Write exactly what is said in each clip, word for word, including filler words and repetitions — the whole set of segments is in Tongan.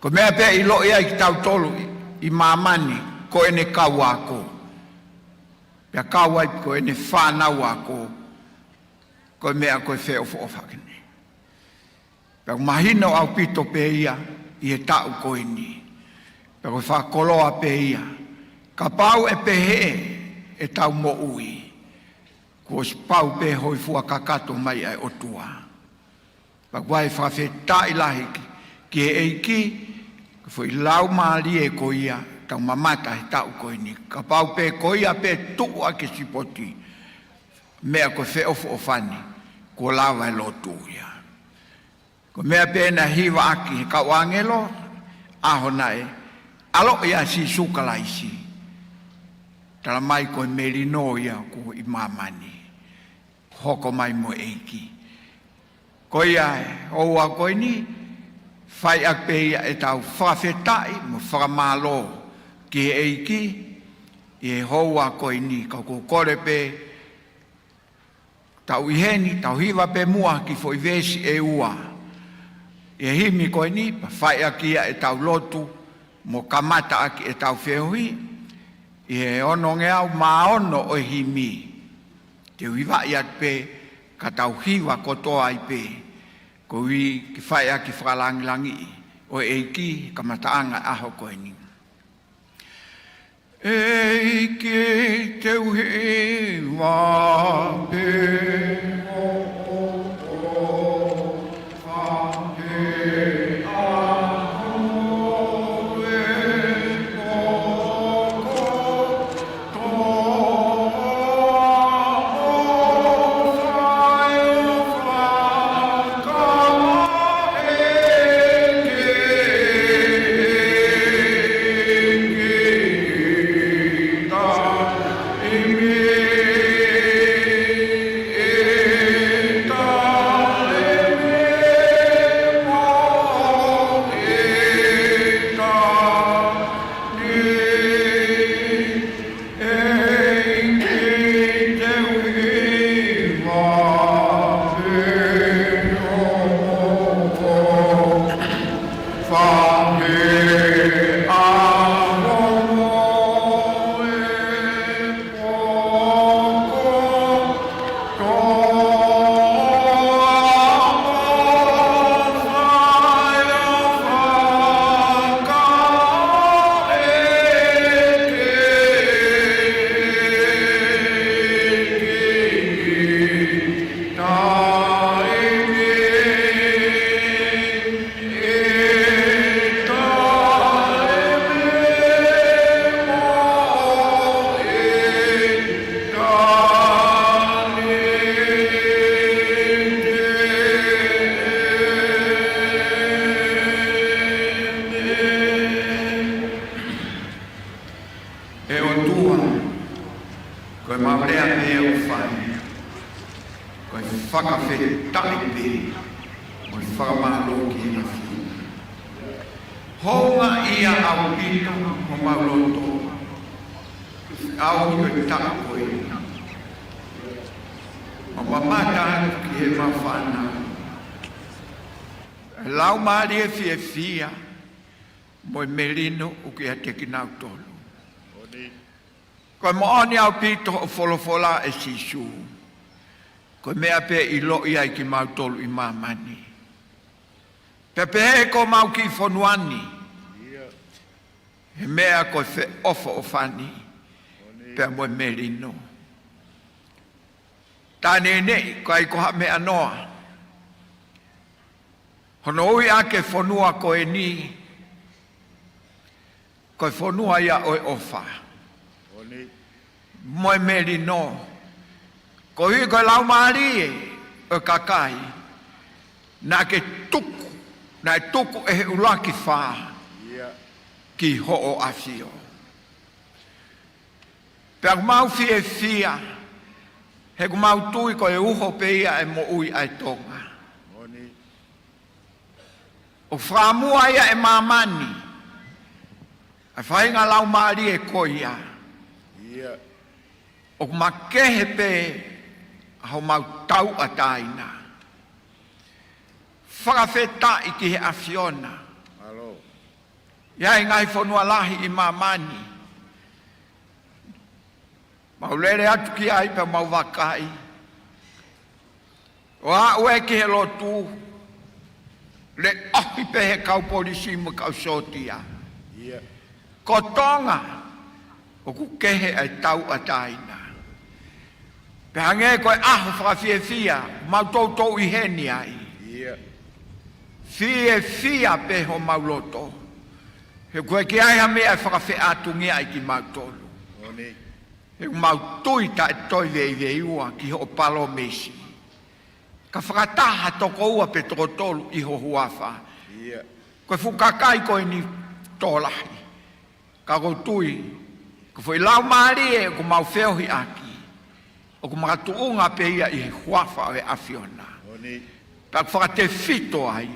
Ko e meʻa pē ʻiloʻi ai kitautolu ʻi, ʻi māmani, ko ʻene kau ako. Pea kau ai ko ʻene fānau ako, ko e meʻa ko e feʻofoʻofani. Pea ʻoku mahino ʻaupito pē ia ʻi he taʻu ko eni. Pea ko e fakakoloa pē ia. Kapau ʻe pehē ʻetau moʻui, kuo ʻosi pau pē hōifua kakato mai ʻa e ʻOtua. Pea ʻoku ʻi ai e fakafetaʻi lahi ki, ki he ʻEiki, ko e foʻi laumālie ko ia, tau mamata he taʻu ko eni. Kapau pē ko ia pē tuʻu ʻaki e sipoti, meʻa ko e feʻofoʻofani, kuo lava e lotu ia. Ko e meʻa pē naʻe hiva ʻaki he kau ʻāngelo, ʻaho naʻe ʻaloʻi ai ʻa Sīsū Kalaisi. Tala mai ko e melino ia ʻoku ʻi māmani. Hoko mai mo e ʻEiki. Ko ia e houa ko eni, fai ʻaki pē ia ʻetau fakafetaʻi mo e fakamālō ki he ʻEiki, ʻi he houa ko eni, ka ʻoku ou kole pē, tau ʻi heni, tau hiva pē muʻa kiʻi foʻi veesi ʻe ua. ʻI he himi ko eni, pea fai ʻaki ia ʻetau lotu, mo kamata ʻaki ʻetau feohi, ʻi he onongeau mā ono ʻo e himi. Te u hivaʻi atu pē, ka tau hiva kotoa ai pē, koeʻuhi ke fai ʻaki e fakalāngilangiʻi ʻo e ʻEiki, kamataʻanga ʻaho ko eni. ʻEiki te u hiva pē hoʻo ʻofa pē ʻa hoʻo e poko toa ʻofa ʻofa ka ʻE ʻOtua, ko e mau lea pē ʻoku fai, ko e fakafetaʻi pē, mo e fakamālō ki he ʻAfiona. Houngaʻia ʻaupito homau loto, ʻaupito e taʻu ko eni. Mau mamata atu ki he mau fānau. Laumālie fiefia, mo e melino ʻoku ʻiate kinautolu. Ko e moʻoni ʻaupito hoʻo folofola ʻe Sīsū. Ko e meʻa pē ʻiloʻi ai kimautolu ʻi māmani. Pea pehē ko homau kiʻi fonua ni, he meʻa ko e feʻofoʻofani, pea mo e melino. Taʻe neʻineʻi, ʻikai ko ha meʻa noa. Hono ui ʻaki e fonua ko eni, ko e fonua ia ʻo e ʻofa. Mo e melino. Koeʻuhi ko e laumālie ʻo e kakai, naʻa ke tuku, naʻe tuku ʻe he ʻuluaki fā ki hoʻo ʻAfio. Pea ʻoku mau fiefia, he ʻoku mau tui ko e uho pē ia e moʻui ʻa e Tonga. ʻOku fakamua ia ʻe māmani, ʻa e faʻahinga laumālie ko ia. ʻOku makehe pē ʻa homau tauʻatāina. Fakafetaʻi ki he ʻAfiona. ʻI ai ngaahi fonua lahi ʻi māmani. Mau lele atu ki ai pea mau vakai. ʻO aʻu ē ki he lotu, leʻohi pē he kau polisi mo e kau sōtia. Ko Tonga, ʻoku kehe ʻa e tauʻatāina. Pea hangē ko e ʻaho fakafiefia, mau toutou ʻi heni ai. Fiefia pē homau loto. He ʻoku ʻikai ha meʻa ʻe fakafeʻātungia ai kimautolu. He ʻoku mau tui taʻe toe veiveiua ki hoʻo palōmesi. Ka fakataha toko ua pe toko tolu ʻi ho huafa. Ko e fuʻu kakai ko eni tokolahi. Ka ʻoku ou tui, ko e foʻi laumālie ʻoku mau feohi ʻaki, ʻoku makatuʻunga pē ia ʻi he huafa ʻo e ʻAfiona. Pea ʻoku fakatefito ai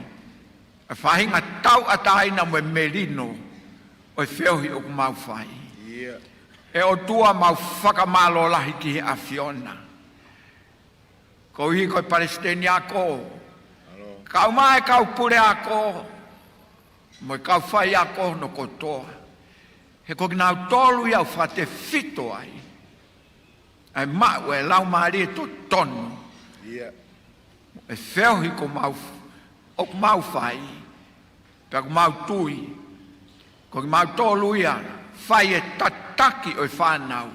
ʻa e faʻahinga tauʻatāina mo e melino ʻo e feohi ʻoku mau fai. ʻE ʻOtua, mau fakamālō lahi ki he ʻAfiona. Koeʻuhi ko e palesiteni ako, kau mai e kau puleako, mo e kau faiako hono kotoa. He ko kinautolu ia ʻoku fakatefito ai ʻa e maʻu ʻa e laumālie totonu. ʻE feohi ʻoku mau, ʻoku mau fai, pea ʻoku mau tui, ko kimautolu ia, fai e tataki ʻo e fānau.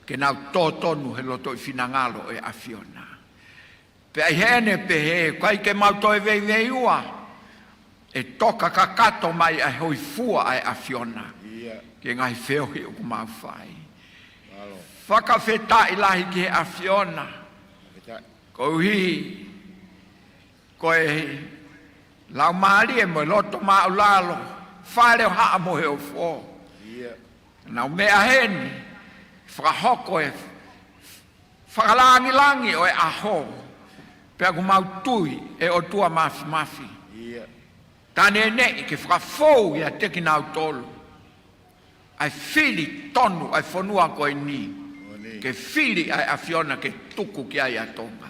Ke nau totonu he loto ʻi finangalo ʻo e ʻAfiona. Pea ʻi heʻene pehē, ʻikai ke mau toe veiveiua, ʻe toka kakato mai ʻa e hoifua ʻa e ʻAfiona. Ki he ngaahi feohi ʻoku mau fai. Fakafetaʻi lahi ki he ʻAfiona. Koeʻuhi, ko e laumālie mo e loto māʻulalo, fale ʻo Haʻa Moheofo. Nau meʻa heni, fakahoko e fakalāngilangi ʻo e ʻaho, pea ʻoku mau tui ʻe ʻOtua Māfimafi. Taʻe neʻineʻi ke fakafou ʻiate kinautolu ʻa e fili tonu ʻa e fonua ko eni. Ke fili ʻa e ʻAfiona ke tuku ki ai ʻa Tonga.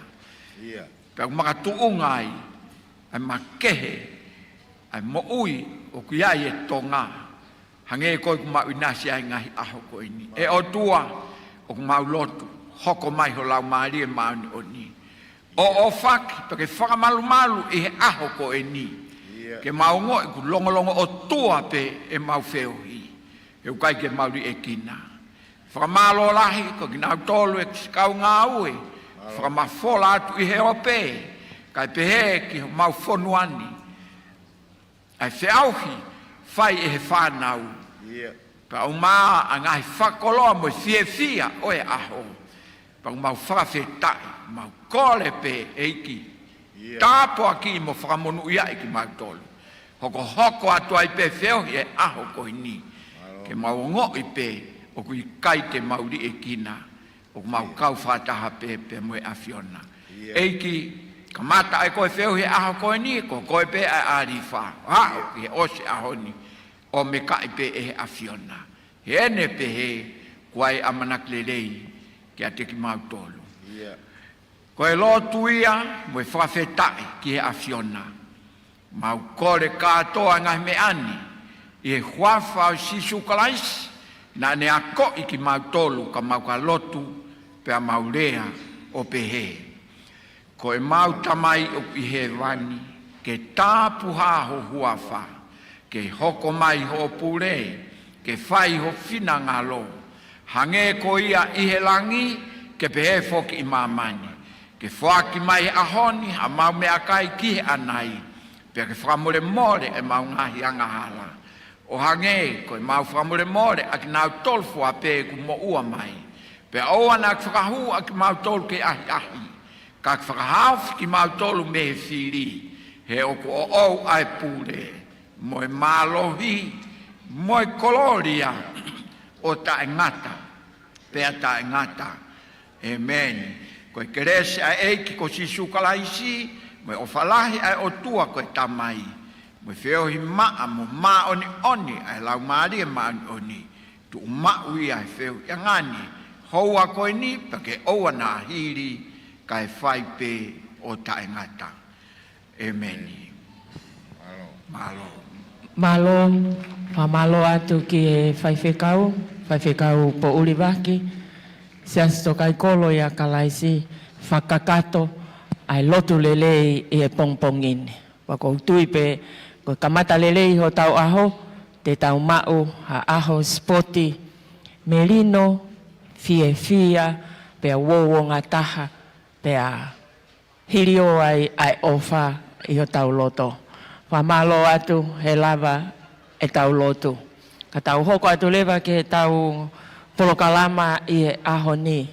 Pea ʻoku makatuʻunga ai ʻa e makehe ʻa e moʻui ʻoku ʻi ai e Tonga. Hangē ko ʻeku mau ʻinasi ai ngaahi ʻaho ko eni. ʻE ʻOtua, ʻoku mau lotu, hoko mai ho laumālie māʻoniʻoni. ʻO ʻohofaki, pea ke fakamalumalu ʻi he ʻaho ko eni. Ke mau ongoʻi ʻoku longolongo ʻOtua pē ʻemau feohi. He ʻoku ʻikai ke mau liʻekina. Fakamālō lahi, ko kinautolu ʻeku siʻi kau ngāue. Fakamafola atu ʻi he ope. Kae pehē ki homau fonua ni. ʻA e feʻauhi fai ʻe he fānau. Pea ʻoku maʻu ʻa e ngaahi fakakoloa mo e fiefia ʻo e ʻaho. Pea ʻoku mau fakafetaʻi, mau kole pē ʻEiki. Tāpuakiʻi mo fakamonūʻiaʻi kimautolu. Hokohoko atu ai pē feohi e ʻaho ko eni. Ke mau ongoʻi pē ʻoku ʻikai te mau liʻekina. ʻOku mau kau fakataha pē pea mo e ʻAfiona. ʻEiki, kamata ai ko e feohi he ʻaho ko eni, ko koe pē ʻa e ʻAlifa. Aʻu ki he ʻosi ʻaho ni, ʻOmeka pē ʻe he ʻAfiona. Heʻene pehē, ʻoku ʻi ai ʻamanaki lelei kiate kimautolu. Ko e lotu ia, mo e fakafetaʻi ki he ʻAfiona. Mau kole kātoa ngaahi meʻa ni, ʻi he huafa ʻo Sīsū Kalaisi, naʻa ne akoʻi kimautolu ka mau ka lotu, pea mau lea ʻo pehē. Ko ʻemau Tamai ʻoku ʻi hēvani, ke tāpuhā ho huafa, ke hoko mai hoʻo pule, ke fai ho finangalo, hangē ko ia ʻi he langi, ke pehē foki ʻi māmani. Ke foaki mai he ʻaho ni, haʻamau meʻakai ki he ʻanai, pea ke fakamolemole ʻemau ngaahi angahala. ʻO hangē, ko ʻemau fakamolemole, ʻa kinautolu fua pē ʻoku moʻua mai. Pea ʻoua naʻa ke fakahū ʻa kimautolu ki he ʻahiʻahi. Ka ke fakahaofi kimautolu mei he fili, he ʻoku ʻoʻou ʻa e pule, mo e mālohi, mo e kolōlia, ʻo taʻengata, pea taʻengata. ʻEmeni. Ko e kelesi ʻa e ʻEiki ko Sīsū Kalaisi, mo e ʻofa lahi ʻa e ʻOtua ko e Tamai, mo e feohi maʻa mo māʻoniʻoni ʻa e Laumālie Māʻoniʻoni, tuʻu maʻu ia he feohiʻanga ni, houa ko eni, pea ke ʻoua naʻa hili, kae fai pē ʻo taʻengata. ʻEmeni. Mālō. Mālō, fakamālō atu ki he faifekau, faifekau Poʻuli Vaki, Siasi Tokaikolo ʻia Kalaisi, fakakakato ʻa e lotu lelei ʻi he pongipongi ni. Pea ʻoku ou tui pē, ko e kamata lelei hotau ʻaho, te tau maʻu ha ʻaho sipoti melino, fiefia, pea uouongataha, pea hilio ai ʻa e ʻofa ʻi hotau loto. Fakamālō atu he lava ʻetau lotu. Ka tau hoko atu leva ki heʻetau polokalama ʻi he ʻaho ni.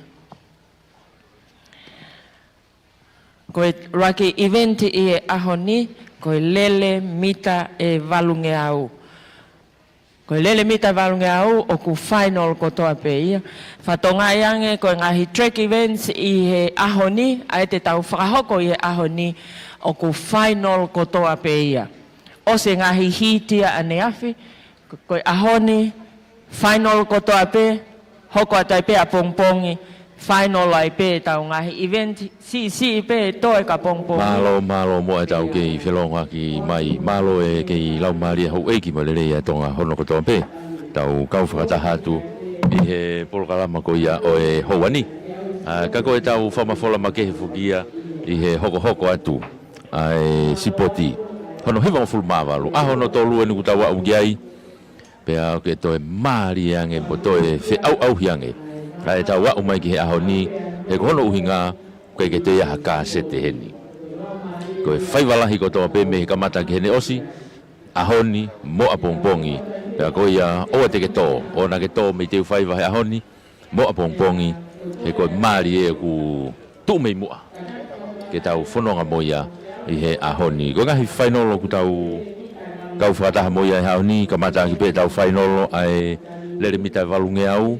Ko e ʻuluaki event ʻi he ʻaho ni, ko e lele mita ʻe valungeau. Ko e lele mita valungeau ʻoku final kotoa pē ia. Fakatokangaʻi ange ko e ngaahi track events ʻi he ʻaho ni, ʻa ia te tau fakahoko ʻi he ʻaho ni, ʻoku final kotoa pē ia. ʻOsi e ngaahi heat ia ʻaneafi, ko, ko e ʻaho ni, final kotoa pē, hoko atu ai pē ʻapongipongi, final ai pē ʻetau ngaahi event, siʻisiʻi pē toe ki ʻapongipongi. Mālō, mālō muʻa ʻetau kei felōngoaki mai. Mālō e kei laumālie houʻeiki mo e lelei ʻa Tonga hono kotoa pē. Tau kau fakataha atu ʻi he polokalama ko ia ʻo e houa ni. ʻA, ka ko ʻetau fakamafola makehe foki ia ʻi he hokohoko atu ʻa e sipoti. Hono hivangofulu mā valu. ʻAho hono tolu eni kuo tau aʻu ki ai. Pea ʻoku toe mālie ange, mo toe feʻauʻauhi ange ʻa ʻetau aʻu mai ki he ʻaho ni, he ko hono ʻuhinga, ʻoku ʻikai ke toe ʻi ai ha kāsete heni. Ko e faiva lahi kotoa pē mei he kamata ki heʻene ʻosi, ʻaho ni, mo ʻapongipongi, pea ko ia ʻoua te ke tō, ʻoua naʻa ke tō mei he teu faiva he ʻaho ni, mo ʻapongipongi, he ko e mālie ʻoku tuʻu mei muʻa ke tau fononga mo ia ʻi he ʻaho ni. Ko e ngaahi fainolo ʻoku tau kau fakataha mo ia he ʻaho ni, kamata ʻaki pē ʻetau fainolo ʻa e lele mita valungeau.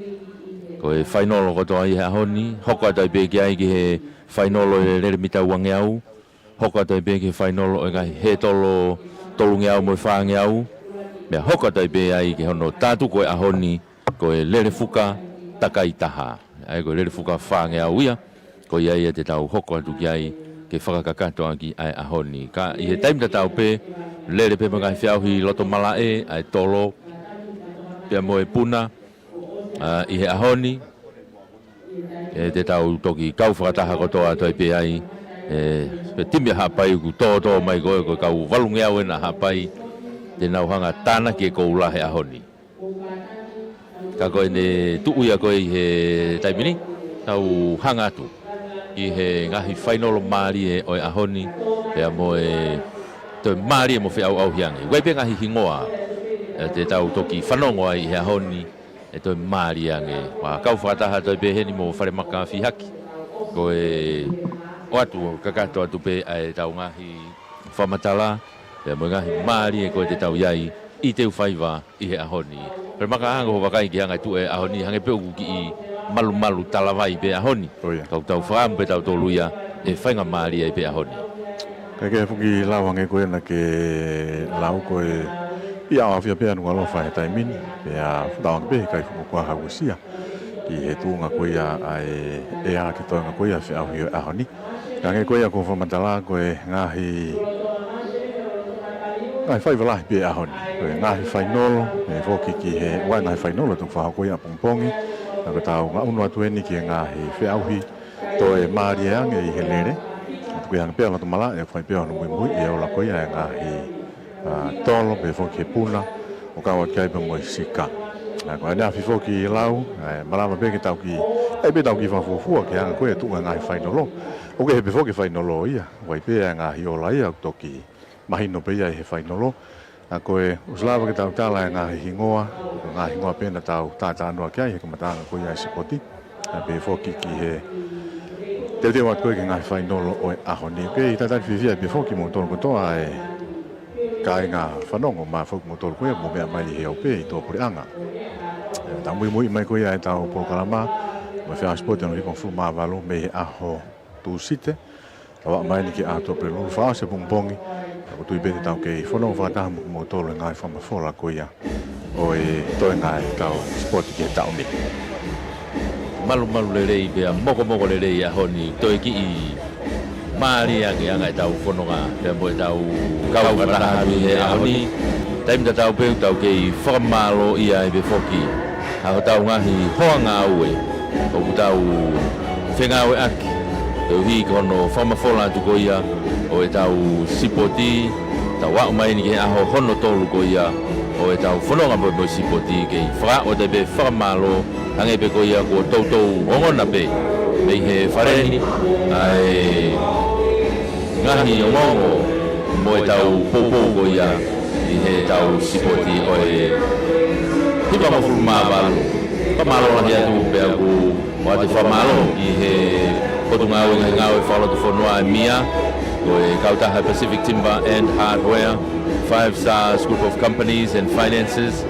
Ko e fainolo kotoa ʻi he ʻaho ni, hoko atu ai pē ki ai ki he fainolo ʻo e lele mita uangeau. Hoko atu ai pē ki he fainolo ʻo e ngaahi hētolo tolungeau mo e fāngeau. Pea hoko atu ai pē ai ki hono tā tuku ʻo e ʻaho ni, ko e lele fuka takai taha. ʻA ia ko e lele fuka fāngeau ia, ko ia ia te tau hoko atu ki ai ke fakakakato ʻaki ʻa e ʻaho ni. Ka ʻi he taimi tatau pē, lele pē mo e ngaahi feʻauhi loto malaʻe, ʻa e tolo, pea mo e puna, ʻa, ʻi he ʻaho ni, ʻe te tau toki kau fakataha kotoa atu ai pē ai, ʻe, pē timi ʻa Haʻapai ʻoku tōtō mai ko ē, ko e kau valungeau ena ʻa Haʻapai, te nau hanga tānaki e koula he ʻaho ni. Ka ko ʻene tuʻu ia ko ē ʻi he taimi ni, tau hanga atu ʻi he ngaahi fainolo mālie ʻo e ʻaho ni, pea mo e toe mālie mo feʻauʻauhi ange. ʻOku ʻi ai pē ngaahi hingoa, ʻe, te tau toki fanongo ai ʻi he ʻaho ni, ʻe toe mālie ange. Pea kau fakataha atu ai pē heni mo Falemaka Fihaki. Ko e ʻoatu kakato atu pē ʻa ʻetau ngaahi fakamatala, pea mo e ngaahi mālie ko ē te tau ʻi ai ʻi he teu faiva ʻi he ʻaho ni. Falemaka, hanga ʻo vakai ki he anga e tuʻu ʻo e ʻaho ni, hangē pē ʻoku kiʻi malumalu talavai pē ʻaho ni. ʻO ia. Ka ʻoku tau fakaʻamu pē tautolu ia ʻe faingamālie ai pē ʻaho ni. Kae kehe foki lau hangē ko ia naʻa ke lau ko e ʻi ʻAoafi pē ʻa Nukuʻalofa he taimi ni, pea fakatauange pē he ʻikai fuʻu kuaha uesia ki he tuʻunga ko ia ʻa e ʻea ke toenga ko ia feʻauhi ʻo e ʻaho ni. Ka hangē ko ia ko e fakamatala ko e ngaahi, ngaahi faiva lahi pē ʻaho ni. Ko e ngaahi fainolo, ʻe foki ki he ua ngaahi fainolo toki fakahoko ia ʻapongipongi. Ka ko ʻetau ngaʻunu atu eni ki he ngaahi feʻauhi toe mālie ange ʻi he lele. Tuku ia hangē pē ʻa loto malaʻe, ʻe fai pē hono muimui, ʻe ola ko ia e ngaahi, ʻa, tolo, pea foki he puna, ʻo kau atu ki ai pea mo e sika. ʻA, ko ʻaneafi foki lau, ʻe, malava pē ke tau kiʻi, ʻai pē tau kiʻi fakafuofua ki he anga ko ē e tuʻu ʻa e ngaahi fainolo. ʻOku kehe pē foki e fainolo ia, ʻoku ʻi ai pē e ngaahi ola ia, ʻoku toki mahino pē ia ʻi he fainolo. ʻA, ko e ʻosi lava ke tau tala e ngaahi hingoa, ko e ngaahi hingoa pē naʻa tau tātānoa ki ai he kamataʻanga ko ia e sipoti. ʻA, pea foki ki he teuteu atu ko ē ki he ngaahi fainolo ʻo e ʻaho ni. Kei tatali fiefia pē foki kimoutolu kotoa e kāinga fanongo, mo foki kimoutolu ko ia ʻoku mou meʻa mai ʻi he ʻaho pē ʻi tuʻapuleʻanga. ʻE, tau muimui mai ko ia ʻetau polokalama, mo e feʻauhi sipoti hono hivangofulu mā valu mei he ʻaho Tūsite. Tau aʻu mai eni ki he ʻaho Tuʻapulelulu, fakaʻosi e pongipongi, ʻoku ou tui pē te tau kei fanongo fakataha mo kimoutolu he ngaahi fakamafola ko ia ʻo e toenga ʻetau sipoti ki he taʻu ni. Malumalu lelei pea mokomoko lelei e ʻaho ni, toe kiʻi mālie ange ʻa ʻetau fononga, pea mo ʻetau kau fakataha atu ʻi he ʻaho ni. Taimi tatau pē ʻoku tau kei fakamālō ai pē foki ʻa hotau ngaahi hoa ngāue ʻoku tau fengāueʻaki, koeʻuhi ko hono fakamafola atu ko ia ʻo ʻetau sipoti, tau aʻu mai eni ki he ʻaho hono tolu ko ia ʻo ʻetau fononga mo e sipoti, kei fakaʻosi pē fakamālō, hangē pē ko ia kuo toutou ongona pē mei he fale ni ʻa e ngaahi ongoongo mo ʻetau poupou ko ia ʻi heʻetau sipoti ʻo e hivangofulu mā valu. Fakamālō lahi atu pea ʻoku ʻoatu e fakamālō ki he Potungāue Ngaahi Ngāue Fakalotofonua, ʻa e MIA, ko e kautaha Pacific Timber and Hardware, Five Stars Group of Companies and Finances,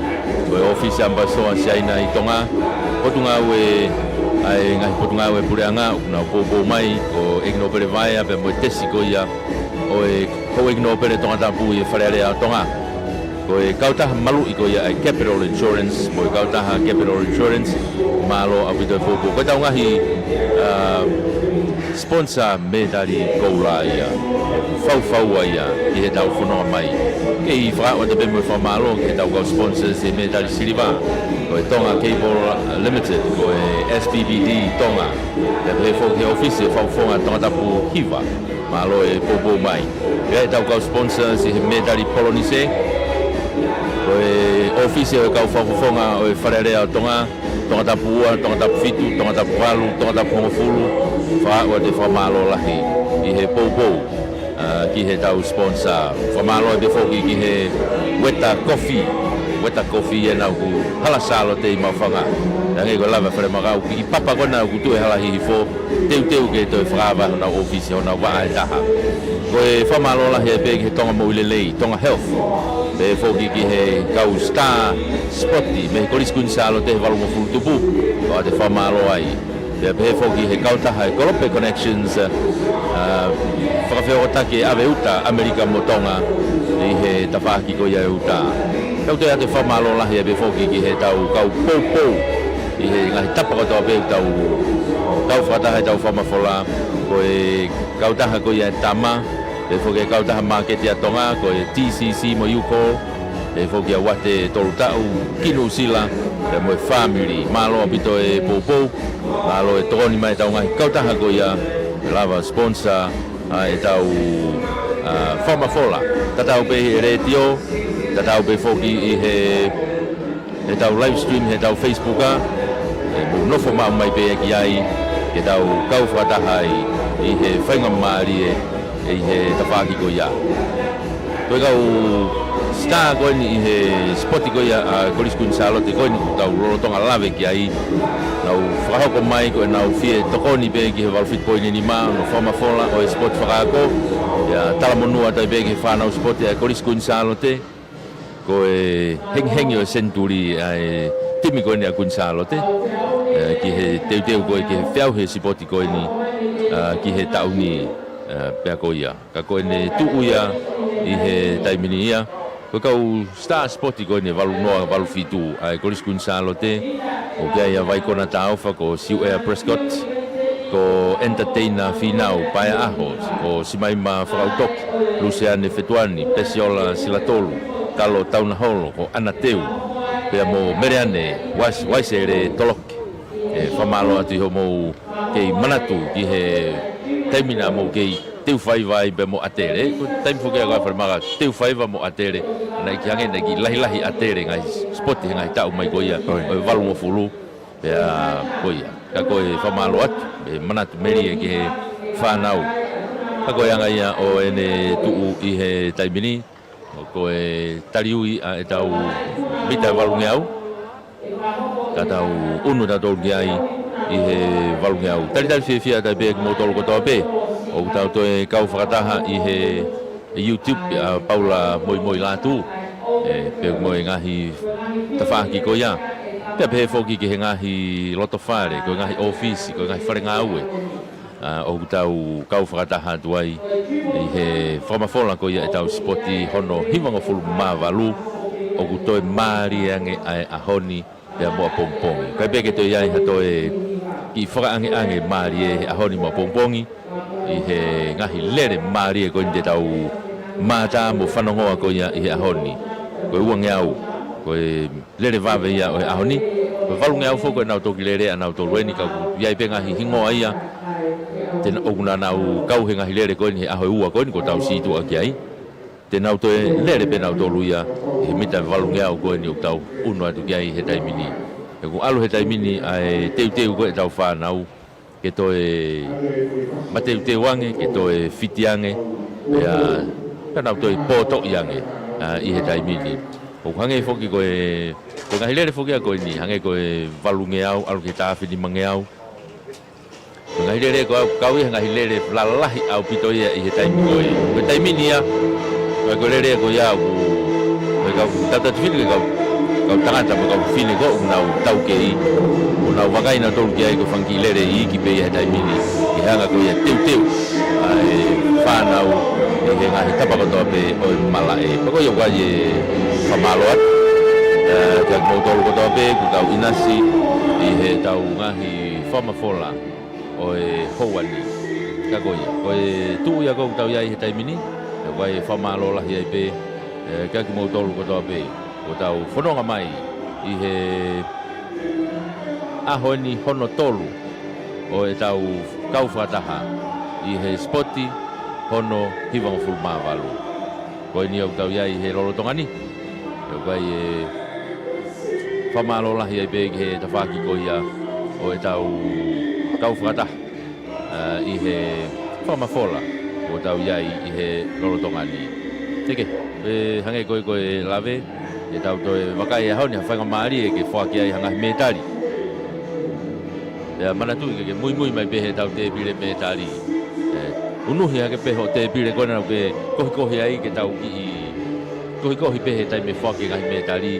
ko e ʻōfisi ʻAmipasitoa Siaina ʻi Tonga, Potungāue, ʻa e ngaahi Potungāue Puleʻanga ʻoku nau poupou mai, ko ʻEiki Nōpele Vaea pea mo e tesi ko ia ʻo e Houʻeiki Nōpele Tongatapu ʻi he Fale Alea ʻo Tonga. Ko e kautaha maluʻi ko ia ʻa e Capital Insurance, mo e kautaha Capital Insurance, mālō ʻaupito e poupou. Ko ʻetau ngaahi, ā, sponsor mētali koula ia, faufau ia ʻi heʻetau fononga mai. Kei fakaʻosi pē mo e fakamālō ki heʻetau kau sponsors ʻi he mētali siliva, ko e Tonga Cable Limited, ko e S P P D Tonga, pea pehē foki ki he ʻōfisi e Fakafofonga Tongatapu Hiva, mālō e poupou mai. Pea ʻetau kau sponsors ʻi he mētali polonise, ko e ʻōfisi ʻo e kau fakafofonga ʻo e Fale Alea ʻo Tonga, Tongatapu ua, Tongatapu fitu, Tongatapu valu, Tongatapu hongofulu, fakaʻosi e fakamālō lahi ʻi he poupou, ā, ki heʻetau sponsor. Fakamālō pē foki ki he Weta Coffee, Weta Coffee ʻena ʻoku hala Sālote ʻi Maʻufanga. Hangē ko e lave ʻa e falemahaki, kiʻi papa ko ena ʻoku tuʻu he hala Hihifo, teuteu ke toe fakaava honau ʻōfisi, honau vaʻa ʻe taha. Ko e fakamālō lahi pē ki he Tonga Moʻui Lelei, Tonga Health, pehē foki ki he kau Star Sport mei he Kolisi Kuini Sālote he valungofulu tupu, ʻoatu e fakamālō ai. Pea pehē foki he kautaha e Kolope Connections, ā, fakafeʻofataki e ʻave uta ʻAmelika mo Tonga ʻi he tafaʻaki ko ia e uta. Kau toe ʻoatu e fakamālō lahi pē foki ki heʻetau kau poupou ʻi he ngaahi tapa kotoa pē ʻoku tau kau fakataha ʻetau fakamafola, ko e kautaha ko ia e Tama, pehē foki e kautaha māketi ʻa Tonga, ko e T C C mo e Ucall, pehē foki ʻa Uate Tolutaʻu ki Nuʻusila, pea mo e fāmili. Mālō ʻaupito e poupou, mālō e tokoni mai ʻetau ngaahi kautaha ko ia, lava sponsor ʻa ʻetau, ā, fakamafola. Tatau pē ʻi he letiō, tatau pē foki ʻi he ʻetau live stream heʻetau Facebook, ā, ʻe mou nofo maʻu mai pē ki ai, ke tau kau fakataha ai ʻi he faingamālie ʻi he tafaʻaki ko ia. Ko e kau star ko eni ʻi he sipoti ko ia ʻa e Kolisi Kuini Sālote ko eni ʻoku tau lolotonga lave ki ai, nau fakahoko mai ko ʻenau fie tokoni pē ki he valu fitu poini nima, ʻo fakamafola ʻo e sipoti fakaako, ʻio, talamonū atu ai pē ki he fānau sipoti ʻa e Kolisi Kuini Sālote, ko e hengihengi ʻo e senituli ʻa e timi ko eni ʻa Kuini Sālote, ē, ki he teuteu ko ē ki he feʻauhi e sipoti ko eni, ā, ki he taʻu ni, ā, pea ko ia. Ka ko ʻene tuʻu ia ʻi he taimi ni ia, ko e kau star sipoti ko eni ʻe valu noa, valu fitu ʻa e Kolisi Kuini Sālote, ʻoku ʻi ai ʻa Vaikona Taofa, ko Siuʻea Prescott, ko Entertainer Fīnau Paeʻaho, ko Simaima Fakautoki, Luseane Fetuani, Pesiola Silatolu, Kalo Taunaholo, ko ʻAna Teu, pea mo Meleane Wais-, Waisele Toloki. ʻE fakamālō atu ʻi hoʻomou kei manatu ki he taimi naʻa mou kei teu faiva ai pea mo ʻAtele. Ko e taimi foki ʻa e falemahaki teu faiva mo ʻAtele, naʻe ʻikai hangē naʻe kiʻi lahilahi ʻAtele ngaahi sipoti he ngaahi taʻu mai ko ia, ʻoi, ʻo e valungofulu. Pea ko ia, ka ko e fakamālō atu, ʻe manatu melie ki he fānau. Ka ko e anga ia ʻo ʻene tuʻu ʻi he taimi ni, ʻo ko e taliui ʻa ʻetau mita valungeau, ka tau ʻunu tautolu ki ai ʻi he valungeau. Talitali fiefia atu pē kimoutolu kotoa pē ʻoku tau toe kau fakataha ʻi he YouTube ʻa Paula Moimoi Lātū, ē, pea mo e ngaahi tafaʻaki ko ia. Pea pehē foki ki he ngaahi lotofale, ko e ngaahi ʻōfisi, ko e ngaahi fale ngāue, ā, ʻoku tau kau fakataha atu ai ʻi he fakamafola ko ia ʻetau sipoti hono hivangofulu mā valu, ʻoku toe mālie ange ʻa e ʻaho ni pea mo ʻapongipongi. ʻIkai pē ke toe ʻi ai ha toe kiʻi fakaʻangeʻange mālie he ʻaho ni mo ʻapongipongi, ʻi he ngaahi lele mālie ko eni te tau mātā mo fanongoa ko ia ʻi he ʻaho ni. Ko e uangeau, ko e lele vave ia ʻo e ʻaho ni. Ko e valungeau foki ko ʻenau toki lele ʻanautolu eni, ka ʻoku ʻi ai pē ngaahi hingoa ia te na-, ʻoku nau kau he ngaahi lele ko eni he ʻaho ʻe ua ko eni kuo tau sītuʻa ki ai. Te nau toe lele pē nautolu ia he mita valungeau ko eni ʻoku tau ʻunu atu ki ai he taimi ni. He ʻoku ʻalu he taimi ni ʻa e teuteu ko ē ʻetau fānau ke toe mateuteu ange, ke toe fiti ange, pea, pea nau toe pōtoʻi ange, ʻa, ʻi he taimi ni. ʻOku hangē foki ko e, ko e ngaahi lele foki ia ko eni, hangē ko e valungeau, ʻalu ki he taʻu ʻe nimangeau. Ko e ngaahi lele ko ē ʻoku kau ia he ngaahi lele lalahi ʻaupito ia ʻi he taimi ko ē. Ko e taimi ni ia, ko e, ko e lele ko ia ʻoku, ko e kau tautautefito, ko e kau, kau tangata mo e kau fefine ko ē ʻoku nau taukei, ʻoku nau vakai nautolu ki ai ko e fanga kiʻi lele iiki pē ia he taimi ni, ke hanga ko ia ʻo teuteu ʻa e fānau ʻi he ngaahi tapa kotoa pē ʻo e malaʻe. Pea ko ia ʻoku ʻi ai e fakamālō atu, ē, kiate kimoutolu kotoa pē kuo tau ʻinasi ʻi heʻetau ngaahi fakamafola ʻo e houa ni. Ka ko ia, ko e tuʻu ia ʻoku tau ʻi ai he taimi ni, ʻoku ʻi ai e fakamālō lahi ai pē, ē, kiate kimoutolu kotoa pē kuo tau fononga mai ʻi he ʻaho ni hono tolu ʻo ʻetau kau fakataha ʻi he sipoti hono hivangofulu mā valu. Ko eni ʻoku tau ʻi ai he lolotonga ni, ʻoku ʻi ai e fakamālō lahi ai pē ki he tafaʻaki ko ia ʻo ʻetau kau fakataha, ā, ʻi he fakamafola ʻoku tau ʻi ai ʻi he lolotonga ni. Teke, ē, hangē ko e, ko e lave, ke tau toe vakai he ʻaho ni ha faingamālie ke foaki ai ha ngaahi mētali. Pea manatuʻi ke, ke muimui mai pē heʻetau tēpile mētali. Ē, unuhi hake pē hoʻo tēpile ko ena ʻoku ke kohikohi ai ke tau kiʻi kohikohi pē he taimi ʻe foaki e ngaahi mētali.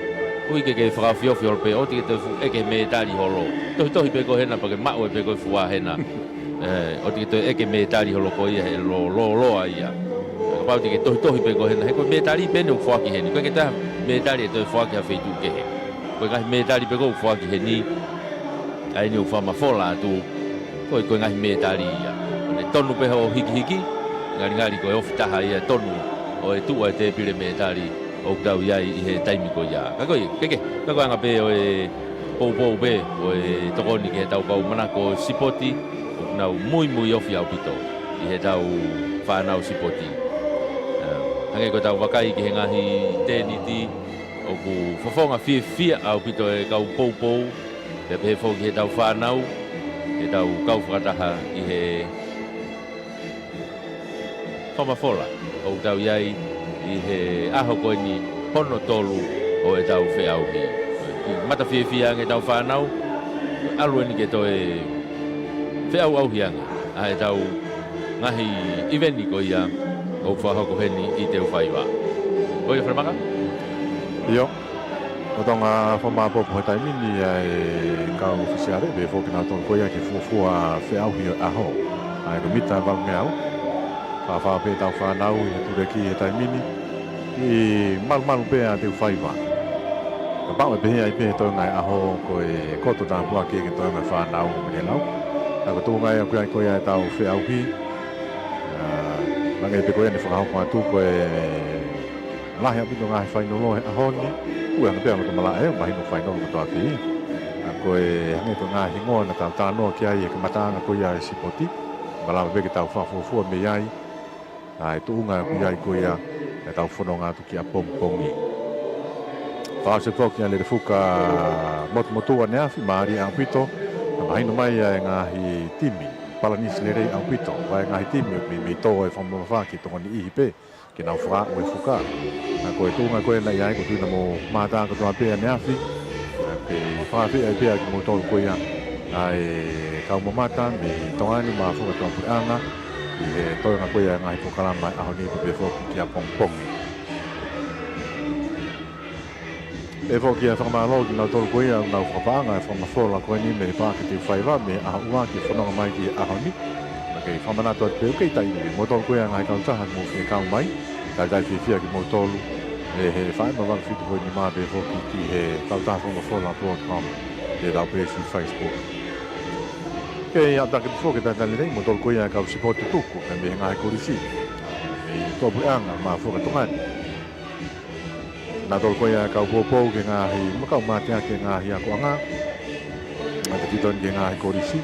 ʻOua ke, ke fakaofiofi holo pē, ʻoua te ke toe fuʻu ʻeke mētali holo. Tohitohi pē koe hena pea ke maʻu pē koe fua hena. Ē, ʻoua te ke toe ʻeke mētali holo ko ia he lō, lōloa ia. Kapau te ke tohitohi pē koe hena, he ko e mētali pē eni ʻoku foaki heni. ʻOku ʻikai ke toe mētali ʻe toe foaki ha feituʻu kehe. Ko e ngaahi mētali pē ʻoku foaki heni, ʻa eni ʻoku fakamafola atu, ko e, ko e ngaahi mētali ia. ʻOku ne tonu pē hoʻo hikihiki, ngalingali ko e ofi taha ia tonu ʻo e tuʻu ʻa e tēpile mētali ʻoku tau ʻi ai ʻi he taimi ko ia. Ka ko e, ke, ke, ka ko e anga pē ʻo e poupou pē ʻo e tokoni ki heʻetau kau manako sipoti, ʻoku nau muimui ofi ʻaupito ʻi heʻetau fānau sipoti. Ā, hangē ko ʻetau vakai ki he ngaahi tēniti, ʻoku fofonga fiefia ʻaupito e kau poupou, pea pehē foki heʻetau fānau, heʻetau kau fakataha ʻi he fakamafola ʻoku tau ʻi ai ʻi he ʻaho ko eni hono tolu ʻo ʻetau feʻauhi. Mata fiefia ange ʻetau fānau, ʻalu eni ke toe feʻauʻauhi ange ʻa ʻetau ngaahi ʻiveni ko ia ʻoku fakahoko heni ʻi Teufaiva. ʻOi, Falemaka? ʻIo. Ko e tonga fakamāpopo he taimi ni ʻa e kau ʻōfisiale, pehē foki nautolu ko ia ki he fuofua feʻauhi ʻo e ʻaho. ʻA ia ko e mita valungeau. Fakaʻapaʻapa pē ʻetau fānau ʻi he tuleki he taimi ni. ʻI malumalu pē ʻa Teufaiva. Kapau ʻe pehē ai pē he toenga e ʻaho ko e koto tāpuaki ki he toenga e fānau Menelau. Ka ko e tuʻunga ia ʻoku ʻi ai ko ia ʻetau feʻauhi. Ā, hangē pē ko ia ne fakahoko atu ko e lahi ʻaupito ngaahi fainolo he ʻaho ni, ʻoku ʻi ai pē ʻa e loto malaʻe, ʻoku mahino fainolo kotoa pē. Ka ko e hangē ko e ngaahi hingoa naʻa tau talanoa ki ai he kamataʻanga ko ia e sipoti, malava pē ke tau fakafuofua mei ai, ʻa e tuʻunga ʻoku ʻi ai ko ia ʻetau fononga atu ki ʻapongipongi. Fakaʻosi foki ʻa e lele fuka motumotu ʻaneafi, mālie ʻaupito, naʻe mahino mai ʻa e ngaahi timi palanisi lelei ʻaupito, ʻa e ngaahi timi ʻoku meimei tō e fakamamafa ki he tokoni ʻihi pē ke nau fakaaʻu e fuka. Ka ko e tuʻunga ko ē naʻe ʻi ai, ko e tuʻunga mo mātā kotoa pē ʻaneafi, ʻa e fakafeʻiloaki pē ʻa kimoutolu ko ia ʻa e kau mamata mei Tonga ni, Mafola, Tuʻapuleʻanga, ʻi he toenga ko ia e ngaahi polokalama ʻaho ni pea pehē foki ki ʻapongipongi. Pehē foki ʻa e fakamālō kinautolu ko ia ʻoku nau fakapaʻanga e fakamafola ko eni mei he Paʻake Teufaiva, mei he ʻaho ua ki he fononga mai ki he ʻaho ni. Naʻa ke fakamanatu atu pē ʻoku kei taimi kimoutolu ko ia ngaahi kautaha ʻoku mou fie kau mai. Talitali fiefia kimoutolu ʻe he fā ema valu fitu poini nima, pehē foki ki he kautaha fakamafola dot com, ʻi heʻetau peesi Facebook. Kei ʻatā ke pehē foki talitali lelei kimoutolu ko ia kau sipoti tuku mei he ngaahi kolisi mei Tuʻapuleʻanga, Mafola, Tonga ni. Nautolu ko ia ʻa e kau poupou ki he ngaahi, mo e kau mateaki ki he ngaahi akoʻanga. Mate kiton ki he ngaahi kolisi.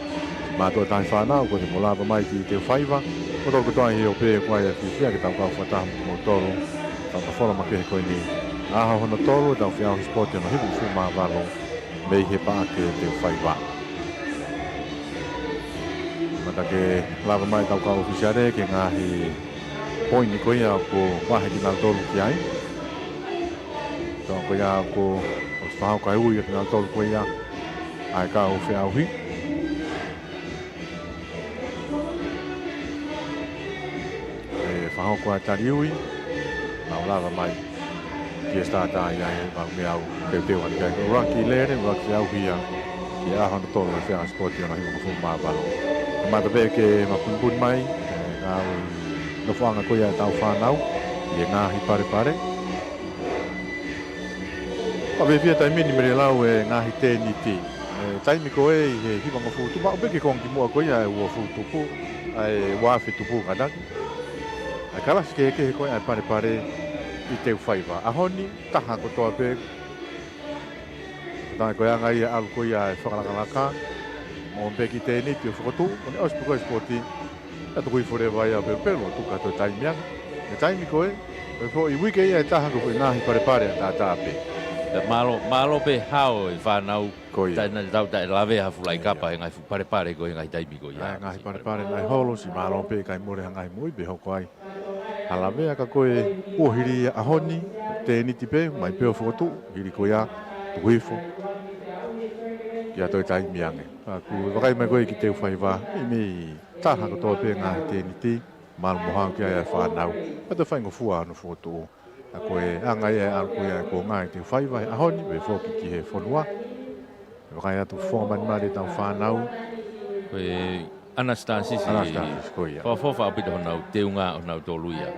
Mātuʻa taha e fānau, ko eni mo lava mai ki he teu faiva. Ko tolu kotoa ʻi he ope ko ia fiefia ke tau kau fakataha mo kimoutolu. Tau ka fola makehe ko eni. ʻAho hono tolu, tau feʻauhi sipoti hono hivangofulu mā valu. Mei he paʻake teu faiva. Mate ke lava mai tau kau ʻōfisiale ki he ngaahi poini ko ia ʻoku vahe kinautolu ki ai. Tau ko ia ʻoku ʻosi fakahoko e ui ʻa kinautolu ko ia ʻa e kau feʻauhi. ʻE fakahoko ʻa e tali ui, nau lava mai ki he sitata ia he valu meʻa au teuteu atu ki ai. Ko e ʻuluaki lele, ʻuluaki feʻauhi ia ki he ʻaho hono tolu ʻa e feʻauhi sipoti hono hivangofulu mā valu. Kamata pē ke mapunipuni mai, ʻe, ngaahi nofoʻanga ko ia ʻetau fānau, ʻi he ngaahi palepale. Pea fiefia taimi ni Mele Lau e ngaahi tēniti. ʻE, taimi ko ē ʻi he hivangofulu tupu, aʻu pē ki he konga kimuʻa ko ia ʻe uofulu tupu, ʻa e uaafe tupu kātaki. ʻA e kalasi kehekehe ko ia ʻa e palepale ʻi he teu faiva. ʻAho ni, taha kotoa pē. Taha ko ia ʻa e ngaahi ʻalu ko ia ʻa e fakalakalaka. Mo pē ki he tēniti ʻo fokotuʻu, ʻo ne ʻosi pē ko e sipoti. ʻA e tuku hifo leva ia pē pē ʻo tuku atu e taimi ange. ʻE taimi ko ē, ʻe foʻi uike ia ʻe taha ko e foʻi ngaahi palepale ʻataʻatā pē. Pea mālō, mālō pē hao e fānau. Ko ia. Taʻe na tau taʻe lave ha fuʻu laʻi kapa he ngaahi fuʻu palepale ko e ngaahi taimi ko ia. ʻA e ngaahi palepale naʻe holo, siʻi mālō pē ʻikai mole ha ngaahi moʻui pē hoko ai. Ha lavea ka ko e ʻuhili ia ʻaho ni, tēniti pē, mai pē ʻo fokotuʻu, hili ko ia, tuku hifo. Kia toe taimi ange. Ka ʻoku vakai mai ko ē ki he teu faiva, ʻi mei taha kotoa pē ngaahi tēniti, mālō mo hao ki ai ʻa e fānau, ʻa e toe faingofua hono fokotuʻu. Ka ko e anga ia e ʻalu ko ia ʻa e kuonga ʻi he teu faiva he ʻaho ni, pea foki ki he fonua. Pea vakai atu fofonga malimali ʻetau fānau. Ko e Anastasisi. Anastasisi, ko ia. Fakaʻofoʻofa ʻaupito honau teunga ʻonautolu ia.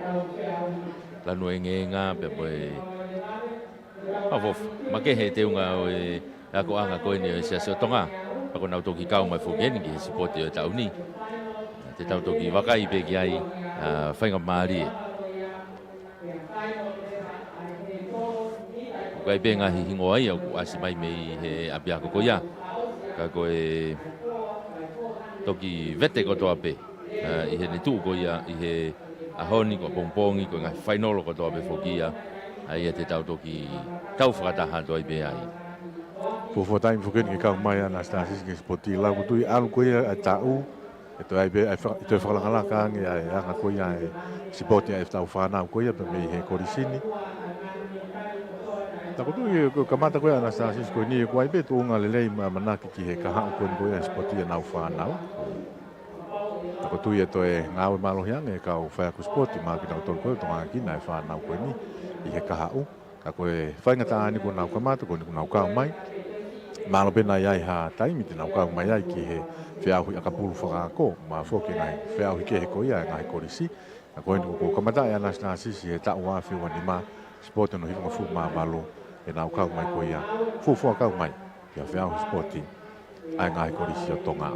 Lanu engeenga, pea ko e fakaʻofoʻofa. Makehe e teunga ʻo e akoʻanga ko eni ʻo e Siasi ʻo Tonga. Pea ko ʻenau toki kau mai foki eni ki he sipoti ʻo e taʻu ni. Te tau toki vakai pē ki ai, ʻa, faingamālie. ʻOku ʻi ai pē ngaahi hingoa ia ʻoku ʻasi mai mei he ʻapiako ko ia. Ka ko e toki vete kotoa pē. ʻA, ʻi heʻene tuʻu ko ia, ʻi he ʻaho ni ko e pongipongi, ko e ngaahi fainolo kotoa pē foki ia. ʻA ia te tau toki kau fakataha atu ai pē ai. Fuofua taimi foki eni ke kau mai Anastasisi ki he sipoti Lau, ʻoku ou tui ʻalu ko ia ʻa e taʻu, ʻe toe ʻi ai pē, ʻa e faka-, ʻe toe fakalakalaka ange ʻa e anga ko ia ʻa e sipoti ʻa ʻetau fānau ko ia pea mei he kolisi ni. Ka ʻoku ou tui ko e kamata ko ia Anastasisi ko eni ʻoku ʻi ai pē tuʻunga lelei mo e ʻamanaki ki he kahaʻu ko eni ko ia ʻa e sipoti ʻenau fānau. Ka ʻoku ou tui ʻe toe ngāue mālohi ange e kau faiako sipoti maʻa kinautolu ko ē ʻoku tokanga ki he fānau ko eni ʻi he kahaʻu. Ka ko e faingataʻa ni kuo nau kamata, ko eni kuo nau kau mai. Mahalo pē naʻe ʻi ai ha taimi te nau kau mai ai ki he feʻauhi ʻakapulu fakaako, mo e foki e ngaahi feʻauhi kehe ko ia ʻa e ngaahi kolisi. Ka ko eni kuo kamata ʻe Anastasisi he taʻu ua afe ua nima, sipoti hono hivangofulu mā valu, ʻenau kau mai ko ia. Fuofua kau mai ki ha feʻauhi sipoti ʻa e ngaahi kolisi ʻo Tonga.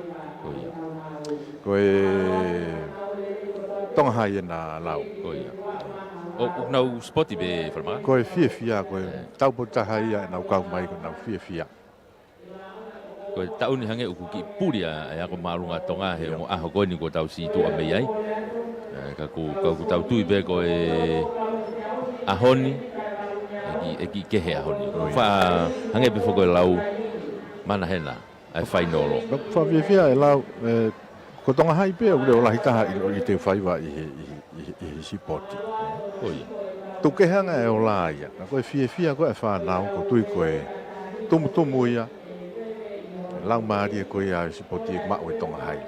Ko ia. Ko e Tonga Hai ʻena Lau. Ko ia. ʻO, ʻoku nau sipoti pē falemaka? Ko e fiefia, ko e taupotu taha ia ʻenau kau mai ko ʻenau fiefia. Ko e taʻu ni hangē ʻoku kiʻi puli ʻa e ako māʻolunga Tonga he ongo ʻaho ko eni kuo tau sītuʻa mei ai. ʻE, ka ʻoku, ka ʻoku tau tui pē ko e ʻaho ni, ʻe kiʻi, ʻe kiʻi kehe ʻaho ni. Ko ia. Faʻa hangē pē foki ko e lau Manahena. ʻA e fainolo. Ka ʻoku fakafiefia e lau, ʻe, ko Tonga Hai pē ʻoku leʻo lahi taha ʻi, ʻi he teu faiva ʻi he, ʻi he, ʻi he, ʻi he sipoti. Ko ia. Tuku kehe ange e ola ia. Ka ko e fiefia ko ē ʻa e fānau, ʻoku ou tui ko e tumutumu ia. Laumālie ko ia ʻa e sipoti ʻoku maʻu ʻe Tonga Hai.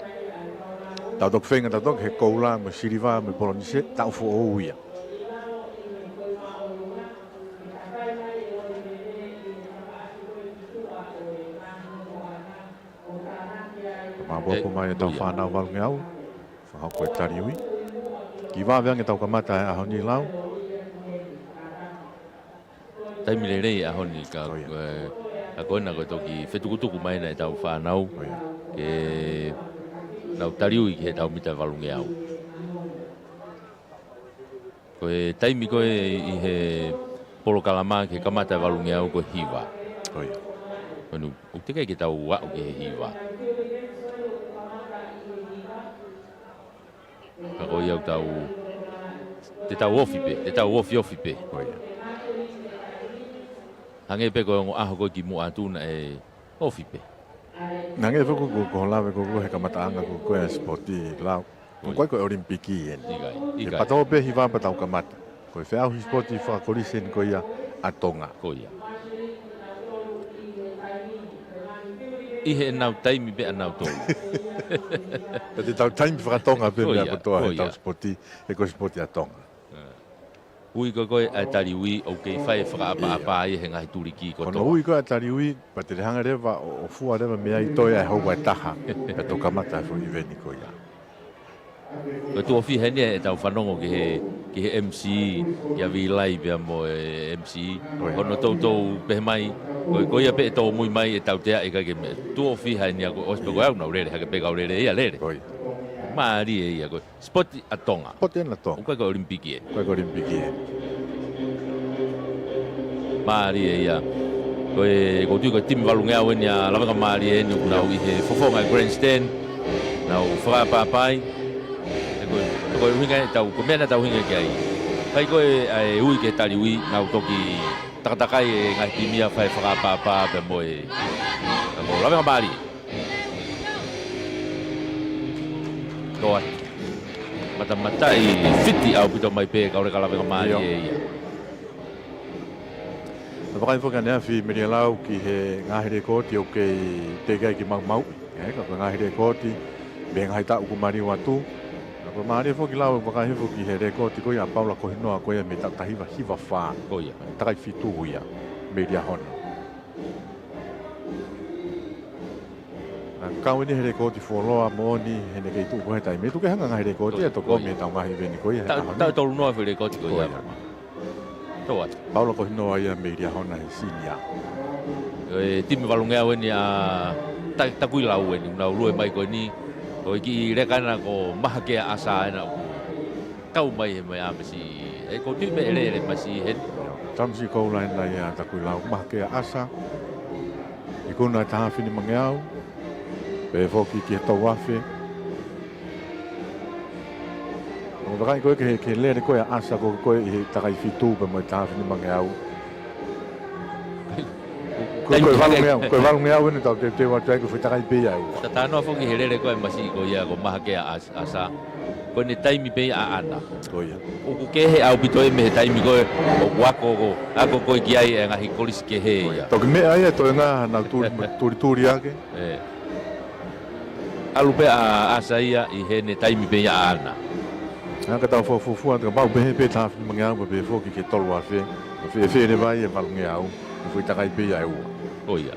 Tau toki feinga tau toki he koula mo e siliva mo e polonise, taʻu foʻou ia. Ka maopoopo mai ʻetau fānau valungeau. Fakahoko e tali ui. Kiʻi vave ange ʻetau kamata e ʻaho ni Lau. Taimi lelei e ʻaho ni ka, ʻe, ka ko ena ko e toki fetukutuku mai ʻena ʻetau fānau. Ke nau tali ui ki heʻetau mita valungeau. Ko e taimi ko ē ʻi he polokalama ke kamata e valungeau ko e hiva. Ko ia. Ko eni, ʻoku teʻeki ke tau aʻu ki he hiva. Ka ko ia ʻoku tau, te tau ofi pē, te tau ofi ofi pē. Ko ia. Hangē pē ko e ongo ʻaho ko ē kimuʻa atu naʻe ofi pē. Naʻe hangē foki ko, ko e lave ko, ko e kamataʻanga ko, ko e sipoti lau. Ko e, ko e ʻOlimipiki eni. ʻIkai, ʻikai. Pea tau pē hiva pea tau kamata. Ko e feʻauhi sipoti fakakolisi eni ko ia ʻa Tonga. Ko ia. ʻI heʻenau taimi pē ʻanautolu. Pea te tau taimi fakatonga pē meʻa kotoa he tau sipoti, he ko e sipoti ʻa Tonga. Ui ko ē ko ē ʻa e taliui ʻoku kei fai fakaʻapaʻapa ia he ngaahi tuliki kotoa. Ko hono ui ko ē ʻa e taliui, pea te ne hanga leva ʻo, ʻo fua leva mei ai toe ʻa e houa ʻe taha, pea toki kamata e foʻi ʻiveni ko ia. Ko e tuʻo fiha eni ʻetau fanongo ki he, ki he M C, kia Vilai pea mo e M C. Ko ia. Ko hono toutou pehē mai, ko, ko ia pē ʻe tōmui mai ʻe tautea ʻikai ke meʻa. Tuʻo fiha eni ia ko ʻosi pē ko au naʻa ku lele, hake pē kau lele ia lele. Ko ia. Mālie ia ko e sipoti ʻa Tonga. Sipoti ʻa Tonga. ʻOku ʻikai ko e ʻOlimipiki eni. ʻIkai ko e ʻOlimipiki eni. Mālie ia. Ko e, ʻoku ou tui ko e timi valungeau eni ʻa Lavengamālie eni ʻoku nau ʻi he fofonga e grandstand. Nau fakaʻapaʻapa ai. He ko e, ko e ʻuhinga ʻetau, ko e meʻa naʻa tau ʻuhinga ki ai. Pea ko e, ʻa e ui ki he taliui, nau toki takatakai e ngaahi timi ia fai fakaʻapaʻapa pea mo e, pea mo Lavengamālie. Toa. Matamataʻi fiti ʻaupito mai pē kau leka Lavengamālie ia. Naʻe vakai foki ʻaneafi Melia Lau ki he ngaahi lekooti ʻoku kei teʻeki ai ke maumauʻi. ʻE, ka ko e ngaahi lekooti, mei he ngaahi taʻu kuo maliu atu. Naʻe mālie foki Lau ʻo vakai foki he lekooti ko ia ʻa Paula Kohinoa ko ia mei he taʻu taha hiva hiva fā. Ko ia. Takai fitu ia, mei Liahona. Naʻe kau eni he lekooti fuoloa moʻoni, heʻene kei tuʻu ko ē he taimi. Tuku ke hanga ngaahi lekooti, ʻe toko ʻomi ʻetau ngaahi ʻiveni ko ia he ʻaho ni. Taʻu tolu noa foʻi lekooti ko ia. Toa. Paula Kohinoa ia mei Liahona he sinia. E timi valungeau eni ʻa Ta-, Takuilau eni, nau lue mai ko eni. Ko e kiʻi leka ena ko Mahakea ʻAsa ena ʻoku kau mai he mai ʻa Masi. ʻE, ʻoku ou tui meʻa lele Masi heni. Tamasiʻi koula ena ia Takuilau, Mahakea ʻAsa. Ikuna ʻe Tahafini Mangeau. Pehē foki ki he Touafe. ʻOku ou vakai ko ē ki he, ki he lele ko ē ʻa ʻAsa ko ē ʻi he takai fitu pea mo e Tahafini Mangeau. Ko e, ko e valungeau, ko e valungeau eni tau teuteu atu ai ko e foʻi takai pē ia ʻe ua. Tatau noa foki he lele ko ē Masi ko ia ko Mahakea ʻAs-, ʻAsa. Ko ʻene taimi pē ia ʻaʻana. Ko ia. ʻOku kehe ʻaupito ia mei he taimi ko ē ʻoku ako ko, ako ko ē ki ai e ngaahi kolisi kehe ia. Toki meʻa ia toenga naʻa nau tuli, tulituli ake. ʻE. ʻAlu pē ʻa ʻAsa ia ʻi heʻene taimi pē ia ʻaʻana. Naʻa ka tau fuafua, ka pau pē he pē Tahafini Mangeau pea pehē foki ki he Touafe. Pea fēfē leva ia e valungeau, ko e foʻi takai pē ia ʻe ua. Ko ia.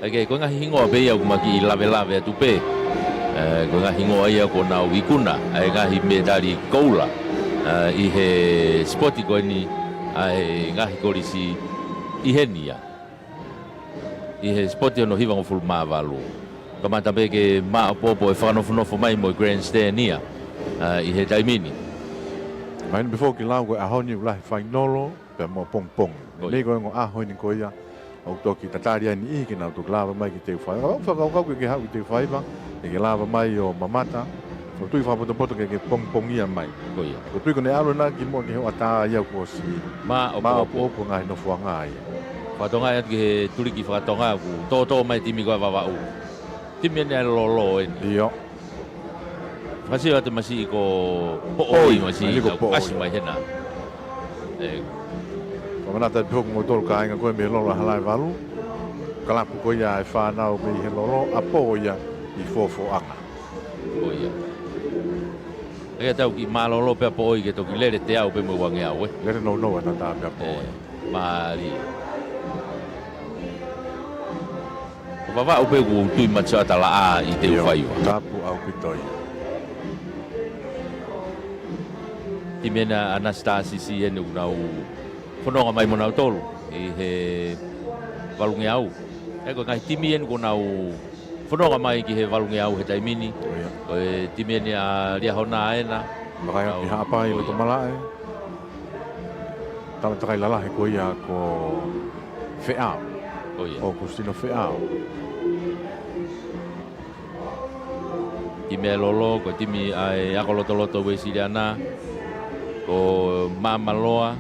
ʻAi ke, ko e ngaahi hingoa pē ia ʻoku ma kiʻi lavelave atu pē. ʻE, ko e ngaahi hingoa ia kuo nau ikuna ʻa e ngaahi mētali koula, ʻa, ʻi he sipoti ko eni ʻa e ngaahi kolisi ʻi heni ia. ʻI he sipoti hono hivangofulu mā valu. Kamata pē ke māʻopoʻopo e fakanofonofo mai mo e grandstand ia, ʻa, ʻi he taimi ni. Mahino pē foki Lau ko e ʻaho ni ʻoku lahi e fainolo, pea mo e pongipongi. Ko ia. Meimei ko e ongo ʻaho eni ko ia, ʻoku toki tatali ai e niʻihi ke nau toki lava mai ki Teufaiva. ʻOku ou fakakaukau ke ke haʻu ki Teufaiva, ke ke lava mai ʻo mamata, ʻoku ou tui fakapotopoto ke ke pongipongia mai. Ko ia. ʻOku ou tui ko ʻene ʻalu ena kimuʻa ki he hoʻatā ia kuo ʻosi. Māʻopoʻopo. Māʻopoʻopo ngaahi nofoʻanga ia. Fakatokangaʻi atu ki he tuliki fakatonga ʻoku tōtō mai e timi ko ē ʻa Vavaʻu. Timi eni ʻa e Lolo eni. ʻIo. Fakasio atu Masi ko Poʻoi, Poʻoi, Masi Masi ko Poʻoi. ʻAsi mai hena. ʻE. Fakamanatu atu pē foki kimoutolu kāinga ko ē mei Lolo ʻa Halaevalu. Kalapu ko ia ʻa e fānau mei he Lolo, ʻapō ia ʻi Fofoʻanga. Ko ia. ʻE tau kiʻi mālōlō pē ʻa Poʻoi ke toki lele teau pē mo e uangeau, ē. Lele nounou ʻa e tatā pē ʻa Poʻoi. ʻE, mālie. Ko Vavaʻu pē ʻoku ou tui mate sioʻata laʻā ʻi Teufaiva. ʻIo, tapu ʻaupito ia. Timi ena ʻa Nasitasisi eni ʻoku nau fononga mai mo nautolu ʻi he valungeau. ʻE, ko e ngaahi timi eni kuo nau fononga mai ki he valungeau he taimi ni. Ko ia. Ko e timi eni ʻa Liahona ena. Vakai atu ki Haʻapai, ko ia. Loto Malaʻe. Tala takai lalahi ko ia ko Feʻao. Ko ia. ʻOkusitino Feʻao. Timi ʻa e Lolo, ko e timi ʻa e Ako Lotoloto Uēsiliana, ko Māmaloa.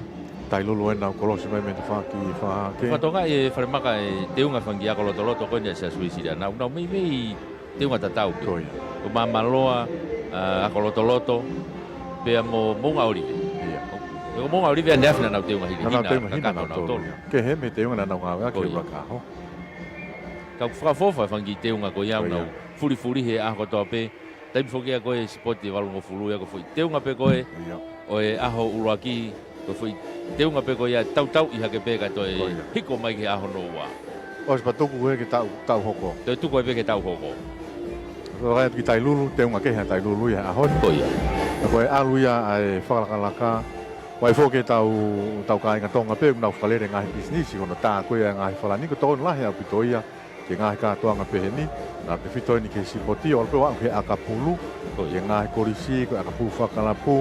Tailulu ena ʻoku kolosi mai mei he tafaʻaki fakahahake. Fakatokangaʻi ʻe Falemaka e teunga fanga kiʻi ako lotoloto ko eni ʻa e Siasi Uēsiliana. Nau meimei teunga tatau pē. Ko ia. Ko Māmaloa, ʻa, Ako Lotoloto, pea mo Moʻunga ʻŌlive. Ia. Ko Moʻunga ʻŌlive ʻaneafi naʻa nau teunga hili. Naʻa nau hina teunga hina kakato nautolu. Nautolu ia. Kehe mei he teunga naʻa nau ngāueʻaki he ʻuluaki ʻaho. Ka ʻoku fakaʻofoʻofa e fanga kiʻi teunga ko ia, ko ia, ʻoku nau fulifulihi he ʻaho kotoa pē. Taimi foki ia ko e sipoti ʻe valungofulu ia ko e foʻi teunga pē ko ē. Ia. ʻO e ʻaho ʻuluaki, ko e foʻi teunga pē ko ia ʻe tautauʻi hake pē kae toe, ko ia, hiko mai ki he ʻaho hono ua. ʻOsi pea tuku ē ki he taʻu, taʻu hoko. Toe tuku ai pē ki he taʻu hoko. Ko e ʻai atu ki Tailulu, teunga kehe ʻa Tailulu ia he ʻaho ni. Ko ia. Ka ko e ʻalu ia ʻa e fakalakalaka. Vakai foki ki heʻetau, ʻetau kāinga Tonga pē, ʻoku nau fakalele e ngaahi pisinisi, ko hono tā ko ia e ngaahi falani, ko e tokoni lahi ʻaupito ia ki he ngaahi kātoanga pehē ni, naʻa tefito eni ki he sipoti, ʻo aʻu pē ʻo aʻu ki he ʻakapulu, ko ia, ki he ngaahi kolisi, ko e ʻakapulu fakakalapu,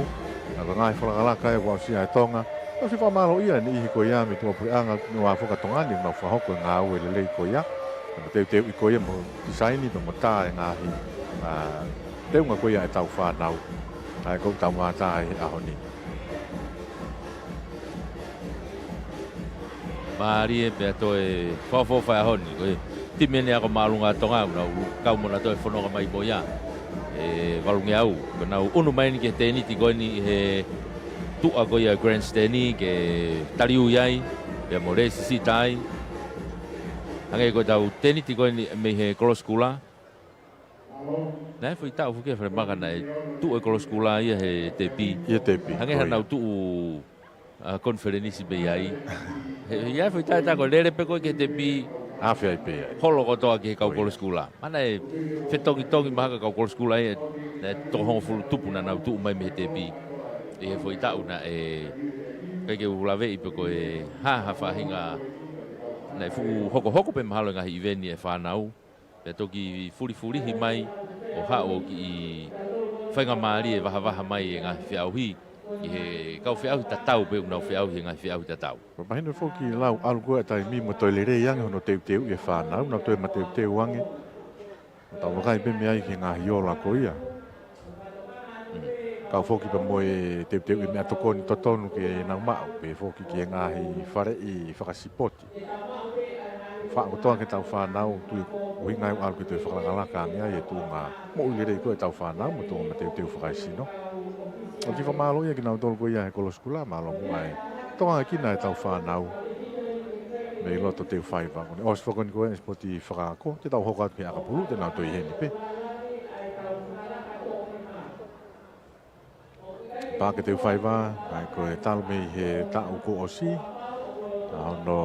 naʻa ko e ngaahi fakalakalaka ia kuo aʻusia ʻe Tonga. Tau ʻosi fakamālōʻia e niʻihi ko ia mei tuʻapuleʻanga, mei he ʻOtua Tonga ni, ʻoku nau fakahoko e ngāue lelei ko ia. Naʻa nau teuteuʻi ko ia mo tisaini pea mo tā e ngaahi, ʻa, teunga ko ia ʻetau fānau. ʻA ia ko ʻetau mātā ʻi he ʻaho ni. Mālie pea toe fakaʻofoʻofa e ʻaho ni, ko e timi eni ʻa e Ako Māʻolunga ʻa Tonga, ʻoku nau kau mo nautolu he fononga mai ko ia ʻe valungeau, ko ʻenau ʻunu mai eni ki he tēniti ko eni he tuʻa ko ia grandstand ke taliui ai, pea mo lēsisita ai. Hangē ko ʻetau tēniti ko eni mei he Kolosi Kula. Naʻe foʻi taʻu foki ʻe Falemaka naʻe tuʻu e Kolosi Kula ia he tepi. ʻI he tepi, hangē ko ia, hanau tuʻu, ʻa, konifelenisi pē ai. He, he ʻi ai e foʻi taʻu ʻe taha ko e lele pē ko ē ki he tepi. Afe ai pē ai. Holo kotoa ki he kau, ko ia, Kolosi Kula. Mahalo naʻe fetongitongi mahalo e kau Kolosi Kula ia, naʻe toko hongofulu tupu naʻa nau tuʻu mai mei he tepi. ʻI he foʻi taʻu naʻe, ʻikai ke u laveʻi pe ko e hā ha faʻahinga, naʻe fuʻu hokohoko pē mahalo e ngaahi ʻiveni ʻa e fānau. Pea toki fulifulihi mai ʻo haʻu ʻo kiʻi faingamālie vahavaha mai e ngaahi feʻauhi ʻi he kau feʻauhi tatau pē ʻoku nau feʻauhi he ngaahi feʻauhi tatau. Pea mahino foki lau ʻalu ko ē e taimi mo e toe lelei ange hono teuteuʻi e fānau, nau toe mateuteu ange. Tau vakai pē mei ai ki he ngaahi ola ko ia. Mm. Kau foki pea mo e teuteuʻi meʻatokoni totonu ke nau maʻu, pehē foki ki he ngaahi faleʻi fakasipoti. Faʻa kotoa ki heʻetau fānau, tui ʻuhinga ia ʻoku ʻalu ke toe fakalakalaka ange ai e tuʻunga moʻui lelei ko ē ʻetau fānau, mo e tuʻunga mateuteu fakaesino. ʻOku fakamālō ia kinautolu ko ia he Kolosi Kula, mālō muʻa e tokanga ki ai ʻetau fānau mei loto Teufaiva. Ko ʻene ʻosi foki eni ko ē e sipoti fakaako, te tau hoko atu ki he ʻakapulu, te nau toe ʻi heni pē. Paʻake Teufaiva, ʻa ia ko e talu mei he taʻu kuo ʻosi, ʻa hono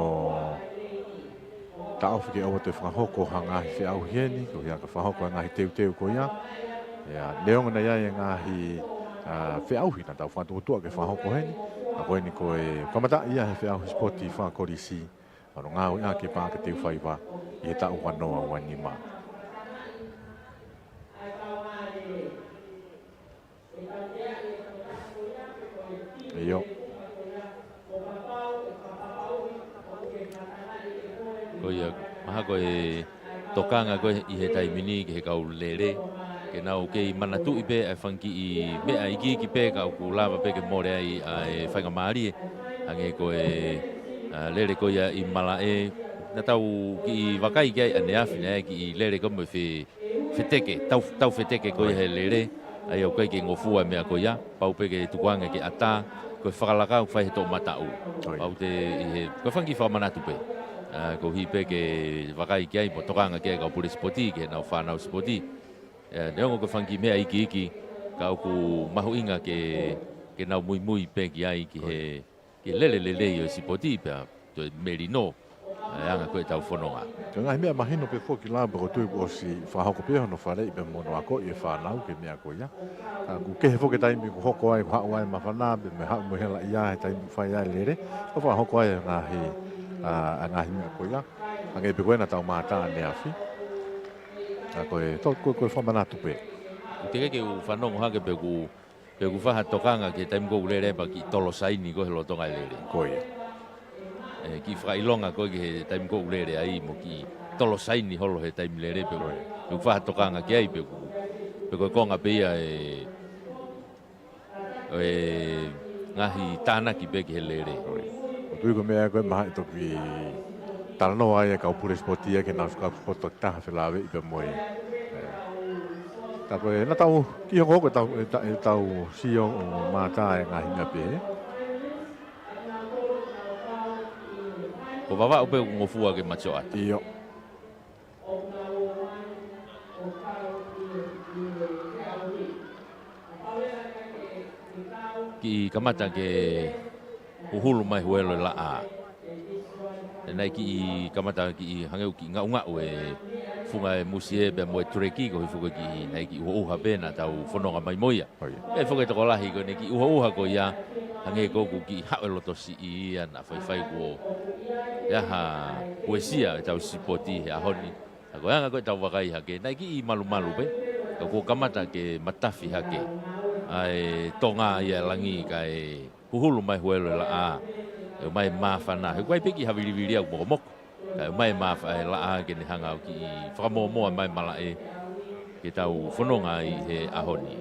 taʻofi ke ʻoua toe fakahoko ha ngaahi feʻauhi heni, ko ia ka fakahoko e ngaahi teuteu ko ia. Ia, neongo naʻe ʻi ai e ngaahi, ʻa, feʻauhi naʻa tau fakatuʻutuʻu ke fakahoko heni, ka ko eni ko e kamataʻi ia he feʻauhi sipoti fakakolisi, hono ngāueʻaki e Paʻake Teufaiva ʻi he taʻu ua noa ua nima. ʻIo. Ko ia, mahalo ko e tokanga ko ē ʻi he taimi ni ki he kau lele, ke nau kei manatuʻi pē e fanga kiʻi meʻa ikiiki pē ka ʻoku lava pē ke mole ai ʻa e faingamālie. Hangē ko e, ʻa, lele ko ia ʻi Malaʻe, naʻa tau kiʻi vakai ki ai ʻaneafi, naʻe kiʻi lele ko ē mo e fe-, feteke, tau, tau feteke ko ia he lele, ʻa ia ʻoku ʻikai ke ngofua e meʻa ko ia, pau pē ke tukuange ke ʻatā, ko e fakalaka ʻoku fai he toʻomataʻu. ʻIo. Pau te ʻi he, ko e fanga kiʻi fakamanatu pē. ʻA, koeʻuhi pē ke vakai ki ai, mo tokanga ki ai e kau pule sipoti, ki heʻenau fānau sipoti. ʻIa, neongo ko e fanga kiʻi meʻa ikiiki, ka ʻoku mahuʻinga ke, ke nau muimui pē ki ai, ki he, ʻIo. Ke lele lelei ʻo e sipoti pea toe melino ʻa e anga ko ē ʻetau fononga. Ko e ngaahi meʻa mahino pē foki lau pē ko e tui kuo ʻosi fakahoko pē hono faleʻi pea mo hono akoʻi e fānau ki he meʻa ko ia. Ka ʻoku kehe foki e taimi ʻoku hoko ai, ʻoku haʻu ai e māfana, pea mo e haʻu mo e helaʻia he taimi ʻoku fai ai e lele, ʻo fakahoko ai e ngaahi, ʻa, ʻa e ngaahi meʻa ko ia. Hangē pē ko ē naʻa tau mātā ʻaneafi. ʻA, ko e, tau, ko e, ko e fakamanatu pē. ʻOku teʻeki ke u fanongo hake pe ʻoku Pea ʻoku fai ha tokanga ki he taimi ʻoku lele ai pea kiʻi tolo saini ko ē he lolotonga e lele. Ko ia. ʻE, kiʻi fakaʻilonga ko ē ki he taimi ʻoku lele ai mo kiʻi tolo saini holo he taimi lele pē. Ko ia. Pea ʻoku fai ha tokanga ki ai pē ʻoku, pea ko e konga pē ia ʻe, ʻe ngaahi tānaki pē ki he lele. Ko ia. ʻOku ou tui ko e meʻa ko ē mahalo ʻe toki talanoa ai e kau pule sipoti ia ki heʻenau kau sipoti toki taha felāveʻi pea mo e. ʻE. Tā ko ē, naʻa tau kiʻi hokohoko ʻetau, ʻeta-, ʻetau sio ʻo mātā e ngaahi meʻa pehē. Ko Vavaʻu pē ʻoku ngofua ki he Matioʻata. ʻIo. Kiʻi kamata ke huhulu mai Huelo e laʻā. ʻE, naʻe kiʻi kamata kiʻi hangē ʻoku kiʻi ngaʻungaʻu e funga e musie pea mo e tuleki koeʻuhi foki ko e kiʻi, naʻe kiʻi ʻuhoʻuha pē naʻa tau fononga mai mo ia. Ko ia. Pea foki e tokolahi ko ʻene kiʻi ʻuhoʻuha ko ia, hangē ko ē ʻoku kiʻi haʻu e loto siʻi ia naʻa faifai kuo ʻi ai ha uesia ʻetau sipoti he ʻaho ni. Ka ko e anga ko ē ʻetau vakai hake, naʻe kiʻi malumalu pē, ka kuo kamata ke matafi hake ʻa e tonga ia e langi kae huhulu mai Huelo e laʻā, ʻe ʻomai e māfana, he ʻoku ʻi ai pē kiʻi havilivili ʻoku mokomoko, kae ʻomai e māfana e laʻā ke ne hanga ʻo kiʻi fakamōmoa mai e malaʻe ke tau fononga ai he ʻaho ni.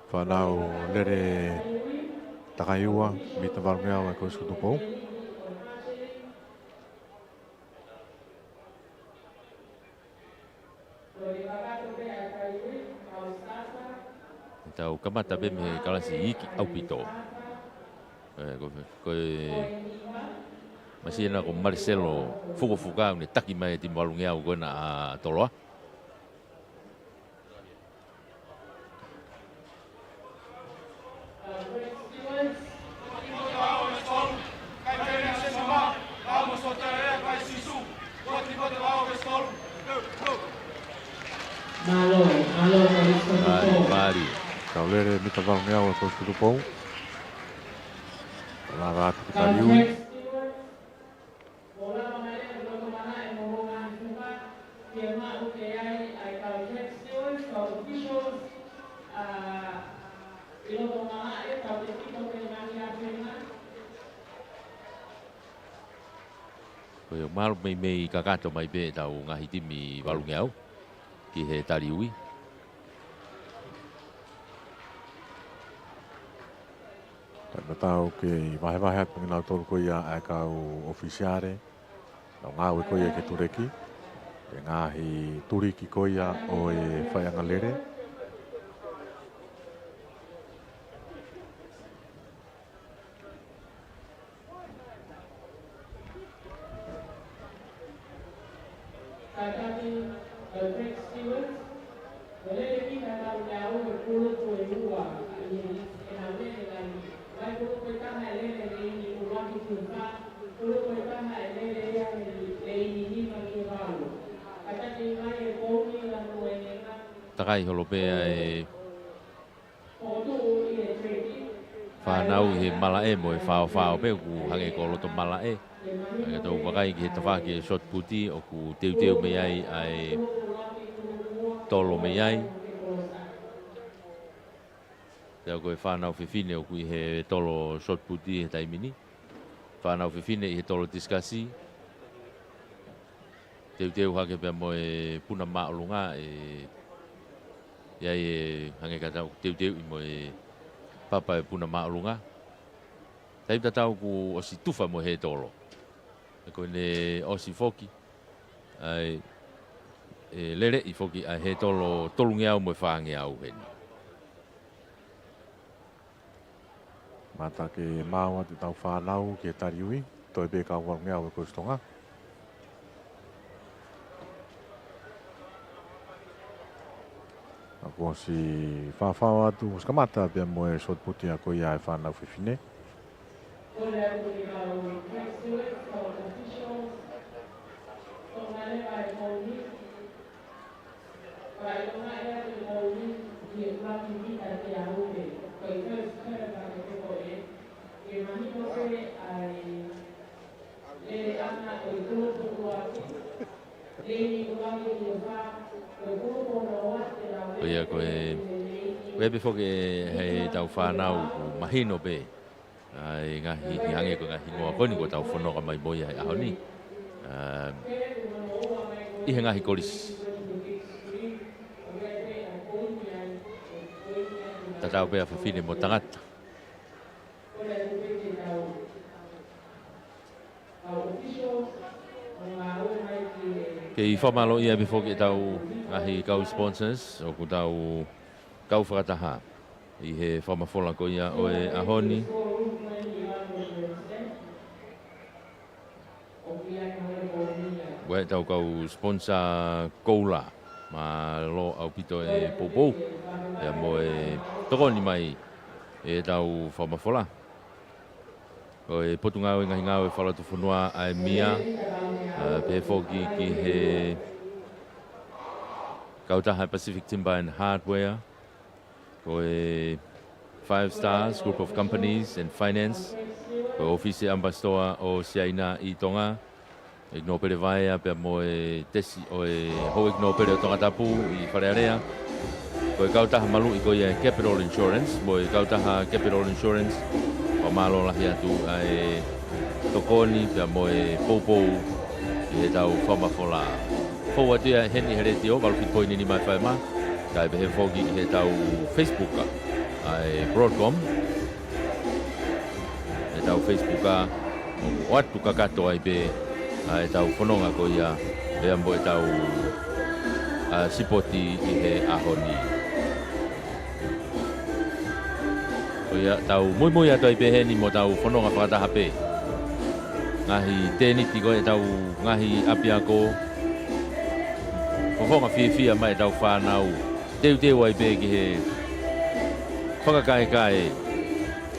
Fānau lele takai ua, mita valungeau ʻa e Kolisi ko Tupou. Tau kamata pē mei he kalasi iiki ʻaupito. ʻE, ko, ko e masiʻi ena ko Mariselo Fukofuka ʻoku ne taki mai e timi valungeau ko ena ʻa Toloa. Mālō, mālō, Kolisi ko Tupou. Mālō, mālō. Tau lele mita valungeau ʻa e Kolisi ko Tupou. Lava atu ki he taliui. Kou lava mai leva ki loto malaʻe mo hono ngaahi funga, ke maʻu ke ʻi ai ʻa e kau tax stewards, kau officials, ʻa, ʻi loto malaʻe, kau tefito ki he ngaahi ʻāfenga. Ko ia, mahalo meimei kakato mai pē ʻetau ngaahi timi valungeau ki he taliui. Tau tatau ke vahevahe atu pē kinautolu ko ia ʻa e kau ʻōfisiale, nau ngāue ko ia ki he tuliki, ʻi he ngaahi tuliki ko ia ʻo e faiʻangalele. Kātaki, kau tax stewards, ʻo lele mita valungeau ʻa e kulupu ʻe ua, ʻi he, ʻenau lele nai, ʻa e kulupu ʻe taha ʻe lele he leini ʻuluaki ki he fā, kulupu ʻe taha ʻe lele ia he leini nima ki he valu. Kātaki mai e poini ʻa e moʻoni. Takai holo pē ʻa e fānau ʻi he malaʻe mo e faofao pē ʻoku hangē ko loto malaʻe. Hangē ʻetau vakai ki he tafaʻaki e shot put ʻoku teuteu mei ai ʻa e tolo mei ai. Pea ko e fānau fefine ʻoku ʻi he tolo shot put he taimi ni. Fānau fefine ʻi he tolo tisikasi. Teuteu hake pea mo e puna māʻolunga ʻe, ʻi ai e hangē ka tau teuteuʻi mo e papa e puna māʻolunga. Taimi tatau kuo ʻosi tufa mo e hētolo. ʻE ko ʻene ʻosi foki, ʻa e, ʻe leleʻi foki ʻa e hētolo tolungeau mo e fāngeau heni. Mata ke maʻu atu ʻetau fānau ki he taliui, toe pē kau valungeau ʻa e Kolisi Tonga. Ka kuo ʻosi faofao atu, ʻosi kamata pea mo e shot put ko ia ʻa e fānau fefine. Kae ʻiloa ʻa e ʻuluaki mita ki ʻaho ni, ko e first term ʻa e pepo ē, ke mahino pē ʻa e lele ʻana ʻo e kulupu ʻuluaki, Ko ia ko e, ko e pē foki ʻe he tau fānau ʻoku mahino pē ʻa e ngaahi, hangē ko e ngaahi hingoa ko eni kuo tau fononga mai mo ia he ʻaho ni. ʻA, ʻi he ngaahi kolisi. Tatau pē ʻa fafine mo tangata. Kei fakamālōʻia pē foki ʻetau ngaahi kau sponsors, ʻoku tau kau fakataha ʻi he fakamafola ko ia ʻo e ʻaho ni. Ko ʻetau kau sponsor koula, mālō ʻaupito e poupou, pea mo e tokoni mai ʻetau fakamafola. Ko e Potungāue Ngaahi Ngāue Fakalotofonua ʻa e mia, ʻa, pehē foki ki he kautaha Pacific Timber and Hardware, ko e Five Stars Group of Companies and Finance, ko e ʻŌfisi ʻAmipasitoa ʻo Siaina ʻi Tonga, ʻEiki Nōpele Vaea pea mo e tesi ʻo e Houʻeiki Nōpele ʻo Tongatapu ʻi Fale Alea. Ko e kautaha maluʻi ko ia e Capital Insurance, mo e kautaha Capital Insurance, fakamālō lahi atu ʻa e tokoni pea mo e poupou ʻi heʻetau fakamafola. Fou atu ia heni he letiō, valu fitu poini nima F M, kae pehē foki ʻi heʻetau Facebook, ʻa e Broadcom. ʻEtau Facebook, ʻoku ʻoatu kakato ai pē ʻa ʻetau fononga ko ia, pea mo ʻetau, ʻa, sipoti ʻi he ʻaho ni. Ko ia tau muimui atu ai pē heni mo tau fononga fakataha pē. Ngaahi tēniti ko ʻetau ngaahi ʻapiako. Fofonga fiefia mai ʻetau fānau. Teuteu ai pē ki he fakakaekae.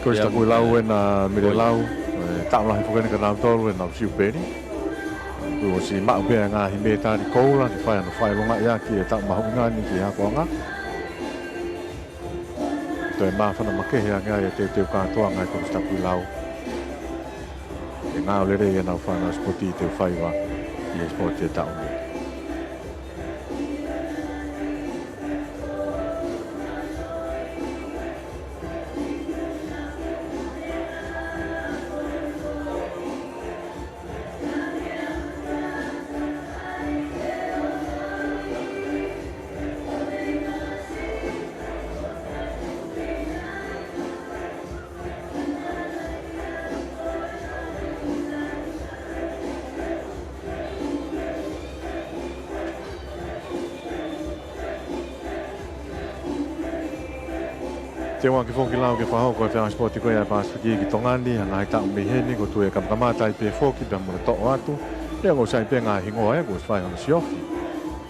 Kolisi Tapuilau ena Milelau, ʻe, taʻu lahi foki eni kia nautolu ʻenau siupeli. Kuo ʻosi maʻu pē ʻa e ngaahi mētali koula, ke fai hano fakaʻilongaʻi ʻaki e taʻu mahuʻinga ni ki he akoʻanga. Toe māfana makehe ange ai e teuteu kātoanga ʻa e Kolisi Tapuilau. ʻE ngāue lelei ʻenau fānau sipoti ʻi Teufaiva ʻi he sipoti e taʻu ni. Teu ʻaki foki lau ke fakahoko e feʻauhi sipoti ko ia ʻa e Pasifiki ki Tonga ni, ʻa e ngaahi taʻu mei heni, ko e tuʻu e kamakamata ai pē foki, pea mo e toʻo atu, pea ʻoku sai pē ngaahi hingoa ʻoku ʻosi fai hono siofi.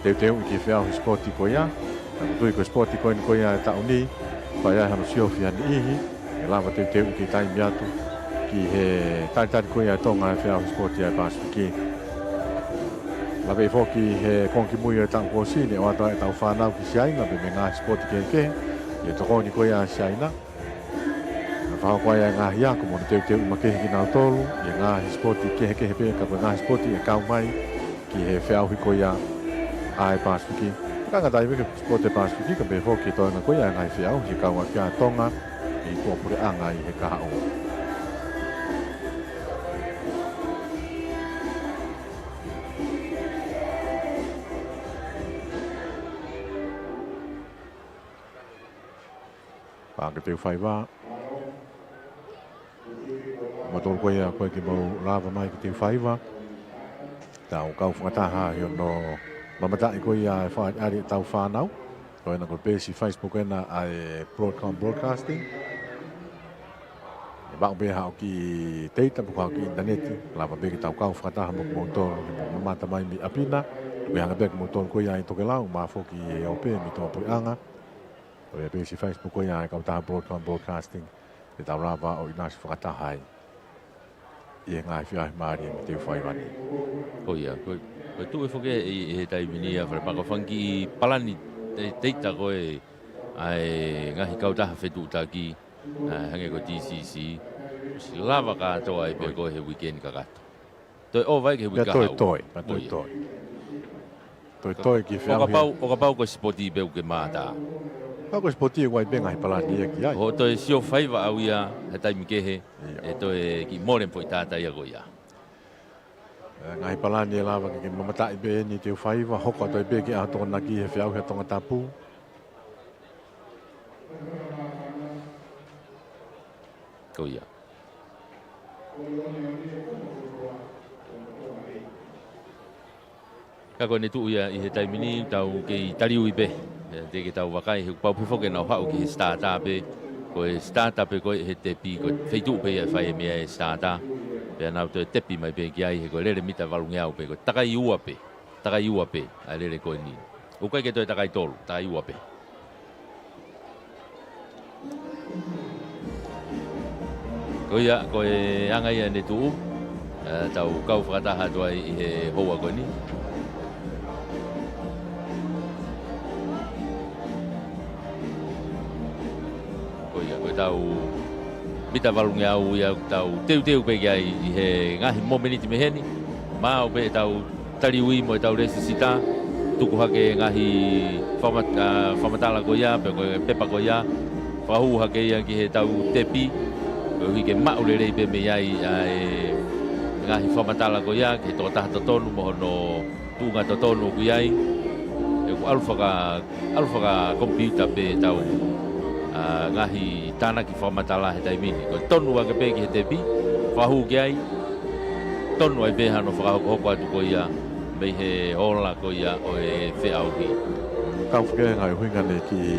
Teuteuʻi ki he feʻauhi sipoti ko ia, ʻa ia ko e tuʻu ko e sipoti ko eni ko ia e taʻu ni, fai ai hano siofi ʻa e niʻihi, ʻe lava teuteuʻi ki he taimi atu, ki he talitali ko ia ʻa Tonga ʻa e feʻauhi sipoti ʻa e Pasifiki. Laveʻi foki he konga kimui ʻo e taʻu kuo ʻosi ni, ʻoatu ai ʻetau fānau ki Siaina, pea mo e ngaahi sipoti kehekehe, ʻi he tokoni ko ia ʻa Siaina. Naʻe fakahoko ai ʻa e ngaahi ako mo hono teuteuʻi makehe kinautolu, ʻi he ngaahi sipoti kehekehe pē, ka ko e ngaahi sipoti ʻe kau mai ki he feʻauhi ko ia ʻa e Pasifiki. Ka ngata ai pē ki he sipoti ʻa e Pasifiki, ka pehē foki ki he toenga ko ia ʻa e ngaahi feʻauhi ʻe kau ai pē ʻa Tonga, ʻi he tuʻapuleʻanga ʻi he kahaʻu. Paʻake Teufaiva. Mautolu ko ia ko ē ke mau lava mai ki Teufaiva. Tau kau fakataha ʻi hono mamataʻi ko ia e fakaʻaliʻali ʻetau fānau. Ko ena ko e peesi Facebook ena ʻa e Broadcom Broadcasting. ʻE maʻu pē haʻo kiʻi teita pe ko haʻo kiʻi ʻinitaneti, lava pē ke tau kau fakataha mo kimoutolu, ke mou mamata mai mei ʻapi na, tuku ke hanga pē kimoutolu ko ia ʻi tokelau, mo foki ʻo pē mei tuʻapuleʻanga. Ko e peesi Facebook ko ia ʻa e kautaha Broadcom Broadcasting, te tau lava ʻo ʻinasi fakataha ai ʻi he ngaahi feʻauhi mālie mei Teufaiva ni. Ko ia, ko, ko e tuʻu ʻe foki ʻi, ʻi he taimi ni ʻa Fale Paka fanga kiʻi palani te, teita ko ē ʻa e ngaahi kautaha fetuʻutaki, ʻa, hangē ko e T C C, ʻosi lava kātoa ai pē ko ē he weekend kakato. Toe ʻova ai ki he uike kahaʻu. Toe, toe, toe. Toe toe ki he ʻo feʻauhi. Kapau, ʻo kapau ko e sipoti pē ʻoku ke mātā. Kapau ko e sipoti ʻoku ʻi ai pē ngaahi palani ia ki ai. ʻO toe sio faiva au ia he taimi kehe, ʻIo. ʻE toe kiʻi mole foʻi tātā ia ko ia. ʻE, ngaahi palani ʻe lava ke, ke mamataʻi pē eni te u faiva, hoko atu ai pē ki he ʻaho Tokonaki he feʻauhi ʻa Tongatapu. Ko ia. Ka ko ʻene tuʻu ia ʻi he taimi ni tau kei taliui pē. ʻE, teʻeki ke tau vakai he kuo pau pē foki ke nau haʻu ki he starter pē. Ko e starter pē ko ē he tepi, ko e feituʻu pē ia ʻe fai e meʻa e starter. Pea nau toe tepi mai pē ki ai he ko e lele mita valungeau pē, ko e takai ua pē. Takai ua pē, ʻa e lele ko eni. ʻOku ʻikai ke toe takai tolu, takai ua pē. Ko ia, ko e anga ia ʻene tuʻu, ʻe, tau kau fakataha atu ai ʻi he houa ko eni. Ko ia, ko e tau mita valungeau ia ʻoku tau teuteu pē ki ai ʻi he ngaahi momeniti mei heni. Maʻu pē ʻetau taliui mo ʻetau lēsisita, tuku hake ngaahi fakamat-, ʻa, fakamatala ko ia, pe ko e pepa ko ia, fakahū hake ia ki he tau tepi, koeʻuhi ke maʻu lelei pē mei ai ʻa e ngaahi fakamatala ko ia, ki he tokotaha totonu mo hono tuʻunga totonu ʻoku ʻi ai, ʻoku ʻalu faka-, ʻalu fakakomipiuta pē ʻetau, ʻa, ngaahi tānaki fakamatala he taimi ni. Ko e tonu ake pē ki he tepi, fakahū ki ai, tonu ai pē hano fakahokohoko atu ko ia mei he ola ko ia ʻo e feʻauhi. Kau fakaʻuhinga ʻuhinga ʻene kiʻi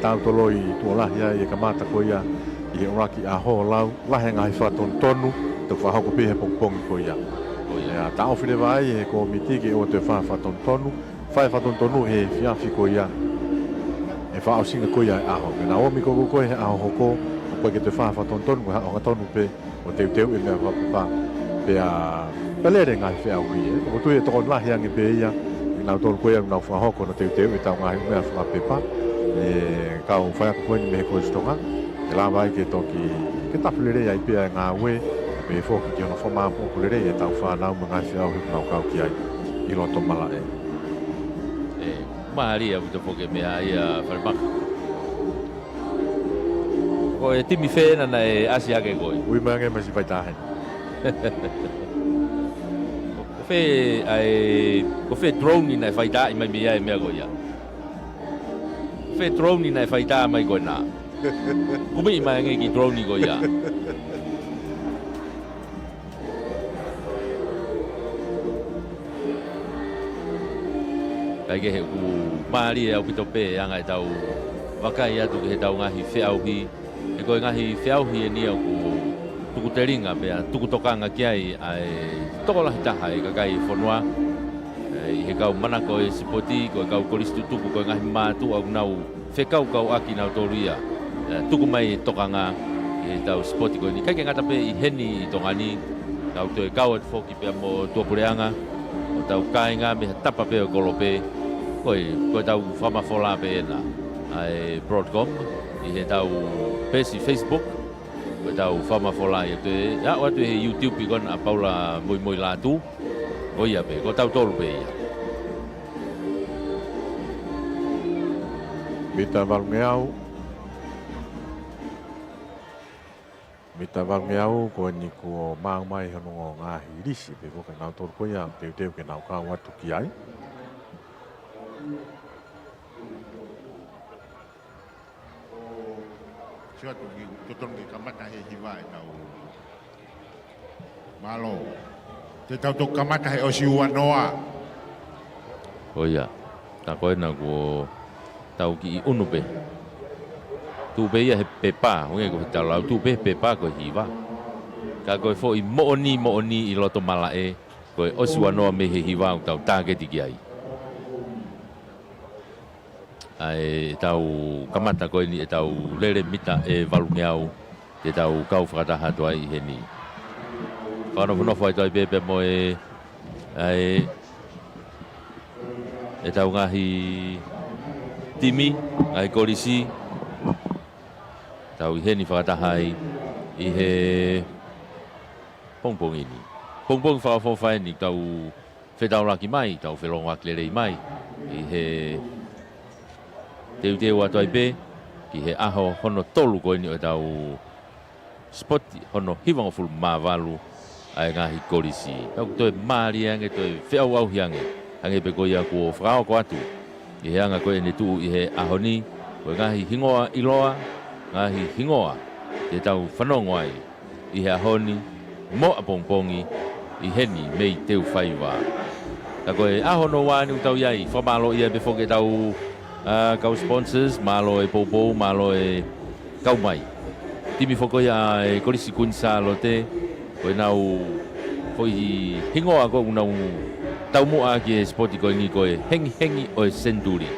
tautoloi tuʻo lahi ai e kamata ko ia ʻi he ʻuluaki ʻaho, lau lahi e ngaahi fakatonutonu, toki fakahoko pē he pongipongi ko ia. Ko ia. ʻIo, taʻofi leva ai he kōmiti ke ʻoua toe fai ha fakatonutonu, fai e fakatonutonu he efiafi ko ia, ʻi he fakaʻosinga ko ia e ʻaho. Ke nau ō mai ko ē ko ē he ʻaho hoko, ʻoku ʻikai ke toe fai ha fakatonutonu, ko e haʻu hangatonu pē ʻo teuteu e meʻa fakapepa. Pea, pea lele e ngaahi feʻauhi, ʻe. ʻOku ou tui ʻe tokoni lahi ange pē ia, ʻi he nau tolu ko ia ʻoku nau fakahoko hono teuteu ʻetau ngaahi meʻa fakapepa. ʻE, kau faiako ko eni mei he Kolisi Tonga, ʻe lava ai ke toki, ke tapu lelei ai pē ʻa e ngāue, pehē foki ki hono fakamāʻopoʻopo lelei ʻetau fānau mo e ngaahi feʻauhi ʻoku nau kau ki ai ʻi loto malaʻe. ʻE, mālie ʻaupito foki e meʻa ia, Falemaka. Ko e timi fē ena naʻe ʻasi hake ko ē? Ui mai ange mei siʻi faitā heni. Ko fē ʻa e, ko fē drone naʻe faitaaʻi mai mei ai e meʻa ko ia? Fē drone naʻe faitā mai ko ena? Kumi mai ange kiʻi drone ko ia. Kae kehe ʻoku mālie ʻaupito pē ʻa e anga ʻetau vakai atu ki heʻetau ngaahi feʻauhi. He ko e ngaahi feʻauhi eni ia ʻoku tuku telinga pea tuku tokanga ki ai ʻa e tokolahi taha e kakai e fonua. ʻE, ʻi he kau manako e sipoti, ko e kau kolisi tutupu, ko e ngaahi mātuʻa ʻoku nau fekaukauʻaki nautolu ia, ʻe, tuku mai e tokanga ʻi heʻetau sipoti ko eni. ʻIkai ke ngata pē ʻi heni ʻi Tonga ni, tau toe kau atu foki pea mo tuʻapuleʻanga, ʻo tau kāinga mei ha tapa pē ʻo e kolope, ko e, ko ʻetau fakamafola pē ena ʻa e Broadcom ʻi heʻetau peesi Facebook, ko ʻetau fakamafola ia te, ʻe aʻu atu he YouTube ʻi kona ʻa Paula Moimoilatu, ko ia pē, ko tautolu pē ia. Mita valungeau. Mita valungeau, ko eni kuo maʻu mai hono ngaahi lisi, pea ko kinautolu ko ia, teuteu ke nau kau atu ki ai. Sio atu ki, totonu ke kamata he hiva ʻetau. Mālō. Te tau toki kamata he ʻosi ua noa. Ko ia. Tā ko ena kuo tau kiʻi ʻunu pē. Tuʻu pē ia he pepa, ʻuhinga ko e tau lau, tuʻu pē he pepa ko e hiva. Ka ko e foʻi moʻoni, moʻoni ʻi loto malaʻe, ko e ʻosi ua noa mei he hiva ʻoku tau tāketi ki ai. ʻA e tau kamata ko eni ʻetau lele mita ʻe valungeau te tau kau fakataha atu ai ʻi heni. Fakanofonofo atu ai pē pea mo e, ʻa e, ʻetau ngaahi timi, ngaahi kolisi, tau ʻi heni fakataha ai ʻi he pongipongi ni. Pongipongi fakaʻofoʻofa eni, tau fetaulaki mai, tau felongoaki lelei mai. ʻi he teuteu atu ai pē ki he ʻaho hono tolu ko eni ʻo ʻetau sipoti hono hivangofulu mā valu ʻa e ngaahi kolisi. Pea ʻoku toe mālie ange, toe feʻauʻauhi ange, hangē pē ko ia kuo fakahoko atu ʻi he anga ko eni ʻoku tuʻu ʻi he ʻaho ni, ko e ngaahi hingoa ʻiloa, ngaahi hingoa te tau fanongo ai ʻi he ʻaho ni mo ʻapongipongi ʻi heni mei Teufaiva. Ka ko e ʻaho hono ua ni ʻoku tau ʻi ai, fakamālō ia pē foki ʻetau, ā, kau sponsors, mālō e poupou, mālō e kau mai. Timi foki ia ʻa e Kolisi Kuini Sālote, ko ʻenau foʻi hingoa ko ē ʻoku nau taumuʻa ki he sipoti ko eni ko e Hengihengi ʻo e Senituli.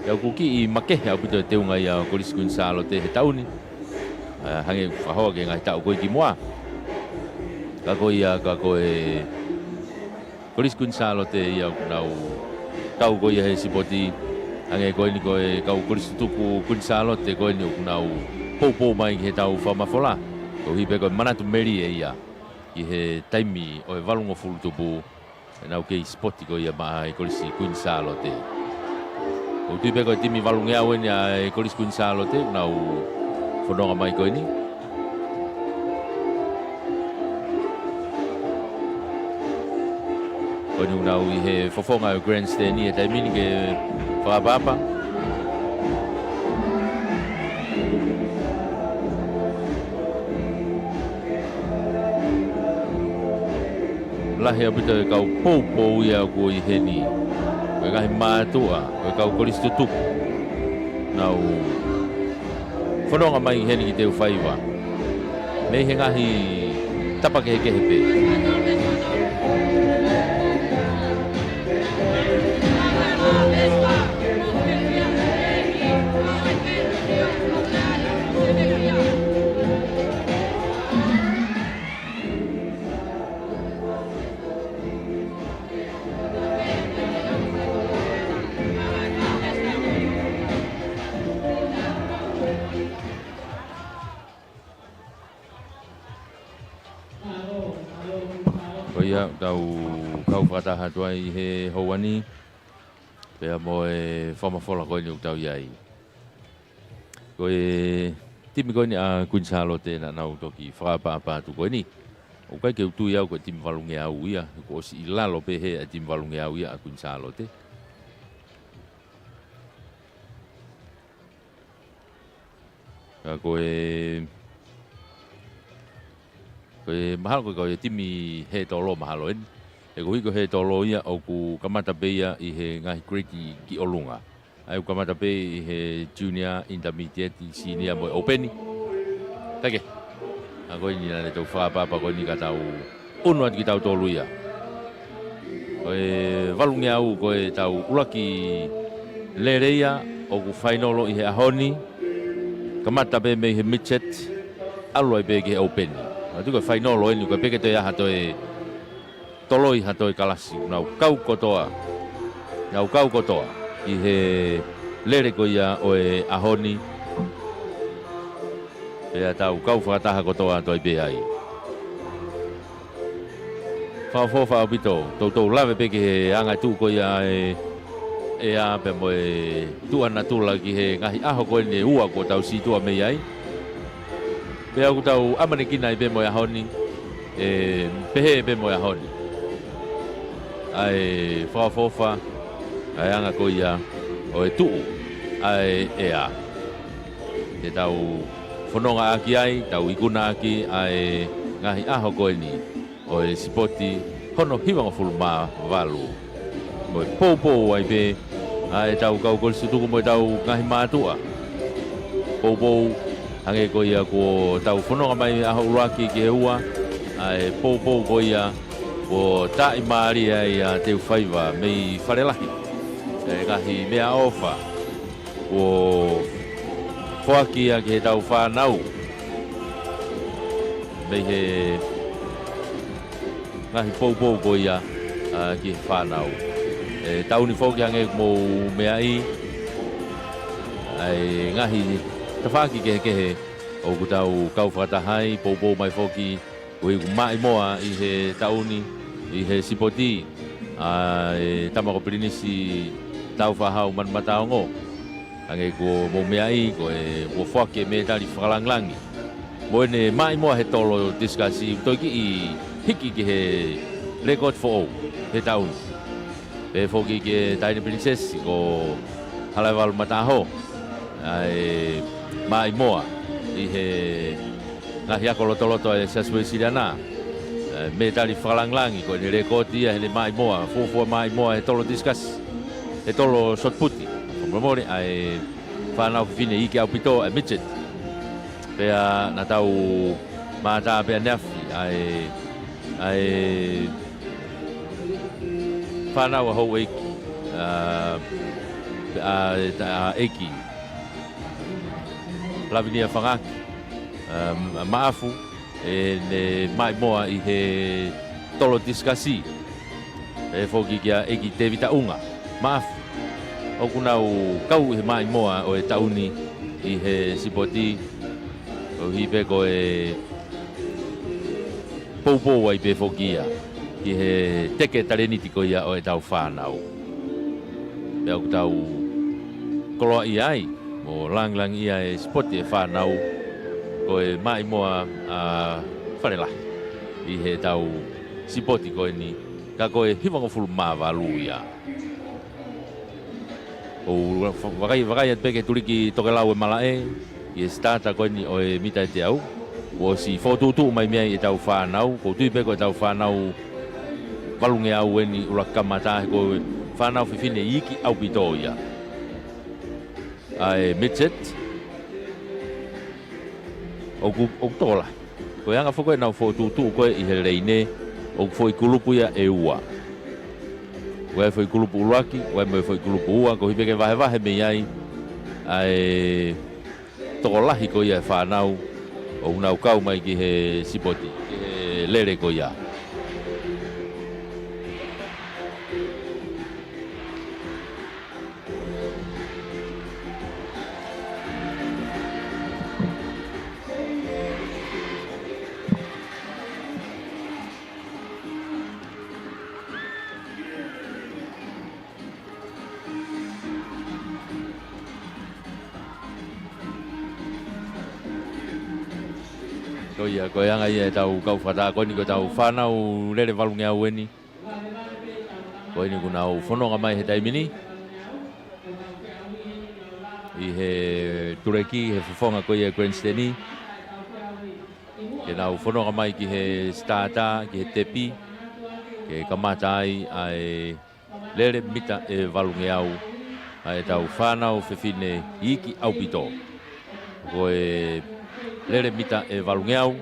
Pea ʻoku kiʻi makehe ʻaupito e teunga ia ʻo e Kolisi Kuini Sālote he taʻu ni, ā, hangē ʻoku fakahoa ki he ngaahi taʻu ko ē kimuʻa. Ka ko ia, ka ko e Kolisi Kuini Sālote ia ʻoku nau kau ko ia he sipoti, hangē ko eni ko e kau kolisi tutuku Kuini Sālote ko eni ʻoku nau poupou mai ki heʻetau fakamafola. Koeʻuhi pē ko e manatu melie ia ʻi he taimi ʻo e valungofulu tupu, ʻenau kei sipoti ko ia maʻa e Kolisi Kuini Sālote. ʻOku ou tui pē ko e timi valungeau eni ʻa e Kolisi Kuini Sālote, ʻoku nau fononga mai ko eni. Ko eni ʻoku nau ʻi he fofonga ʻo e grandstand he taimi ni ke fakaʻapaʻapa. Lahi ʻaupito e kau poupou ia ʻoku ʻi heni. Ko e ngaahi mātuʻa, ko e kau kolisi tutuku. Nau fononga mai heni ki Teufaiva mei he ngaahi tapa kehekehe pē. Ko ia, tau kau fakataha atu ai he houa ni, pea mo e fakamafola ko eni ʻoku tau ʻi ai. Ko e timi ko eni ʻa Kuini Sālote naʻa nau toki fakaʻapaʻapa atu ko eni. ʻOku ʻikai ke u tui au ko e timi valungeau ia, kuo ʻosi ʻi lalo pē he ʻa e timi valungeau ia ʻa Kuini Sālote. Ka ko e, ko e mahalo ko e, ko e timi he tolo mahalo eni. He koeʻuhi ko e he tolo ia ʻoku kamata pē ia ʻi he ngaahi grade ki, ki ʻolunga. ʻA ia ʻoku kamata pē ʻi he junior, intermediate, senior mo e ʻoupeni. Kae kehe, ʻa ko eni naʻa ne tau fakaʻapaʻapa ko eni ka tau ʻunu atu kitautolu ia. Ko e valungeau ko ʻetau ʻuluaki lele ia ʻoku fainolo ʻi he ʻaho ni. Kamata pē mei he midget, ʻalu ai pē ki he ʻoupeni. Naʻa tuku e fainolo eni, ʻoku ʻikai pē ke toe ʻi ai ha toe toloi ha toe kalasi, nau kau kotoa. Nau kau kotoa ʻi he lele ko ia ʻo e ʻaho ni. Pea tau kau fakataha kotoa atu ai pē ai. Fakaʻofoʻofa ʻaupito, toutou lave pē ki he anga e tuʻu ko ia e, ʻea pea mo e tuʻa natula ki he ngaahi ʻaho ko eni ʻe ua kuo tau sītuʻa mei ai. Pea ʻoku tau ʻamanekina ai pē mo e ʻaho ni, ʻe pehē pē mo e ʻaho ni. ʻA e fakaʻofoʻofa, ʻa e anga ko ia ʻo e tuʻu ʻa e ʻea. Te tau fononga ʻaki ai, tau ikuna ʻaki ʻa e ngaahi ʻaho ko eni ʻo e sipoti hono hivangofulu mā valu. Ko e poupou ai pē ʻa ʻetau kau kolisi tutuku mo ʻetau ngaahi mātuʻa. Poupou, hangē ko ia kuo tau fononga mai ʻaho ʻuluaki ki he ua, ʻa e poupou ko ia kuo taaʻi mālie ai ʻa Teufaiva mei Falelahi. ʻA e ngaahi meʻaʻofa kuo foaki ia ki heʻetau fānau. Mei he ngaahi poupou ko ia, ā, ki he fānau. ʻE taʻu ni foki hangē ʻoku mou meaʻi, ʻa e ngaahi tafaʻaki kehekehe ʻoku tau kau fakataha ai, poupou mai foki, koeʻuhi ʻoku maʻimoa ʻi he taʻu ni, ʻi he sipoti, ʻa e tama ko Pilinisi Taufaʻahau Manumataongo. Hangē ko hoʻomou meaʻi, ko e kuo foaki e mētali fakalangilangi mo ʻene maʻimoa he tolo tisikasi, toe kiʻi hiki ki he lēkooti foʻou he taʻu ni. Pehē foki ki he Taʻahine Pilinisesi ko Halaevalu Mataʻaho, ʻa e maʻimoa ʻi he ngaahi ako lotoloto ʻa e Siasi Uēsiliana. ʻE, mētali fakalangilangi ko ʻene lēkooti ia heʻene maʻimoa, fuofua maʻimoa he tolo tisikasi, he tolo sotiputi. Fakamolemole, ʻa e fānau fefine iiki ʻaupito, ʻa e midget. Pea naʻa tau mātā pē ʻaneafi ʻa e, ʻa e fānau ʻa houʻeiki, ʻa, ʻa, ʻa ʻEiki Lavinia Fangaki, ʻa, Maʻafu, ʻene maʻimoa ʻi he tolo tisikasi. Pehē foki kia ʻEiki Tēvita ʻUnga, Maʻafu. ʻOku nau kau ʻi he maʻimoa ʻo e taʻu ni ʻi he sipoti, koeʻuhi pē ko e poupou ai pē foki ia ki he teke talēniti ko ia ʻo ʻetau fānau. Pea ʻoku tau koloaʻia ai mo langilangiʻia e sipoti e fānau, ko e maʻimoa ʻa Falelahi ʻi heʻetau sipoti ko eni, ka ko e hivangofulu mā valu ia. ʻOku ou vakai, vakai atu pē ki he tuliki tokelau e malaʻe ʻi he sitata ko eni ʻo e mita ʻe teau. Kuo ʻosi fokotuʻutuʻu mai mei ai ʻetau fānau, ʻoku ou tui pē ko ʻetau fānau valungeau eni ʻuluaki kamata, he ko e fānau fefine iiki ʻaupito ia. ʻA e midget, ʻoku, ʻoku tokolahi. Ko e anga foki ʻenau fokotuʻutuʻu ko ē ʻi he leine, ʻoku foʻi kulupu ia ʻe ua. ʻOku ʻi ai e foʻi kulupu ʻuluaki, ʻoku ʻi ai mo e foʻi kulupu ua, koeʻuhi pē ke vahevahe mei ai ʻa e tokolahi ko ia e fānau ʻoku nau kau mai ki he sipoti, ki he lele ko ia. Ko ia, ko e anga ia ʻetau kau fakataha ko eni, ko ʻetau fānau lele valungeau eni. Ko eni kuo nau fononga mai he taimi ni ʻi he tuleki, he fofonga ko ia e grandstand. Ke nau fononga mai ki he sitata, ki he tepi, ke kamata ai ʻa e lele mita ʻe valungeau ʻa ʻetau fānau fefine iiki ʻaupito. Ko e lele mita ʻe valungeau,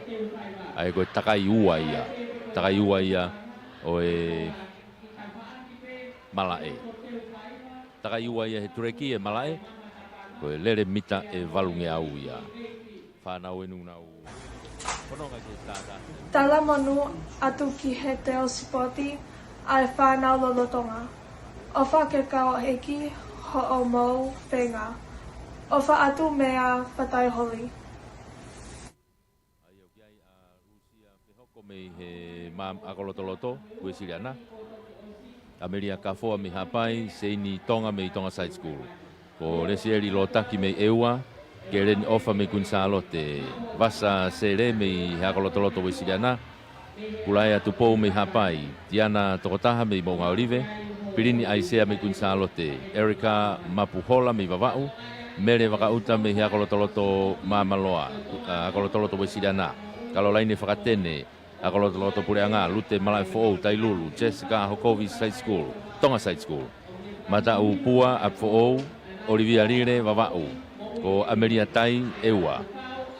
ʻa ia ko e takai ua ia. Takai ua ia ʻo e malaʻe. Takai ua ia he tuleki e malaʻe, ko e lele mita ʻe valungeau ia. Fānau eni ʻoku nau fononga ki he sitata. Talamonū atu ki he teu sipoti ʻa e fānau lolotonga. ʻOfa ke kau ʻEiki hoʻomou feinga. ʻOfa atu meia Fatai Holi. ʻA ia ʻoku ʻi ai ʻa Lusia Fehoko mei he Maʻa-, ako lotoloto Uēsiliana. ʻAmelia Kafoa mei Haʻapai, Seini Tonga mei Tonga Side School. Ko Lesieli Lotaki mei ʻEua, Keleni ʻOfa mei Kuini Sālote, Vasa Sele mei he ako lotoloto Uēsiliana, Kulaea Tupou mei Haʻapai, Tiana Tokotaha mei Moʻungaʻolive, Pilini ʻAisea mei Kuini Sālote, Erika Mapuhola mei Vavaʻu, Mele Vakaʻuta mei he ako lotoloto Māmaloa, ʻa, ako lotoloto Uēsiliana, Kalolaine Fakatene, ako lotoloto Puleʻanga, Lute Malaʻefoʻou Tailulu, Jessica Hokovi Side School, Tonga Side School, Mataʻupua ʻApifoʻou, ʻOlivia Lile Vavaʻu, ko ʻAmelia Tai ʻEua,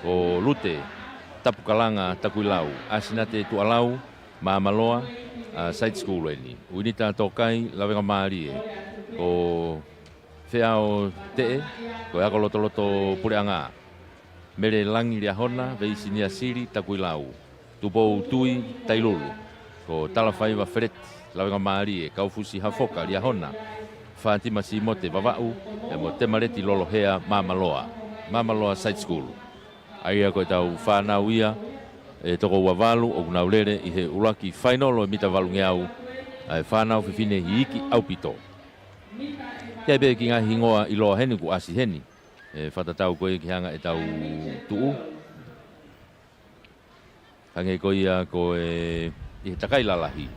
ko Lute Tapukalanga Takuilau, ʻAsinate Tuʻalau, Māmaloa, ʻa, Side School eni, ʻUinita Tokai Lavengamālie, ko Feao Teʻe, ko e ako lotoloto Puleʻanga, Mele Langi Liahona, Veisinia Sili Takuilau, Tupou Tui Tailulu, ko Talafaiva Feleti Lavengamālie, Kaufusi Hafoka Liahona, Fātima Simote Vavaʻu, pea mo Temaleti Lolohea Māmaloa, Māmaloa Side School. ʻA ia ko ʻetau fānau ia ʻe toko ua valu ʻoku nau lele ʻi he ʻuluaki fainolo e mita valungeau, ʻa e fānau fefine iiki ʻaupito. Ke pē ki he ngaahi hingoa ʻiloa heni kuo ʻasi heni. ʻE fakatatau ko ia ki he anga ʻetau tuʻu. Hangē ko ia ko e ʻi he takai lalahi.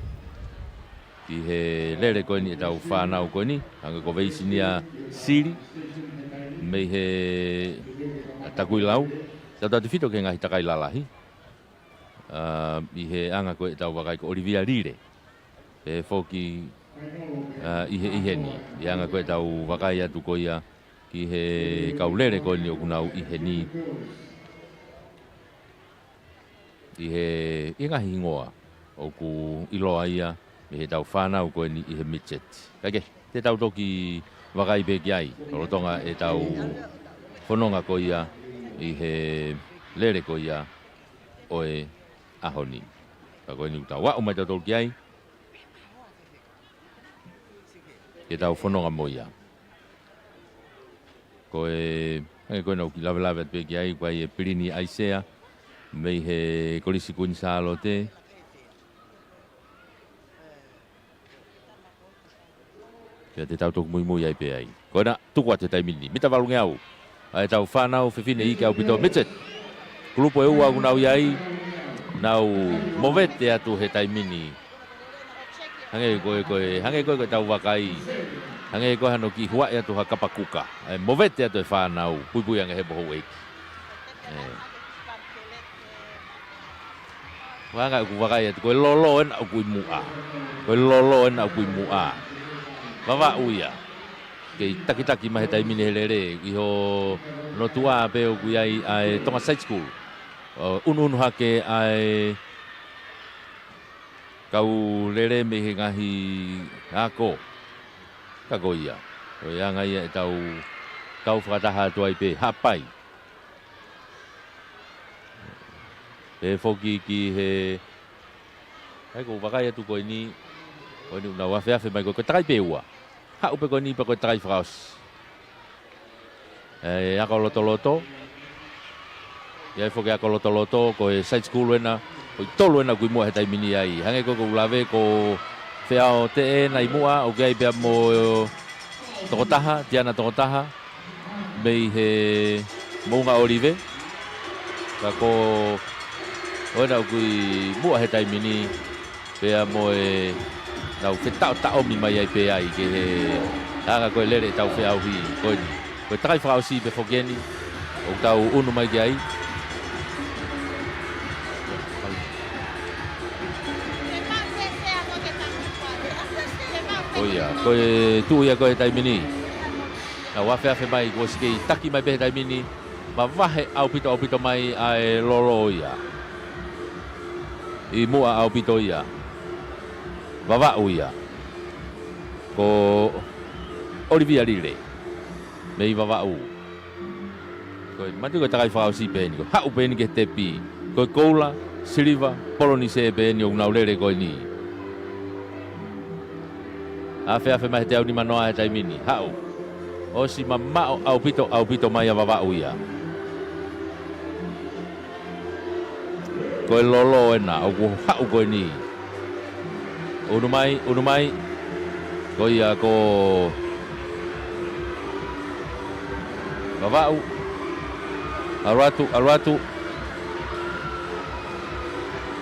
Ki he lele ko eni ʻetau fānau ko eni. Hangē ko Veisinia Sili. Mei he Takuilau. Tautautefito ki he ngaahi takai lalahi. ʻA, ʻi he anga ko ʻetau vakai ko ʻOlivia Lile. Pehē foki, ʻa, ʻi he, ʻi heni. ʻI he anga ko ʻetau vakai atu ko ia ki he kau lele ko eni ʻoku nau ʻi heni. ʻI he, ʻi he ngaahi hingoa ʻoku ʻiloa ia mei heʻetau fānau ko eni ʻi he midget. Kae kehe, te tau toki vakai pē ki ai. Lolotonga ʻetau fononga ko ia ʻi he lele ko ia ʻo e ʻaho ni. Ka ko eni ʻoku tau aʻu mai tautolu ki ai. Ke tau fononga mo ia. Ko e, ʻe, ko ena ʻoku kiʻi lavelave atu pē ki ai, ko e Pilini ʻAisea, mei he Kolisi Kuini Sālote. Pea te tau toki muimui ai pē ai. Ko ena, tuku atu he taimi ni. Mita valungeau. ʻA ʻetau fānau fefine iiki ʻaupito midget. Kulupu ʻe ua ʻoku nau ʻi ai, nau movete atu he taimi ni. Hangē ko e, ko e, hangē ko e, ko ʻetau vakai. Hangē ko e hano kiʻi huaʻi atu ha kapa kuka. ʻE movete atu e fānau, puipui ange he moho ʻeiki. ʻE. Ko e anga ʻeku vakai atu, ko e lolo ena ʻoku ʻi muʻa. Ko e lolo ena ʻoku ʻi muʻa. Vavaʻu ia. Kei takitaki mai he taimi ni he lele, ʻi hono tuʻa pē ʻoku ʻi ai ʻa e Tonga Side School. ʻO unuunu hake ʻa e kau lele mei he ngaahi ako. Ka ko ia. Ko e anga ia ʻetau kau fakataha atu ai pē, Haʻapai. Pehē foki ki he, ʻai ko e vakai atu ko eni, ko eni ʻoku nau afeafe mai ko e, ko e takai pē ua. Haʻu pē ko eni pea ko e takai fakaʻosi. ʻE, ako lotoloto. ʻI ai foki ako lotoloto, ko e side school ena, ko e tolu ena ʻoku ʻi muʻa he taimi ni ai. Hangē ko ʻeku lave ko Feaoteʻe ena ʻi muʻa, ʻoku ʻi ai pea mo tokotaha, Tiana Tokotaha, mei he Moʻunga ʻOlive. Ka ko ena ʻoku ʻi muʻa he taimi ni, pea mo e nau fetaʻotaʻomi mai ai pē ai ki he anga ko e lele ʻetau feʻauhi ko eni. Ko e takai fakaʻosi pē foki eni, ʻoku tau unu mai ki ai. Ko ia, ko e tuʻu ia ko e taimi ni. Nau afeafe mai, kuo ʻosi kei taki mai pē he taimi ni. Mavahe ʻaupito, ʻaupito mai ʻa e lolo ia. ʻI muʻa ʻaupito ia. Vavaʻu ia. Ko ʻOlivia Lile. Mei Vavaʻu. Ko e mati ko e takai fakaʻosi pē eni. Ko e haʻu pē eni ki he tepi. Ko e koula, siliva, polonise pē eni ʻoku nau lele ko eni. Afeafe mai he teau nimanoa he taimi ni. Haʻu. ʻOsi mamaʻo ʻaupito, ʻaupito mai ʻa Vavaʻu ia. Ko e lolo ena, ʻoku haʻu ko eni. Unu mai, unu mai. Ko ia ko Vavaʻu. ʻAlu atu, ʻalu atu.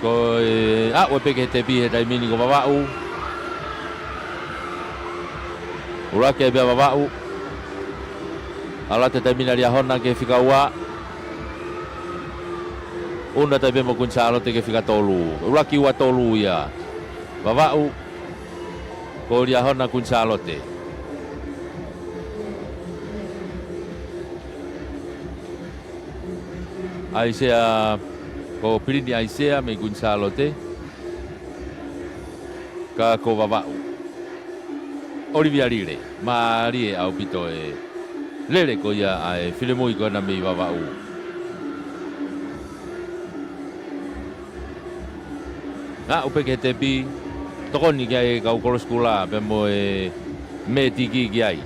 Ko e aʻu pē ki he tepi he taimi ni ko Vavaʻu. ʻUluaki ai pē ʻa Vavaʻu. ʻAlu atu he taimi ni ʻa Liahona ki he fika ua. Unu atu ai pē mo Kuini Sālote ki he fika tolu. ʻUluaki ua tolu ia. Vavaʻu. Ko Liahona Kuini Sālote. ʻAisea, ko Pilini ʻAisea mei Kuini Sālote. Ka ko Vavaʻu. ʻOlivia Lile, mālie ʻaupito e lele ko ia ʻa e finemui ko ena mei Vavaʻu. Aʻu pē ki he tepi, tokoni ki ai e kau kolosi kula, pea mo e mētiki ki ai.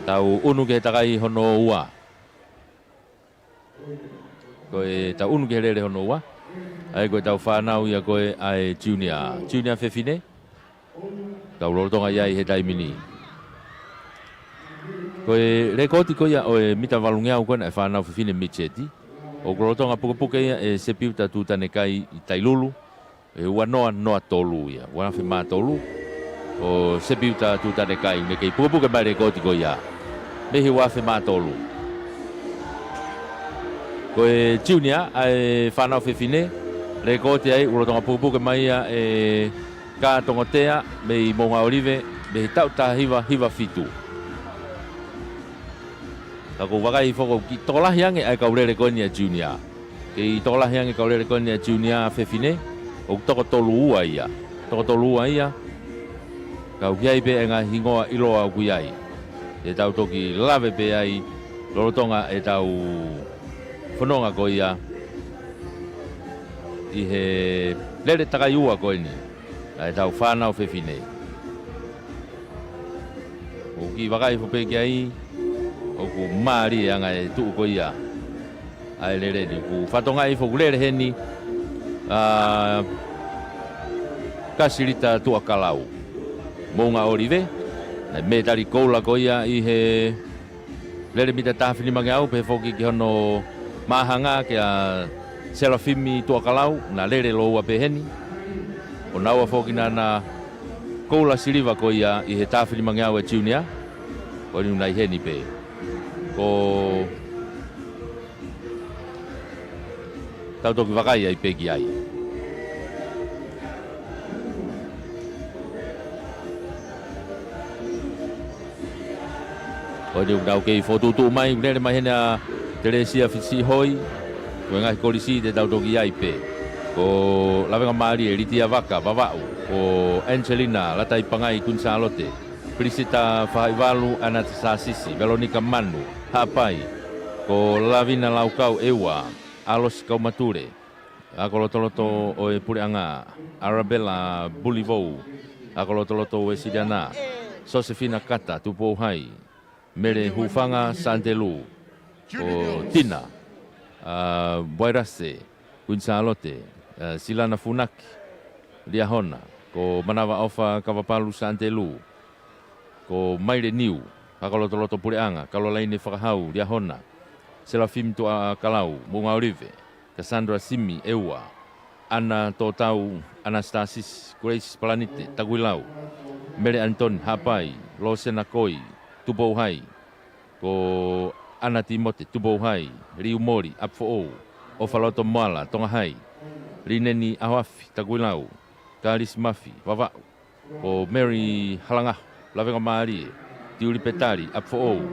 Tau unu ki he takai hono ua. Ko e tau unu ki he lele hono ua. ʻA ia ko ʻetau fānau ia ko ē ʻa e junior. Junior fefine. Tau lolotonga ia ʻi he taimi ni. Ko e lēkooti ko ia ʻo e mita valungeau ko ena ʻa e fānau fefine mitseti. ʻOku lolotonga pukepuke ia ʻe Sepiuta Tutanekai ʻi Tailulu. ʻE ua noa noa tolu ia. Ua afe mā tolu. ʻO Sepiuta Tutanekai ʻoku ne kei pukepuke mai lēkooti ko ia. Mei he ua afe mā tolu. Ko e junior ʻa e fānau fefine. Lēkooti ai ʻoku lolotonga pukepuke mai ia ʻe Kā Tongotea mei Moʻungaʻolive mei he taʻu taha hiva hiva fitu. Ka ʻoku ou vakai foki ʻoku kiʻi tokolahi ange ʻa e kau lele ko eni ʻa e junior. Kiʻi tokolahi ange kau lele ko eni ʻa e junior fefine. ʻOku toko tolu ua ia. Toko tolu ua ia. Ka ʻoku ʻi ai pē ʻa e ngaahi hingoa ʻiloa ʻoku ʻi ai. Te tau toki lave pē ai lolotonga ʻetau fononga ko ia ʻi he lele takai ua ko eni ʻa ʻetau fānau fefine. ʻOku kiʻi vakai foki pē ki ai, ʻoku mālie ʻa e ngaahi tuʻu ko ia ʻa e lele ni. ʻOku fatongia foki ʻoku lele heni ʻa Kasilita Tuʻakalau. Moʻungaʻolive, naʻe mētali koula ko ia ʻi he lele mita taha afe nimangeau, pehē foki ki hono māhanga kia Selafimi Tuʻakalau, naʻa lele lōua pē heni. ʻO naua foki naʻa na koula siliva ko ia ʻi he taha afe nimangeau ʻa e junior, ko eni naʻe ʻi heni pē. Ko Tau toki vakai ai pē ki ai. Ko eni ʻoku nau kei fokotuʻutuʻu mai, ʻoku lele mai heni ʻa Telesia Fisiʻihoi, ko e ngaahi kolisi te tau toki ʻi ai pē. Ko Lavengamālie Litia Vaka, Vavaʻu, ko Angelina Lataipangai, Kuini Sālote, Pilisita Fahaʻivalu, Anatastasisi, Velonika Manu, Haʻapai, ko Lavina Laukau, ʻEua, ʻAlosi Kaumatule, ako lotoloto ʻo e puleʻanga, Arabela Bulivou, ako lotoloto Uēsiliana, Sosefina Kata, Tupou Hai, Mele Hufanga, Santelu, ko Tina, ʻa, Vairase, Kuini Sālote, ʻa, Silana Funaki, Liahona, ko Manavaʻofa Kavapalu, Santelu, ko Maile Niu, ako lotoloto puleʻanga, Kalolaine Fakahau, Liahona, Selafimi Tuʻakalau, Moʻungaʻolive, Cassandra Simi, ʻEua, ʻAna Tōtau, Anastasis, Grace Palanite, Takuilau, Mele Anitoni, Haʻapai, Losena Koi, Tupou Hai, ko ʻAna Timote, Tupou Hai, Liu Moli, ʻApifoʻou, ʻOfaloto Moala, Tonga Hai, Lineni ʻAhoafi, Takuilau, Kalisi Mafi, Vavaʻu, ko Mary Halangaho, Lavengamālie, Tiuli Petali, ʻApifoʻou,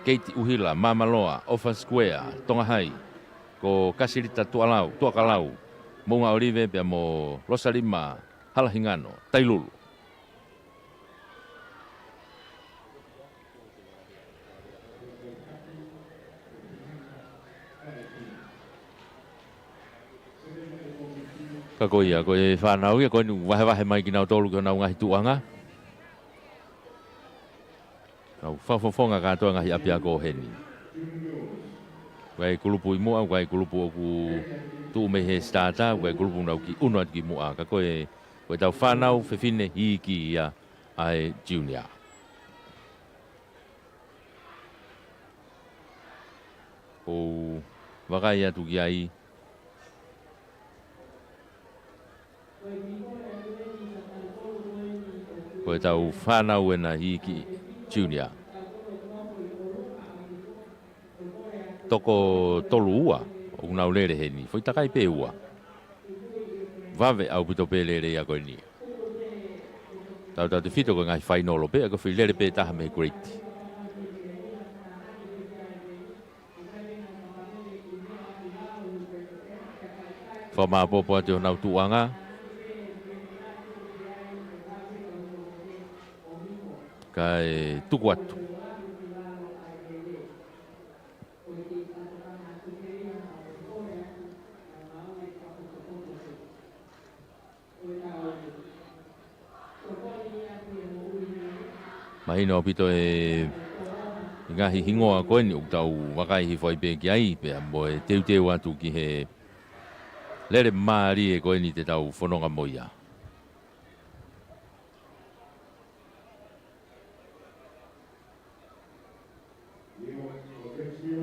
Keiti ʻUhila, Māmaloa, ʻOfa Sikuea, Tonga Hai, ko Kasilita Tuʻalau, Tuʻakalau, Moʻungaʻolive pea mo Losalima Halahingano, Tailulu. Ka ko ia, ko e fānau ia, ko eni vahevahe mai kinautolu ki honau ngaahi tuʻuʻanga. Nau fakafofonga kātoa ngaahi ʻapiako heni. Ko e kulupu ʻi muʻa, ko e kulupu ʻoku tuʻu mei he starter, ko e kulupu nau kiʻi ʻunu atu ki muʻa. Ka ko e, ko ʻetau fānau fefine iiki ia ʻa e junior. ʻOku ou vakai atu ki ai. Ko ʻetau fānau ena iiki junior. Toko tolu ua, ʻoku nau lele heni. Foʻi takai pē ua. Vave ʻaupito pē lele ia ko eni. Tautautefito ko e ngaahi fainolo pē, ʻa ko e foʻi lele pē taha mei he grade. Fakamāpopo atu honau tuʻuʻanga. Kae tuku atu. Mahino ʻaupito e ngaahi hingoa ko eni ʻoku tau vakai hifo ai pē ki ai, pea mo e teuteu atu ki he lele mālie ko eni te tau fononga mo ia.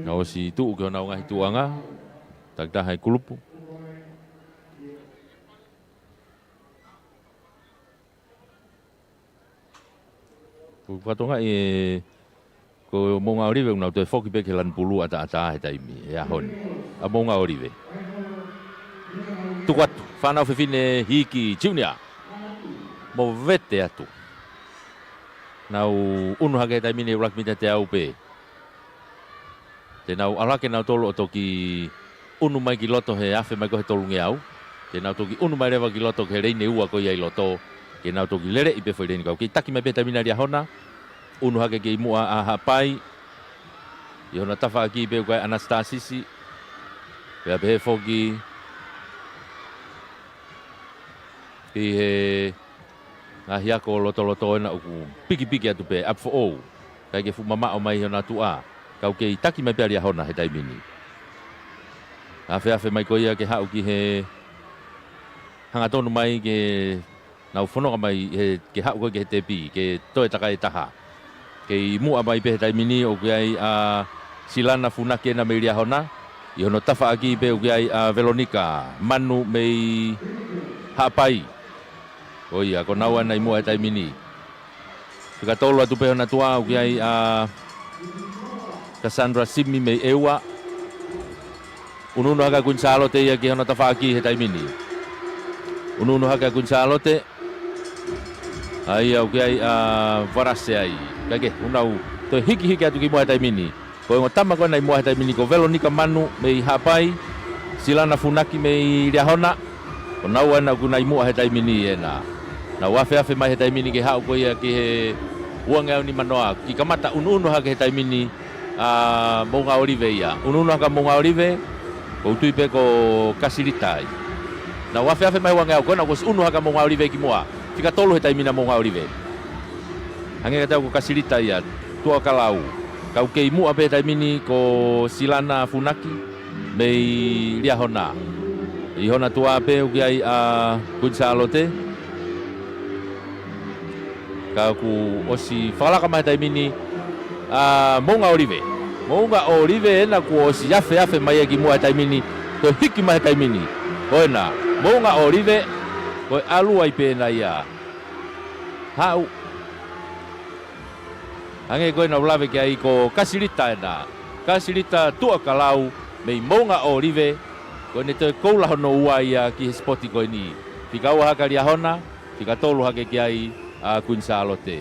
Naʻe ʻosi tuʻu ki honau ngaahi tuʻuʻanga, takitaha e kulupu. Ko e fatongia ē, ko Moʻunga ʻŌlive ʻoku nau toe foki pē ki he lanu pulu ʻataʻatā he taimi, he ʻaho ni. ʻA Moʻunga ʻŌlive. Tuku atu, fānau fefine Hiki Junior. Movete atu. Nau ʻunu hake he taimi ni ʻuluaki mita teau pē. Te nau ʻalu hake nautolu ʻo toki ʻunu mai ki loto he afe mai ko ē he tolungeau. Te nau toki ʻunu mai leva ki loto ki he leini ua ko ia ʻi loto. Ke nau toki leleʻi pē foʻi leini kau. Kei taki mai pē he taimi ni ʻa Liahona. ʻUnu hake ki muʻa ʻa Haʻapai. ʻI hono tafaʻaki pē ʻoku ʻi ai ʻa ʻAnasitasisi. Pea pehē foki ki he ngaahi ako lotoloto ena ʻoku pikipiki atu pē, ʻapi foʻou. ʻIkai ke fuʻu mamaʻo mai hona tuʻa. Kau kei taki mai pē ʻa Liahona he taimi ni. Afeafe mai ko ia ke haʻu ki he hangatonu mai ke nau fononga mai he, ke haʻu ko ē ki he tepi, ke toe takai taha. Kei muʻa mai pē he taimi ni ʻoku ʻi ai ʻa Silana Funaki ena mei Liahona. ʻI hono tafaʻaki pē ʻoku ʻi ai ʻa Velonika Manu mei Haʻapai. ʻO ia, ko naua ena ʻi muʻa he taimi ni. Fika tolu atu pē hona tuʻa ʻoku ʻi ai ʻa Cassandra Simi mei ʻEua. ʻUnuʻunu hake ʻa Kuini Sālote ia ki hono tafaʻaki he taimi ni. ʻUnuʻunu hake ʻa Kuini Sālote. ʻA ia ʻoku ʻi ai ʻa Varase ai. Kae kehe, ʻoku nau toe hikihiki atu ki muʻa he taimi ni. Ko e ongo tama ko ena ʻi muʻa he taimi ni ko Velonika Manu mei Haʻapai. Silana Funaki mei Liahona. Ko naua ena ʻoku nau ʻi muʻa he taimi ni ena. Nau afeafe mai he taimi ni ke haʻu ko ia ki he uangeau nimanoa. Kei kamata ʻunuʻunu hake he taimi ni ʻa Moʻunga ʻŌlive ia. ʻUnuʻunu hake ʻa Moʻunga ʻŌlive, ʻoku ou tui pē ko Kasilita ia. Nau afeafe mai uangeau ko ena kuo ʻosi ʻunu hake ʻa Moʻunga ʻŌlive ki muʻa. Fika tolu he taimi ni ʻa Moʻunga ʻŌlive. Hangē kiate au ko Kasilita ia, Tuʻakalau. Kau kei muʻa pē he taimi ni ko Silana Funaki mei Liahona. ʻI hona tuʻa pē ʻoku ʻi ai ʻa Kuini Sālote. Ka kuo ʻosi fakalaka mai he taimi ni ʻa Moʻunga ʻŌlive. Moʻunga ʻŌlive ena kuo ʻosi afeafe mai ia ki muʻa he taimi ni, toe hiki mai he taimi ni. Ko ena, Moʻunga ʻŌlive, ko e ʻalu ai pē ena ia. Haʻu. Hangē ko ena ʻoku lave ki ai ko Kasilita ena. Kasilita Tuʻakalau mei Moʻunga ʻŌlive. Ko ʻene toe koula hono ua ia ki he sipoti ko eni. Fika ua hake ʻa Liahona, fika tolu hake ki ai ʻa Kuini Sālote.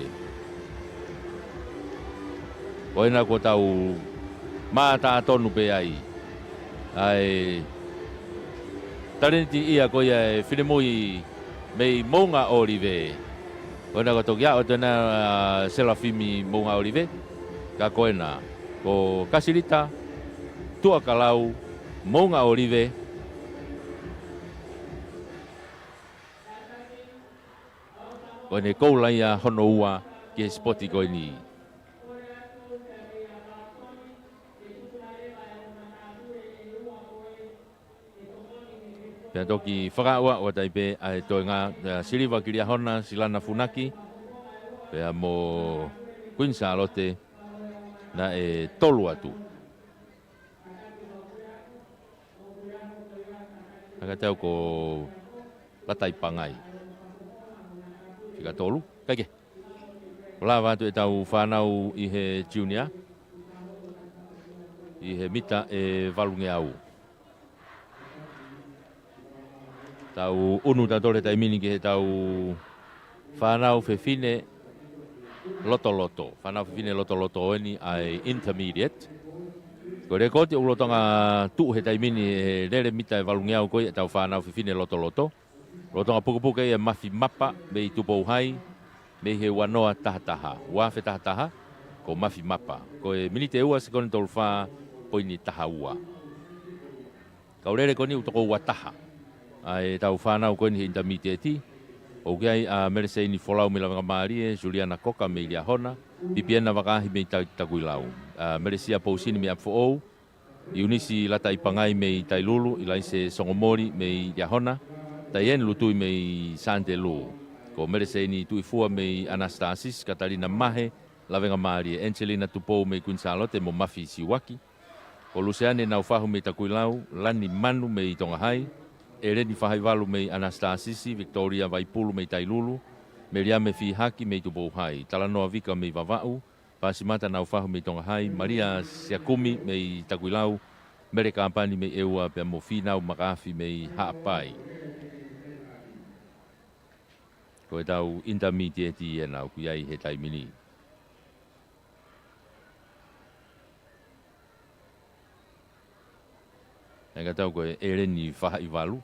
Ko ena kuo tau mātā tonu pē ai. ʻA e talēniti ia ko ia e finemui mei Moʻunga ʻŌlive. Ko ena ko e toki aʻu atu ena ʻa Selafimi Moʻunga ʻŌlive. Ka ko ena, ko Kasilita Tuʻakalau Moʻunga ʻŌlive. Ko ʻene koula ia hono ua ki he sipoti ko eni. Pea toki fakaʻuaʻu atu ai pē ʻa e toenga, ʻa Siliva ki Liahona, Silana Funaki, pea mo Kuini Sālote, naʻe tolu atu. Hangē kiate au ko Latai Pangai. Fika tolu, kae kehe. Lava atu ʻetau fānau ʻi he junior. ʻI he mita ʻe valungeau. Tau ʻunu tautolu he taimi ni ki heʻetau fānau fefine lotoloto. Fānau fefine lotoloto eni ʻa e intermediate. Ko e lēkooti ʻoku lolotonga tuʻu he taimi ni he lele mita ʻe valungeau ko ia ʻetau fānau fefine lotoloto. Lolotonga pukepuke ia Mafi Mapa mei Tupou Hai, mei he ua noa taha taha, ua afe taha taha, ko Mafi Mapa. Ko e miniti ʻe ua sekoni tolu fā poini taha ua. Kau lele ko eni ʻoku toko ua taha ʻa ʻetau fānau ko eni he intermediate. ʻOku ʻi ai ʻa Meleseini Folau mei Lavengamālie, Suliana Koka mei Liahona, Pipiena Vakaahi mei Ta-, Takuilau, ʻa Melesia Pousini mei ʻApifoʻou, Iunisi Lata ʻi Pangai mei Tailulu, ʻIlaise Songomoli mei Liahona, Taieni Lutui mei Santelū. Ko Meleseini Tuʻifua mei Anastasisi, Katalina Mahe, Lavengamālie, Angelina Tupou mei Kuini Sālote mo Mafi Siuaki. Ko Luseane Naufahu mei Takuilau, Lani Manu mei Tongahai, ʻEleni Fahaʻivalu mei Anastasisi, Victoria Vaipulu mei Tailulu, Meliame Fihaki mei Tupouhai, Talanoa Vika mei Vavaʻu, Pasimata Naufahu mei Tongahai, Malia Siakumi mei Takuilau, Mele Kāpani mei ʻEua pea mo Fīnau Makaafi mei Haʻapai. Ko ʻetau intermediate ena ʻoku ʻi ai he taimi ni. Hangē ko ʻetau ko e ʻEleni Fahaʻivalu,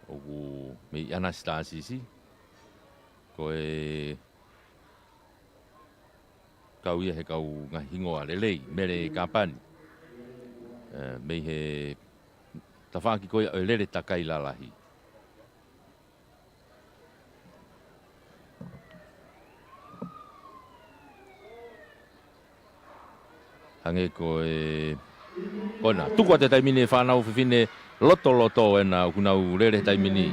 ʻoku mei Anastasisi, ko e kau ia he kau ngaahi hingoa lelei, Mele Kāpani. Ē, mei he tafaʻaki ko ia ʻo e lele takai lalahi. Hangē ko e, ko ena, tuku atu he taimi ni e fānau fefine lotoloto ena ʻoku nau lele he taimi ni.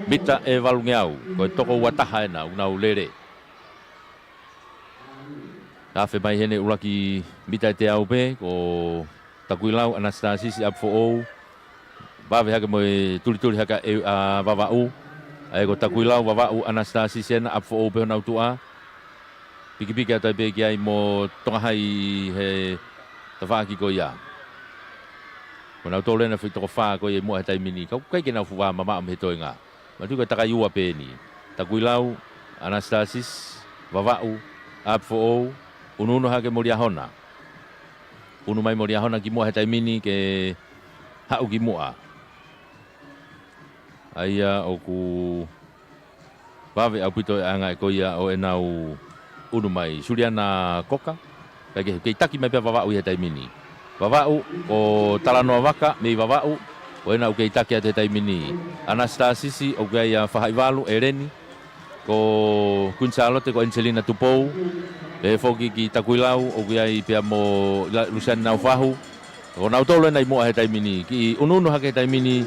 Mita ʻe valungeau, ko e toko ua taha ena ʻoku nau lele. Afe mai heni ʻuluaki mita ʻe teau pē, ko Takuilau Anastasisi ʻApifoʻou. Vave hake mo e tulituli hake ʻa Vavaʻu. ʻA ia ko Takuilau, Vavaʻu, Anastasisi ena, ʻApifoʻou pē honau tuʻa. Pikipiki atu ai pē ki ai mo Tongahai he tafaʻaki ko ia. Ko nautolu ena foʻi toko fā ko ia ʻi muʻa he taimi ni. Ka ʻoku ʻikai ke nau fuʻu vā mamaʻo mei he toenga. Manatuʻi ko e takai ua pē eni. Takuilau, Anastasisi, Vavaʻu, ʻApifoʻou, ʻunuʻunu hake mo Liahona. ʻUnu mai mo Liahona ki muʻa he taimi ni ke haʻu ki muʻa. ʻA ia ʻoku vave ʻaupito e anga ē ko ia ʻo ʻenau ʻunu mai. Suliana Koka, kae kei, kei taki mai pē ʻa Vavaʻu ʻi he taimi ni. Vavaʻu, ko Talanoa Vaka mei Vavaʻu, ko ena ʻoku kei taki atu he taimi ni. Anastasisi, ʻoku ʻi ai ʻa Fahaʻivalu, ʻEleni, ko Kuini Sālote, ko Angelina Tupou, pehē foki ki Takuilau, ʻoku ʻi ai pea mo La-, Luseane Naufahu, ko nautolu ena ʻi muʻa he taimi ni, kiʻi ʻunuʻunu hake he taimi ni,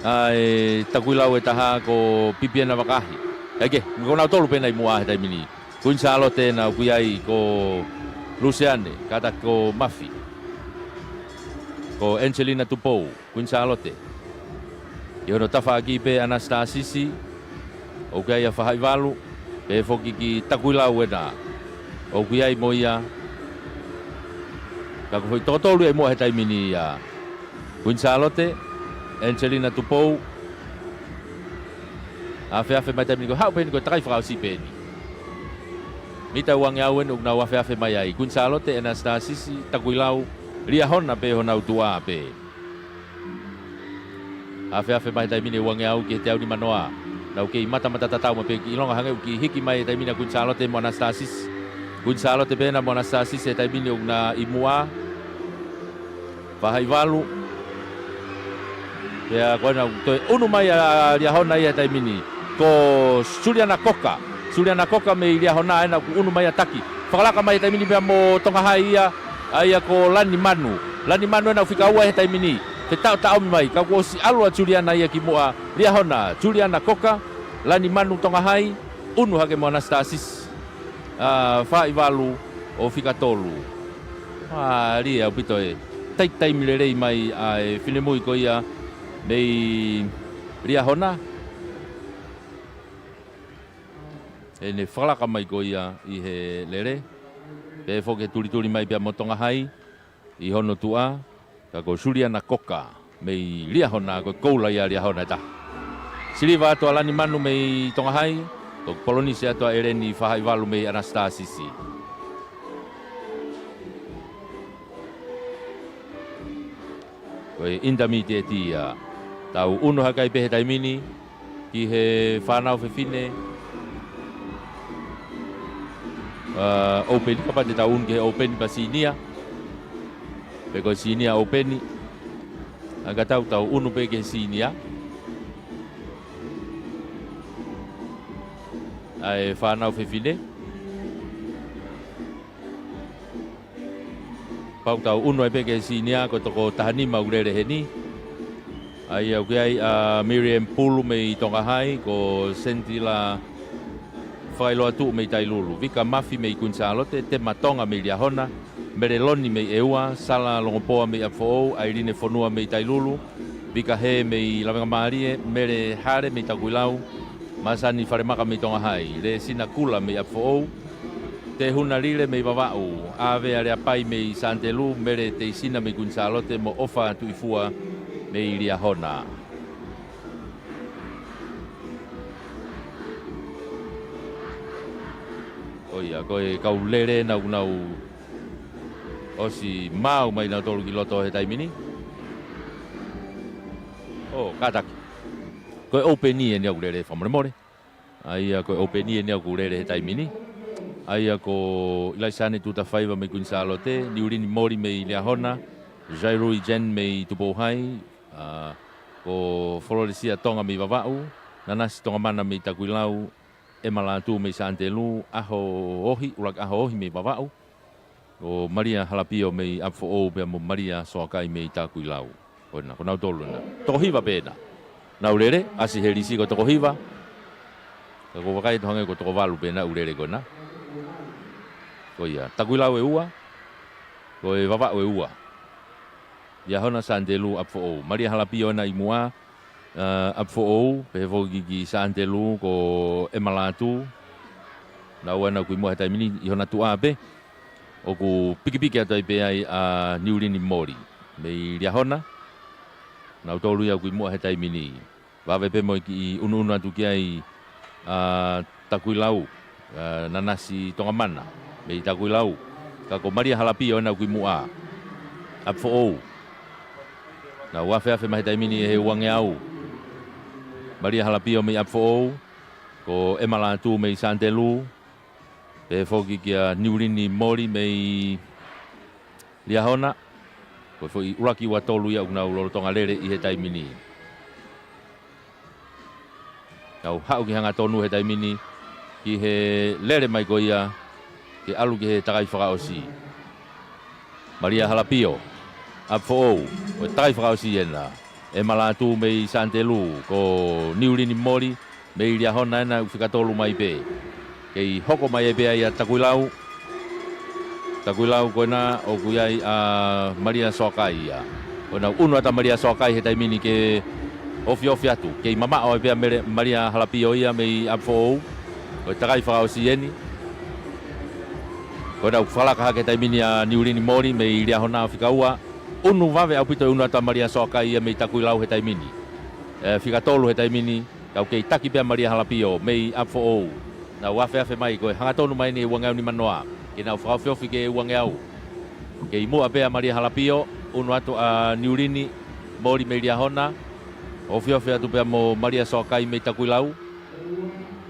ʻa e Takuilau ʻe taha ko Pipiena Vakahi. Kae kei, ko nautolu pē ena ʻi muʻa he taimi ni. Kuini Sālote ena ʻoku ʻi ai ko Luseane, kātaki ko Mafi. Ko Angelina Tupou, Kuini Sālote. ʻI hono tafaʻaki pē Anastasisi, ʻoku ʻi ai ʻa Fahaʻivalu, pehē foki ki Takuilau ena. ʻOku ʻi ai mo ia. Ka ko e foʻi toko tolu ia ʻi muʻa he taimi ni ia. Kuini Sālote, Angelina Tupou. Afeafe mai taimi ni ko e haʻu pē eni ko e takai fakaʻosi pē eni. Mita uangeau eni ʻoku nau afeafe mai ai. Kuini Sālote, Anastasisi, Takuilau, Liahona pē honau tuʻa pē. Afeafe mai taimi ni uangeau ki he teau nimanoa. Nau kei matamata tatau mai pē, kiʻi ʻilonga hangē ʻoku kiʻi hiki mai he taimi ni ʻa Kuini Sālote mo Anastasisi. Kuini Sālote pē ena mo Anastasisi he taimi ni ʻoku na ʻi muʻa. Fahaʻivalu. Pea ko ena ʻoku toe ʻunu mai ʻa Liahona ia he taimi ni. Ko Suliana Koka. Suliana Koka mei Liahona ena ʻoku ʻunu mai ʻa taki. Fakalaka mai he taimi ni pea mo Tongahai ia, ʻa ia ko Lani Manu. Lani Manu ena ʻoku fika ua he taimi ni. Fetaʻotaʻomi mai, ka kuo ʻosi ʻalu ʻa Suliana ia ki muʻa. Liahona, Suliana Koka, Lani Manu Tongahai, ʻunu hake mo Anastasisi. ʻA, Fahaʻivalu ʻo fika tolu. Mālie ʻaupito e tai-, taimi lelei mai ʻa e finemui ko ia mei Liahona. ʻEne fakalaka mai ko ia ʻi he lele. Pehē foki ke tulituli mai pea mo Tongahai ʻi hono tuʻa, ka ko Suliana Koka mei Liahona, ko e koula ia ʻa Liahona ʻe taha. Siliva atu ʻa Lani Manu mei Tongahai, ko Polonisi atu ʻa ʻEleni Fahaʻivalu mei Anastasisi. Ko e intermediate ia. Tau ʻunu hake ai pē he taimi ni, ki he fānau fefine, ʻa, open, kapau te tau ʻunu ki he open pea senior. Pe ko e senior open. Hangē ka tau, tau ʻunu pē ki he senior. ʻA e fānau fefine. Pau tau ʻunu ai pē ki he senior, ko e toko taha nima ʻoku lele heni. ʻA ia ʻoku ʻi ai ʻa Miriam Pulu mei Tonga High, ko Sentila Fakailoatuʻu mei Tailulu, Vika Mafi mei Kuini Sālote, Tema Tonga mei Liahona, Mele Loni mei ʻEua, Sala Longopoa mei ʻApifoʻou, ʻAiline Fonua mei Tailulu, Vika Hē mei Lavengamālie, Mele Hale mei Takuilau, Masani Falemaka mei Tonga High, Lesina Kula mei ʻApifoʻou, Tehuna Lile mei Vavaʻu, ʻAvea Leapai mei Santelu, Mele Teisina mei Kuini Sālote, mo ʻOfa Tuʻifua mei Liahona. ʻO ia, ko e kau lele naʻa nau ʻosi maau mai nautolu ki loto he taimi ni. ʻO, kātaki. Ko e ʻoupeni eni ʻoku lele, fakamolemole. ʻA ia ko e ʻoupeni eni ʻoku lele he taimi ni. ʻA ia ko ʻIlaisiane Tutafaiva mei Kuini Sālote, Niulini Moli mei Liahona, Zairui Jen mei Tupou High, ʻa, ko Fololesia Tonga mei Vavaʻu, Nanasi Tongamana mei Takuilau, ʻEma Lātū mei Santelu, ʻAho Ohi, ʻUluaki ʻAho Ohi mei Vavaʻu, ko Malia Halapio mei ʻApifoʻou pea mo Malia Soakai mei Takuilau. Ko ena, ko nautolu ena. Toko hiva pē ena. Nau lele, ʻasi he lisi ko e toko hiva. Ka ʻoku ou vakai atu hangē ko e toko valu pē ena ʻoku lele ko ena. Ko ia, Takuilau ʻe ua. Ko e Vavaʻu ʻe ua. Liahona, Santelu, ʻApifoʻou. Malia Halapio ena ʻi muʻa, ʻa, ʻApifoʻou, pehē foki ki Santelu, ko ʻEma Lātū. Naua ena ʻoku ʻi muʻa he taimi ni, ʻi hona tuʻa pē. ʻOku pikipiki atu ai pē ai ʻa Niulini Moli mei Liahona. Nautolu ia ʻoku ʻi muʻa he taimi ni. Vave pē mo e kiʻi ʻunuʻunu atu ki ai ʻa Takuilau, ʻa Nanasi Tongamana mei Takuilau. Ka ko Malia Halapio ena ʻoku ʻi muʻa, ʻApifoʻou. Nau afeafe mai he taimi ni he uangeau. Malia Halapio mei ʻApifoʻou, ko ʻEma Lātū mei Santelu, pehē foki kia Niulini Moli mei Liahona, ko e foʻi ʻuluaki ua tolu ia ʻoku nau lolotonga lele ʻi he taimi ni. Nau haʻu ki he hangatonu he taimi ni, ki he lele mai ko ia, ke ʻalu ki he takai fakaʻosi. Malia Halapio, ʻApifoʻou, ko e takai fakaʻosi ena. ʻEma Lātū mei Santelu, ko Niulini Moli mei Liahona ena ʻoku fika tolu mai pē. Kei hoko mai ai pē ʻa Takuilau. Takuilau ko ena ʻoku ʻi ai ʻa Malia Soakai ia. Ko ena ʻunu atu ʻa Malia Soakai he taimi ni ke ofiofi atu. Kei mamaʻo ai pē ʻa Mele-, Malia Halapio ia mei ʻApifoʻou. Ko e takai fakaʻosi eni. Ko ena ʻoku fakalaka hake he taimi ni ʻa Niulini Moli mei Liahona ʻo fika ua. ʻUnu vave ʻaupito e ʻunu atu ʻa Malia Soakai ia mei Takuilau he taimi ni. ʻE, fika tolu he taimi ni, ka ʻoku kei taki pē ʻa Malia Halapio mei ʻApifoʻou. Nau afeafe mai ko e hangatonu mai eni he uangeau nimanoa. Ke nau fakaofiofi ki he uangeau. Kei muʻa pē ʻa Malia Halapio, ʻunu atu ʻa Niulini Moli mei Liahona. Ofiofi atu pea mo Malia Soakai mei Takuilau.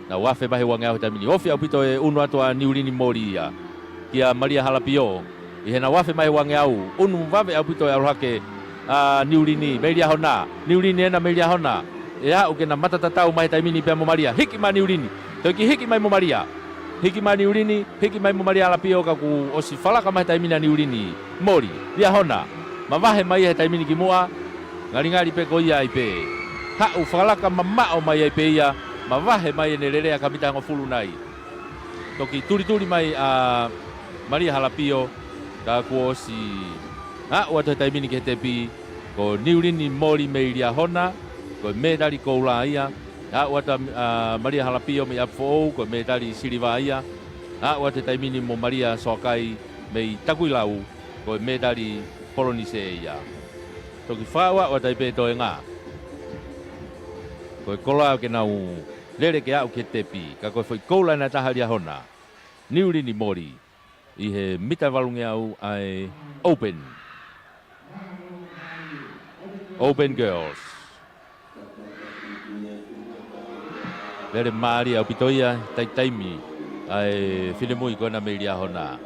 Nau afe mai he uangeau he taimi ni. Ofi ʻaupito e ʻunu atu ʻa Niulini Moli ia kia Malia Halapio. ʻI heʻenau afe mai he uangeau, ʻunu vave ʻaupito e ʻalu hake ʻa Niulini mei Liahona. Niulini ena mei Liahona. ʻE aʻu ke na matatatau mai he taimi ni pea mo Malia. Hiki mai ʻa Niulini. Toe kiʻi hiki mai mo Malia. Hiki mai ʻa Niulini, hiki mai mo Malia Halapio ka kuo ʻosi fakalaka mai he taimi ni ʻa Niulini Moli. Liahona. Mavahe mai he taimi ni ki muʻa. Ngalingali pē ko ia ai pē. Haʻu fakalaka mamaʻo mai ai pē ia. Mavahe mai ʻene lele ʻa e kamita hongofulu nai. Toki tulituli mai ʻa Malia Halapio, ka kuo ʻosi aʻu atu he taimi ni ki he tepi, ko Niulini Moli mei Liahona, ko e mētali koula ia, aʻu atu ʻa, ʻa Malia Halapio mei ʻApifoʻou, ko e mētali siliva ia, aʻu atu he taimi ni mo Malia Soakai mei Takuilau, ko e mētali polonise ia. Toki fakaʻofoʻofa atu ai pē toenga. Ko e koloa ke nau lele ke aʻu ki he tepi, ka ko e foʻi koula ena ʻe taha ʻa Liahona. Niulini Moli, ʻi he mita valungeau ʻa e Open. Open Girls. Lele mālie ʻaupito ia, taimi ʻa e finemui ko ena mei Liahona.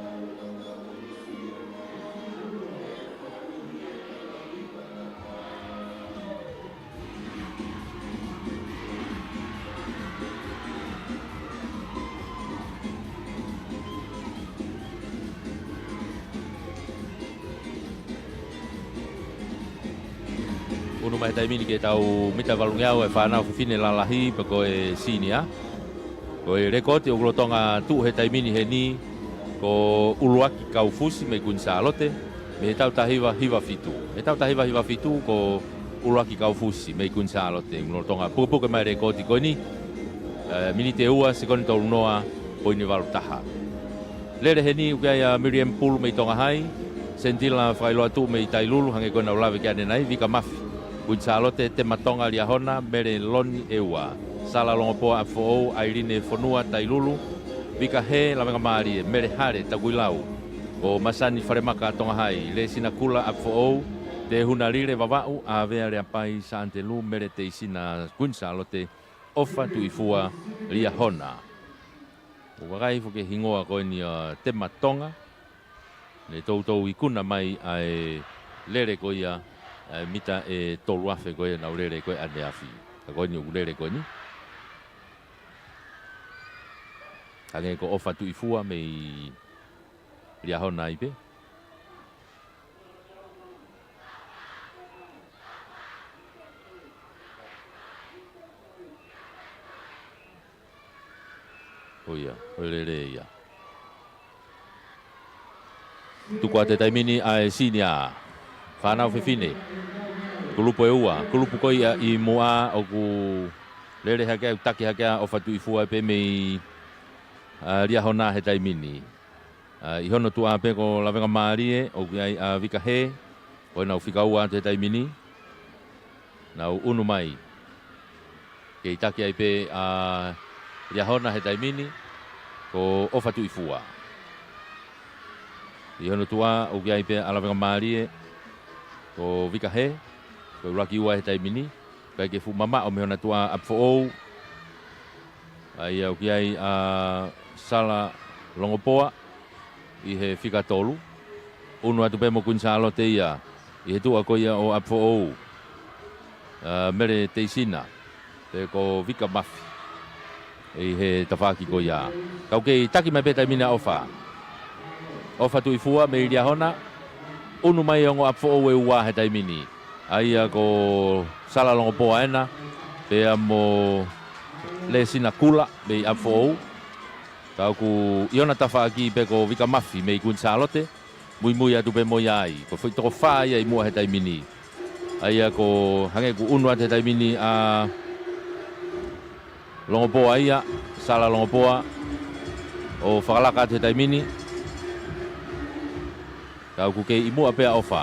Unu mai he taimi ni ki he tau mita valungeau e fānau fefine lalahi pe ko e senior. Ko e lekooti ʻoku lolotonga tuʻu he taimi ni heni ko ʻUluaki Kaufusi mei Kuini Sālote, mei he tau taha hiva hiva fitu. He tau taha hiva hiva fitu ko ʻUluaki Kaufusi mei Kuini Sālote, ʻoku lolotonga pukepuke mai e lekooti ko eni. Eh, miniti ʻe ua, sekoni tolu noa, poini valu taha. Lele heni ʻoku ʻi ai ʻa Miriam Pulu mei Tonga Hai, Sentila Fakailoatu mei Tailulu, hangē ko ʻenau lave ki ai ʻanenai, Vika Mafi, Kuini Sālote, Tema Tonga, Liahona, Mele Loni ʻEua, Sala Longopoa, ʻApifoʻou, ʻAiline Fonua, Tailulu, Vika Hē, Lavengamālie, Mele Hale, Takuilau, ko Masani Falemaka, Tonga Hai, Lesina Kula, ʻApifoʻou, Tehuna Lile, Vavaʻu, ʻAvea Leapai, Santelu, Mele Teisina, Kuini Sālote, ʻOfa Tuʻifua, Liahona. ʻOku vakai foki e hingoa ko eni ʻa Tema Tonga. Ne toutou ikuna mai ʻa e lele ko ia, ʻa e mita ʻe tolu afe ko ia naʻa nau lele ko ē ʻaneafi. Ka ko eni ʻoku lele ko eni. Hangē ko ʻOfa Tuʻifua mei Liahona ai pē. ʻO ia, ʻo e lele ia. Tuku atu he taimi ni ʻa e senior. Fānau fefine. Kulupu ʻe ua, kulupu ko ia ʻi muʻa ʻoku lele hake ai, ʻoku taki hake ai ʻa ʻOfa Tuʻifua pē mei, ʻa, Liahona he taimi ni. ʻA, ʻi hono tuʻa pē ko Lavengamālie, ʻoku ʻi ai ʻa Vika Hē, ko ʻenau fika ua atu he taimi ni. Nau unu mai. Kei taki ai pē ʻa Liahona he taimi ni, ko ʻOfa Tuʻifua. ʻI hono tuʻa, ʻoku ʻi ai pē ʻa Lavengamālie, ko Vika Hē, ko e ʻuluaki ua he taimi ni. Kae kei fuʻu mamaʻo mei hona tuʻa ʻApifoʻou. ʻA ia ʻoku ʻi ai ʻa Sala Longopoa ʻi he fika tolu. Unu atu pē mo Kuini Sālote ia ʻi he tuʻa ko ia ʻo ʻApifoʻou. ʻA, Mele Teisina, pe ko Vika Mafi. ʻI he tafaʻaki ko ia. Kau kei taki mai pē taimi ni ʻa ʻOfa. ʻOfa Tuʻifua mei Liahona. Unu mai ongo ʻApifoʻou ʻe ua he taimi ni. ʻA ia ko Sala Longopoa ena, pea mo Lesina Kula mei ʻApifoʻou. Ka ʻoku ʻi hona tafaʻaki pē ko Vika Mafi mei Kuini Sālote. Muimui atu pē mo ia ai. Ko e foʻi toko fā ia ʻi muʻa he taimi ni. ʻA ia ko hangē ʻoku unu atu he taimi ni ʻa Longopoa ia, Sala Longopoa, ʻo fakalaka atu he taimi ni. Ka ʻoku kei ʻi muʻa pē ʻa ʻOfa.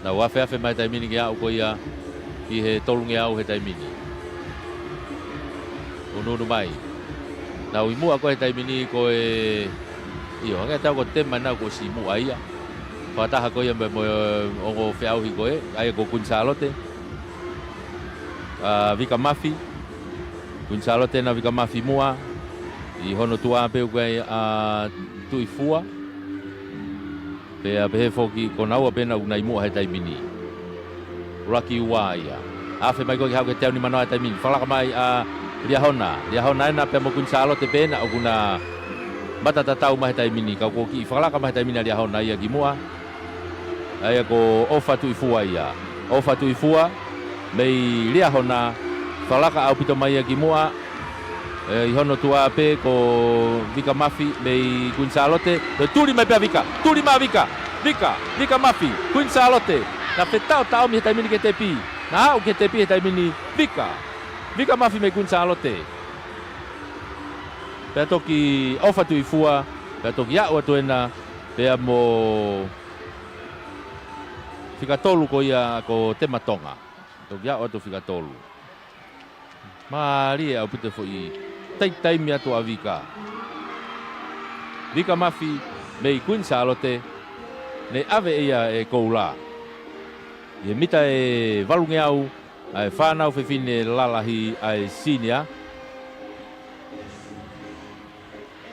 Nau afeafe mai he taimi ni ke aʻu ko ia ki he tolungeau he taimi ni. Unuunu mai. Nau ʻi muʻa ko ē he taimi ni ko e, ʻio, hangē ʻoku tau ko Tema naʻa kuo ʻosi ʻi muʻa ia. Fakataha ko ia mo, mo e ongo feʻauhi ko ē, ʻa ia ko Kuini Sālote. ʻA, Vika Mafi. Kuini Sālote ena, Vika Mafi muʻa. ʻI hono tuʻa pē ʻoku ʻi ai ʻa Tuʻifua. Pea pehē foki ko naua pē ena ʻoku na ʻi muʻa he taimi ni. ʻUluaki ua ia. Afe mai ko ē ke haʻu ki he teau nima noa he taimi ni. Fakalaka mai ʻa Liahona. Liahona ena pea mo Kuini Sālote pē ena ʻoku na mata tatau mai he taimi ni. Ka kuo kiʻi fakalaka mai he taimi ni ʻa Liahona ia ki muʻa. ʻA ia ko ʻOfa Tuʻifua ia. ʻOfa Tuʻifua mei Liahona. Fakalaka ʻaupito mai ia ki muʻa. ʻE, ʻi hono tuʻa pē ko Vika Mafi mei Kuini Sālote. Toe tuli mai pē ʻa Vika. Tuli mai ʻa Vika. Vika, Vika Mafi, Kuini Sālote. Naʻe fetaʻotaʻomi he taimi ni ki he tepi. Naʻe aʻu ki he tepi he taimi ni. Vika. Vika Mafi mei Kuini Sālote. Pea toki ʻOfa Tuʻifua. Pea toki aʻu atu ena. Pea mo fika tolu ko ia ko Tema Tonga. Toki aʻu atu fika tolu. Mālie ʻaupito e foʻi taitaimi atu ʻa Vika. Vika Mafi mei Kuini Sālote, ne ʻave ʻe ia e koula. ʻI he mita ʻe valungeau ʻa e fānau fefine lalahi ʻa e senior.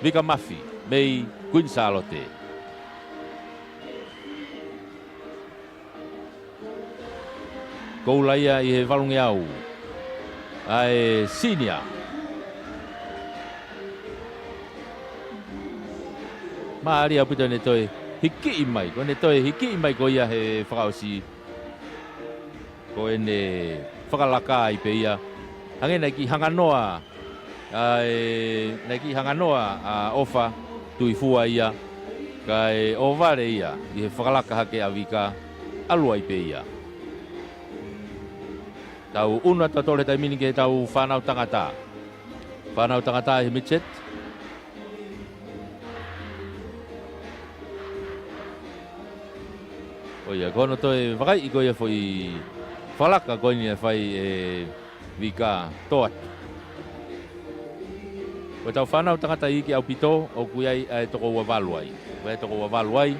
Vika Mafi mei Kuini Sālote. Koula ia ʻi he valungeau ʻa e senior. Mālie ʻaupito ʻene toe Hikiʻi mai, ko ʻene toe hikiʻi mai ko ia he fakaʻosi. Ko ʻene fakalaka ai pē ia. Hangē naʻe kiʻi hanganoa, ʻa e, naʻe kiʻi hanganoa ʻa ʻOfa Tuifua ia. Kae ʻohovale ia, ʻi he fakalaka hake ʻa Vika, ʻalu ai pē ia. Tau ʻunu atu ʻa Tole taimi ni ki heʻetau fānau tangata. Fānau tangata ʻi he midget. ʻO ia, ko hono toe vakaiʻi ko ia foʻi fakalaka ko eni ʻe fai ʻe Vika Toa. Ko ʻetau fānau tangata iiki ʻaupito, ʻoku ʻi ai ʻa e toko ua valu ai. Ko e toko ua valu ai,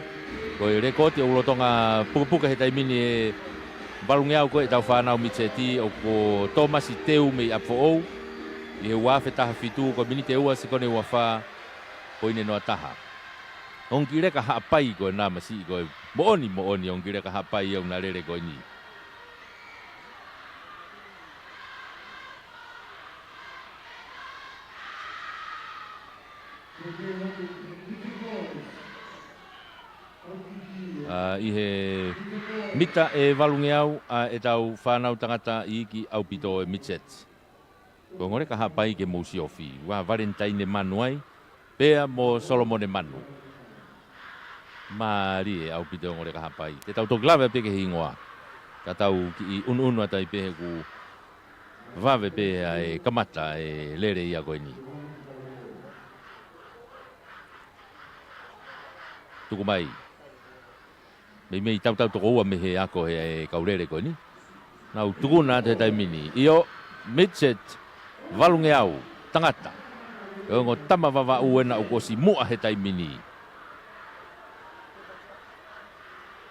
ko e lēkooti ʻoku lolotonga pukepuke he taimi ni ʻe valungeau ko ʻetau fānau midget, ʻoku ko Tōmasi Teu mei ʻApifoʻou, ʻi he ua afe taha fitu, ko e miniti ʻe ua, sekoni ʻe ua fā, poini noa taha. Ongo kiʻi leka Haʻapai ko ena masiʻi ko ē, moʻoni, moʻoni, ongo kiʻi leka Haʻapai ia ʻoku na lele ko eni. ʻA, ʻi he mita ʻe valungeau ʻa ʻetau fānau tangata iiki ʻaupito ʻe midget. Ko e ongo leka Haʻapai ke mou siofi, ua Valentine Manu ai, pea mo Solomone Manu. Mālie ʻaupito e ongo leka Haʻapai. Te tau toki lave pē ki he hingoa. Ka tau kiʻi ʻunuʻunu atu ai pē he ʻoku vave pē ʻa e kamata e lele ia ko eni. Tuku mai. Meimei tautau toko ua mei he ako he, e kau lele ko eni. Nau tukuna atu he taimi ni. ʻIo, midget, valungeau, tangata. Ko e ongo tama Vavaʻu ena ʻoku ʻosi muʻa he taimi ni.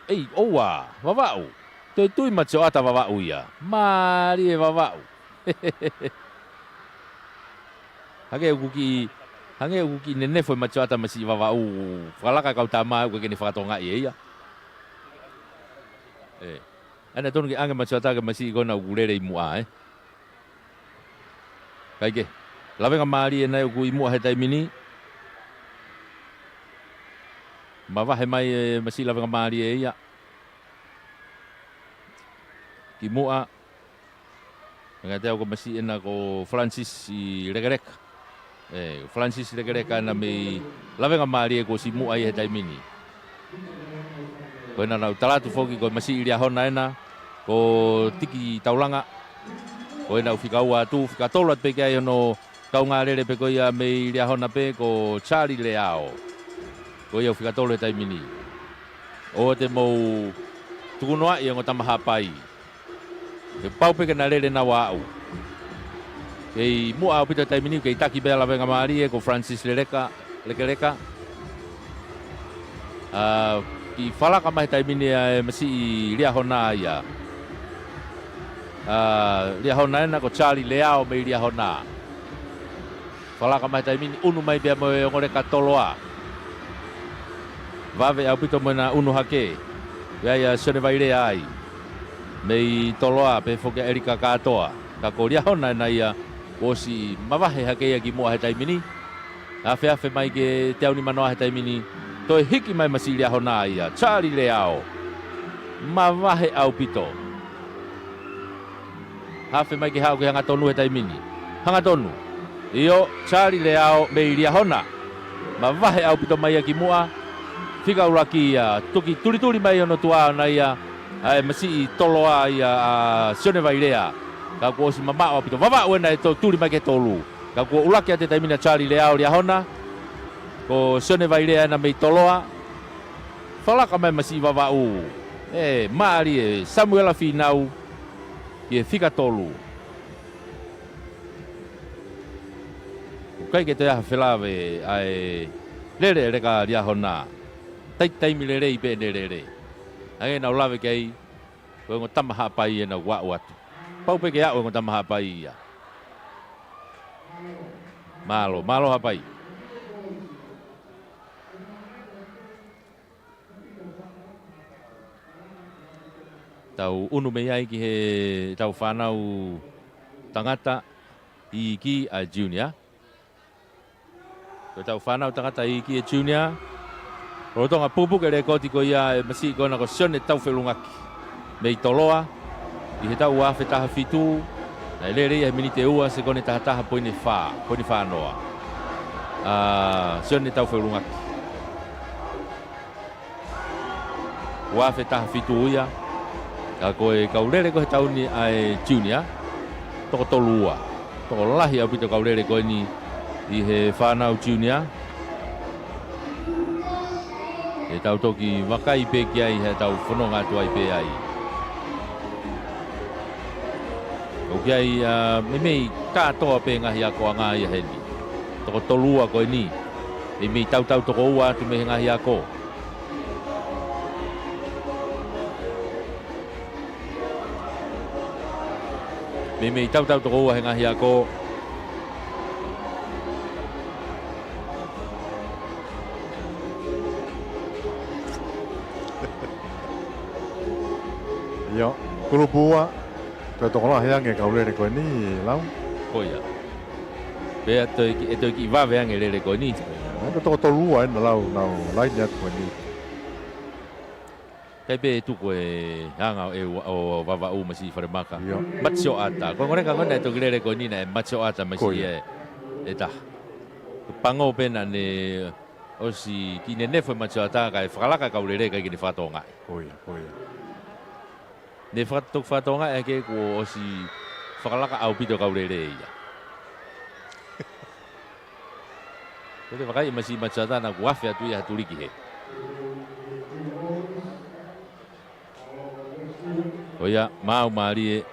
ʻEi, ʻoua, Vavaʻu. Toe tui Matioʻata Vavaʻu ia. Mālie Vavaʻu. Hangē ʻoku kiʻi, hangē ʻoku kiʻi nenefo e Matioʻata masiʻi Vavaʻu, fakalaka kau tama ʻoku ʻikai ke ne fakatokangaʻi ʻe ia. ʻE. ʻAi naʻe tonu ke ʻange Matioʻata ki he masiʻi ko ena ʻoku lele ʻi muʻa, ē. Kae kehe. Lavengamālie ena ʻoku ʻi muʻa he taimi ni. Mavahe mai e masiʻi Lavengamālie ia ki muʻa. Ngaahi ʻaho ko e masiʻi ena ko Francis ʻi Lekeleka. ʻE, Francis Lekeleka ena mei Lavengamālie kuo ʻosi muʻa ia he taimi ni. Ko ena naʻa ku tala atu foki ko e masiʻi Liahona ena, ko Tiki Taulanga. Ko ena ʻoku fika ua atu, fika tolu atu pē ki ai hono kaungā lele pē ko ia mei Liahona pē ko Charlie Leao. Ko ia ʻoku fika tolu he taimi ni. ʻOua te mou tukunoaʻi e ongo tama Haʻapai. He pau pē ke na lele naua ʻo aʻu. Kei muʻa ʻaupito he taimi ni, kei taki pē ʻa Lavengamālie ko Francis Leleka, Lekeleka. ʻA, kiʻi fakalaka mai he taimi ni ʻa e masiʻi Liahona ia. ʻA, Liahona ena ko Charlie Leao mei Liahona. Fakalaka mai he taimi ni, ʻunu mai pea mo e ongo leka Toloa. Vave ʻaupito mo ʻena ʻunu hake. Pea ʻi ai ʻa Sione Vailea ai. Mei Toloa, pehē foki ʻa ʻElika Kātoa. Ka ko Liahona ena ia, kuo ʻosi mavahe hake ia ki muʻa he taimi ni. Afeafe mai ki he teau nimanoa he taimi ni. Toe hiki mai masiʻi Liahona ia. Charlie Leao. Mavahe ʻaupito. Afe mai ke haʻu ki he hangatonu he taimi ni. Hangatonu. ʻIo, Charlie Leao mei Liahona. Mavahe ʻaupito mai ia ki muʻa. Fika ʻuluaki ia. Toki tulituli mai hono tuʻa ʻona ia. ʻA e masiʻi Toloa ia ʻa Sione Vailea. Ka kuo ʻosi mamaʻo ʻaupito. Vavaʻu ena ʻe toe tuli mai ki he tolu. Ka kuo ʻuluaki atu he taimi ni ʻa Charlie Leao Liahona. Ko Sione Vailea ena mei Toloa. Fakalaka mai masiʻi Vavaʻu. ʻE, mālie, Samuela Fīnau. Ki he fika tolu. ʻOku ʻikai ke toe ʻi ai ha felāveʻi ʻa e lele ʻa e leka Liahona. Taimi lelei pē ʻene lele. Hangē naʻa ku lave ki ai, ko e ongo tama Haʻapai ena ʻoku aʻu atu. Pau pē ke aʻu e ongo tama Haʻapai ia. Mālō, mālō Haʻapai. Tau ʻunu mei ai ki heʻetau fānau tangata iiki ʻa Junior. Ko ʻetau fānau tangata iiki ʻa Junior. Lolotonga pukepuke e lekooti ko ia ʻa e masiʻi ko ena ko Sione Taufeʻulungaki mei Toloa, ʻi he taʻu ua afe taha fitu, naʻe lele ia he miniti ʻe ua, sekoni taha taha poini fā, poini fā noa. ʻA Sione Taufeʻulungaki. Ua afe taha fitu ia, ka ko e kau lele ko ē he taʻu ni ʻa e junior, toko tolu ua. Tokolahi ʻaupito e kau lele ko eni ʻi he fānau junior. Ke tau toki vakai pē ki ai heʻetau fononga atu ai pē ai. ʻOku ʻi ai, ʻa, meimei kātoa pē ngaahi akoʻanga ia heni. Toko tolu ua ko eni. Meimei tautau toko ua atu mei he ngaahi ako. Meimei tautau toko ua he ngaahi ako. ʻIo, kulupu ua, toe tokolahi ange e kau lele ko eni, Lau. Ko ia. Pea toe ki-, ʻe toe kiʻi vave ange e lele ko eni. ʻE, ko e toko tolu ua ena, Lau, naʻa nau laine atu ko eni. ʻIkai pē tuku e anga ʻo e ua-, ʻo Vavaʻu masiʻi falemaka. ʻIo. Matio ʻAta. Ko e ʻuhinga ko ena e toki lele ko eni naʻe Matio ʻAta masiʻi. Ko ia. ʻE, ʻe taha. Pango pē naʻa ne ʻosi kiʻi nenefo e Matio ʻAta kae fakalaka e kau lele kae ʻikai ke ne fakatokangaʻi. Ko ia, ko ia. Ne faka-, toki fakatokangaʻi hake kuo ʻosi fakalaka ʻaupito e kau lele ia. Ko e vakai masiʻi Matio ʻAta naʻa ku afe atu ia ha tuliki hē. Ko ia, maau mālie.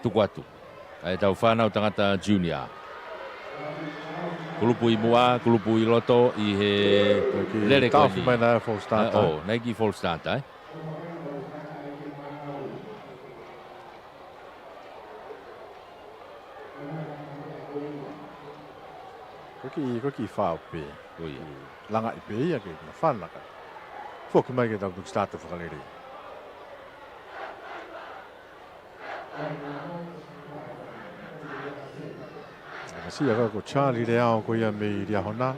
Tuku atu ʻa ʻetau fānau tangata junior. Kulupu ʻi muʻa, kulupu ʻi loto, ʻi he lele ko eni. Taofi mai naʻe false start, ʻa, ē? ʻO, naʻe kiʻi false start, ē? Ko e kiʻi, ko e kiʻi foul pē. Ko ia. Langaʻi pē ia ke mafana ka. Foki mai ke tau toki start fakalele. Ka siʻi ʻa ko Charlie Leao ko ia mei Liahona.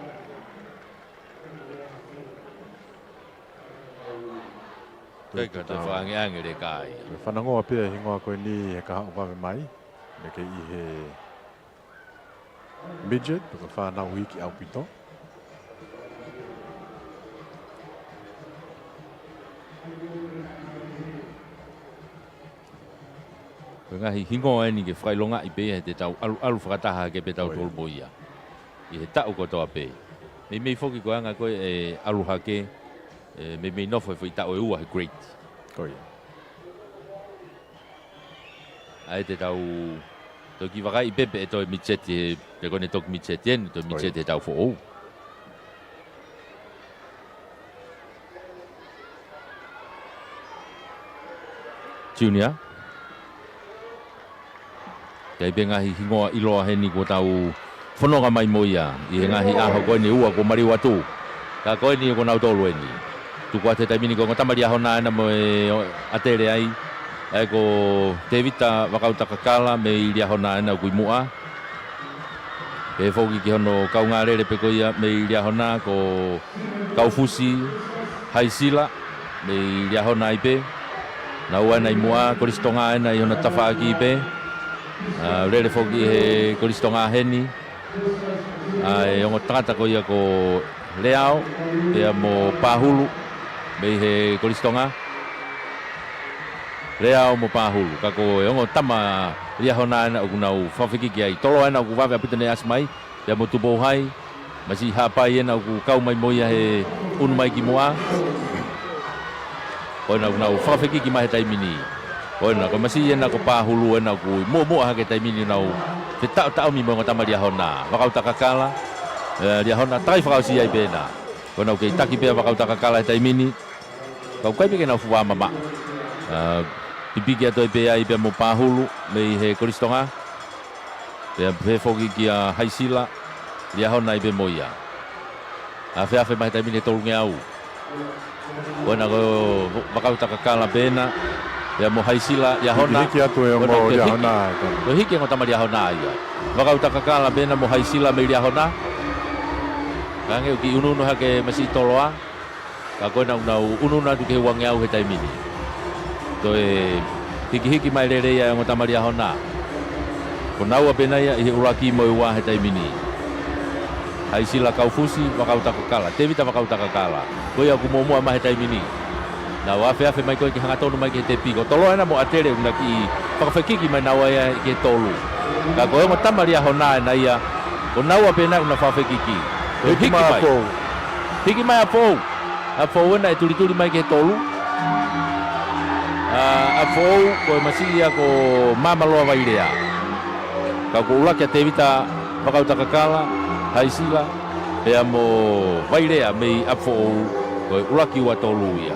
Kae ʻikai toe fakaangeange e leka ia. Toe fanongoa pē e hingoa ko eni he kahaʻu vave mai. Mei he midget, pe ko e fānau iiki ʻaupito. Ko e ngaahi hingoa eni ke fakaʻilongaʻi pē ia heʻetau ʻalu, ʻalu fakataha hake pē tautolu mo ia. ʻI he taʻu kotoa pē. Meimei foki ko e anga ko ē e ʻalu hake, ē, meimei nofo he foʻi taʻu ʻe ua he grade. Ko ia. ʻA ia te tau toki vakai pē pe ʻe toe midget he, pe ko ʻene toki midget eni, toe midget he taʻu foʻou. Junior. ʻIkai pē ngaahi hingoa ʻiloa heni kuo tau fononga mai mo ia ʻi he ngaahi ʻaho ko eni ʻe ua kuo maliu atu. Ka ko eni ko nautolu eni. Tuku atu he taimi ni ko e ongo tama Liahona ena mo e ʻatele ai. ʻA ia ko Tevita Vakautakakala mei Liahona ena ʻoku ʻi muʻa. Pehē foki ki hono kaungā lele pē ko ia mei Liahona ko Kaufusi Haisila mei Liahona ai pē. Naua ena ʻi muʻa, Kolisi Tonga ena ʻi hono tafaʻaki pē. ʻA, lele foki he Kolisi Tonga heni ʻa e ongo tangata ko ia ko Leao, pea mo Pahulu, mei he Kolisi Tonga. Leao mo Pahulu, ka ko e ongo tama Liahona ena ʻoku nau fakafekiki ai. Toloa ena ʻoku vave ʻaupito ne ʻasi mai, pea mo Tupou Hai, masiʻi Haʻapai ena ʻoku kau mai mo ia he ʻunu mai ki muʻa. Ko ena ʻoku nau fakafekiki mai he taimi ni. Ko ena, ko e masiʻi ena ko Pahulu ena ʻoku muʻomuʻa hake he taimi ni ʻoku nau fetaʻotaʻomi mo e ongo tama Liahona. Vakautakakala, ē, Liahona, takai fakaʻosi ai pē ena. Ko ena ʻoku kei taki pē ʻa Vakautakakala he taimi ni. Ka ʻoku ʻikai pē ke nau fuʻu vāmamaʻo. ʻA, pipiki atu ai pē ai pea mo Pahulu, mei he Kolisi Tonga. Pea pehē foki kia Haisila, Liahona ai pē mo ia. Afeafe mai he taimi ni he tolungeau. Ko ena ko Vakautakakala pē ena, pea mo Haisila, Liahona. Hikihiki atu e ongo Liahona. Ko e hiki e ongo tama Liahona ia. Vakautakakala pē ena mo Haisila mei Liahona. Hangē ʻoku kiʻi unuunu hake masiʻi Toloa. Ka ko ena ʻoku nau unuunu atu ki he uangeau he taimi ni. Toe hikihiki mai lelei ʻa e ongo tama Liahona. Ko naua pē ena ia ʻi he ʻuluaki mo e ua he taimi ni. Haisila Kaufusi Vakautakakala, Tevita Vakautakakala. Ko ia ʻoku muʻomuʻa mai he taimi ni. Nau afeafe mai ko ē ke hangatonu mai ki he tepi. Ko Toloa ena mo ʻAtele ʻoku na kiʻi fakafekiki mai naua ia ki he tolu. Ka ko e ongo tama Liahona ena ia, ko naua pē ena ʻoku na fakafekiki. Toe hiki mai ʻApifoʻou. Hiki mai ʻApifoʻou. ʻApifoʻou ena ʻe tulituli mai ki he tolu. ʻA, ʻApifoʻou ko e masiʻi ia ko Māmaloa Vailea. Ka ko e ʻuluaki ʻa Tevita Vakautakakala, Haisila, pea mo Vailea mei ʻApifoʻou, ko e ʻuluaki ua tolu ia.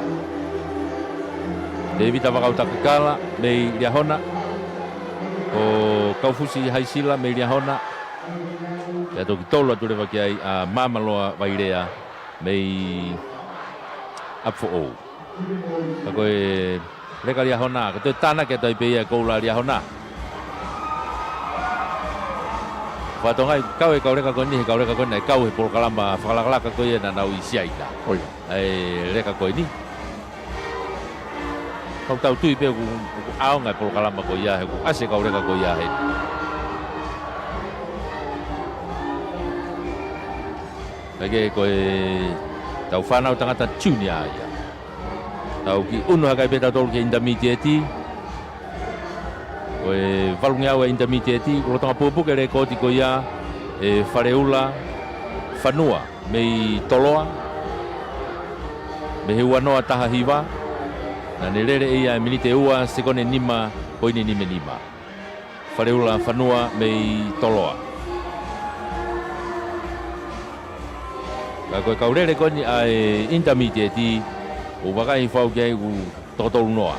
Tevita Vakautakakala mei Liahona, ko Kaufusi Haisila mei Liahona, pea toki tolu atu leva ki ai ʻa Māmaloa Vailea mei ʻApifoʻou. Ka ko e leka Liahona, ka toe tānaki atu ai pē ia e koula Liahona. Fatongia ʻoku kau e kau leka ko eni, he kau leka ko eni naʻe kau he polokalama fakalakalaka ko ia naʻa nau ʻi Siaina. ʻOi. ʻA e leka ko eni. Kau tau tui pē ʻoku, ʻoku ʻaonga e polokalama ko ia, he ʻoku ʻasi e kau leka ko ia heni. Kae kehe ko e tau fānau tangata junior ia. Tau kiʻi unu hake ai pē tautolu ki he intermediate. Ko e valungeau e intermediate, ʻoku lolotonga pukepuke e lēkooti ko ia ʻe Faleula Fanua mei Toloa, mei he ua noa taha hiva, naʻa ne lele ʻe ia e miniti ʻe ua, sekoni nima poini nima nima. Faleula Fanua mei Toloa. Ka ko e kau lele ko eni ʻa e intermediate, ʻoku vakai hifo au ki ai ʻoku toko tolu noa.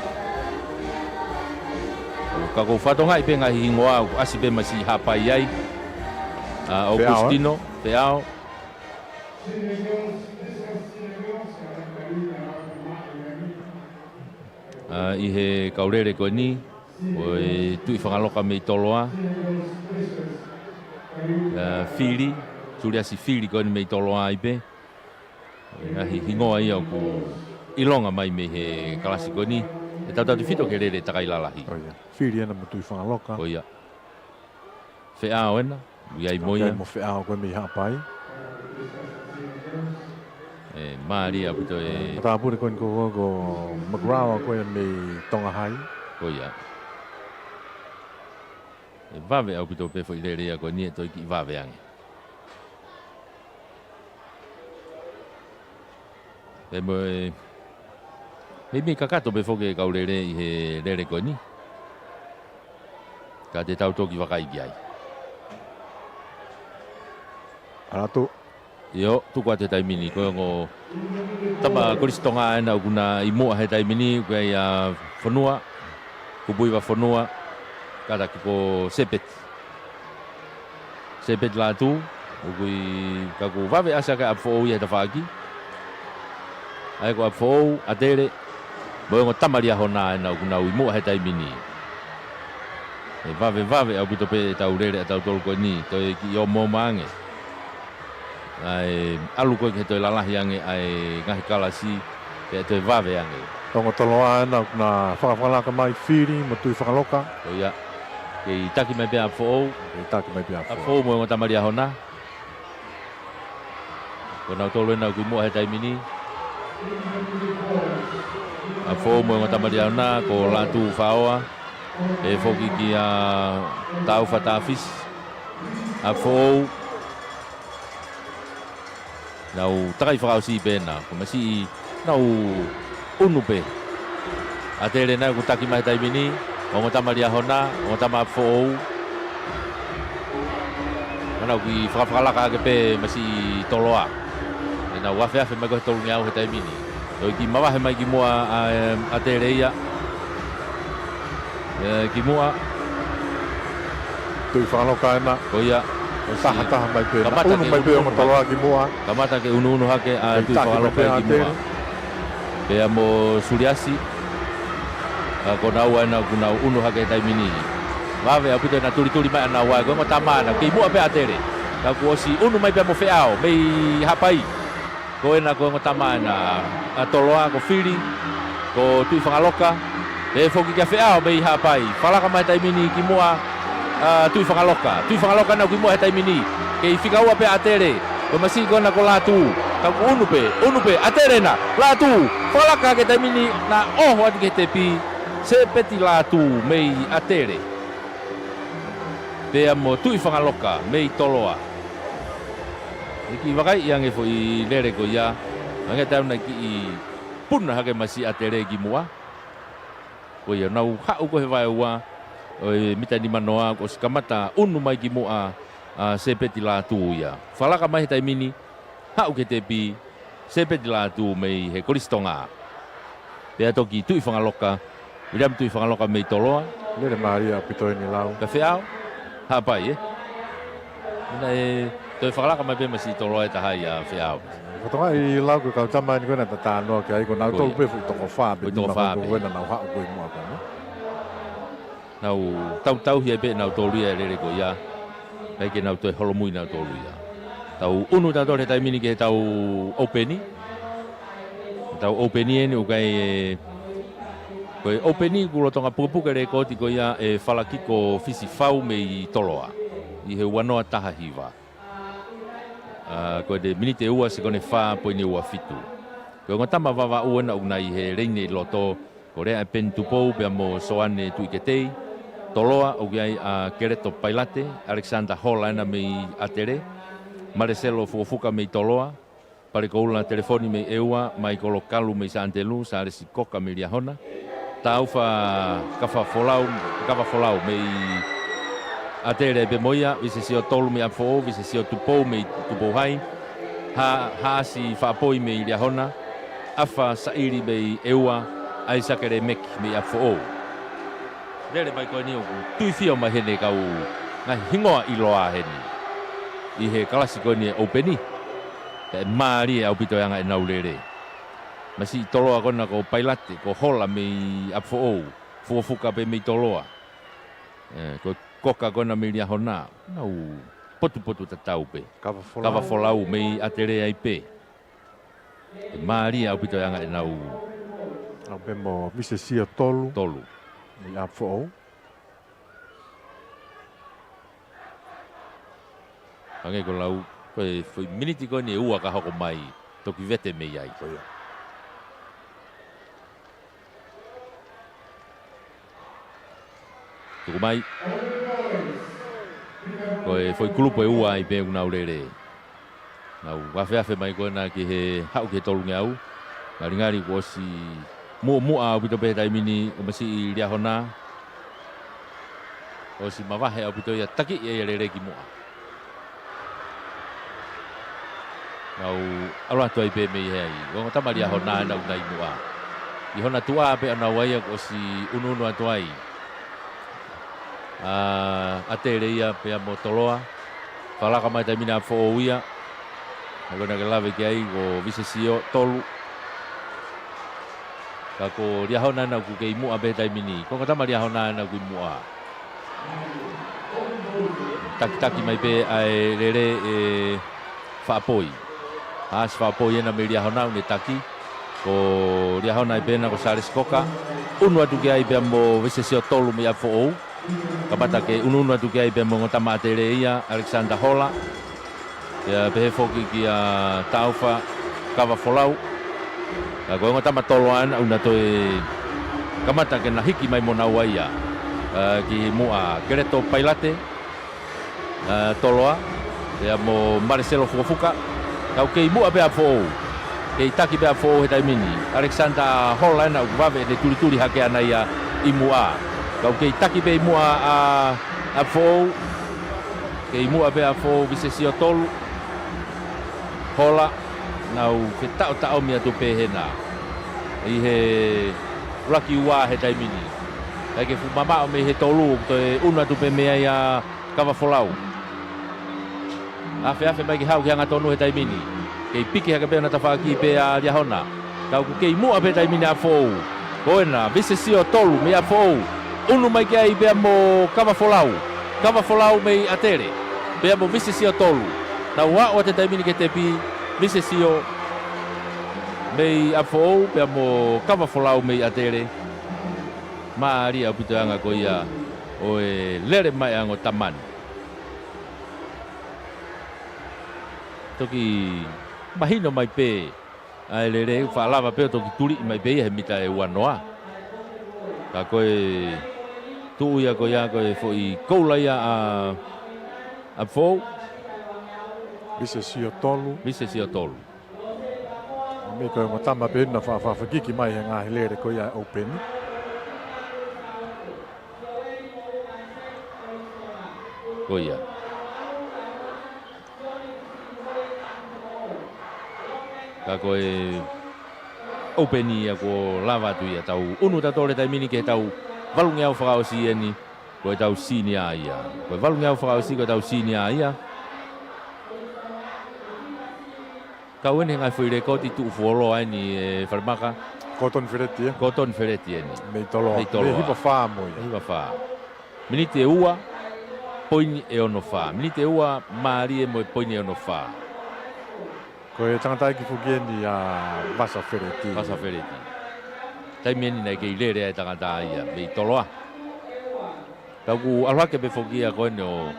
Ka ʻoku ou fatongia pē ngaahi hingoa ʻoku ʻasi pē masiʻi Haʻapai ai. ʻA, Feʻao, ē? Augustino Feʻao. ʻA, ʻi he kau lele ko eni, ko e Tuʻi Fangaloka mei Toloa. ʻA, Fili, Suliasi Fili ko eni mei Toloa ai pē. Ngaahi hingoa ia ʻoku ʻilonga mai mei he kalasi ko eni. ʻE tautautefito ki he lele takai lalahi. ʻOi ia. Fili ena mo Tuʻi Fangaloka. ʻOi ia. Feʻao ena, ʻoku ʻi ai mo ia. Mo Feʻao ko ē mei Haʻapai. ʻE, mālie ʻaupito e. Matāpule ko eni ko, ko, ko McGraw ko ē mei Tonga High. ʻOi ia. ʻE vave ʻaupito pē foʻi lele ia ko eni ʻe toe kiʻi vave ange. ʻE mo e, meimei kakato pē foki e kau lele ʻi he lele ko eni. Ka te tau toki vakai ki ai. ʻAlu atu. ʻIo, tuku atu he taimi ni, ko e ongo tama Kolisi Tonga ena ʻoku na ʻi muʻa he taimi ni, ʻoku ʻi ai ʻa Fonua, Kupuiva Fonua, kātaki ko Sepeti. Sepeti Lātū, ʻoku ʻi, ka ʻoku vave ʻasi hake ʻa ʻApifoʻou ia he tafaʻaki. ʻA ia ko ʻApifoʻou, ʻAtele, mo e ongo tama Liahona ena ʻoku nau ʻi muʻa he taimi ni. ʻE vave vave ʻaupito pē ʻetau lele ʻatautolu ko eni, toe kiʻi ōmaoma ange. ʻA e ʻalu ko ē ki he toe lalahi ange ʻa e ngaahi kalasi, pea toe vave ange. Ongo Toloa ena ʻoku na fakafakalaka mai Fili mo Tuʻi Fangaloka. ʻOi ia. Kei taki mai pē ʻa ʻApifoʻou. Kei taki mai pē ʻa ʻApifoʻou. ʻApifoʻou mo e ongo tama Liahona. Ko nautolu ena ʻoku ʻi muʻa he taimi ni. ʻApifoʻou mo e ongo tama Liahona, ko Lātū Faoa. ʻE foki kia Taufa Tafisi. ʻApifoʻou. Nau takai fakaʻosi pē ena, ko e masiʻi nau unu pē. ʻAtele ena ʻoku taki mai he taimi ni, ongo tama Liahona, ongo tama ʻApifoʻou. Manau kiʻi fakafakalaka hake pē masiʻi Toloa. ʻE nau afeafe mai ko ē he tolungeau he taimi ni. Toe kiʻi mavahe mai ki muʻa ʻa, em, ʻAtele ia. ʻE, ki muʻa. Tuʻi Fangaloka ena. Ko ia. ʻOsi tahataha mai pē ena. Kamata ke unuunu hake. Unu mai pē ongo Toloa ki muʻa. Kamata ke unuunu hake ʻa Tuʻi Fangaloka ki muʻa. Pea mo Suliasi. ʻA, ko naua ena ʻoku nau unu hake he taimi ni. Vave ʻaupito ʻena tulituli mai ʻa naua, ko e ongo tama ena. Kei muʻa pē ʻAtele. Ka kuo ʻosi ʻunu mai pea mo Feʻao mei Haʻapai. Ko ena ko e ongo tama ena ʻa Toloa ko Fili, ko Tuʻifangaloka. Pehē foki kia Feʻao mei Haʻapai. Falaka mai he taimi ni ki muʻa ʻa Tuʻifangaloka. Tuʻifangaloka ena ʻoku ʻi muʻa he taimi ni. Kei fika ua pē ʻa ʻAtele. Ko e masiʻi ko ena ko Lātū. Ka kuo ʻunu pē, ʻunu pē, ʻAtele ena. Lātū. Falaka hake he taimi ni naʻa ʻoho atu ki he tepi. Sepeti Lātū mei ʻAtele. Pea mo Tuʻifangaloka mei Toloa. Naʻe kiʻi vakaiʻi ange foʻi lele ko ia. Hangē ʻe tauna kiʻi puna hake masiʻi ʻAtele ki muʻa. Ko ia, nau haʻu ko ē he vaeua ʻo e mita nimanoa, kuo ʻosi kamata ʻunu mai ki muʻa ʻa Sepeti Lātū ia. Falaka mai he taimi ni, haʻu ki he tepi, Sepeti Lātū mei he Kolisi Tonga. Pea toki Tuʻifangaloka, Viliami Tuʻifangaloka mei Toloa. Lele mālie ʻaupito eni, Lau. Ka Feʻao, Haʻapai, ē? Naʻe toe fakalaka mai pē masiʻi Toloa ʻe taha ia, Feʻao. Ko Tonga ʻi, Lau, ko e kau tama eni ko ena ʻoku ta talanoa ki ai, ko nautolu pē foʻi toko fā pē, foʻi toko fā pē ko ena naʻa nau haʻu ko ē muʻa ko ena. Nau tautauhi ai pē nautolu ia he lele ko ia. ʻIkai ke nau toe holomui nautolu ia. Tau ʻunu tautolu he taimi ni ki heʻetau ʻoupeni. Tau ʻoupeni eni ʻoku ʻikai, ē, ko e ʻoupeni kuo lolotonga pukepuke e lēkooti ko ia ʻe Falakiko Fisifau mei Toloa. ʻI he ua noa taha hiva. ʻA, ko e miniti ʻe ua sekoni ʻe fā poini ua fitu. Ko e ongo tama Vavaʻu ena ʻoku na ʻi he leini ʻi loto, ko Leaʻepeni Tupou pea mo Soane Tuʻiketei. Toloa ʻoku ʻi ai ʻa Keleto Pailate, Alexander Hola ena mei ʻAtele, Maleselo Fukofuka mei Toloa, Palekoula Telefoni mei ʻEua, Maikolo Kalu mei Sānitelū, Sālesi Koka mei Liahona, Taufa Kavafolau, Kavafolau mei ʻAtele pē mo ia, Visesio Tolu mei ʻApifoʻou, Visesio Tupou mei Tupouhai, Ha-, Haʻasi Faʻapoi mei Liahona, ʻAfa Saʻili mei ʻEua, ʻAisake Lemeki mei ʻApifoʻou. Lele mai ko eni ʻoku tuifio mai heni e kau ngaahi hingoa ʻiloa heni ʻi he kalasi ko eni e ʻoupeni. Pea ʻe mālie ʻaupito e anga ʻenau lele. Masiʻi Toloa ko ena ko Pailate, ko Hola mei ʻApifoʻou, Fukofuka pē mei Toloa. Ē, ko Koka ko ena mei Liahona, nau potupotu tatau pē. Kavafolau. Kavafolau mei ʻAtele ai pē. ʻE mālie ʻaupito e anga ʻenau. Au pē mo Visesio Tolu. Tolu. Mei ʻApifoʻou. Hangē ko Lau, ko e foʻi miniti ko eni ʻe ua ka hoko mai, toki vete mei ai. Ko ia. Tuku mai. Ko e foʻi kulupu ʻe ua ai pē ʻoku nau lele. Nau afeafe mai ko ena ki he haʻu ki he tolungeau. Ngalingali kuo ʻosi muʻomuʻa ʻaupito pē he taimi ni ʻa masiʻi Liahona. ʻOsi mavahe ʻaupito ia, takiʻi e lele ki muʻa. Nau ʻalu atu ai pē mei heni. Ko e ongo tama Liahona ena ʻoku na ʻi muʻa. ʻI hona tuʻa pē ʻa naua ia kuo ʻosi ʻunuʻunu atu ai. ʻA, ʻAtele ia pea mo Toloa. Falaka mai taimi ni ʻa ʻApifoʻou ia. Naʻa ku ʻikai ke lave ki ai, ko Visesio Tolu. Ka ko Liahona ena ʻoku kei muʻa pē he taimi ni. Ko e ongo tama Liahona ena ʻoku ʻi muʻa. Takitaki mai pē ʻa e lele ʻe Faʻapoi. Haʻasi Faʻapoi ena mei Liahona ʻoku ne taki. Ko Liahona ai pē ena ko Sālesi Koka. ʻUnu atu ki ai pea mo Visesio Tolu mei ʻApifoʻou. Kamata ke ʻunuʻunu atu ki ai pea mo e ongo tama ʻAtele ia, Alexander Hola. Pea pehē foki kia Taufa Kavafolau. Ka ko e ongo tama Toloa ena ʻoku na toe kamata ke na hiki mai mo naua ia. Ā, ki muʻa Keleto Pailate. Ā, Toloa. Pea mo Maleselo Fukofuka. Ka ʻoku kei muʻa pē ʻApifoʻou. Kei taki pē ʻApifoʻou he taimi ni. Alexander Hola ena ʻoku vave ʻene tulituli hake ʻana ia ʻi muʻa. Ka ʻoku kei taki pē ʻi muʻa ʻa ʻApifoʻou. Kei muʻa pē ʻa ʻApifoʻou, Visesio Tolu. Hola, nau fetaʻotaʻomi atu pē hena. ʻI he ʻuluaki ua he taimi ni. ʻIkai ke fuʻu mamaʻo mei he tolu, toe ʻunu atu pē mei ai ʻa Kavafolau. Afeafe mai ke haʻu ki he hangatonu he taimi ni. Kei piki hake pē ʻa e tafaʻaki pē ʻa Liahona. Ka ʻoku kei muʻa pē taimi ni ʻa ʻApifoʻou. Ko ena, Visesio Tolu mei ʻApifoʻou. ʻUnu mai ki ai pea mo Kavafolau. Kavafolau mei ʻAtele. Pea mo Vise Siotolu. Nau aʻu atu he taimi ni ki he tepi, Vise Sio mei ʻApifoʻou, pea mo Kavafolau mei ʻAtele. Mālie ʻaupito e anga ko ia ʻo e lele mai ʻa e ongo tama ni. Toki mahino mai pē ʻa e lele, faʻa lava pē ʻo toki tuliʻi mai pē ia he mita ʻe uanoa. Ka ko e tuʻu ia ko ia ko e foʻi koula ia ʻa ʻApifoʻou. Vise Siotolu. Vise Siotolu. Mei ko e ongo tama pē naʻe faʻa fakafekiki mai he ngaahi lele ko ia ʻoupeni. Ko ia. Ka ko e ʻoupeni ia kuo lava atu ia, tau ʻunu tautolu he taimi ni ki he tau valungeau fakaʻosi eni, ko e tau senior ia. Ko e valungeau fakaʻosi ko e tau senior ia. Kau eni he ngaahi foʻi lēkooti tuʻu fuoloa eni ʻe Falemaka. Kotoni Feleti, ē? Kotoni Feleti eni. Mei Toloa. Mei Toloa. Mei Hiva Fā mo ia. Hiva Fā. Miniti ʻe ua, poini ʻe ono fā. Miniti ʻe ua, mālie mo e poini ʻe ono fā. Ko e tangataʻeiki foki eni ʻa Vasa Feleti. Vasa Feleti. Taimi eni naʻe kei lele ai e tangata ia, mei Toloa. Ka ʻoku ʻalu hake pē foki ia ko eni ʻo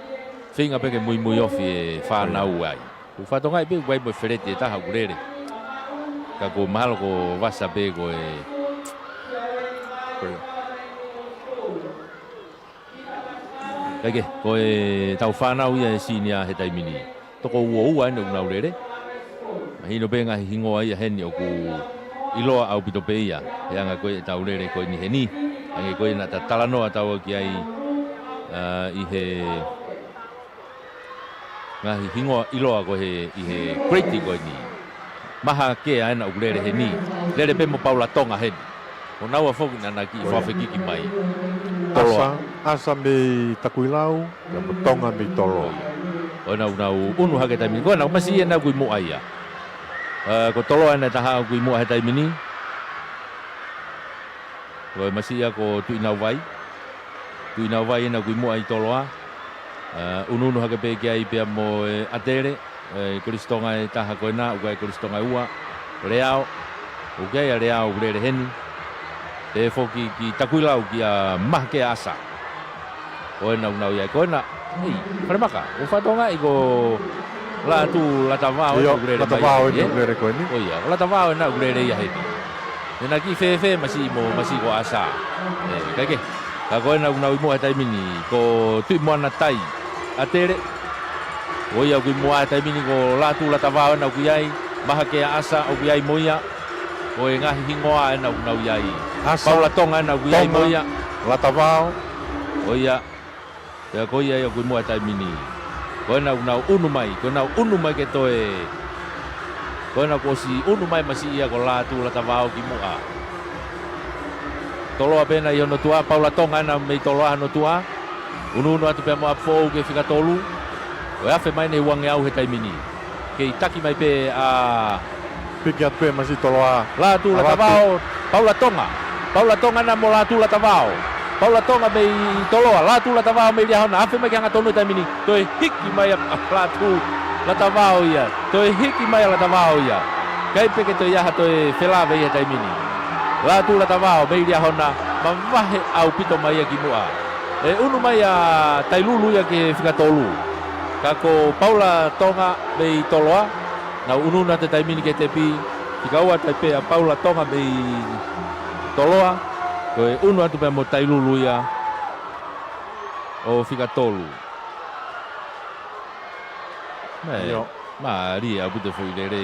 feinga pē ke muimui ofi e fānau ai. ʻOku fakatokangaʻi pē ʻoku ʻi ai mo e Feleti ʻe taha ʻoku lele. Ka ʻoku mahalo ko Vasa pē ko e. Ko ia. Kae kehe, ko e tau fānau ia ʻe senior he taimi ni. Toko ua ua eni ʻoku nau lele. Mahino pē ngaahi hingoa ia heni ʻoku ʻiloa ʻaupito pē ia. He anga ko e tau lele ko eni heni. Hangē ko ia naʻa ta talanoa taua ki ai, ā, ʻi he ngaahi hingoa ʻiloa ko ē ʻi he grade ko eni. Maha Kea ena ʻoku lele heni. Lele pē mo Paula Tonga heni. Ko naua foki naʻa na kiʻi fakafekiki mai. Toloa. ʻAsa, ʻAsa mei Takuilau, pea mo Tonga mei Toloa. Ko ena ʻoku nau ʻunu hake taimi ni. Ko ena ʻoku masiʻi ena ʻoku ʻi muʻa ia. Ā, ko Toloa ena ʻe taha ʻoku ʻi muʻa he taimi ni. Ko e masiʻi ia ko Tuʻinauvai. Tuʻinauvai ena ʻoku ʻi muʻa ʻi Toloa. Ā, ʻunuʻunu hake pē ki ai pea mo e ʻAtele, ē, Kolisi Tonga ʻe taha ko ena, ʻoku ʻi ai Kolisi Tonga ʻe ua. Leao, ʻoku ʻi ai ʻa Leao ʻoku lele heni. Pehē foki ki Takuilau kia Maha Kea ʻAsa. Ko ena ʻoku nau ʻi ai, ko ena, ei, Falemaka, ʻoku fakatokangaʻi ko Lātū Latavao ʻio, ʻoku lele mai Latavao eni, ē? ʻOku lele ko eni. ʻO ia, ko Latavao ena ʻoku lele ia heni. Ena kiʻi fēfē masiʻi mo, masiʻi ko ʻAsa. Ē, kae kehe. Ka ko ena ʻoku nau ʻi muʻa he taimi ni, ko Tuʻimoana Tai ʻAtele. Ko ia ʻoku ʻi muʻa he taimi ni ko Lātū Latavao ena ʻoku ʻi ai, Maha Kea ʻAsa ʻoku ʻi ai mo ia. Ko e ngaahi hingoa ena ʻoku nau ʻi ai. ʻAsa, Paula Tonga ena ʻoku ʻi ai mo Tonga, ia. Latavao. Ko ia. Pea ko ia ia ʻoku ʻi muʻa he taimi ni. Ko ena ʻoku nau ʻunu mai, ko ena ʻoku ʻunu mai ke toe. Ko ena kuo ʻosi ʻunu mai masiʻi ia ko Lātū Latavao ki muʻa. Toloa pē ena ʻi hono tuʻa, Paula Tonga ena mei Toloa hono tuʻa. ʻUnuʻunu atu pea mo ʻApifoʻou ki he fika tolu. ʻO e afe mai eni he uangeau he taimi ni. Kei taki mai pē ʻa Piki atu pē masiʻi Toloa. Lātū Latavao, Paula Tonga. Paula Tonga ena mo Lātū Latavao. Paula Tonga mei Toloa, Lātū Latavao mei Liahona. Afe mai ki he hangatonu he taimi ni. Toe hiki mai ʻa, ʻa Lātū Latavao ia. Toe hiki mai ʻa Latavao ia. ʻIkai pē ke toe ʻi ai ha toe felāveʻi he taimi ni. Lātū Latavao mei Liahona. Mavahe ʻaupito mai ia ki muʻa. ʻE ʻunu mai ʻa Tailulu ia ki he fika tolu. Ka ko Paula Tonga mei Toloa. Nau ʻunuʻunu atu he taimi ni ki he tepi, fika ua tai pē ʻa Paula Tonga mei Toloa, ko e ʻunu atu pea mo Tailulu ia ʻo fika tolu. Mē, ʻio. Mālie ʻaupito e foʻi lele.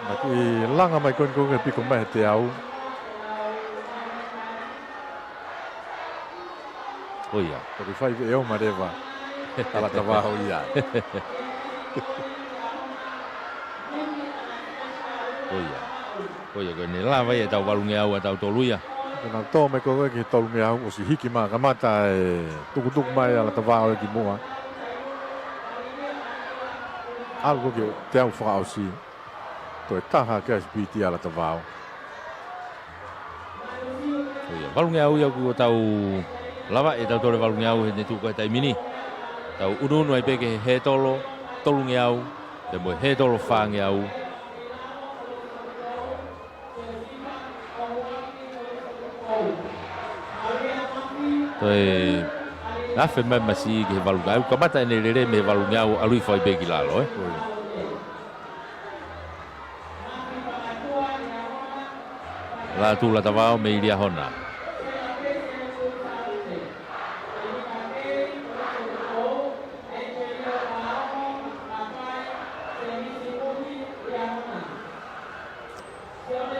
Naʻe kiʻi langa mai ko eni ko e piko mai he teau. ʻO ia. Toki fai veʻe ʻo maleva. Ka Latavao ia. ʻO ia. ʻO ia, ko eni lava ia ʻetau valungeau ʻa tautolu ia. Ko ena tō mai ko ē ki he tolungeau ʻosi hiki mai kamata e tukutuku mai ʻa Latavao ia ki muʻa. ʻAlu ko ē ki he teau fakaʻosi. Toe taha ki ai sipiti ʻa Latavao. ʻO ia, valungeau ia kuo tau Lava ʻetau tole valungeau he ne tuʻu ko e taimi ni. Tau ʻunuʻunu ai pē ki he hētolo tolungeau, pea mo e hētolo fāngeau. Toe afe mai masiʻi ki he valungeau. Kamata ʻene lele mei he valungeau, ʻalu hifo ai pē ki lalo, ē. Lātū Latavao mei Liahona.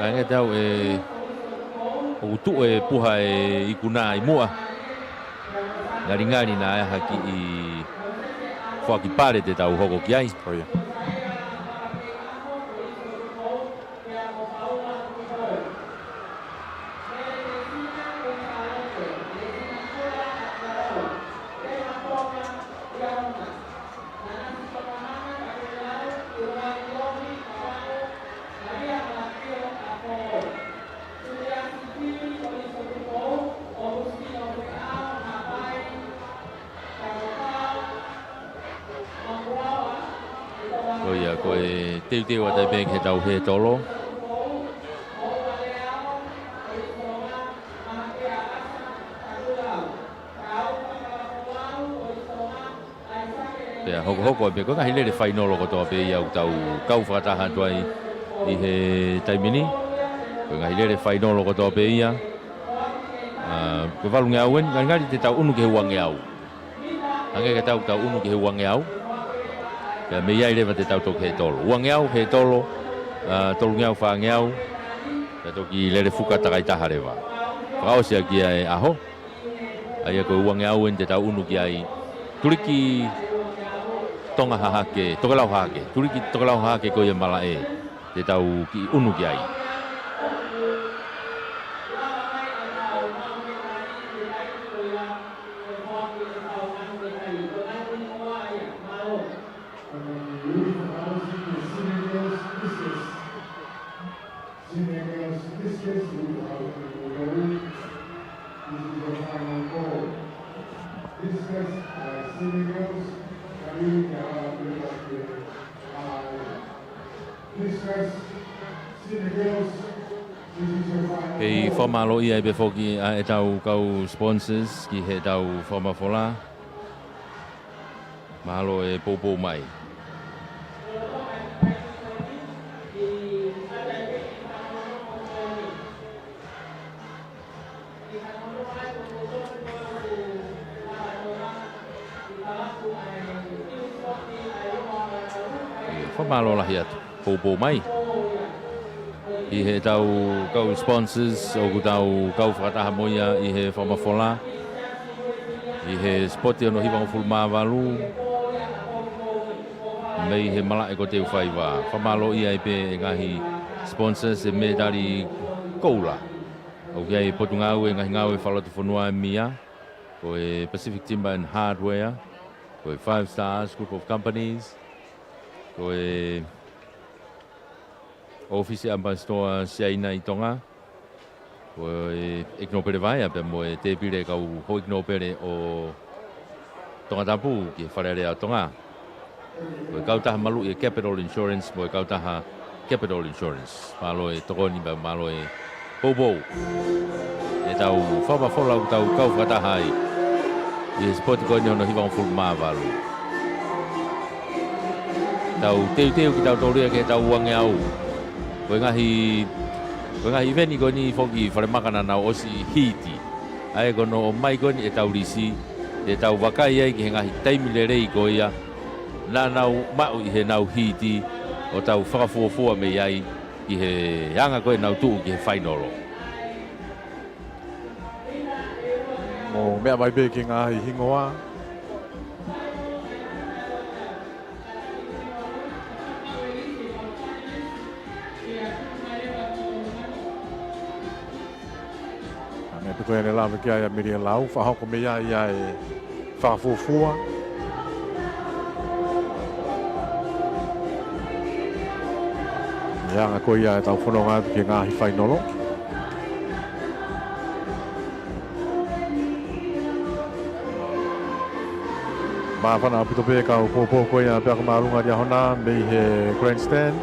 Kae nge tau ē, ʻoku tuʻu e puha e ikuna ʻi muʻa. Ngalingali naʻe ʻi ai ha kiʻi foaki pale te tau hoko ki ai. ʻOi. Ko ia, ko e teuteu atu pē ki he tau hētolo. Pea hokohoko pē, ko e ngaahi lele fainolo kotoa pē ia ʻoku tau kau fakataha atu ai ʻi he taimi ni. Ko e ngaahi lele fainolo kotoa pē ia. ʻA, ko e valungeau eni, ngalingali te tau ʻunu ki he uangeau. Hangē ka tau, tau ʻunu ki he uangeau. Pea mei ai leva te tau toki hētolo. Uangeau, hētolo, ʻa, tolungeau, fāngeau. Pea toki lele fuka takai taha leva. Fakaʻosi ʻaki ia e ʻaho. ʻA ia ko e uangeau eni te tau ʻunu ki ai. Tuliki Tonga Hahake, Tokelau Hahake. Tuliki Tokelau Hahake ko ia malaʻe. Te tau kiʻi ʻunu ki ai. Senior girls discus. Senior girls discus, we will have a goal. This is your final goal. Discus by senior girls. Kariu ke ala pela ke ala. Discus, senior girls. This is your final goal. Kei fakamālōʻia ai pē foki ʻa ʻetau kau sponsors ki heʻetau fakamafola. Mahalo e poupou mai. Fakamālō lahi atu. Poupou mai. ʻI heʻetau kau sponsors, ʻoku tau kau fakataha mo ia ʻi he fakamafola. ʻI he sipoti hono hivangofulu mā valu. Mei he malaʻe ko Teufaiva. Fakamālōʻia ai pē e ngaahi sponsors e mētali koula. ʻOku ʻi ai e Potungāue Ngaahi Ngāue Fakalotofonua ʻe meia. Ko e Pacific Timber and Hardware. Ko e Five Stars Group of Companies. Ko e ʻŌfisi ʻAmipasitoa Siaina ʻi Tonga. Ko e ʻEiki Nōpele Vaea pea mo e tēpile kau houʻeiki nōpele ʻo Tongatapu ki he Fale Alea ʻo Tonga. Ko e kautaha maluʻi e Capital Insurance mo e kautaha Capital Insurance. Mālō e tokoni pea mālō e poupou. ʻEtau fakamafola ʻoku tau kau fakataha ai. ʻI he sipoti ko eni hono hivangofulu mā valu. Tau teuteu kitautolu ia ki heʻetau uangeau. Ko e ngaahi, ko e ngaahi ʻiveni ko eni foki falemaka naʻa nau ʻosi hiti. ʻA ia ko hono ʻomai ko eni ʻetau lisi, te tau vakai ai ki he ngaahi taimi lelei ko ia. Naʻa nau maʻu ʻi heʻenau hiti ʻo tau fakafuofua mei ai ki he anga ko ē ʻenau tuʻu ki he fainolo. Mou meʻa mai pē ki he ngaahi hingoa. Hangē pē ko ia ne lave ki ai ʻa Melia Lau, fakahoko mei ai ʻa e fakafuofua. ʻI he anga ko ia ʻetau fononga atu ki he ngaahi fainolo. Māfana ʻaupito pē kau poupou ko ia pea ko māʻolunga ʻa Liahona mei he grandstand.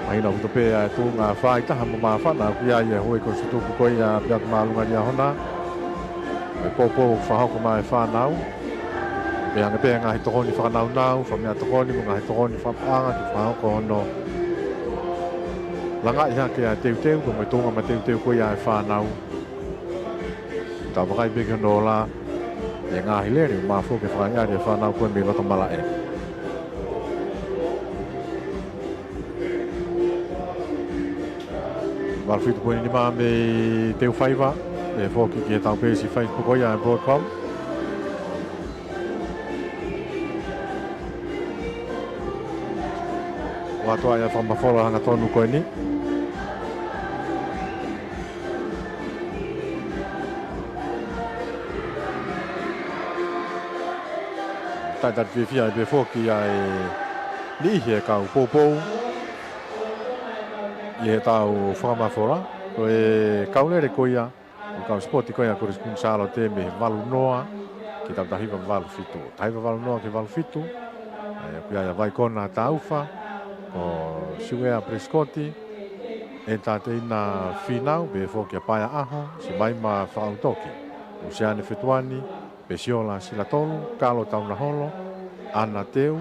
Mahino ʻaupito pē ʻa e tuʻunga faaitaha mo māfana ʻoku ʻi ai e houʻeiki kolisi tutuku ko ia pea ko māʻolunga ʻa Liahona. Mo e poupou fakahoko mai e fānau. Pea hangē pē ngaahi tokoni fakanaunau, fakameʻatokoni mo e ngaahi tokoni fakapaʻanga ke fakahoko hono langaʻi hake ʻa e teuteu, pea mo e tuʻunga mateuteu ko ia ʻa e fānau. Tau vakai pē ki hono ola ʻa e ngaahi lele, ʻoku mafola ke fakaʻaliʻali e fānau ko ē mei loto malaʻe. Valu fitu poini nima mei Teufaiva, ʻe foki ki heʻetau peesi Facebook ko ia ʻa e Broadcom. ʻOatu ʻa e fakamafola hangatonu ko eni. Talitali fiefia ai pē foki ʻa e niʻihi e kau poupou ʻi heʻetau fakamafola. Ko e kau lele ko ia ʻo e kau sipoti ko ia ʻa e Kolisi Kuini Sālote mei he valu noa ki he taha hiva valu fitu. Taha hiva valu noa ki he valu fitu. ʻE, ʻoku ʻi ai ʻa Vaikona Taufa, ko Siuea Prescott, ʻEnitateina Fīnau, pea foki ʻa Paea ʻAho, Simaima Fakaʻautoki, Lusiane Fetuani, Pesiola Silatolu, Kalo Taunaholo, ʻAna Teu,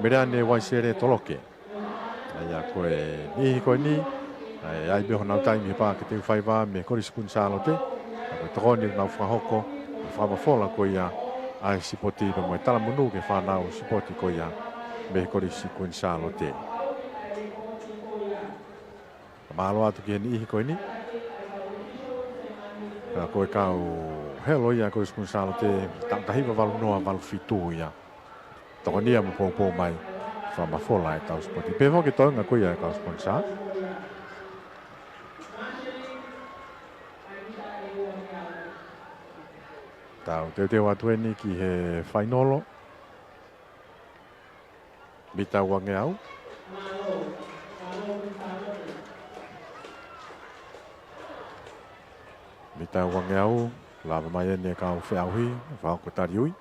Meleane Uaisele Toloke. ʻA ia ko e niʻihi ko eni, ʻa ia ʻe ʻi ai pē honau taimi he Paʻake Teufaiva mei he Kolisi Kuini Sālote, ʻa ia ko e tokoni ʻoku nau fakahoko, ʻa e fakamafola ko ia ʻa e sipoti pea mo e talamonū ki he fānau sipoti ko ia mei he Kolisi Kuini Sālote. Mālō atu ki he niʻihi ko eni. Ka ko e kau helo ia ʻa e Kolisi Kuini Sālote, taʻu taha hiva valu noa valu fitu ia. Tokonia mo poupou mai fakamafola ʻetau sipoti. Pea foki toenga ko ia ʻa e kau sponsor. Tau teuteu atu eni ki he fainolo. Mita uangeau. Mita uangeau, lava mai eni e kau feʻauhi, fakahoko tali ui.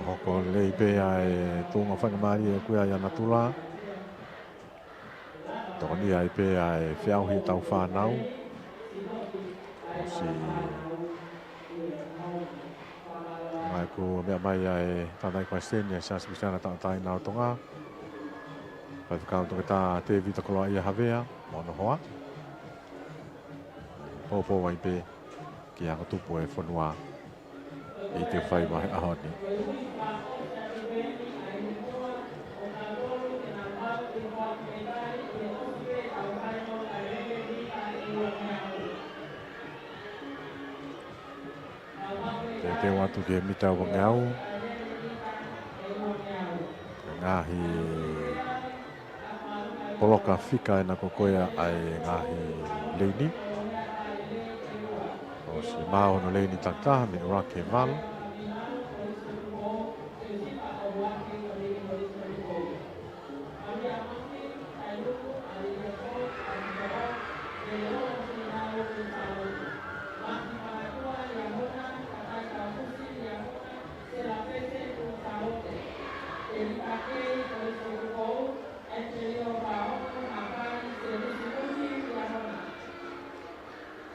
Hoko lelei pē ʻa e tuʻunga faingamālie ko ia ʻa natula. Tokonia ai pē ʻa e feʻauhi ʻetau fānau. ʻOsi mai ko e meʻa mai ʻa e Tangataʻeiki Palesiteni ʻa e Siasi Uēsiliana Tauʻatāina ʻo Tonga, Faifekau Toketā Tēvita Koloaʻia Havea, mo hono hoa. Poupou ai pē ki he ako tupu e fonua ʻi Teufaiva he ʻaho ni. Teuteu atu ki he mita uangeau. Ngaahi poloka fika ʻena ko ia ʻa e ngaahi leini. ʻOsi maʻu hono leini takitaha mei ʻUluaki he valu.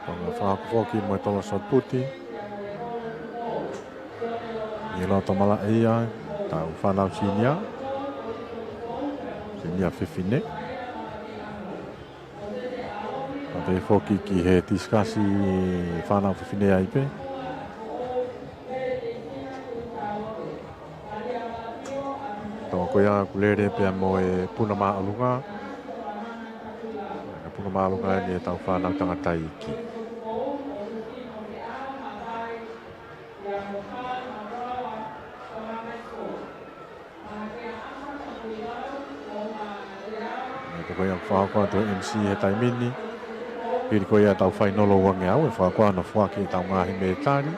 Tonga fakafoki mo e tolo sot puti. ʻI loto malaʻe ia, tau fānau sīnia. Sīnia fefine. Ka te foki ki he tisikasi fānau fefine ai pē. Tau ko ia ʻoku lele pea mo e puna māʻolunga. Puna māʻolunga eni ʻetau fānau tangataʻeiki. Ko ia ʻoku fakahoko atu ʻe he M C he taimi ni. Hili ko ia ʻetau fainolo uangeau, ʻe fakahoko hono foaki ʻetau ngaahi mētali.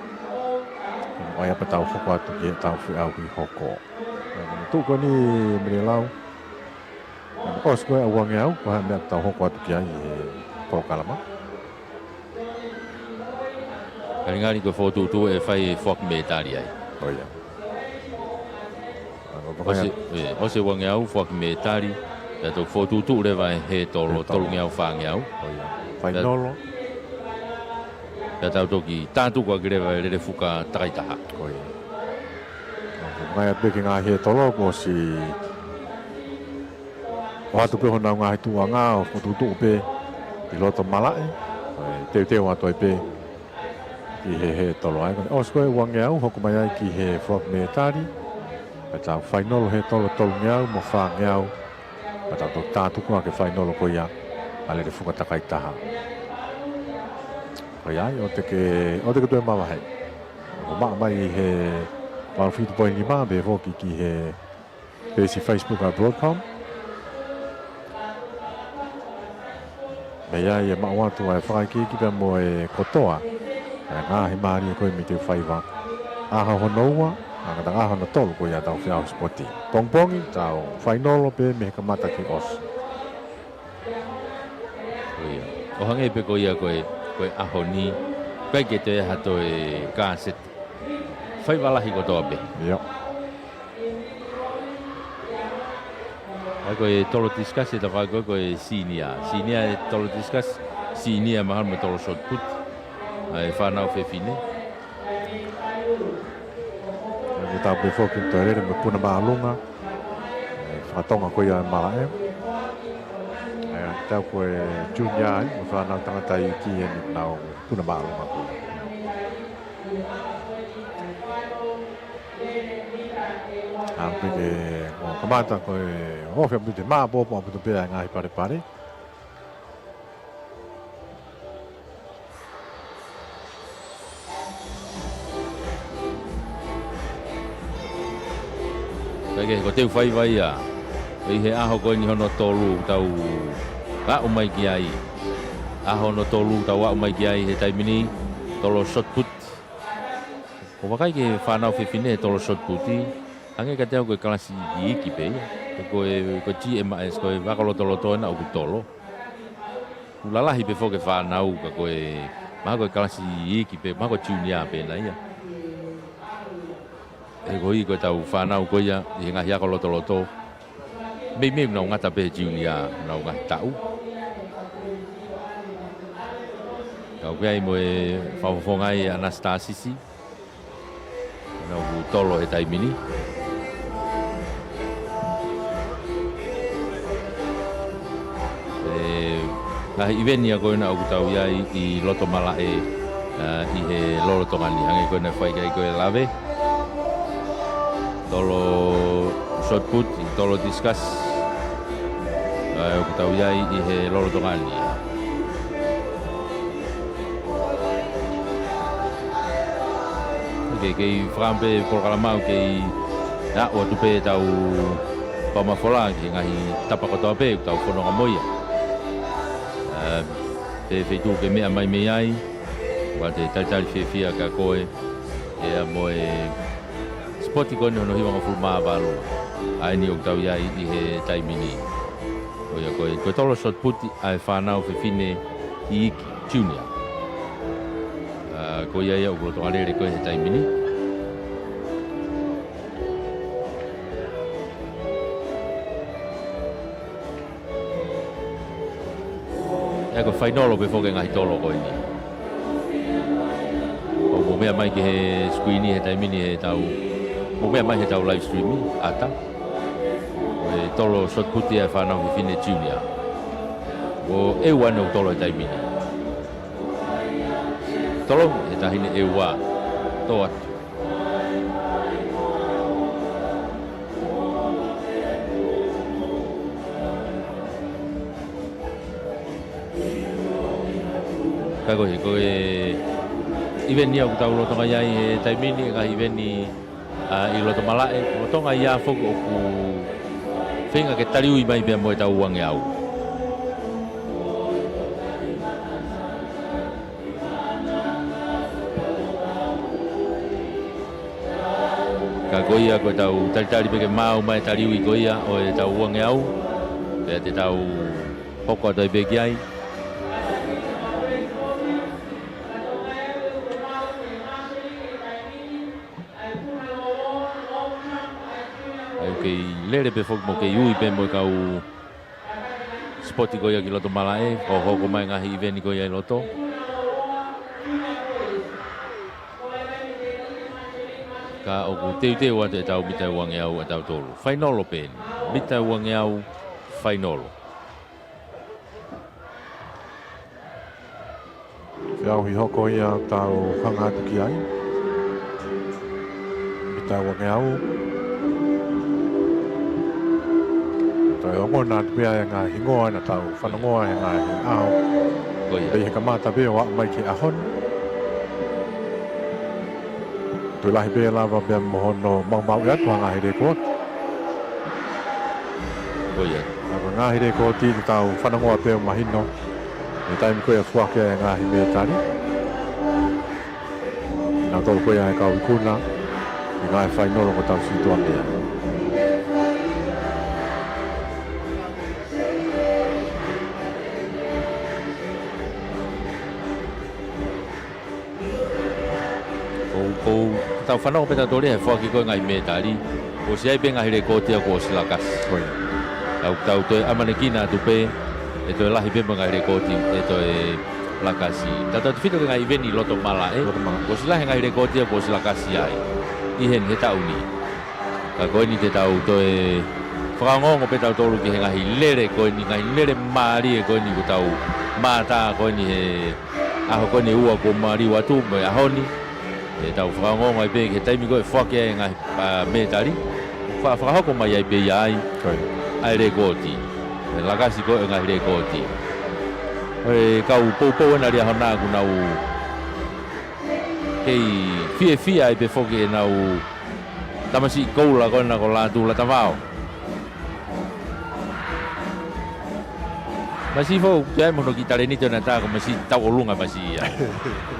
Mai pea tau hoko atu ki heʻetau feʻauhi hoko. Tuʻu ko eni Mele Lau. ʻOsi ko e uangeau, ko e hā e meʻa ʻoku tau hoko atu ki ai he polokalama? Ngalingali ko e fokotuʻutuʻu ʻe fai e foaki mētali ai. ʻO ia. ʻOsi, ʻe, ʻosi e uangeau, foaki mētali, pea toki fokotuʻutuʻu leva e hētolo, hētolo. Tolungeau, fāngeau. ʻO ia. Fainolo. Pea tau toki tātuku ʻaki leva e lele fuka takaitaha. ʻO ia. Mai atu pē ki he ngaahi hētolo, kuo ʻosi ʻoatu pē honau ngaahi tuʻuʻanga ʻo fokotuʻutuʻu pē ʻi loto malaʻe, ʻo e teuteu atu ai pē ki he hētolo ai. Ko ʻene ʻosi ko e uangeau, hoko mai ai ki he foaki mētali, pea tau fainolo hētolo tolungeau mo fāngeau, pea tau toki tātuku ʻaki e fainolo ko ia ʻa e lele fuka takaitaha. Ko ia ai, ʻoua te ke, ʻoua te ke toe mavahe. ʻO maʻu mai ʻi he valu fitu poini nima, pea foki ki he peesi Facebook ʻa Broadcom. Mei ai ʻe maʻu atu ʻa e fakaikiiki pea mo e kotoa ʻa e ngaahi mālie ko ē mei he faiva. ʻAho hono ua, ʻa e ngataʻanga hono tolu ko ia ʻetau feʻauhi sipoti. Pongipongi, tau fainolo pē mei he kamata ki he ʻosi. Ko ia. ʻO hangē pē ko ia ko e, ko e ʻaho ni, ʻikai ke toe ʻi ai ha toe kāseti. Faiva lahi kotoa pē. ʻIo. ʻA ia ko e tolo tisikasi ʻe taha ko ē ko e senior. Senior ʻe tolo tisikasi, senior mahalo mo e tolo shot put. ʻA e fānau fefine. ʻA ia ko e tau pē foki ʻetau lele mo e puna māʻolunga. ʻE fakatonga ko ia ʻa e malaʻe. ʻA ia tau ko e junior ai, mo e fānau tangata iiki ʻeni ʻoku nau puna māʻolunga ko ia. ʻA ia pē ke ʻo kamata ko e ofi ʻaupito, māʻopoʻopo ʻaupito pē ʻa e ngaahi palepale. Kae kehe, ko e teu faiva ia. ʻI he ʻaho ko eni hono tolu tau aʻu mai ki ai. ʻAho hono tolu tau aʻu mai ki ai he taimi ni, tolo shot put. ʻOku vakai ki he fānau fefine he tolo shot put, hangē kiate au ko e kalasi iiki pē ia. Ko e, ko e G M S, ko e vakalotoloto ena ʻoku tolo. ʻOku lalahi pē foki e fānau ka ko e, mahalo ko e kalasi iiki pē, mahalo ko e junior pē ena ia. He koeʻuhi ko ʻetau fānau ko ia ʻi he ngaahi ako lotoloto. Meimei ʻoku nau ngata pē he junior, ʻenau ngaahi taʻu. Ka ʻoku ʻi ai mo e fakafofonga ai ʻa Anastasisi. ʻEna ʻoku tolo he taimi ni. ʻE, ngaahi ʻiveni ia ko ena ʻoku tau ʻi ai ʻi loto malaʻe, ʻa, ʻi he lolotonga ni, hangē ko ena fai ki ai ko e lave. Tolo shot put, tolo discus. ʻA, ʻoku tau ʻi ai ʻi he lolotonga ni. Ke, kei fakaʻamu pē polokalama ʻoku kei aʻu atu pē ʻetau pau mafola ki he ngaahi tapa kotoa pē ʻoku tau fononga mo ia. ʻA, pe feituʻu ke meʻa mai mei ai, ʻoua te talitali fiefia ka ko e, ʻa ia mo e sipoti ko eni hono hivangofulu mā valu. ʻA eni ʻoku tau ʻi ai ʻi he taimi ni. Ko ia ko e, ko e tolo shot put ʻa e fānau fefine iiki junior. ʻA, ko ia ia ʻoku lolotonga lele ko ē he taimi ni. ʻA ia ko e fainolo pē foki e ngaahi tolo ko eni. ʻOku mou meʻa mai ki he screen he taimi ni he tau, mou meʻa mai he tau live stream ʻata. Ko e tolo shot put ʻa e fānau fefine junior. Ko e ua ʻeni ʻoku tolo he taimi ni. Tolo, e taʻahine ʻe ua. Tō atu. Ka ko e, ko e ʻiveni ia ʻoku tau lolotonga ʻi ai he taimi ni, ngaahi ʻiveni, ʻa, ʻi loto malaʻe, lolotonga ia foki ʻoku feinga ke taliui mai pea mo ʻetau uangeau. Ko ia ko ʻetau talitali pē ke maau mai e taliui ko ia ʻo ʻetau uangeau. Pea te tau hoko atu ai pē ki ai. ʻOku kei lele pē foki mo kei ui pē mo e kau sipoti ko ia ki loto malaʻe, ʻo hoko mai ngaahi ʻiveni ko ia ʻi loto. Ka ʻoku teuteu atu ʻetau mita uangeau ʻatautolu. Fainolo pē eni, mita uangeau fainolo. Feʻauhi hoko ia ʻo tau hanga atu ki ai. Mita uangeau. Toe ongona atu pē ʻa e ngaahi hingoa naʻa tau fanongoa he ngaahi ʻaho. Ko ia. Pea ʻi he kamata pē ʻo aʻu mai ki he ʻaho ni. Toe lahi pē lava pea mo hono maumauʻi atu ʻa e ngaahi lēkooti. Ko ia. Ka ko e ngaahi lēkooti ʻoku tau fanongoa pē ʻo mahino he taimi ko ia ʻe foaki ai e ngaahi mētali. Naʻa tau ko ia e kau ikuna ʻi he ngaahi fainolo ko ʻetau sitoa mea. Ko, ko, tau fanongo pē tautolu ia he foaki ko e ngaahi mētali. ʻOsi ʻi ai pē ngaahi lēkooti ia kuo ʻosi lakasi. Ko ia. Tau, tau toe ʻamanekina atu pē, ʻe toe lahi pē mo e ngaahi lēkooti, ʻe toe lakasi. Tau tautefito ki he ngaahi ʻiveni loto malaʻe. Loto malaʻe. Kuo ʻosi lahi e ngaahi lēkooti ia kuo ʻosi lakasi ai. ʻI heni he taʻu ni. Ka ko eni te tau toe fakaongoongo pē tautolu ki he ngaahi lele ko eni, ngaahi lele mālie ko eni ʻoku tau mātā ko eni he ʻaho ko eni ʻe ua kuo maliu atu mo e ʻaho ni. ʻE tau fakaongoongo ai pē ki he taimi ko ē ʻe foaki ai e ngaahi, ʻa, mētali. Fa-, fakahoko mai ai pē ia ai. Ko ia. ʻA e lēkooti. ʻE lakasi ko ē ngaahi lēkooti. Ko e kau poupou ena Liahona ʻoku nau kei fiefia ai pē foki ʻenau tamasiʻi koula ko ena ko Lātū Latavao. Masiʻi foki, toe ʻi ai mo hono kiʻi talēniti ʻo ne tā ko e masiʻi tauʻolunga masiʻi ia.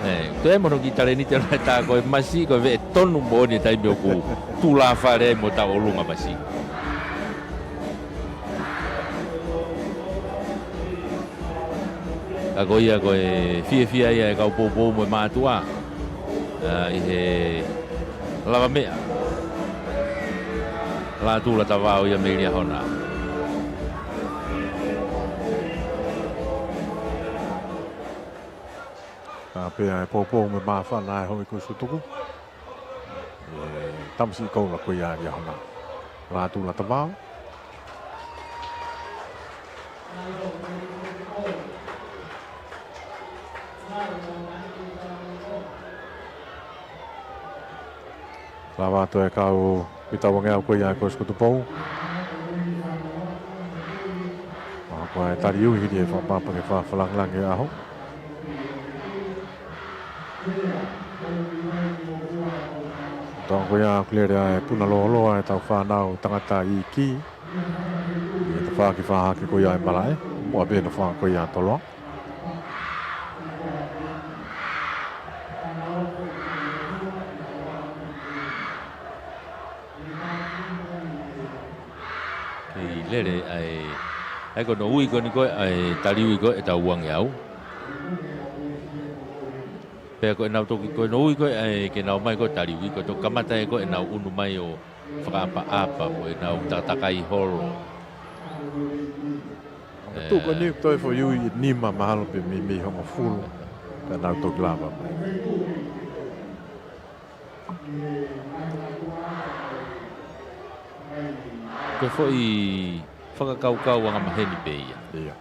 ʻE, toe ʻi ai mo hono kiʻi talēniti ʻo ne tā ko e masiʻi ko e veʻe tonu moʻoni he taimi ʻoku tulafale ai mo tauʻolunga masiʻi. Ka ko ia ko e fiefia ia ʻa e kau poupou mo e mātuʻa. ʻA, ʻi he lavameʻa. Lātū Latavao ia mei Liahona. Ka pea ʻe poupou mo e māfana ʻa e houʻeiki ko e Sutuku. ʻE tamasiʻi koula ko ia Liahona. Lātū Latavao. Lava atu e kau mita uangeau ko ia ʻa e Kolisi ko Tupou. ʻA, ko e taliui hili e fakapapau ke fakafakalāngilangi e ʻaho. Tau ko ia ʻoku lele ʻa e puna lōloa ʻetau fānau tangata iiki. ʻI he tafaʻaki fāhake ko ia ʻa e malaʻe. Mo e pē naʻe fā ko ia toloa. Kei lele ʻa e, ʻa e ko hono ui ko eni ko ē ʻa e taliui ko ē ʻetau uangeau. Pea ko ʻenau toki, ko hono ui ko ē ʻa e ke nau ō mai ko e taliui, ko e toki kamata ē ko ē ʻenau ʻunu mai ʻo fakaʻapaʻapa mo ʻenau takatakai holo. Tuʻu ko eni ʻoku toe foʻi ui ʻe nima mahalo pe meimei hongofulu. Ka nau toki lava mai. Ko e foʻi fakakaukau angamaheni pē ia. Ia.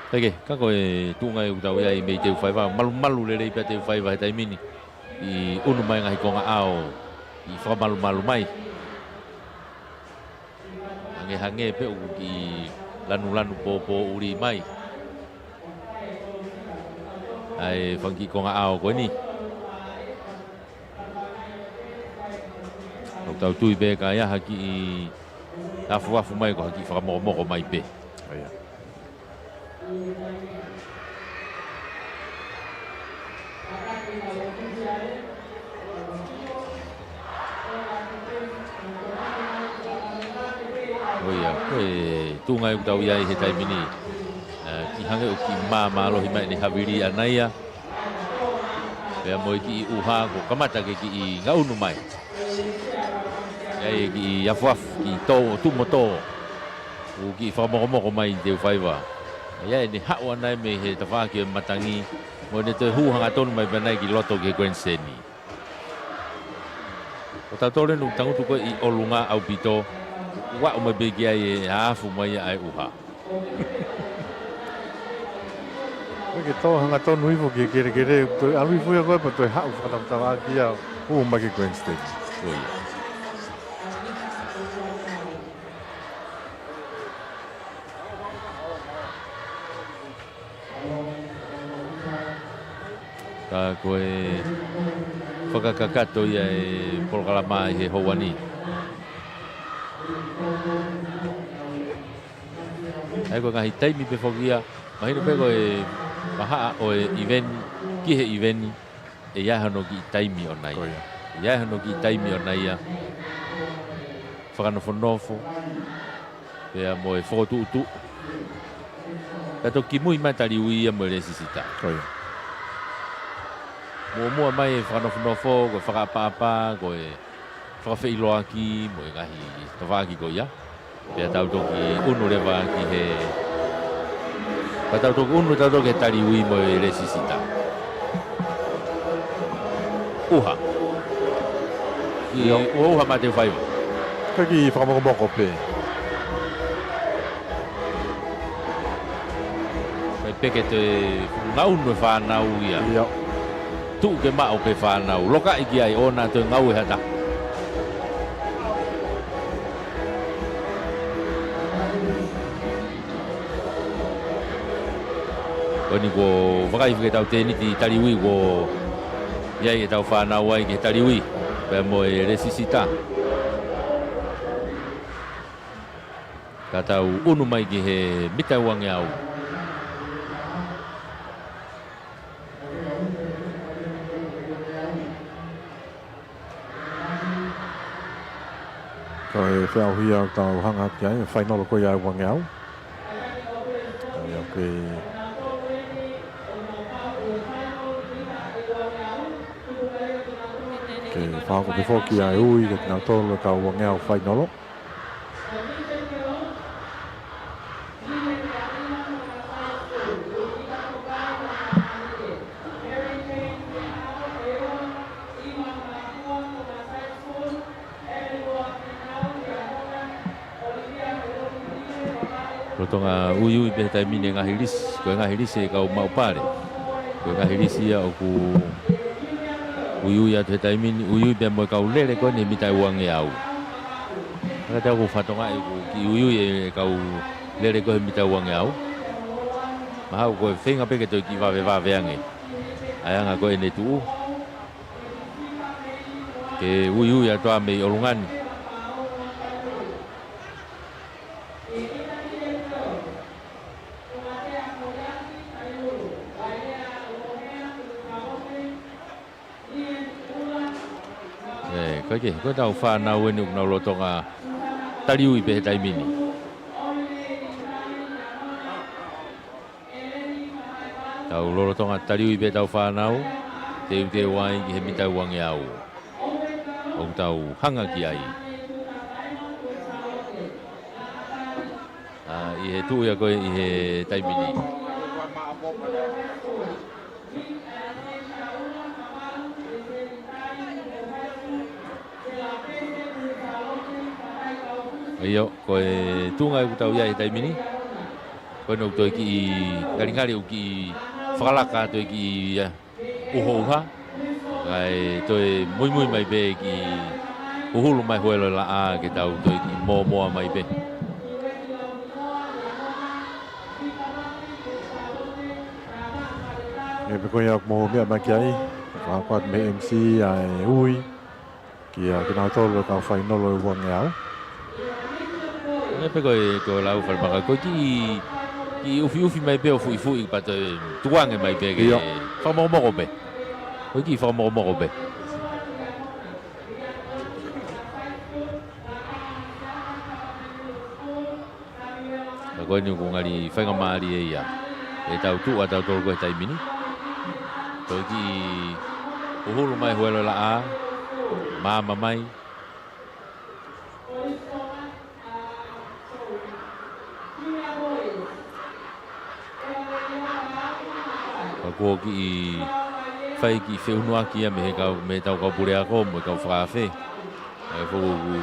Peke, ka ko e tuʻunga ʻoku tau ʻi ai mei Teufaiva, malumalu lelei pē ʻa Teufaiva he taimi ni. ʻI ʻunu mai ngaahi konga ʻao, ʻi fakamalumalu mai. Hangehangē pē ʻoku kiʻi lanulanu pōpōʻuli mai. ʻA e fanga kiʻi konga ʻao ko eni. ʻOku tau tui pē ka ʻi ai ha kiʻi afuafu mai ko ha kiʻi fakamokomoko mai pē. ʻA ia. Ko e tuʻunga ʻoku tau ʻi ai he taimi ni, ē, kiʻi hangē ʻoku kiʻi māmālohi mai ʻene havili ʻana ia. Pea mo e kiʻi ʻuha kuo kamata ke kiʻi ngaʻunu mai. ʻI ai e kiʻi afuafu, kiʻi tō, tuʻu mo tō. ʻOku kiʻi fakamokomoko mai Teufaiva. ʻI ai ʻene haʻu ʻana ia mei he tafaʻaki ʻo e matangi. Mo ʻene toe hū hangatonu mai pē ʻana ia ki loto ki he grandstand. Ko tautolu eni ʻoku tangutu ko ē ʻi ʻolunga ʻaupito, ʻoku aʻu mai pē ki ai e afu mai ʻa e ʻuha. Ko e ke tō hangatonu hifo ki he kelekele, toe ʻalu hifo ia ko ē pea toe haʻu fakatavatavaʻaki ia, hū mai ki he grandstand. Ko ia. Ka ko e fakakakato ia e polokalama ʻi he houa ni. ʻA ia ko e ngaahi taimi pē foki ia, mahino pē ko e vahaʻa ʻo e ʻiveni ki he ʻiveni, ʻe ʻi ai hano kiʻi taimi ʻona ia. Ko ia. ʻE ʻi ai hano kiʻi taimi ʻona ia. Fakanofonofo. Pea mo e fokotuʻutuʻu. Pea toki kimui mai Taliui ia mo e Lesisita. Ko ia. Muʻomuʻa mai e fakanofonofo, ko e fakaʻapaʻapa, ko e fakafeʻiloaki, mo e ngaahi tafaʻaki ko ia. Pea tau toki ʻunu leva ki he, pea tau toki ʻunu, tau toki he Taliui mo e Lesisita. ʻUha. ʻIo. ʻUha, ʻuha maʻa Teufaiva. Ko e kiʻi fakamokomoko pē. Ko e peke toe ngaʻunu e fānau ia. ʻIo. Tuʻu ke maʻu pē fānau. Lokaʻi ki ai ʻoua toe ngaue ha taha. Ko eni kuo vakai fika tau tēniti Taliui kuo ʻi ai ʻetau fānau ai ki he Taliui. Pea mo e Lesisita. Ka tau ʻunu mai ki he mita uangeau. Ko e feʻauhia ʻoku tau hanga ki ai, fainolo ko ia e uangeau. ʻA ia ʻoku ke fakahoko pē foki ʻa e ui kiate kinautolu e kau uangeau fainolo. Lolotonga uiui pē he taimi ni e ngaahi lisi, ko e ngaahi lisi e kau maʻu pale. Ko e ngaahi lisi ia ʻoku uiui atu he taimi ni, uiui pē mo e kau lele ko eni he mita uangeau. Ka tau ko fatonga ʻoku kiʻi uiui e kau lele ko ē he mita uangeau. Mahalo ko e feinga pē ke toe kiʻi vavevave ange ʻa e anga ko ē ʻene tuʻu. Ke uiui atu ā mei ʻolunga ni. ʻE, ko e ke, ko ʻetau fānau eni ʻoku nau lolotonga taliui pē he taimi ni. Tau lolotonga taliui pē ʻetau fānau, teuteu ai ki he mita uangeau ʻoku tau hanga ki ai. ʻA, ʻi he tuʻu ia ko ē ʻi he taimi ni. ʻIo, ko e tuʻunga ʻoku tau ʻi ai he taimi ni. Ko eni ʻoku toe kiʻi ngalingali ʻoku kiʻi fakalaka toe kiʻi, ʻa, uho ʻuha. Kae toe muimui mai pē kiʻi huhulu mai huelo laʻā ke tau toe kiʻi mōmoa mai pē. ʻE pē ko ia ʻoku mou meʻa mai ki ai, fakahoko atu mei he M C ʻa e ui kia kinautolu e kau fainolo e uangeau. ʻE pē ko e, ko e lau falemaka, ko e kiʻi, kiʻi ʻufiʻufi mai pē ʻo fuʻifuʻi pea toe tukuange mai pē ke ʻIo. fakamokomoko pē. Ko e kiʻi fakamokomoko pē. Ko eni ʻoku ngali faingamālie ia. ʻE tau tuʻu ʻa tautolu ko e taimi ni. Toe kiʻi ʻuhulu mai huelo laʻā. Maama mai. Ka kuo kiʻi fai kiʻi feʻunuaki ia mei he kau, mei he tau kau puleako mo e kau fakaafe. ʻA e foku ʻoku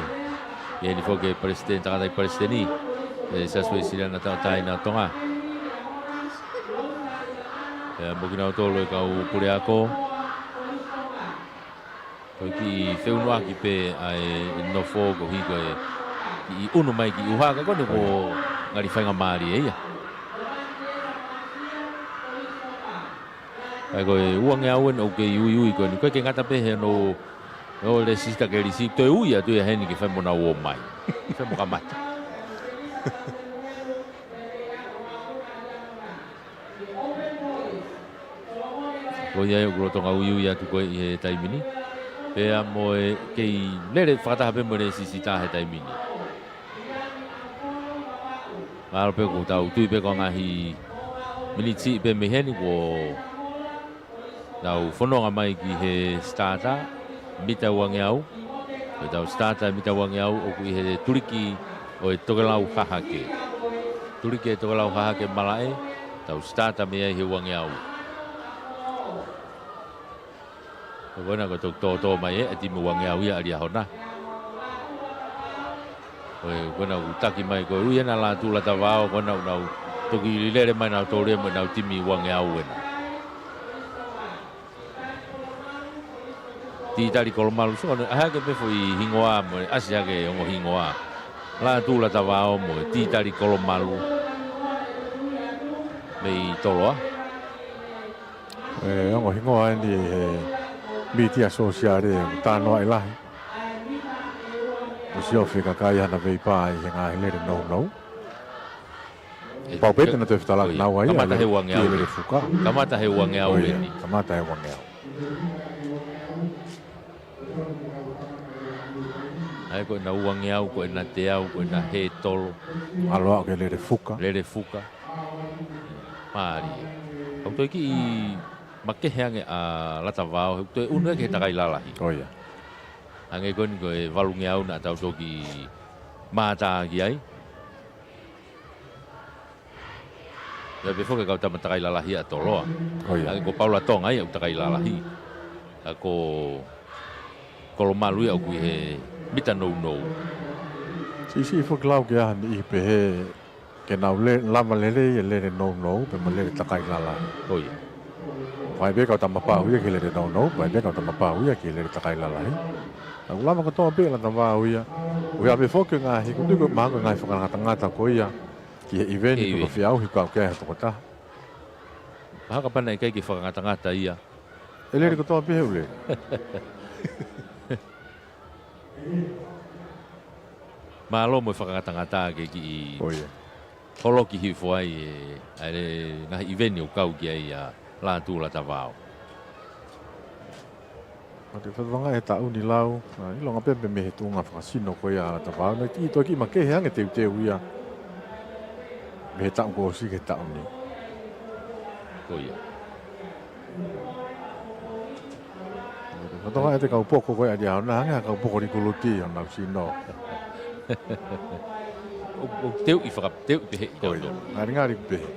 ʻi heni foki e palesiteni, tangataʻeiki palesiteni ʻo e Siasi Uēsiliana Tauʻatāina ʻo Tonga. Pea mo kinautolu e kau puleako. Ko e kiʻi feʻunuaki pē ʻa e nofo koeʻuhi ko e kiʻi ʻunu mai kiʻi ʻuha ka ko eni kuo ngali faingamālie ia. ʻA ia ko e uangeau eni ʻoku kei uiui ko eni. Ko e ke ngata pē he no, no lēsisita ke lisi, toe ui atu ia heni ke fai mo nau ō mai. Fai mo kamata. Ko ia ʻoku lolotonga uiui atu ko ē ʻi he taimi ni. Pea mo e kei lele fakataha pē mo e lēsisita he taimi ni. Mahalo pē ʻoku tau tui pē ko e ngaahi miniti pē mei heni kuo tau fononga mai ki he sitata, mita uangeau. Ko e tau sitata mita uangeau ʻoku ʻi he tuliki ʻo e tokelau hahake. Tuliki e tokelau hahake malaʻe, tau sitata mei ai he uangeau. Ko ena ko e toki tōtō mai ē, ʻa e timi uangeau ia ʻa Liahona. Ko e, ko ena ʻoku taki mai ko e ui ena Lātū Latavao, ko ena ʻoku nau toki lele mai nautolu ia mo ʻenau timi uangeau ena. Titali Kolomalu, so, ʻoku ʻasi hake pē foʻi hingoa mo e ʻasi hake ongo hingoa. Lātū Latavao mo e Titali Kolomalu mei Toloa. E ongo hingoa eni he mītia sōsiale, ʻoku tānoaʻi lahi. ʻOsi ʻofa e kakai hana veipā ʻi he ngaahi lele nounou. Pau pē te na toe fetalaki naua ia, kamata he uangeau. Lele fuka. Kamata he uangeau eni. Kamata he uangeau. ʻA ia ko ena uangeau, ko ena teau, ko ena hētolo. ʻAlu ʻo ke lele fuka. Lele fuka. Mālie. ʻOku toe kiʻi makehe ange ʻa Latavao, he ʻoku toe ʻunu ia ki he takai lalahi. ʻO ia. Hangē ko eni ko e valungeau naʻa tau toki mātā ki ai. Pea pehē foki e kau tama takai lalahi ʻa Toloa. ʻO ia. Hangē ko Paula Tonga ia ʻoku takai lalahi. Ka ko Kolomalu ia ʻoku ʻi he mita nounou. Siʻisiʻi foki lau ke ʻaha ni ʻi pehē ke nau le-, lava lelei e lele nounou, pea mo e lele takai lalahi. ʻO ia. Fai pē kau tama pau ia ki he lele nounou, fai pē kau tama pau ia ki he lele takai lalahi. Ka ʻoku lava kotoa pē ʻe Latavao ia. ʻOku ʻi ai pē foki ngaahi, ʻoku tui ko e mahalo ko e ngaahi fakangatangata ko ia ki he ʻiveni, ki he ʻiveni. Ko e feʻauhi ʻoku ʻi ai ha tokotaha. Mahalo kapau naʻe ʻikai ke fakangatangata ia. ʻE lele kotoa pē he ʻū lele. Mālō mo e fakangatangata ke kiʻi, ʻo ia, holoki hifo ai e, ʻa e ngaahi ʻiveni ʻoku kau ki ai ʻa Lātū Latavao. Mate fafanga e taʻu ni lau, ʻa, ʻilonga pē mei he tuʻunga fakasino ko ia ʻa Latavao, naʻe kiʻi toe kiʻi makehe ange teuteu ia mei he taʻu kuo ʻosi ki he taʻu ni. Ko ia. Ko e toka e te kau poko ko e ʻa Liahona, hangē ha kau poko likuluti ʻo nau sino. ʻO, ʻo teuʻi faka-, teuʻi pehē. Ko ia, kau tolo. Ngalingali pehē.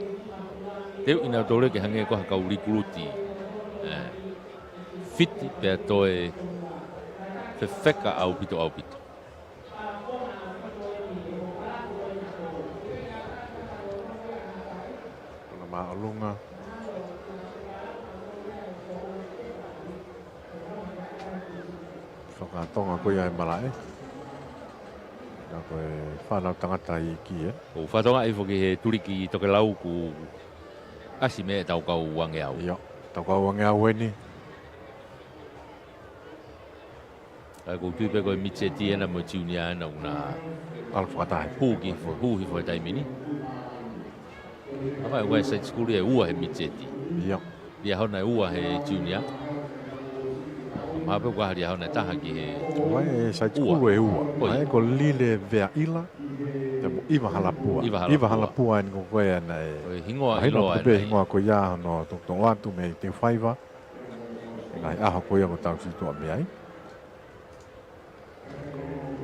Teuʻi nautolu ke hangē ko ha kau likuluti. ʻE. Fiti pea toe fefeka ʻaupito, ʻaupito. Kona māʻolunga. Fakatonga ko ia e malaʻe. Ka ko e fānau tangata iiki, ē. ʻOku fakatonga ʻi foki he tuliki tokelau kuo ʻasi mei he tau kau uangeau. ʻIo, tau kau uangeau eni. ʻA ia ʻoku ou tui pē ko e mitiseti ena mo e tiunia ena ʻoku na ʻalu fakataha. Hū ki, hū hifo he taimi ni. ʻA ia ko e side school ʻe ua he mitiseti. ʻIo. Liahona ʻe ua he tiunia. Mahalo pē ʻoku ʻi ai ha Liahona ʻe taha ki he ua. ʻOku ʻi ai e side school ʻe ua. ʻOi. ʻA ia ko Lile Veaʻila, pea mo ʻIva Halapua. ʻIva Halapua. ʻIva Halapua eni ko ē naʻe. Ko e hingoa mahino ʻiloa atu pē eni. Hingoa ko ia hono tokoto atu mei Teufaiva. Ngaahi ʻaho ko ia ko ʻetau situʻa mei ai.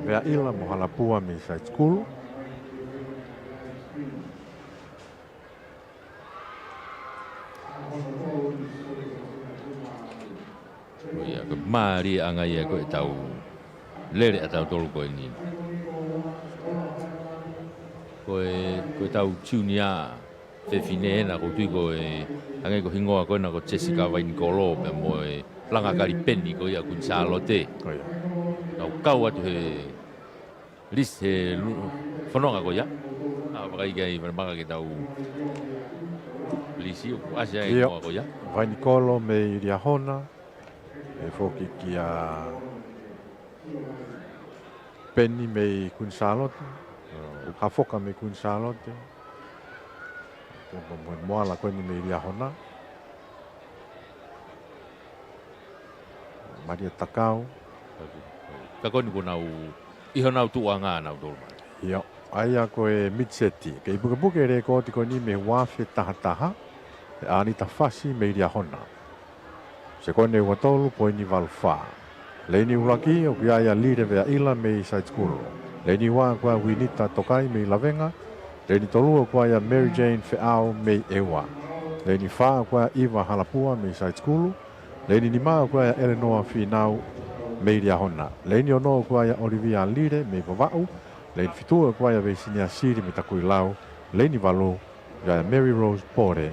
Veaʻila mo Halapua mei Saitikulu. Ko ia, ko e mālie ʻanga ia ko ʻetau lele ʻatautolu ko eni. Ko e, ko ʻetau tiunia fefine ena ʻoku ou tui ko e, hangē ko e hingoa ko ena ko Jessica Vainikolo pea mo e Langa Kalipeni ko ia Kuini Sālote. Ko ia. Nau kau atu he lisi he lu-, fononga ko ia. ʻA, vakai ki ai, falemaka ke tau lisi ʻoku ʻasi ai ʻIo. Hingoa ko ia. Vainikolo mei Liahona. ʻE foki kia Peni mei Kuini Sālote. ʻIo. Hafoka mei Kuini Sālote. Ko mo-, mo-, Moala ko eni mei Liahona. Malia Takau. Ka ko eni ko nau, ʻi honau tuʻuʻanga nautolu mai. ʻIo, ʻa ia ko e mitiseti. Kei pukepuke e lēkooti ko eni mei he ua afe taha taha, ʻe ʻAnita Fasi mei Liahona. Sekone ua tolu poini valu fā. Leini ʻuluaki, ʻoku ʻi ai ʻa Lile Veaʻila mei Saitikulu. Leini ua, ʻoku ʻi ai ʻa Uinita Tokai mei Lavenga. Leini tolu, ʻoku ʻi ai ʻa Mary Jane Feʻao mei ʻEua. Leini fā, ʻoku ʻi ai ʻa ʻIva Halapua mei Saitikulu. Leini nima, ʻoku ʻi ai ʻa ʻElenoa Fīnau mei Liahona. Leini ono, ʻoku ʻi ai ʻa ʻOlivia Lile mei Vavaʻu. Leini fitu, ʻoku ʻi ai ʻa Veisinia Sili mei Takuilau. Leini valu, ʻoku ʻi ai ʻa Mary Rose Pole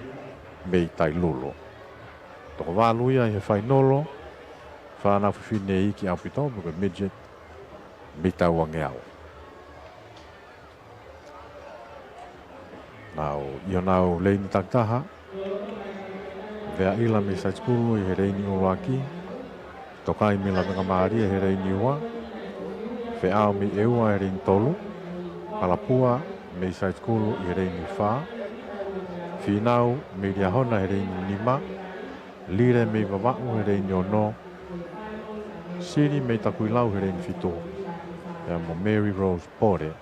mei Tailulu. Toko valu ia ʻi he fainolo, fānau fefine iiki ʻaupito, mo e midget, mita ua ngeau. Nau, ʻi honau leini takitaha, Veaʻila mei Saitikulu ʻi he leini ʻuluaki, Tokai mei Lavengamālie he leini ua, Feʻao mei ʻEua he leini tolu, Halapua mei Saitikulu ʻi he leini fā, Fīnau mei Liahona he leini nima, Lile mei Vavaʻu he leini ono, Sili mei Takuilau he leini fitu, pea mo Mary Rose Pole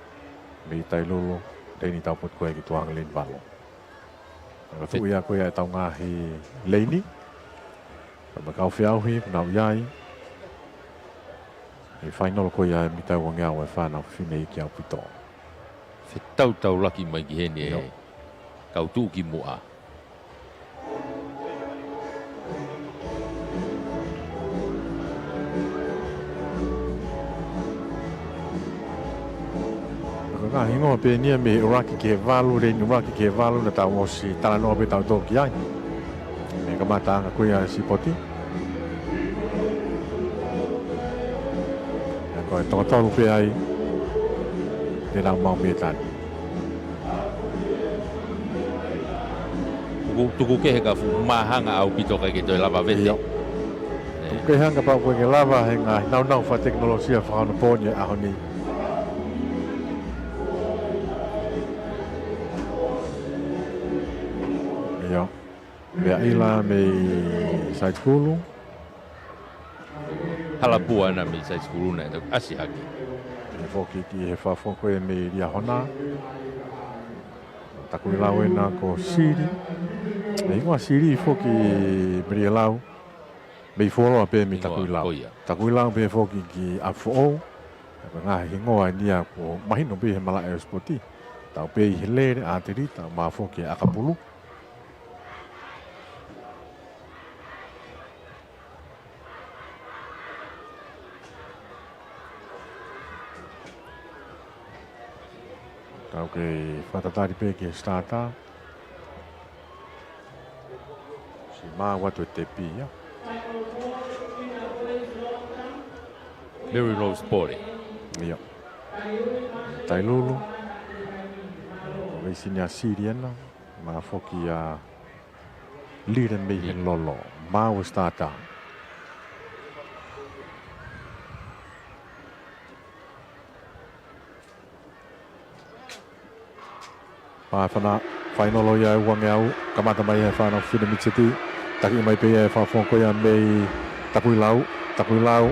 mei Tailulu, leini taupotu ko ē ki tuʻa hangē leini valu. Ka tuʻu ia ko ia ʻetau ngaahi leini. Ka mo e kau feʻauhi, ʻoku nau ʻi ai. ʻI he fainolo ko ia ʻe mita ua ngeau ʻa e fānau fefine iiki ʻaupito. Fetaulaki mai ki heni ʻe ʻIo. Kau tuʻukimuʻa. Ko e ngaahi hingoa pē eni ia mei he ʻuluaki ki he valu, leini ʻuluaki ki he valu naʻa tau ʻosi talanoa pē tautolu ki ai. Mei he kamataʻanga ko ia ʻa e sipoti. Pea ko e toko tolu pē ai te nau maʻu mei ai. Tuku, tuku kehe ka fuʻu māhanga ʻaupito ʻikai ke toe lava vete. ʻIo. ʻE. Tuku kehe ange kapau ʻoku ʻikai ke lava he ngaahi naunau fakatekinolosia fakaonopooni ʻa e ʻaho ni. ʻIo. Veaʻila mei Saitikulu. Halapua ena mei Saitikulu naʻe toki ʻasi hake. ʻE foki ki he fafo ko ē mei Liahona. Takuilau ena ko Sili. ʻE hingoa Sili foki Melialau. Mei fuoloa pē mei Hingoa Takuilau. Ko ia. Takuilau pē foki ki ʻApifoʻou. Ko e ngaahi hingoa eni ia ʻoku mahino pē he malaʻe ʻo e sipoti. Tau pē ʻi he lele, ʻatelita, mo foki e ʻakapulu. Tau kei fakatatali pē ki he starter. Siʻi maʻu atu e tepi ia. Mary Rose Pole. ʻIo. Tailulu. Veisinia Sili ena. Mo foki ʻa Lile mei he lolo. Maʻu e starter. Pea fana, fainolo ia ʻe ua ngeau, kamata mai ʻe he fānau fefine mitiseti, taki mai pē ia ʻe he fafo ko ia mei Takuilau, Takuilau.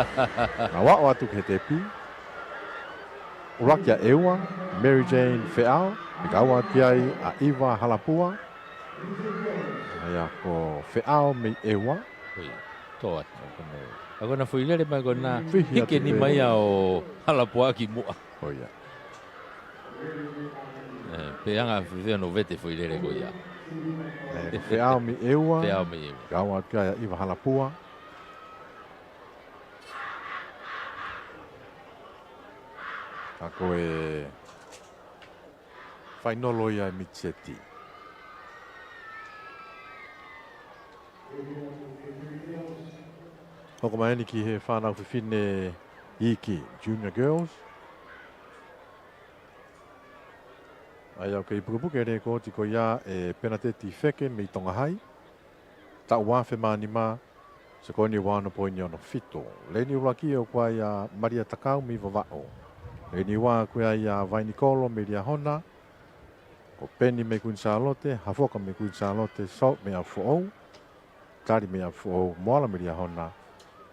Naʻe aʻu atu ki he tepi. ʻUluaki ʻa ʻEua, Mary Jane Feʻao, fika ua ki ai ʻa ʻIva Halapua. ʻA ia ko Feʻao mei ʻEua. Ui, tō atu. Ako na foʻi lele mai ko na. Fihi atu hikeni pē mai ia ʻo Halapua ki muʻa. ʻO ia. ʻE, pe anga fefea no vete foʻi lele ko ia. ʻE, Feʻao mei ʻEua. Feʻao mei ʻEua. Fika ua ki ai ʻa ʻIva Halapua. Ka ko e fainolo ia e miti seti. Hoko mai eni ki he fānau fefine iiki, Junior Girls. ʻA ia ʻoku kei pukepuke e lekooti ko ia ʻe Penateti Feke mei Tonga Hai. Taʻu ua afe mā nima, sekoni ua ono poini ono fitu. Leini ʻuluaki ʻoku ʻi ai ʻa Malia Takau mei Vavaʻu. Leini ua ʻoku ʻi ai ʻa Vainikolo mei Liahona. Ko Peni mei Kuini Sālote, Hafoka mei Kuini Sālote, Salt mei ʻApifoʻou, Tali mei ʻApifoʻou, Moala mei Liahona,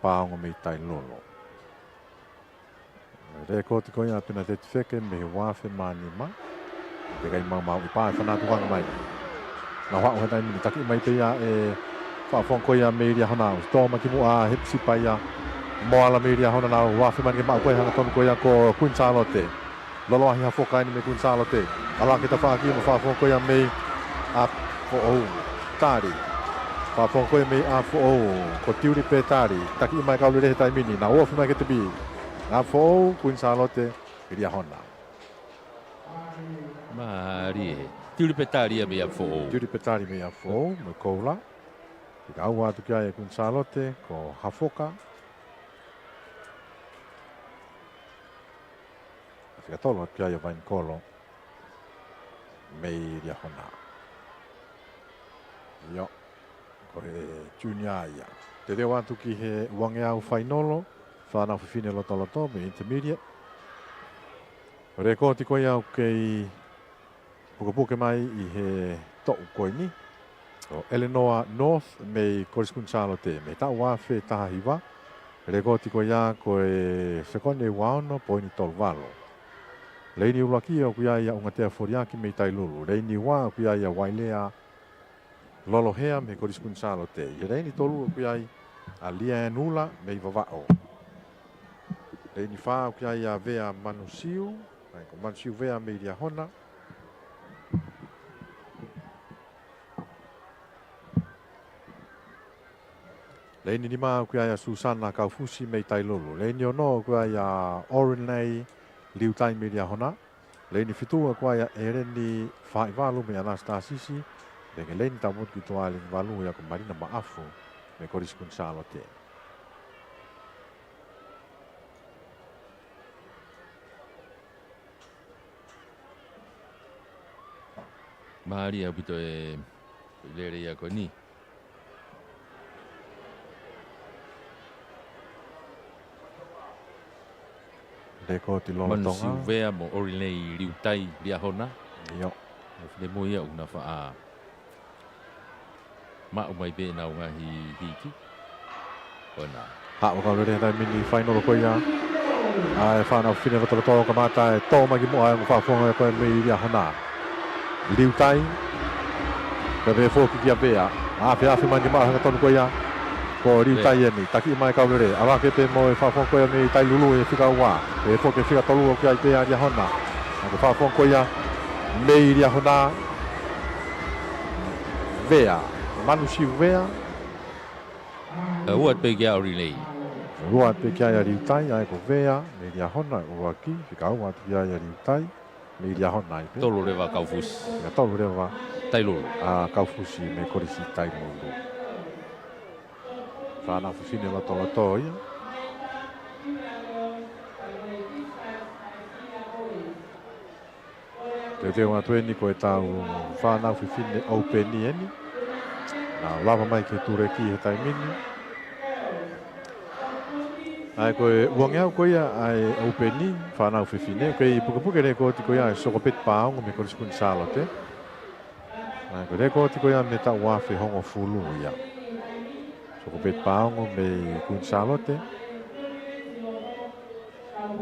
Paongo mei Tailolo. Lekooti ko ia ʻa Penateti Feke mei he ua afe mā nima. Teʻeki ai maumauʻi pē ʻe he fānau tukuange mai. Nau haʻu he taimi ni, taki mai pē ia ʻe Faʻafonga ko ia mei Liahona, ʻosi tō mai ki muʻa ʻa Hepisipa ia. Moala mei Liahona, nau ua afe mai ke maʻu ko e hangatonu ko ia ko Kuini Sālote. Loloahi Hafoka eni mei Kuini Sālote. ʻAlu hake tafaʻaki mo Faʻafonga ko ia mei ʻApifoʻou. Tali. Faʻafonga ko ia mei ʻApifoʻou. Ko Tiuli pē Tali. Taki mai kau lele he taimi ni. Nau ofi mai ki he tepi. ʻApifoʻou, Kuini Sālote, Liahona. Mālie. Tiuli pē Tali ia mei ʻApifoʻou. Tiuli pē Tali mei ʻApifoʻou, mo e koula. Fika ua atu ki ai ʻa Kuini Sālote, ko Hafoka. Fika tolu atu ki ai ʻa Vainikolo mei Liahona. ʻIo, ko e junior ia. Teuteu atu ki he uangeau fainolo, fānau fefine lotoloto mei intermediate. Lekooti ko ia ʻoku kei pukepuke mai ʻi he toʻu ko eni, ko Eleanor North mei Kolisi Kuini Sālote, mei he taʻu ua afe taha hiva. Lekooti ko ia ko e sekoni ʻe ua ono poini tolu valu. Leini ʻuluaki ʻoku ʻi ai ʻa ʻUngatea Foliaki mei Tailulu. Leini ua ʻoku ʻi ai ʻa Wailea Lolohea mei Kolisi Kuini Sālote. ʻI he leini tolu ʻoku ʻi ai ʻa Lianula mei Vavaʻu. Leini fā ʻoku ʻi ai ʻa Vea Manusiu, ʻa ia ko Manusiu Vea mei Liahona. Leini nima ʻoku ʻi ai ʻa Susana Kaufusi mei Tailulu. Leini ono ʻoku ʻi ai ʻa Orinei Liutai mei Liahona. Leini fitu ʻoku ʻi ai ʻa ʻEleni Faʻivalu mei ʻAnasitasisi. Pea ko e leini taupotu ki tuʻa, leini valu ia ko Malina Maʻafu mei Kolisi Kuini Sālote. Mālie ʻaupito e lele ia ko eni. Lekooti lolotonga. Manusiu Vea mo Orinei Liutai Liahona. ʻIo. Fefine mo ia ʻoku na faʻa maʻu mai pē ʻenau ngaahi hiki. ʻO na. Haʻu kau lele he taimi ni fainolo ko ia ʻa e fānau fefine lotoloto, kamata e tō mai ki muʻa ʻa e ongo Faʻafonga ko ia mei Liahona. Liutai. Pea pehē foki kia Vea. Afe afe mai ke maʻu hangatonu ko ia. Ko Liutai eni. Taki mai kau lele. ʻAlu hake pē mo e Faʻafonga ko ia mei Tailulu ʻi he fika ua. Pehē foki fika tolu ʻoku ʻi ai pē ʻa Liahona. Ko e Faʻafonga ko ia mei Liahona. Vea. Manusiu Vea. Ua atu pē ki ai ʻa Orinei. Ua atu pē ki ai ʻa Liutai, ʻa ia ko Vea mei Liahona, ʻuluaki, fika ua atu ki ai ʻa Liutai mei Liahona ai pē. Tolu leva Kaufusi. Fika tolu leva. Tailulu. ʻA Kaufusi mei Kolisi Tailulu. Fānau fefine lotoloto ia. Teuteu atu eni ko e tau fānau fefine ʻoupeni eni. Naʻa lava mai ke tuleki he taimi ni. ʻA ia ko e uangeau ko ia ʻa e ʻoupeni fānau fefine, ʻoku kei pukepuke lekooti ko ia ʻa e Sokopeti Paongo mei Kolisi Kuini Sālote. ʻA ia ko e lekooti ko ia mei he taʻu ua afe hongofulu ia. Sokopeti Paongo mei Kuini Sālote.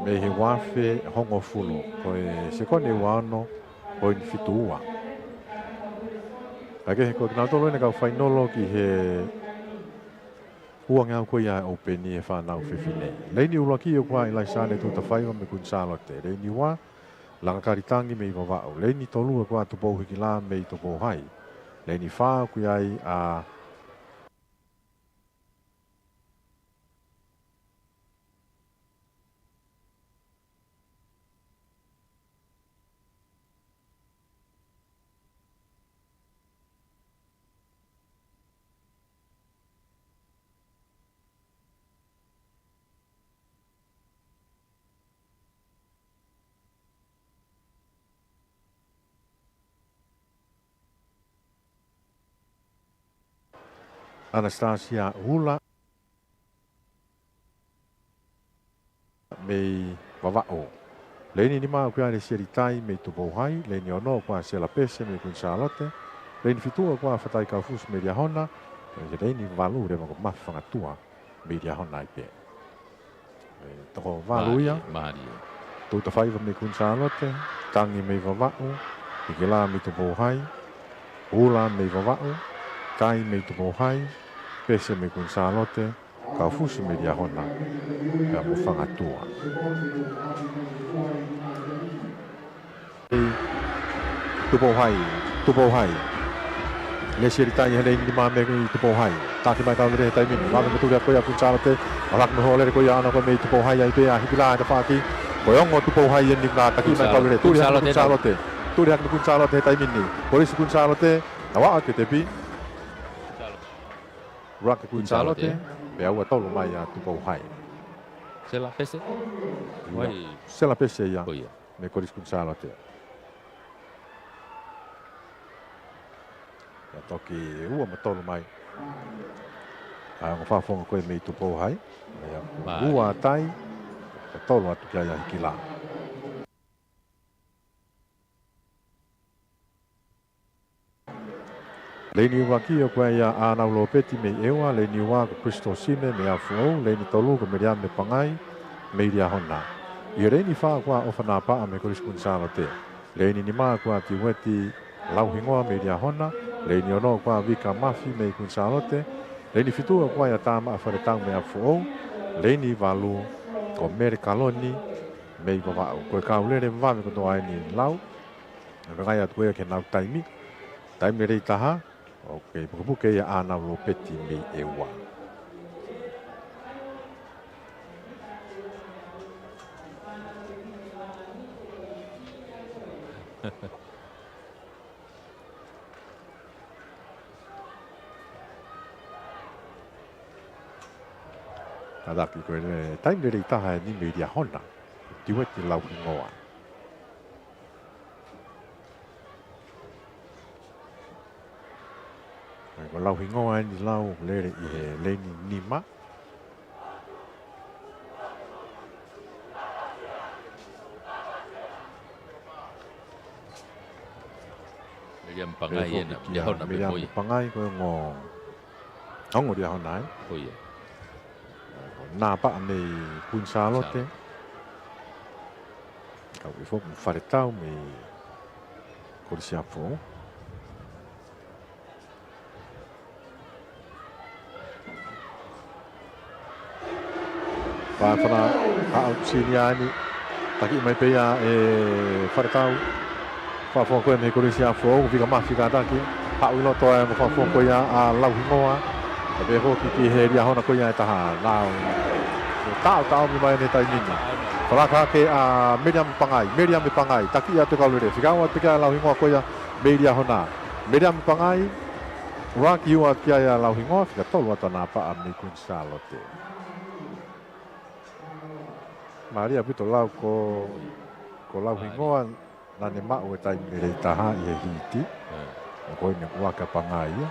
Mei he ua afe hongofulu, ko e sekoni ua ono poini fitu ua. Ka ko e kinautolu eni kau fainolo ki he uangeau ko ia ʻoupeni ʻa e fānau fefine. Leini ʻuluaki ʻoku ʻa ʻIlaisane Tutafaiva mei Kuini Sālote. Leini ua, Langa Kalitangi mei Vavaʻu. Leini tolu ʻoku ʻa Tupou Hikila mei Tupou Hai. Leini fā ʻoku ʻi ai ʻa Anastasia Ula mei Vavaʻu. Leini nima ʻoku ʻa Lesieli Tai mei Tupou Hai. Leini ono ʻoku ʻa Sela Pese mei Kuini Sālote. Leini fitu ʻoku ʻa Fatai Kaufusi mei Liahona. Leini valu leva ko Mafi Fangatua mei Liahona ai pē. ʻE, toko valu ia. Mālie, mālie. Tutafaiva mei Kuini Sālote, Tangi mei Vavaʻu, Hikila mei Tupou Hai, Ula mei Vavaʻu, Tai mei Tupou Hai, Pese mei Kuini Sālote, Kaufusi mei Liahona, pea mo Fangatua. Tupou Hai, Tupou Hai. Lesieli Tai he leini nima mei Tupou Hai. Taki mai kau lele he taimi ni. Vave mo tuli atu ko ia Kuini Sālote. ʻAlu hake mo e hōlele ko ia ʻana ko ia mei Tupou Hai ai pē ʻa Hikila he tafaʻaki. Ko e ongo Tupou Hai eni ka taki mai kau lele. Tuli hake Kuini Sālote. Tuli hake Kuini Sālote he taimi ni. Kolisi Kuini Sālote. Naʻa ʻoku ʻa ke tepi. Rake Kuini Sālote. Pea ua tolu mai ʻa Tupou Hai. Sela Pese. Ia. Sela Pese ia. Ko ia. Mei Kolisi Kuini Sālote. Ia toki ua mo tolu mai. ʻA e ongo fakafofonga ko ia mei Tupou Hai. Ia ua Tai. Ko tolu atu ki ai ʻa Hikila. Leini ʻuluaki ʻoku ʻa ia ʻAnau Lopeti mei ʻEua, leini ua ko Christo Sime mei ʻApifoʻou, leini tolu ko Meliame Pangai mei Liahona. ʻI he leini fā ʻoku ʻa ʻOfa Napaʻa mei Kolisi Kuini Sālote. Leini nima ʻoku ʻa Tiueti Lauhingoa mei Liahona, leini ono ʻoku ʻa Vika Mafi mei Kuini Sālote, leini fitu ʻoku ʻa ia Tamaʻa Faletau mei ʻApifoʻou, leini valu ko Mele Kaloni mei Vavaʻu. Ko e kau lele vave kotoa eni lau. ʻE vakai atu ko ia ki heʻenau taimi. Taimi lelei taha, ʻoku kei pukepuke ia ʻAnau Lopeti mei ʻEua. Kātaki ko e taimi lelei taha eni mei Liahona. Tiueti Lauhingoa. Ko Lauhingoa eni lau lele ʻi he leini nima. Meliame Pangai ena, Liahona pē mo ia. Meliame Pangai ko e ongo Ongo Liahona ai. Ko ia. Napaʻa mei Kuini Sālote. Sālote. Kau ʻi foki mo Faletau mei Kolisi ʻApifoʻou. Fafana, haʻu sinia ni. Taki mai pē ia ʻe Faletau. Fakafofonga ko ia mei Kolisi ʻApifoʻou, Vika Mafi kātaki. Haʻu ʻi loto ai mo fakafofonga ko ia ʻa Lauhingoa. Ka pehē foki ki he Liahona ko ia ʻe taha. Lau. Taʻotaʻomi mai ʻene taimi ni. Falaka hake ʻa Meliame Pangai, Meliame Pangai. Taki atu kau lele. Fika ua atu ki ai ʻa Lauhingoa ko ia mei Liahona. Meliame Pangai. Raki ua atu ki ai ʻa Lauhingoa. Fika tolu atu ʻa Napaʻa mei Kuini Sālote. Mālie ʻaupito lau ko, ko Lauhingoa naʻa ne maʻu e taimi lelei taha ʻi he hiti. ʻE. ʻO ko eni ua ka Pangai ia.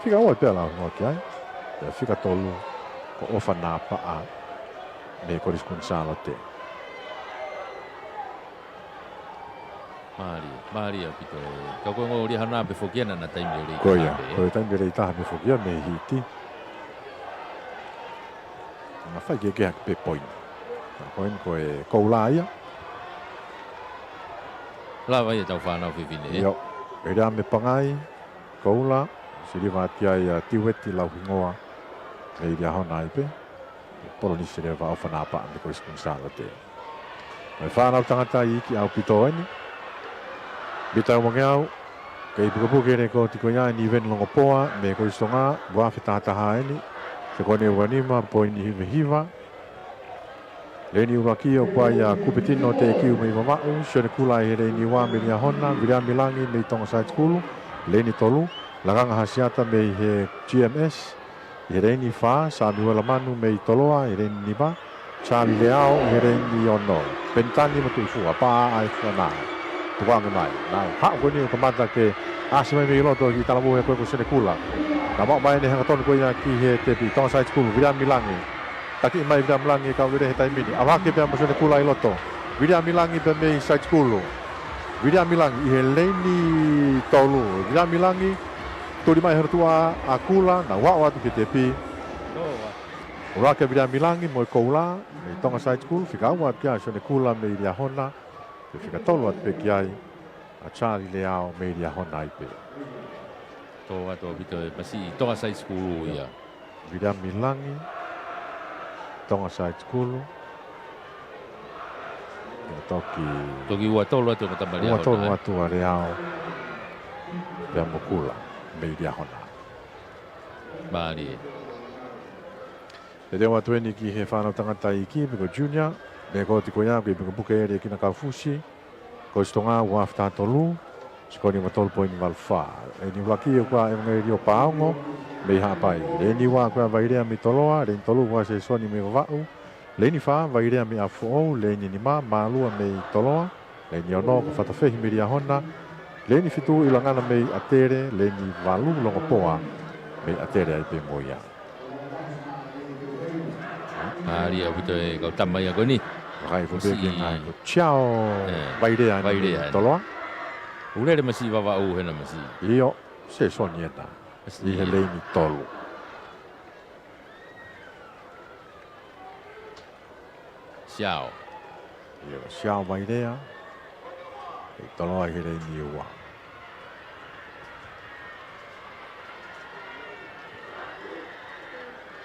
Fika ua pē ʻa Lauhingoa ki ai. Pea fika tolu ko ʻOfa Napaʻa mei he Kolisi Kuini Sālote. Mālie, mālie ʻaupito ē. Ka ko e ongo Liahona pē foki ena naʻa taimi lelei taha pē. Ko ia, ko e taimi lelei taha pē foki ia mei he hiti. Naʻa fai kehekehe hake pē poini. Ka ko eni ko e koula ia. Lava ia ʻetau fānau fefine, ē? ʻIo, ʻi he lea mei Pangai, koula, siliva atu ai ʻa Tiueti Lauhingoa mei Liahona ai pē. Polinisia leva ʻOfa Napaʻa mei he Kolisi Kuini Sālote. Ko e fānau tangata iiki ʻaupito eni. Mita ua ngeau, kei pukepuke e lekooti ko ia ʻa Niveni Longopoa mei he Kolisi Tonga, ua afe taha taha eni. Sekoni ua nima poini hiva hiva. Leini ʻuluaki ʻoku ʻi ai ʻa Kupitino Teʻekiu mei Vavaʻu, Sione Kula ʻi he leini ua mei Liahona, Viliami Langi mei Tonga Side School, leini tolu, Lakanga Hasiata mei he G M S, ʻi he leini fā, Samiuela Manu mei Toloa, ʻi he leini nima, Charlie Leao ʻi he leini ono, Penitani Matuʻifua, pā ʻa e fana. Tukuange mai, nau haʻu ko eni ʻo kamata ke ʻasi mai mei loto ki talavou he ko e ko Sione Kula. Naʻe maʻu mai ʻene hangatonu ko ia ki he tepi, Tonga Side School, Viliami Langi. Taki mai Viliami Langi, kau lele he taimi ni. ʻAvake pea mo Sione Kula ʻi loto. Viliami Langi pea mei Side School. Viliami Langi ʻi he leini tolu. Viliami Langi, tuli mai he lotua ʻa Kula, naʻe ʻalu atu ki he tepi. ʻUluaki ʻa Viliami Langi mo e koula, mei Tonga Side School, fika ua atu ki ai ʻa Sione Kula mei Liahona, pea fika tolu atu pē ki ai ʻa Charlie Leao mei Liahona ai pē. Tō atu ʻaupito e masiʻi Tonga Side School ia. Viliami Langi, Tonga Side School. Ia toki. Toki ua tolu atu mo Tama Liahona. Ua tolu atu ʻa Leao. Pea mo Kula, mei Liahona. Mālie. Pea teu atu eni ki he fānau tangata iiki, pe ko e junior, lekooti ko ia, kei pukepuke ʻe Kina Kaufusi. Kolisi Tonga ua afe taha tolu, sekoni ua tolu poini valu fā. Leini ʻuluaki ʻoku ʻi ai ʻa ʻEvangelio Paongo mei Haʻapai. Leini ua ʻoku ʻi ai ʻa Vailea mei Toloa, leini tolu ʻoku ʻi ai ʻa Sesoni mei Vavaʻu, leini fā, Vailea mei ʻApifoʻou, leini nima, Mālua mei Toloa, leini ono ko Fatafehi mei Liahona, leini fitu, ʻIlangana mei ʻAtele, leini valu, Longopoa mei ʻAtele ai pē mo ia. Mālie ʻaupito e kau tama ia ko eni. Vakai ko e pē ke ngai ko Chiao. Ē, Vailea eni Vailea mei eni. Toloa. ʻOku lele masiʻi Vavaʻu hena masiʻi. ʻIo, Sesoni ena. Masiʻi ʻi he leini tolu. Siao. ʻIo, Siao Vailea. ʻI Toloa ʻi he leini ua.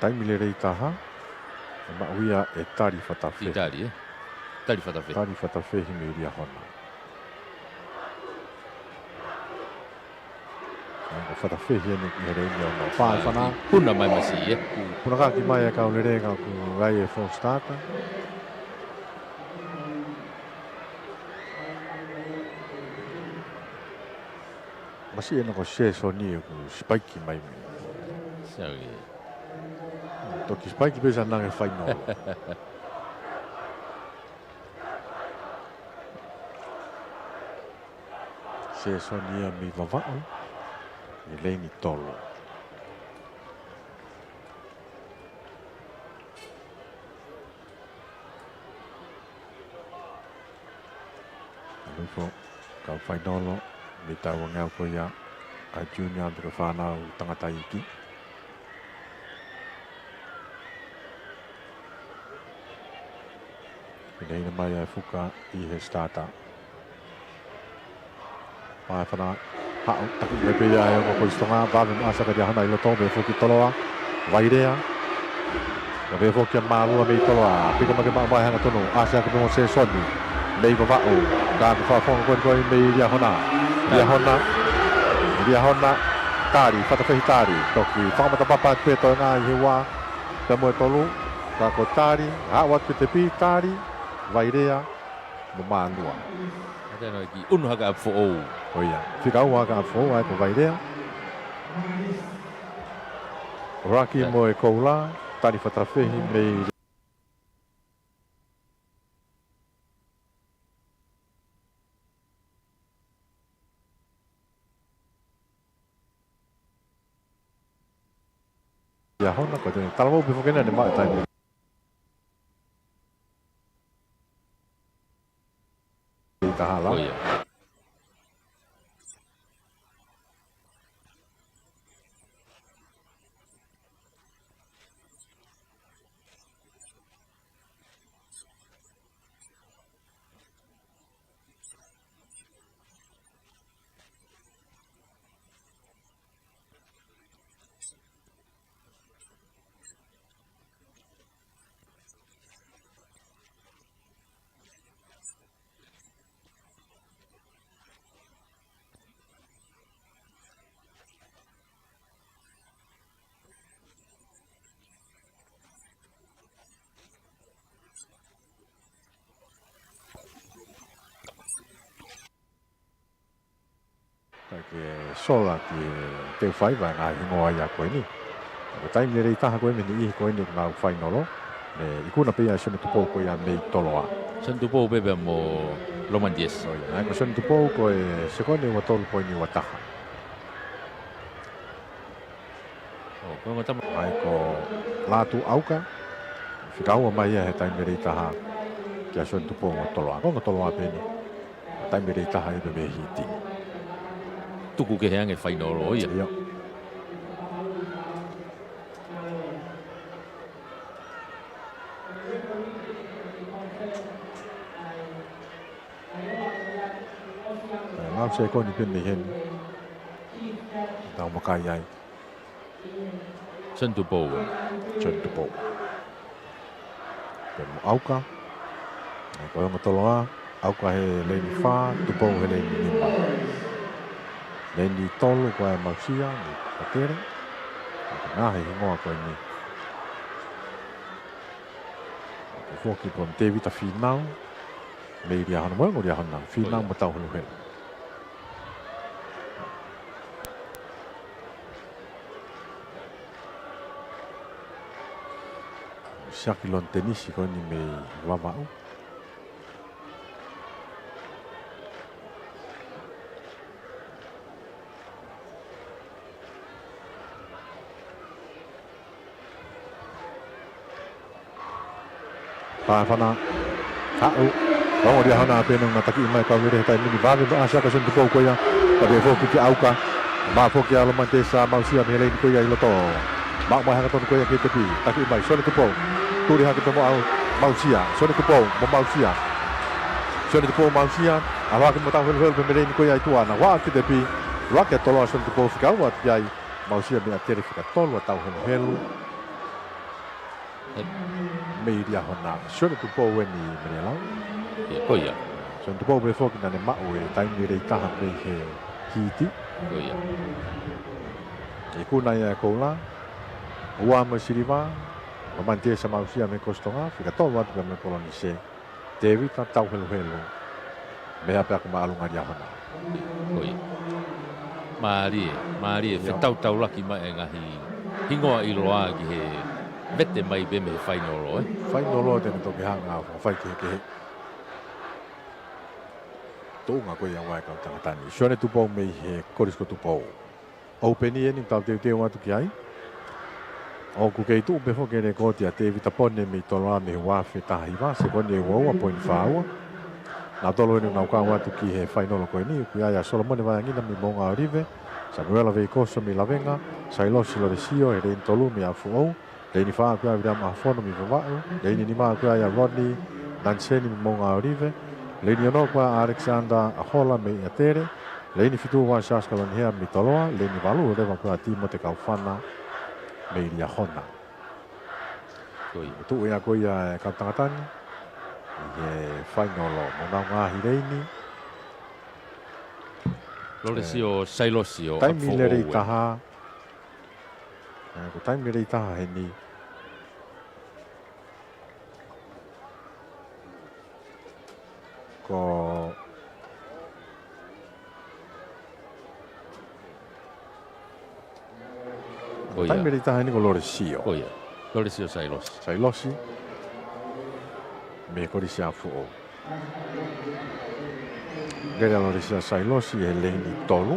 Taimi lelei taha, ʻe maʻu ia ʻe Tali Fatafehi. Tali, ē? Tali Fatafehi. Tali Fatafehi mei Liahona. ʻA, ko Fatafehi eni ʻi he leini ono. Pā ʻa e fana. Puna mai masiʻi, ē? Puna hake mai e kau lele ka ʻoku ʻi ai e false starter. Masiʻi ena ko Sesoni ʻoku sipaiki mai mei. Siaoki. Toki sipaiki pē sa nange fainolo. Sesoni ia mei Vavaʻu, ʻi he leini tolu. Alu hifo, kau fainolo, mei he taʻu ua ngeau ko ia, ʻa e junior, mei he fānau tangata iiki. Hinehina mai ʻa e fuka ʻi he starter. Pā ʻa e fana, haʻu, taki mai pē ia ʻe he ongo Kolisi Tonga, vave mo ʻAsia ka Liahona ʻi loto, mei foki Toloa, Vailea. Ka mei foki ʻa Mālua mei Toloa, piko mai ke maʻu mai hangatonu, ʻAsia ka mo Sesoni, mei Vavaʻu, ka ko e fakafofonga ko eni ko ē mei Liahona. Liahona, Liahona, Tali, Fatafehi Tali, toki fakamatapapa atu pē toenga ʻi he ua, pea mo e tolu, ka ko Tali, haʻu atu ki he tepi, Tali, Vailea, mo Mālua. ʻA ia naʻe kiʻi ʻunu hake ʻa ʻApifoʻou. ʻO ia. Fika ua hake ʻa ʻApifoʻou, ʻa ia ko Vailea. ʻUluaki mo e koula, Tali Fatafehi mei Liahona, ko e talavou pē foki ʻena ne maʻu e taimi. Taha la. Ko ia. Kae ke sola ki he teu faiva e ngaahi hingoa ia ko eni. Ko e taimi lelei taha ko ē mei he niʻihi ko eni ʻoku nau fainolo. Ne ikuna pē ia ʻe Sione Tupou ko ia mei Toloa. Sione Tupou pē pea mo Lomani Tiesa. ʻIo, ʻa ia ko Sione Tupou ko e sekoni ua tolu poini ua taha. ʻO, ko e ongo tama. ʻA ia ko Lātū ʻAuka. Fika ua mai ia he taimi lelei taha kia Sione Tupou ʻo Toloa. Ko e ongo Toloa pē eni. Taimi lelei taha ia pē mei Hiti. Tuku kehe ange fainolo ia. ʻIo. Lau sekoni pē mei heni. Tau makai ai. Sione Tupou. Sione Tupou. Pea mo ʻAuka. ʻA ia ko e ongo Toloa, ʻAuka he leini fā, Tupou he leini nima. Leini tolu ko e Mausia, ni Patele. Ko e ngaahi hingoa ko eni. Ko e foki pē mo Tēvita Fīnau. Mei Liahona mo e ongo Liahona. Fīnau mo Tauheluhelu. Siaki Lontenisi ko eni mei Vavaʻu. Pāfana. Haʻu. Ongo Liahona pē ʻoku na taki mai kau vere he taimi ni. Vave ʻa Siaka Sione Tupou ko ia. Ka pē foki ki ʻAuka. Maʻu foki ʻa Lomani Tiesa Mausia mei he leini ko ia ʻi loto. Maʻu mai hangatonu ko ia ki he tepi. Taki mai Sione Tupou. Tuli hake pē mo ʻAu-, Mausia. Sione Tupou mo Mausia. Sione Tupou Mausia. ʻAlu hake mo Tauheluhelu pē mei he leini ko ia ʻi tuʻa na. Vaʻa ki he tepi. Lua ke tolo ʻa Sione Tupou fika ua ki ai. Mausia mei ʻAtele fika tolu ʻa Tauheluhelu. Mei Liahona, Sione Tupou eni Menelau. ʻIo, ko ia. Sione Tupou pē foki naʻa ne maʻu e taimi lelei taha mei he Hiti. Ko ia. Ikuna ia e koula. Ua mo e siliva. Lomani Tiesa Mausia mei Kostonga, fika tolu atu pē mei Kolonise. Tēvita Tauheluhelu. Mei he ʻapiako māʻolunga Liahona. Ko ia. Mālie, mālie, fetautaulaki mai e ngaahi hingoa ʻiloa ki he vete mai pē mei he fainolo, ē? Fainolo te ne toki hanga ʻo fai kehekehe. Tuʻunga ko ia ʻa e kau tangata ni. Sione Tupou mei he Kolisi ko Tupou. ʻOpeni eni tau teuteu atu ki ai. ʻOku kei tuʻu pē foki e lekooti ʻa Tēvita Pone mei Toloa mei he ua afe taha hiva, sekoni ʻe ua ua poini fā ua. Naʻa tolu eni ʻoku nau kau atu ki he fainolo ko eni, ʻoku ʻi ai ʻa Solomone Vaeangina mei Moʻunga ʻOlive, Samuela Veikoso mei Lavenga, Sailosi Lolesio he leini tolu mei Afuʻou, leini fā ʻoku ʻi ai ʻa Viliami ʻAhofono mei Vavaʻu, leini nima ʻoku ʻi ai ʻa Roni Naniseni mei Moʻunga ʻOlive, leini ono ʻoku ʻi ai ʻa Alexander ʻAhola mei ʻAtele, leini fitu ʻoku ʻi ai ʻa Siaosi Kalonihea mei Toloa, leini valu leva ʻoku ʻi ai ʻa Timote Kaufana mei Liahona. Ko ia. Tuʻu ia ko ia e kau tangata ni ʻi he fainolo mo ʻenau ngaahi leini. Lolesio, Sailosi ʻo Afuʻou. Taimi lelei taha. Ē, ko e taimi lelei taha heni. Ko, ko ia. Taimi lelei taha heni ko Lolesio. Ko ia. Lolesio Sailosi. Sailosi. Mei Kolisi Afuʻou. Lele ʻa Lolesio Sailosi he leini tolu.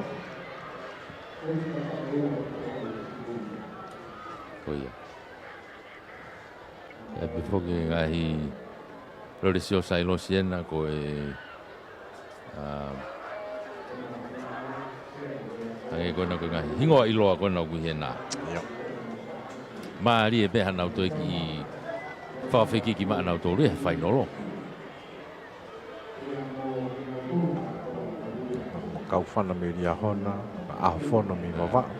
Ko ia. ʻE pehē foki ngaahi Lolesio Sailosi ena ko e, ā, hangē ko ena ko e ngaahi hingoa ʻiloa ko ena ʻoku ʻi hena. Mālie pē haʻanau toe kiʻi fakafekiki maʻanautolu he fainolo. Kaufana mei Liahona, ʻAhofono mei Vavaʻu.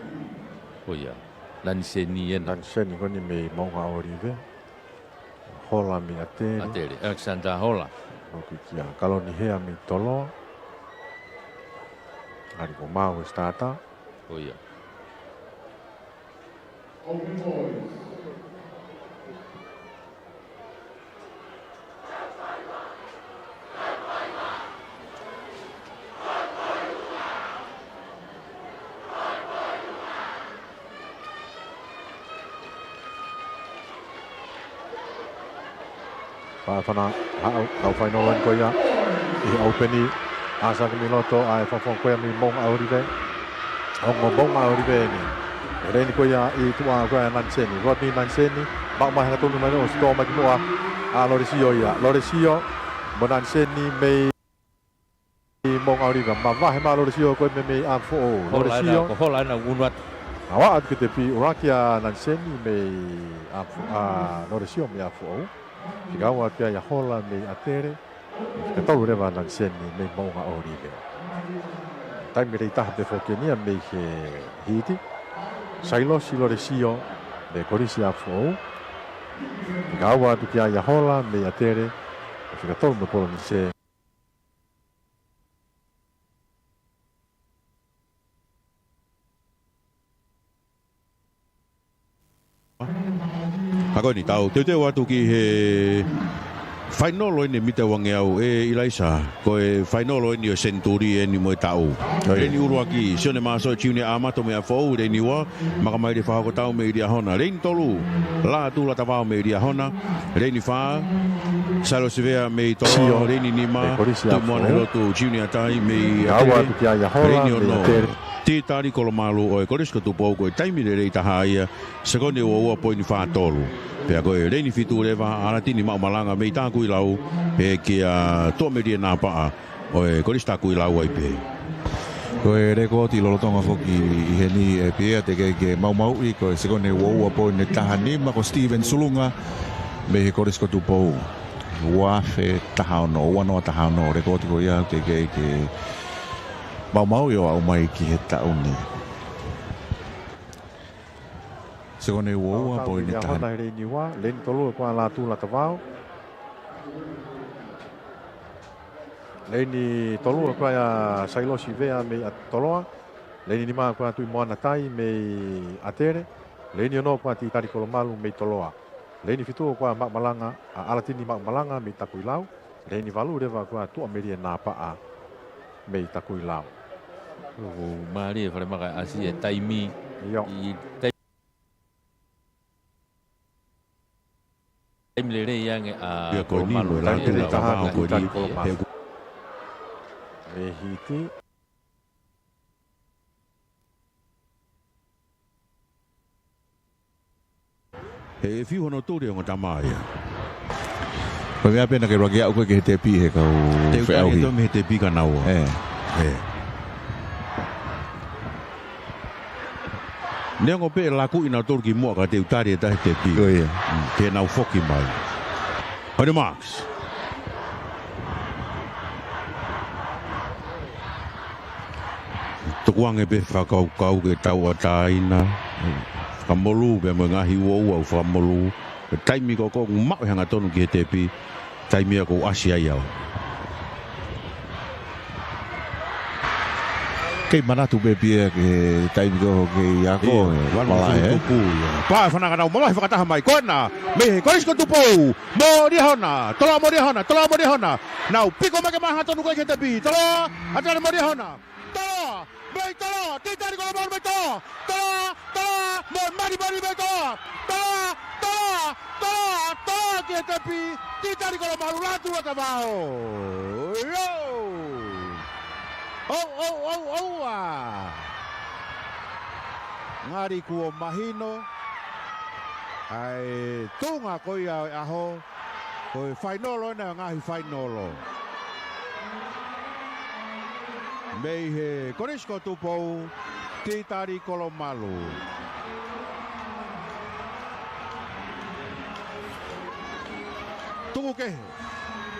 Ko ia. Naniseni ena. Naniseni ko eni mei Moʻunga ʻŌlive. Hola mei ʻAtele. ʻAtele, Alexander Hola. Loki kia Kaloni Hea mei Toloa. ʻAli ko Mau e starter. Ko ia. Pea fana haʻu, kau fainolo eni ko ia ʻi he ʻaupeni, ʻAsake mei loto, ʻa e fafong ko ia mei Moʻunga ʻŌlive. Ongo Moʻunga ʻŌlive eni. ʻE leni ko ia ʻi tuʻa ko ia Naniseni. Rodney Naniseni, maʻu mai hangatonu mai ʻo sitō mai ki muʻa ʻa Lolesio ia. Lolesio mo Naniseni mei Moʻunga ʻŌlive, mavahe mai Lolesio ko e mei, mei ʻApifoʻou. Hola ena, Lolesio. Ko Hola ena ʻunu atu. ʻAua atu ki he tepi, ʻuluaki ʻa Naniseni mei ʻApifo-, ʻa Lolesio mei ʻApifoʻou. Fika ua atu ia ʻa Hola mei ʻAtele. Fika tolu leva ʻa Naniseni mei Moʻunga ʻŌlive. Taimi lelei taha pē foki eni ia mei he hiti. Sailosi Lolesio mei Kolisi ʻApifoʻou. Fika ua atu ki ai ʻa Hola mei ʻAtele. Fika tolu mei Polinisia. Ka ko eni tau teuteu atu ki he fainolo eni mita uangeau ʻe ʻIlaisa, ko e fainolo eni ʻo e senituli eni mo e taʻu. ʻIo. Leni ʻuluaki, Sione Masoe Junior ʻAmato mei ʻApifoʻou, leni ua, Makamaile Fahokotau mei Liahona, leni tolu, Lātū Latavao mei Liahona, leni fā, Sailosi Vea mei Toloa, Sio. Leni nima, Tuʻimoana Helotu Junior Tai mei ʻAtele, leni ono, Titali Kolomalu ʻo e Kolisi ko Tupou, ko e taimi lelei taha ia, sekone ua ua poini fā tolu. Pea ko e leni fitu leva, ʻAlatini Maʻumalanga mei Takuilau, pea kia Tuʻamelie Napaʻa ʻo e Kolisi Takuilau ai pē. Ko e lekooti lolotonga foki ʻi heni ʻe Pia teʻeki ke maumauʻi, ko e sekone ua ua poini taha nima ko Steven Sulunga mei he Kolisi ko Tupou. Ua afe taha ono, ua noa taha ono, lekooti ko ia teʻeki ke maumauʻi ʻo aʻu mai ki he taʻu ni. Sekone ua ua poini taha. Leni tolu ko ia Lātū Latavao. Leni tolu ko ia Sailosi Vea mei ʻAtoloa. Leni nima ko ia Tuʻimoana Tai mei ʻAtele. Leni ono ko ia Titali Kolomalu mei Toloa. Leni fitu ko ia Maʻumalanga, ʻa ʻAlatini Maʻumalanga mei Takuilau. Leni valu leva ko ia Tuʻamelie Napaʻa mei Takuilau. ʻOku mālie falemaka ʻasi e taimi. ʻIo. ʻI taimi lelei ange ʻa Kolomalu, taimi lelei taha ʻa Kolomalu. He hiti. He ʻe fiu hono tuli ʻa e ongo tama ia. Ko e meʻa pē naʻa ke ʻuluaki aʻu ko ē ki he tepi he kau feʻauhi. Te u tali atu mei he tepi kia naua. ʻE. ʻE. Neongo pē ʻe laku ʻi nautolu ki muʻa ka te u tali ʻe taha e tepi. Ko ia. Mm, ke nau foki mai. On your marks. Tukuange pē fakakaukau ke tauʻatāina. Fakamolū pē mo e ngaahi uaua ʻoku fakamolū. Ko e taimi ko ē ʻoku maʻu e hangatonu ki he tepi. Taimi ia ʻoku ʻasi ai au. Kei manatu pē Pia ki he taimi ko ē ʻoku kei ako. ʻIo, he vanu malaʻe, ʻe? Tupu ia. Pea fananga nau mamahi fakataha mai. Ko ena, mei he Kolisi ko Tupou. Mo Liahona, Toloa mo Liahona, Toloa mo Liahona. Nau piko mai ke maʻu hangatonu ko ē ki he tepi. Toloa, ʻAtele mo Liahona. Toloa, mei Toloa, Titali Kolomalu mei Toloa. Toloa, Toloa, mo Malimali mei Toloa. Toloa, Toloa, Toloa, Toloa ki he tepi. Titali Kolomalu, Lātū Latavao. ʻOu, ʻou, ʻou, ʻou, ʻa. Ngali kuo mahino. ʻA e tuʻunga ko ia ʻo e ʻaho, ko e fainolo ena ʻo e ngaahi fainolo. Mei he Kolisi ko Tupou, Titali Kolomalu. Tuku kehe.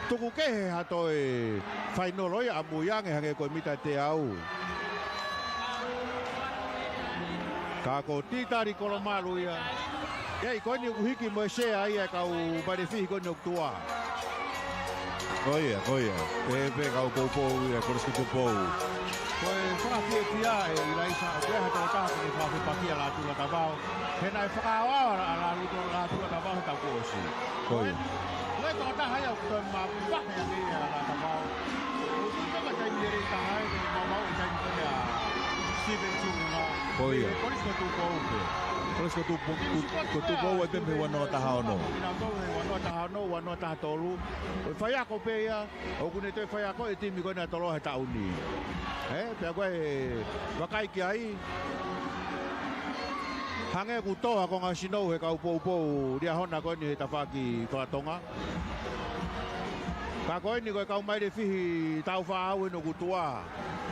Tuku kehe ha toe fainolo ia ʻamui ange hangē ko e mita teau. Ka ko Titali Kolomalu ia. ʻIo, ko eni ʻoku hiki mo e sea ia ʻa e kau Mailefihi ko eni ʻoku tuʻa. Ko ia, ko ia. Pehē pē kau Poupou ia, Kolisi ko Tupou. Ko e fakafiefia ʻe ʻIlaisa, ʻoku ʻi ai ha tokotaha ʻoku ne fakafepakia Lātū Latavao. He naʻe fakaʻaoʻao ʻa Lātū, Lātū Latavao he taʻu kuo ʻosi. Ko ia. Ko e tokotaha ia ʻoku toe mavahe ange ia ʻa Latavao. ʻOku ʻi ai e taimi lelei taha ia, ke maumau e taimi ko ia ʻa Steven Sunga. Ko ia. Kolisi ko Tupou pē. Kolisi ko Tupu-, ko, ko Tupou ai pē mei he ua noa taha ono. Kinautolu he ua noa taha ono, ua noa taha tolu. Ko e faiako pē ia, ʻoku ne toe faiako e timi ko ena ʻa Toloa he taʻu ni. Ē, pea ko e vakai ki ai. Hangē ʻoku tō ha konga sinou he kau Poupou Liahona ko eni he tafaʻaki faka-Tonga. Ka ko eni ko e kau Mailefihi taʻu fā ʻaho eni ʻoku tuʻa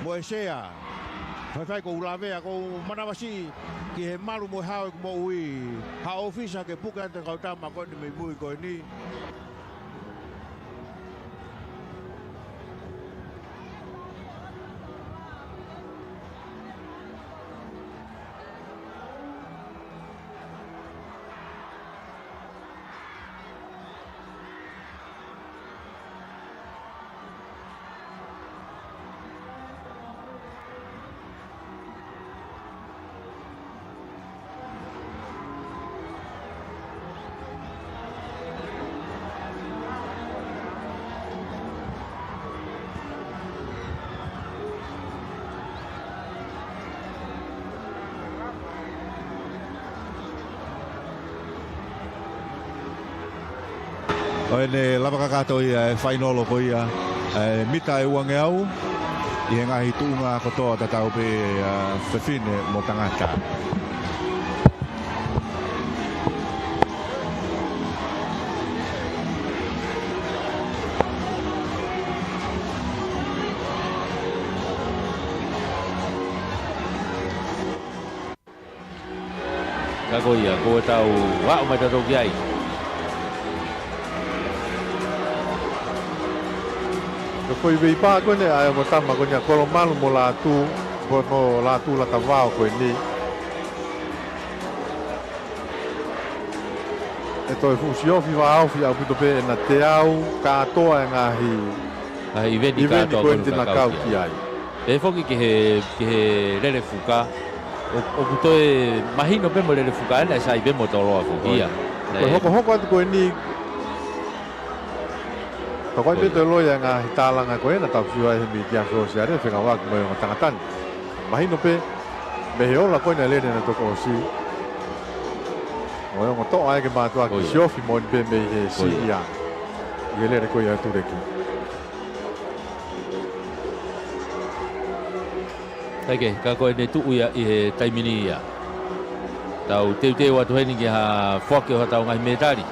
mo e sea. Faifai ʻoku ou lavea, ʻoku ou manavasiʻi ki he malu mo e hao ʻeku moʻui. Ha ʻōfisa ke puke atu e kau tama ko eni mei mui ko eni. ʻO ʻene lava kakato ia e fainolo ko ia, e mita ʻe uangeau, ʻi he ngaahi tuʻunga kotoa tatau pē, ʻa, fefine mo tangata. Ka ko ia, ko e tau aʻu mai tautolu ki ai. Ko e foʻi veipā ko eni ʻa e ongo tama ko eni ʻa Kolomalu mo Lātū, mo, mo Lātū Latavao ko eni. ʻE toe fuʻu siofi vāofi ʻaupito pē ʻena teau kātoa e ngaahi ngaahi iveni iveni kātoa ko eni te na kau ki ai. Pehē foki ki he, ki he lele fuka. ʻO, ʻoku toe mahino pē mo e lele fuka ena ʻe sai pē mo Toloa foki ia. Ko e hokohoko atu ko eni. Ka ko ai pē toe loi e ngaahi tālanga ko ena tau sio ai he mītia sōsiale, fengāueʻaki mo e ongo tangata ni. Mahino pē, mei he ola ko ena lele ʻena toko ʻosi. ʻO e ongo toʻa ʻa e ke mātuʻaki siofi moʻoni pē mei he siʻi ia. ʻI he lele ko ia ʻa Tuleki. ʻIkai, ka ko ʻene tuʻu ia ʻi he taimi ni ia. Tau teuteu atu heni ki ha foaki ʻo ha tau ngaahi mētali.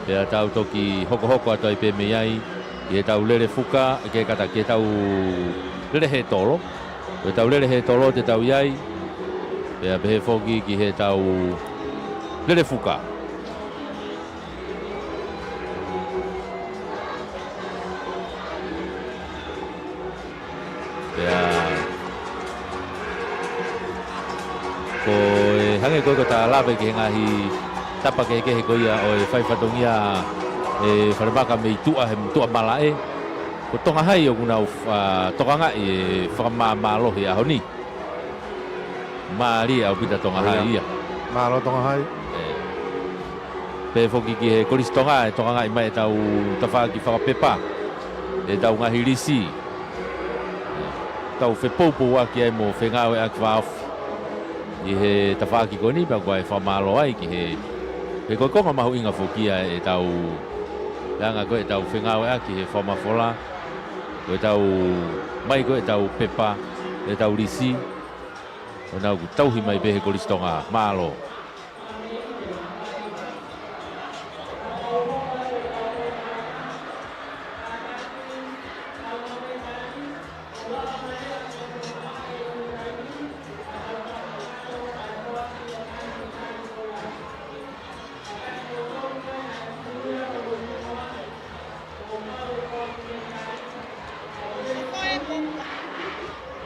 Pea tau toki hokohoko atu ai pē mei ai, ʻi he tau lele fuka, ke kata ki he tau lele hētolo. Ko e tau lele hētolo te tau ʻi ai, pea pehē foki ki he tau lele fuka. Pea ko e hangē ko e ko ta lave ki he ngaahi tapa kehekehe ko ia ʻo e fai fatongia e falemaka mei tuʻa he tuʻa malaʻe. Ko Tonga Hai ʻoku nau, ʻa, tokangaʻi e fakamāmālohi ʻaho ni. Mālie ʻaupito Tonga Hai ia. Mālō Tonga Hai. ʻE. Pehē foki ki he Kolisi Tonga ʻe tokangaʻi mai e tau tafaʻaki fakapepa. E tau ngaahi lisi. Tau fepoupouaki ai mo fengāueʻaki fakaofi. ʻI he tafaʻaki ko eni pea ko e fakamālō ai ki he, he ko e konga mahuʻinga foki ia e tau, anga ko e tau fengāueʻaki he fakamafola. Ko e tau, mai ko e tau pepa, e tau lisi. ʻO nau ʻoku tauhi mai pē he Kolisi Tonga. Mālō.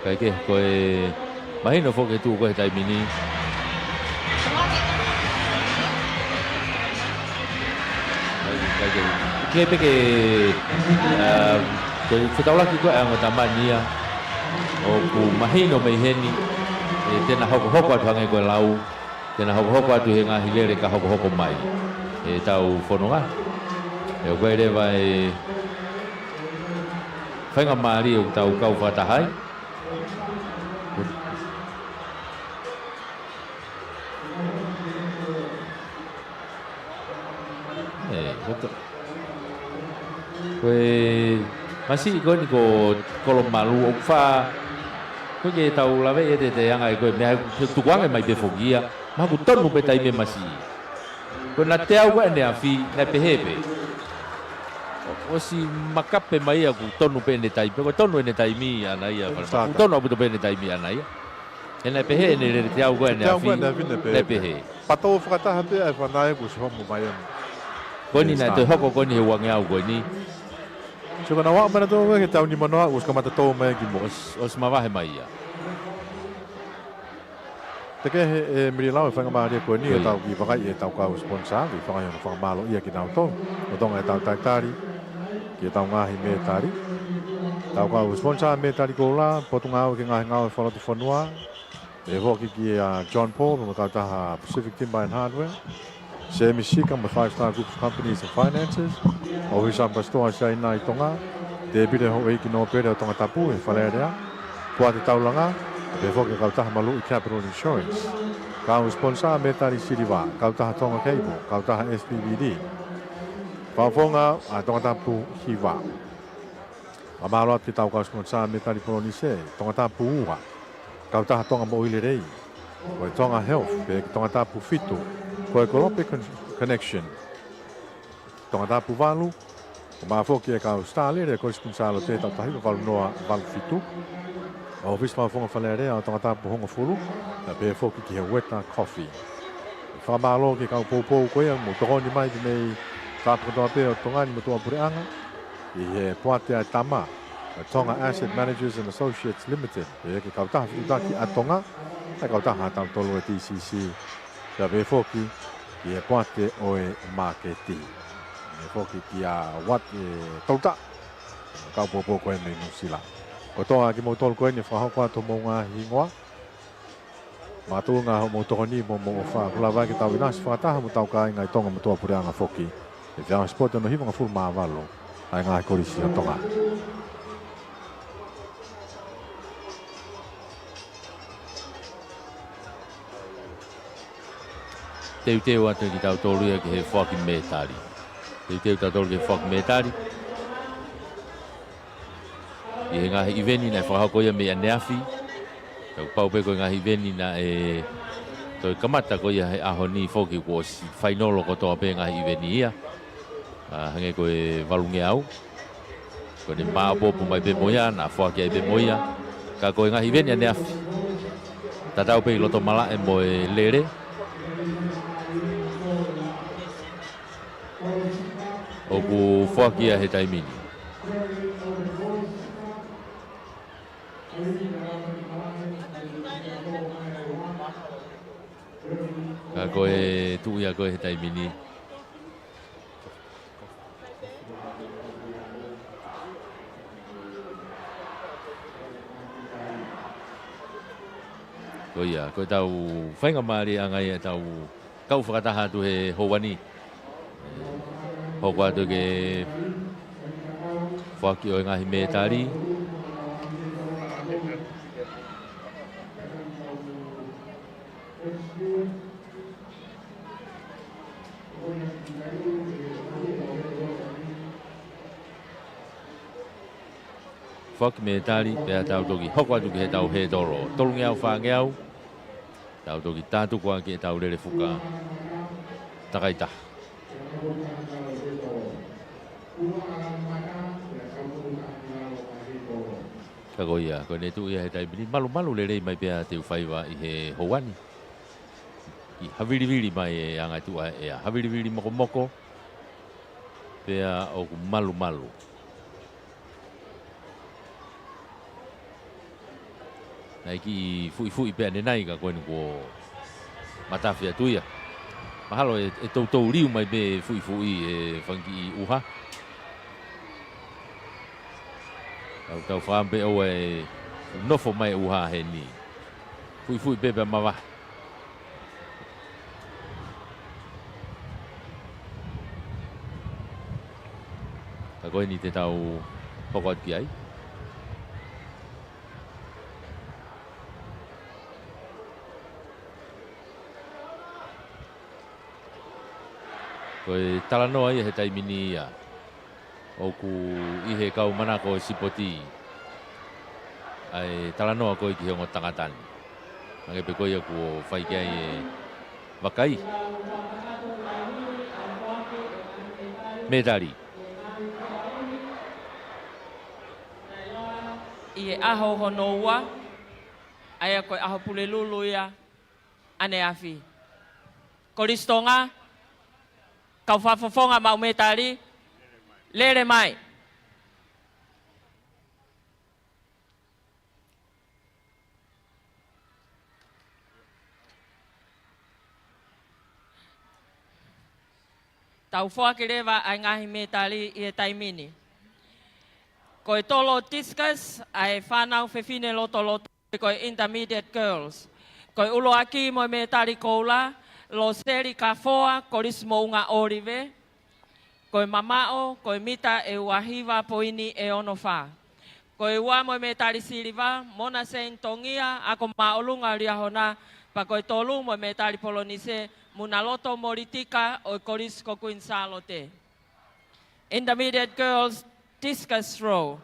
Kae kehe, ko e mahino foki e tuʻu ko ē he taimi ni. Kae kehe, ke peke, ā, ko e fetaulaki ko ē ʻa e ongo tama ni ia. ʻOku mahino mei heni, ē, te na hokohoko atu hangē ko e lau. Te na hokohoko atu he ngaahi lele ka hokohoko mai ʻetau fononga. ʻE, ʻoku ʻi ai leva e faingamālie ʻoku tau kau fakataha ai. ʻE, ko to-, ko e masiʻi ko eni ko Kolomalu ʻoku fā, ko e ke tau lave ʻi he te, te anga ʻe ko e meʻa ʻoku tukuange mai pē foki ia, mahalo ʻoku tonu pē taimi e masiʻi. Ko ʻena teau ko ē ʻaneafi, naʻe pehē pē. ʻOsi makape mai ia ʻoku tonu pē ʻene taimi, ko e tonu ʻene taimi ʻaʻana ia, ʻoku tonu ʻaupito pē ʻene taimi ʻaʻana ia. He naʻe pehē ʻene lele teau ko ē ʻaneafi, naʻe pehē. Patō fakataha pē ʻa e fanau kuo ʻosi homo mai ʻeni. Ko eni naʻe toe hoko ko eni he uangeau ko eni. Sio ko ʻena ua mana tō ko ē ke tau ni manoa kuo ʻosi kamata tō mai ki muʻa. ʻOsi, ʻosi mavahe mai ia. Te ke he, ē, Mili Lau, e faingamālie ko eni ʻo tau kiʻi vakai ʻetau kau sponsor, ʻi he fakaʻamu fakamālō ia kinautolu ʻoku tonga ʻetau talitali ki heʻetau ngaahi mētali. Tau kau sponsor mētali koula, Potungāue ki he Ngaahi Ngāue Fakalotofonua, pehē foki kia John Paul, mo e kautaha Pacific Timber and Hardware, Semi Sika mo e Five Star Group of Companies and Finances, ʻOfisi ʻAmipasitoa Siaina ʻi Tonga, Tēpile Houʻeiki Nōpele ʻo Tongatapu he Fale Alea, Poate Taulanga, pehē foki kautaha maluʻi Capital Insurance. Kau sponsor mētali siliva, kautaha Tonga Cable, kautaha S P V D. Fakafofonga ʻa Tongatapu Hiva. Fakamālō atu ki heʻetau kau sponsor mētali polonise, Tongatapu Ua, kautaha Tonga Moʻui Lelei, ko e Tonga Health, pehē ki Tongatapu Fitu, ko e Kolope Con-, Connection, Tongatapu Valu, ʻoku mafoki e kau Star Lele, ko e sponsor ʻo e taʻu taha hiva valu noa valu fitu, ʻa e ʻOfisi Fakafofonga Fale Alea ʻo Tongatapu Hongofulu, pea pehē foki ki he Weta Coffee. Fakamālō ki he kau poupou ko ia ʻoku mou tokoni mai ki he meʻa kotoa pē ʻo Tonga ni mo tuʻapuleʻanga, ʻi he Poate ʻa e Tama, ʻa e Tonga Asset Managers and Associates Limited, ʻa e kautaha fetuʻutaki ʻa Tonga, ʻa e kautaha ʻa tautolu e T C C, pea pehē foki ki he Poate ʻo e Māketi. Pehē foki kia Wat e Tolta, kau poupou ko ē mei Nuʻusila. Kotoa kimoutolu ko eni ʻoku fakahoko atu homou ngaahi hingoa, makatuʻunga hoʻomou tokoni mo hoʻomou ʻofa, kuo lava ke tau ʻinasi fakataha mo hotau kāinga ʻi Tonga mo tuʻapuleʻanga foki, ʻi he faiako sipoti hono hivangofulu mā valu ʻa e ngaahi kolisi ʻo Tonga. Teuteu atu kitautolu ia ki he foaki mētali. Teuteu tautolu ki he foaki mētali. ʻI he ngaahi ʻiveni naʻe fakahoko ia mei ʻaneafi. Kuo pau pē ko e ngaahi ʻiveni naʻe toe kamata ko ia he ʻaho ni foki kuo ʻosi fainolo kotoa pē ngaahi ʻiveni ia. ʻA, hangē ko e valungeau. Ko ʻene maopoopo mai pē mo ia, naʻa foaki ai pē mo ia. Ka ko e ngaahi ʻiveni ʻaneafi, tatau pē ʻi loto malaʻe mo e lele, ʻoku foaki ia he taimi ni. Ka ko e tuʻu ia ko ē he taimi ni. Ko ia, ko ʻetau faingamālie ʻanga ia ʻetau kau fakataha atu he houa ni. Hoko atu ke foaki ʻo e ngaahi mētali. Foaki mētali, pea tau toki hoko atu ki heʻetau hētolo. Tolungeau, fāngeau, Tau toki tātuku ʻaki ʻetau lele fuka takaitaha. Ka ko ia, ko ʻene tuʻu ia he taimi ni, malumalu lelei mai pē ʻa Teufaiva ʻi he houa ni. ʻI havilivili mai e anga tuʻa ʻea. Havilivili mokomoko, pea ʻoku malumalu. Naʻe kiʻi fuʻifuʻi pē ʻanenai ka ko eni kuo matafi atu ia. Mahalo ʻe, ʻe toutou liu mai pē fuʻifuʻi he fanga kiʻi ʻuha. Tau, tau fakaʻamu pē ʻoua ʻe nofo mai ʻuha heni. Fuʻifuʻi pē pea mavahe. Ka ko eni te tau hoko atu ki ai. Ko e talanoa ia he taimi ni ia. ʻOku ʻi he kau manako e sipoti ʻa e talanoa ko ē ki he ongo tangata ni. Hangē pē ko ia kuo fai ki ai e vakai. Mētali. ʻI he ʻaho hono ua, ʻa ia ko e ʻaho Pulelulu ia, ʻaneafi. Kolisi Tonga, kau fakafofonga maʻu mētali, lele mai. Tau foaki leva ʻa e ngaahi mētali ʻi he taimi ni. Ko e tolo discus ʻa e fānau fefine lotoloto, ko e Intermediate Girls. Ko e ʻuluaki mo e mētali koula, Loseli Kafoa, Kolisi Moʻunga ʻŌlive. Ko e mamaʻo, ko e mita ʻe ua hiva poini ʻe ono fā. Ko e ua mo e mētali siliva, Mona Sein Tongia, Ako Māʻolunga ʻo Liahona, pea ko e tolu mo e mētali polonise, Munaloto Molitika ʻo e Kolisi ko Queen Sālote. Intermediate Girls Discus Throw.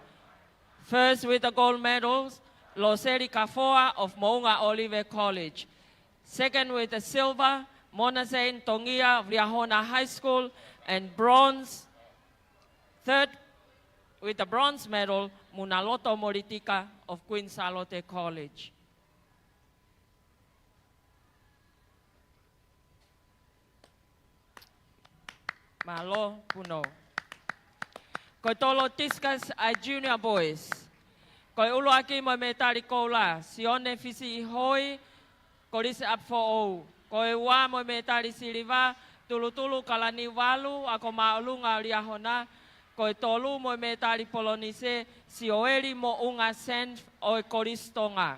First with the gold medals, Loseli Kafoa of Moʻunga ʻŌlive College. Second with the silver, Mona Sein Tongia of Liahona High School, and bronze, third with the bronze medal, Munaloto Molitika of Queen Sālote College. Mālō, Puno. Ko e tolo discus ʻa e Junior Boys. Ko e ʻuluaki mo e mētali koula, Sione Fisiʻihoi, Kolisi ʻApifoʻou. Ko e ua mo e mētali siliva, Tulutulu Kalaniuvalu, Ako Māʻolunga ʻo Liahona. Ko e tolu mo e mētali polonise, Sioeli Moʻunga Sen ʻo e Kolisi Tonga.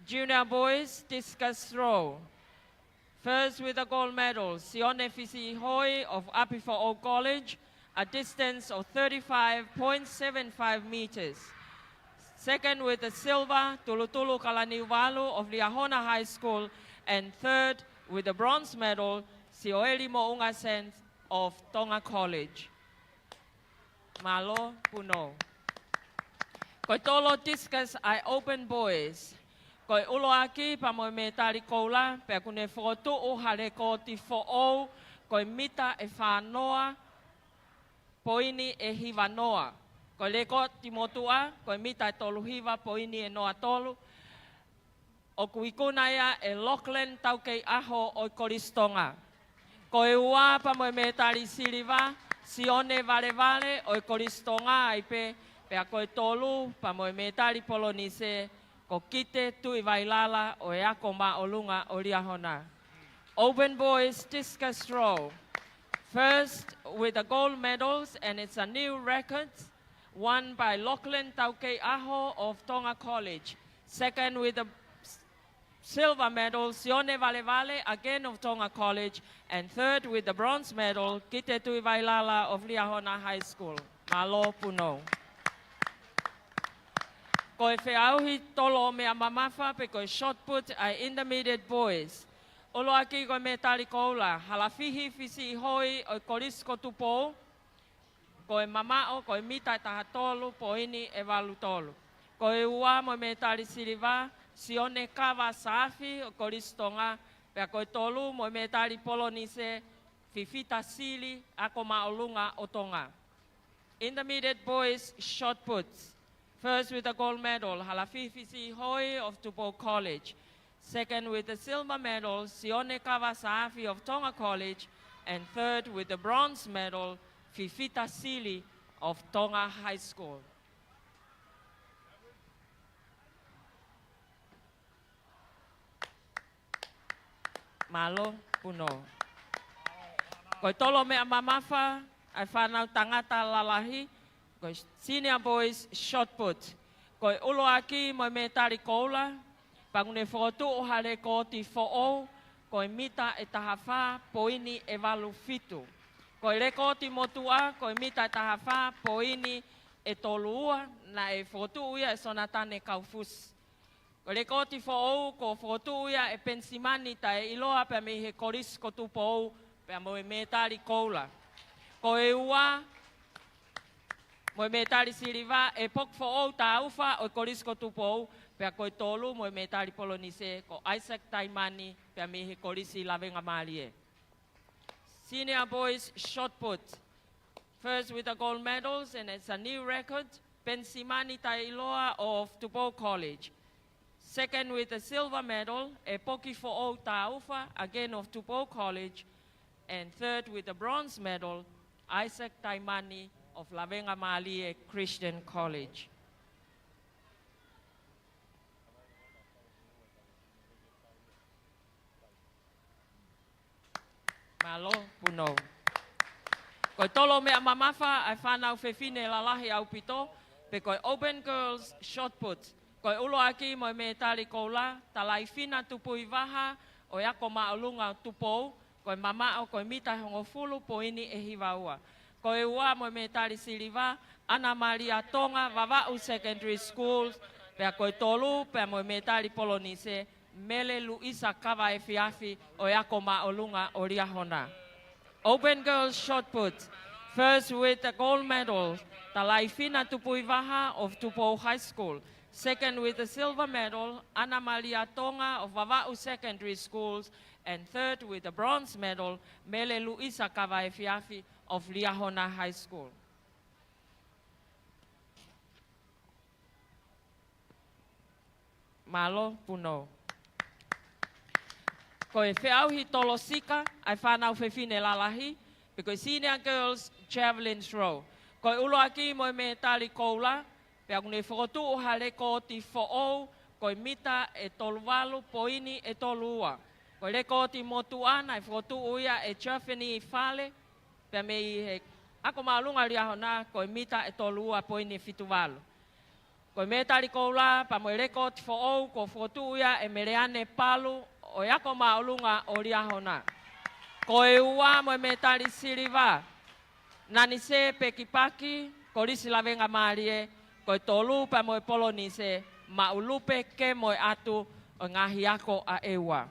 Junior Boys Discus Throw. First with the gold medal, Sione Fisiʻihoi of ʻApifoʻou College, a distance of thirty-five point seven five meters. Second with the silver, Tulutulu Kalaniuvalu of Liahona High School, and third with the bronze medal, Sioeli Moʻunga Sen of Tonga College. Mālō, Puno. Ko e tolo discus ʻa e Open Boys. Ko e ʻuluaki pea mo e mētali koula, pea ʻoku ne fokotuʻu ha lekooti foʻou, ko e mita ʻe fā noa poini ʻe hiva noa. Ko e lekooti motuʻa, ko e mita ʻe tolu hiva poini ʻe noa tolu. ʻOku ikuna ia ʻe Lachlan Taukeiʻaho ʻo e Kolisi Tonga. Ko e ua pea mo e mētali siliva, Sione Valevale ʻo e Kolisi Tonga ai pē, pea ko e tolu pea mo e mētali polonise, ko Kite Tuʻivailala ʻo e Ako Māʻolunga ʻo Liahona. Open Boys Discus Throw. First with the gold medals, and it's a new record, won by Lachlan Taukeiʻaho of Tonga College. Second with the s-, silver medal, Sione Valevale, again of Tonga College. And third with the bronze medal, Kite Tuʻivailala of Liahona High School. Mālō, Puno. Ko e feʻauhi tolo meʻa mamafa pe ko e shot put ʻa e Intermediate Boys. ʻUluaki ko e mētali koula, Halafihi Fisiʻihoi ʻo e Kolisi ko Tupou. Ko e mamaʻo, ko e mita ʻe taha tolu poini ʻe valu tolu. Ko e ua mo e mētali siliva, Sione Kava Saafi ʻo Kolisi Tonga, pea ko e tolu mo e mētali polonise, Fifita Sili, Ako Māʻolunga ʻo Tonga. Intermediate boys shot put. First with the gold medal, Halafifi Sihoi of Tupou College. Second with the silver medal, Sione Kava Saafi of Tonga College. And third with the bronze medal, Fifita Sili of Tonga High School. Mālō, Puno. Ko e tolo meʻa mamafa ʻa e fānau tangata lalahi, ko e senior boys shot put. Ko e ʻuluaki mo e mētali koula, pea ʻoku ne fokotuʻu ha lekooti foʻou, ko e mita ʻe taha fā poini ʻe valu fitu. Ko e lekooti motuʻa, ko e mita ʻe taha fā poini ʻe tolu ua, naʻe fokotuʻu ia ʻe Sonatane Kaufusi. Ko e lekooti foʻou, kuo fokotuʻu ia ʻe Penisimani Taʻeʻiloa pea mei he Kolisi ko Tupou, pea mo e mētali koula. Ko e ua mo e mētali siliva, ʻe Pokifoʻou Taufa ʻo e Kolisi ko Tupou, pea ko e tolu mo e mētali polonise, ko Isaac Taimani, pea mei he Kolisi Lavengamālie. Senior boys shot put. First with the gold medals, and it's a new record, Penisimani Taʻeʻiloa of Tupou College. Second with the silver medal, ʻe Pokifoʻou Taufa, again of Tupou College. And third with the bronze medal, Isaac Taimani of Lavengamālie Christian College. Mālō, Puno. Ko e tolo meʻa mamafa ʻa e fānau fefine lalahi ʻaupito, pe ko e Open Girls Shot Put. Ko e ʻuluaki mo e mētali koula, Talaifina Tupuivaha ʻo e Ako Māʻolunga ʻo Tupou, ko e mamaʻo ko e mita ʻe hongofulu poini ʻe hiva ua. Ko e ua mo e mētali siliva, ʻAna Malia Tonga, Vavaʻu Secondary Schools, pea ko e tolu, pea mo e mētali polonise, Mele Luisa Kavaefiafi ʻo e Ako Māʻolunga ʻo Liahona. Open Girls Shot Put. First with the gold medal, Talaifina Tupuivaha of Tupou High School. Second with the silver medal, ʻAna Malia Tonga of Vavaʻu Secondary Schools. And third with the bronze medal, Mele Luisa Kavaefiafi of Liahona High School. Mālō, Puno. Ko e feʻauhi tolo sika ʻa e fānau fefine lalahi, pe ko e Senior Girls Javelin Throw. Ko e ʻuluaki mo e mētali koula, pea ʻoku ne fokotuʻu ha lekooti foʻou, ko e mita ʻe tolu valu poini ʻe tolu ua. Ko e lekooti motuʻa naʻe fokotuʻu ia ʻe Joffany Fale, pea mei he Ako Māʻolunga Liahona, ko e mita ʻe tolu ua poini ʻe fitu valu. Ko e mētali koula, pea mo e lekooti foʻou, kuo fokotuʻu ia ʻe Meleane Palu ʻo e Ako Māʻolunga ʻo Liahona. Ko e ua mo e mētali siliva, Nanise Pekipaki, Kolisi Lavengamālie, ko e tolu pea mo e polonise, Maʻulupe Kemoeatu ʻo e Ngaahi Ako ʻa ʻEua.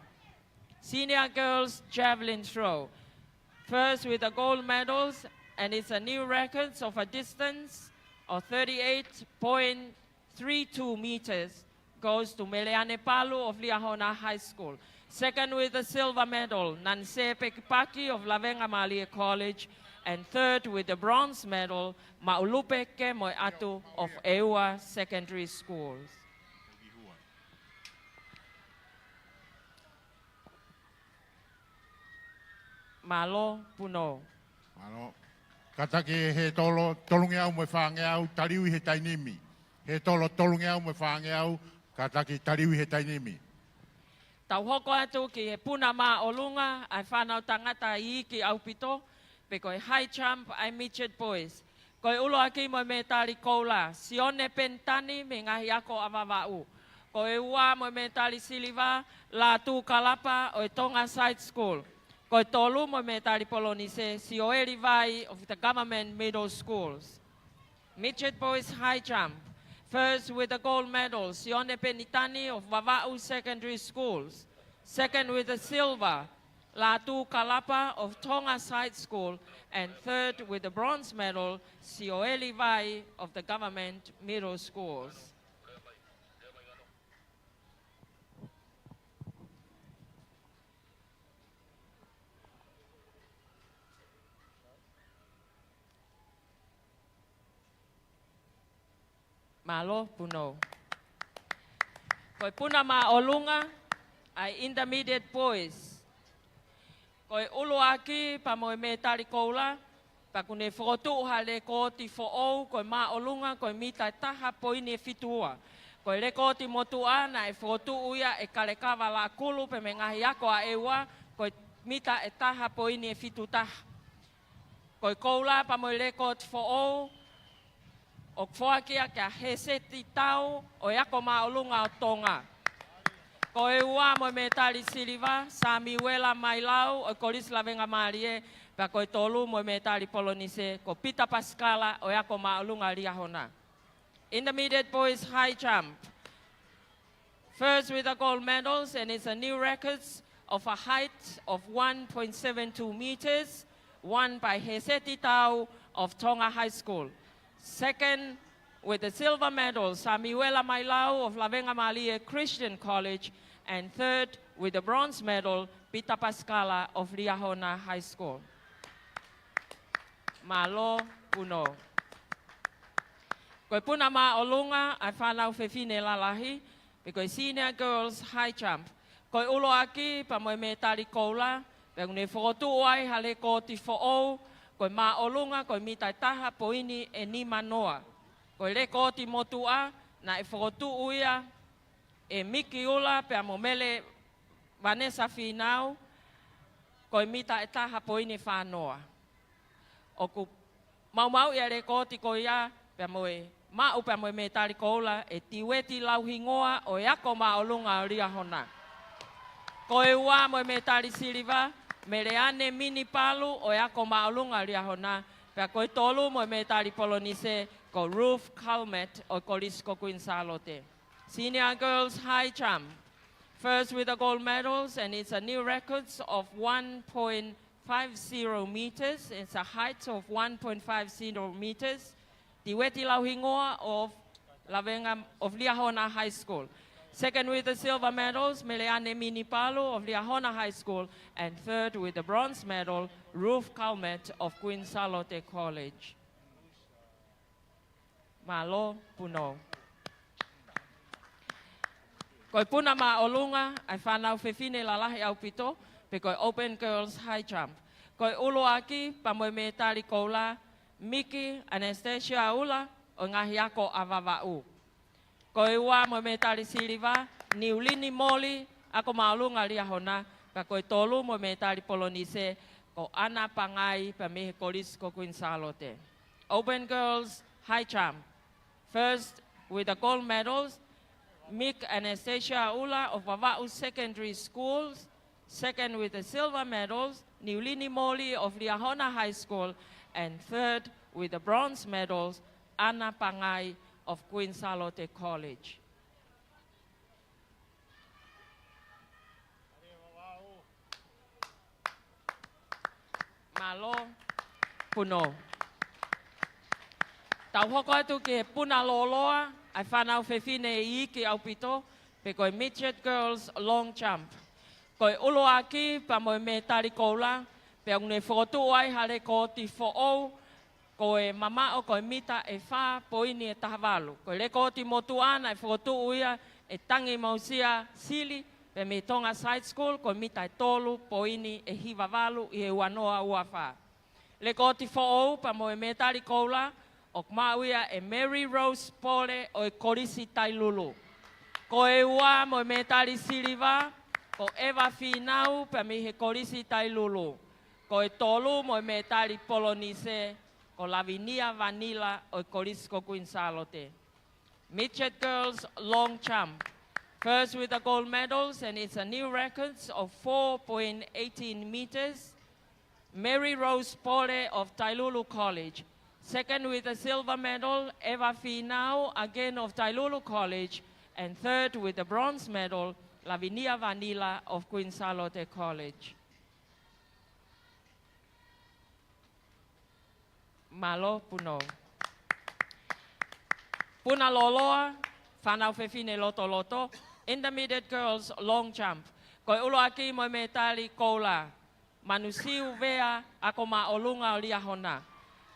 Senior Girls Javelin Throw. First with the gold medals, and it's a new record of a distance of thirty-eight point three two meters, goes to Meleane Palu of Liahona High School. Second with the silver medal, Nanise Pekipaki of Lavengamālie College. And third with the bronze medal, Maʻulupe Kemoeatu of ʻEua Secondary Schools. Mālō, Puno. Mālō. Kātaki he tolo, tolungeau mo e fāngeau, taliui he taimi ni. He tolo, tolungeau mo e fāngeau, kātaki taliui he taimi ni. Tau hoko atu ki he puna māʻolunga ʻa e fānau tangata iiki ʻaupito, pe ko e high jump ʻa e midget boys. Ko e ʻuluaki mo e mētali koula, Sione Penitani mei he Ngaahi Ako ʻa Vavaʻu. Ko e ua mo e mētali siliva, Lātū Kalapa ʻo e Tonga Side School. Ko e tolu mo e mētali polonise, Sioeli Vai of the Government Middle Schools. Midget boys high jump. First with the gold medal, Sione Penitani of Vavaʻu Secondary Schools. Second with the silver, Lātū Kalapa of Tonga Side School, and third with the bronze medal, Sioeli Vai of the Government Middle Schools. Mālō, Punou. Ko e puna māʻolunga ʻa e Intermediate Boys. Ko e ʻuluaki pea mo e mētali koula, pea ʻoku ne fokotuʻu ha lekooti foʻou, ko e māʻolunga, ko e mita ʻe taha poini ʻe fitu ua. Ko e lekooti motuʻa naʻe fokotuʻu ia ʻe Kalekava Laʻakulu pea mei he ngaahi ako ʻa ʻEua, ko e mita ʻe taha poini ʻe fitu taha. Ko e koula pea mo e lekooti foʻou, ʻoku foaki ia kia Heseti Tau ʻo e Ako Māʻolunga ʻo Tonga. Ko e ua mo e mētali siliva, Samiuela Mailau ʻo e Kolisi Lavengamālie, pea ko e tolu mo e mētali polonise, ko Pita Pasikala ʻo e Ako Māʻolunga Liahona. Intermediate Boys High Jump. First with the gold medals, and it's a new record of a height of one point seven two meters, won by Heseti Tau of Tonga High School. Second with the silver medal, Samiuela Mailau of Lavengamālie Christian College, and third with the bronze medal, Pita Pasikala of Liahona High School. Mālō, Punou. Ko e puna māʻolunga ʻa e fānau fefine lalahi, pe ko e Senior Girls High Jump. Ko e ʻuluaki pea mo e mētali koula, pea ʻoku ne fokotuʻu ai ha lekooti foʻou, ko e māʻolunga, ko e mita ʻe taha poini ʻe nima noa. Ko e lekooti motuʻa naʻe fokotuʻu ia ʻe Miki Ula pea mo Mele Vanessa Fīnau, ko e mita ʻe taha poini ʻe fā noa. ʻOku maumauʻi ʻa e lekooti ko ia pea mo e maʻu pea mo e mētali koula ʻe Tiueti Lauhingoa ʻo e Ako Māʻolunga ʻo Liahona. Ko e ua mo e mētali siliva, Meleane Minipalu ʻo e Ako Māʻolunga ʻo Liahona, pea ko e tolu mo e mētali polonise, ko Ruth Calmet ʻo e Kolisi ko Queen Sālote. Senior Girls High Jump. First with the gold medals, and it's a new record of one point five zero meters. It's a height of one point five zero meters. Tiueti Lauhingoa of Lavenga, of Liahona High School. Second with the silver medals, Meleane Minipalu of Liahona High School. And third with the bronze medal, Ruth Calmet of Queen Sālote College. Mālō, Punou. Ko e puna māʻolunga ʻa e fānau fefine lalahi ʻaupito, pe ko e Open Girls High Jump. Ko e ʻuluaki pea mo e mētali koula, Miki Anastasia Ula ʻo e ngaahi ako ʻa Vavaʻu. Ko e ua mo e mētali siliva, Niulini Moli, Ako Māʻolunga Liahona, pea ko e tolu mo e mētali polonise, ko Ana Pangai pea mei he Kolisi ko Queen Sālote. Open Girls High Jump. First with the gold medals, Mik Anastasia Ula of Vavaʻu Secondary Schools. Second with the silver medals, Niulini Moli of Liahona High School. And third with the bronze medals, Ana Pangai of Queen Sālote College. Mālō, Punou. Tau hoko atu ki he puna lōloa ʻa e fānau fefine iiki ʻaupito, pe ko e Midget Girls Long Jump. Ko e ʻuluaki pea mo e mētali koula, pea ʻoku ne fokotuʻu ai ha lekooti foʻou, ko e mamaʻo ko e mita ʻe fā poini ʻe taha valu. Ko e lekooti motuʻa naʻe fokotuʻu ia ʻe Tangi Mausia Sili pea mei Tonga Side School, ko e mita ʻe tolu poini ʻe hiva valu ʻi he ua noa ua fā. Lekooti foʻou pea mo e mētali koula, ʻoku maʻu ia ʻe Mary Rose Pole ʻo e Kolisi Tailulu. Ko e ua mo e mētali siliva, ko Eva Fīnau pea mei he Kolisi Tailulu. Ko e tolu mo e mētali polonise, ko Lavinia Vanila ʻo e Kolisi ko Queen Sālote. Midget Girls Long Jump. First with the gold medals, and it's a new record of four point eighteen meters, Mary Rose Pole of Tailulu College. Second with the silver medal, Eva Fīnau, again of Tailulu College. And third with the bronze medal, Lavinia Vanila of Queen Sālote College. Mālō, Punou. Puna lōloa, fānau fefine lotoloto, Intermediate Girls Long Jump. Ko e ʻuluaki mo e mētali koula, Manusiu Vea, Ako Māʻolunga ʻo Liahona.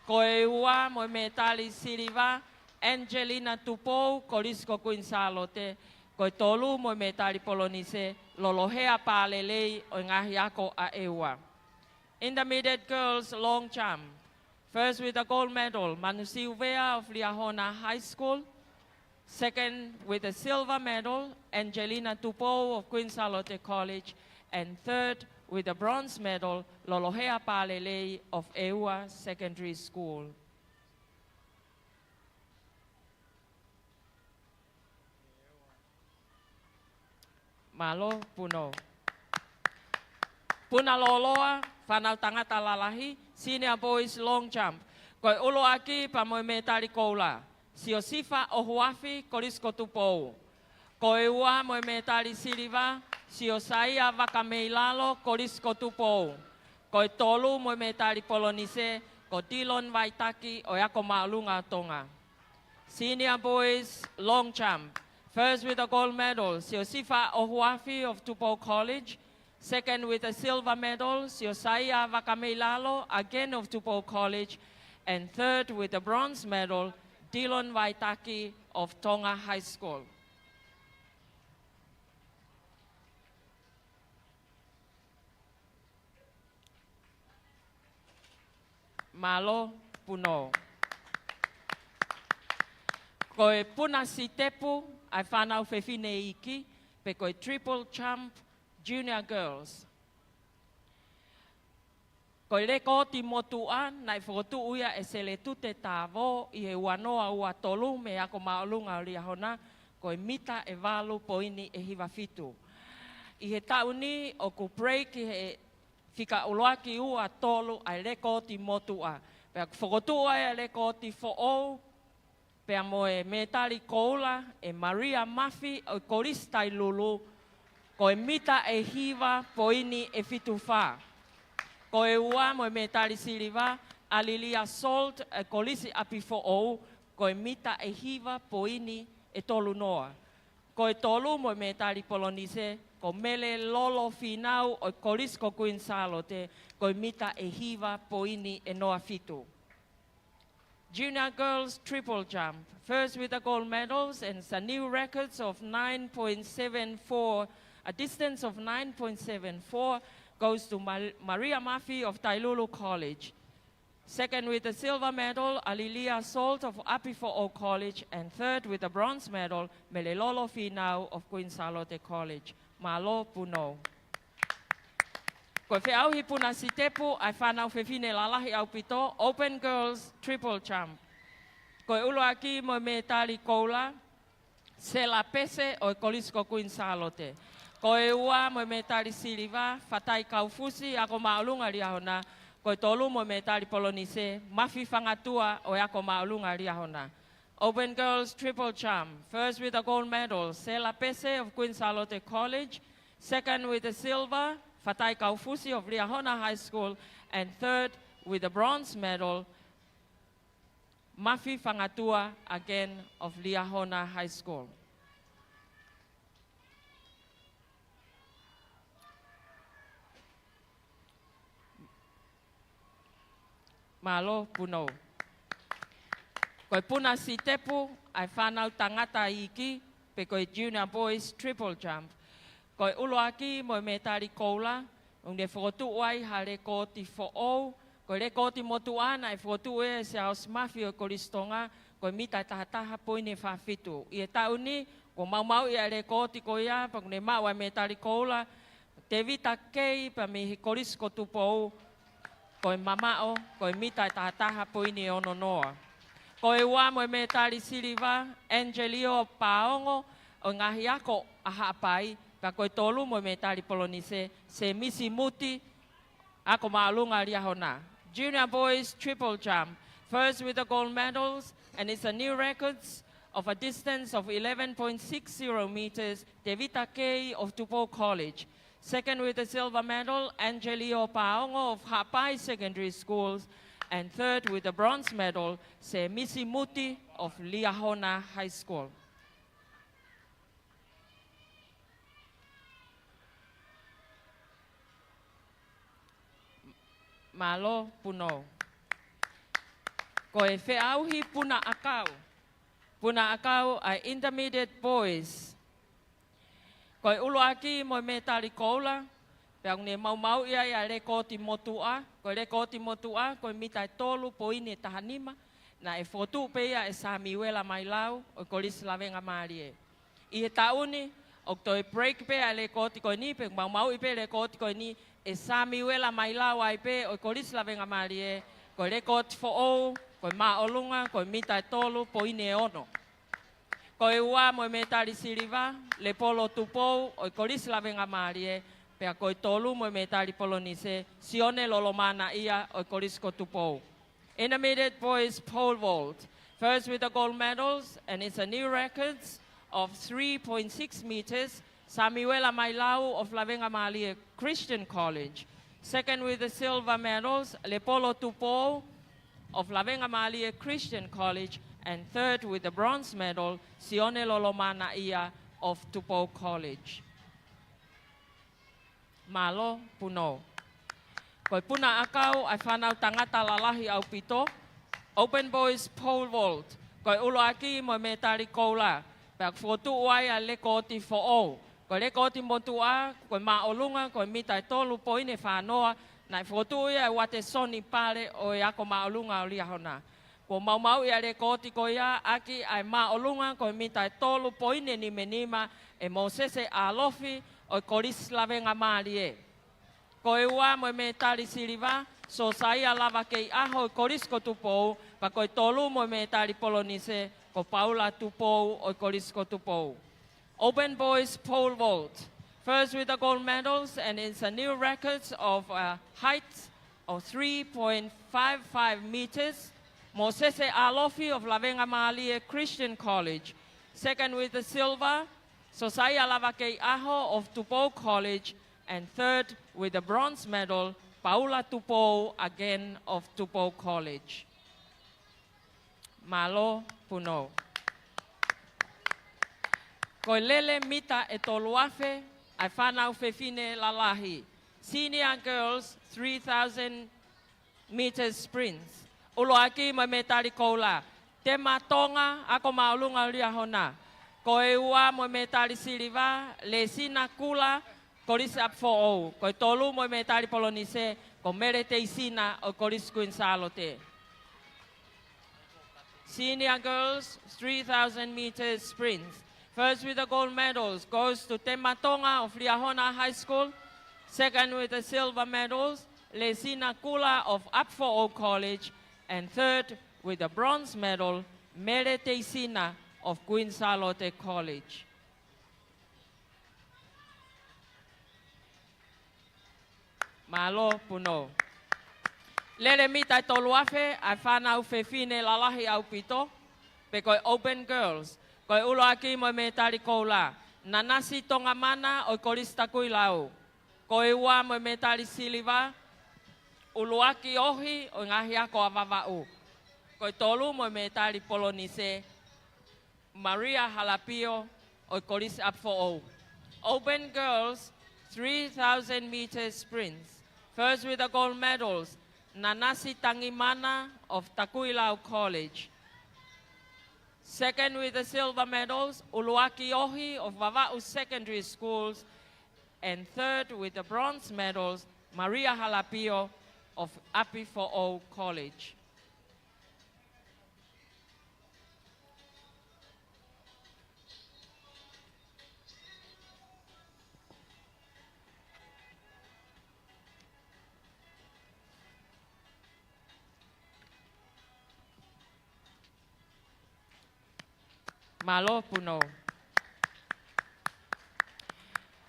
Ko e ua mo e mētali siliva, Angelina Tupou, Kolisi ko Kuini Sālote, ko e tolu mo e mētali polonise, Lolohea Pālelei ʻo e ngaahi ako ʻa ʻEua. Intermediate girls long jump. First with a gold medal, Manu Siuvea of Liahona High School. Second with a silver medal, Angelina Tupou of Kuini Sālote College. And third with a bronze medal, Lolohea Pālelei of ʻEua Secondary School. Mālō, Punou. Puna lōloa, fānau tangata lalahi, senior boys long jump. Ko e ʻuluaki pea mo e mētali koula, Siosifa ʻOhuafi, Kolisi ko Tupou. Ko e ua mo e mētali siliva, Siosaia Vakameilalo, Kolisi ko Tupou. Ko e tolu mo e mētali polonise, ko Dillon Vaitaki ʻo e Ako Māʻolunga ʻo Tonga. Senior boys long jump. First with a gold medal, Siosifa ʻOhuafi of Tupou College. Second with a silver medal, Siosaia Vakameilalo, again of Tupou College. And third with a bronze medal, Dillon Vaitaki of Tonga High School. Mālō, Punou. Ko e puna sitepu ʻa e fānau fefine iiki, pe ko e triple jump junior girls. Ko e lekooti motuʻa naʻe fokotuʻu ia ʻe Seletute Tāvō ʻi he ua noa ua tolu mei he Ako Māʻolunga ʻo Liahona, ko e mita ʻe valu poini ʻe hiva fitu. ʻI he taʻu ni ʻoku break ʻi he fika ʻuluaki ua tolu ʻa e lekooti motuʻa. Pea fokotuʻu ai ʻa e lekooti foʻou, pea mo e mētali koula ʻe Maria Mafi ʻo e Kolisi Tailulu, ko e mita ʻe hiva poini ʻe fitu fā. Ko e ua mo e mētali siliva, ʻa Lilia Salt ʻo e Kolisi ʻApifoʻou, ko e mita ʻe hiva poini ʻe tolu noa. Ko e tolu mo e mētali polonise, ko Mele Lolo Fīnau ʻo e Kolisi ko Kuini Sālote, ko e mita ʻe hiva poini ʻe noa fitu. Junior girls triple jump. First with the gold medals and some new records of nine point seven four, a distance of nine point seven four, goes to Mal-, Maria Mafi of Tailulu College. Second with the silver medal, ʻa Lilia Salt of ʻApifoʻou College, and third with the bronze medal, Mele Lolo Fīnau of Kuini Sālote College. Mālō, Punou. Ko e feʻauhi puna sitepu ʻa e fānau fefine lalahi ʻaupito, open girls triple jump. Ko e ʻuluaki mo e mētali koula, Sela Pese ʻo e Kolisi ko Kuini Sālote. Ko e ua mo e mētali siliva, Fatai Kaufusi, Ako Māʻolunga Liahona. Ko e tolu mo e mētali polonise, Mafi Fangatua ʻo e Ako Māʻolunga Liahona. Open girls triple jump. First with a gold medal, Sela Pese of Kuini Sālote College. Second with a silver, Fatai Kaufusi of Liahona High School. And third with a bronze medal, Mafi Fangatua, again of Liahona High School. Mālō, Punou. Ko e puna sitepu ʻa e fānau tangata iiki, pe ko e junior boys triple jump. Ko e ʻuluaki mo e mētali koula, ʻoku ne fokotuʻu ai ha lekooti foʻou, ko e lekooti motuʻa naʻe fokotuʻu ʻe Siaosi Mafi ʻo e Kolisi Tonga, ko e mita ʻe taha taha poini ʻe fā fitu. ʻI he taʻu ni, kuo maumauʻi ʻa e lekooti ko ia, pea ʻoku ne maʻu ʻa e mētali koula, Tevita Kei pea mei he Kolisi ko Tupou, ko e mamaʻo, ko e mita ʻe taha taha poini ʻe ono noa. Ko e ua mo e mētali siliva, Angelio Paongo, ʻo e ngaahi ako ʻa Haʻapai, pea ko e tolu mo e mētali polonise, Semisi Muti, Ako Māʻolunga Liahona. Junior boys triple jump. First with the gold medals, and it's a new records of a distance of eleven point six zero meters, Tevita Kei of Tupou College. Second with the silver medal, Angelio Paongo of Haʻapai Secondary Schools. And third with the bronze medal, Semisi Muti of Liahona High School. Mālō, Punou. Ko e feʻauhi puna ʻakau. Puna ʻakau ʻa e Intermediate Boys. Ko e ʻuluaki mo e mētali koula, pea ʻoku ne maumauʻi ai ʻa e lekooti motuʻa, ko e lekooti motuʻa, ko e mita ʻe tolu poini ʻe taha nima, naʻe fokotuʻu pē ia ʻe Samiuela Mailau, ʻo e Kolisi Lavengamālie. ʻI he taʻu ni, ʻoku toe break pē ʻa e lekooti ko eni, pe maumauʻi pē lekooti ko eni, ʻe Samiuela Mailau ai pē ʻo e Kolisi Lavengamālie, ko e lekooti foʻou, ko e māʻolunga, ko e mita ʻe tolu poini ʻe ono. Ko e ua mo e mētali siliva, Lepolo Tupou ʻo e Kolisi Lavengamālie, pea ko e tolu mo e mētali polonise, Sione Lolomanaʻia ʻo e Kolisi ko Tupou. Intermediate boys pole vault. First with the gold medals, and it's a new records of three point six meters, Samiuela Mailau of Lavengamālie Christian College. Second with the silver medals, Lepolo Tupou of Lavengamālie Christian College, and third with the bronze medal, Sione Lolomanaʻia of Tupou College. Mālō, Punou. Ko e puna ʻakau ʻa e fānau tangata lalahi ʻaupito, open boys pole vault, ko e ʻuluaki mo e mētali koula, pea ʻoku fokotuʻu ai ʻa e lekooti foʻou. Ko e lekooti motuʻa, ko e māʻolunga, ko e mita ʻe tolu poini ʻe fā noa, naʻe fokotuʻu ia ʻe Uatesoni Pale ʻo e Ako Māʻolunga ʻo Liahona. Kuo maumauʻi ʻa e lekooti ko ia ʻaki ʻa e māʻolunga ko e mita ʻe tolu poini ʻe nima nima ʻe Mōsese Alofi ʻo e Kolisi Lavengamālie. Ko e ua mo e mētali siliva, Sosaia Lava Keiʻaho ʻo e Kolisi ko Tupou, pea ko e tolu mo e mētali polonise, ko Paula Tupou ʻo e Kolisi ko Tupou. Open boys pole vault. First with the gold medals, and it's a new record of a height of three point five five meters, Mōsese Alofi of Lavengamālie Christian College. Second with the silver, Sosaia Lava Keiʻaho of Tupou College. And third with the bronze medal, Paula Tupou, again of Tupou College. Mālō, Punou. Ko e lele mita ʻe tolu afe ʻa e fānau fefine lalahi. Senior girls three thousand meters sprints. ʻUluaki mo e mētali koula, Tema Tonga, Ako Māʻolunga ʻo Liahona. Ko e ua mo e mētali siliva, Lesina Kula, Kolisi ʻApifoʻou. Ko e tolu mo e mētali polonise, ko Mele Teisina ʻo e Kolisi Kuini Sālote. Senior girls three thousand meters sprints. First with the gold medals goes to Tema Tonga of Liahona High School. Second with the silver medals, Lesina Kula of ʻApifoʻou College. And third with the bronze medal, Mele Teisina of Kuini Sālote College. Mālō, Punou. Lele mita ʻe tolu afe ʻa e fānau fefine lalahi ʻaupito, pe ko e open girls. Ko e ʻuluaki mo e mētali koula, Nanasi Tongamana ʻo e Kolisi Takuilau. Ko e ua mo e mētali siliva, ʻUluaki Ohi ʻo e Ngaahi Ako ʻa Vavaʻu. Ko e tolu mo e mētali polonise, Maria Halapio ʻo e Kolisi ʻApifoʻou. Open girls three thousand meters sprints. First with the gold medals, Nanasi Tangimana of Takuilau College. Second with the silver medals, ʻUluaki Ohi of Vavaʻu Secondary Schools. And third with the bronze medals, Maria Halapio of ʻApifoʻou College. Mālō, Punou.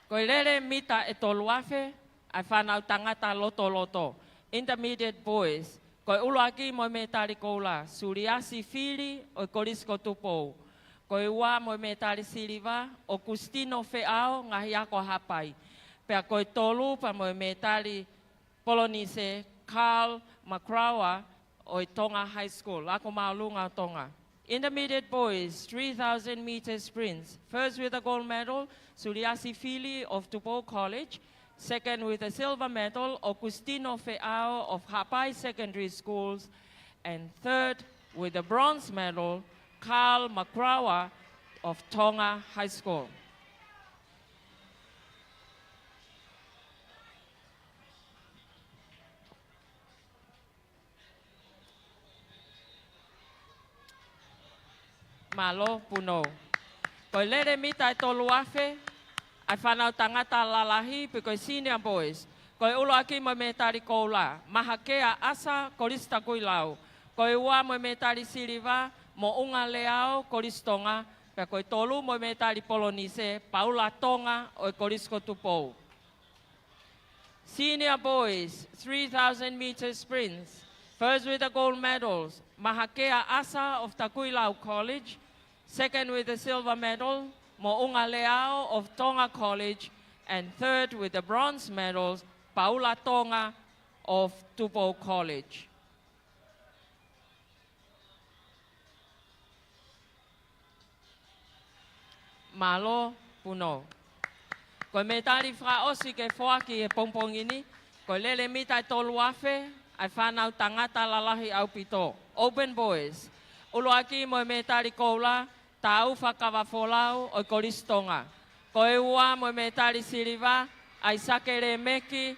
Ko e lele mita ʻe tolu afe ʻa e fānau tangata lotoloto, intermediate boys. Ko e ʻuluaki mo e mētali koula, Suliasi Fili ʻo e Kolisi ko Tupou. Ko e ua mo e mētali siliva, ʻOkusitino Feʻao, Ngaahi Ako ʻa Haʻapai. Pea ko e tolu pea mo e mētali polonise, Carl McCrower ʻo e Tonga High School, Ako Māʻolunga ʻo Tonga. Intermediate boys, three thousand meter sprints. First with the gold medal, Suliasi Fili of Tupou College. Second with the silver medal, ʻOkusitino Feʻao of Haʻapai Secondary Schools. And third with the bronze medal, Carl McGrawer of Tonga High School. Mālō, Punou. Ko e lele mita ʻe tolu afe ʻa e fānau tangata lalahi pe ko e senior boys. Ko e ʻuluaki mo e mētali koula, Mahakea ʻAsa, Kolisi Takuilau. Ko e ua mo e mētali siliva, Moʻunga Leao, Kolisi Tonga. Pea ko e tolu mo e mētali polonise, Paula Tonga ʻo e Kolisi ko Tupou. Senior boys, three thousand meter sprints. First with the gold medals, Mahakea ʻAsa of Takuilau College. Second with the silver medal, Moʻunga Leao of Tonga College. And third with the bronze medals, Paula Tonga of Tupou College. Mālō, Punou. Ko e mētali fakaʻosi ke foaki he pongipongi ni, ko e lele mita ʻe tolu afe ʻa e fānau tangata lalahi ʻaupito, open boys. ʻUluaki mo e mētali koula, Taufa Kavafolau ʻo e Kolisi Tonga. Ko e ua mo e mētali siliva, ʻAisake Lēmeki,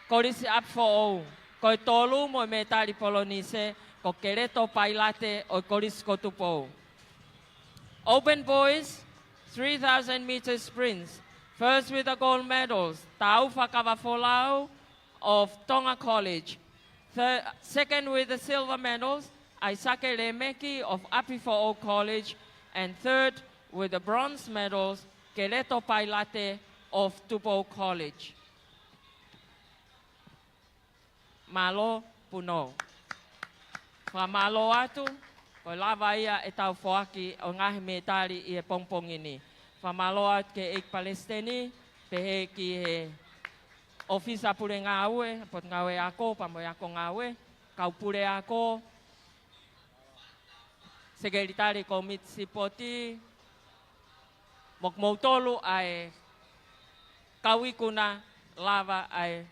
Kolisi ʻApifoʻou. Ko e tolu mo e mētali polonise, ko Keleto Pailate ʻo e Kolisi ko Tupou. Open boys, three thousand meter sprints. First with the gold medals, Taufa Kavafolau of Tonga College. Thir-, second with the silver medals, ʻAisake Lēmeki of ʻApifoʻou College. And third with the bronze medals, Keleto Pailate of Tupou College. Mālō, Punou. Fakamālō atu, ko e lava ia ʻetau foaki ʻo e ngaahi mētali ʻi he pongipongi ni. Fakamālō atu ki he ʻEiki Palesiteni, pehē ki he ʻōfisa pule ngāue, Potungāue Ako, pea mo e Ako Ngāue, kau puleako, Sekelitali Kōmiti Sipoti, mo kimoutolu ʻa e kau ikuna lava ʻa e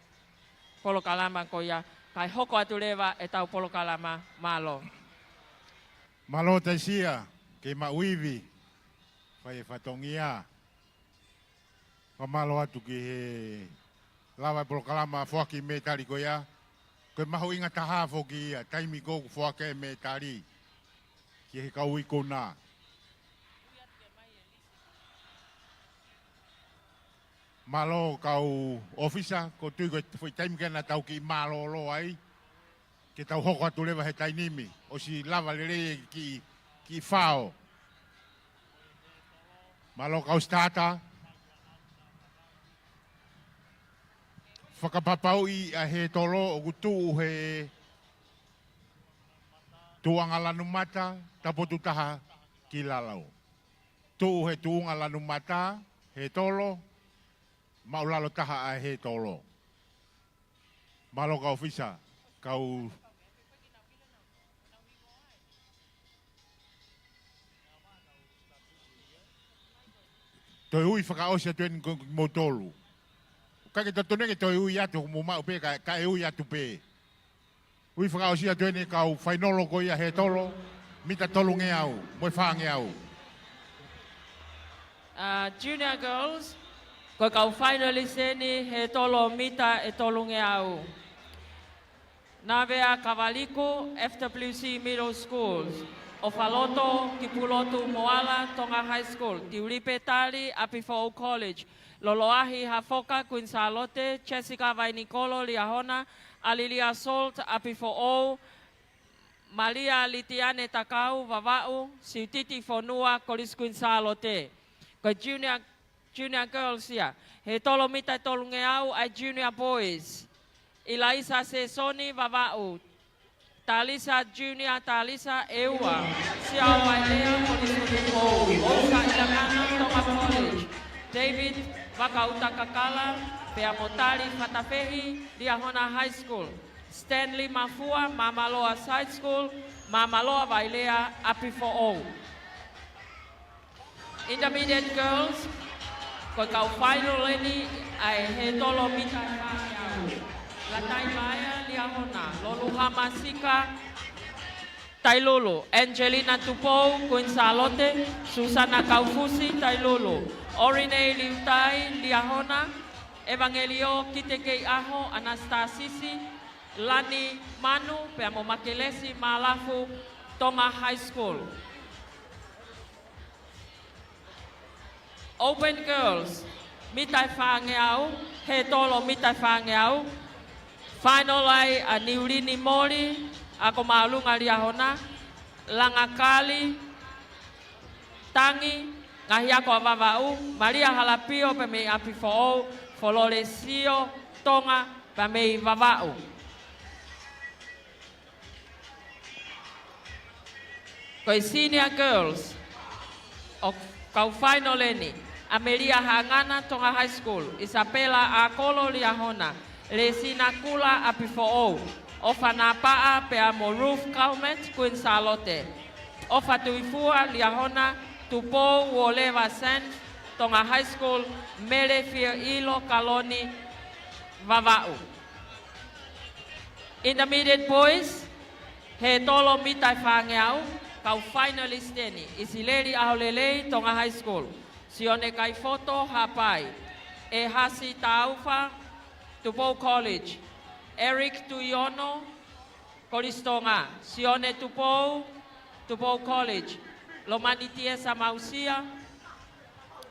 polokalama ko ia, kae hoko atu leva ʻetau polokalama. Mālō. Mālō Taisia, kei maʻu ivi, fai e fatongia. Fakamālō atu ki he lava e polokalama foaki mētali ko ia. Ko e mahuʻinga taha foki ia, taimi ko ē ʻoku foaki e mētali ki he kau ikuna. Mālō kau ʻōfisa, ʻoku ou tui ko e foʻi taimi ko ē naʻa tau kiʻi mālōlō ai, ke tau hoko atu leva he taimi ni, ʻosi lava lelei e kiʻi, kiʻi fao. Mālō kau starter. Fakapapauʻi ʻa Hētolo ʻoku tuʻu he tuʻunga lanu mata, tapotu taha ki lalo. Tuʻu he tuʻunga lanu mata, Hētolo, maʻulalo taha ʻa Hētolo. Mālō kau ʻōfisa, kau toe ui fakaʻosi atu eni ko, ko kimoutolu. ʻIkai ke totonu ke toe ui atu, mou maʻu pē, ka, kae ui atu pē. Ui fakaʻosi atu eni kau fainolo ko ia Hētolo, mita tolungeau, mo e fāngeau. Uh, junior girls, ko e kau finalist eni Hētolo mita ʻe tolungeau. Navea Kavaliku, F W C Middle Schools. ʻOfaloto Kipulotu Moala, Tonga High School. Tiulipe Tali, ʻApifoʻou College. Loloahi Hafoka, Queen Sālote. Jessica Vainikolo Liahona, ʻAlilia Salt, ʻApifoʻou. Malia Litiane Takau, Vavaʻu. Siutiti Fonua, Kolisi Queen Sālote. Ko e junior, junior girls ia. Hētolo mita ʻe tolungeau ʻa e junior boys. ʻIlaisa Sēsoni, Vavaʻu. Talisa Junior, Talisa ʻEua. Siao Vailea, Kolisi Tupou. ʻOusa ʻIlakana, Tonga College. David Vakautakakala, pea mo Tali Fatafehi, Liahona High School. Stanley Mafua, Māmāloa High School, Māmāloa Vailea, ʻApifoʻou. Intermediate girls, ko e kau final eni ʻa e Hētolo mita ʻe fāngeau. Latai Maea Liahona, Loluhama Sika, Tailulu, Angelina Tupou, Queen Sālote, Susana Kaufusi, Tailulu, Orinei Liutai, Liahona, ʻEvangelio Kitekeiʻaho, Anastasisi, Lani Manu, pea mo Makelesi Malafu, Tonga High School. Open Girls, mita ʻe fāngeau, hētolo mita ʻe fāngeau, final ai ʻa Niulini Moli, Ako Māʻolunga Liahona, Langakali Tangi, Ngaahi Ako ʻa Vavaʻu, Malia Halapio pea mei ʻApifoʻou, Fololesio Tonga pea mei Vavaʻu. Ko e Senior Girls, ʻoku kau final eni, ʻAmelia Haʻangana, Tonga High School, Isapela ʻAkolo Liahona, Lesina Kula, ʻApifoʻou, ʻOfa Napaʻa pea mo Ruth Calmet, Queen Sālote, ʻOfa Tuifua, Liahona, Tupou Uoleva Sands, Tonga High School, Mele Fiaʻilo Kaloni, Vavaʻu. Intermediate Boys, hētolo mita ʻe fāngeau, kau finalist eni, ʻIsileli ʻAholelei, Tonga High School, Sione Kaifoto, Haʻapai, ʻEhasi Taufa, Tupou College, Eric Tuiono, Kolisi Tonga, Sione Tupou, Tupou College, Lomani Tiesa Mausia,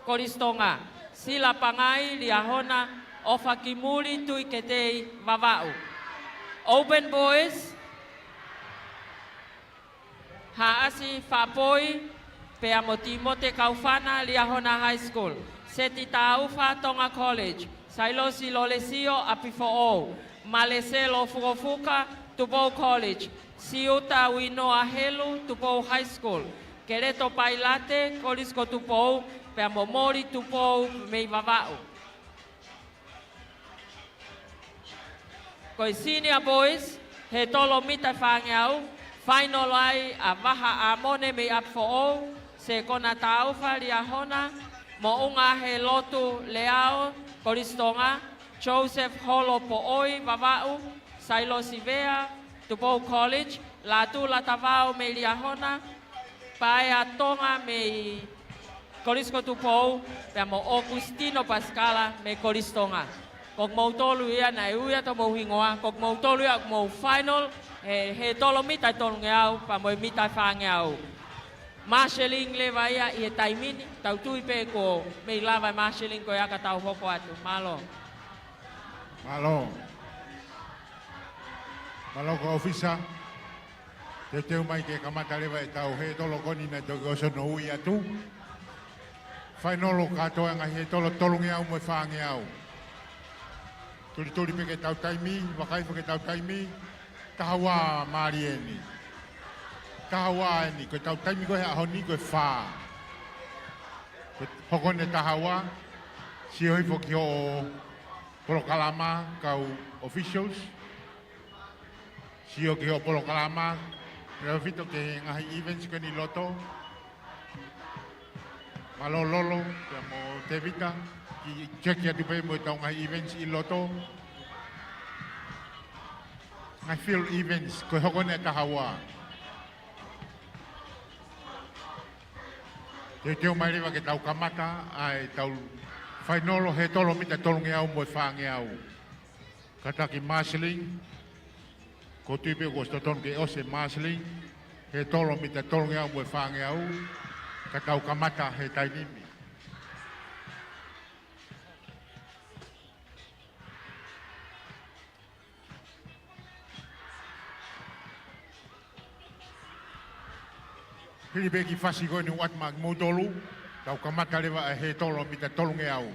Kolisi Tonga, Sila Pangai, Liahona, ʻOfa Kimuli, Tuʻi Ketei, Vavaʻu. Open Boys, Haʻasi Faʻapoi pea mo Timote Kaufana, Liahona High School, Seti Taufa, Tonga College, Sailosi Lolesio, ʻApifoʻou, Maleselo Fukofuka, Tupou College, Siuta Uinoa Helu, Tupou High School, Keleto Pailate, Kolisi ko Tupou, pea mo Moli Tupou mei Vavaʻu. Ko e Senior Boys, hētolo mita ʻe fāngeau, final ai ʻa Vaha ʻAmone mei ʻApifoʻou, Sekona Taufa, Liahona, Moʻunga Helotu Leao, Kolisi Tonga, Joseph Holo Poʻoi, Vavaʻu, Sailosi Vea, Tupou College, Latula Tavao mei Liahona, Paea Tonga mei Kolisi ko Tupou, pea mo ʻOkusitino Pasikala mei Kolisi Tonga. Ko kimoutolu ia naʻe ui atu homou hingoa, ko kimoutolu ia ʻoku mou final, he, hētolo mita ʻe tolungeau, pea mo e mita ʻe fāngeau. Marshalling leva ia ʻi he taimi ni, tau tui pē kuo mei lava e marshalling ko ia ka tau hoko atu. Mālō. Mālō. Mālō ko e ʻōfisa. Teuteu mai ke kamata leva ʻetau hētolo ko eni naʻe toki ʻosi hono ui atu. Fainolo kātoa e ngaahi hētolo tolungeau mo e fāngeau. Tulituli pē ke tau taimi, vakai pē ke tau taimi, taha ua mālie eni. Taha ua eni, ko ʻetau taimi ko ē he ʻaho ni ko e fā. Ko e hoko eni taha ua, sio hifo ki hoʻo polokalama kau officials. Sio ki hoʻo polokalama, tautefito ki he ngaahi events ko eni ʻi loto. Mālō Lolo, pea mo Tevita, ke check atu pē mo ʻetau ngaahi events ʻi loto. Ngaahi field events, ko e hoko eni taha ua. Teuteu mai leva ke tau kamata ʻa ʻetau fainolo hētolo mita tolungeau mo e fāngeau. Kātaki marshalling, ʻoku ou tui pē kuo ʻosi totonu ke ʻosi e marshalling, hētolo mita tolungeau mo e fāngeau, ka tau kamata he taimi ni. Hili pē kiʻi fasi ko eni ʻoatu maʻa kimoutolu, tau kamata leva e hētolo mita tolungeau.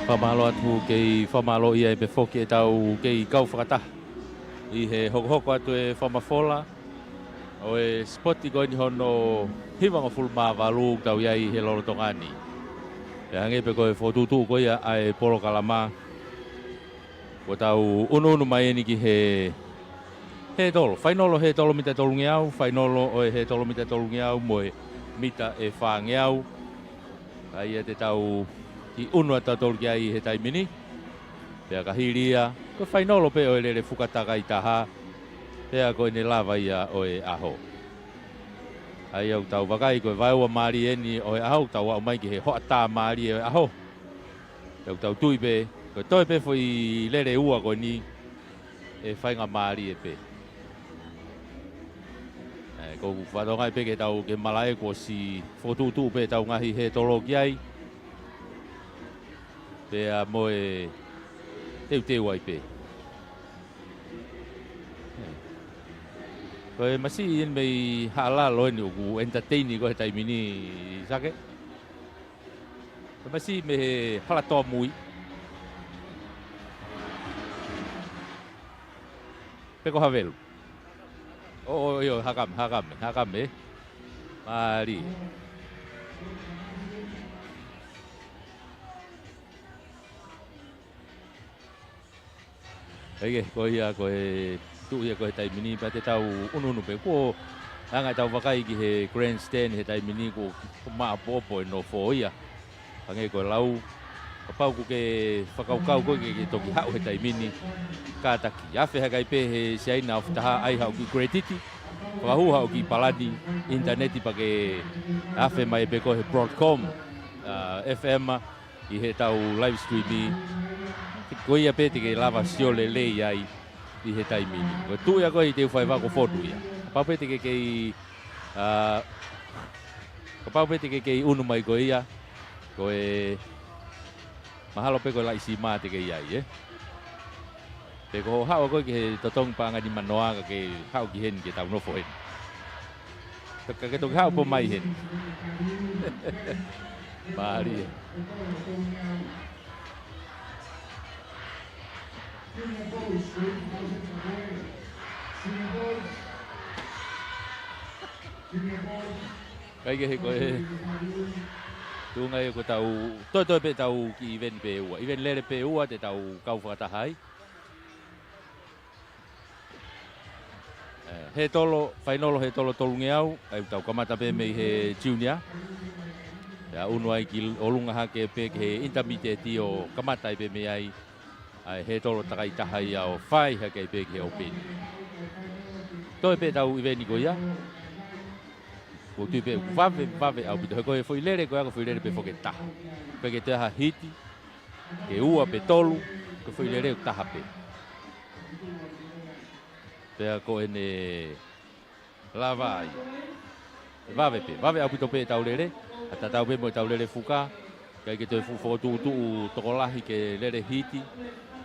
Fakamālō atu, kei fakamālō ia ai pē foki ʻetau kei kau fakataha ʻi he hokohoko atu e fakamafola ʻo e sipoti ko eni hono hivangofulu mā valu ʻoku tau ʻi ai he lolotonga ni. Pea hangē pē ko e fokotuʻutuʻu ko ia ʻa e polokalama, kuo tau ʻunuʻunu mai eni ki he hētolo, fainolo hētolo mita tolungeau, fainolo ʻo e hētolo mita tolungeau mo e mita ʻe fāngeau. ʻA ia te tau kiʻi ʻunu atu tautolu ki ai he taimi ni. Pea ka hili ia, ko e fainolo pē ʻo e lele fuka takai taha, pea ko ʻene lava ia ʻo e ʻaho. ʻA ia ʻoku tau vakai ko e vaeua mālie eni ʻo e ʻaho, ʻoku tau aʻu mai ki he hoʻatā mālie ʻo e ʻaho. Pea ʻoku tau tui pē, ko e toe pē foʻi lele ua ko eni, ʻe faingamālie pē. ʻE, ʻoku ou fakatokangaʻi pē ke tau ke malaʻe kuo ʻosi fokotuʻutuʻu pē ʻetau ngaahi hētolo ki ai. Pea mo e teuteu ai pē. ʻE. Ko e masiʻi eni mei Haʻalalo eni ʻoku entertain ko ē he taimi ni, Sake. Ko e masiʻi mei he Halatoa Mui. Pe ko Havelu. ʻO, ʻo, ʻio, Hakame, Hakame, Hakame. Mālie. ʻEke, ko ia, ko e tuʻu ia ko ē he taimi ni, pea te tau ʻunuʻunu pē. Kuo anga ʻetau vakai ki he grandstand he taimi ni, kuo, kuo māʻopoʻopo e nofo ia. Hangē ko e lau, kapau ʻoku ke fakakaukau koe ke, ke toki haʻu he taimi ni, kātaki. Afe hake ai pē he Siaina ʻo Fataha, ʻai haʻo kiʻi credit, fakahū haʻo kiʻi palani ʻinitaneti pea ke afe mai pē koe he Broadcom, ʻa, F M, ʻi heʻetau live stream ʻi, ko ia pē te ke lava sio lelei ai ʻi he taimi ni. Ko e tuʻu ia ko ē ʻi Teufaiva ko e fonu ia. Kapau pē te ke kei, ʻa, kapau pē te ke kei ʻunu mai ko ia, ko e mahalo pē ko e Laʻisima te ke ʻi ai, ē? Pe ko hoʻo haʻu ko ē ki he totongi paʻanga nimanoa ka ke haʻu ki heni ke tau nofo heni. Ka ke toki haʻu pē mai heni. Mālie. Kae kehe ko e tuʻunga ia ko ʻetau, toe toe pē ʻetau kiʻi ʻiveni pē ua. ʻIveni lele pē ua te tau kau fakataha ai. ʻE, hētolo, fainolo hētolo tolungeau, ʻa ia ʻoku tau kamata pē mei he junior. Pea ʻunu ai ki ʻolunga hake pē ki he intermediate ʻo kamata ai pē mei ai ʻa e hētolo takai taha ia ʻo fai hake ai pē ki he open. Toe pē ʻetau ʻiveni ko ia. ʻOku ou tui pē ʻoku vave, vave ʻaupito. He ko e foʻi lele ko ia ko e foʻi lele pē foki ʻe taha. Pea ke toe ha hiti, Ke ua pe tolu, ko e foʻi lele ʻoku taha pē. Pea ko ʻene lava ai. Vave pē, vave ʻaupito pē ʻetau lele, ʻa tatau pē mo ʻetau lele fuka, ʻikai ke toe fuʻu fokotuʻutuʻu tokolahi ke lele hiti,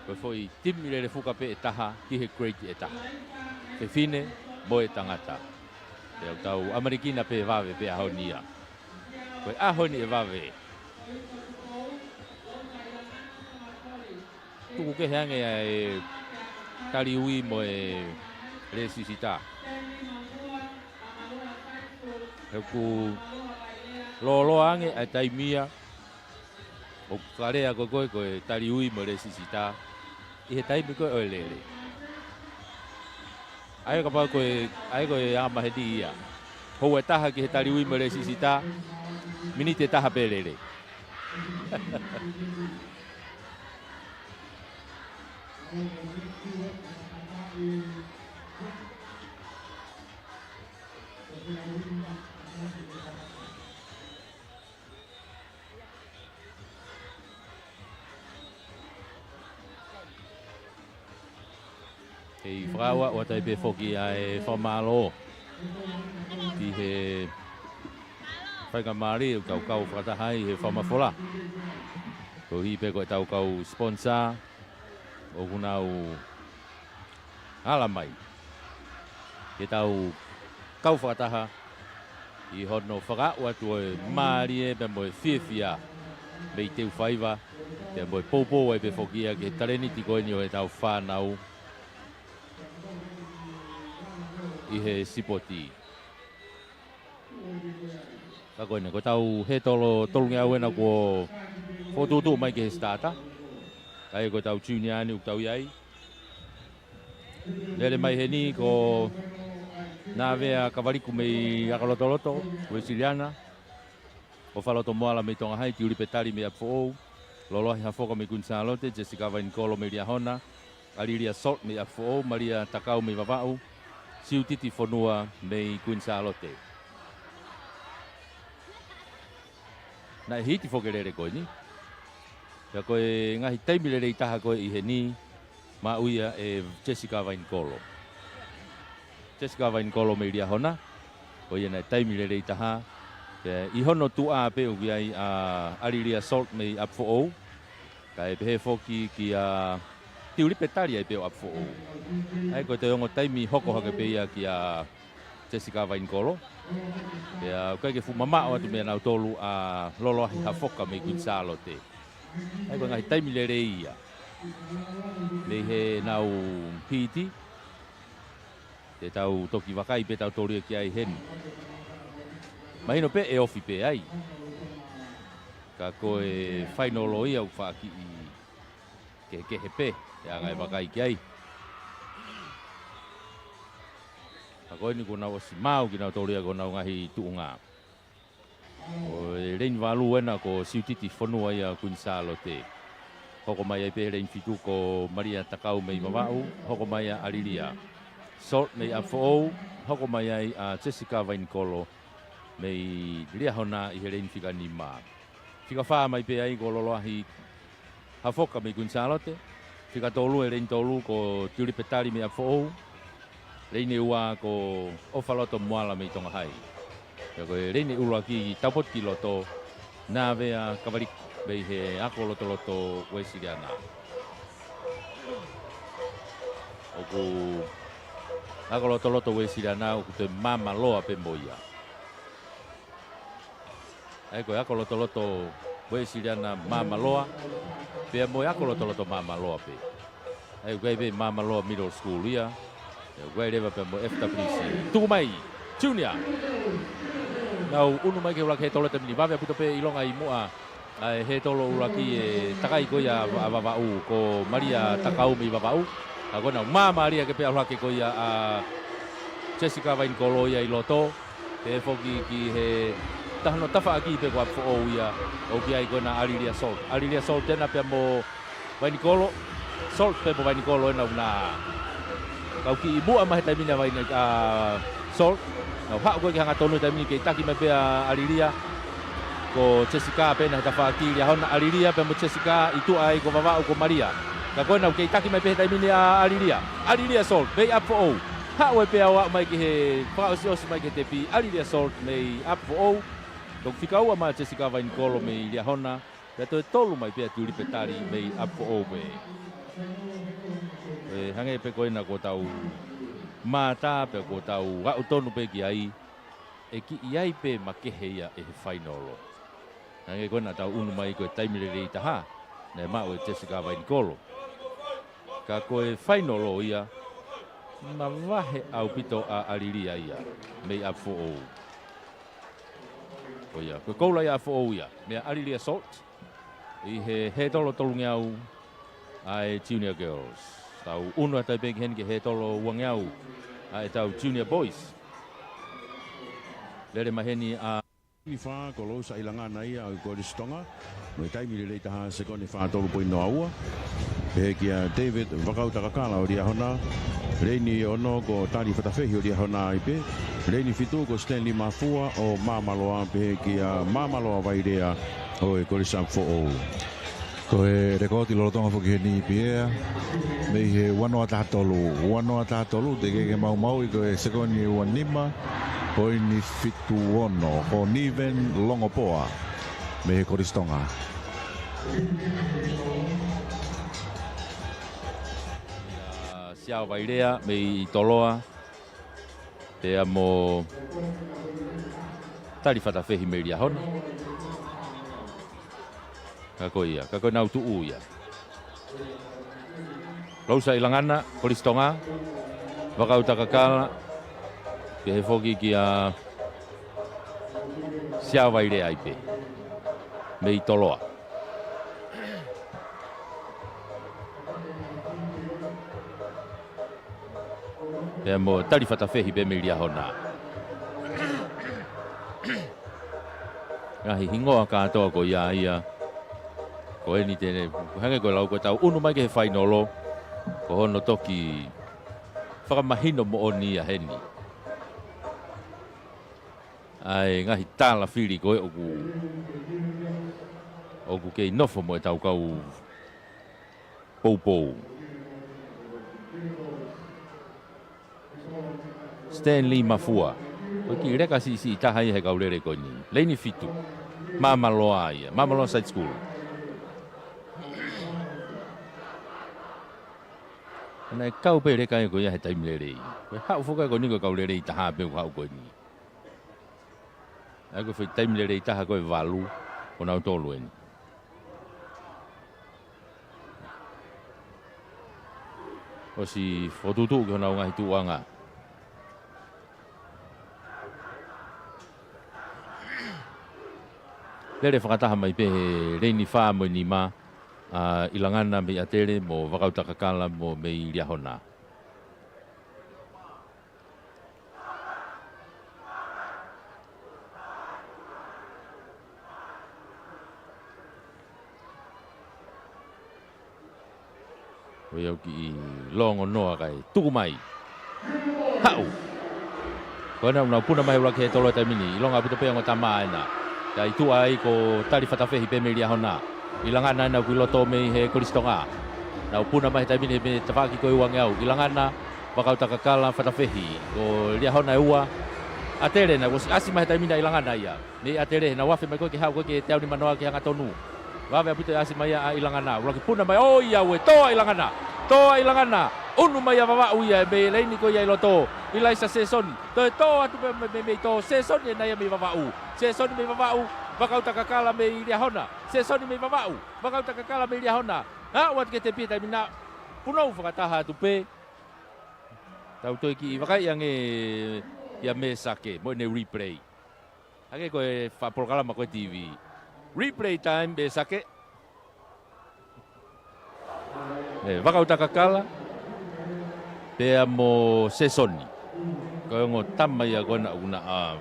ko e foʻi timi lele fuka pē ʻe taha, ki he grade ʻe taha. Fefine mo e tangata. Pea ʻoku tau ʻamanekina pē vave pē ʻaho ni ia. Ko e ʻaho ni ʻe vave. Tuku kehe ange ʻa e taliui mo e lēsisita. He ʻoku lōloa ange ʻa e taimi ia, ʻoku fakalea ko ē ko e, ko e taliui mo e lēsisita ʻi he taimi ko ē ʻo e lele. ʻA ia kapau ko e, ʻa ia ko e ʻaho maheni ia. Houa ʻe taha ki he taliui mo e lēsisita, miniti ʻe taha pē lele. Kei fakaʻuaʻu atu ai pē foki ʻa e fakamālō ki he faingamālie ʻoku tau kau fakataha ai he fakamafola. Koeʻuhi pē ko ʻetau kau sponsor ʻoku nau ala mai ke tau kau fakataha ʻi hono fakaʻuaʻu atu ʻo e mālie pea mo e fiefia mei Teufaiva, pea mo e poupou ai pē foki ia ki he talēniti ko eni ʻo ʻetau fānau ʻi he sipoti. Ka ko eni, ko ʻetau hētolo tolungeau ena kuo fokotuʻutuʻu mai ki he starter. Ka ʻi ai ko ʻetau junior eni ʻoku tau ʻi ai. Lele mai heni ko Nāvea Kavaliku mei Akolotoloto Uēsiliana, ʻOfaloto Moala mei Tonga Hai, Tiulipe Tali mei ʻApifoʻou, Loloahi Hafoka mei Kuini Sālote, Jessica Vainikolo mei Liahona, ʻAlilia Salt mei ʻApifoʻou, Malia Takau mei Vavaʻu, Siutiti Fonua mei Kuini Sālote. Naʻe hiti foki e lele ko eni. Pea ko e ngaahi taimi lelei taha ko ē ʻi heni, maʻu ia ʻe Jessica Vainikolo. Jessica Vainikolo mei Liahona, ko ia naʻe taimi lelei taha. Pea ʻi hono tuʻa pē ʻoku ʻi ai ʻa ʻAlilia Salt mei ʻApifoʻou. Kae pehē foki kia Tiulipe Tali ai pē ʻo ʻApifoʻou. ʻA ia ko e toe ongo taimi hoko hake pē ia kia Jessica Vainikolo. Pea ʻoku ʻikai ke fuʻu mamaʻo atu meiate kinautolu ʻa Loloahi Hafoka mei Kuini Sālote. ʻA ia ko e ngaahi taimi lelei ia mei heʻenau piti. Te tau toki vakai pē tautolu ia ki ai heni. Mahino pē ʻe ofi pē ai. Ka ko e fainolo ia ʻoku faʻa kiʻi kehekehe pē ʻa e anga e vakai ki ai. Ka ko eni kuo nau ʻosi maau kinautolu ia ki honau ngaahi tuʻunga. ʻO e leini valu ena ko Siutiti Fonua ia Kuini Sālote. Hoko mai ai pē he leini fitu ko Malia Takau mei Vavaʻu, hoko mai ʻa ʻAlilia Salt mei ʻApifoʻou, hoko mai ai ʻa Jessica Vainikolo mei Liahona ʻi he leini fika nima. Fika fā mai pē ai ko Loloahi Hafoka mei Kuini Sālote. Fika tolu e leini tolu ko Tiulipe Tali mei ʻApifoʻou. Leini ua ko ʻOfaloto Moala mei Tonga Hai. Pea ko e leini ʻuluaki taupotu ki loto, Nāvea Kavaliku mei he Akolotoloto Uēsiliana. ʻOku Akolotoloto Uēsiliana ʻoku toe māmāloa pē mo ia. ʻA ia ko e Akolotoloto Uēsiliana māmāloa, pea mo e Akolotoloto māmāloa pē. ʻA ia ʻoku ʻi ai pē Māmāloa Middle School ia. ʻA ia ʻoku ʻi ai leva pea mo e F W C. Tuku mai, Junior. Nau ʻunu mai ke ʻuluaki hētolo he taimi ni, vave ʻaupito pē ʻilonga ʻi muʻa ʻa e hētolo ʻuluaki e takai ko ia ʻa Vavaʻu ko Malia Takau mei Vavaʻu. Ka ko ʻenau māmālie hake pē ʻalu hake ko ia ʻa Jessica Vainikolo ia ʻi loto. Pehē foki ki he taha hono tafaʻaki pē ko ʻApifoʻou ia, ʻoku ʻi ai ko ena ʻAlilia Salt. ʻAlilia Salt ena pea mo Vainikolo, Salt pea mo Vainikolo ena ʻoku na kau kiʻi muʻa mai he taimi ni ʻa Vaini-, ʻa Salt. Nau haʻu ko ē ki he hangatonu he taimi ni kei taki mai pē ʻa ʻAlilia. Ko Jessica pē ʻena he tafaʻaki, Liahona, ʻAlilia pea mo Jessica, ʻi tuʻa ai ko Vavaʻu ko Malia. Ka ko ena ʻoku kei taki mai pē he taimi ni ʻa ʻAlilia. ʻAlilia Salt, mei ʻApifoʻou. Haʻu ai pē ʻo aʻu mai ki he, fakaʻosiʻosi mai ki he tepi, ʻAlilia Salt mei ʻApifoʻou. Toki fika ua mai Jessica Vainikolo mei Liahona. Pea toe tolu mai pē ʻa Tulipe Tali mei ʻApifoʻou pē. ʻE hangē pē ko ena kuo tau mātā pea kuo tau aʻu tonu pē ki ai. ʻE kiʻi ʻi ai pē makehe ia ʻi he fainolo. Hangē ko ena naʻa tau ʻunu mai ko e taimi lelei taha naʻe maʻu ʻe Jessica Vainikolo. Ka ko e fainolo ia, mavahe ʻaupito ʻa ʻAlilia ia, mei ʻApifoʻou. Ko ia, ko e koula ia ʻApifoʻou ia, meia ʻAlilia Salt. ʻI he hētolo tolungeau ʻa e Junior Girls. Tau ʻunu atu ai pē ki heni ki he hētolo uangeau ʻa ʻetau Junior Boys. Lele mai heni ʻa Ni fā ko Lousa ʻIlangana ia ʻo Kolisi Tonga. Mo e taimi lelei taha sekoni fā tolu poini noa ua. Pehē kia David Vakautakakala ʻo Liahona. Leini ono ko Tali Fatafehi ʻo Liahona ai pē. Leini fitu ko Stanley Mafua ʻo Māmaloa, pehē kia Māmaloa Vailea ʻo e Kolisi ʻApifoʻou. Ko e lekooti lolotonga foki heni pē ia, mei he ua noa taha tolu, ua noa taha tolu, teʻeki ke maumauʻi ko e sekoni ua nima, poini fitu ono, ko Niven Longopoa, mei he Kolisi Tonga. Siao Vailea, mei Toloa, pea mo Tali Fatafehi mei Liahona. Ka ko ia, ka ko ʻenau tuʻu ia. Lousa ʻIlangana, Kolisi Tonga, Vakautakakala, pehē foki kia Siao Vailea ai pē. Mei Toloa. Pea mo Tali Fatafehi pē mei Liahona. Ngaahi hingoa kātoa ko ia ia. Ko eni te ne, hangē ko e lau ko ʻetau ʻunu mai ki he fainolo. Ko hono toki fakamahino moʻoni ia heni. ʻA e ngaahi tālafili ko ē ʻoku, ʻoku kei nofo mo ʻetau kau poupou. Stanley Mafua. Ko e kiʻi leka siʻisiʻi taha ia he kau lele ko eni. Leini fitu. Māmaloa ia. Māmaloa Side School. Naʻe kau pē leka ia ko ia he taimi lelei. Ko e haʻu foki ko eni ko e kau lelei taha pē ʻoku haʻu ko eni. ʻA ia ko e foʻi taimi lelei taha ko e valu, ko nautolu eni. ʻOsi fokotuʻutuʻu ki honau ngaahi tuʻuʻanga. Lele fakataha mai pē he leini fā mo e nima, ʻa ʻIlangana mei ʻAtele mo Vakautakakala mo mei Liahona. ʻOi au kiʻi longonoa kae tuku mai. Haʻu. Ko ena ʻoku nau puna mai he ʻuluaki hētolo he taimi ni. ʻIlonga ʻaupito pē ongo tama ena. Kae ʻi tuʻa ai ko Tali Fatafehi pē mei Liahona. ʻIlangana ena ʻoku ʻi loto mei he Kolisi Tonga. Nau puna mai he taimi ni mei he tafaʻaki ko e uangeau. ʻIlangana, Vakautakakala, Fatafehi. Ko Liahona ʻe ua. ʻAtele ena, kuo ʻosi ʻasi mai he taimi ni ʻa ʻIlangana ia. Mei ʻAtele, nau afe mai ko ē ke haʻu ko ē ki he teau nimanoa ke hangatonu. Vave ʻaupito e ʻasi mai ʻa ʻIlangana. ʻUluaki puna mai, ʻoiauē, tō ʻa ʻIlangana. Tō ʻa ʻIlangana. ʻUnu mai ʻa Vavaʻu ia, mei he leini ko ia ʻi loto. ʻIlaisa Sesoni. Toe tō atu pē mei, mei, mei tō Sesoni ena ia mei Vavaʻu. Sesoni mei Vavaʻu, Vakautakakala mei Liahona. Sesoni mei Vavaʻu, Vakautakakala mei Liahona. Aʻu atu ki he tepi he taimi na. Punou fakataha atu pē. Tau toe kiʻi vakai ange ia Mesake, mo ʻene replay. Hangē ko e faʻa polokalama ko e T V. Replay time, Mesake. ʻE, Vakautakakala. Pea mo Sesoni. Ko e ongo tama ia ko ena ʻoku na, ʻa,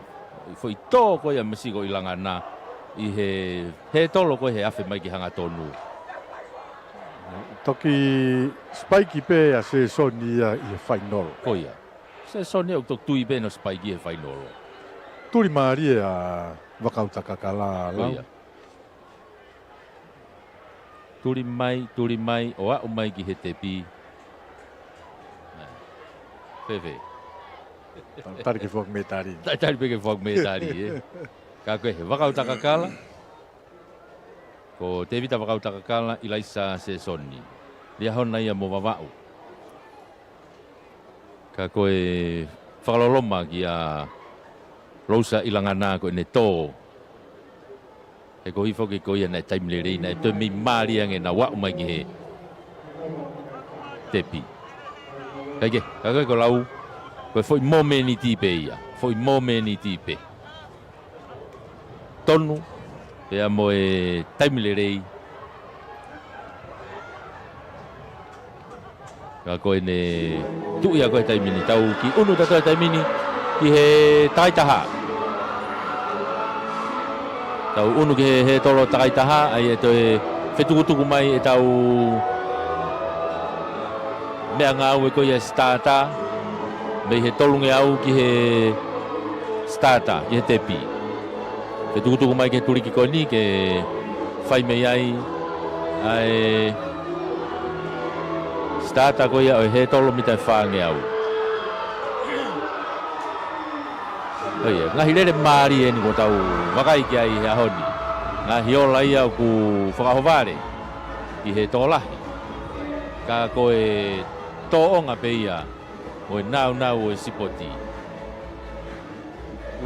foʻi tō ko ia masi ko ʻIlangana. ʻI he, hētolo ko ē he afe mai ke hangatonu. Toki sipaiki pē ʻa Sesoni ia ʻi he fainolo. Ko ia. Sesoni ʻoku toki tui pē ʻene sipaiki he fainolo. Tuli mālie ʻa Vakautaʻakakala, Lau. Tuli mai, tuli mai, ʻo aʻu mai ki he tepi. Fēfē? Tali ke foaki mei tali. Tali pē ke foaki mei tali, ē. Ka ko e Vakautaʻakakala. Ko Tēvita Vakautaʻakakala, ʻIlaisa Sēsoni. Liahona ia mo Vavaʻu. Ka ko e fakaloloma kia Lousa ʻIlangana ko ʻene tō. He ko e foki ko ia naʻe taimi lelei, naʻe toe mei mālie ange naʻa nau aʻu mai ki he tepi. Kae kehe, ka ko e ko Lau, ko e foʻi mōmeniti pē ia, foʻi mōmeniti pē. Tonu, pea mo e taimi lelei. Ka ko ʻene tuʻu ia ko e taimi ni, tau kiʻi ʻunu tautolu e taimi ni ki he takaitaha. Tau ʻunu ki he, he tolo takaitaha, ʻa ia ʻe toe fetukutuku mai ʻetau meʻangāue ko ia starter, mei he tolungeau ki he starter, ki he tepi. Fetukutuku mai ki he tuliki ko eni ke fai mei ai ʻa e starter ko ia ʻo e he tolo mita ʻe fāngeau. ʻA ia, ngaahi lele mālie eni kuo tau vakai ki ai he ʻaho ni. Ngaahi ola ia ʻoku fakaʻohovale ʻi he tokolahi. Ka ko e tōʻonga pē ia ʻo e nāunau ʻo e sipoti.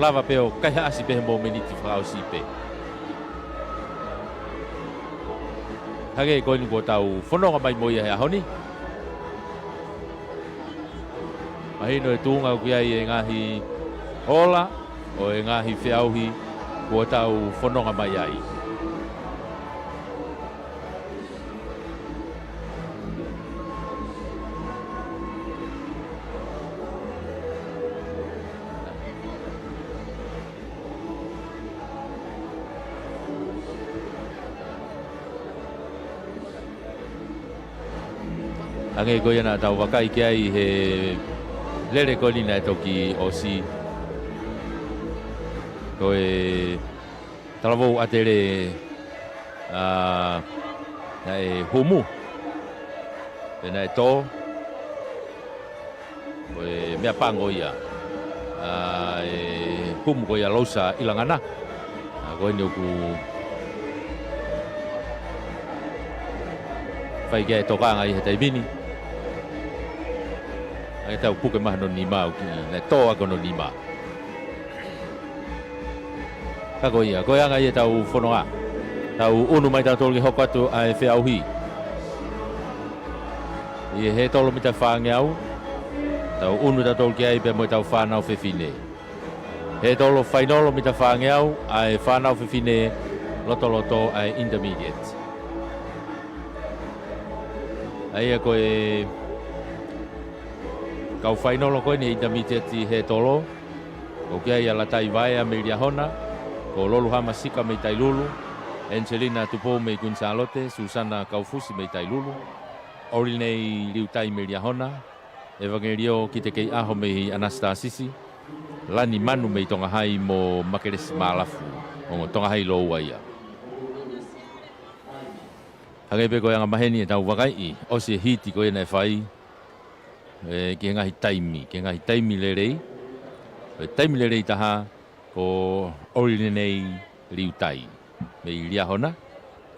Lava pē ʻo kaihaʻasi pē he mōmeniti fakaʻosi pē. Hangē ko eni kuo tau fononga mai mo ia he ʻaho ni. Mahino e tuʻunga ʻoku ʻi ai e ngaahi ola ʻo e ngaahi feʻauhi kuo tau fononga mai ai. Hangē ko ia naʻa tau vakai ki ai he lele ko eni naʻe toki ʻosi. Ko e talavou ʻatele, ā, naʻe humu. Pea naʻe tō. Ko e meʻapango ia. Ā, e humu ko ia Lousa ʻIlangana. Ā, ko eni ʻoku fai ki ai e tokanga ʻi he taimi ni. ʻA ia tau puke mai hono nima ʻoku kiʻi, naʻe tō ʻaki hono nima. Ka ko ia, ko e anga ia ʻetau fononga. Tau ʻunu mai tautolu ke hoko atu ʻa e feʻauhi. ʻI he he tolo mita fāngeau, tau ʻunu tautolu ki ai pea mo ʻetau fānau fefine. He tolo fainolo mita fāngeau, ʻa e fānau fefine lotoloto ʻa e intermediate. ʻA ia ko e kau fainolo ko eni he intermediate he tolo. ʻOku ʻi ai ʻa Latai Vaea mei Liahona, ko Loluhama Sika mei Tailulu, Angelina Tupou mei Kuini Sālote, Susana Kaufusi mei Tailulu, ʻOlinei Liutai mei Liahona, ʻEvangelio Kitekeiʻaho mei ʻAnasitasisi, Lani Manu mei Tonga Hai mo Makelesi Mālafu, ongo Tonga Hai lōua ia. Hangē pē ko e anga maheni ʻetau vakaiʻi, ʻosi e hiti ko ia naʻe fai, ē, ki he ngaahi taimi, ki he ngaahi taimi lelei. Ko e taimi lelei taha, ko ʻOlinei Liutai mei Liahona,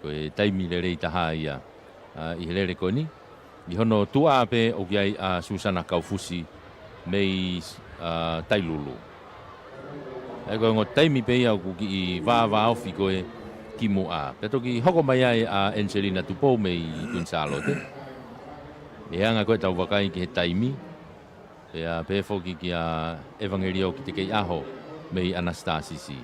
ko e taimi lelei taha ia, ā, ʻi he lele ko eni. ʻI hono tuʻa pē ʻoku ʻi ai ʻa Susana Kaufusi mei, ā, Tailulu. ʻA ia ko e ongo taimi pē ia ʻoku kiʻi vāvāofi ko ē kimuʻa. Pea toki hoko mai ai ʻa Angelina Tupou mei Kuini Sālote. ʻI he anga ko ē ʻetau vakai ki he taimi, pea pehē foki kia ʻEvangelio Kitekeiʻaho mei ʻAnasitasisi.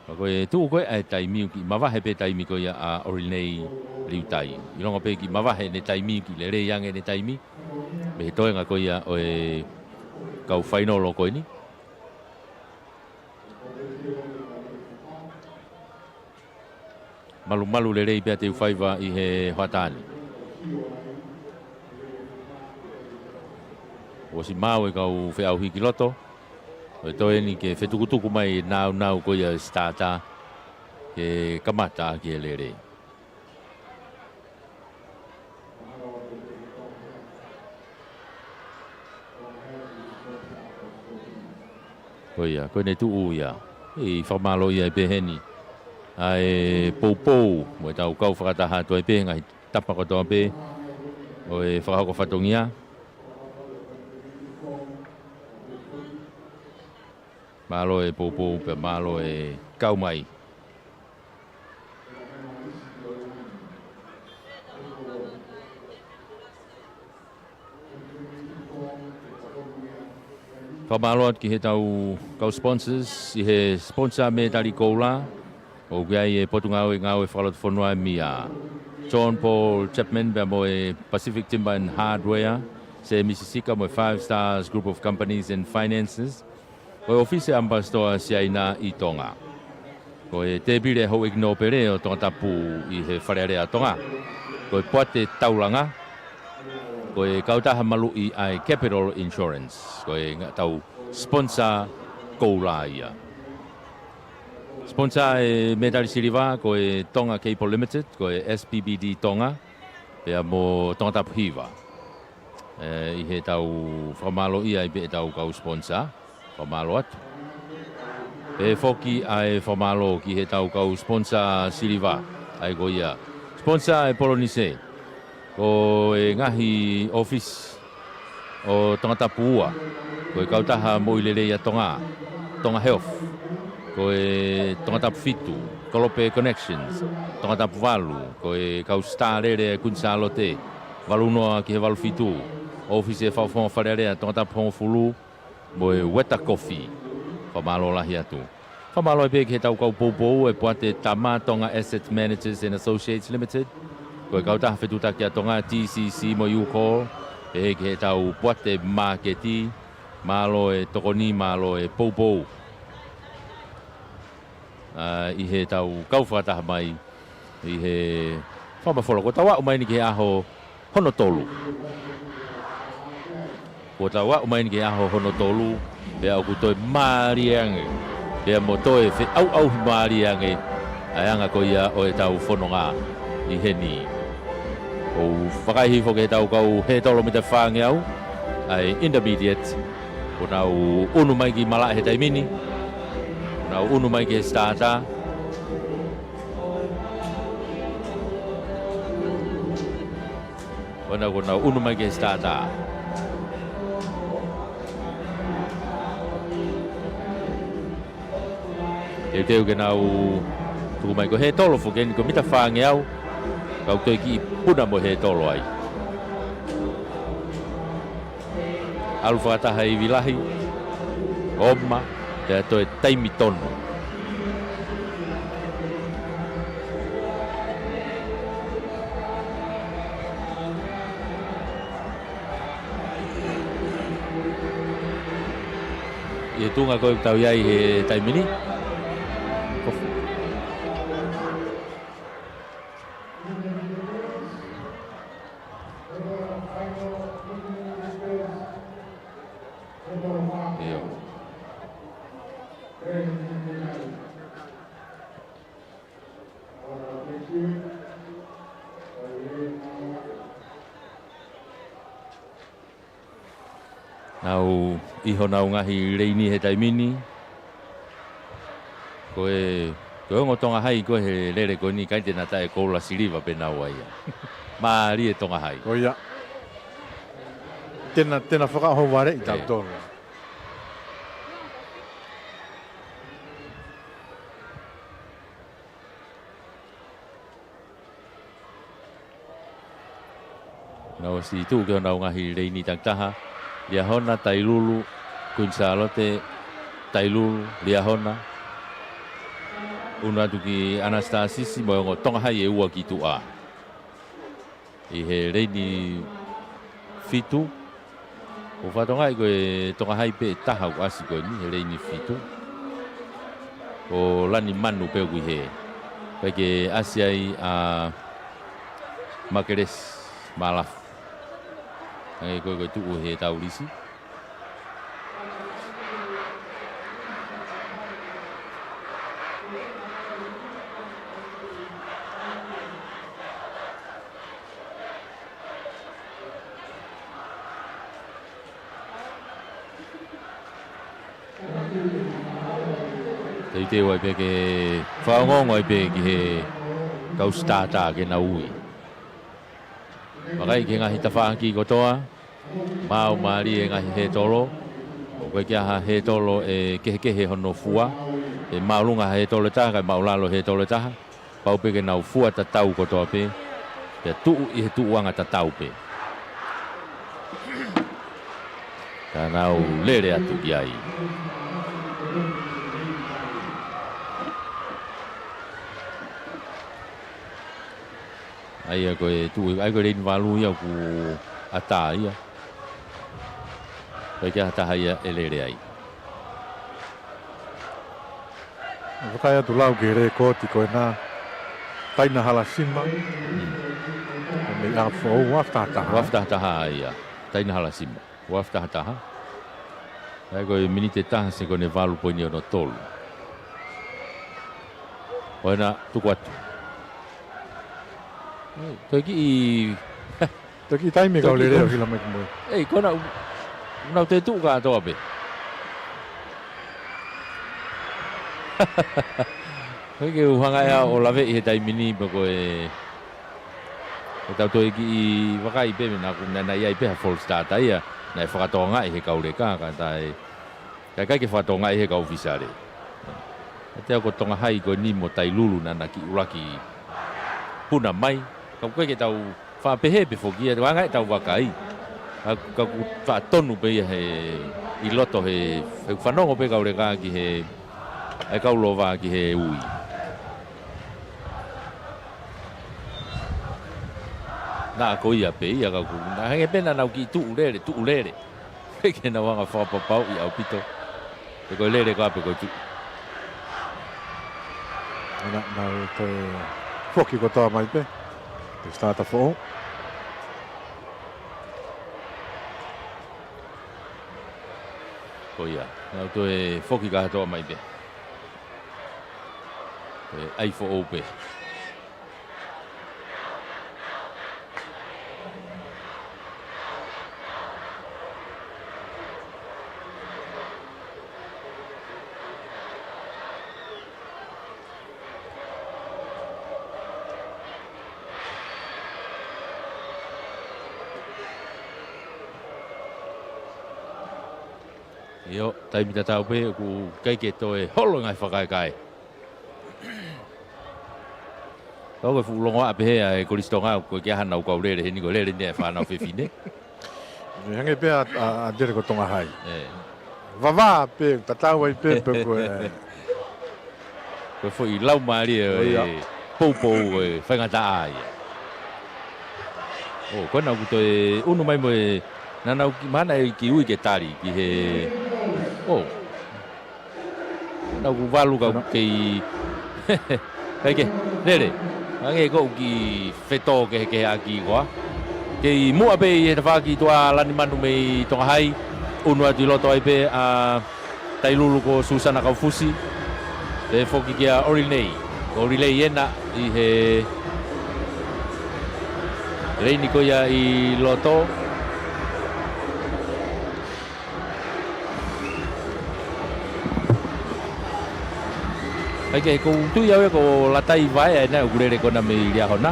Ka ko e tuʻu ko ē ʻa e taimi ʻoku kiʻi mavahe pē taimi ko ia ʻa ʻOlinei Liutai. ʻIlonga pē kiʻi mavahe ʻene taimi, kiʻi lelei ange ʻene taimi. Mei he toenga ko ia ʻo e kau fainolo ko eni. Malumalu lelei pē ʻa Teufaiva ʻi he hoʻatā ni. ʻOsi maau e kau feʻauhi ki loto. Ko e toe eni ke fetukutuku mai e nāunau ko ia e starter ke kamata ki he lele. Ko ia, ko ʻene tuʻu ia. ʻI fakamālō ia ʻi peheni ʻa e poupou mo ʻetau kau fakataha atu ai pē ngaahi tapa kotoa pē ʻo e fakahoko fatongia. Mālō e poupou pea mālō e kau mai. Fakamālō atu ki heʻetau kau sponsors, ʻi he sponsor mētali koula, ʻoku ʻi ai e Potungāue Ngāue Fakalotofonua ʻa e M I A, John Paul Chapman pea mo e Pacific Timber and Hardware, Sēmisi Sika mo e Five Stars Group of Companies and Finances, ko e ʻOfisi ʻAmipasitoa Siaina ʻi Tonga. Ko e tēpile houʻeiki nōpele ʻo Tongatapu ʻi he Fale Alea ʻo Tonga. Ko e Poate Taulanga. Ko e kautaha maluʻi ʻa e Capital Insurance. Ko e ngaahi tau sponsor koula ia. Sponsor e mētali siliva, ko e Tonga Cable Limited, ko e S P B D Tonga, pea mo Tongatapu Hiva. ʻE, ʻi heʻetau fakamālōʻia ai pē ʻetau kau sponsor, fakamālō atu. Pea foki ʻa e fakamālō ki heʻetau kau sponsor siliva, ʻa ia ko ia. Sponsor e Polonise, ko e ngaahi ʻōfisi ʻo Tongatapu ua, ko e Kautaha Moʻui Lelei ʻa Tonga, Tonga Health, ko e Tongatapu fitu, Kolope Connections, Tongatapu valu, ko e kau Star Lele ʻa e Kuini Sālote, valu noa ki he valu fitu, ʻōfisi e Fakafofonga Fale Alea Tongatapu hongofulu, mo e Weta Kofi. Fakamālō lahi atu. Fakamālō pē ki heʻetau kau poupou e Poate Tama, Tonga Asset Managers and Associates Limited, ko e Kautaha Fetuʻutaki ʻa Tonga, T C C mo e U-Call, pehē ki heʻetau Poate Māketi, mālō e tokoni, mālō e poupou. ʻA, ʻi heʻetau kau fakataha mai ʻi he fakamafola, kuo tau aʻu mai eni ki he ʻaho hono tolu. Kuo tau aʻu mai eni ki he ʻaho hono tolu, pea ʻoku toe mālie ange, pea mo toe feʻauʻauhi mālie ange ʻa e anga ko ia ʻo ʻetau fononga ʻi heni. ʻOku ou vakai hifo ki heʻetau kau hētolo mita fāngeau, ʻa e intermediate, kuo nau ʻunu mai ki malaʻe he taimi ni, kuo nau ʻunu mai ki he starter. Kuo nau, kuo nau ʻunu mai ki he starter. Teuteu ke nau tuku mai, ko e hētolo foki eni, ko e mita fāngeau, kau toe kiʻi puna mo e hētolo ai. ʻAlu fakataha e ivi lahi, oma, pea toe taimi tonu. ʻI he tuʻunga ko ē ʻoku tau ʻi ai he taimi ni. ʻIo. Nau ʻi honau ngaahi leini he taimi ni. Ko e, ko e ongo Tonga Hai ko ē he lele ko eni, ʻikai te na taʻe koula siliva pē naua ia. Mālie Tonga Hai. Ko ia. Te na, te na fakaʻohovaleʻi tautolu. Nau ʻosi tuʻu ki honau ngaahi leini takitaha. Liahona, Tailulu, Kuini Sālote, Tailulu, Liahona. ʻUnu atu ki ʻAnasitasisi, mo e ongo Tonga Hai ʻe ua ki tuʻa. ʻI he leini fitu. ʻOku ou fakatokangaʻi ko e Tonga Hai pē ʻe taha ʻoku ʻasi ko eni he leini fitu. Ko Lani Manu pē ʻoku ʻi hē. Pea ke ʻasi ai ʻa Makelesi Malafu. Hangē ko ē ko e tuʻu he taulisi. Teuteu ai pē ke fakaongoongo ai pē ki he kau sitātā ke nau ui. Vakai ki he ngaahi tafaʻaki kotoa, maau mālie e ngaahi hētolo, ʻoku ʻikai ke ʻi ai ha hētolo ʻe kehekehe hono fua, ʻe māʻolunga ha hētolo ʻe taha, kae māʻulalo hētolo ʻe taha, pau pē ke nau fua tatau kotoa pē, pea tuʻu ʻi he tuʻuʻanga tatau pē. Ka nau lele atu ki ai. ʻA ia ko e tuʻu, ʻa ia ko e leini valu ia ʻoku ʻatā ia. ʻIkai ke ʻi ai ha taha ia ʻe lele ai. Vakai atu lau ki he lēkooti ko ena, Taina Halasima. Mm. Mei ʻApifoʻou, ua afe taha taha. Ua afe taha taha ia, Taina Halasima. Ua afe taha taha. ʻA ia ko e miniti ʻe taha sekoni ʻe valu poini ono tolu. ʻO ena tuku atu. Toe kiʻi Toe kiʻi taimi kau lele au hila mai ki mui. Ei, ko ena u-, nau toe tuʻu kātoa pē. Ko e ke u hanga ʻe au ʻo laveʻi he taimi ni pe ko e, ʻe tau toe kiʻi vakai pē, naʻa ku, naʻe ʻi ai pē ha false starter ia, naʻe fakatokangaʻi he kau leka, ka tae, ka ʻikai ke fakatokangaʻi he kau ʻōfisiale. Ka te au ko Tonga Hai ko eni mo Tailulu naʻa na kiʻi ʻuluaki puna mai, ka ʻoku ʻikai ke tau faʻa pehē pē foki ia, ʻe anga ʻetau vakai. Ka, ka ʻoku faʻa tonu pē ia he, ʻi loto he, he fanongo pē kau leka ki he, ʻa e kau lova ki he ui. Naʻa ko ia pē ia ka ʻoku, naʻe hangē pē naʻa nau kiʻi tuʻu lele, tuʻu lele. Pea ke nau hanga fakapapauʻi ʻaupito. Pe ko e lele koā pe ko e tuʻu. Ena, nau toe foki kotoa mai pē. Te starter foʻou. Ko ia, nau toe foki kātoa mai pē. Toe ʻai foʻou pē. ʻIo, taimi tatau pē, ʻoku ʻikai ke toe holo e ngaahi fakakaikaika. Ka ko e fuʻu longoaʻa pehē ʻa e Kolisi Tonga, ʻoku ʻikai ke ʻi ai haʻanau kau lele heni, ko e lele eni ʻa e fānau fefine. Hangē pē ʻa, ʻa, ʻa Dele ko Tonga Hai. ʻE. Vavā pē, tatau ai pē, pe ko e. Ko e foʻi laumālie ʻo e poupou ʻo e faingataʻa ia. ʻO, ko ena ʻoku toe ʻunu mai mo e, naʻa nau kiʻi, mahalo ʻe kiʻi ui ke tali, ki he, ʻo. Naʻa ku valu ka kei, kei ke, lele. Hangē ko e kiʻi fetō kehekeheʻaki koā. Kei muʻa pē ʻi he tafaʻaki tuʻa lani manu mei Tonga Hai. ʻUnu atu ʻi loto ai pē ʻa Tailulu ko Susana Kaufusi. Pea foki kia ʻOrinei. Ko ʻOrinei ena ʻi he leini ko ia ʻi loto. ʻIkai ke, ʻoku ou tui au ia ko Latai Vaea ena ʻoku lele ko ena mei Liahona.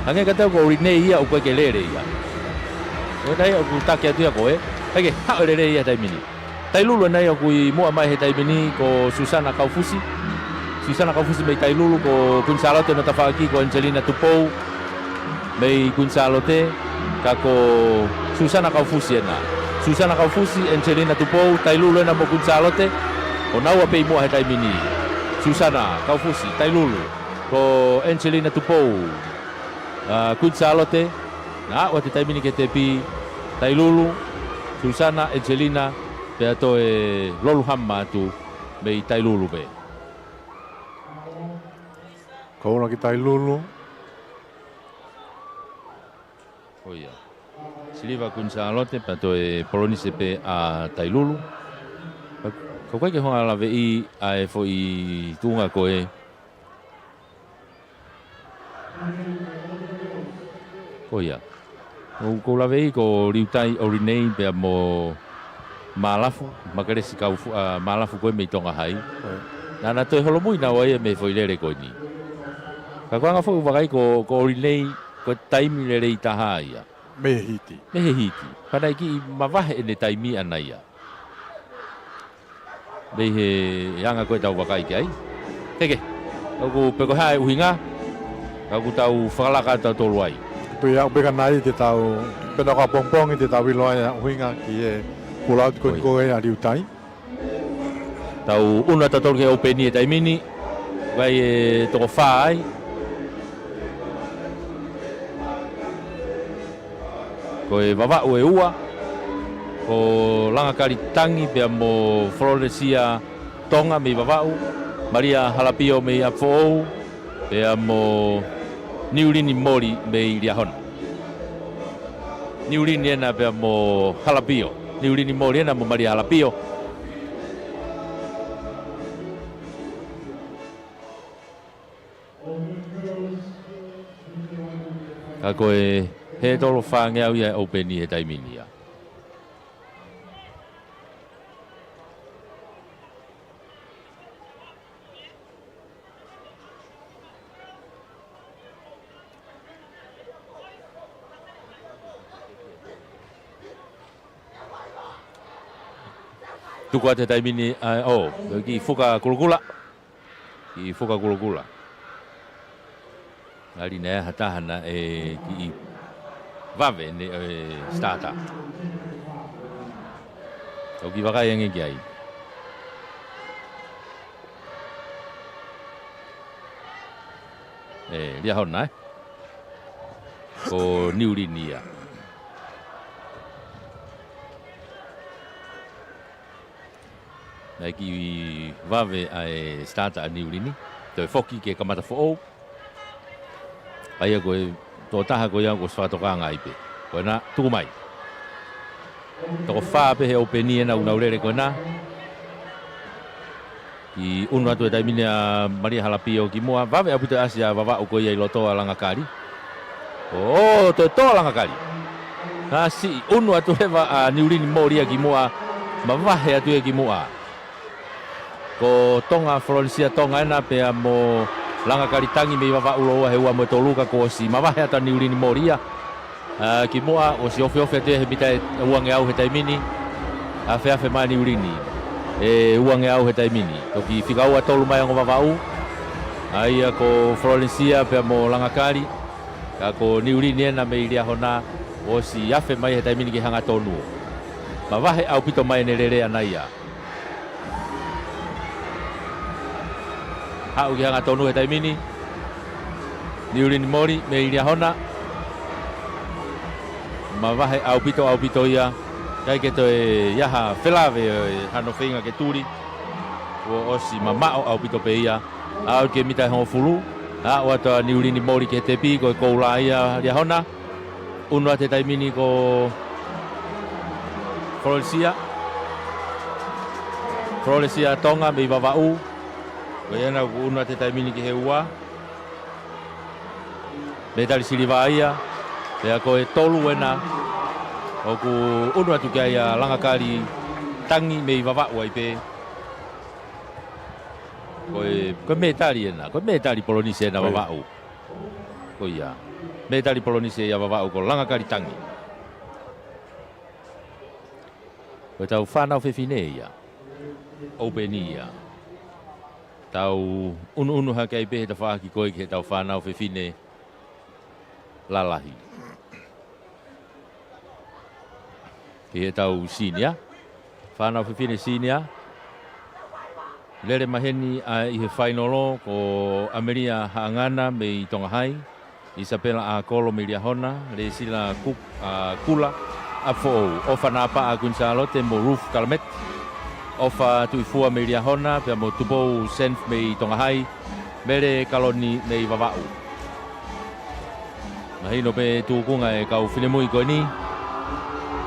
Hangē ka tau ko ʻOrinei ia ʻoku ʻikai ke lele ia. ʻOku ʻikai, ʻoku taki atu ia ko ē. ʻIkai ke haʻu e lele ia taimi ni. Tailulu ena ia ʻoku ʻi muʻa mai he taimi ni ko Susana Kaufusi. Susana Kaufusi mei Tailulu, ko Kuini Sālote hono tafaʻaki ko Angelina Tupou mei Kuini Sālote, ka ko Susana Kaufusi ena. Susana Kaufusi, Angelina Tupou, Tailulu ena mo Kuini Sālote, ʻo naua pē ʻi muʻa he taimi ni. Susana Kaufusi, Tailulu, ko Angelina Tupou, ʻa, Kuini Sālote, naʻa aʻu atu he taimi ni ki he tepi, Tailulu, Susana, Angelina, pea toe lolu hama atu mei Tailulu pē. Koula ki Tailulu. ʻO ia. Siliva Kuini Sālote, pea toe polonise pē ʻa Tailulu. Ka, ka ʻoku ʻikai ke u hanga ʻo laveʻi ʻa e foʻi tuʻunga ko ē. ʻO ia. ʻOku ou laveʻi ko Liutai ʻOrinei pea mo Malafu, Makelesi Kaufu-, ʻa, Malafu ko ē mei Tonga Hai. Naʻa na toe holomui naua ia mei he foʻi lele ko eni. Ka ko e anga foʻi ʻeku vakai ko, ko Olinei, ko e taimi lelei taha ia. Mei he hiti. Mei he hiti. Pea naʻe kiʻi mavahe ʻene taimi ʻana ia. Mei he anga ko ē ʻetau vakai ki ai. Teke, ʻoku pē ko e hā e ʻuhinga, ka ʻoku tau fakalaka atu tautolu ai. Pea ʻoku pē ka nai te tau, pea naʻa ka pongipongi te tau ʻilo ai ʻa e ʻuhinga ki he pull out ko ē ʻa Liutai. Tau ʻunu atu tautolu ki he ʻoupeni he taimi ni, vakai e toko fā ai. Ko e Vavaʻu ʻe ua, ko Langakali Tangi pea mo Fololesia Tonga mei Vavaʻu, Malia Halapio mei ʻApifoʻou, pea mo Niulini Moli mei Liahona. Niulini ena pea mo Halapio. Niulini Moli ena mo Malia Halapio. Ka ko e hē tolo fāngeau ia e ʻoupeni he taimi ni ia. Tuku atu he taimi ni, ʻa, ʻo, kiʻi fuka kulokula. Kiʻi fuka kulokula. Ngali naʻe ʻi ai ha taha naʻe kiʻi vave ʻene, ʻe, starter. Tau kiʻi vakai ange ki ai. ʻE, Liahona, ē? Ko Niulini ia. Naʻe kiʻi vave ʻa e starter ʻa Niulini. Toe foki ke kamata foʻou. ʻA ia ko e tokotaha ko ia kuo ʻosi fakatokanga ai pē. Ko ena, tuku mai. Toko fā pē he ʻoupeni ena ʻoku nau lele ko ena. Kiʻi ʻunu atu he taimi ni ʻa Malia Halapio ki muʻa. Vave ʻaupito e ʻasi ʻa Vavaʻu ko ia ʻi loto ʻa Langakali. ʻO, ʻo, toe tō ʻa Langakali. Naʻe siʻi ʻunu atu leva ʻa Niulini Moli ia ki muʻa. Mavahe atu ia ki muʻa. Ko Tonga, Fololesia Tonga ena pea mo Langakali Tangi mei Vavaʻu, lōua he ua mo e tolu ka kuo ʻosi mavahe atu ʻa Niulini Moli ia. ʻA, ki muʻa, ʻosi ofiofi atu ia he mita ʻe uangeau he taimi ni. Afeafe mai Niulini. ʻE uangeau he taimi ni. Toki fika ua tolu mai ongo Vavaʻu. ʻA ia ko Fololesia pea mo Langakali. Ka ko Niulini ena mei Liahona, ʻosi afe mai he taimi ni ke hangatonu. Mavahe ʻaupito mai ʻene lele ʻana ia. Haʻu ke hangatonu he taimi ni. Niulini Moli mei Liahona. Mavahe ʻaupito, ʻaupito ia. ʻIkai ke toe ʻi ai ha felave ʻo e hano feinga ke tuli. Kuo ʻosi mamaʻo ʻaupito pē ia. Aʻu ki he mita ʻe hongofulu. Aʻu atu ʻa Niulini Moli ki he tepi, ko e koula ia Liahona. ʻUnu atu he taimi ni ko Fololesia. Fololesia Tonga mei Vavaʻu. Ko ia ena ʻoku ʻunu atu he taimi ni ki he ua. Mētali siliva ia. Pea ko e tolu ena ʻoku ʻunu atu ki ai ʻa Langakali Tangi mei Vavaʻu ai pē. Ko e, ko e mētali ena, ko e mētali polonise ena. Ko ia. Vavaʻu. Ko ia. Mētali polonise ia Vavaʻu ko Langakali Tangi. Ko ʻetau fānau fefine ia. ʻOpeni ia. Tau ʻunuʻunu hake ai pē he tafaʻaki ko ē ki heʻetau fānau fefine lalahi. Ki heʻetau senior. Fānau fefine senior. Lele mai heni ʻa e ʻi he fainolo ko ʻAmelia Haʻangana mei Tonga Hai, ʻIsapela ʻAkolo mei Liahona, Lesila Ku-, ʻa, Kula ʻApifoʻou, ʻOfa Napaʻa Kuini Sālote mo Ruth Kalameti, ʻOfa Tuʻifua mei Liahona, pea mo Tupou Senf mei Tonga Hai, Mele Kaloni mei Vavaʻu. Mahino pē tūkunga e kau finemui ko eni.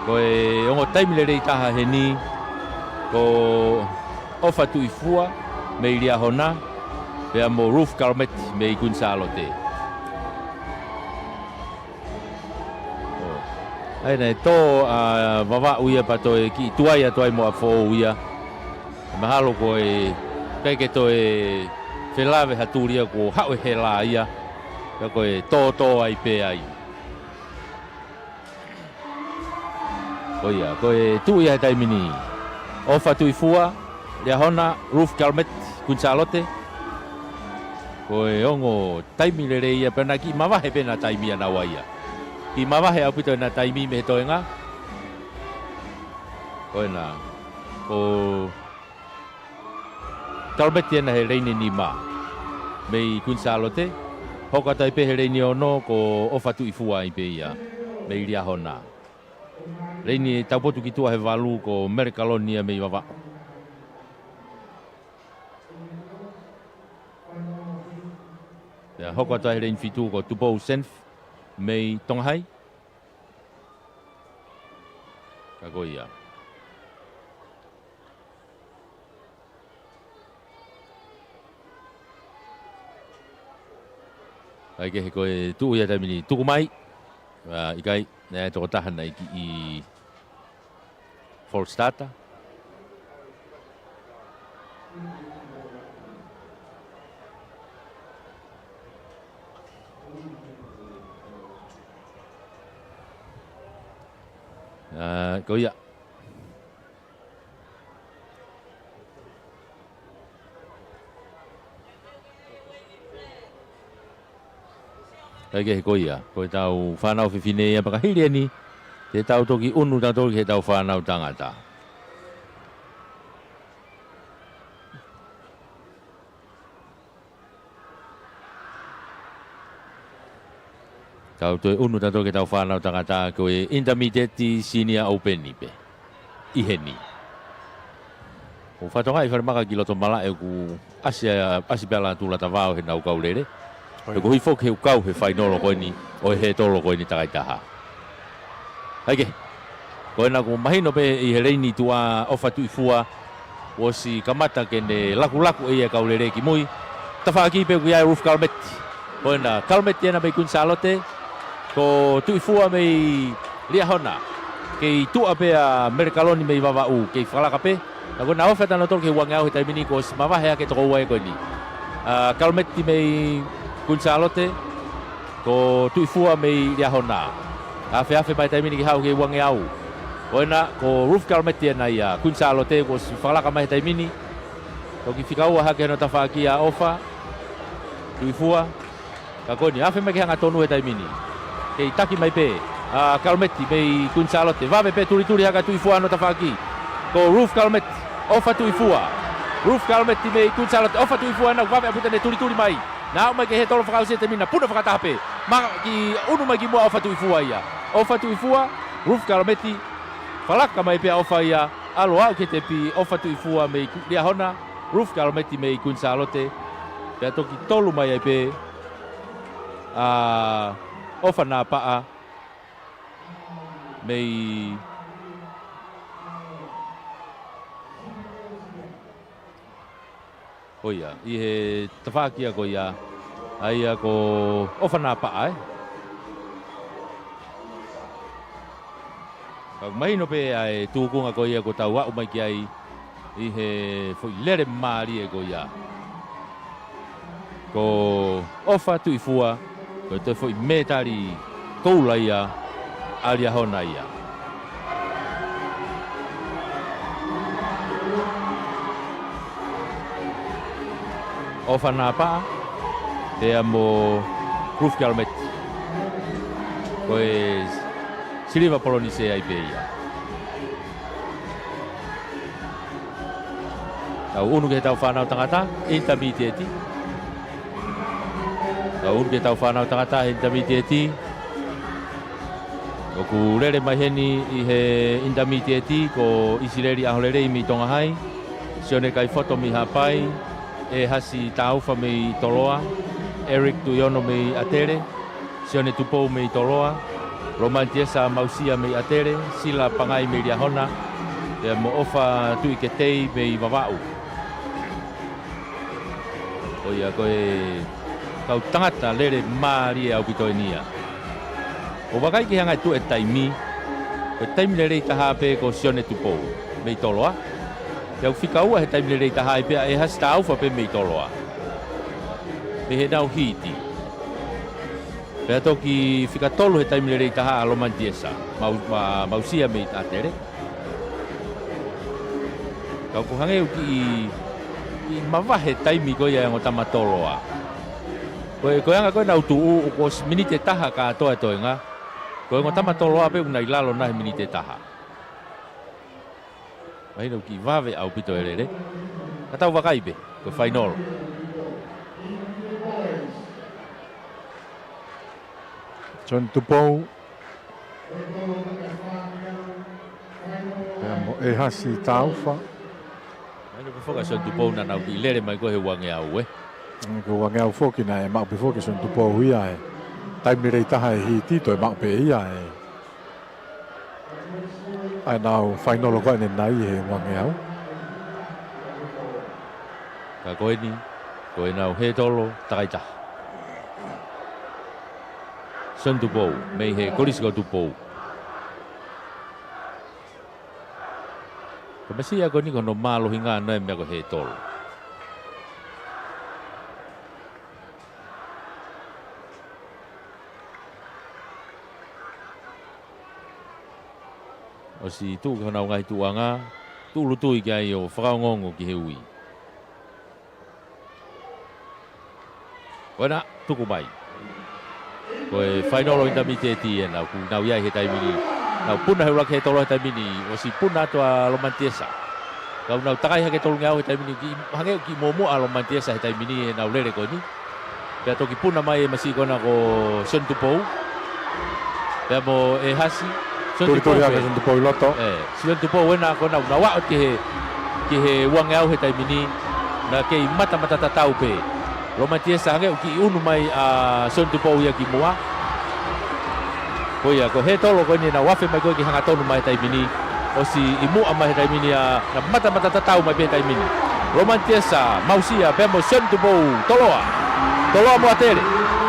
Ko e ongo taimi lelei taha heni, ko ʻOfa Tuʻifua mei Liahona, pea mo Ruth Kalameti mei Kuini Sālote. ʻO, ʻo ʻA ia naʻe tō ʻa Vavaʻu ia pea toe kiʻi tuai atu ai mo ʻApifoʻou ia. Mahalo ko e ʻikai ke toe felave ha tuli ia kuo haʻu e hela ia. Pea ko e tōtō ai pē ai. Ko ia, ko e tuʻu ia he taimi ni. ʻOfa Tuʻifua, Liahona, Ruth Calmet, Kuini Sālote. Ko e ongo taimi lelei ia pea naʻe kiʻi mavahe pē ʻena taimi ʻanaua ia. Kiʻi mavahe ʻaupito ʻena taimi mei he toenga. Ko ena, ko Calmet ʻena he leini nima mei Kuini Sālote. Hoko atu ai pē he leini ono ko ʻOfa Tuʻifua ai pē ia mei Liahona. Leini taupotu ki tuʻa he valu ko Mele Kaloni ia mei Vavaʻu. Pea hoko atu ai he leini fitu ko Tupou Senf mei Tonga Hai. Ka ko ia. ʻAi ke he ko e tuʻu ia taimi ni tuku mai. ʻA, ʻikai, naʻe tokotaha naʻe kiʻi false starter. ʻA, ko ia. ʻAi ke he ko ia, ko e tau fānau fefine ia pea ka hili eni, te tau toki ʻunu tautolu ki he tau fānau tangata. Tau toe ʻunu tautolu ki he tau fānau tangata ko e Intermediate Senior Open pē. ʻI heni. ʻO fatonga ʻi Falemaka ki loto malaʻe ʻoku ʻasi, ʻasi pē ʻa Latula Tavao he nau kau lele. ʻOi. He ko hifo ke u kau he fainolo ko eni, ʻo e hētolo ko eni takai taha. ʻAi ke. Ko ena kuo mahino pē ʻi he leini tuʻa ʻOfa Tuʻifua, ʻosi kamata ke ne lakulaku ʻe ia kau lele ki mui. Tafaʻaki pē ʻoku ʻi ai Ruth Calmet. Ko ena Calmet ʻena mei Kuini Sālote. Ko Tuʻifua mei Liahona. Kei tuʻa pē ʻa Mele Kaloni mei Vavaʻu, kei fakalaka pē. Ka ko ena ʻofa ʻa Tano Tolo ki he uangeau he taimi ni kuo ʻosi mavahe hake toko ua ia ko eni. ʻA, Calmet mei Kuini Sālote. Ko Tuʻifua mei Liahona. Afeafe mai taimi ni ke haʻu ki he uangeau. Ko ena, ko Ruth Calmet ʻena ia, Kuini Sālote, kuo ʻosi fakalaka mai he taimi ni. Toki fika ua hake hono tafaʻaki ʻa ʻOfa Tuʻifua. Ka ko eni, afe mai ke hangatonu he taimi ni. Kei taki mai pē ʻa Calmet mei Kuini Sālote. Vave pē tulituli hake ʻa Tuʻifua hono tafaʻaki. Ko Ruth Calmet, ʻOfa Tuʻifua. Ruth Calmet mei Kuini Sālote, ʻOfa Tuʻifua ʻena, vave ʻaupito ʻene tulituli mai. Naʻa aʻu mai ki he hētolo fakaʻosi he taimi ni, puna fakataha pē. Maka ki ʻunu mai ki muʻa ʻOfa Tuʻifua ia. ʻOfa Tuʻifua, Ruth Calmet, fakalaka mai pē ʻa ʻOfa ia, ʻalu ʻo aʻu ki he tepi, ʻOfa Tuʻifua mei Ku-, Liahona, Ruth Calmet mei Kuini Sālote, pea toki tolu mai ai pē ʻa ʻOfa Napaʻa mei Ko ia, ʻi he tafaʻaki ia ko ia, ʻa ia ko ʻOfa Napaʻa, ē. Ka ʻoku mahino pē ʻa e tūkunga ko ia kuo tau aʻu mai ki ai ʻi he foʻi lele mālie ko ia. Ko ʻOfa Tuʻifua, ko e toe foʻi mētali koula ia ʻa Liahona ia. ʻOfa Napaʻa, pea mo Ruth Calmet. Ko e siliva polonise ai pē ia. Tau ʻunu ki he tau fānau tangata, intermediate. Tau ʻunu ki he tau fānau tangata, intermediate. ʻOku lele mai heni ʻi he intermediate, ko ʻIsileli ʻAholelei mei Tonga Hai, Sione Kaifoto mei Haʻapai, ʻEhasi Taufa mei Toloa, Eric Tuʻiono mei ʻAtele, Sione Tupou mei Toloa, Lomanitiesa Mausia mei ʻAtele, Sila Pangai mei Liahona, pea mo ʻOfa Tuʻiketei mei Vavaʻu. Ko ia ko e kau tangata lele mālie ʻaupito eni ia. ʻOku vakai ki he anga e tuʻu e taimi, Ko e taimi lelei taha pē ko Sione Tupou mei Toloa. Pea ʻoku fika ua he taimi lelei taha ai pē ʻa ʻEhasi Taufa pē mei Toloa, mei heʻenau hiti. Pea toki fika tolu he taimi lelei taha ʻa Lomani Tiesa, Mau-, Ma-, Mausia mei ʻAtele. Ka ʻoku hangē ʻoku kiʻi, kiʻi mavahe taimi ko ia ʻa e ongo tama Toloa. Ko e, ko e anga ko ē ʻenau tuʻu, ʻoku ʻosi miniti ʻe taha kātoa e toenga. Ko e ongo tama Toloa pē ʻoku nau ʻi lalo nai he miniti ʻe taha. Mahino ʻoku kiʻi vave ʻaupito e lele. Ka tau vakai pē, ko e fainolo. Sione Tupou. Pea mo ʻEhasi Taufa. Mahino pē foki ʻa Sione Tupou naʻa nau kiʻi lele mai ko ē he uangeau, ē. Ko e uangeau foki naʻe maʻu pē foki ʻe Sione Tupou ia ē. Taimi lelei taha e hiti toe maʻu pē ia ē. ʻA ʻenau fainolo ko ē ʻanenai he uangeau. Ka ko eni, ko ʻenau hētolo takaitaha. Sione Tupou, mei he Kolisi ko Tupou. Ko e meʻa ia ko eni ko hono mālohinga ʻana e meʻa ko e hētolo. ʻOsi tuʻu ki honau ngaahi tuʻuʻanga, tūʻulutui ki ai ʻo fakaongoongo ki he ui. Ko ena, tuku mai. Ko e fainolo ʻinitamiteti ena, ʻoku nau ʻi ai he taimi ni. Nau puna he ʻuluaki hētolo he taimi ni, ʻosi puna atu ʻa Lomani Tiesa. Ka ʻoku nau takai hake tolungeau he taimi ni, kiʻi, hangē ʻoku kiʻi muʻomuʻa ʻa Lomani Tiesa he taimi ni ʻenau lele ko eni. Pea toki puna mai e masiʻi ko ena ko Sione Tupou. Pea mo ʻEhasi. Sione Tupou pē. Sione Tupou ʻi loto. ʻE, Sione Tupou ena ko ena ʻoku nau aʻu ki he, ki he uangeau he taimi ni. Naʻa kei matamata tatau pē. Lomani Tiesa hangē ʻoku kiʻi ʻunu mai ʻa Sione Tupou ia ki muʻa. Ko ia, ko e hētolo ko eni naʻe afe mai ko ē ki he hangatonu mai he taimi ni. ʻOsi ʻi muʻa mai he taimi ni ʻa, naʻa matamata tatau mai pē he taimi ni. Lomani Tiesa, Mausia, pea mo Sione Tupou, Toloa. Toloa mo ʻAtele.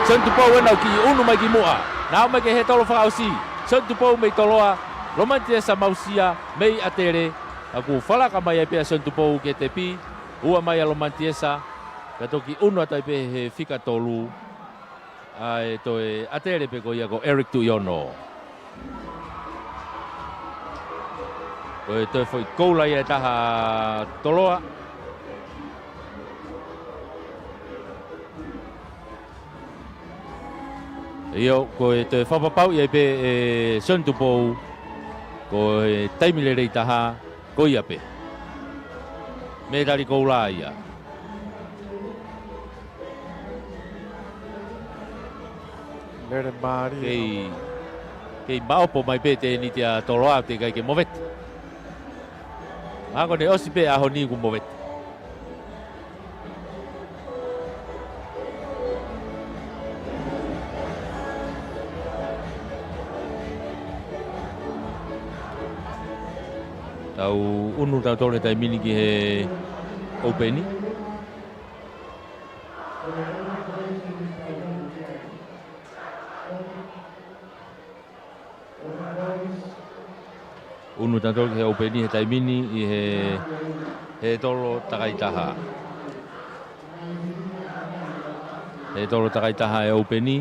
Sione Tupou ena ʻoku kiʻi ʻunu mai ki muʻa. Naʻa aʻu mai ki he hētolo fakaʻosi. Sione Tupou mei Toloa. Lomani Tiesa, Mausia, mei ʻAtele. ʻOku falaka mai ai pē ʻa Sione Tupou ki he tepi. Ua mai ʻa Lomani Tiesa. Ka toki ʻunu atu ai pē he fika tolu ʻa e toe ʻAtele pē ko ia ko Eric Tuʻiono. Ko e toe foʻi koula ia ʻe taha Toloa. ʻIo, ko e toe fakapapauʻi ai pē ʻe Sione Tupou, ko e taimi lelei taha, ko ia pē. Mētali koula ia. Lele mālie. Kei, kei maʻopo mai pē tēniti ʻa Toloa teʻeki ai ke movete. Mahalo ko ʻene ʻosi pē ʻaho ni kuo movete. Tau ʻunu tautolu he taimi ni ki he ʻoupeni. ʻUnu tautolu ki he ʻoupeni he taimi ni ʻi he, hētolo takaitaha. Hētolo takaitaha e ʻoupeni.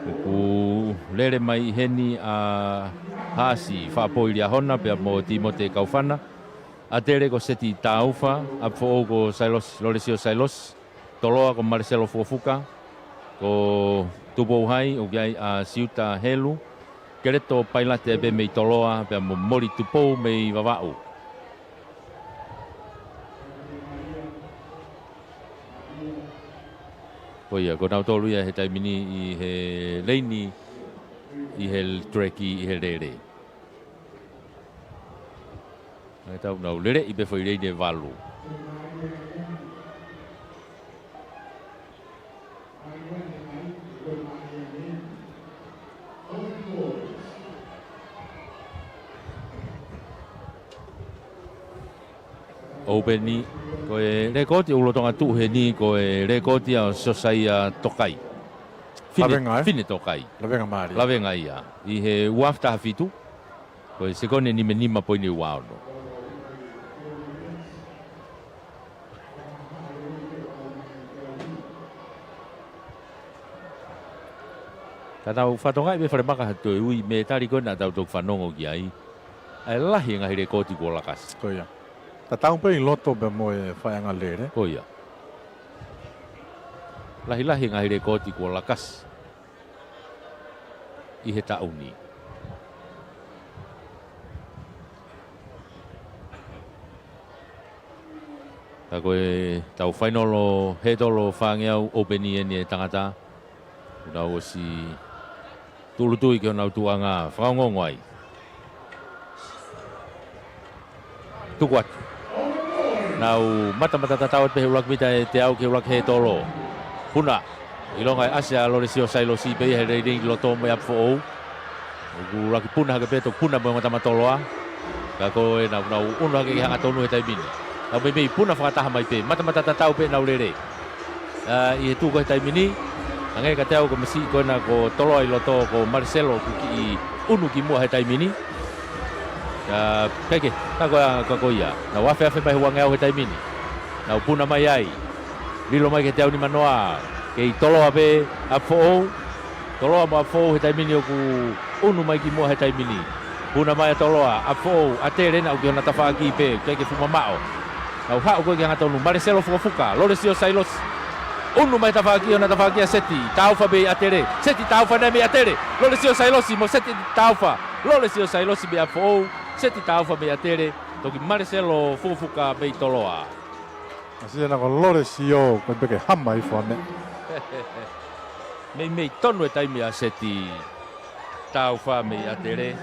ʻOku lele mai ʻi heni ʻa Haasi Faʻapoi Liahona pea mo Tīmote Kaufana. ʻAtele ko Seti Taufa, ʻApifoʻou ko Sailosi, Lolesio Sailosi. Toloa ko Maleselo Fukofuka, ko Tupou Hai, ʻoku ʻi ai ʻa Siuta Helu, Keleto Pailate pē mei Toloa, pea mo Moli Tupou mei Vavaʻu. Ko ia, ko nautolu ia he taimi ni ʻi he leini, ʻi he tureki, ʻi he lele. ʻAi tau nau lele ʻi pē foʻi leini ʻe valu. ʻOupeni, ko e lēkooti ʻoku lolotonga tuʻu heni, ko e lēkooti ʻa Siosaia Tokai. Fine, Lavenga, ē? Fine Tokai. Lavenga mālie. Lavenga ia. ʻI he ua afe taha fitu. Ko e sekoni ʻe nima nima poini ua ono. Ka tau fakatokangaʻi pē falemaka ha toe ui mētali ko ē naʻa tau toki fanongo ki ai. ʻA e lahi e ngaahi lekooti kuo lakasi. Ko ia. Tatau pē ʻi loto pea mo e faiʻanga lele. Ko ia. Lahilahi e ngaahi lekooti kuo lakasi ʻi he taʻu ni. Ka ko e tau fainolo hētolo fāngeau ʻōpeni eni e tangata. Nau ʻosi tūʻulutui ki honau tuʻuʻanga fakaongoongo ai. Tuku atu. Nau matamata tatau atu pē he ʻuluaki mita ʻe teau ki he ʻuluaki hētolo. Puna. ʻIlonga e ʻasi ʻa Lolesio Sailosi pē ia he lelei ki loto mo e ʻapi foʻou. ʻOku ʻuluaki puna hake pē, toki puna mo e ongo tama Toloa. Ka ko ē nau, nau ʻunu hake ki he hangatonu he taimi ni. Nau meimei puna fakataha mai pē. Matamata tatau pē nau lele. ʻA, ʻi he tuʻu ko ē he taimi ni, hangē kiate au ko e masiʻi ko ena ko Toloa ʻi loto ko Mareselo ʻoku kiʻi ʻunu ki muʻa he taimi ni. ʻA, peke, ka ko ia, ka ko ia. Nau afeafe mai he uangeau he taimi ni. Nau puna mai ai. Lilo mai kiate au nimanoa. Kei Toloa pē, ʻapi foʻou. Toloa mo ʻapi foʻou he taimi ni ʻoku ʻunu mai ki muʻa he taimi ni. Puna mai ʻa Toloa, ʻapi foʻou, ʻAtele naʻa ʻoku ʻi hona tafaʻaki pē, ʻikai ke fuʻu mamaʻo. Nau haʻu ko ē ki he hangatonu, Mareselo fukafuka, Lolesio Sailosi. ʻUnu mai tafaʻaki, hona tafaʻaki ʻa Seti Taufa mei ʻAtele. Seti Taufa eni mei ʻAtele. Lolesio Sailosi mo Seti Taufa. Lolesio Sailosi mei ʻapi foʻou. Seti Taufa mei ʻAtele. Toki Mareselo fukafuka mei Toloa. ʻAsi ena ko Lolesio, ko e peke hama hifo ʻa meʻa. Meimei tonu e taimi ʻa Seti Taufa mei ʻAtele.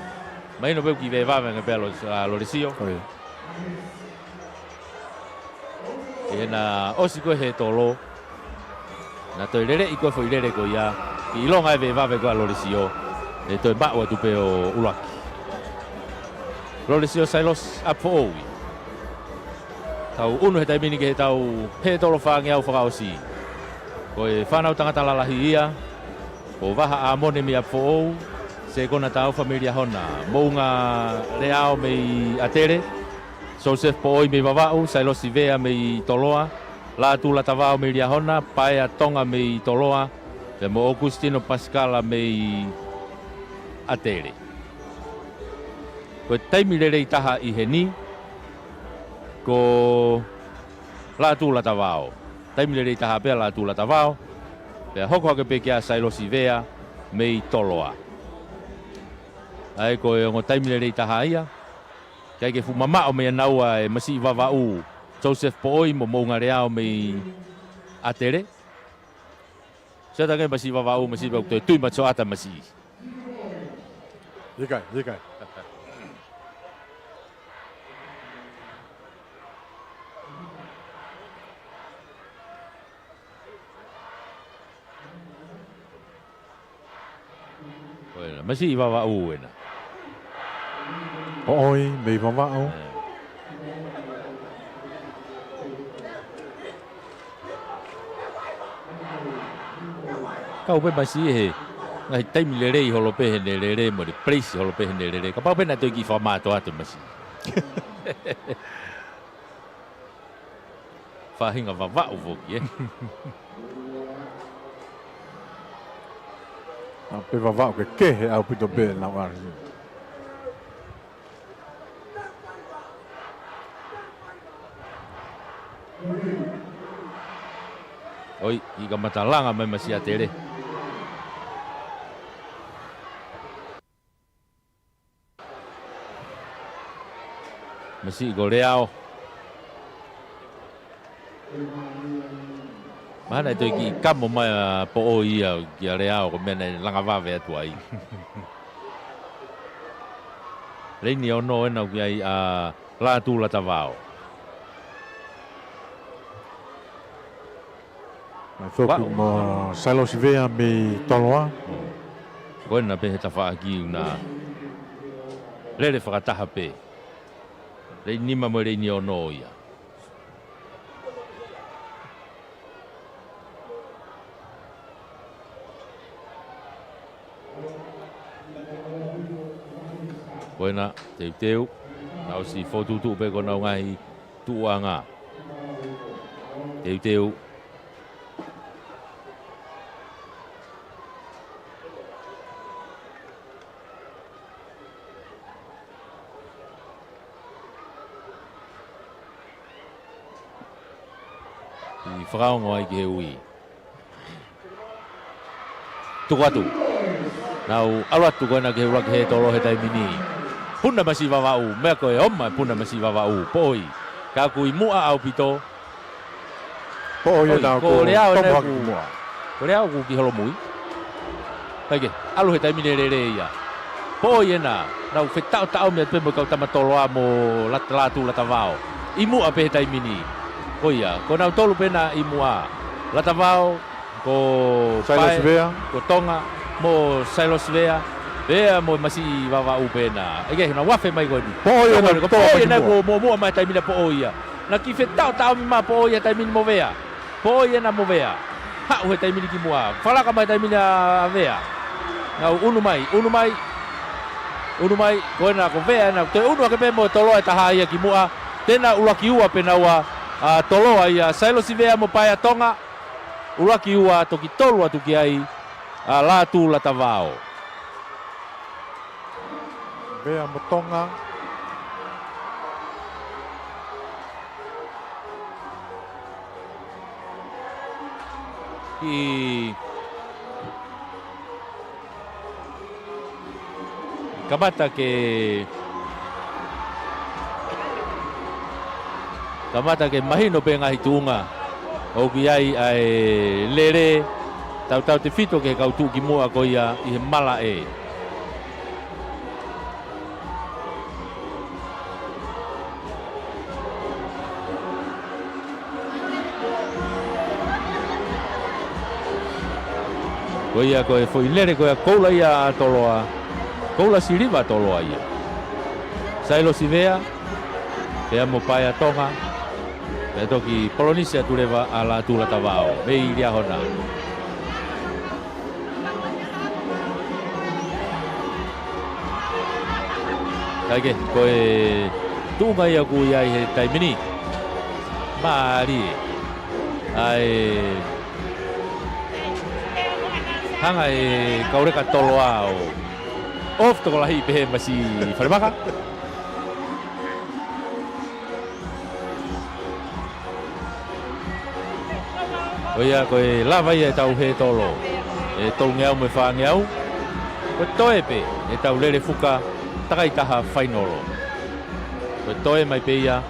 Mahino pē ʻoku kiʻi vevave ange pē ʻa Lo-, ʻa Lolesio. ʻOi. Ke na ʻosi ko ē he tolo. Na toe leleʻi ko ē foʻi lele ko ia. Kiʻi ʻilonga e vevave ko ē ʻa Lolesio. ʻE toe maʻu atu pē ʻo ʻuluaki. Lolesio Sailosi, ʻapi foʻou ia. Tau ʻunu he taimi ni ki he tau he tolo fāngeau fakaʻosi. Ko e fānau tangata lalahi ia, ko Vaha ʻAmone mei ʻapi foʻou, Sekona Taufa mei Liahona, Moʻunga Leao mei ʻAtele, Joseph Poʻoi mei Vavaʻu, Sailosi Vea mei Toloa, Lātū Latavao mei Liahona, Paea Tonga mei Toloa, pea mo ʻOkusitino Pasikala mei ʻAtele. Ko e taimi lelei taha ʻi heni, ko Lātū Latavao. Taimi lelei taha pē ʻa Lātū Latavao. Pea hoko hake pē kia Sailosi Vea mei Toloa. ʻA ia ko e ongo taimi lelei taha ia. ʻIkai ke fuʻu mamaʻo meia naua e masiʻi Vavaʻu Joseph Poʻoi mo Moʻunga Leao mei ʻAtele. Sio atu ange masiʻi Vavaʻu, masiʻi Vavaʻu, toe tui matu ʻata masiʻi. ʻIkai, ʻikai. Ko ena, masiʻi Vavaʻu ena. Poʻoi, mei Vavaʻu. ʻE. Kau pē masiʻi he ngaahi taimi lelei holo pē heʻene lele, mo e place holo pē heʻene lele. Kapau pē naʻe toe kiʻi fakamātoato masiʻi. Faʻahinga Vavaʻu foki, ē? ʻA pē Vavaʻu kehekehe ʻaupito pē naʻa nau ʻasi. ʻOi, ʻi ka matalanga mai masiʻi ʻAtele. Masiʻi ko Leao. Mahalo naʻe toe kiʻi kamo mai ʻa Poʻoi ia kia Leao ko e meʻa naʻe langa vave atu ai. Leini ono ena ʻoku ʻi ai ʻa Lātū Latavao. Mai foki mo Sailosi Vea mei Toloa. Ko ena pē he tafaʻaki ʻoku na lele fakataha pē. Leini nima mo e leini ono ia. Ko ena, teuteu. Nau ʻosi fokotuʻutuʻu pē ko honau ngaahi tuʻuʻanga. Teuteu. ʻI fakaongo ai ki he ui. Tuku atu. Nau ʻalu atu ko ena ki he ʻuluaki hētolo he taimi ni. Puna Masiʻi Vavaʻu, meʻa ko e ʻomai Puna Masiʻi Vavaʻu, poʻoi. Ka ʻoku ʻi muʻa ʻaupito. Poʻoi ʻena ko Leao ʻena ʻoku, ko Leao ʻoku ki holomui. Kae kehe, ʻalu he taimi ni e lele ia. Poʻoi ʻena, nau fetaʻotaʻomi atu pē mo e kau tama Toloa mo Lat-, Lātū Latavao. ʻI muʻa pē he taimi ni. Ko ia, ko nautolu pē ʻena ʻi muʻa. Latavao, ko Sailosi Vea, ko Tonga, mo Sailosi Vea, pea mo Masiʻi Vavaʻu pē ʻena. ʻIkai, nau afe mai ko eni. Poʻoi ʻena, ko Poʻoi ʻena ko muʻa mai taimi ni poʻoi ia. Naʻe kiʻi fetaʻotaʻomi mai poʻoi ia taimi ni mo Vea. Poʻoi ʻena mo Vea. Haʻu he taimi ni ki muʻa. Falaka mai taimi ni ʻa Vea. Nau ʻunu mai, ʻunu mai. ʻUnu mai, ko ena ko Vea ʻena. Toe ʻunu hake pē mo Toloa ʻe taha ia ki muʻa. Te na ʻuluaki ua pē naua, ʻa Toloa ia. Sailosi Vea mo Paea Tonga. ʻUluaki ua, toki tolu atu ki ai ʻa Lātū Latavao. Vea mo Tonga. ʻI Kamata ke, kamata ke mahino pē ngaahi tuʻunga ʻoku ʻi ai ʻa e lele, tautautefito ki he kau tuʻukimuʻa ko ia ʻi he malaʻe. Ko ia ko e foʻi lele ko ia koula ia ʻa Toloa. Koula siliva Toloa ia. Sailosi Vea, pea mo Paea Tonga. Pea toki polonisi atu leva ʻa Lātū Latavao. Mei Liahona. Kae kehe, ko e tuʻunga ia ʻoku ʻi ai he taimi ni. Mālie. ʻA e hanga ʻe he kau leka Toloa ʻo off tokolahi pehē masi falemaka. Ko ia ko e lava ia ʻetau hētolo ʻe tolungeau mo e fāngeau. Ko e toe pē ʻetau lele fuka takaitaha fainolo. Ko e toe mai pē ia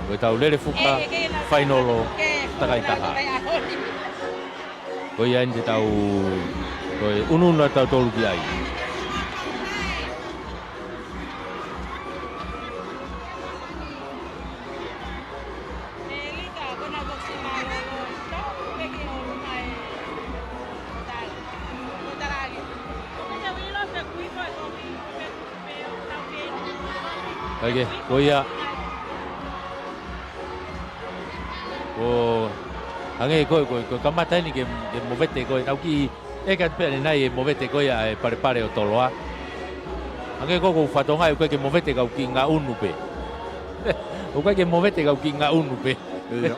ʻo ʻetau lele fuka fainolo takaitaha. Ko ia eni te tau, ko e ʻunuʻunu ʻa tautolu ki ai. Kae kehe, ko ia. Ko, hangē ko e, ko e, ko e kamata eni ke, ke movete ko e, nau kiʻi, ʻeke atu pē ʻanenai e movete ko ia ʻa e palepale ʻo Toloa. Hangē ko e, ko e fatongia ʻoku ʻikai ke movete ka ʻoku kiʻi ngaʻunu pē. ʻOku ʻikai ke movete ka ʻoku kiʻi ngaʻunu pē. ʻIo.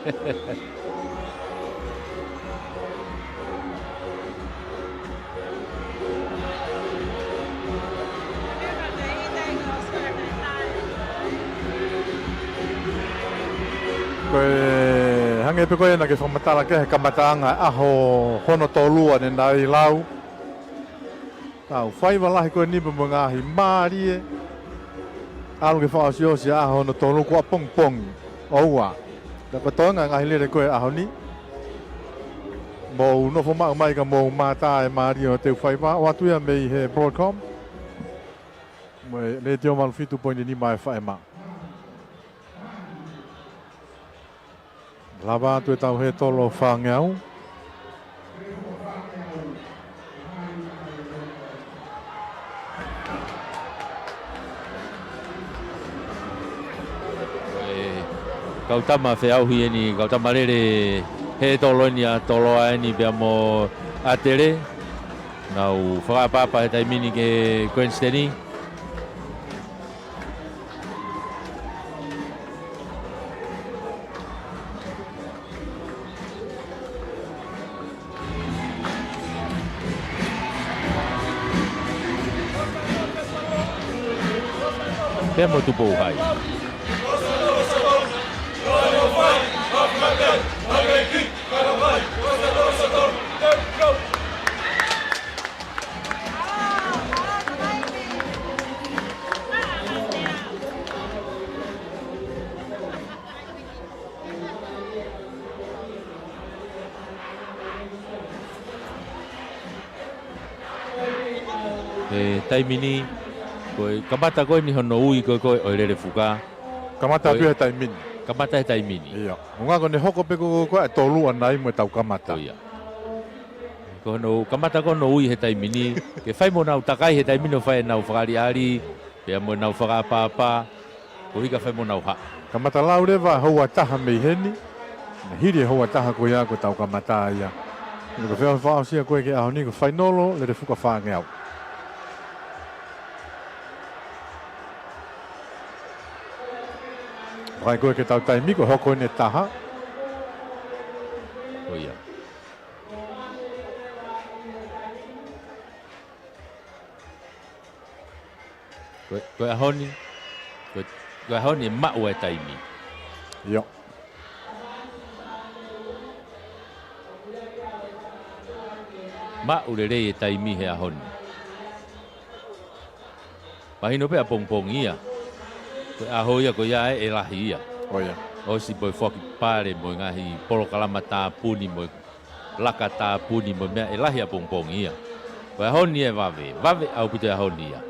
Ko e hangē pē ko ē naʻa ke fakamatala ki ai he kamataʻanga ʻaho hono tolu ʻanenai ʻi lau. Tau faiva lahi ko eni pea mo e ngaahi mālie. ʻAlu ke fakaʻosiʻosi ʻaho hono tolu kuo ʻapongipongi. ʻOua. Ka ko e toenga e ngaahi lele ko ē ʻaho ni. Mou nofo maʻu mai ka mou mātā e mālie ʻo ʻetau faiva. ʻOatu ia mei he Broadcom. Mo e Letiō valu fitu poini nima F M. Lava atu ʻetau hētolo fāngeau. Ko e kau tama feʻauhi eni, kau tama lele hētolo eni ʻa Toloa eni pea mo ʻAtele. Nau fakaʻapaʻapa he taimi ni ki he Queensland. Pea mo Tupou Hai. He taimi ni, ko e kamata ko eni hono ui ko ē ko ē ʻo e Lelefuka. Kamata atu ia he taimi ni. Kamata he taimi ni. ʻIo. ʻUhinga ko ʻene hoko pē ko ē ko ē ʻa e tolu ʻanai mo ʻetau kamata. Ko ia. Ko hono kamata ko ē hono ui he taimi ni, ke fai mo nau takai he taimi ni ʻo fai ʻenau fakaʻaliʻali, pea mo ʻenau fakaʻapaʻapa, koeʻuhi ka fai mo nau haʻu. Kamata lau leva houa ʻe taha mei heni, naʻe hili e houa ʻe taha ko ia ko ʻetau kamata ia. Ko e feʻauhi fakaʻosi ia ko ē ki he ʻaho ni ko e fainolo Lelefuka fāngeau. Vakai ko ē ki heʻetau taimi ko e hoko eni e taha. Ko ia. Ko e, ko e ʻaho ni, ko e, ko e ʻaho ni ʻe maʻu ai e taimi. ʻIo. Maʻu lelei e taimi he ʻaho ni. Mahino pē ʻapongipongi ia. Ko e ʻaho ia ko ia ē ʻe lahi ia. ʻO ia. ʻOsi pē foaki pale mo e ngaahi polokalama tāpuni mo e laka tāpuni mo e meʻa ʻe lahi ʻapongipongi ia. Ko e ʻaho ni ʻe vave, vave ʻaupito e ʻaho ni ia.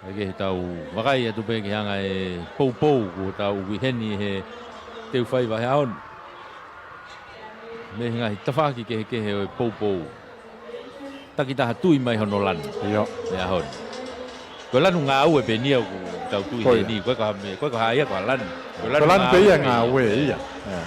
ʻE ke tau vakai atu pē ki he anga e poupou kuo tau ui heni he teu faiva he ʻaho ni. Mei he ngaahi tafaʻaki kehekehe ʻo e poupou. Takitaha tui mai hono lanu. ʻIo. He ʻaho ni. Ko e lanu ngāue pē eni ia ʻoku tau tui heni. Ko ia. Ko e ko ha me, ko e ko ha ia ko ha lanu. Ko e lanu pē ia ngāue ia. ʻIo.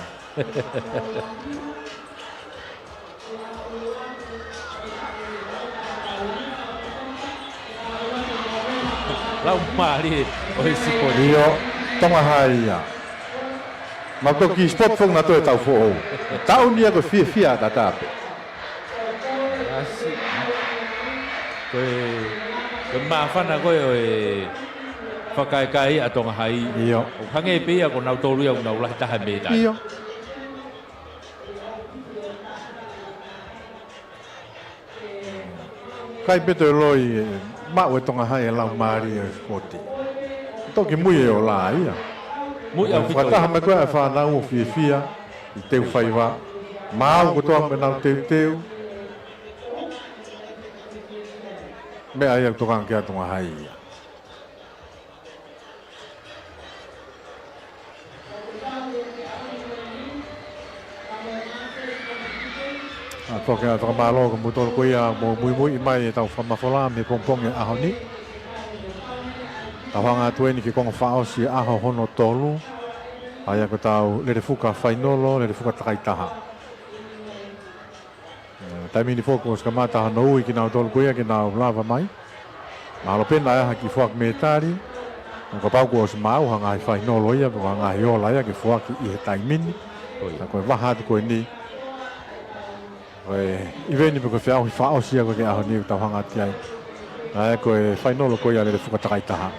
Laumālie ʻo e sipoti. ʻIo, Tonga Hai ia. Mau toki sipoti foki naʻa toe tau foʻou. Taʻu ni ia ko e fiefia ʻataʻatā pē. ʻAsi. Ko e, ko e māfana ko ē ʻo e fakakaikaiʻi ʻa Tonga Hai. ʻIo. ʻO hangē pē ia ko nautolu ia ʻoku nau lahi taha mei tahi. ʻIo. ʻIkai pē toe loi e maʻu e Tonga Hai e laumālie ʻo e sipoti. Toki mui e ola ia. Mui ʻaupito. Fakataha mai ko ē ʻa e fānau ʻo fiefia ʻi he teu faiva. Maau kotoa mo ʻenau teuteu. Meʻa ia ʻoku tokanga ki ai ʻa Tonga Hai ia. ʻA, foki ʻa e fakamālō ko mutolu ko ia mo muimui mai ʻetau fakamafola mei he pongipongi ʻaho ni. Tau hanga atu eni ki he konga fakaʻosi ʻaho hono tolu. ʻA ia ko ʻetau Lelefuka fainolo, Lelefuka takaitaha. Taimi ni foki kuo ʻosi kamata hono ui kinautolu ko ia ke nau lava mai. Mahalo pē naʻe ʻi ai ha kiʻi foaki mētali. Kapau kuo ʻosi maʻu ha ngaahi fainolo ia, pe ko ha ngaahi ola ia ke foaki ʻi he taimi ni. Ko ia. Ka ko e vaha atu ko eni. Ko e iveni pe ko e feʻauhi fakaʻosi ia ko ē ki he ʻaho ni ʻoku tau hanga atu ki ai. ʻA ia ko e fainolo ko ia Lelefuka takaitaha.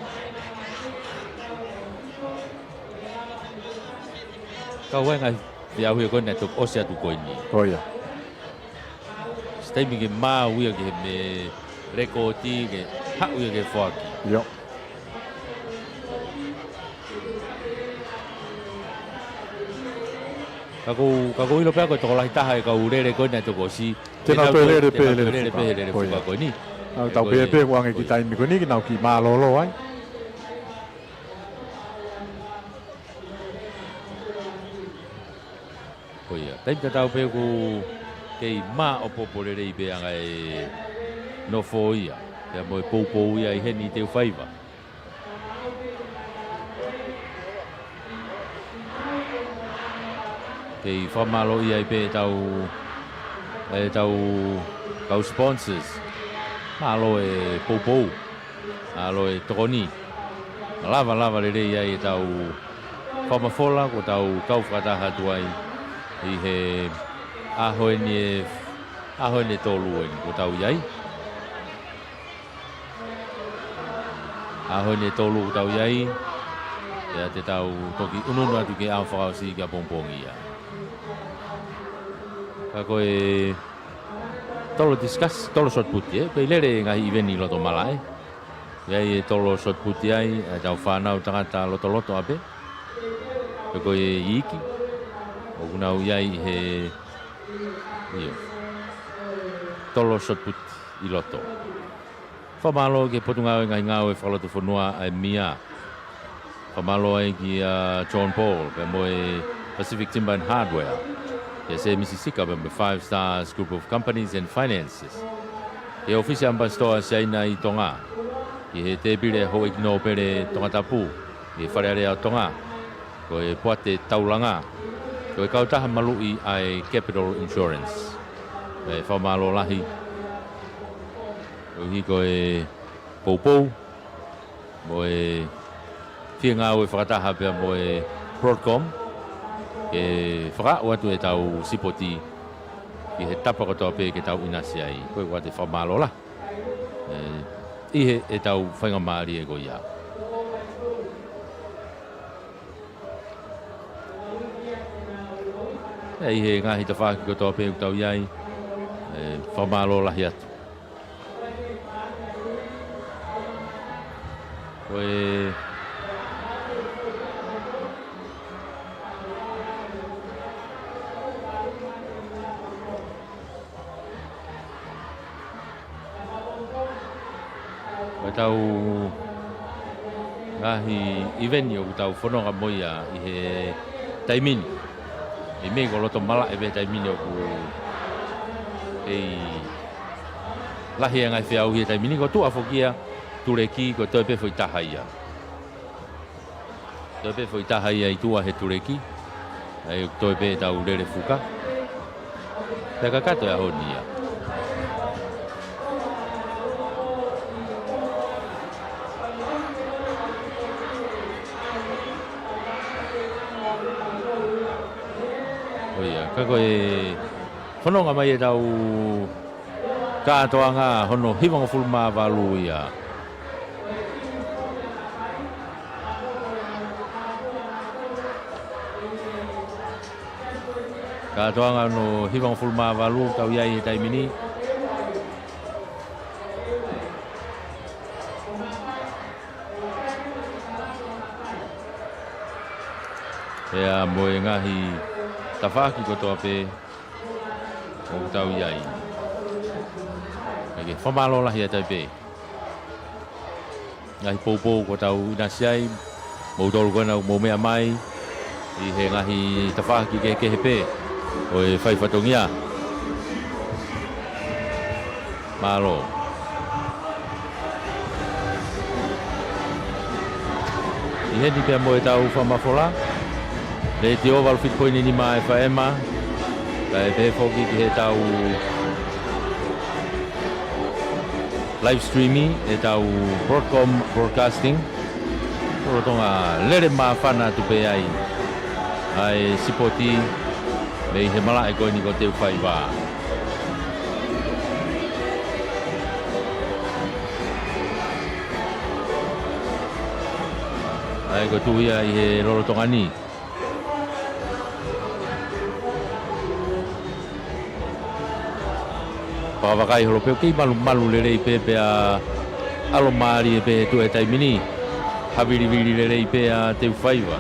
Kau ai ngaahi feʻauhi ko ē naʻe toki ʻosi atu ko eni. Ko ia. Siʻi taimi ke maau ia ke me lekooti ke haʻu ia ke foaki. ʻIo. Ka ʻoku, ka ʻoku ou ʻilo pē au ko e tokolahi taha e kau lele ko ē naʻe toki ʻosi. Te nau toe lele pē he Lelefuka ko eni. Nau tau pehē pē ʻoku ʻange ki he taimi ko eni ke nau kiʻi mālōlō ai. Ko ia, taimi tatau pē ʻoku kei māʻopoʻopo lelei pē ʻa e nofo ia, pea mo e poupou ia ʻi heni ʻi he teu faiva. Kei fakamālō ai pē ʻetau, ʻetau kau sponsors. Mālō e poupou. Mālō e tokoni. Lava, lava lelei ai ʻetau fakamafola, ko ʻetau kau fakataha atu ai. ʻI he ʻaho eni ʻe, ʻaho eni ʻe tolu eni kuo tau ʻi ai. ʻAho eni ʻe tolu kuo tau ʻi ai. Pea te tau toki ʻunuʻunu atu ki he ʻaho fakaʻosi ki ʻapongipongi ia. Ka ko e tolo discus, tolo shot put ē. Pea ʻi ai e ngaahi ʻiveni ʻi loto malaʻe. ʻI ai e tolo shot put ai, ʻa ʻetau fānau tangata lotoloto ʻapē. Pe ko e iiki. ʻOku nau ʻi ai he, ʻio. Tolo shot put ʻi loto. Fakamālō ki he Potungāue Ngaahi Ngāue Fakalotofonua ʻa e MIA. Fakamālō ai kia John Paul, pea mo e Pacific Timber and Hardware. Kia Semisi Sika, pea mo e Five Stars Group of Companies and Finances. Ki he ʻOfisi ʻAmipasitoa Siaina ʻi Tonga. Ki he tēpile Houʻeiki Nōpele Tongatapu. Ki he Fale Alea ʻo Tonga. Ko e Poate Taulanga. Ko e kautaha maluʻi ʻa e Capital Insurance. ʻE fakamālō lahi. Koeʻuhi ko e poupou mo e fie ngāue fakataha pea mo e Broadcom ke fakaaʻu atu ʻetau sipoti ki he tapa kotoa pē ke tau ʻinasi ai. Ko ia te u fakamālō lahi ʻi heʻetau faingamālie ko ia. ʻI he ngaahi tafaʻaki kotoa pē ʻoku tau ʻi ai, ʻe fakamālō lahi atu. Ko e Ko ʻetau ngaahi ʻiveni ʻoku tau fononga mo ia ʻi he taimi ni. ʻI mei ko loto malaʻe pē taimi ni ʻoku ʻi ai lahi e ngaahi feʻauhi he taimi ni, ko e tuʻa foki ia Tuleki, ko e toe pē foʻi taha ia. Toe pē foʻi taha ia ʻi tuʻa he Tuleki. ʻA ia toe pē ʻetau lele fuka. Pea kakato e ʻaho ni ia. ʻO ia, ka ko e fononga mai ʻetau kātoanga hono hivangofulu mā valu ia. Kātoanga hono hivangofulu mā valu tau ʻi ai he taimi ni. Pea mo e ngaahi tafaʻaki kotoa pē ʻoku tau ʻi ai. ʻEke fakamālō lahi atu ai pē. Ngaahi poupou kuo tau ʻinasi ai, moutolu ko ena ʻoku mou meʻa mai ʻi he ngaahi tafaʻaki kehekehe pē ʻo e fai fatongia. Mālō. ʻI heni pea mo ʻetau fakamafola, Letiō valu fitu poini nima FM, kae pehē foki ki heʻetau live stream ʻi heʻetau Broadcom Broadcasting. Lolotonga lele māfana atu pē ai ʻa e sipoti mei he malaʻe ko eni ko Teufaiva. ʻA ia ko e tuʻu ia ʻi he lolotonga ni. Fakavakai holo pē ʻoku kei malumalu lelei pē pea ʻalomālie pē he tuʻu he taimi ni. Havilivili lelei pē ʻa Teufaiva.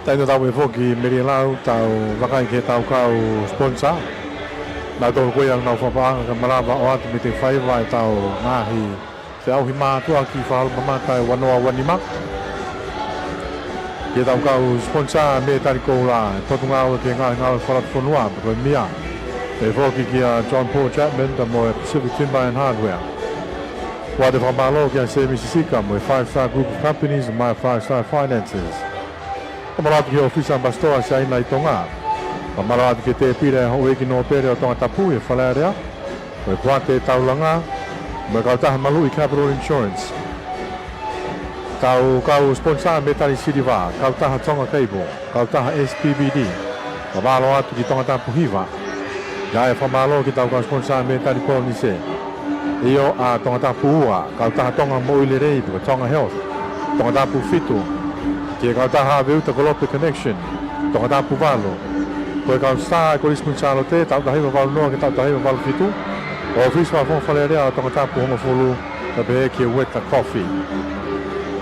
Taimi tatau pē foki Melilau, tau vakai ki heʻetau kau sponsor. Nautolu ko ia ʻoku nau fakapaʻanga kae malava ʻo ʻoatu mei Teufaiva ʻetau ngaahi feʻauhi mātuʻaki fakaholomamata ʻe ua noa ua nima. Ki heʻetau kau sponsor mei Talikoula, Potungāue ki he Ngaahi Ngāue Fakalotofonua, ko e MIA. Pehē foki kia John Paul Chapman, pea mo e Pacific Timber and Hardware. ʻOatu e fakamālō kia Semisi Sika mo e Five Star Group of Companies, mo e Five Star Finances. Fakamālō atu ki he ʻOfisi ʻAmipasitoa Siaina ʻi Tonga. Fakamālō atu ki he tēpile Houʻeiki Nōpele ʻo Tongatapu ʻi he Fale Alea. Mo e Poate Taulanga, mo e kautaha maluʻi Capital Insurance. Tau kau sponsor mētali siliva, kautaha Tonga Cable, kautaha S P B D. Fakamālō atu ki Tongatapu hiva. Kae fakamālō ki tau kau sponsor mētali Polinise. ʻIo, ʻa Tongatapu ua, kautaha Tonga Moʻui Lelei, pe ko Tonga Health. Tongatapu fitu, ki he kautaha Aveuta Kolope Connection. Tongatapu valu, ko e kau Star Kolisi Kuini Sālote, taʻu taha hiva valu noa ki he taʻu taha hiva valu fitu. ʻOfisi Fakafofonga Fale Alea ʻo Tongatapu hongofulu, kae pehē ki he Weta Coffee.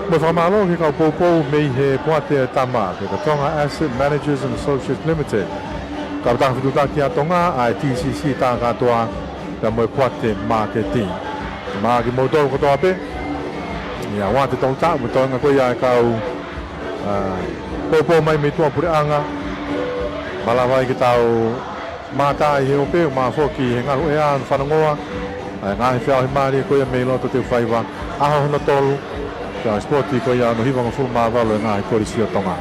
Mo e fakamālō ki he kau poupou mei he Poate ʻa e Tama, pe ko Tonga Asset Managers and Associates Limited. Kautaha fetuʻutaki ʻa Tonga, ʻa e T C C Takatoa, pea mo e Poate Marketing. Mo kimoutolu kotoa pē, ʻi he ʻaho ni te tau taʻu mo e toenga ko ia ʻa e kau, ā, poupou mai mei tuʻapuleʻanga. Malava ai ke tau mātā ʻi he ope, mo foki he ngaluʻea ʻo e fanongoa ʻa e ngaahi feʻauhi mālie ko ia mei loto Teufaiva, ʻaho hono tolu, feʻauhi sipoti ko ia hono hivangofulu mā valu ʻo e ngaahi kolisi ʻo Tonga.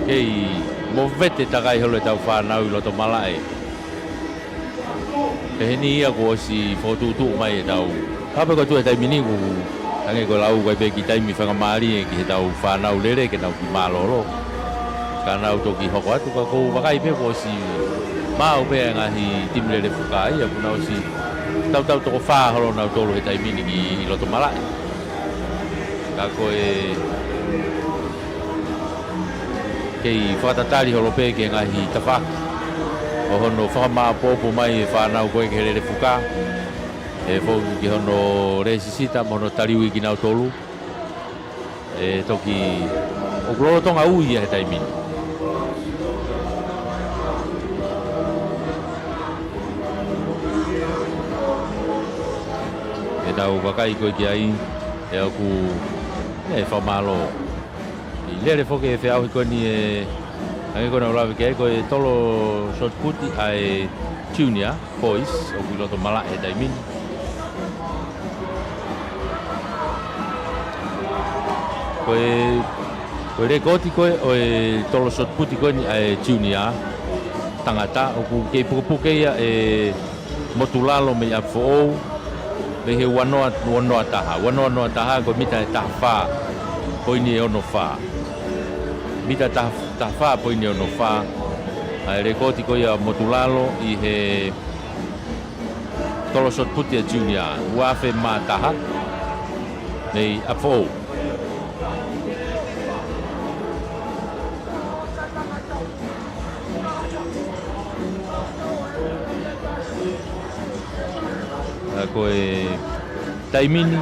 Kei movete takai holo ʻetau fānau ʻi loto malaʻe. Pehē ni ia kuo ʻosi fokotuʻutuʻu mai ʻetau. Ka pē ko e tuʻu he taimi ni kuo hangē ko e lau ko ē pē ki he taimi faingamālie ki heʻetau fānau lele ke nau kiʻi mālōlō. Ka nau toki hoko atu ka ʻoku ou vakai pē kuo ʻosi maʻu pē ʻa e ngaahi timi lele fuka ia kuo nau ʻosi tautau toko fā holo nautolu he taimi ni ki loto malaʻe. Ka ko e kei fakatatali holo pē ki he ngaahi tafaʻaki ʻo hono fakamāʻopoʻopo mai e fānau ko ē ki he lele fuka. ʻE foki ki hono lēsisita mo hono taliui kinautolu. ʻE toki ʻoku lolotonga ui ia he taimi ni. ʻEtau kakai ko ē ki ai, ʻe ʻoku, ʻe fakamālō. ʻI he lele foki e feʻauhi ko eni ē, hangē ko ʻeku lave ki ai ko e tolo shot put ʻa e junior boys ʻoku ʻi loto malaʻe he taimi ni. Ko e, ko e lēkooti ko ē ʻo e tolo shot put ko eni ʻa e junior tangata ʻoku kei pukepuke ia ʻe Motulalo mei ʻApifoʻou, mei he ua noa, ua noa taha. Ua noa noa taha ko e mita ʻe taha fā poini ʻe ono fā. Mita taha, taha fā poini ʻe ono fā. ʻA e lēkooti ko ia ʻa Motulalo ʻi he tolo shot put ʻa e junior, ua afe mā taha, mei ʻApifoʻou. ʻA ko e taimi ni,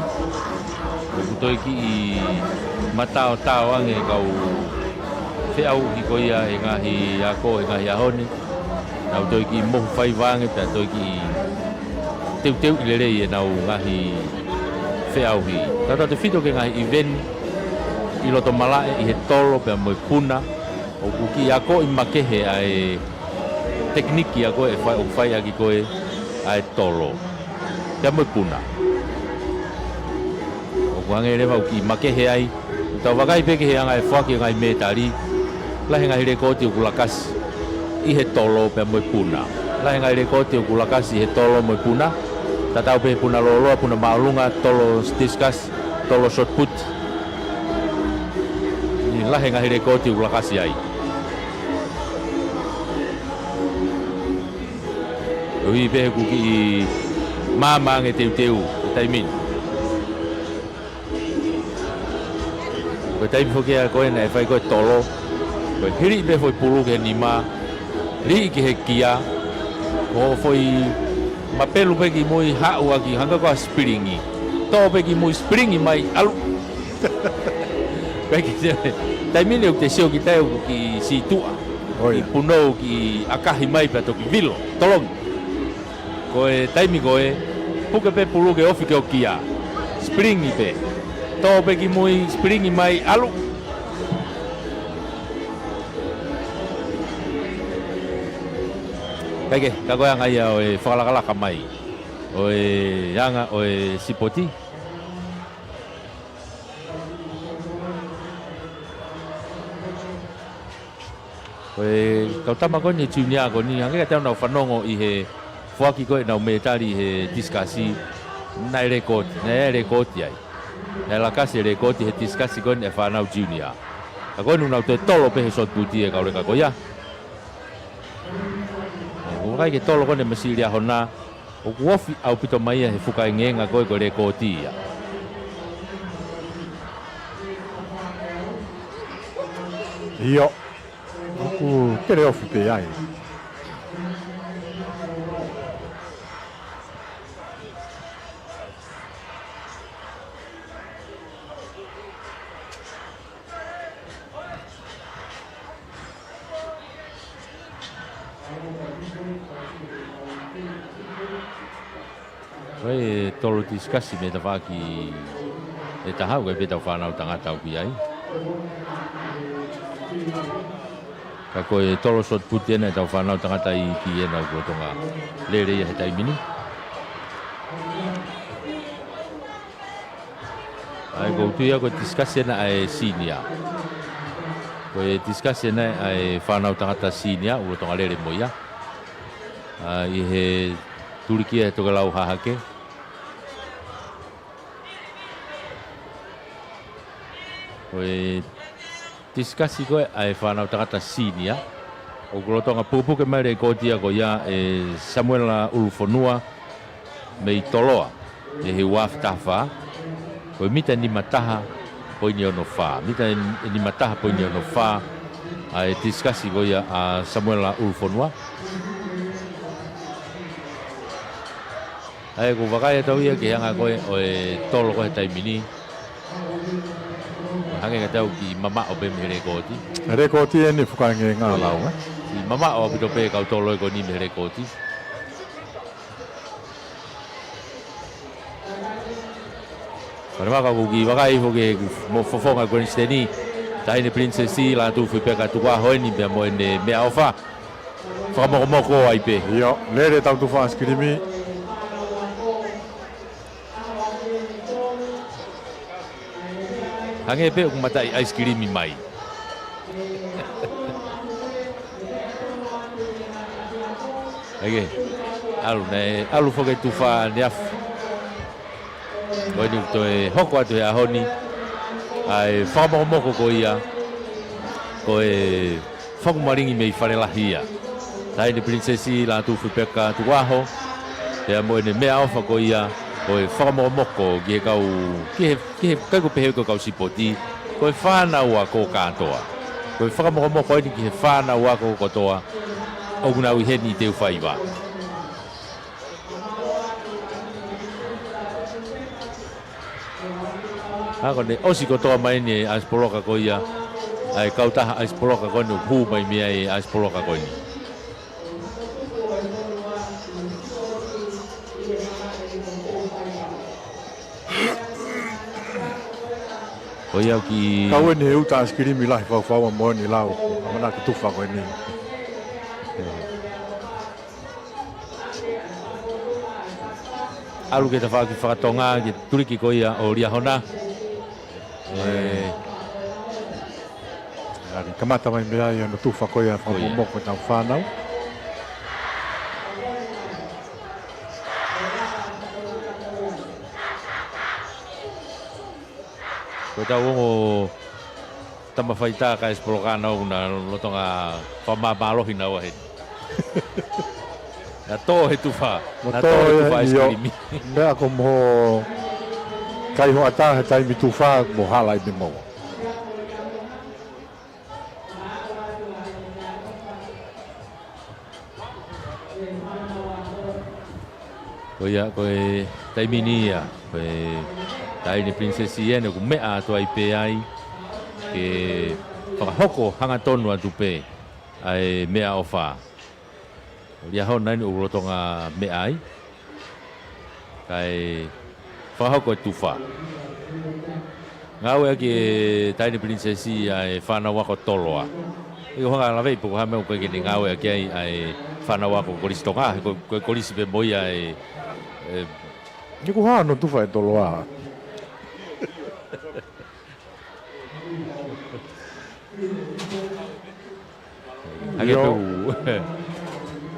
ʻoku toe kiʻi mataotao ange kau feʻauhi ko ia he ngaahi ako, he ngaahi ʻaho ni. Nau toe kiʻi mohu faiva ange, pea toe kiʻi teuteuʻi lelei ʻenau ngaahi feʻauhi. Tautautefito ki he ngaahi ʻiveni ʻi loto malaʻe ʻi he tolo pea mo e puna. ʻOku kiʻi akoʻi makehe ʻa e tekiniki ako ʻe fai, ʻoku fai ʻaki ko ē ʻa e tolo pea mo e puna. ʻOku hangē leva ʻoku kiʻi makehe ai. Tau vakai pē ki he anga e foaki e ngaahi mētali. Lahi e ngaahi lēkooti ʻoku lakasi ʻi he tolo pea mo e puna. Lahi e ngaahi lēkooti ʻoku lakasi ʻi he tolo mo e puna. Tatau pē he puna lōloa, puna māʻolunga, tolo discus, tolo shot put. Lahi e ngaahi lēkooti ʻoku lakasi ai. ʻUhi pē he ʻoku kiʻi maama ange teuteu he taimi ni. Ko e taimi foki ia ko ē naʻe fai ko ē tolo, ko e hili pē foʻi pulu ki he nima, liʻi ki he kia, ko e foʻi mapelu pē ki mui, haʻu ʻaki hangē ko ha sipilingi. Tō pē ki mui, spring mai, ʻalu. Pea ki te, taimi ni ʻoku te sio ki tai ʻoku kiʻi sītuʻa. ʻIo. Kiʻi punou, kiʻi ʻakahi mai pea toki vilo, tolongi. Ko e taimi ko ē, puke pē pulu ke ofi ke ʻoki ia. Spring pē. Tō pē ki mui, spring mai, ʻalu. Kae kehe, ka ko e anga ia ʻo e fakalakalaka mai ʻo e anga ʻo e sipoti. Ko e kau tama ko eni junior ko eni, hangē ka tau nau fanongo ʻi he foaki ko ē ʻenau mētali ʻi he tisikasi, naʻe lēkooti, naʻe lēkooti ai. Naʻe lakasi e lēkooti he tisikasi ko eni e fānau junior. Ka ko eni ʻoku nau toe tolo pē he shot put e kau leka ko ia. ʻOku ʻikai ke tolo ko eni mei Siliahona, ʻoku ofi ʻaupito mai ia he fukaengeenga ko ē ko e lēkooti ia. ʻIo, ʻoku kele ofi pē ai. Ko e tolo tisikasi mei he tafaʻaki ʻe taha, ʻoku ʻi ai pē ʻetau fānau tangata ʻoku ʻi ai. Ka ko e tolo shot put ena ʻetau fānau tangata ʻi he ena ʻoku lolotonga lele ia he taimi ni. ʻA ia ʻoku ou tui au ko e tisikasi ena ʻa e senior. Ko e tisikasi ena ʻa e fānau tangata senior ʻoku lolotonga lele mo ia. ʻA, ʻi he tuliki ʻa e tokelau hahake. Ko e tisikasi ko ē ʻa e fānau tangata senior, ʻoku lolotonga pukepuke mai e lēkooti ia ko ia ʻe Samuela Ulufonua mei Toloa, ʻi he ua afe taha fā, ko e mita nima taha poini ono fā, mita nima taha poini ono fā, ʻa e tisikasi ko ia ʻa Samuela Ulufonua. ʻA ia ʻoku vakai atu ia ki he anga ko ē ʻo e tolo ko ē he taimi ni. Hangē ka tau kiʻi mamaʻo pē mei he lēkooti. Lēkooti eni fukaengeenga lau, ē? Kiʻi mamaʻo ʻaupito pē kau tolo ko eni mei he lēkooti. Pea leva ka ʻoku kiʻi vakai foki mo e fofonga Grand Stand, Taʻahine Princess Lātūfuipeka Tukuʻaho eni pea mo ʻene meʻaʻofa. Fakamokomoko ai pē. ʻIo, lele ʻetau tufa ʻaisikilimi. Hangē pē ʻoku mataʻi ʻaisikilimi mai. ʻAi ke, ʻalu, naʻe ʻalu foki e tufa ʻaneafi. Ko eni ʻoku toe hoko atu he ʻaho ni ʻa e fakamokomoko ko ia, ko e fakumalingi mei Falelahi ia. Taʻahine Princess Lātūfuipeka Tukuʻaho, pea mo ʻene meʻaʻofa ko ia, ko e fakamokomoko ki he kau, ki he, ki he, ʻikai ko e pehē ko e kau sipoti, ko e fānau ako kātoa. Ko e fakamokomoko eni ki he fānau ako kotoa, ʻoku nau ʻi heni ʻi Teufaiva. ʻA ko eni ʻosi kotoa mai eni e ʻaisipoloka ko ia, ʻa e kautaha ʻaisipoloka ko eni ʻoku hū mai mei ai e ʻaisipoloka ko eni. Ko ia ki. Kau eni he uta ʻaisikilimi lahi faufaua mo eni lau, ʻamanaki tufa ko eni. ʻAlu ki he tafaʻaki fakatonga, ki he tuliki ko ia ʻo Liahona. ʻE. ʻAi ke kamata mai mei ai hono tufa ko ia, ko ia, fakamokomoko ʻetau fānau. Ko ʻetau ongo tama faitā kae ʻaisipoloka naua ʻoku na lolotonga fakamāmālohi naua heni. Na tō he tufa. Mo na tō tō he ia, tufa ʻio. ʻAisikilimi. Meʻa ko mo kai hoʻatā he taimi tufa mo hala ʻi memoa. Ko ia, ko e taimi ni ia, ko e Taʻahine Pilinisesi eni ʻoku meʻa atu ai pē ai, ke fakahoko hangatonu atu pē ʻa e meʻaʻofa. Ko Liahona eni ʻoku lolotonga meʻa ai, kae fakahoko e tufa. Ngāueʻaki ʻe Taʻahine Pilinisesi ʻa e fānau ako Toloa. ʻIkai ke u hanga ʻo laveʻi pe ko e hā e meʻa ʻoku ʻikai ke ne ngāueʻaki ai ʻa e fānau ako Kolisi Tonga, he ko, ko e kolisi pē mo ia ē, ē. Naʻe ʻikai ke u hanga ʻo tufa e Toloa. Hake ʻIo. pē u.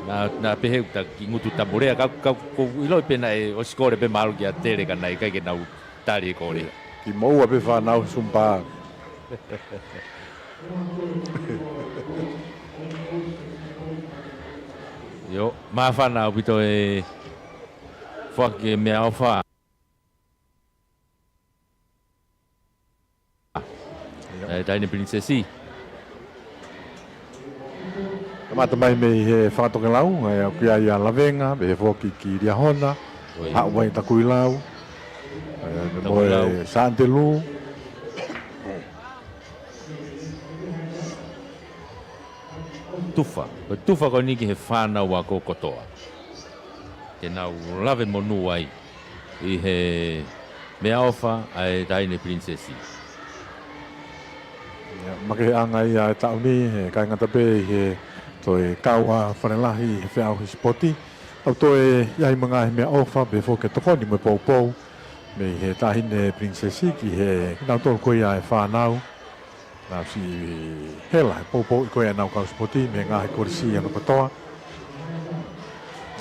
Naʻa, naʻa pehē ʻoku ta ki ngutu tamulea, ka, ka, ʻoku ou ʻiloʻi pē naʻe ʻosi kole pē mālō kia Tele ka naʻe ʻikai ke nau tali e kole. Kimuʻa pē fānau Sumpa. ʻIo, māfana ʻaupito e foaki e meʻaʻofa. ʻE Taʻahine Pilinisesi. Kamata mai mei he fakatokelau, ē, ʻoku ʻi ai ʻa Lavenga, pehē foki ki Liahona, ʻOi. Haʻu mai Takuilau, ē, mo e Takuilau. Santelu. Tufa, ko e tufa ko eni ki he fānau ako kotoa. Ke nau lave monū ai ʻi he meʻaʻofa ʻa e Taʻahine Pilinisesi. ʻIa, makehe ʻanga ia e taʻu ni, he ʻikai ngata pē ʻi he toe kau ʻa Falelahi ʻi he feʻauhi sipoti. Tau toe ʻi ai mo e ngaahi meʻaʻofa, pehē foki e tokoni mo e poupou mei he Taʻahine Pilinisesi ki he kinautolu ko ia e fānau. Naʻa ʻosi hela he poupouʻi ko ia ʻenau kau sipoti mei he ngaahi kolisi ʻi he ʻaho kotoa.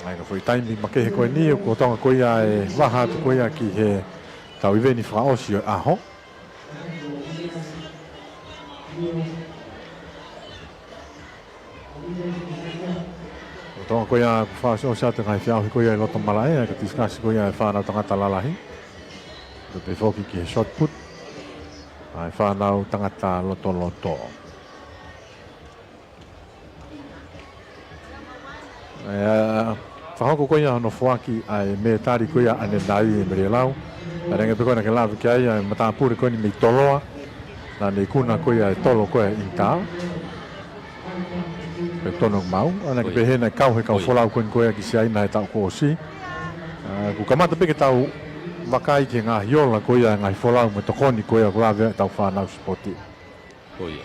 ʻI he foʻi taimi makehe ko eni, ʻoku lolotonga ko ia e vaha atu ko ia ki he tau iveni fakaʻosi ʻo e ʻaho. Lolotonga ko ia ʻoku fakaʻosiʻosi atu e ngaahi feʻauhi ko ia ʻi loto malaʻe, ʻa e kau tisikasi ko ia e fānau tangata lalahi. Pehē foki ki he shot put. ʻA e fānau tangata lotoloto. ʻE, fakahoko ko ia hono foaki ʻa e mētali ko ia ʻanenai ʻe Mele Lau. Naʻe langa pē ko ē naʻa ke lave ki ai ʻa e matāpule ko eni mei Toloa. Naʻa ne ikuna ko ia e tolo ko ē ʻi Inter. Pea tono mau, ʻa ia naʻa ke Ko ia. pehē naʻe kau he kau Ko ia. folau ko eni ko ia ki Siaina he taʻu kuo ʻosi. ʻA, ʻoku kamata pē ke tau vakai ki he ngaahi ola ko ia e ngaahi folau mo e tokoni ko ia ʻoku lave ai ʻetau fānau sipoti. Ko ia.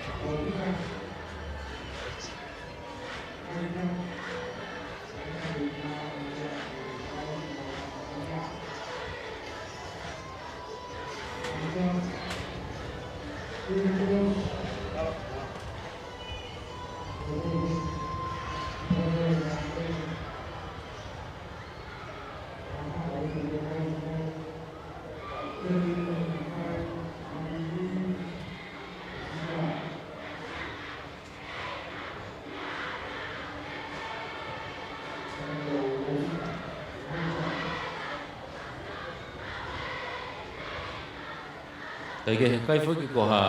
Kae kehe, ʻikai foki ko ha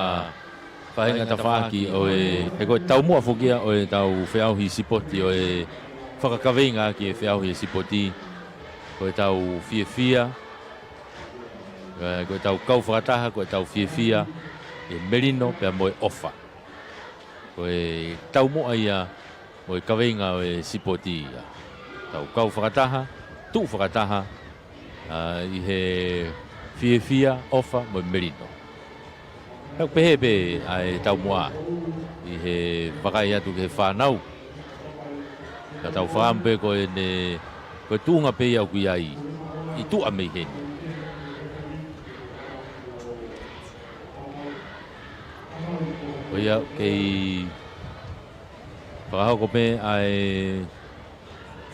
faʻahinga tafaʻaki ʻo e, he ko e taumuʻa foki ia ʻo ʻetau feʻauhi sipoti ʻo e fakakaveinga ki he feʻauhi e sipoti, ko ʻetau fiefia, ē, ko ʻetau kau fakataha, ko ʻetau fiefia, ʻi he melino pea mo e ʻofa. Ko e taumuʻa ia mo e kaveinga ʻo e sipoti ia. Tau kau fakataha, tuʻu fakataha, ʻa, ʻi he fiefia, ʻofa mo e melino. Tau pehē pē ʻa e taumuʻa ʻi he vakai atu ki he fānau. Ka tau fakaʻamu pē ko ʻene, ko e tuʻunga pē ia ʻoku ʻi ai, ʻi tuʻa mei heni. Ko ia, kei fakahoko pē ʻa e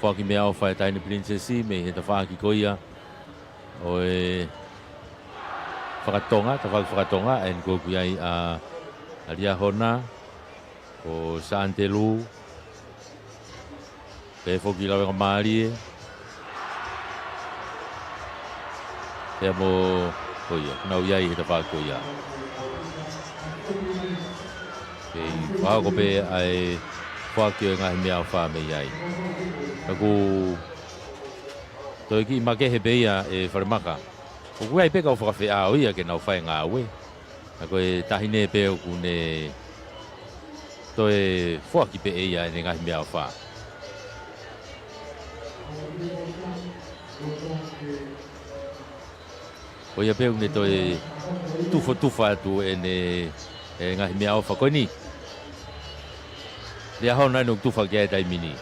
foaki meʻaʻofa ʻa e Taʻahine Pilinisesi mei he tafaʻaki ko ia ʻo e fakatonga, tafaʻaki fakatonga, ʻa eni ko ē ʻoku ʻi ai ʻa, ʻa Liahona, ko Santelu, pehē foki Lavengamālie. Pea mo, ko ia, nau ʻi ai he tafaʻaki ko ia. Kei fakahoko pē ʻa e foaki ʻo e ngaahi meʻaʻofa mei ai. Ka ʻoku Toe kiʻi makehe pē ia ʻe Falemaka. ʻOku ʻi ai pē kau fakafeʻao ia ke nau fai e ngāue. Ka ko e taʻahine pē ʻoku ne toe foaki pē ʻe ia ʻene ngaahi meʻaʻofa. Ko ia pē ʻoku ne toe tufotufa atu ʻene, e ngaahi meʻaʻofa ko eni. Lia hona ʻene ʻoku tufa ki ai he taimi ni.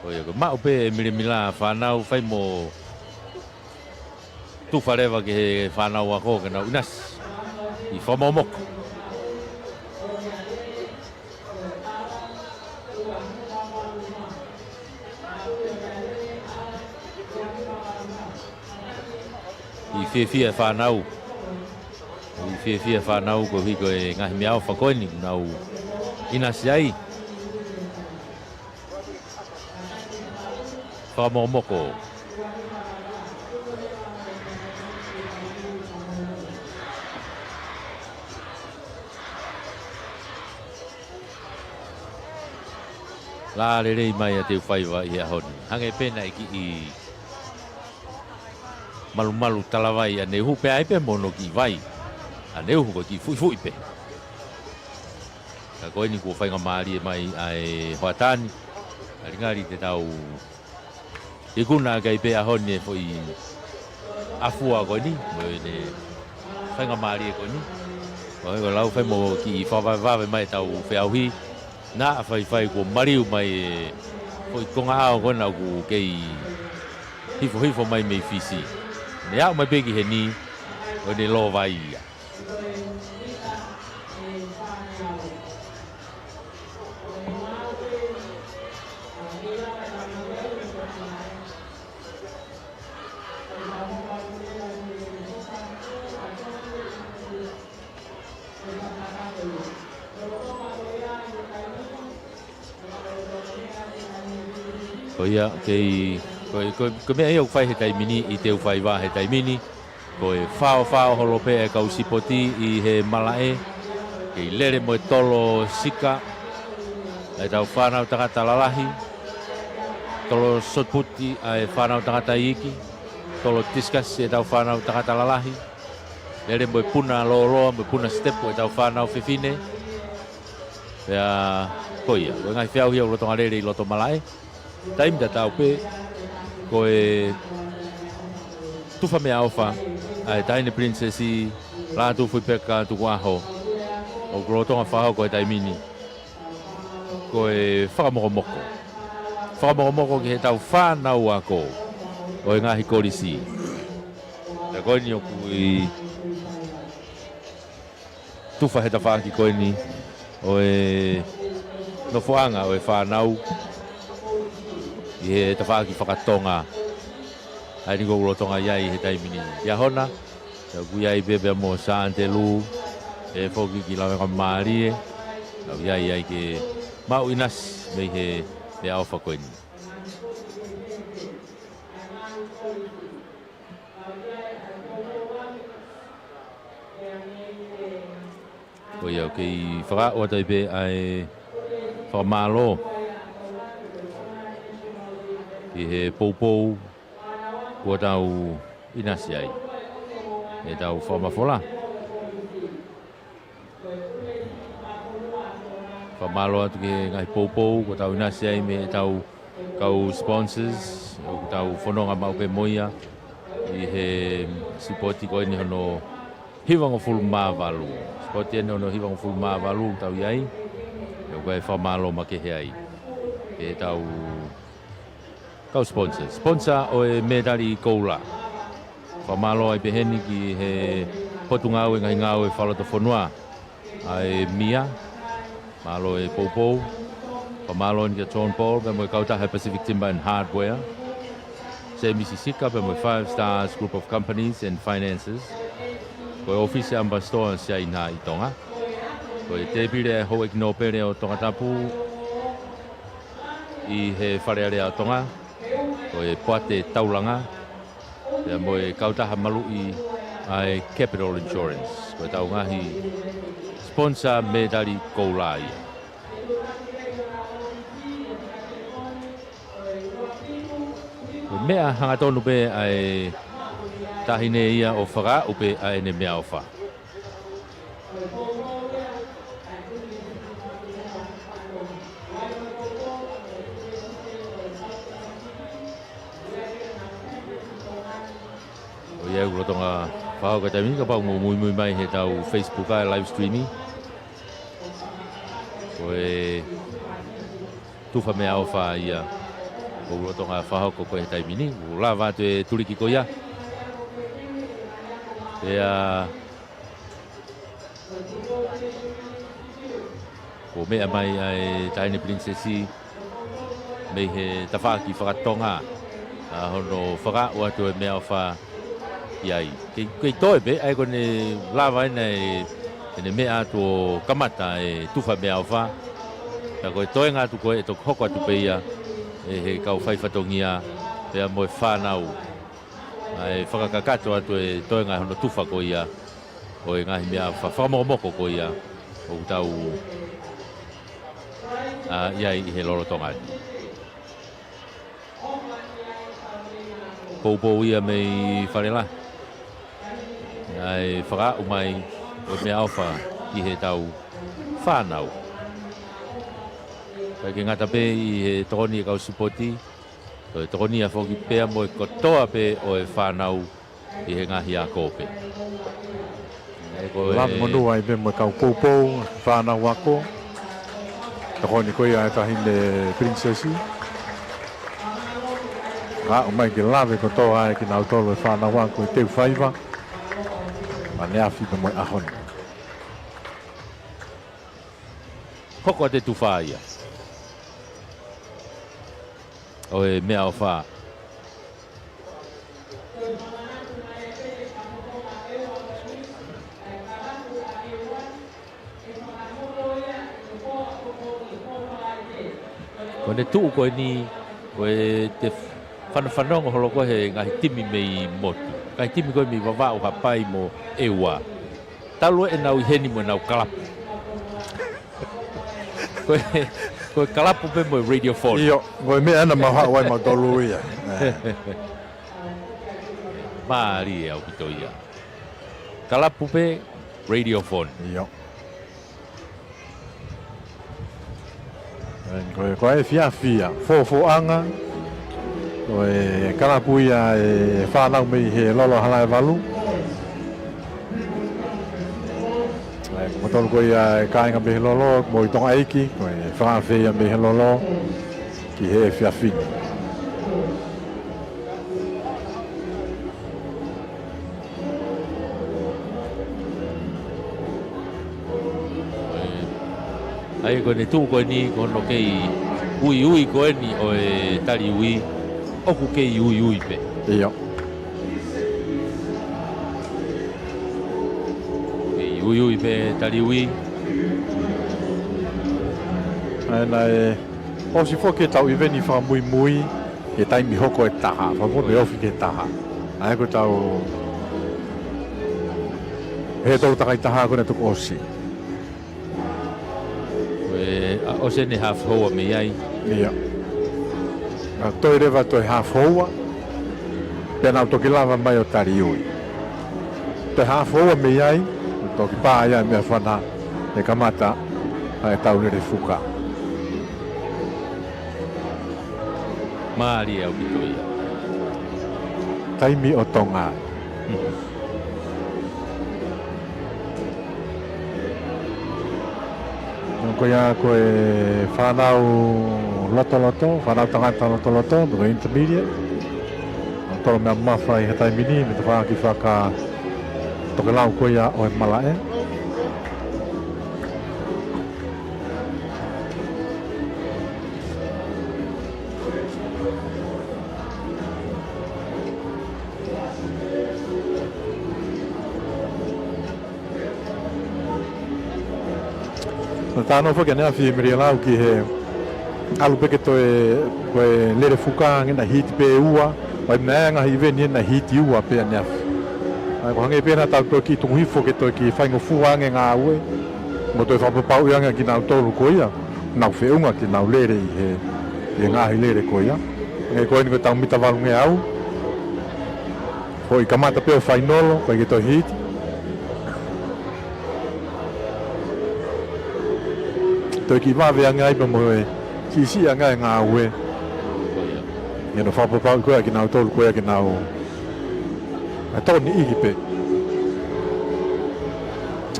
Ko ia ko e maʻu pē e milemila ʻa e fānau, fai mo tufa leva ki he fānau ako ke nau ʻinasi ʻi he fakamomoko. ʻI he fiefia e fānau. ʻI he fiefia e fānau koeʻuhi ko e ngaahi meʻaʻofa ko eni ʻoku nau ʻinasi ai. Fakamomoko. Lā lelei mai ʻa Teufaiva ʻi he ʻaho ni. Hangē pē naʻe kiʻi malumalu talavai ʻaneuhu pē ai pē mo hono kiʻi vai. ʻAneuhu ko e kiʻi fuʻifuʻi pē. Ka ko eni kuo faingamālie mai ʻa e hoʻatā ni. Ngalingali te tau ikuna ʻaki ai pē ʻaho ni e foʻi ʻafua ko eni, mo ʻene faingamālie ko eni. Ko e lau fai mo kiʻi fakavavevave mai ʻetau feʻauhi. Naʻa faifai kuo maliu mai e foʻi konga ʻao ko ena ʻoku kei hifohifo mai mei Fisi. Ne aʻu mai pē ki heni, ʻo ne lōvai ia. Ko ia, kei, ko, ko, ko e meʻa ia ʻoku fai he taimi ni ʻi Teufaiva he taimi ni. Ko e faofao holo pē e kau sipoti ʻi he malaʻe. Kei lele mo e tolo sika ʻa ʻetau fānau tangata lalahi. Tolo sotiputi ʻa e fānau tangata iiki. Tolo tisikasi ʻetau fānau tangata lalahi. Lele mo e puna lōloa, mo e puna sitepu ʻetau fānau fefine. Pea, ko ia, ko e ngaahi feʻauhi ia ʻoku lolotonga lele ʻi loto malaʻe. Taimi tatau pē, ko e tufa meʻaʻofa ʻa e Taʻahine Pilinisesi Lātūfuipeka Tukuʻaho, ʻoku lolotonga fakahoko he taimi ni. Ko e fakamokomoko. Fakamokomoko ki heʻetau fānau ako ʻo e ngaahi kolisi. Pea ko eni ʻoku ʻi tufa he tafaʻaki ko eni ʻo e nofoʻanga ʻo e fānau ʻi he tafaʻaki faka-Tonga. ʻA eni ʻoku lolotonga ʻi ai he taimi ni. Lia hona, ʻoku ʻi ai pē pea mo Sā ʻAnitelū, ʻe foki ki Lavengamālie, ʻoku ʻi ai ai ke maʻu ʻinasi mei he meʻaʻofa ko eni. Ko ia, ʻoku kei fakaaʻu atu ai pē ʻa e fakamālō ki he poupou kuo tau ʻinasi ai ʻetau fakamafola. Fakamālō atu ki he ngaahi poupou kuo tau ʻinasi ai mei heʻetau kau sponsors, ʻoku tau fononga maʻu pē mo ia ʻi he sipoti ko eni hono hivangofulu mā valu. Sipoti eni hono hivangofulu mā valu ʻoku tau ʻi ai. ʻOku ʻi ai e fakamālō makehe ai ki heʻetau kau sponsors. Sponsor ʻo e mētali koula. Fakamālō ai pē heni ki he Potungāue Ngaahi Ngāue Fakalotofonua, ʻa e MIA, mālō e poupou. Fakamālō eni kia John Paul, pea mo e kautaha Pacific Timber and Hardware. Semisi Sika, pea mo e Five Stars Group of Companies and Finances. Ko e ʻōfisi ʻAmipasitoa Siaina ʻi Tonga. Ko e tēpile ʻa e Houʻeiki Nōpele ʻo Tongatapu ʻi he Fale Alea ʻo Tonga. Ko e Poate Taulanga. Pea mo e kautaha maluʻi ʻa e Capital Insurance. Ko ʻetau ngaahi sponsor mētali koula ia. Meʻa hangatonu pē ʻa e taʻahine ia ʻo fakaaʻu pē ʻa ʻene meʻaʻofa. ʻOku ʻi ai ʻa e lolotonga fakahoko he taimi ni, kapau ʻoku mou muimui mai heʻetau Facebook ʻa e live stream. Ko e tufa meʻaʻofa ia ʻoku lolotonga fakahoko ko ē he taimi ni, ʻoku lava atu e tuliki ko ia. Pea kuo meʻa mai ʻa e Taʻahine Pilinisesi mei he tafaʻaki fakatonga ʻa hono fakaaʻu atu e meʻaʻofa ʻi ai. Kei, kei toe pē, ʻa ia ko ʻene lava ʻena ʻe, ʻene meʻa atu ʻo kamata e tufa meʻaʻofa. Ka ko e toenga atu ko ē ʻe toki hoko atu pē ia ʻe he kau faifatongia pea mo e fānau. ʻA e fakakakato atu e toenga hono tufa ko ia ʻo e ngaahi meʻaʻofa fakamokomoko ko ia ʻoku tau, ʻa, ʻi ai ʻi he lolotonga ni. Poupou ia mei Falelahi. ʻA e fakaaʻu mai ʻo e meʻaʻofa ki heʻetau fānau. ʻIkai ke ngata pē ʻi he tokoni e kau sipoti, ko e tokoni ia foki pea mo e kotoa pē ʻo e fānau ʻi he ngaahi ako pē. ʻA ia ko e lave monū ai pē mo e kau poupou, fānau ako. Tokoni ko ia ʻa e Taʻahine Pilinisesi. Aʻu mai ke lave kotoa ai kinautolu e fānau ako ʻi he teu faiva ʻaneafi pea mo e ʻaho ni. Hoko atu e tufa ia ʻo e meʻaʻofa. Ko ʻene tuʻu ko eni, ko e te fanafanongo holo ko ē he ngaahi timi mei motu. Ngaahi timi ko ē mei Vavaʻu, Haʻapai mo ʻEua. Talu ʻenau ʻi heni mo ʻenau kalapu. Ko e, ko e kalapu pē mo e radio phone. ʻIo, ko e meʻa ʻena mau haʻu ai mautolu ia. Mālie ʻaupito ia. Kalapu pē, radio phone. ʻIo. Ko e, ko e efiafi ia, fōfōʻanga, ko e kalapu ia e fānau mei he Lolo Halaevalu. ʻA ia, ko mautolu ko ia e kāinga mei he Lolo, mo e Tonga ʻeiki, ko e fakaafe ia mei he Lolo ki he efiafi ni. ʻA ia ko ʻene tuʻu ko eni ko hono kei uiui ko eni ʻo e tali ui, ʻoku kei uiui pē. ʻIo. Kei uiui pē tali ui. ʻA ia naʻe ʻosi foki ʻetau ʻiveni fakamuimui he taimi hoko e taha, fakamuimui ofi ki he taha. ʻA ia ko ʻetau hē tolu takai taha ko ē naʻe toki ʻosi. Ko e, ʻa, ʻosi ʻene half hour mei ai. ʻIo. Naʻe toe leva toe half hour, pea nau toki lava mai ʻo tali ui. Toe half hour mei ai, toki pā ia e meʻafana, ʻe kamata ʻa ʻetau lele fuka. Mālie ʻaupito ia. Taimi ʻo Tonga. Ko ia ko e fānau lotoloto, fānau tangata lotoloto, ko e intermediate. Tolo meʻa mamafa ʻi he taimi ni, mei he tafaʻaki fakatokelau ko ia ʻo e malaʻe. Naʻe talanoa foki ʻaneafi Mirialau ki he ʻalu pē ke toe, ko e lele fuka ange naʻe hiti pē ua, ʻo e meʻa ngaahi ʻiveni naʻe hiti ua pē ʻaneafi. ʻA ia ko e hangē pē naʻa tau toe kiʻi tuku hifo ke toe kiʻi faingofua ange ngāue, mo toe fakapapauʻi ange kinautolu ko ia, nau feʻunga ke nau lele ʻi he, ʻi he ngaahi lele ko ia. Hangē ko eni ko e tau mita valungeau. Foʻi kamata pē ʻo fainolo, ʻikai ke toe hiti. Toe kiʻi vave ange ai pea mo e siʻisiʻi ange e ngāue. Ko ia. Ke nau fakapapauʻi ko ē kinautolu ko ē ke nau ʻa tokoni ʻi pē.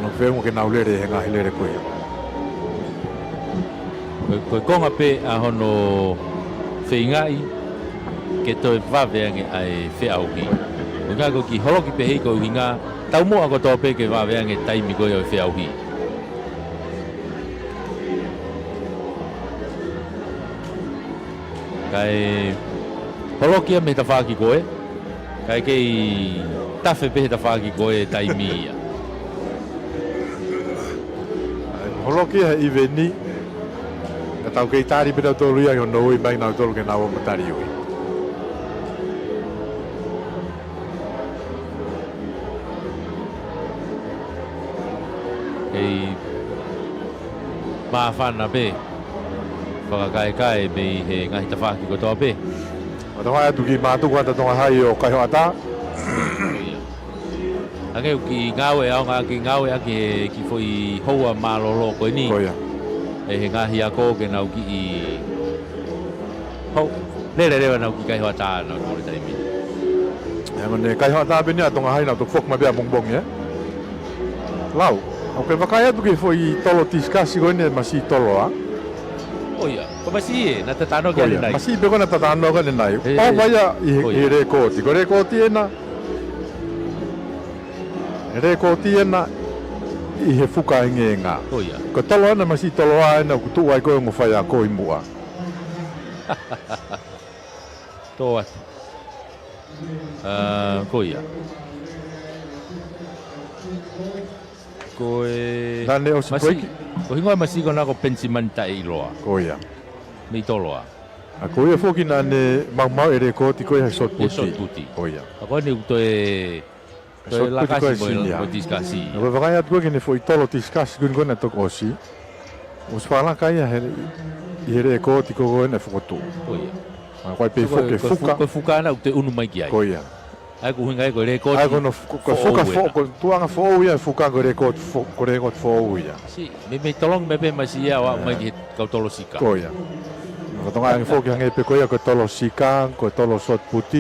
ʻO feʻunga ke nau lele he ngaahi lele ko ia. Ko e, ko e konga pē ʻa hono feingaʻi ke toe vave ange ʻa e feʻauhi. Ko e ngaahi ko e kiʻi holoki pē hei ko e ʻuhinga taumuʻa kotoa pē ke vave ange taimi ko ia ʻo e feʻauhi. Kae holoki ia mei he tafaʻaki ko ē, kae kei tafe pē he tafaʻaki ko ē taimi ia. Holoki ia he ʻiveni, ka tau kei tali pē tautolu ia ki hono ui mai nautolu ke nau ō ʻo tali ui. Kei māfana pē fakakaekae mei he ngaahi tafaʻaki kotoa pē. Mātuku atu ki mātuku ʻa Tonga Hai ʻo kaihoʻata. Hangē ʻoku kiʻi ngāueʻaki, ngāueʻaki he kiʻi foʻi houa mālōlō ko eni. Ko ia. ʻE he ngaahi ako ke nau kiʻi hou, lele leva nau kiʻi kaihoʻata nau tole taimi. ʻE, mo e kaihoʻata pē eni ʻa Tonga Hai nau toki foki mai pē ʻapongipongi, ē? Lau, ʻoku ke vakai atu ki he foʻi tolo tisikasi ko eni ʻa e masi tolo ā? Ko ia. Ko e masi ē, naʻa ta talanoa ki ai ʻanenai. Masi pē ko ē naʻa ta talanoa ki ai ʻanenai. ʻE, ʻova ia ʻi he, ko ia, ʻi he lēkooti. Ko e lēkooti ena, e lēkooti ena ʻi he fuka engeenga. Ko ia. Ko e tolo ena masi tolo ā ena ʻoku tuʻu ai ko ē ongo faiako ʻi muʻa. Tō atu. ʻA, ko ia. Ko e, naʻa ne ʻosi masi, break. Ko e hingoa masi ko ena ko Penisimani Taʻeiloa. Ko ia. Mei Toloa. ʻA, ko ia foki naʻa ne maumauʻi e lēkooti ko ia he shot put. He shot put. Ko ia. ʻA ko eni ʻoku toe toe lakasi mo e, mo e tisikasi. Ko e vakai atu ko ē ki heʻene foʻi tolo tisikasi ko eni ko ē naʻe toki ʻosi. ʻOsi fakalaka ia he, ʻi he lēkooti ko ē naʻe fokotuʻu. Ko ia. ʻA, ko e pē foki e fuka. Ko e fuka ena ʻoku te ʻunu mai ki ai. Ko ia. ʻA ia ko e ʻuhinga ia ko e lēkooti. ʻA ia ko hono fu-, ko e fuka foʻou ena. Ko e tuʻunga foʻou ia e fuka ko e lēkooti fo-, ko e lēkooti foʻou ia. Siʻi, meimei tolongi mai pē masi ia ʻo aʻu mai ki he kau tolo sika. Ko ia. Ko Tonga ange foki hangē pē ko ia ko e tolo sika, ko e tolo shot put.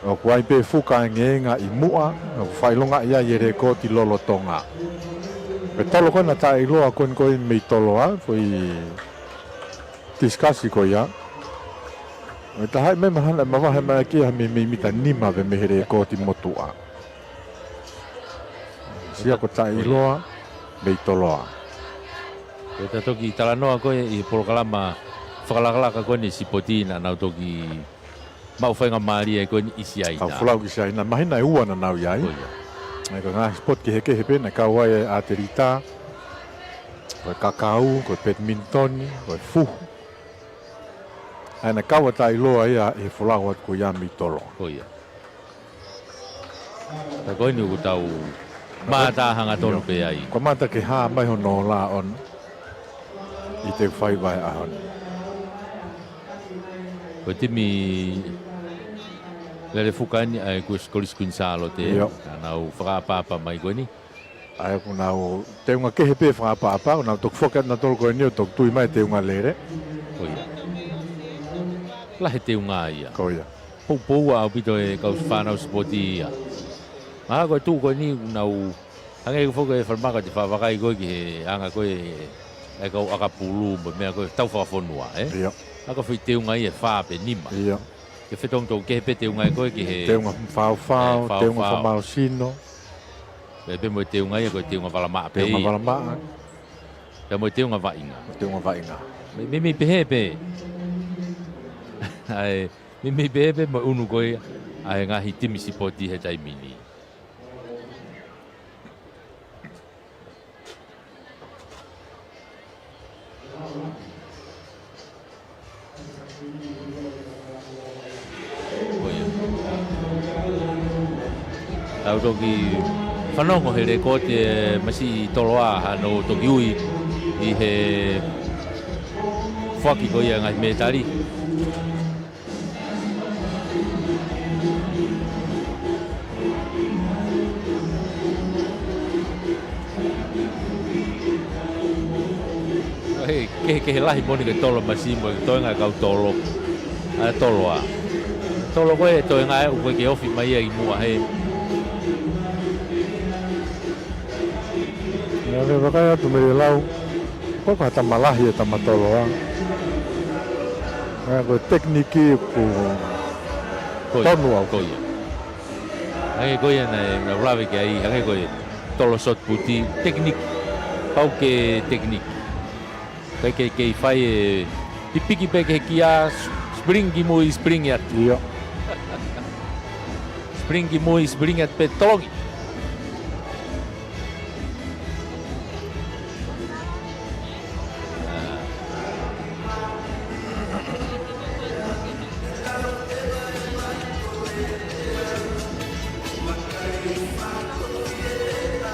ʻOku ʻi ai pē fuka engeenga ʻi muʻa, ʻoku fakaʻilongaʻi ai e lēkooti lolotonga. Ko e tolo ko ena ʻa Taʻeiloa ko eni ko ē mei Toloa, foʻi tisikasi ko ia. ʻE taha ʻi ai e meʻa mahalo ʻe mavahe mai ki ai ha meimei mita nima pē mei he lēkooti motuʻa. Sia ko Taʻeiloa mei Toloa. Ko e ta toki talanoa ko ē ʻi he polokalama fakalakalaka ko eni sipoti naʻa nau toki maʻu faingamālie ko eni ʻi Siaina. Kau folau ki Siaina, māhina ʻe ua naʻa nau ʻi ai. Ko ia. ʻA ia ko e ngaahi sipoti kehekehe pē naʻe kau ai e ʻatelita, ko e kakau, ko e petiminitongi, ko e fuhu. ʻA ia naʻe kau ʻa Taʻeiloa ia ʻi he folau atu ko ia mei Toloa. Ko ia. Ka ko eni ʻoku tau mātā hangatonu pē ai. Ko e mata ke hā mai hono ola ʻo ʻi he faiva ʻo e ʻaho ni. Ko e timi lele fuka eni ʻa e Kuini, Kolisi Kuini Sālote. ʻIo. Naʻa nau fakaʻapaʻapa mai ko eni. ʻA ia ʻoku nau teunga kehe pē fakaʻapaʻapa, ʻoku nau toki foki atu nautolu ko eni ʻo toki tui mai teunga lele. Ko ia. Lahi e teunga ia. Ko ia. Poupou ʻaupito e kau fānau sipoti ia. Mahalo ko e tuʻu ko eni ʻoku nau hangē ko e foki e falemaka te fakavakai ko ē ki he anga ko ē e kau ʻakapulu mo e meʻa ko ē tau fakafonua, ē? ʻIo. ʻA ko e foʻi teunga ia ʻe fā pe nima. ʻIo. Ke fetongi tau kehe pē teunga ko ē ki he teunga faofao, ē, faofao, teunga fakamālohisino. Pea pehē mo e teunga ia ko e teunga valamaʻa pē. Teunga valamaʻa. Pea mo e teunga vaʻinga. Teunga vaʻinga. Mei, mei, mei pehē pē. ʻA e, mei, mei pehē pē mo e ʻunu ko ia ʻa e ngaahi timi sipoti he taimi ni. Ko ia. Tau toki fanongo he lēkooti e masi Toloa hano toki ui ʻi he foaki ko ia ngaahi mētali. Kehekehe lahi moʻoni ke tolo masiʻi mo e toenga e kau tolo. ʻA e tolo ʻa. Tolo ko e toenga ē ʻoku ʻikai ke ofi mai ia ʻi muʻa he. Ia, ke vakai atu mei he lau. Ko e ko ha tama lahi e tama tolo ʻa. ʻA, ko e tekiniki ʻoku Ko ia, tonu au. Ko ia. Hangē ko ia naʻe, naʻe lave ki ai, hangē ko e tolo shot put, tekiniki. Pau ke tekiniki. Kae ke, ke fai e pipiki pē ke kia, s-, spring ki mui, spring atu. Ia. Spring ki mui, spring atu pē tolongi.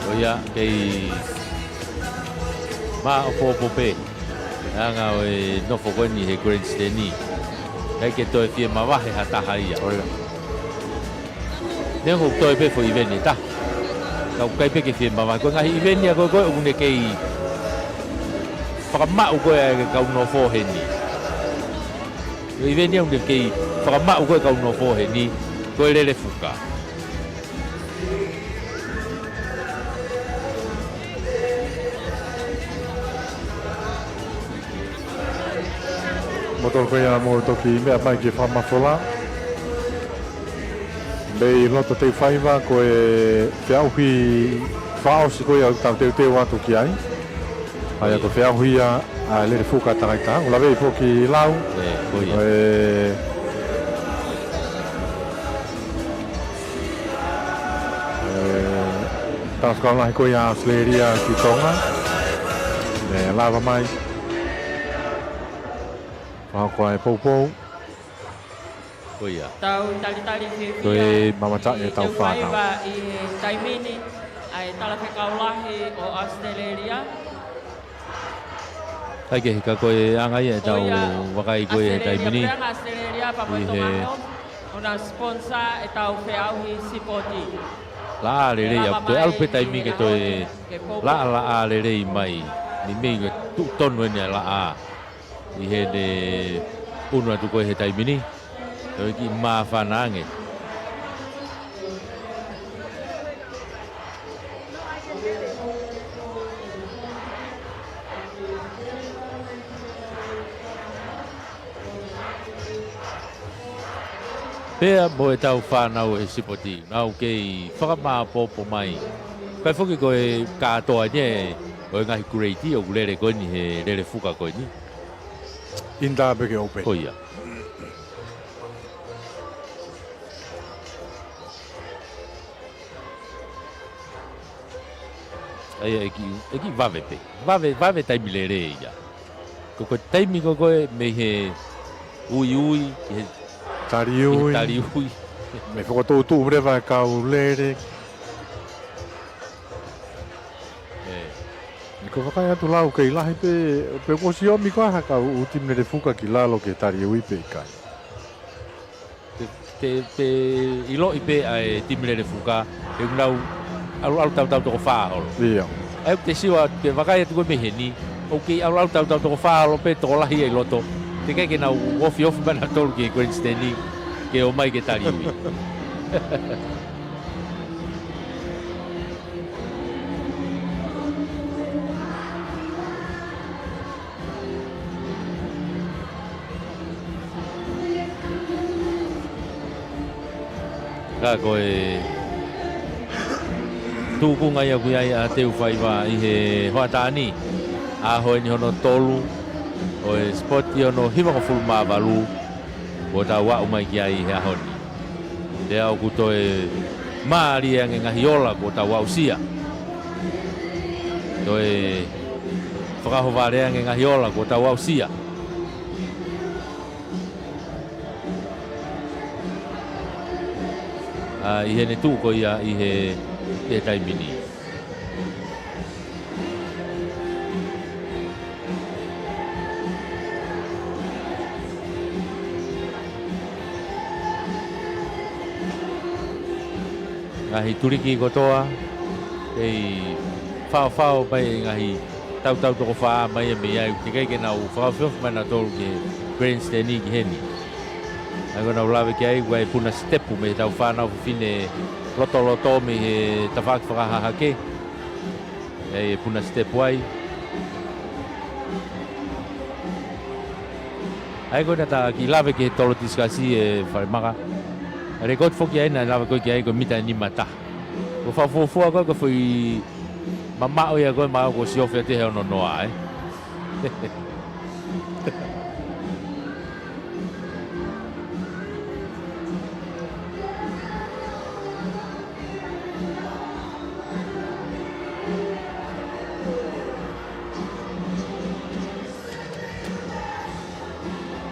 Ko ia, kei maʻopoʻopo pē ʻa e anga ʻo e nofo ko eni he grandstand. ʻIkai ke toe fiemavahe ha taha ia. Ko ia. Neongo ʻoku toe pē foʻi ʻiveni ʻe taha. Ka ʻoku ʻikai pē ke fiemavahe. Ko e ngaahi ʻiveni ia ko ē ko ē ʻoku ne kei fakamaʻu ko ē ʻa e kau nofo heni. Ko e ʻiveni ia ʻoku ne kei fakamaʻu ko ē kau nofo heni. Ko e lele fuka. Mo tolu ko ia mo toki meʻa mai ke fakamafola. Mei loto Teufaiva ko e feʻauhi fakaʻosi ko ia ʻoku tau teuteu atu ki ai. ʻA ia ko e feʻauhi ia ʻa e lele fuka takaitaha. ʻOku lave foki lau. ʻE, ko ia. ʻE, ʻe, tau fakalahi ko ia ʻAositelēlia ki Tonga. ʻE, lava mai. Fakahoko ʻa e poupou. Ko ia. Tau talitali fiefia. Ko e mamata ʻi he tau fānau. Teufaiva ʻi he taimi ni, ʻa e talafekau lahi ʻo ʻAositelēlia. ʻIkai ke hika ko e anga ia ʻetau vakai ko ē he taimi ni. ʻAositelēlia, pea ʻAositelēlia, pea mo ʻi he Tonga Health, ʻo na sponsor ʻetau feʻauhi sipoti. Laʻā lelei ʻa e ʻalu pē taimi ke toe laʻā, laʻā lelei mai. Ni mei ke tuʻu tonu eni ʻa e laʻā. ʻI heʻene ʻunu atu ko ē he taimi ni. Toe kiʻi māfana ange. Pea mo ʻetau fānau he sipoti, nau kei fakamāʻopoʻopo mai. Kae foki ko e kātoa eni ʻo e ngaahi kuleiti ʻoku lele ko eni he lele fuka ko eni. Inter pē ke ope. Ko ia. ʻA ia ʻe kiʻi, ʻe kiʻi vave pē. Vave, vave taimi lele ia. Ko, ko e taimi ko ē ko ē mei he uiui, ki he taliui. Ki he taliui. Mei he fokotuʻutuʻu leva e kau lele. ʻE. Ni ko e vakai atu lau kei lahi pē, pe kuo ʻosi ʻomi koā ha kau ʻū timi lele fuka ki lalo ki he taliui pe ʻikai. Te, te, te ʻiloʻi pē ʻa e timi lele fuka, he ʻoku nau ʻalu, ʻalu tautau toko fā holo. ʻIo. ʻA ia ʻoku te sio atu ke vakai atu ko ē mei heni, ʻoku kei ʻalu, ʻalu tautau toko fā holo pē tokolahi ia ʻi loto. Teʻeki ai ke nau ofiofi mai nautolu ki he grandstand ke ō mai ki he taliui. Ka ko e tūkunga ia ʻoku ʻi ai ʻa Teufaiva ʻi he hoʻatā ni, ʻaho eni hono tolu ʻo e sipoti hono hivangofulu mā valu kuo tau aʻu mai ki ai he ʻaho ni. Pea ʻoku toe mālie ange ngaahi ola kuo tau aʻusia. Toe fakaʻohovale ange ngaahi ola kuo tau aʻusia. ʻA, ʻi heʻene tuʻu ko ia ʻi he, ʻi he taimi ni. Ngaahi tuliki kotoa, kei faofao mai ngaahi Tautau toko fā mai ia mei ai, ʻoku teʻeki ke nau fakaofiofi mai nautolu ki he grandstand ki heni. ʻA ia ko ʻenau lave ki ai, ʻoku ʻi ai e puna sitepu mei heʻetau fānau fefine lotoloto mei he tafaʻaki fakahahake. ʻI ai e puna sitepu ai. ʻA ia ko ena ta kiʻi lave ki he tolo tisikasi ʻe Falemaka. ʻA e lekooti foki ʻa ena naʻe lave ko ē ki ai ko e mita ʻe nima taha. Ko e fakafuofua ko ē ko e foʻi mamaʻo ia ko ē mahalo kuo siofi atu he ono noa, ē.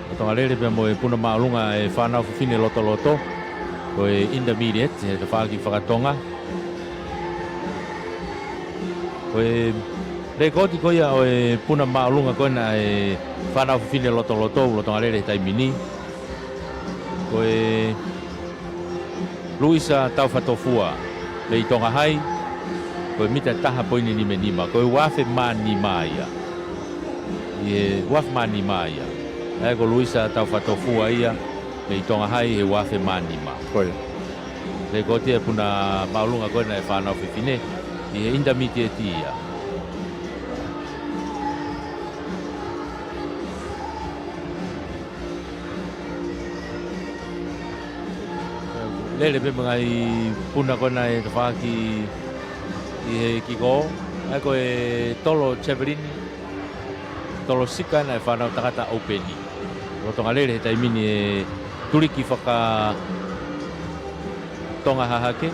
Lolotonga lele pea mo e puna māʻolunga ʻa e fānau fefine lotoloto, ko e intermediate, he tafaʻaki fakatonga. Ko e lekooti ko ia ʻo e puna māʻolunga ko ena ʻa e fānau fefine lotoloto, lolotonga lele he taimi ni, ko e Luisa Taufatofua mei Tonga Hai, ko e mita ʻe taha poini nima nima, ko e uaafe mā nima ia. ʻI he uaafe mā nima ia. ʻA ia ko Luisa Taufatofua ia mei Tonga Hai he uaafe mā nima. Ko ia. Lekooti e puna māʻolunga ko ena ʻa e fānau fefine ʻi he intermediate ia. Lele pē mo e ngaahi puna ko ena ʻe tafaʻaki ʻi he kiko. ʻA ia ko e tolo javelin, tolo sika ena ʻa e fānau tangata ʻoupeni. Lolotonga lele he taimi ni e tuliki fakatonga hahake.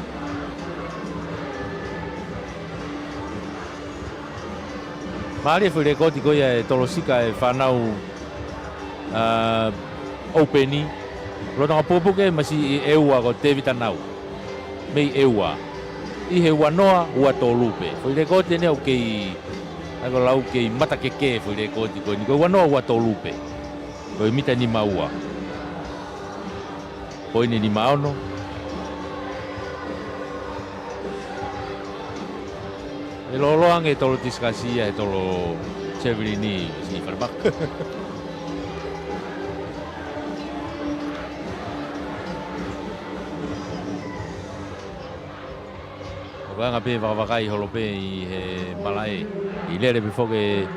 Mālie e foʻi lekooti ko ia e tolo sika e fānau, ā, ʻoupeni. Lolotonga pukepuke masiʻi ʻEua ko Tevita Nau mei ʻEua ʻi he ua noa ua tolu pē. Foʻi lekooti eni ʻoku kei, ʻa ia ko e lau kei matakeke foʻi lekooti ko eni, ko e ua noa ua tolu pē. Ko e mita nima ua poini nima ono. ʻE lōloa ange e tolo tisikasi ia he tolo javelin ni, siʻi Falemaka. ʻOku anga pē vakavakai holo pē ʻi he malaʻe. ʻI lele pē foki e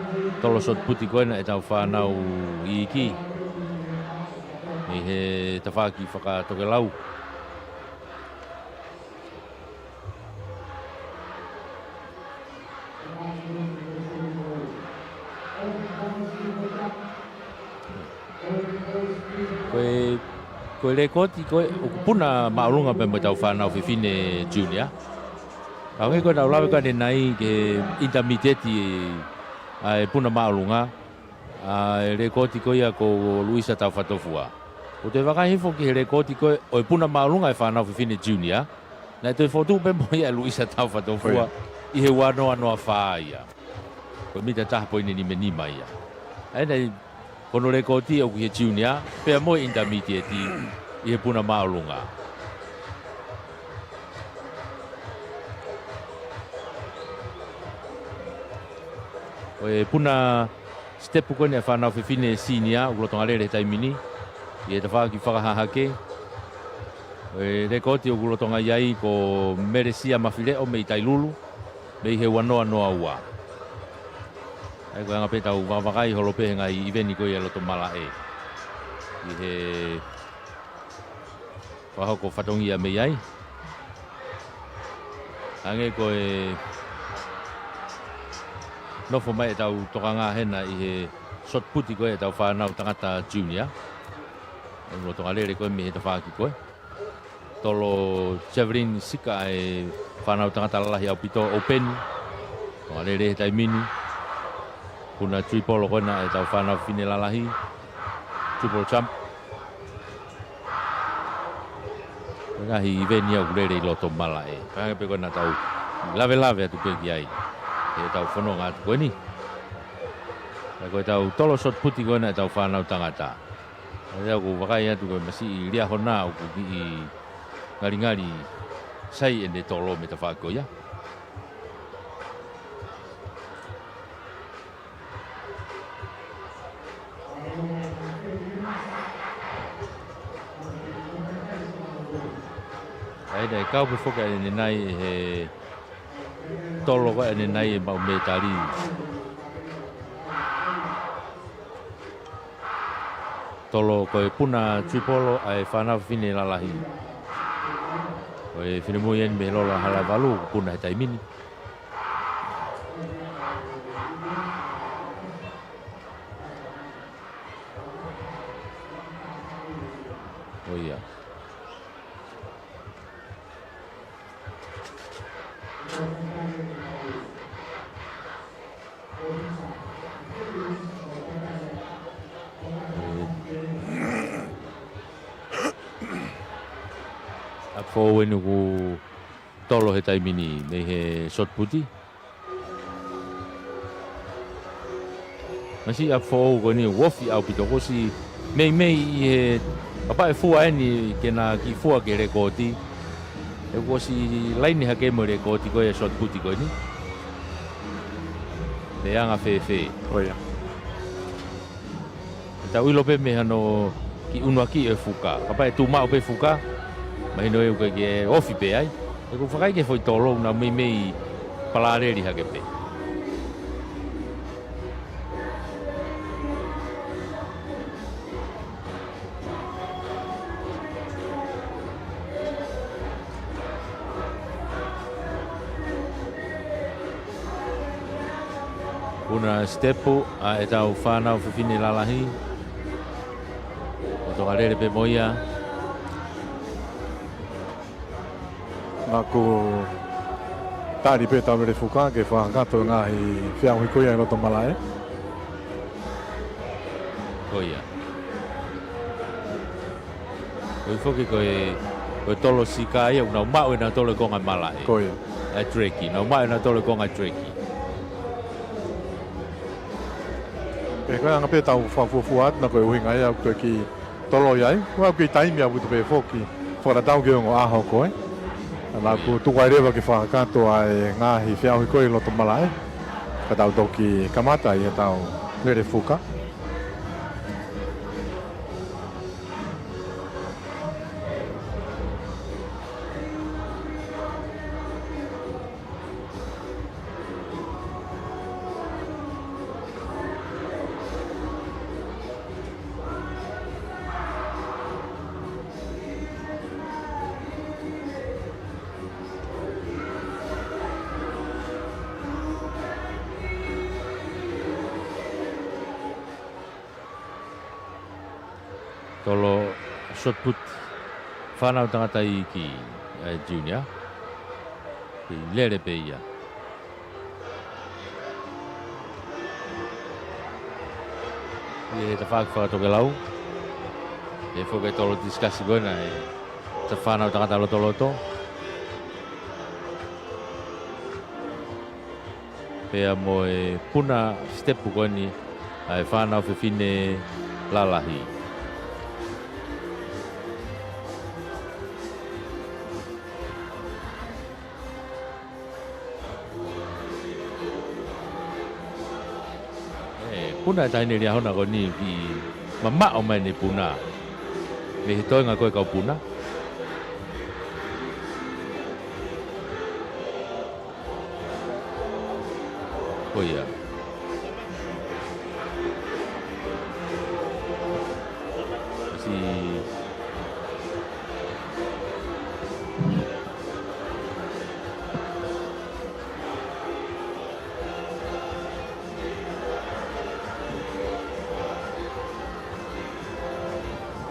tolo sot puti ko ena ʻetau fānau iiki ʻi he tafaʻaki fakatokelau. Ko e, ko e lekooti ko ē ʻoku puna māʻolunga pē mo ʻetau fānau fefine junior. Ka ʻoku ʻi ai ko ʻetau lave ko ē ʻanenai ki he intermediate ʻa e puna māʻolunga, ʻa e lekooti ko ia ko Luisa Taufatofua. ʻOku toe vakai hifo ki he lekooti ko ē ʻo e puna māʻolunga ʻa e fānau fefine junior, naʻe toe fokotuʻu pē mo ia ʻe Luisa Taufatofua ʻi he ua noa noa fā ia. Ko e mita ʻe taha poini nima nima ia. ʻA ia naʻe ko hono lekooti ʻoku ʻi he junior pea mo e intermediate ʻi he puna māʻolunga. Ko e puna sitepu ko eni ʻa e fānau fefine senior ʻoku lolotonga lele he taimi ni ʻi he tafaʻaki fakahahake. Ko e lekooti ʻoku lolotonga ʻi ai ko Melesia Mafileʻo mei Tailulu mei he ua noa noa ua. ʻA ia ko e anga pē ʻetau vakavakai holo pē he ngaahi ʻiveni ko ia loto malaʻe ʻi he fakahoko fatongia mei ai. Hangē ko e nofo mai ʻetau tokanga hena ʻi he sot puti ko ē ʻetau fānau tangata junior. ʻOku lolotonga lele ko ē mei he tafaʻaki ko ē. Tolo javelin sika ʻa e fānau tangata lalahi ʻaupito ʻoupeni. Lolotonga lele he taimi ni. Puna triple ko ena ʻetau fānau fefine lalahi. Triple jump. Ko e ngaahi ʻiveni ia ʻoku lele ʻi loto malaʻe. Kae hangē pē ko ena ʻetau lavelave atu pē ki ai ʻi heʻetau fononga atu ko eni. Ka ko ʻetau tolo sot puti ko ena ʻetau fānau tangata. ʻA ia ʻoku vakai atu ko e masiʻi Liahona ʻoku kiʻi ngalingali sai ʻene tolo mei he tafaʻaki ko ia. Naʻe kau pē foki ʻanenai he tolo ko ʻanenai ʻe maʻu mētali. Tolo ko e puna tripolo ʻa e fānau fefine lalahi. Ko e finemui eni mei he Lolo ʻa Halaevalu, puna he taimi ni. ʻO ia. ʻApifoʻou eni ʻoku tolo he taimi ni mei he shot put. Masiʻi ʻapifoʻou ko eni ʻoku ofi ʻaupito, kuo ʻosi meimei ʻi he, kapau ʻe fua eni ke na kiʻi fua ki he lēkooti, he kuo ʻosi laine hake mo e lēkooti ko e shot put ko eni. Pe anga fēfē. ʻO ia. Tau ʻilo pē mei hano kiʻi unuaki e fuka. Kapau ʻe tuʻu maʻu pē fuka, mahino ʻe ʻikai ke ofi pē ai. He ʻoku fakaʻeke foʻi tolo ʻoku nau meimei palaleli hake pē. Puna sitepu ʻa ʻetau fānau fefine lalahi. ʻO toka lele pē mo ia. Naʻa ku tali pē ʻetau lele fuka ke fakakakato e ngaahi feʻauhi ko ia ʻi loto malaʻe. Ko ia. Ko e foki ko e, ko e tolo sika ia, ʻoku nau maʻu ʻe nautolu e konga malaʻe. Ko ia. ʻA e tuleki, nau maʻu ʻe nautolu e konga tuleki. Pea ko e anga pē ʻetau fakafuofua atu, naʻa ko e ʻuhinga ia ʻoku toe kiʻi toloi ai, ʻoku ʻi ai e kiʻi taimi ʻaupito pē foki, fakatatau ki he ongo ʻaho ko ē. Naʻa ku tuku ai leva ke fakakakato ʻa e ngaahi feʻauhi ko ē ʻi loto malaʻe. Ka tau toki kamata ʻi heʻetau lele fuka. Tolo shot put fānau tangataʻeiki, ʻa e junior. Kei lele pē ia. ʻI he tafaʻaki fakatokelau. ʻI he foki e tolo tisikasi ko ena ʻa e fānau tangata lotoloto. Pea mo e puna sitepu ko eni ʻa e fānau fefine lalahi. ʻE, puna e taʻahine Liahona ko eni kiʻi mamaʻo mai ʻene puna mei he toenga ko ē kau puna. Ko ia. Si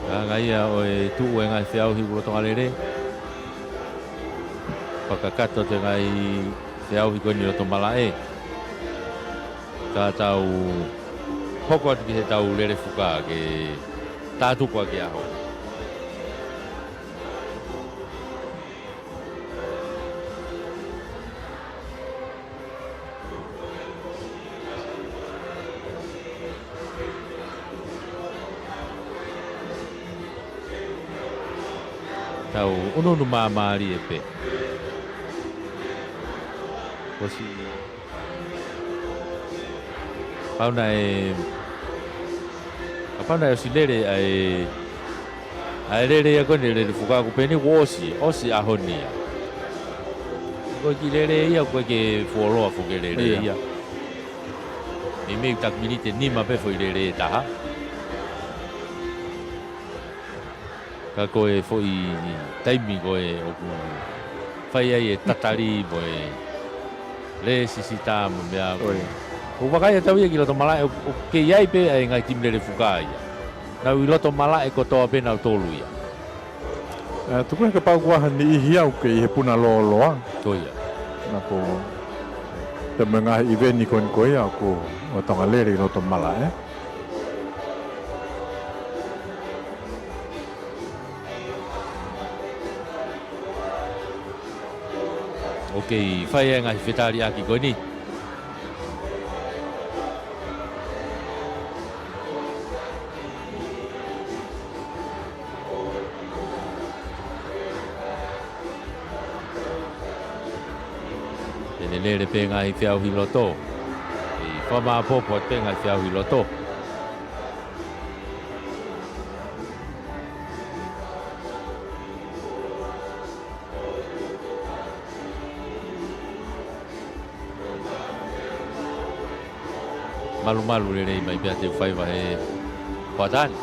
Ka anga ia ʻo e tuʻu e ngaahi feʻauhi ʻoku lolotonga lele. Fakakakato atu e ngaahi feʻauhi ko eni ʻi loto malaʻe. Ka tau hoko atu ki heʻetau lele fuka ke tātuku ʻaki e ʻaho. Tau ʻunuʻunu māmālie pē. Kuo ʻosi, kapau naʻe, kapau naʻe ʻosi lele ʻa e ʻA e lele ia ko eni, lele fuka, ʻoku pehē ni kuo ʻosi, ʻosi ʻaho ni ia. Ko e kiʻi lele ia, ʻoku ʻikai ke fuoloa foki e lele ia. Meimei taki miniti ʻe nima pē foʻi lele ʻe taha. Ka ko e foʻi taimi ko ē ʻoku fai ai e tatali mo e lēsisita mo e meʻa ko ē. ʻOku vakai atu au ia ki loto malaʻe, ʻoku, ʻoku kei ʻi ai pē ʻa e ngaahi timi lele fuka ia. Nau ʻi loto malaʻe kotoa pē nautolu ia. ʻE, tuku hake pau kuo ʻi ai ha niʻihi ia ʻoku kei ʻi he puna lōloa. Ko ia. Naʻa ko e, pea mo e ngaahi ʻiveni ko eni ko ia ʻoku, ʻoku tonga lele ʻi loto malaʻe. ʻOku kei fai e ngaahi fetaliʻaki ko eni. Pea lele pē ngaahi feʻauhi loto. ʻE fakamāpopo atu pē ngaahi feʻauhi loto. Malumalu lelei mai pē ʻa Teufaiva he kuata ni.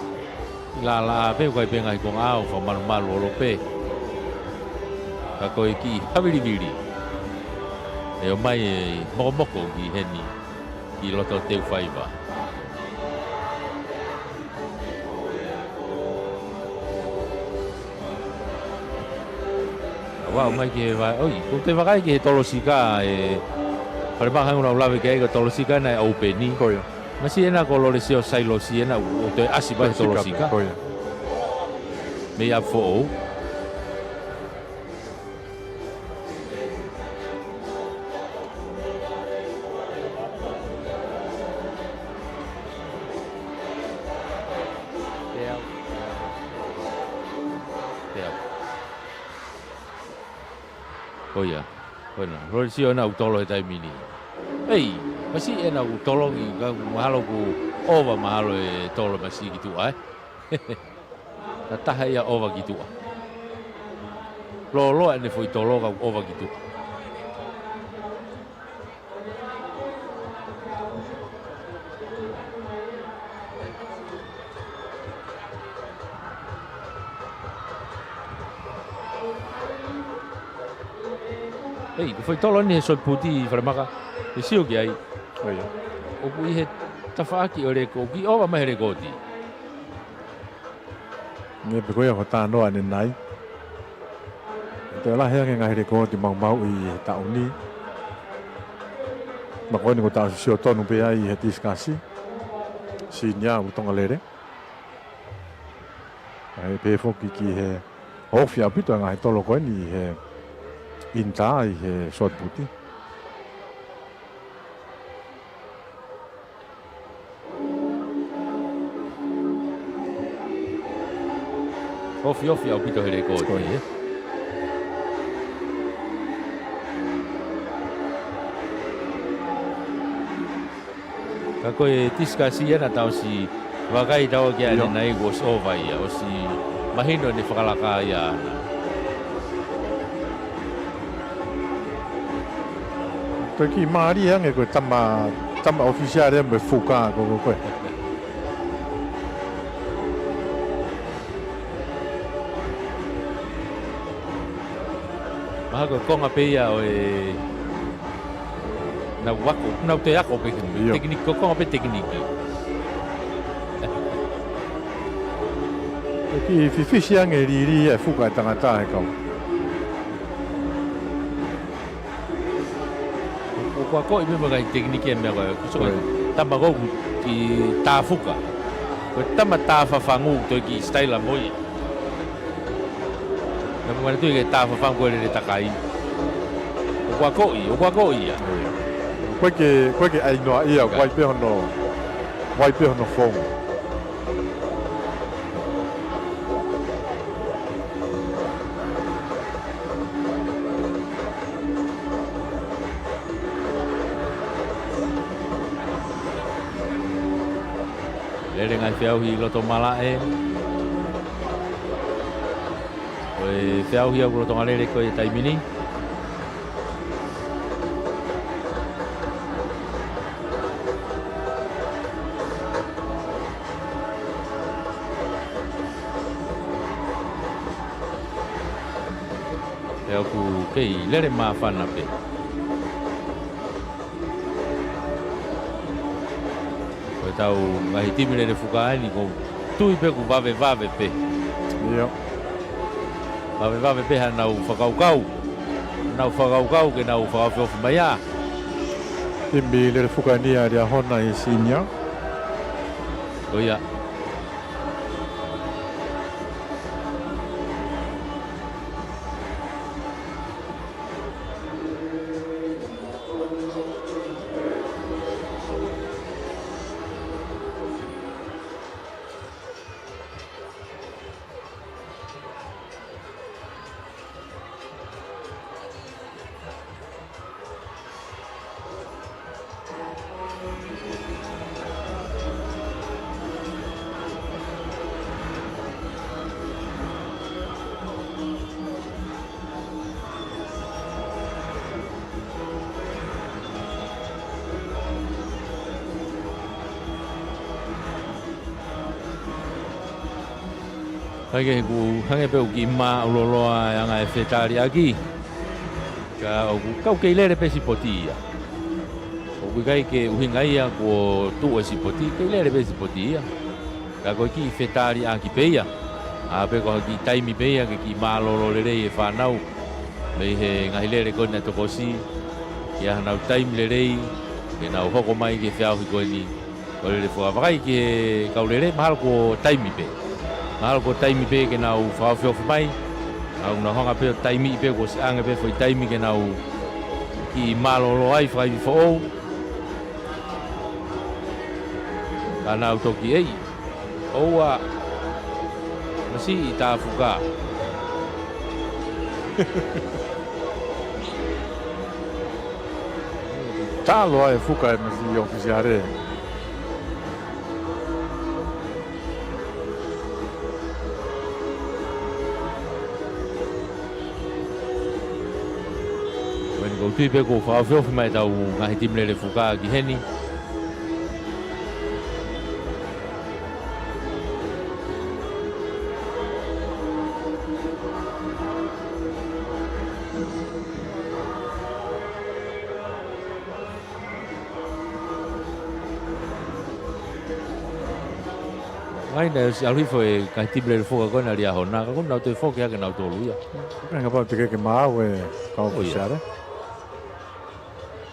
ʻI lālā pē, ʻoku ʻi ai pē ngaahi konga ʻao fakamalumalu ʻo lō pē. Ka ko e kiʻi havilivili ʻe ʻomai e mokomoko ki heni ki loto Teufaiva. ʻOua ʻomai ki he vaʻe, ʻoi, ʻoku te vakai ki he tolosika ē, Falemaka, ʻoku nau lave ki ai ko e tolosika ena ʻe ʻoupeni. Ko ia. Masiʻi ena ko Lolesio Sailosi ena ʻoku toe ʻasi mai he tolosika. Tolosika, ko ia. Mei ʻapi foʻou. Peau. Peau. Ko ia. Ko ena. Lolesio ena ʻoku tolo he taimi ni. ʻEi, masiʻi ena ʻoku tolo ki, ka mahalo ʻoku ʻova mahalo e tolo masiʻi ki tuʻa, ē? Ka taha ia ʻova ki tuʻa. Lōloa ʻene foʻi tolo ka ʻova ki tuʻa. ʻEi, ko e foʻi tolo eni he shot put, Falemaka, ʻe sio ki ai. ʻOku ʻi he tafaʻaki ʻo e leko, ʻoku ʻova mai he lekooti. Meʻa pē ko ia ko e talanoa ʻanenai. Toe lahi ange ngaahi lekooti maumauʻi he taʻu ni. Pea ko eni ko e taʻu sio tonu pē ai he tisikasi. Senior ʻoku tonga lele. ʻA ia pē foki ki he ofi ʻaupito ngaahi tolo ko eni he inter ʻi he shot put. Ofi, ofi ʻaupito he lekooti, ē? Ka ko e tisikasi ia naʻa tau ʻosi vakai taua ki ai ʻanenai kuo ʻosi ʻova ia, ʻosi mahino ʻene fakalaka ia ʻana. Ko e kiʻi mālie ange ko e tama, tama ʻofisiale mo e fuka ko, ko, ko e. Mahalo ko e konga pē ia ʻo e, nau ako, nau toe ako pē ki he tekiniki, ko e konga pē tekiniki. Ko e kiʻi fifisi ange lili ia e fuka e tangata he kau. ʻOku akoʻi pē mo e ngaahi tekiniki e meʻa ko ē, ko e tama ko ē ʻoku kiʻi tā fuka. Ko e tama tā fafangu, toe kiʻi sitaila mo ia. Naʻa ku manatuʻi ke tā fafangu ko e lele takai. ʻOku akoʻi, ʻoku akoʻi ia. Ko e ke, ko e ke ʻai noa ia, ko e pē hono, ko e pē hono fong. Lele ngaahi feʻauhi ʻi loto malaʻe. ʻE feʻauhi ʻa e lolotonga lele ko ē he taimi ni. Pea ʻoku kei lele māfana pē. Ko ʻetau ngaahi timi lele fuka ʻeni ʻoku ou tui pē ʻoku vavevave pē. ʻIo. Vavevave pē haʻanau fakakaukau. Nau fakakaukau ke nau fakaofiofi mai ʻa e timi lele fuka ʻeni ʻa Liahona ʻi he senior. Ko ia. Hangē ʻoku, hangē pē ʻoku kiʻi māʻuloloa e anga e fetaliʻaki. Ka ʻoku kau kei lele pē sipoti ia. ʻOku ʻikai ke ʻuhinga ia kuo tuʻu e sipoti, kei lele pē sipoti ia. Ka ko e kiʻi fetaliʻaki pē ia. ʻA pē ko ha kiʻi taimi pē ia ke kiʻi mālōlō lelei e fānau mei he ngaahi lele ko ena ʻe tokosiʻi. Ke ʻi ai hanau taimi lelei ke nau hoko mai ki he feʻauhi ko eni. Ko e lele fuka, vakai ki he kau lele, mahalo ko e taimi pē. Mahalo ko e taimi pē ke nau fakaofiofi mai. Nau, nau hanga pē ʻo taimi pē, kuo ʻosi ʻange pē foʻi taimi ke nau kiʻi mālōlō ai fakaivi foʻou. Ka nau toki ʻei. ʻOua. Masiʻi tā fuka. Talo ai e fuka ʻe masiʻi ʻōfisiale. Ko eni ʻoku ou tui pē kuo fakaofiofi mai ʻetau ngaahi timi lele fuka ki heni. Vakai naʻe ʻosi ʻalu hifo e ngaahi timi lele fuka ko ena ʻa Liahona, ka kuo nau toe foki hake nautolu ia. Pea kapau te ke ke maau e kau ʻōfisiale.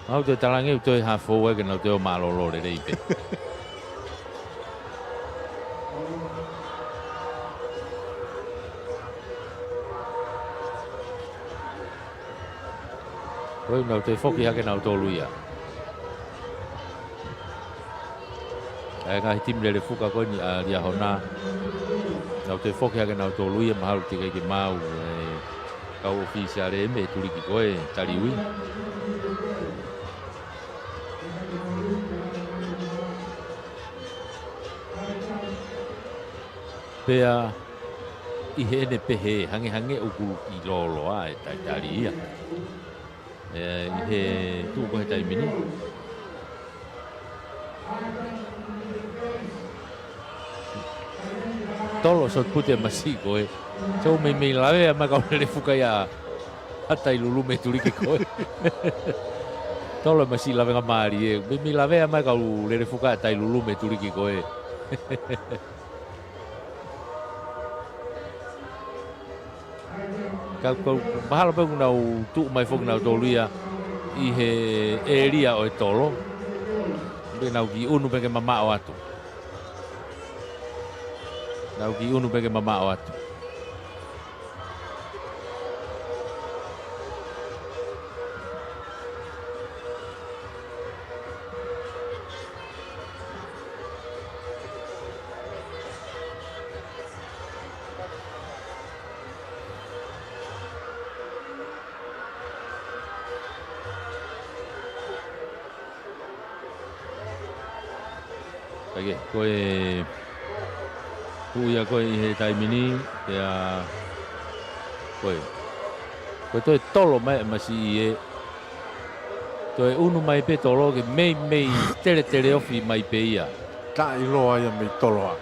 Mau toe talange ʻoku toe hafou ai ke nau toe ō mālōlō lelei pē. Ko ʻenau toe foki hake nautolu ia. ʻA e ngaahi timi lele fuka ko eni ʻa Liahona. Nau toe foki hake nautolu ia, mahalo teʻeki ai ke maau e kau ʻōfisiale mei he tuliki ko ē, taliui. Pea ʻi heʻene pehē, hangehangē ʻoku kiʻi lōloa e talitali ia. ʻE, ʻi he tuʻu ko ē he taimi ni. Tolo shot put e masiʻi ko ē. Sio meimei lavea mai kau lele fuka ia ʻa Tailulu mei he tuliki ko ē. Tolo e masiʻi lavengamālie. Meimei lavea mai kau lele fuka ʻa Tailulu mei he tuliki ko ē. Kau, kau, mahalo pē ʻoku nau tuʻu mai foki nautolu ia ʻi he ʻēlia ʻo e tolo. Pea nau kiʻi ʻunu pē ke mamaʻo atu. Nau kiʻi ʻunu pē ke mamaʻo atu. Kae kehe, ko e tuʻu ia ko ē ʻi he taimi ni, pea Ko e, ko e toe tolo mai e masiʻi ē. Toe ʻunu mai pē tolo ke meimei teletele ofi mai pē ia. Taʻi loa ia mei tolo ā.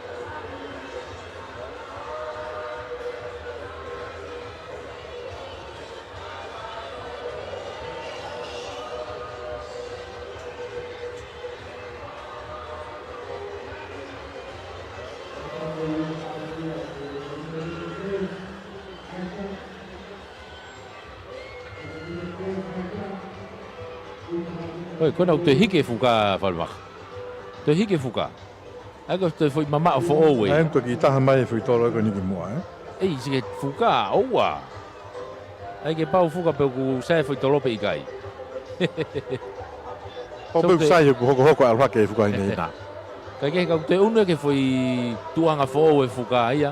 Oi, ko ena ʻoku toe hiki e fuka, Falemaka. Toe hiki e fuka. ʻAi ko e toe foʻi mamaʻo foʻou ē. ʻAi, ʻoku toki taha mai e foʻi tolo ko eni ki muʻa, ē? ʻEi, sike fuka, ʻoua. ʻAi ke pau fuka pe ʻoku sai e foʻi tolo pe ʻikai. ʻO pē ʻoku sai ʻoku hokohoko ʻalu hake e fuka ʻi heni. Kae kehe ka ʻoku toe ʻunu ʻaki e foʻi tuʻunga foʻou e fuka ia.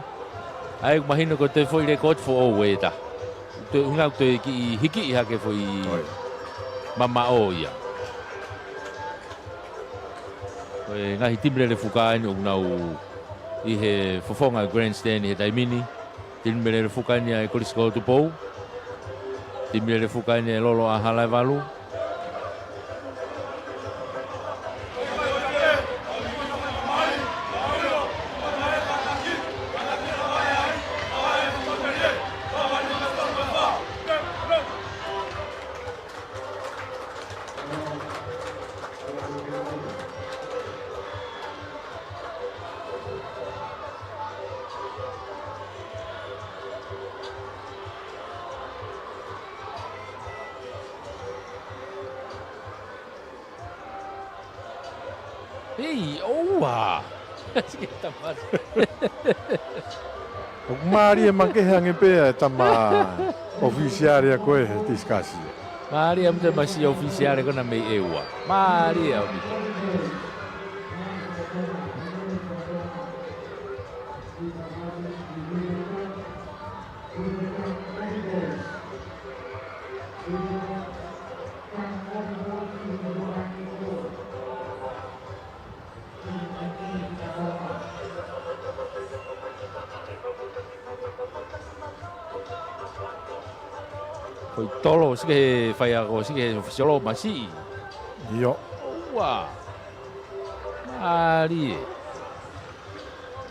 ʻAi ʻoku mahino ko e toe foʻi lēkooti foʻou ē ta. Toe ʻuhinga ʻoku toe kiʻi hikiʻi hake e foʻi mamaʻo ia. Ko e ngaahi timi lele fuka eni ʻoku nau ʻi he fofonga grandstand ʻi he taimi ni. Timi lele fuka eni ʻa e Kolisi ko Tupou. Timi lele fuka eni ʻa e Lolo ʻa Halaevalu. ʻEi, ʻoua. Sike tamasi. ʻOku mālie makehe ange pē ʻa e tama ʻofisiale ko ē he tisikasi. Mālie ʻaupito e masiʻi ʻofisiale ko ena mei ʻEua. Mālie ʻaupito. Foʻi tolo, sike he faiako, sike he ofisiolo masiʻi. ʻIo. ʻOua. Mālie.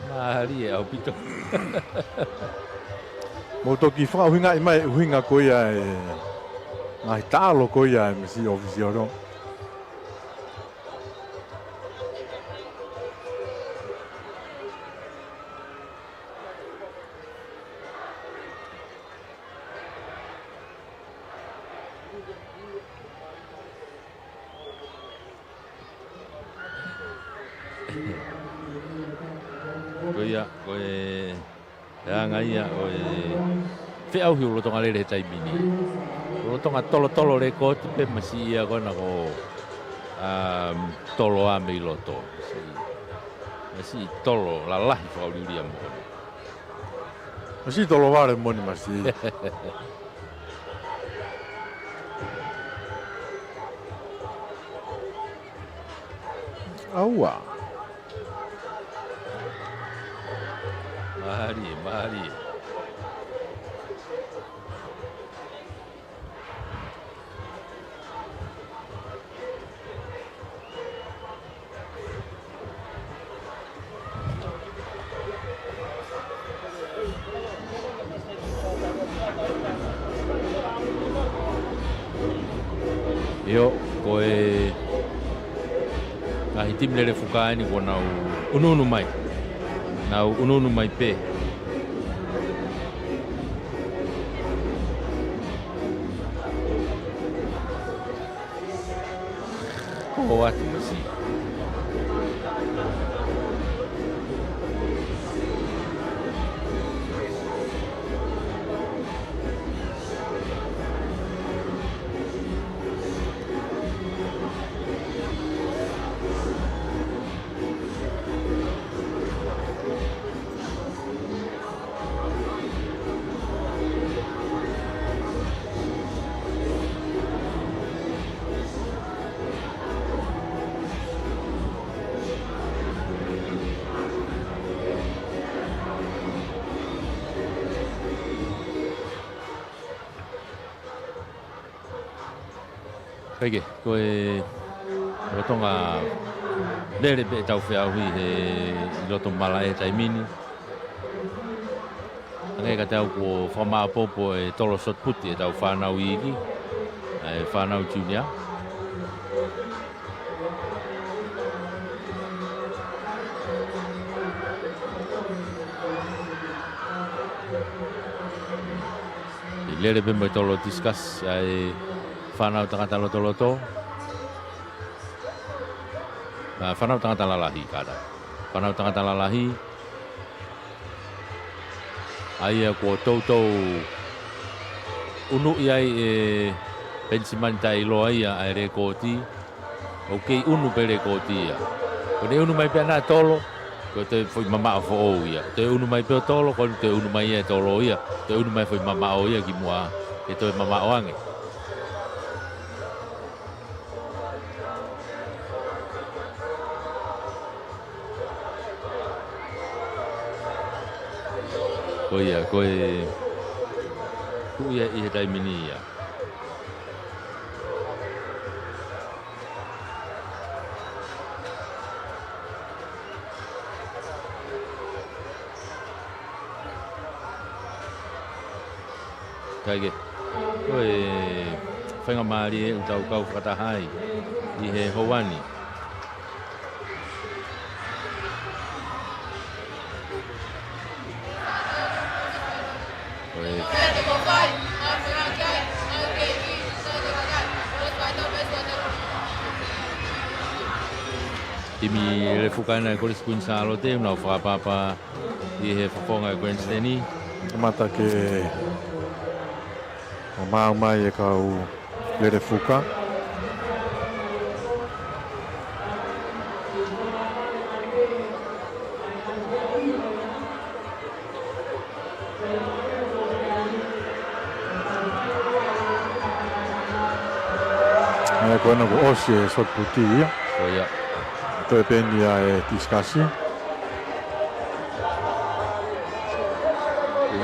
Mālie ʻaupito. Mou toki fakaʻuhingaʻi mai e ʻuhinga ko ia e ngaahi taʻalo ko ia e masiʻi ʻofisiolo. Ko ia, ko e, e anga ia ʻo e feʻauhi ʻoku lolotonga lele he taimi ni. Lolotonga tolotolo lēkooti pē masiʻi ia ko ena ko, um, tolo ā mei loto. Masiʻi, masiʻi tolo lalahi fakaʻuliʻulia mo kona. Masiʻi tolo vale moʻoni masiʻi. ʻAua. Mālie, mālie. ʻIo, ko e ngaahi timi lele fuka eni kuo nau ʻunuʻunu mai. Nau ʻunuʻunu mai pē. Ko atu masiʻi. Kae kehe, ko e lolotonga lele pē ʻetau feʻauhi he ʻi loto malaʻe he taimi ni. Hangē kiate au kuo fakamāʻopoʻopo e tolo shot put ʻetau fānau iiki, ʻa e fānau junior. ʻI lele pē mo e tolo discus ʻa e fānau tangata lotoloto. ʻA, fānau tangata lalahi, kātaki. Fānau tangata lalahi. ʻA ia kuo toutou ʻunuʻi ai ʻe Penisimani Taʻeiloa ia ʻa e lēkooti. ʻOku kei ʻunu pē lēkooti ia. Ko ʻene ʻunu mai pē ʻana tolo, ko e toe foʻi mamaʻo foʻou ia. Toe ʻunu mai pē ʻo tolo, ko e toe ʻunu mai ia ʻe tolo ia. Toe ʻunu mai foʻi mamaʻo ia kimuʻa ke toe mamaʻo ange. Ko ia, ko e, ko ia ʻi he taimi ni ia. Kae kehe, ko e faingamālie ʻoku tau kau fakataha ai ʻi he houa ni. Ko e timi Lele Fuka ʻa e Kolisi Kuini Sālote, ʻoku nau fakaʻapaʻapa ʻi he fofonga e grandstand. Kamata ke ʻomai e kau Lele Fuka. ʻA ia ko ena kuo ʻosi e shot put ia. Ko ia. Toe pē eni ʻa e discus.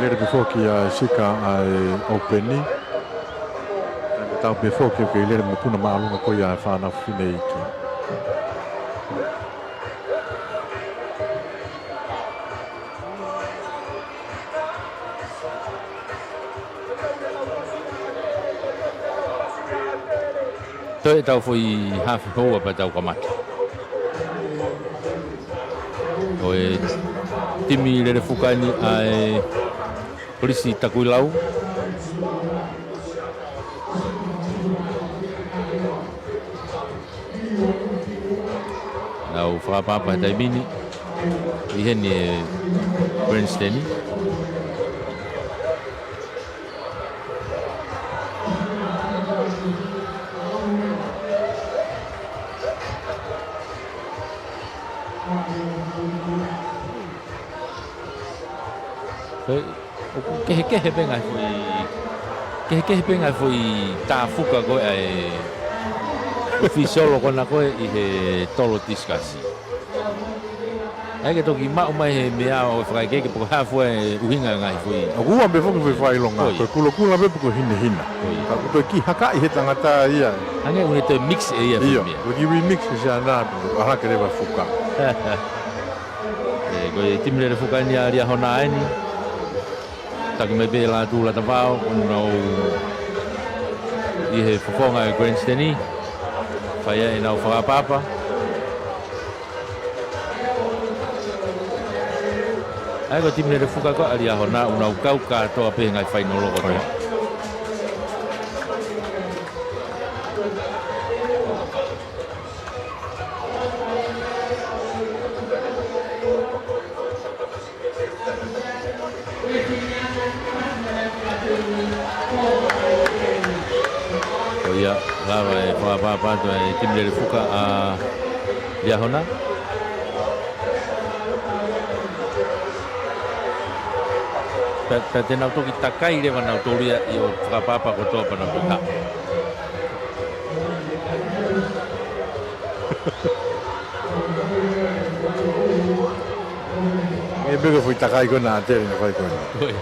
Lele pē foki ʻa e sika ʻa e ʻōpeni. Tau pē foki ʻoku kei lele mo e puna māʻolunga ko ia ʻa e fānau fefine iiki. Toe ʻetau foʻi hafe houa pea tau kamata. Ko e timi Lele Fuka eni ʻa e Kolisi Takuilau. Nau fakaʻapaʻapa he taimi ni ʻi heni e grandstand. Ko e, ʻoku kehekehe pē ngaahi foʻi, kehekehe pē ngaahi foʻi tāfuka ko ē ʻa e ʻofisiolo ko ena ko ē ʻi he tolo discus. ʻAi ke toki maʻu mai he meʻa ʻo fakaʻekeʻeke pe ko e hā fua e ʻuhinga ngaahi foʻi. ʻOku ua pē foki foʻi fakaʻilonga. ʻOi. Ko e kulokula pē pe ko e hinehina. ʻOi. Ka ko e kiʻi hakaʻi he tangata ia. Hangē ʻoku ne toe mix ʻe ia foʻi meʻa. ʻOku kiʻi remix ʻe Siana pe ko e hala ke leva fuka. ʻE, ko e timi Lele Fuka eni ʻa Liahona eni. Taki mai pē ʻe Lātū Latavao, ʻoku nau ʻi he fofonga e grandstand. Fai ai ʻenau fakaʻapaʻapa. ʻAi ko e timi Lele Fuka ko ē ʻa Liahona, ʻoku nau kau kātoa pē he ngaahi fainolo kotoa. Ko ia, lava e fakaʻapaʻapa atu e timi Lele Fuka ʻa Liahona. Pea, pea te nau toki takai leva nautolu ia ʻi he fakaʻapaʻapa kotoa pea nau toki haʻu. ʻE pē ko e foʻi takai ko ena ʻa Tele naʻe fai ko ena. ʻOi.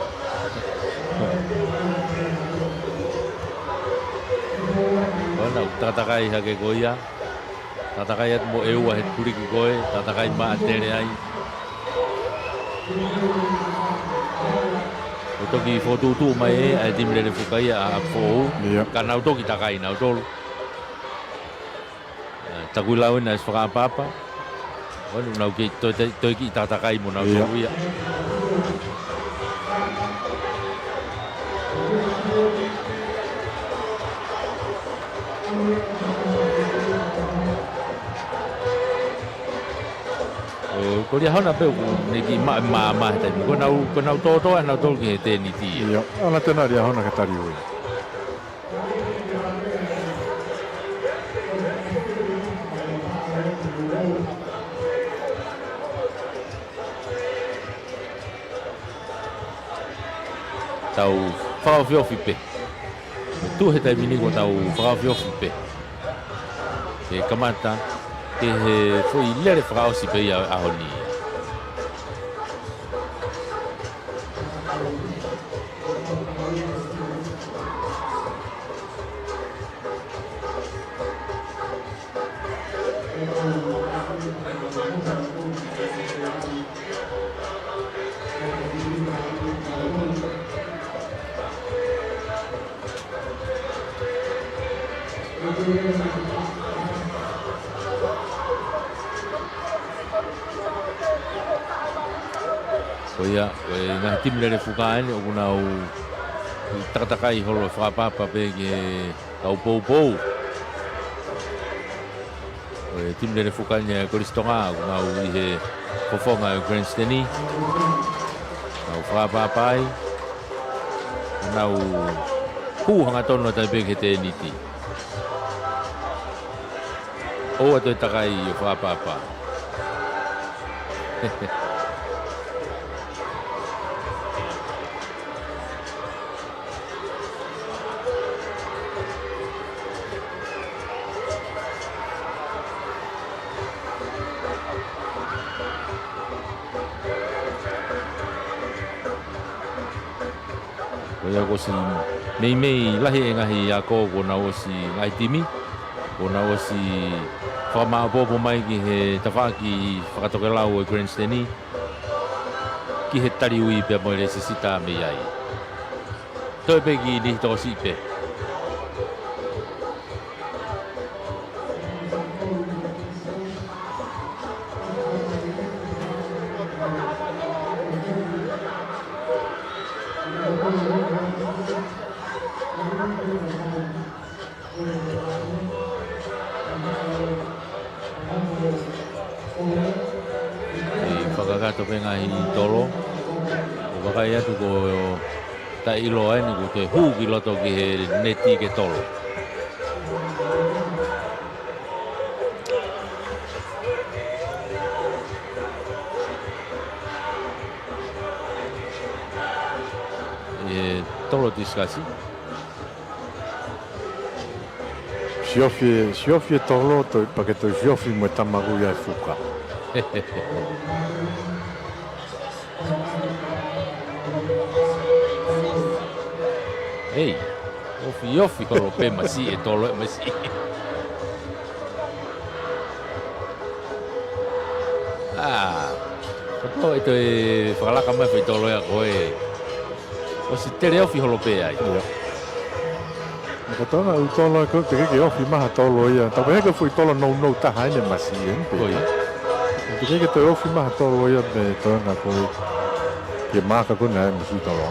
Ko e Tau takatakai hake ko ia. Takatakai atu mo ʻEua he tuliki ko ē, takatakai maʻa tele ai. ʻO toki fokotuʻutuʻu mai ʻe he timi Lelefuka ia ʻa ʻApifoʻou. Ia. Ka nau toki takai nautolu. ʻE, takuilau ʻena ʻe fakaʻapaʻapa. ʻOku nau kei toe, toe, toe kiʻi takatakai mo nautolu ia. ʻO, ko Liahona pē ʻoku ne kiʻi maʻu e maama he taimi. Ko ʻenau, ko ʻenau tōtō ʻa nautolu ki he tēniti. Ia, ʻalu atu ʻena Liahona ke tali ui. Tau fakaofiofi pē. Tuʻu he taimi ni ko ʻetau fakaofiofi pē. Ke kamata, ke he foʻi lele fakaʻosi pē ia ʻaho ni. Ko ia, ko e ngaahi timi Lelefuka eni, ʻoku nau takatakai holo fakaʻapaʻapa pē ki he kau poupou. Ko e timi Lelefuka eni ʻa Kolisi Tonga, ʻoku nau ʻi he fofonga ʻo e grandstand ni. Nau fakaʻapaʻapa ai. Nau hū hangatonu atu ai pē ki he tēniti. ʻOua toe takai ʻo fakaʻapaʻapa. Ko ia kuo ʻosi meimei lahi e ngaahi ako kuo nau ʻosi, ngaahi timi kuo nau ʻosi fakamaopoopo mai ki he tafaʻaki fakatokelau ʻo e grandstand ni. Ki he tali ui pea mo e lēsisita mei ai. Toe pē ki niʻihi tokosiʻi pē. ʻE fakakakato pē ngaahi tolo. ʻOku vakai atu ko e taʻeʻiloa eni kuo ke hū ki loto ki he neti ke tolo. ʻE tolo tisikasi. Siofi, siofi e tolo, toe, pea ke toe siofi mo e tama ko ia ʻa e fuka. Hei, ofiofi holo pē masiʻi e tolo ē masiʻi. ʻĀ, kapau ʻe toe fakalaka mai foʻi tolo ia ko ē. ʻOsi tele ofi holo pē ai. Ia. Ka tona u tolo ko ē, teʻeki ke ofi mai ha tolo ia. Tau pehē ko e foʻi tolo nounou taha eni masiʻi eni pē. Ko ia. Teʻeki ke toe ofi mai ha tolo ia mei he toenga ko ē. Ke maaka ko ē naʻe masiʻi tolo.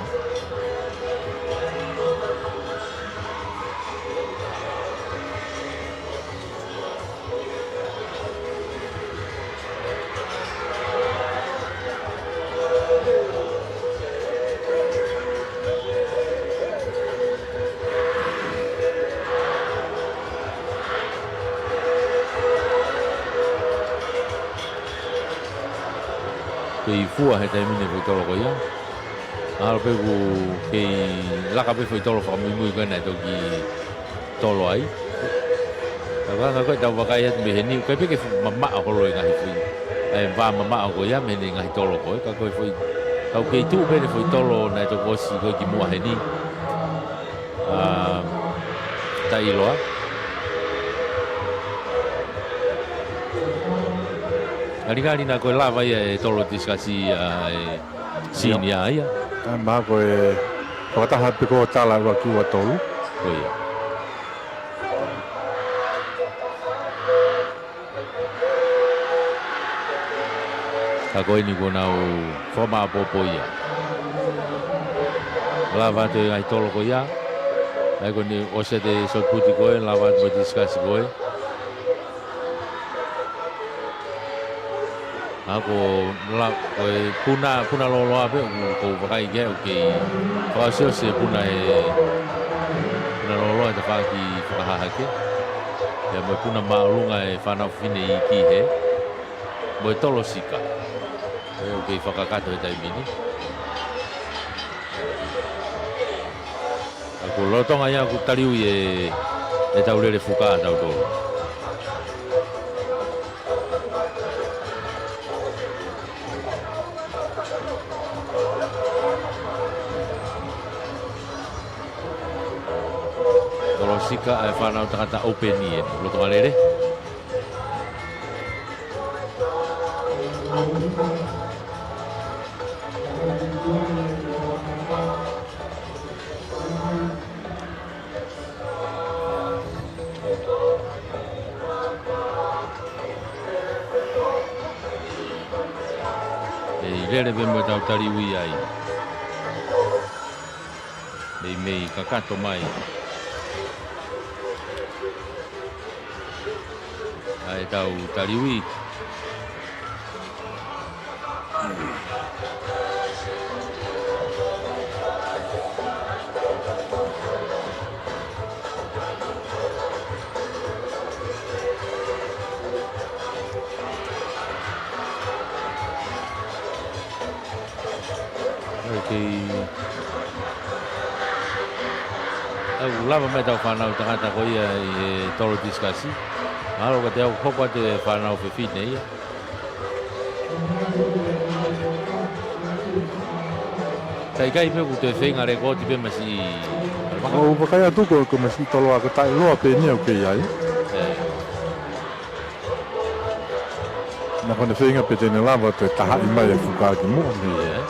Kei fua he taimi ni foʻi tolo ko ia. Mahalo pē ʻoku kei laka pē foʻi tolo fakamuimui ko ē naʻe toki tolo ai. Ka ko e anga ko ē ʻetau vakai atu mei heni, ʻikai pē ke fuʻu mamaʻo holo e ngaahi foʻi. ʻA e vā mamaʻo ko ia mei he ngaahi tolo ko ē, ka ko e foʻi. Ka ʻoku kei tuʻu pē ʻene foʻi tolo naʻe toki ʻosi ko ē kimuʻa heni. ʻĀ, taʻeʻiloa. Ngalingali naʻa ko e lava ia e tolo tisikasi ʻa e senior ia. ʻA e mā ko e fakataha pē ko e tala ua ki ua tolu. Ko ia. Ka ko eni kuo nau fakamāʻopoʻopo ia. Lava atu e ngaahi tolo ko ia. ʻA ia ko eni ʻosi ʻa e shot put ko ē, lava atu mo e tisikasi ko ē. ʻA ia ko la, ko e puna, puna lōloa pē, ʻoku, ʻoku ou vakai ki ai, ʻoku kei fakaʻosiʻosi e puna e, puna lōloa e tafaʻaki fakahahake. Pea mo e puna māʻolunga e fānau fefine iiki hē. Mo e tolo sika. ʻOku kei fakakakato he taimi ni. ʻA ia ko e lolotonga ia ʻoku taliui e, ʻetau lele fuka ʻatautolu. Tolo sika ʻa e fānau tangata ʻoupeni ē, lolotonga lele. ʻE lele pē mo ʻetau taliui ai. Meimei kakato mai ʻa ʻetau taliui. ʻOku kei, ʻoku lava mai ʻetau fānau tangata ko ia ʻi he tolo tisikasi. Mahalo ka te au hoko atu e fānau fefine ia. Ka ʻikai pē ʻoku toe feinga lekooti pē masiʻi. ʻOku ou vakai atu ko, ko e masiʻi tolo ako taʻeʻiloa pē eni ʻoku kei ʻi ai. ʻE. Naʻa ko ʻene feinga pē te ne lava ʻo toe tahaʻi mai e fuka ki muʻa ni. ʻIo.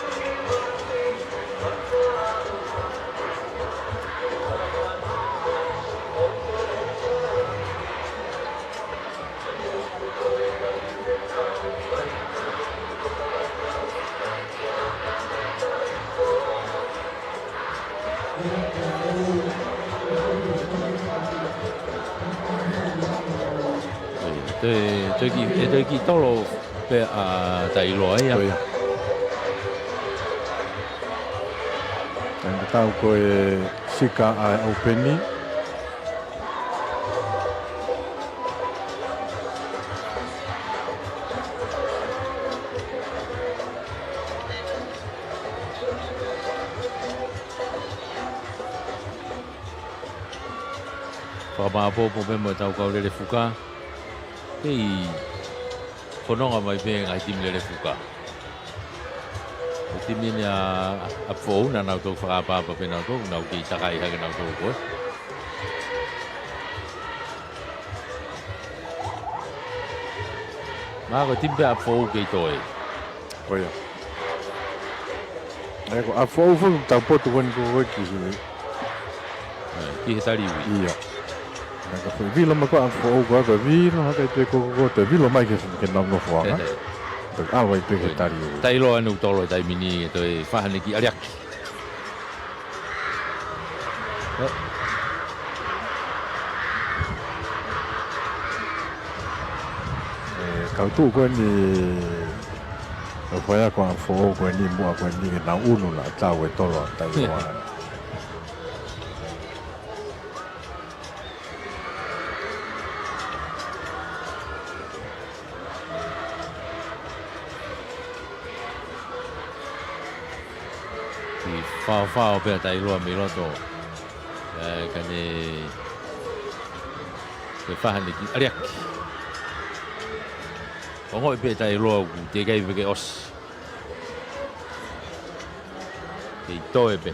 ʻE toe, toe kiʻi, ʻe toe kiʻi tolo pē ʻa taʻeʻiloa ia. Ko ia. Kae tatau ko e sika ʻa e ʻoupeni. Fakamāʻopoʻopo pē mo ʻetau kau lele fuka. Kei fononga mai pē ngaahi timi lele fuka. Ko e timi eni ʻa, ʻa Foʻou naʻa nau toki fakaʻapaʻapa pē nautolu, nau kei takai hake nautolu ko ē. Mahalo ko e timi pē ʻa Foʻou kei toe. Ko ia. ʻE ko ʻa Foʻou foki tau potu ko eni ko ē ki he ʻE, ki he taliui. ʻIo. Naʻa ka foʻi vilo mai ko ʻa Foʻou ko ē ko e vilo, hake pē ko, ko, ko, te vilo mai ke, ke nau nofoʻanga. He, he. Toe ʻalu ai pē ki he taliui. Taʻeʻiloa ʻa e ʻū tolo he taimi ni, ʻe toe fai haʻane kiʻi ʻaliʻaki. ʻE. ʻE, kau tuʻu ko eni, ʻo fai ako ʻa Foʻou ko eni, muʻa ko eni ke nau ʻunu naʻa tau e tolo ʻa taʻeʻiloa. Kiʻi faofao pē ʻa taʻeʻiloa mei loto. ʻE, ka ne, ke fai haʻane kiʻi ʻaliʻaki. Ongoʻi pē ʻe taʻeʻiloa ʻoku teʻeki ai pē ke ʻosi. Kei toe pē.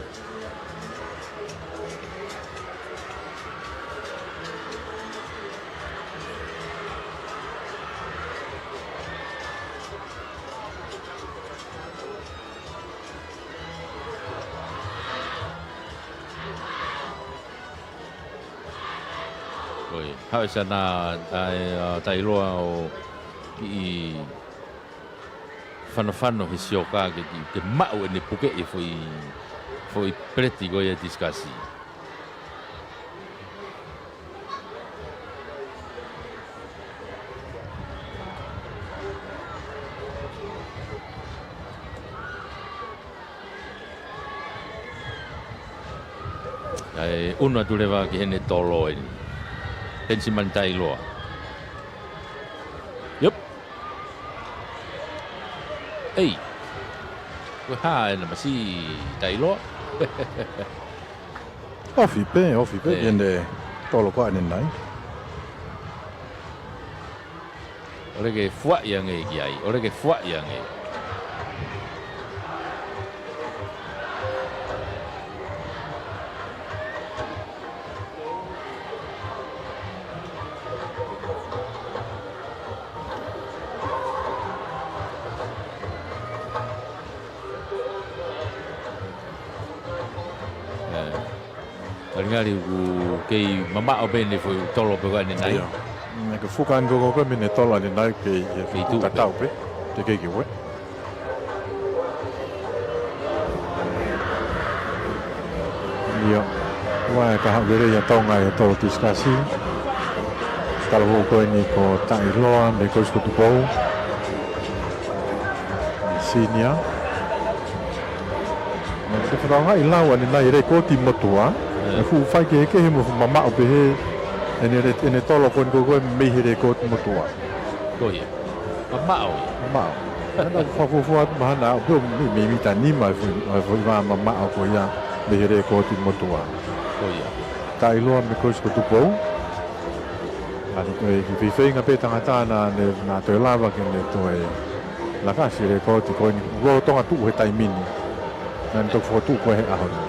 Haʻu ʻa Sania, ʻa e, ʻa, Taʻiloa ʻo kiʻi fanofano he sioka ke, ke, ke maʻu ʻene puke ʻi he foʻi, foʻi peleti ko ia ʻa e tisikasi. ʻA e ʻunu atu leva ki heʻene tolo eni. Penisimani Taʻiloa. Iep. Ei. Ko e hā ʻena masi Taʻiloa? Ofi pē, ofi pē, ʻEi. Ki heʻene tolo ko ʻanenai. ʻOle ke fuaʻi ange ki ai, ʻole ke fuaʻi ange. ʻE. Talingali ʻoku kei mamaʻo pē ʻene foʻi tolo pē ko ʻanenai. ʻIo. Naʻe ke fuka ange ko ko mei heʻene tolo ʻanenai kei, kei tuʻu pē. Tatau pē. Te kei ke ue. ʻIo. Ua e ka haʻu lelei ʻa Tonga ʻi he tolo tisikasi. Talavou ko eni ko Taʻiloa mei Kolisi ko Tupou. Senior. Naʻe fakaʻaongaʻi lau ʻanenai e lekooti motuʻa. ʻE. ʻE fuʻu faikehekehe mo fuʻu mamaʻo pehē ʻene le-, ʻene tolo ko eni ko ko mei he lekooti motuʻa. Ko ia. Mamaʻo ia. Mamaʻo. Naʻa ku fakafuofua atu mahana ʻo pio mei, mei mita nima ʻa e foʻi, ʻa e foʻi vā mamaʻo ko ia mei he lekooti motuʻa. Ko ia. Taʻiloa mei Kolisi ko Tupou. Naʻe ko e kiʻi feinga pē tangata naʻa ne, naʻa toe lava ke ne toe lakasi e lekooti ko eni lolotonga tuʻu he taimi ni. Naʻa ne toki fokotuʻu ko ē he ʻaho ni.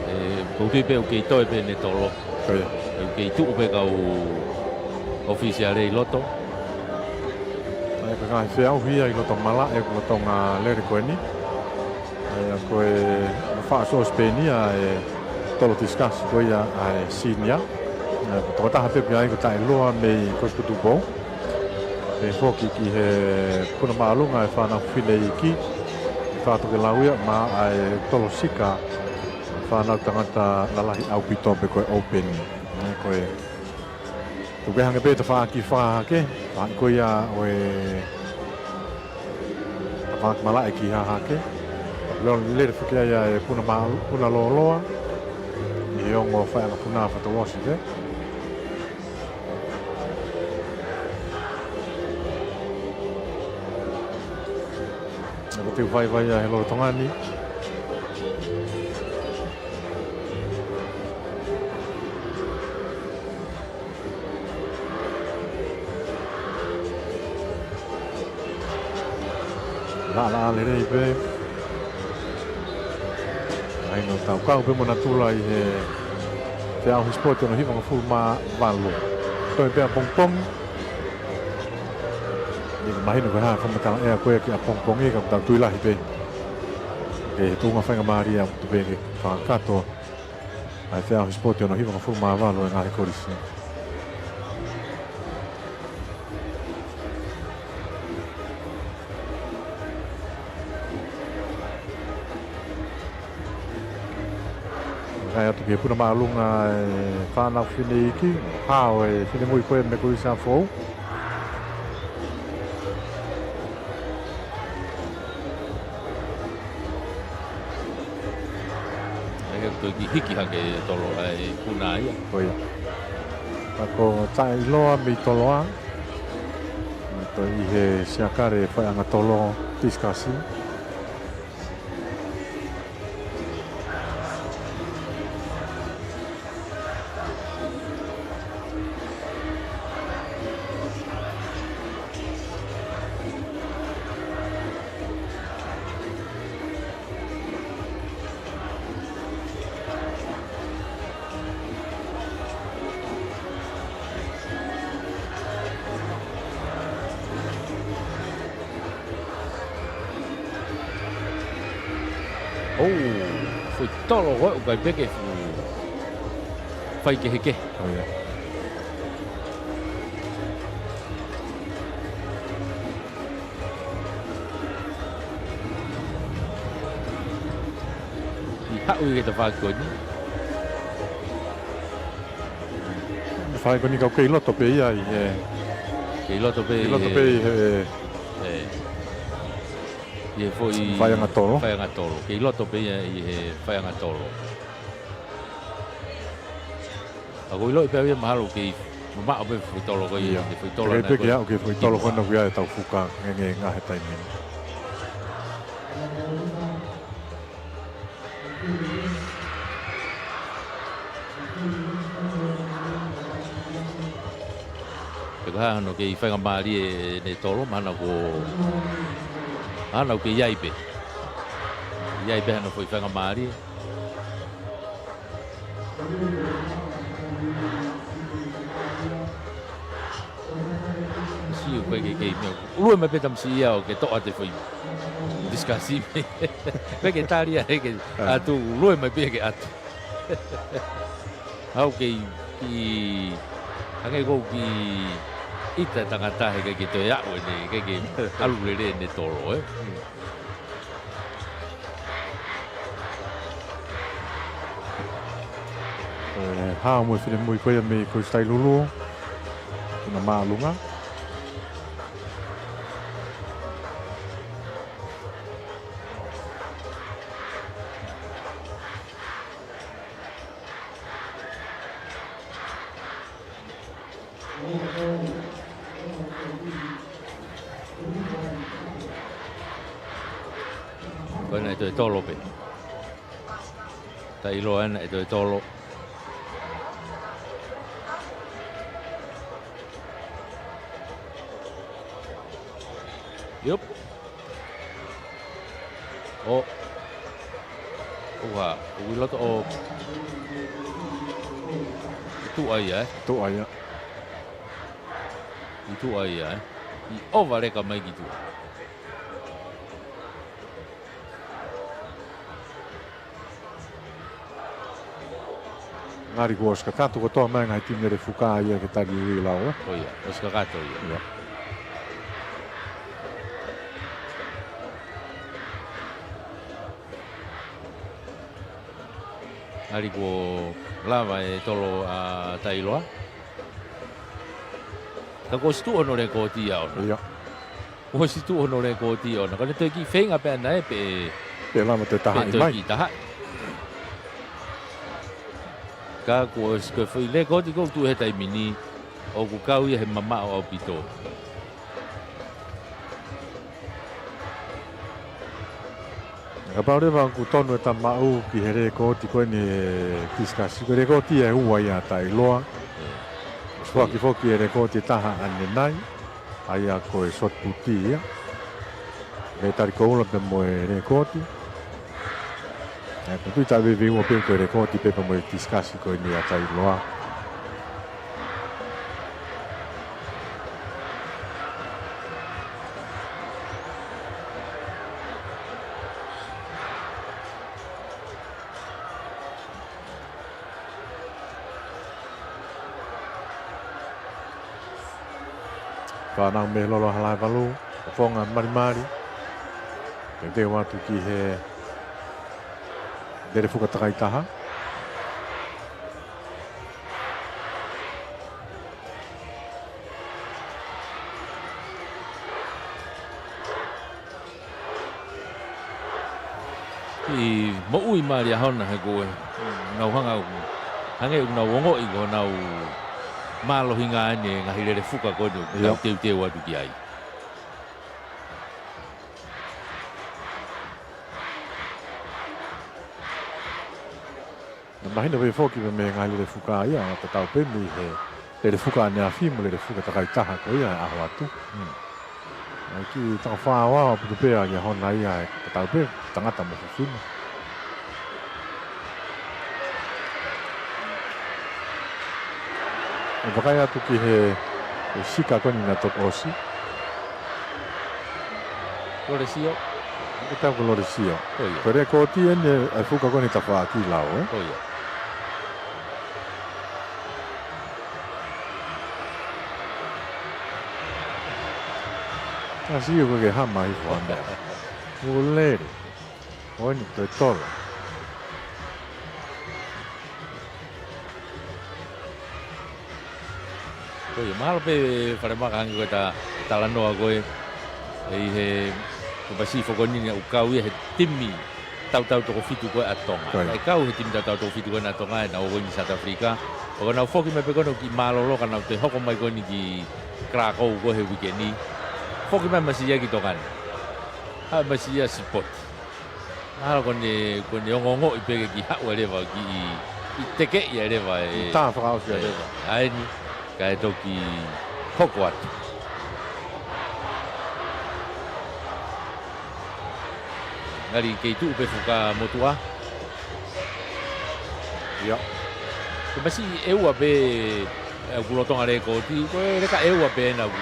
ʻE, ʻoku ou tui pē ʻoku kei toe pē ʻene tolo. Ko ia. ʻOku kei tuʻu pē kau ʻofisiale ʻi loto. ʻA ia ko e ngaahi feʻauhi ia ʻi loto malaʻe ʻoku lolotonga lele ko eni. ʻA ia ko e faʻa sosipeni ʻa e tolo tisikasi ko ia ʻa e senior. ʻA ia ko e tokotaha pē pea ai ko Taʻiloa mei Kolisi ko Tupou. ʻE foki ki he puna māʻolunga ʻa e fānau fefine iiki. ʻE fakatokelau ia maʻa e tolo sika fānau tangata lalahi ʻaupito pe ko e ʻoupeni. ʻA ia ko e Tuku ke hangē pē tafaʻaki fā hake, faʻahi ko ia ʻo e tafaʻaki malaʻe ki hahake. Lele foki ai ʻa e puna mā-, puna lōloa. ʻI he ongo faiʻanga puna fakatouʻosi pē. Naʻa ku teu vaivai ia he lolotonga ni. Laʻalaʻā lelei pē. ʻA ia ʻoku tau kau pē mo natula ʻi he feʻauhi sipoti hono hivangofulu mā valu. Toe pē ʻapongipongi. ʻIkai mahino ko e hā e fakamatala ʻea ko ē ki ʻapongipongi ka ʻoku tau tui lahi pē. Ke he tuʻunga faingamālie ʻa motu pē ke fakakakato ʻa e feʻauhi sipoti hono hivangofulu mā valu ʻa e ngaahi kolisi. Kae ʻatu ki he puna māʻolunga ʻa e fānau fefine iiki, hao e finemui ko ē mei Kolisi ʻa Foʻou. ʻA ia ko e kiʻi hiki hake e tolo ʻa e puna ia. Ko ia. Ka ko Taʻiloa mei Toloa. Ko ia ʻi he siakale faiʻanga tolo tisikasi. ʻOu, foʻi tolo ko ē ʻoku ʻikai pē ke fuʻu faikehekehe. ʻOi. ʻI haʻu ʻi he tafaʻaki ko eni. Fai ko eni ka ʻoku kei loto pē ia ʻi he, kei loto pē kei loto pē ʻi he, ʻi he foʻi faiangatolo. Faiangatolo. Kei loto pē ia ʻi he faiangatolo. ʻA ko e ʻiloʻi pē ia mahalo kei mamaʻo pē foʻi tolo ko ia, ia, foʻi tolo. Kei pē ke aʻu ki he foʻi tolo ko ena ʻoku ʻi ai ʻetau fuka ngenge ngā he taimi ni. Pea ko e hā hano kei faingamālie ʻene tolo, mahalo ko, mahalo kei ʻi ai pē. ʻI ai pē hano foʻi faingamālie. Siʻi ʻoku ʻikai ke kei meʻa. Lue mai pē tamasiʻi ia ʻo ke toʻo atu e foʻi tisikasi. Pea ke tali ʻa e ke ʻatu, lue mai pē ke ʻatu. ʻOku kei, kei, hangē ko e kiʻi ʻita tangata he ʻikai ke toe aʻu ʻene, ʻikai ke ʻalu lelei ʻene tolo, ē? ʻE, hao mo e finemui ko ia mei Kosi Tailulu. Tuna māʻolunga. Ko ena ʻe toe tolo pē. Taʻeiloa ena ʻe toe tolo. Yup. ʻO. ʻOua, ʻoku ʻi loto ʻo. ʻI tuʻa ia, ē? Tuʻa ia. ʻI tuʻa ia, ē? ʻI ʻova leka mai ki tuʻa. Ngali kuo ʻosi kakato kotoa mai ngaahi timi ʻelefuka ia ke tali ui lau, ē? ʻOia, ʻosi kakato ia. Ia. Ngali kuo lava e tolo ʻa Taʻeiloa. Ka kuo ʻosi tuʻu hono lekooti ia ʻoʻona. Ia. Kuo ʻosi tuʻu hono lekooti ʻoʻona. Ka ne toe kiʻi feinga pē ʻana ē pē, pē lava te taha pē i toe mai. Kiʻi taha. Ka kuo ʻosi ko e foʻi lekooti ʻoku tuʻu he taimi ni ʻoku kau ia he mamaʻo ʻaupito. Kapau leva ʻoku tonu e tau maʻu ki he lekooti ko eni he tisikasi, ko e lekooti ʻe ua ia ʻa Taʻeiloa. Foaki foki e lekooti ʻe taha ʻanenai, ʻa ia ko e shot put ia. Mei Talikoula pē mo e lekooti. ʻE, ko e tui taʻu veiveiua pē ko e lekooti pē pea mo e tisikasi ko eni ʻa Taʻeiloa. Fānau mei Lolo Halaevalu, ʻo fonga malimali. Ke teu atu ki he ʻelefuka takai taha. ʻI moʻui mālie ʻa Hona he ko e nau hanga ʻo, hangē ʻoku nau ongoʻi ko honau mālohinga ʻeni e ngaahi ʻelefuka ko eni ʻoku nau teuteu atu ki ai. Naʻe mahino pē foki mei he ngaahi ʻelefuka ia, ʻa tatau pē mei he ʻelefuka ʻaneafi mo e ʻelefuka takai taha ko ia ʻaho atu. ʻAi ki tau fāoa ʻo putu pē ʻa ia Hona ia ʻe tatau pē, tangata mo fefine. ʻE vakai atu ki he, he sika ko eni naʻe toki ʻosi. Kole sio. Ko e tau ko Lolesio. Ko ia. Ko e lekooti eni ʻa e fuka ko eni tafaʻaki lau, ē? Ko ia. Ka sio ko e ke hama hifo ʻa meʻa. Ko e lele. ʻOi ni, toe tolo. Ko ia, mahalo pē falemaka hangē ko e ta-, talanoa ko ē, ʻi he, ko e Pasifiki ko eni naʻe kau ia he timi tautau toko fitu ko ē ʻa Tonga. Ko ia. Naʻe kau he timi tautau toko fitu ko ē ʻa Tonga, ʻenau ō ko eni ki South Africa. ʻO ka nau foki mai pē ko eni ki mālōlō, ka nau toe hoko mai ko eni ki Kalākou ko ē he uike ni. Foki mai masiʻi ia ki Tonga ni. Haʻu masiʻi ia sipoti. Mahalo ko ʻene, ko ʻene ongoongoʻi pē ke kiʻi haʻu ʻa e leva ki, kiʻi tekeʻi ʻa e leva ʻe. Kiʻi tā fakaʻosi ʻa e leva. ʻA eni, kae toki hoko atu. Ngali kei tuʻu pē fuka motuʻa. Ia. Ko e masiʻi ʻe ua pē, ē, ʻoku lolotonga lekooti, ko e leka ʻe ua pē ena ʻoku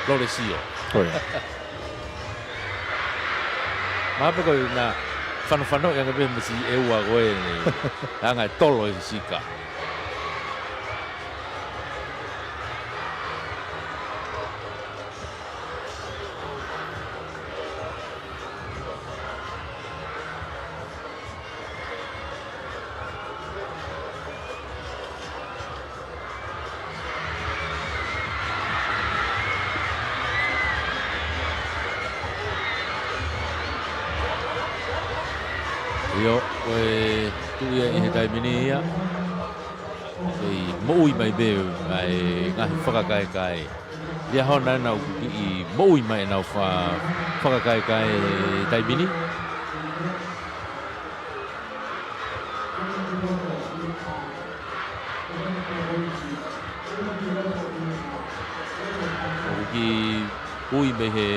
Lolesio. Ko ia. Mahalo pē ko ʻena fanofanoʻi ange pē masiʻi ʻe ua ko eni. Anga e tolo ʻe Sika. ʻIo, ko e tuʻu ia ʻi he taimi ni ia. Kei moʻui mai pē ʻa e ngaahi fakakaekae. Liahona ena ʻoku kiʻi moʻui mai ʻenau fa-, fakakaekae taimi ni. ʻOku kiʻi ui mei he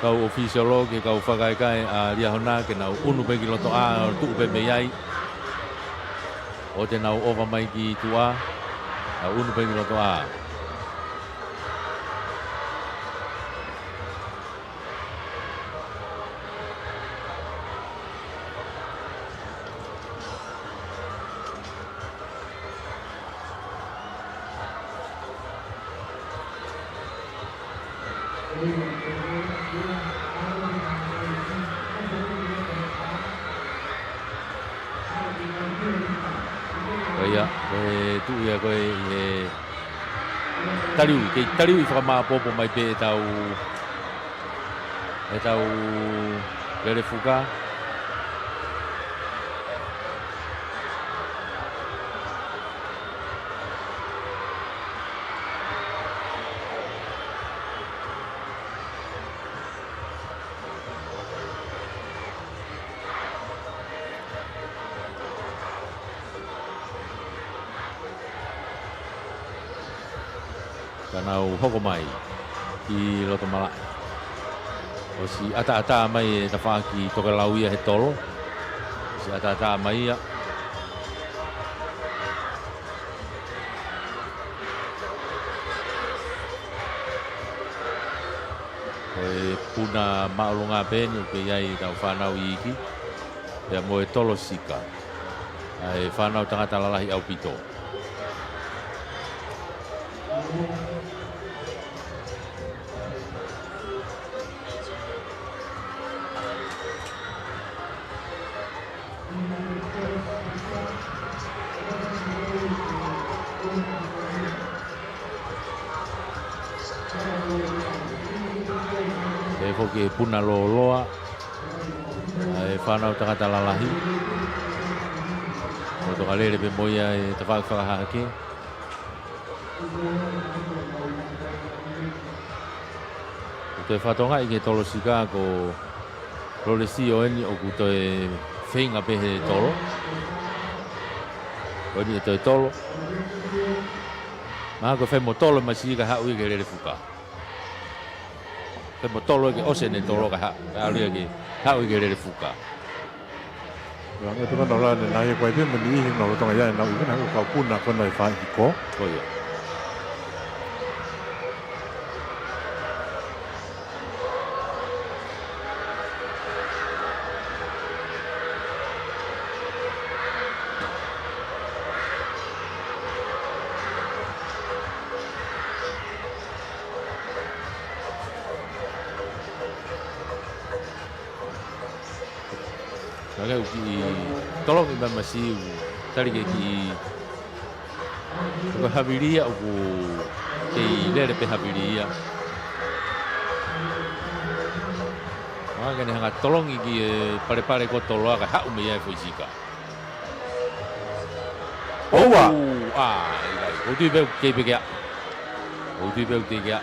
kau ʻōfisiolo ki he kau fakakaekae ʻa Liahona ke nau ʻunu pē ki loto ʻā, tuʻu pē mei ai. ʻO te nau ʻova mai ki tuʻa, nau ʻunu pē ki loto ʻā. Ko ia, ko e tuʻu ia ko ē ʻi he taliui, kei taliui fakamāopoopo mai pē ʻetau, ʻetau lele fuka. Ka nau hoko mai ki loto malaʻe. ʻOsi ʻataʻatā mai e tafaʻaki tokelau ia he tolo. ʻOsi ʻataʻatā mai ia. Ko e puna māʻolunga pē eni ʻoku ʻi ai ʻetau fānau iiki. Pea mo e tolo Sika. ʻA e fānau tangata lalahi ʻaupito. Pea foki e puna lōloa. ʻA e fānau tangata lalahi. Ko e toka lele pē mo ia e tafaʻaki fakahahake. ʻOku toe fakatokangaʻi ki he tolo Sika ko Lolesio eni ʻoku toe feinga pē he tolo. Ko eni e toe tolo. Mahalo ko e fai mo tolo masiʻi kae haʻu ia ki he lele fuka. Fai mo tolo ke ʻosi ʻene tolo kae ha-, kae ʻalu ia ke haʻu ia ki he lele fuka. Ia, ngai tukana o la ne nai e kuai pē mo ni ihi no lotonga ia e nau ihi na ko e kau puna ko ena e fai ko. Ko ia. Ka ʻoku kiʻi tolongi mai Masiu, tali ke kiʻi, ko e havili ia ʻoku kei lele pē havili ia. Ka ne hanga tolongi ki he palepale ko Toloa kae haʻu mei ai e foʻi sika. ʻOua! ʻOu, ʻa, ʻikai. ʻOku ou tui pē ʻoku kei pekia. ʻOku ou tui pē ʻoku tekia.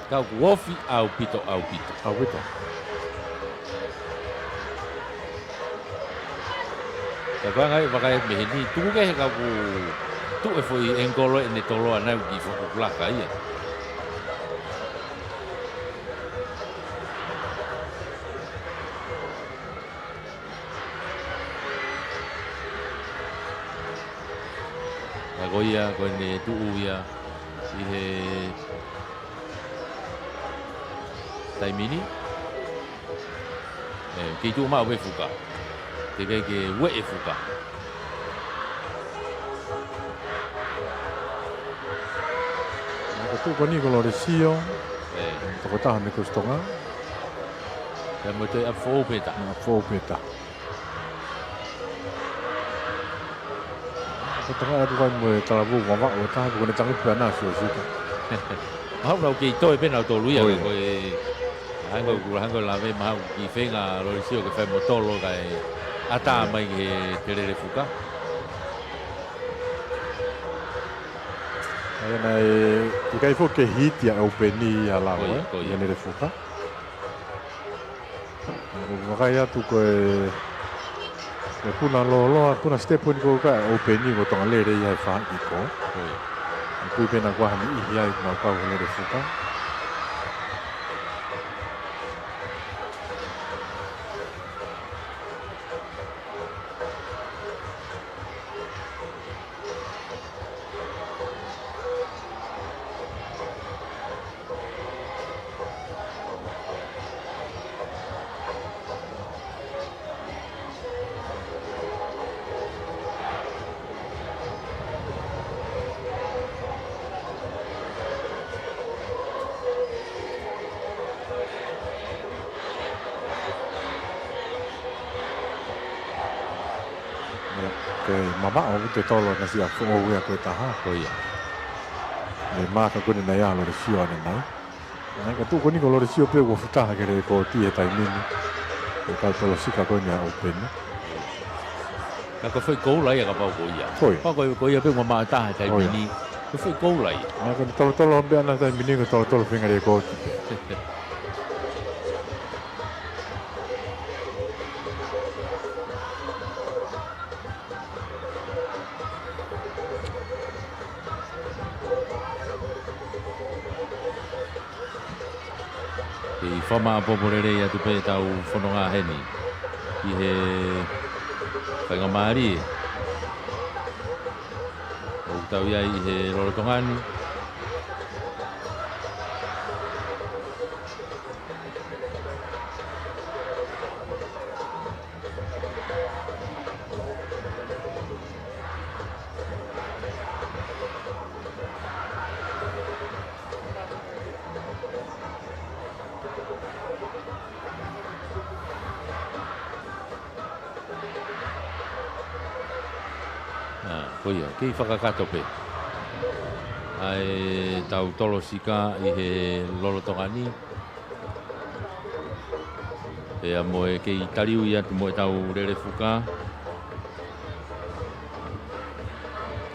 Ka ʻoku ofi ʻaupito, ʻaupito. ʻAupito. Ka ko e anga ia ʻoku vakai mei heni, tuku kehe ka ʻoku tuʻu e foʻi angle ʻene Toloa naʻe ʻoku kiʻi foʻi kulaka ia. Ka ko ia, ko ʻene tuʻu ia ʻi he taimi ni. ʻE, kei tuʻu maʻu pē Fuka. Teʻeki ke ueʻi ʻe Fuka. Ka ko e tuʻu ko eni ko Lolesio. ʻE. Tokotaha mei Kosi Tonga. Pea mo e toe ʻapi foʻou pē taha. ʻApi foʻou pē taha. Ko e tangata atu kai mo e talavou Vavaʻu ʻe taha, ko ʻene tangutu pē ʻana Siosita. Mahalo naʻa nau kei toe pē nautolu ia, ʻOi. ko e, hangē ko e, hangē ko e lave mahalo kiʻi feinga Lolesio ke fai mo Tolo kae ʻatā mai ki he Lelefuka. ʻA ia naʻe, ʻikai foki ke hiti ʻa e ʻoupeni ia lau, Ko ia, ē? ko ia. Ia Lelefuka. ʻOku vakai atu ko e, ko e puna lōloa, puna step eni ko e ka ʻoupeni ko Tongalele ia he faʻahi ko. Ko ia. ʻOku pehē naʻa kuo ʻi ai ha niʻihi ai naʻa nau kau he Lelefuka. Ke mamaʻo ʻa e Tolo naʻe siʻi ʻapi foʻou ia ko e taha. Ko ia. ʻE maka ko eni naʻe ʻa Lolesio ʻanenai. Naʻe ka tuʻu ko eni ko Lolesio pē ʻoku ofi taha ki he lēkooti he taimi ni. ʻE kau Tolo Sika ko eni ʻa e ʻoupeni. Ka ko e foʻi koula ia kapau ko ia. Ko ia. Kapau ko ia pē ʻoku mamaʻo taha he taimi ni. Ko e foʻi koula ia. Naʻe ka tolotolo pē ʻana he taimi ni ko e tolotolo feinga lēkooti pē. Kei fakamaʻopoʻopo lelei atu pē ʻetau fononga heni ʻi he faingamālie ʻoku tau ʻi ai ʻi he lolotonga ni. ʻA, ko ia, kei fakakakato pē ʻa ʻetau Tolo Sika ʻi he lolotonga ni. Pea mo e kei taliui atu mo ʻetau Lelefuka.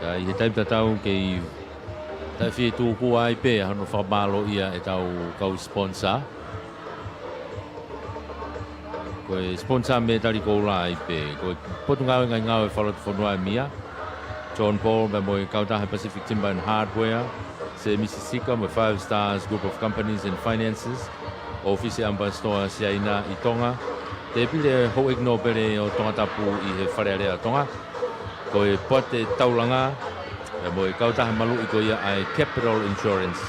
Ka ʻi he taimi tatau kei taʻefietuku ai pē ʻa hono fakamālōʻia ʻetau kau sponsor. Ko e sponsor mētali koula ai pē, ko e Potungāue Ngaahi Ngāue Fakalotofonua ʻa e M I A, John Paul, pea mo e kautaha Pacific Timber and Hardware, Semisi Sika mo e Five Stars Group of Companies and Finances, ʻŌfisi ʻAmipasitoa Siaina ʻi Tonga, tēpile houʻeiki nōpele ʻo Tongatapu ʻi he Fale Alea ʻo Tonga, ko e Poate Taulanga, pea mo e kautaha maluʻi ko ia ʻa e Capital Insurance,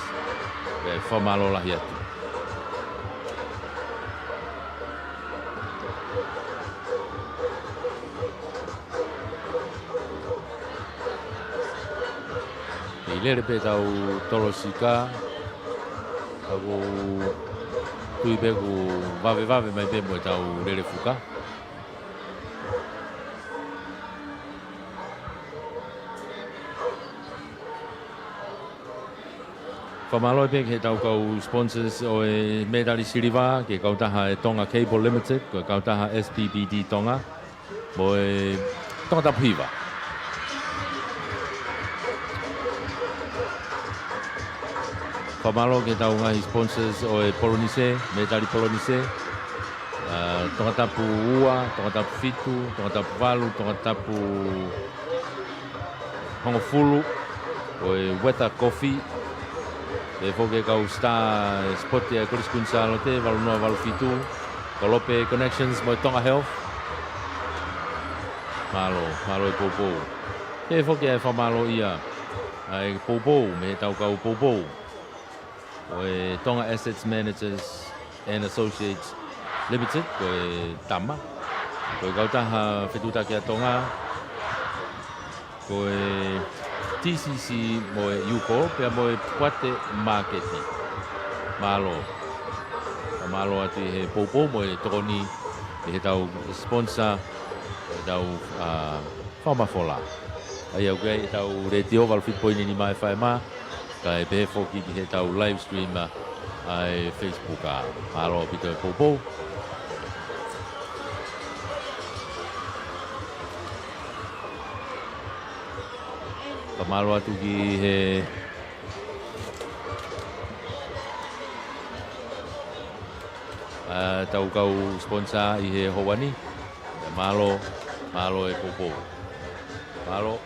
pea fakamālō lahi atu. Lele pē ʻetau tolo sika, ka ʻoku ou tui pē ʻoku vavevave mai pē mo ʻetau lele fuka. Fakamālō pē ki heʻetau kau sponsors ʻo e mētali siliva, ki he kautaha ʻe Tonga Cable Limited, ko e kautaha S P P D Tonga, mo e Tongatapu Hiva. Fakamālō ki heʻetau ngaahi sponsors ʻo e Polonise, mētali Polonise, ʻa, Tongatapu ua, Tongatapu fitu, Tongatapu valu, Tongatapu hongofulu, ko e Weather Coffee, pehē foki e kau Star Sport ʻa e Kolisi Kuini Sālote, valu noa valu fitu, Kolope Connections mo e Tonga Health. Mālō, mālō e poupou. Pehē foki e fakamālō ia ʻa e poupou, mei heʻetau kau poupou ʻo e Tonga Assets Managers and Associates Limited, ko e Tama, ko e kautaha fetuʻutaki ʻa Tonga, ko e T C C mo e Yuko, pea mo e Puate Maketi. Mālō. Fakamālō atu ʻi he poupou mo e tokoni ʻi heʻetau sponsor, ʻetau, ʻa, fakamafola. ʻA ia ʻoku ʻi ai ʻetau letiō valu fitu poini nima F M, kae pehē foki ki heʻetau live stream ʻa e Facebook ʻa. Mālō ʻaupito e poupou. Fakamālō atu ki he, ʻa, ʻetau kau sponsor ʻi he houa ni. Mālō, mālō e poupou. Mālō.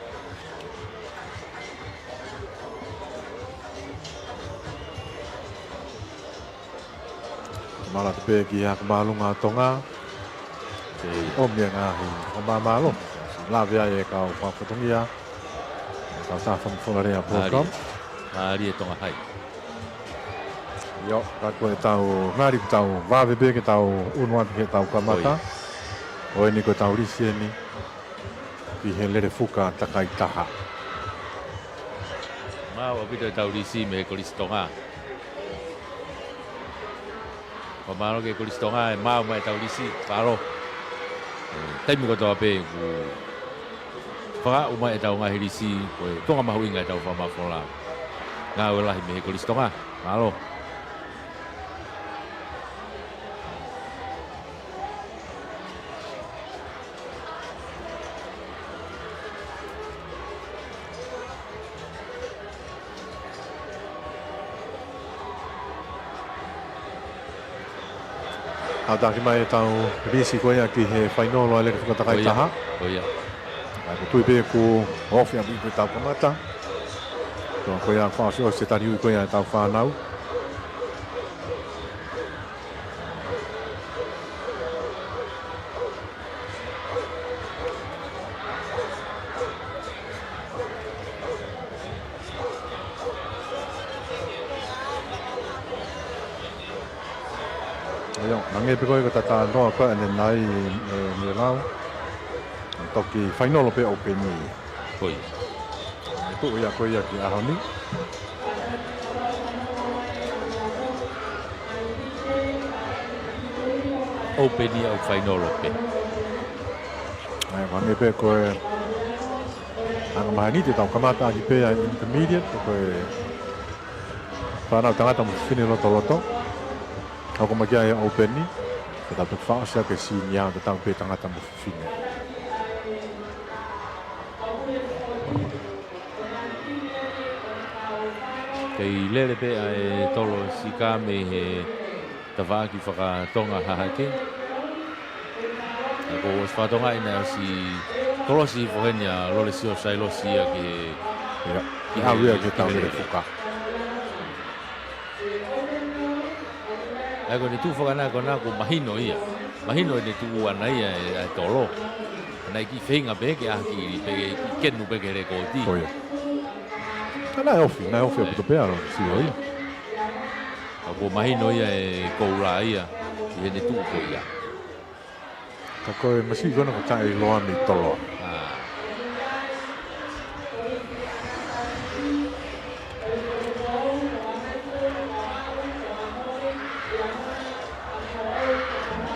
Mālō atu pē ki he Ako Māʻolunga ʻo Tonga, ke ʻomi e ngaahi fakamālō. Lave ai e kau fakafofonga, e kau fakamafola lea program. Mālie. Mālie Tonga Hai. ʻIo, ka ko ʻetau ngali ʻoku tau vave pē ke tau ʻunu atu ki heʻetau kamata. ʻOi. ʻO eni ko ʻetau lisi eni ki he lele fuka takai taha. Maau ʻaupito ʻetau lisi mei he Kolisi Tonga. Fakamālō ki he Kolisi Tonga ʻe maau mai ʻetau lisi, mālō. ʻE, taimi kotoa pē ʻoku fakaaʻu mai ʻetau ngaahi lisi, ko e konga mahuʻinga ʻetau fakamafola. Ngāue lahi mei he Kolisi Tonga, mālō. Haʻu taki mai ʻetau lisi ko ia ki he fainolo ʻa e lele fuka takai taha. Ko ia. Ko ia. ʻA ia ʻoku ou tui pē ʻoku ofi ʻaupito ʻetau kamata. Ko ia fakaʻosiʻosi e taliui ko ia ʻetau fānau. ʻIo, hangē pē ko e tatanoa ko ē ʻanenai, ʻe, Niulau. Toki fainolo pē ʻoupeni. Ko ia. ʻE tuʻu ia ko ia ki he ʻaho ni. ʻOupeni ʻo fainolo pē. ʻA ia, hangē pē ko e anga maheni te tau kamata ʻaki pē ʻa e intermediate, ko e fānau tangata mo fefine lotoloto. Hoko mai ki ai e ʻoupeni, te tau toki fakaʻosi ʻaki e senior, te tau pē tangata mo fefine. Kei lele pē ʻa e tolo sika mei he tafaʻaki faka-Tonga Hahake. ʻA ia ko e ʻosi faka-Tonga ʻi he ʻosi kolosi foheni ʻa Lolesio Sailosi ia ki he, ʻio, ki he, ʻalu ia ki he tau lele fuka. ʻA ia ko ʻene tuʻu fakana ko ena ʻoku mahino ia. Mahino ʻene tuʻu ʻana ia ʻe, ʻa e tolo. Naʻe kiʻi feinga pē ke ʻakiʻi pē, kiʻi kenu pē ki he lekooti. Ko ia. Ka naʻe ofi, naʻe ofi ʻaupito pē ʻa Lolesio ia. ʻA ia ʻoku mahino ia e koula ia, ʻi heʻene tuʻu ko ia. Ka ko e masiʻi ko ena ko e taʻeʻiloa mei Toloa. ʻA.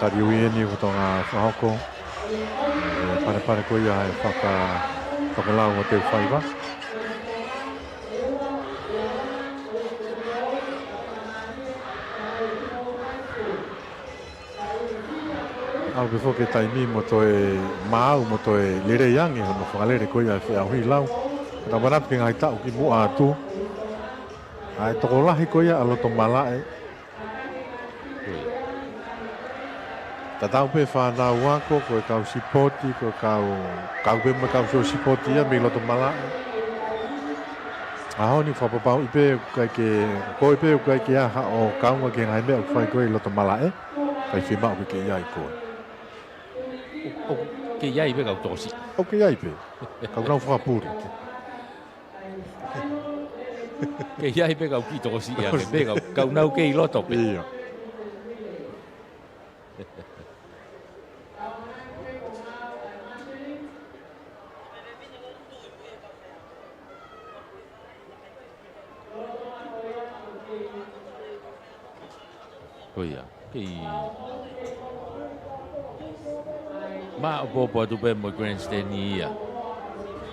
Taliui eni ʻoku tau fakahoko. ʻE palepale ko ia ʻe faka, fakalau ʻo Teufaiva. ʻAlu pē foki e taimi mo toe maau, mo toe lelei ange hono fakalele ko ia ʻa e feʻauhi lau. Ka tau manatu ki he ngaahi taʻu kimuʻa atu, ʻa e tokolahi ko ia ʻa Loto Malaʻe, tatau pē fānau ako, ko e kau sipoti, ko e kau, kau pē mo e kau sio sipoti ia mei Loto Malaʻe. ʻAho ni fakapapauʻi pē ʻoku ʻikai ke, ko e pē ʻoku ʻikai ke ʻi ai haʻo kaunga ki he ngaahi meʻa ʻoku fai ko ē ʻi Loto Malaʻe, ʻikai fiemaʻu ke ke ʻi ai koe. ʻOku, ʻoku kei ʻi ai pē kau tokosiʻi. ʻOku kei ʻi ai pē. Kau nau fakapuli. Kei ʻi ai pē kau kiʻi tokosiʻi ange, pē kau, kau nau kei loto pē. ʻIo. Ko ia. Kei māʻopoʻopo atu pē mo e grandstand ia.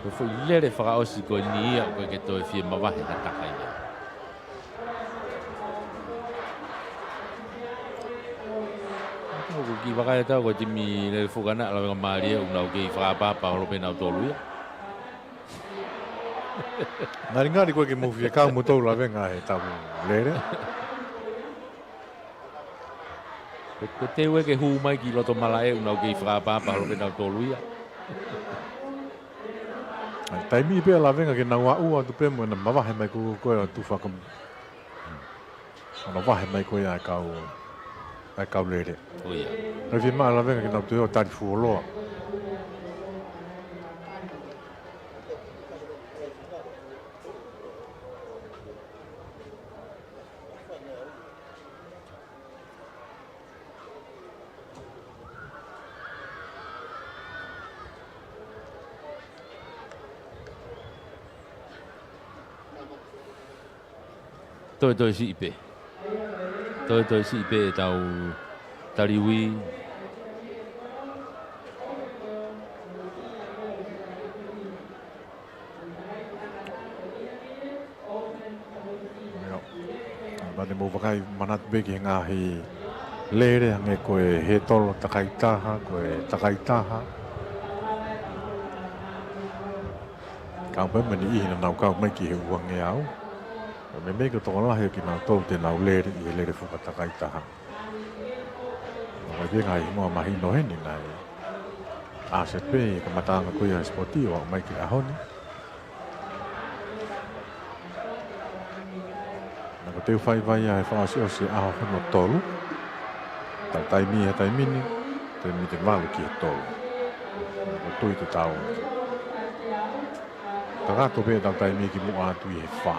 Ko e foʻi lele fakaʻosi ko eni ia ʻoku ʻikai ke toe fie mavahe ha taha ia. ʻOku kiʻi vakai atu au ko e timi Lelefuka naʻa lavengamālie ʻoku nau kei fakaʻapaʻapa holo pē nautolu ia. Ngalingali ko e ke mou fie kau mo tau lavenga he taʻu lele. Ko, ko e teu ē ke hū mai ki Loto Malaʻe ʻoku nau kei fakaʻapaʻapa holo pē nautolu ia. ʻA e taimi pē ʻa lavenga ke nau aʻu atu pē mo ʻena mavahe mai ko, ko e atu fakam-, ʻo nau vahe mai ko ia ʻa e kau, ʻa e kau lele. Ko ia. Nau fiemaʻu ʻa lavenga ke nau toe ō tali fuoloa. Toe, toe siʻi pē. Toe, toe siʻi pē ʻetau taliui. ʻIo. Pea te mou vakai manatu pē ki he ngaahi lele hangē ko e hētolo takai taha, ko e takai taha. Kau pē mo e niʻihi naʻa nau kau mai ki he uangeau. Ko e meimei ko e tokolahi ʻo kinautolu te nau lele ʻi he Lelefuka takai taha. ʻOku ʻi ai pē ngaahi hingoa mahino heni naʻe ʻasi pē ʻi he kamataʻanga ko ia ʻo e sipoti ʻo aʻu mai ki he ʻaho ni. Naʻa ko Teufaiva ia he fakaʻosiʻosi ʻaho hono tolu. Tau taimi he taimi ni, taimi te valu ki he tolu. Naʻa ko Tui te tau kakato pē tau taimi kimuʻa atu ʻi he fā.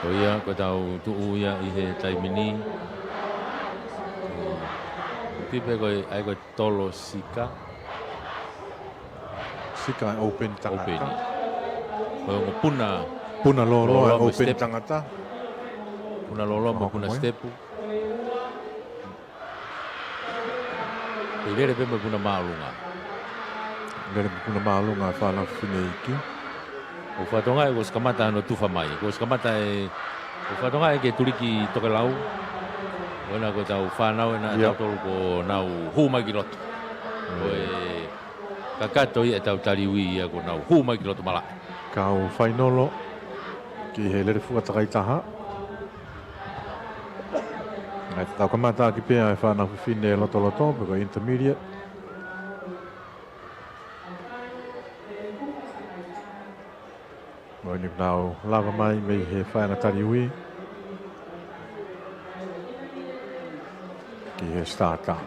Ko ia, ko ʻetau tuʻu ia ʻi he taimi ni. Pipe ko e, ʻa ia ko e tolo sika. Sika ʻoku open tangata. Open. Ko e ongo puna. Puna lōloa, lōloa mo e open step. Tangata. Puna lōloa mo e puna step. Pea lele pē mo e puna māʻolunga. Lele mo e puna māʻolunga ʻa e fānau fefine iiki. ʻOku fakatokangaʻi kuo ʻosi kamata hono tufa mai. Kuo ʻosi kamata e, ʻoku fakatokangaʻi ke tuliki tokelau. ʻOua naʻa ko ʻetau fānau ʻena ʻatautolu kuo nau hū mai ki loto. Ko e kakato ia ʻetau taliui ia kuo nau hū mai ki Loto Malaʻe. Kau fainolo ki he Lelefuka takai taha. Naʻe tau kamata ʻaki pē ʻa e fānau fefine lotoloto, pe ko e intermediate. Ko eni kuo nau lava mai mei he faʻahinga taliui ki he starter.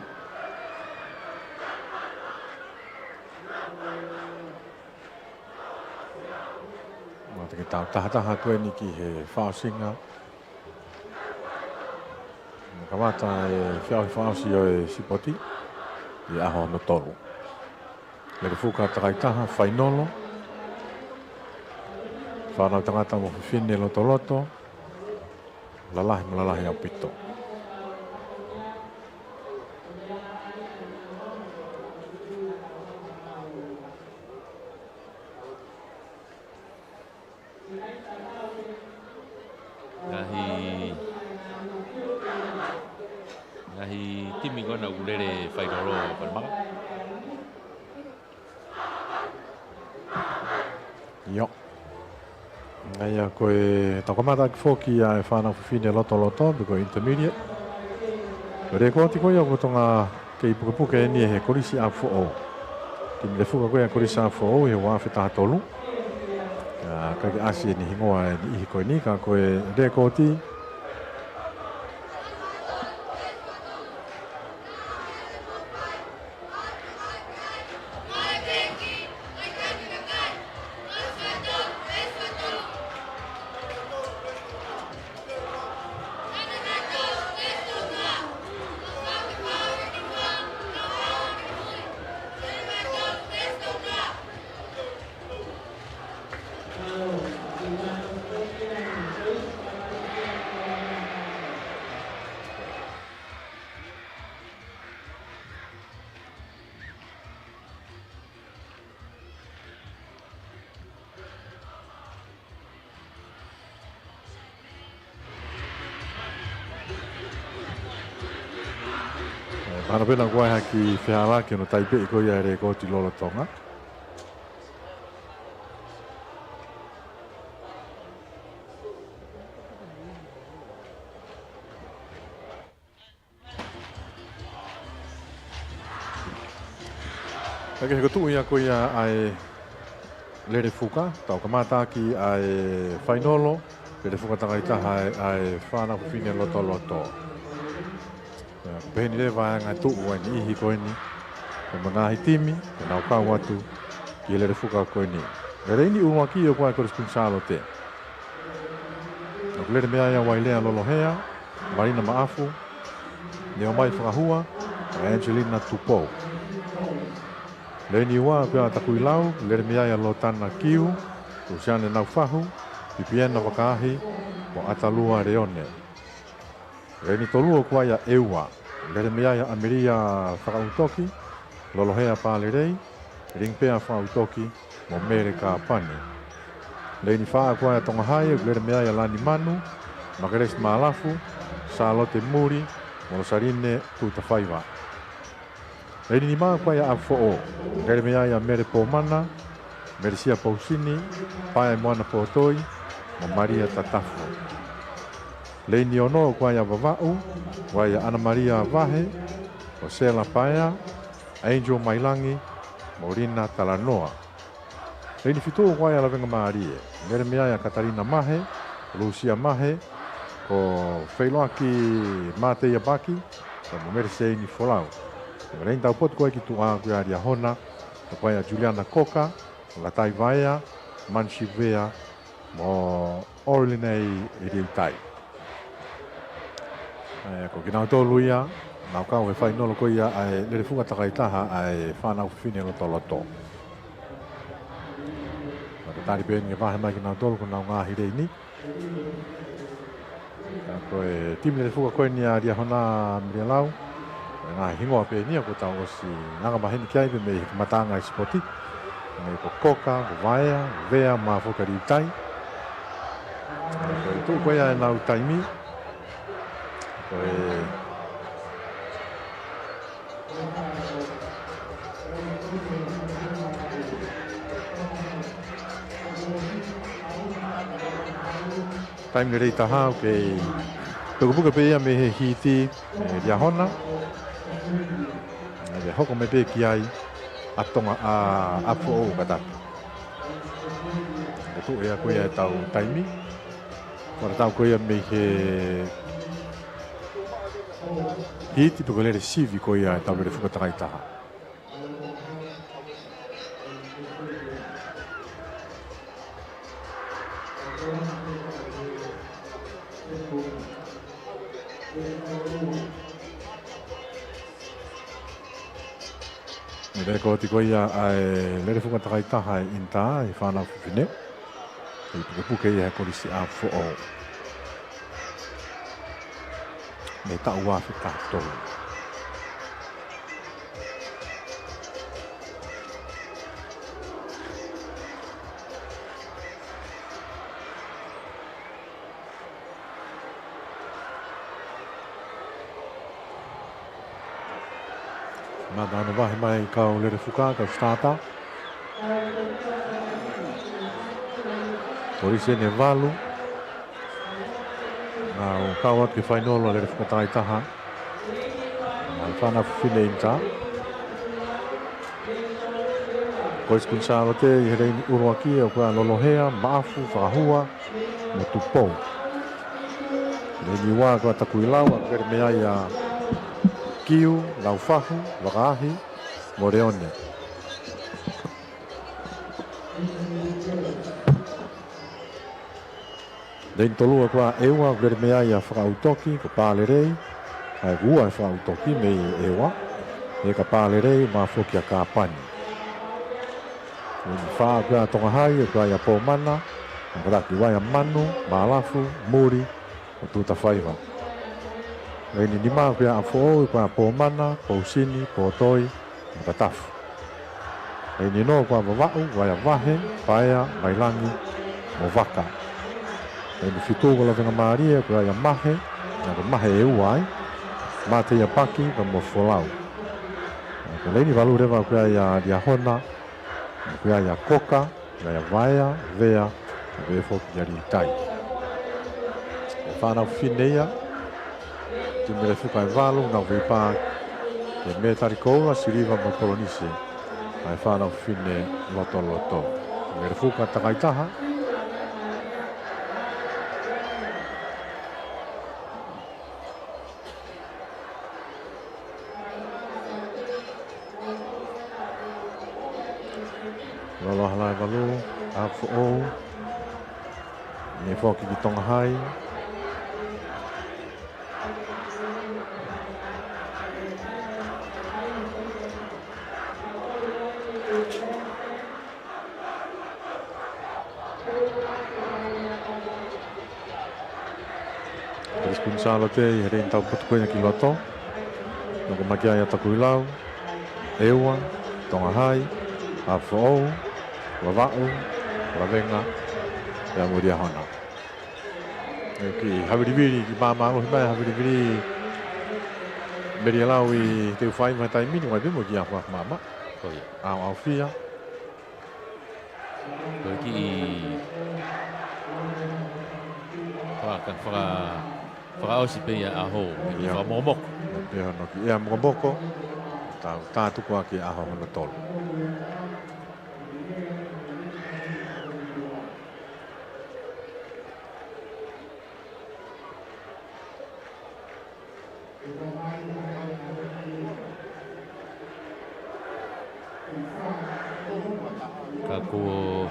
Tau tahataha ko eni ki he fakaʻosinga. Kamata e feʻauhi fakaʻosi ʻo e sipoti ʻi he ʻaho hono tolu. Lele fuka takaitaha, fainolo. Fānau tangata mo fefine lotoloto. Lalahi mo lalahi ʻaupito. Ngaahi, ngaahi timi ko ena ʻoku lele fainolo, Falemaka. ʻIo. ʻA ia ko e tau kamata ʻaki foki ʻa e fānau fefine lotoloto, pe ko e intermediate. Ko e lēkooti ko ia ʻoku totonu ke kei pukepuke eni ʻe he Kolisi ʻApifoʻou. Timi lele fuka ko ia Kolisi ʻApifoʻou he ua afe taha tolu. ʻA, ʻikai ke ʻasi eni hingoa ʻe niʻihi ko eni ka ko e lēkooti. ʻE, mahalo pē naʻa ʻoku ʻi ai ha kiʻi fehālaaki ʻi hono taipeʻi ko ia e lēkooti lolotonga. Ka ko e tuʻu ia ko ia ʻa e lele fuka, tau kamata ʻaki ʻa e fainolo, lele fuka takaitaha ʻa e, ʻa e fānau fefine lotoloto. ʻIo, pehē ni leva ʻa e ngaahi tuʻu ʻa e niʻihi ko eni, ʻo e ngaahi timi, ke nau kau atu ki he lele fuka ko eni. Lele ʻuluaki ʻoku ʻa e Kolisi Kuini Sālote. ʻOku lele mei ai ʻa Vailea Lolohea, Malina Maʻafu, Neomai Fakahua, mo Angelina Tupou. Lele ua ʻoku ʻa Takuilau, lele mei ai ʻa Lotana Kiu, Lusiane Naufahu, Pipiena Vakaahi, mo ʻAtalua Leone. Lele tolu ʻoku ʻa ʻEua, lele mei ai ʻa ʻAmelia Fakaʻutoki, Lolohea Palelei, Lingipea Fakaʻutoki, mo Mele Kapani. Lele fā ʻoku ʻa Tonga Hai, lele mei ai ʻa Lani Manu, Makelesi Malafu, Sālote Muli, mo Losaline Tutafaiva. Lele nima ʻoku ʻa ʻApifoʻou, lele mei ai ʻa Mele Pomana, Melesia Pousini, Paea Moana Potoi, mo Malia Tatafu. Lele ono ʻoku ʻa Vavaʻu, ʻoku ʻa ʻAna Malia Vahe, mo Sela Paea, Angel Mailangi, mo Lina Talanoa. Lele fitu ʻoku ʻa Lavengamālie, lele mei ai ʻa Katalina Mahe, Lusia Mahe, ko Feiloaki Mateia Paki, mo Mele Seini Folau. Lele taupotu ko ē ki tuʻa ʻoku ʻa Liahona, ʻoku ʻa Juliana Koka, Latai Vaea, Mansi Vea, mo Orlinei Liutai. ʻE, ko kinautolu ia, nau kau he fainolo ko ia ʻa e lele fuka takaitaha ʻa e fānau fefine lotoloto. Ka ko e tali pē eni ke vahe mai kinautolu ko honau ngaahi lele ni. Ka ko e timi lele fuka ko eni ʻa Liahona Mirialau. Ko e ngaahi hingoa pē eni ʻoku tau ʻosi anga maheni ki ai pē mei he kamataʻanga e sipoti. Mei ko Koka, ko Vaea, Vea, mo Foka Liutai. Ko e tuʻu ko ia ʻenau taimi. Ko e taimi lelei taha ʻoku kei pukepuke pē ia mei he hiti ʻe Liahona. ʻE hoko mai pē ki ai ʻa Tonga ʻa, ʻApifoʻou kātaki. ʻE tuʻu ia ko ia ʻetau taimi. Ko e tau ko ia mei he hiti pe ko e lele sivi ko ia ʻetau lele fuka takaitaha. ʻI he lēkooti ko ia ʻa e lele fuka takaitaha ʻa e ʻInitā ʻi he fānau fefine, ʻi he pukepuke ia he Kolisi ʻApifoʻou. Mei he taʻu ua afe taha tolu. Mata ana vahe mai kau lele fuka, kau starter. Kolisi ʻe valu. Nau kau atu ki he fainolo ʻa e lele fuka takaitaha ʻa e fānau fefine ʻInitā. Kolisi Kuini Sālote ʻi he leini ʻuluaki, ʻoku ʻi ai ʻa Lolohea, Maʻafu, Fakahua, mo Tupou. Leini ua ko ia ʻa Takuilau, ʻoku lele mei ai ʻa Kiu, Laufahu, Vakaahi, mo Leone. Leini tolu ko ia ʻa ʻEua, ʻoku lele mei ai ʻa Fakaʻautoki, ko Pālelei, ʻa ia ʻoku ua ʻa Fakaʻautoki mei ʻEua, ʻe ka Pālelei, mo e foki ʻa Kāpani. Leini fā ko ia ʻa Tonga Hai, ʻoku ʻi ai ʻa Pōmana, ʻa ia ko ia ʻoku ʻi ai ʻa Manu, Mālafu, Muli, mo Tutafaiva. Leini nima ko ia ʻa ʻApifoʻou, ʻoku ʻi ai ʻa Pōmana, Pousini, Potoi, mo Tatafu. Leini ono ko ia ʻa Vavaʻu, ʻoku ʻi ai ʻa Vahe, Paea, Mailangi, mo Vaka. Leini fitu ko Lavengamālie, ʻoku ʻi ai ʻa Mahe, ʻa ia ko Mahe ʻe ua ai, Mate ia Paki, pea mo Folau. ʻA ia ko e leini valu leva ʻoku ʻi ai ʻa Liahona, ʻoku ʻi ai ʻa Koka, ʻoku ʻi ai ʻa Vaea, Vea, ʻoku ʻi ai foki ʻa Litai. ʻA e fānau fefine ia, timi lele fuka ʻe valu, nau fepaki he mētali koula, siliva mo polonise, ʻa e fānau fefine lotoloto. Lele fuka takaitaha. Lolo hala ʻe valu, ʻApifoʻou, ʻe foki ki Tonga Hai. Kolisi Kuini Sālote ʻi he leini taupotu ko ia ki loto. Nau kau mai ki ai ʻa Takuilau, ʻEua, Tonga Hai, ʻApifoʻou, Vavaʻu, Lavenga, pea mo Liahona. ʻE ki Havilivili, ki māmālohi mai Havilivili, Melialau ʻi he teufaiva he taimi ni, ʻoku ʻi ai pē mo e kiʻi ʻaho māmā. Ko ia. ʻAoʻaofia. Ko e kiʻi faka-, faka-, fakaʻosi pē ia ʻaho, ʻio, fakamokomoko. Pea hono kiʻi ʻea mokomoko, tā, tā tuku ʻaki ʻaho hono tolu. Ka kuo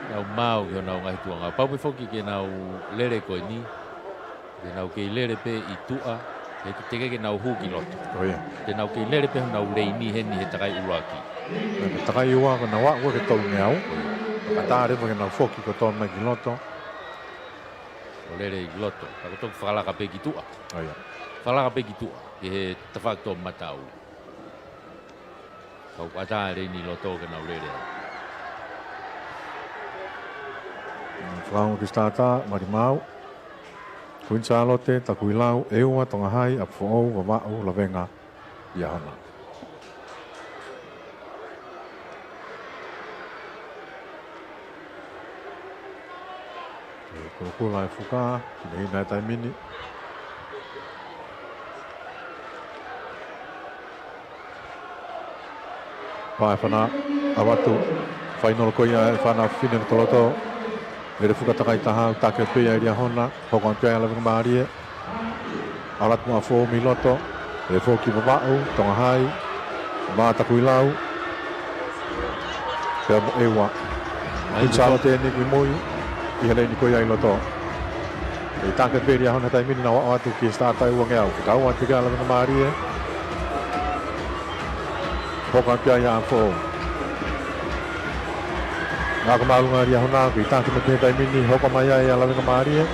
nau maau ki honau ngaahi tuʻunga. Pau pē foki ke nau lele ko eni, ke nau kei lele pē ʻi tuʻa, he teʻeki ke nau hū ki loto. Ko ia. Te nau kei lele pē honau leini heni he takai ʻuluaki. Ko e takai ua ko ʻenau aʻu ko ē ki he tolungeau. Ko ia. Ka tā leva ke nau foki kotoa mai ki loto. ʻO lele ʻi loto, ka ko e toki fakalaka pē ki tuʻa. Ko ia. Fakalaka pē ki tuʻa, ki he tafaʻaki toʻomataʻu. Ka ʻoku ʻatā e leini loto ke nau lele ai. Fakaongo ki he starter, malimau. Kuini Sālote, Takuilau, ʻEua, Tonga Hai, ʻApifoʻou, Vavaʻu, Lavenga, Liahona. Ke kulokula e fuka, hinehina e taimi ni. Pea ʻe fana, ʻalu atu, fainolo ko ia ʻa e fānau fefine lotoloto. Lele fuka takaitaha, ʻoku take pē ia ʻe Liahona, hoko atu ai ʻa Lavengamālie. ʻAlu atu ʻa ʻApifoʻou mei loto, ʻe foki Vavaʻu, Tonga Hai, mo Takuilau. Pea mo ʻEua. Kuini Sālote eni ki mui, ʻi he leini ko ia ʻi loto. ʻE take pē ʻe Liahona he taimi ni, nau aʻu atu ki he starter ʻe uangeau. Fekau atu ki ai ʻa Lavengamālie. Hoko atu ai ʻa Foʻou. Ako māʻolunga ʻa Liahona, kei taki mai pē he taimi ni, hoko mai ai ʻa Lavengamālie.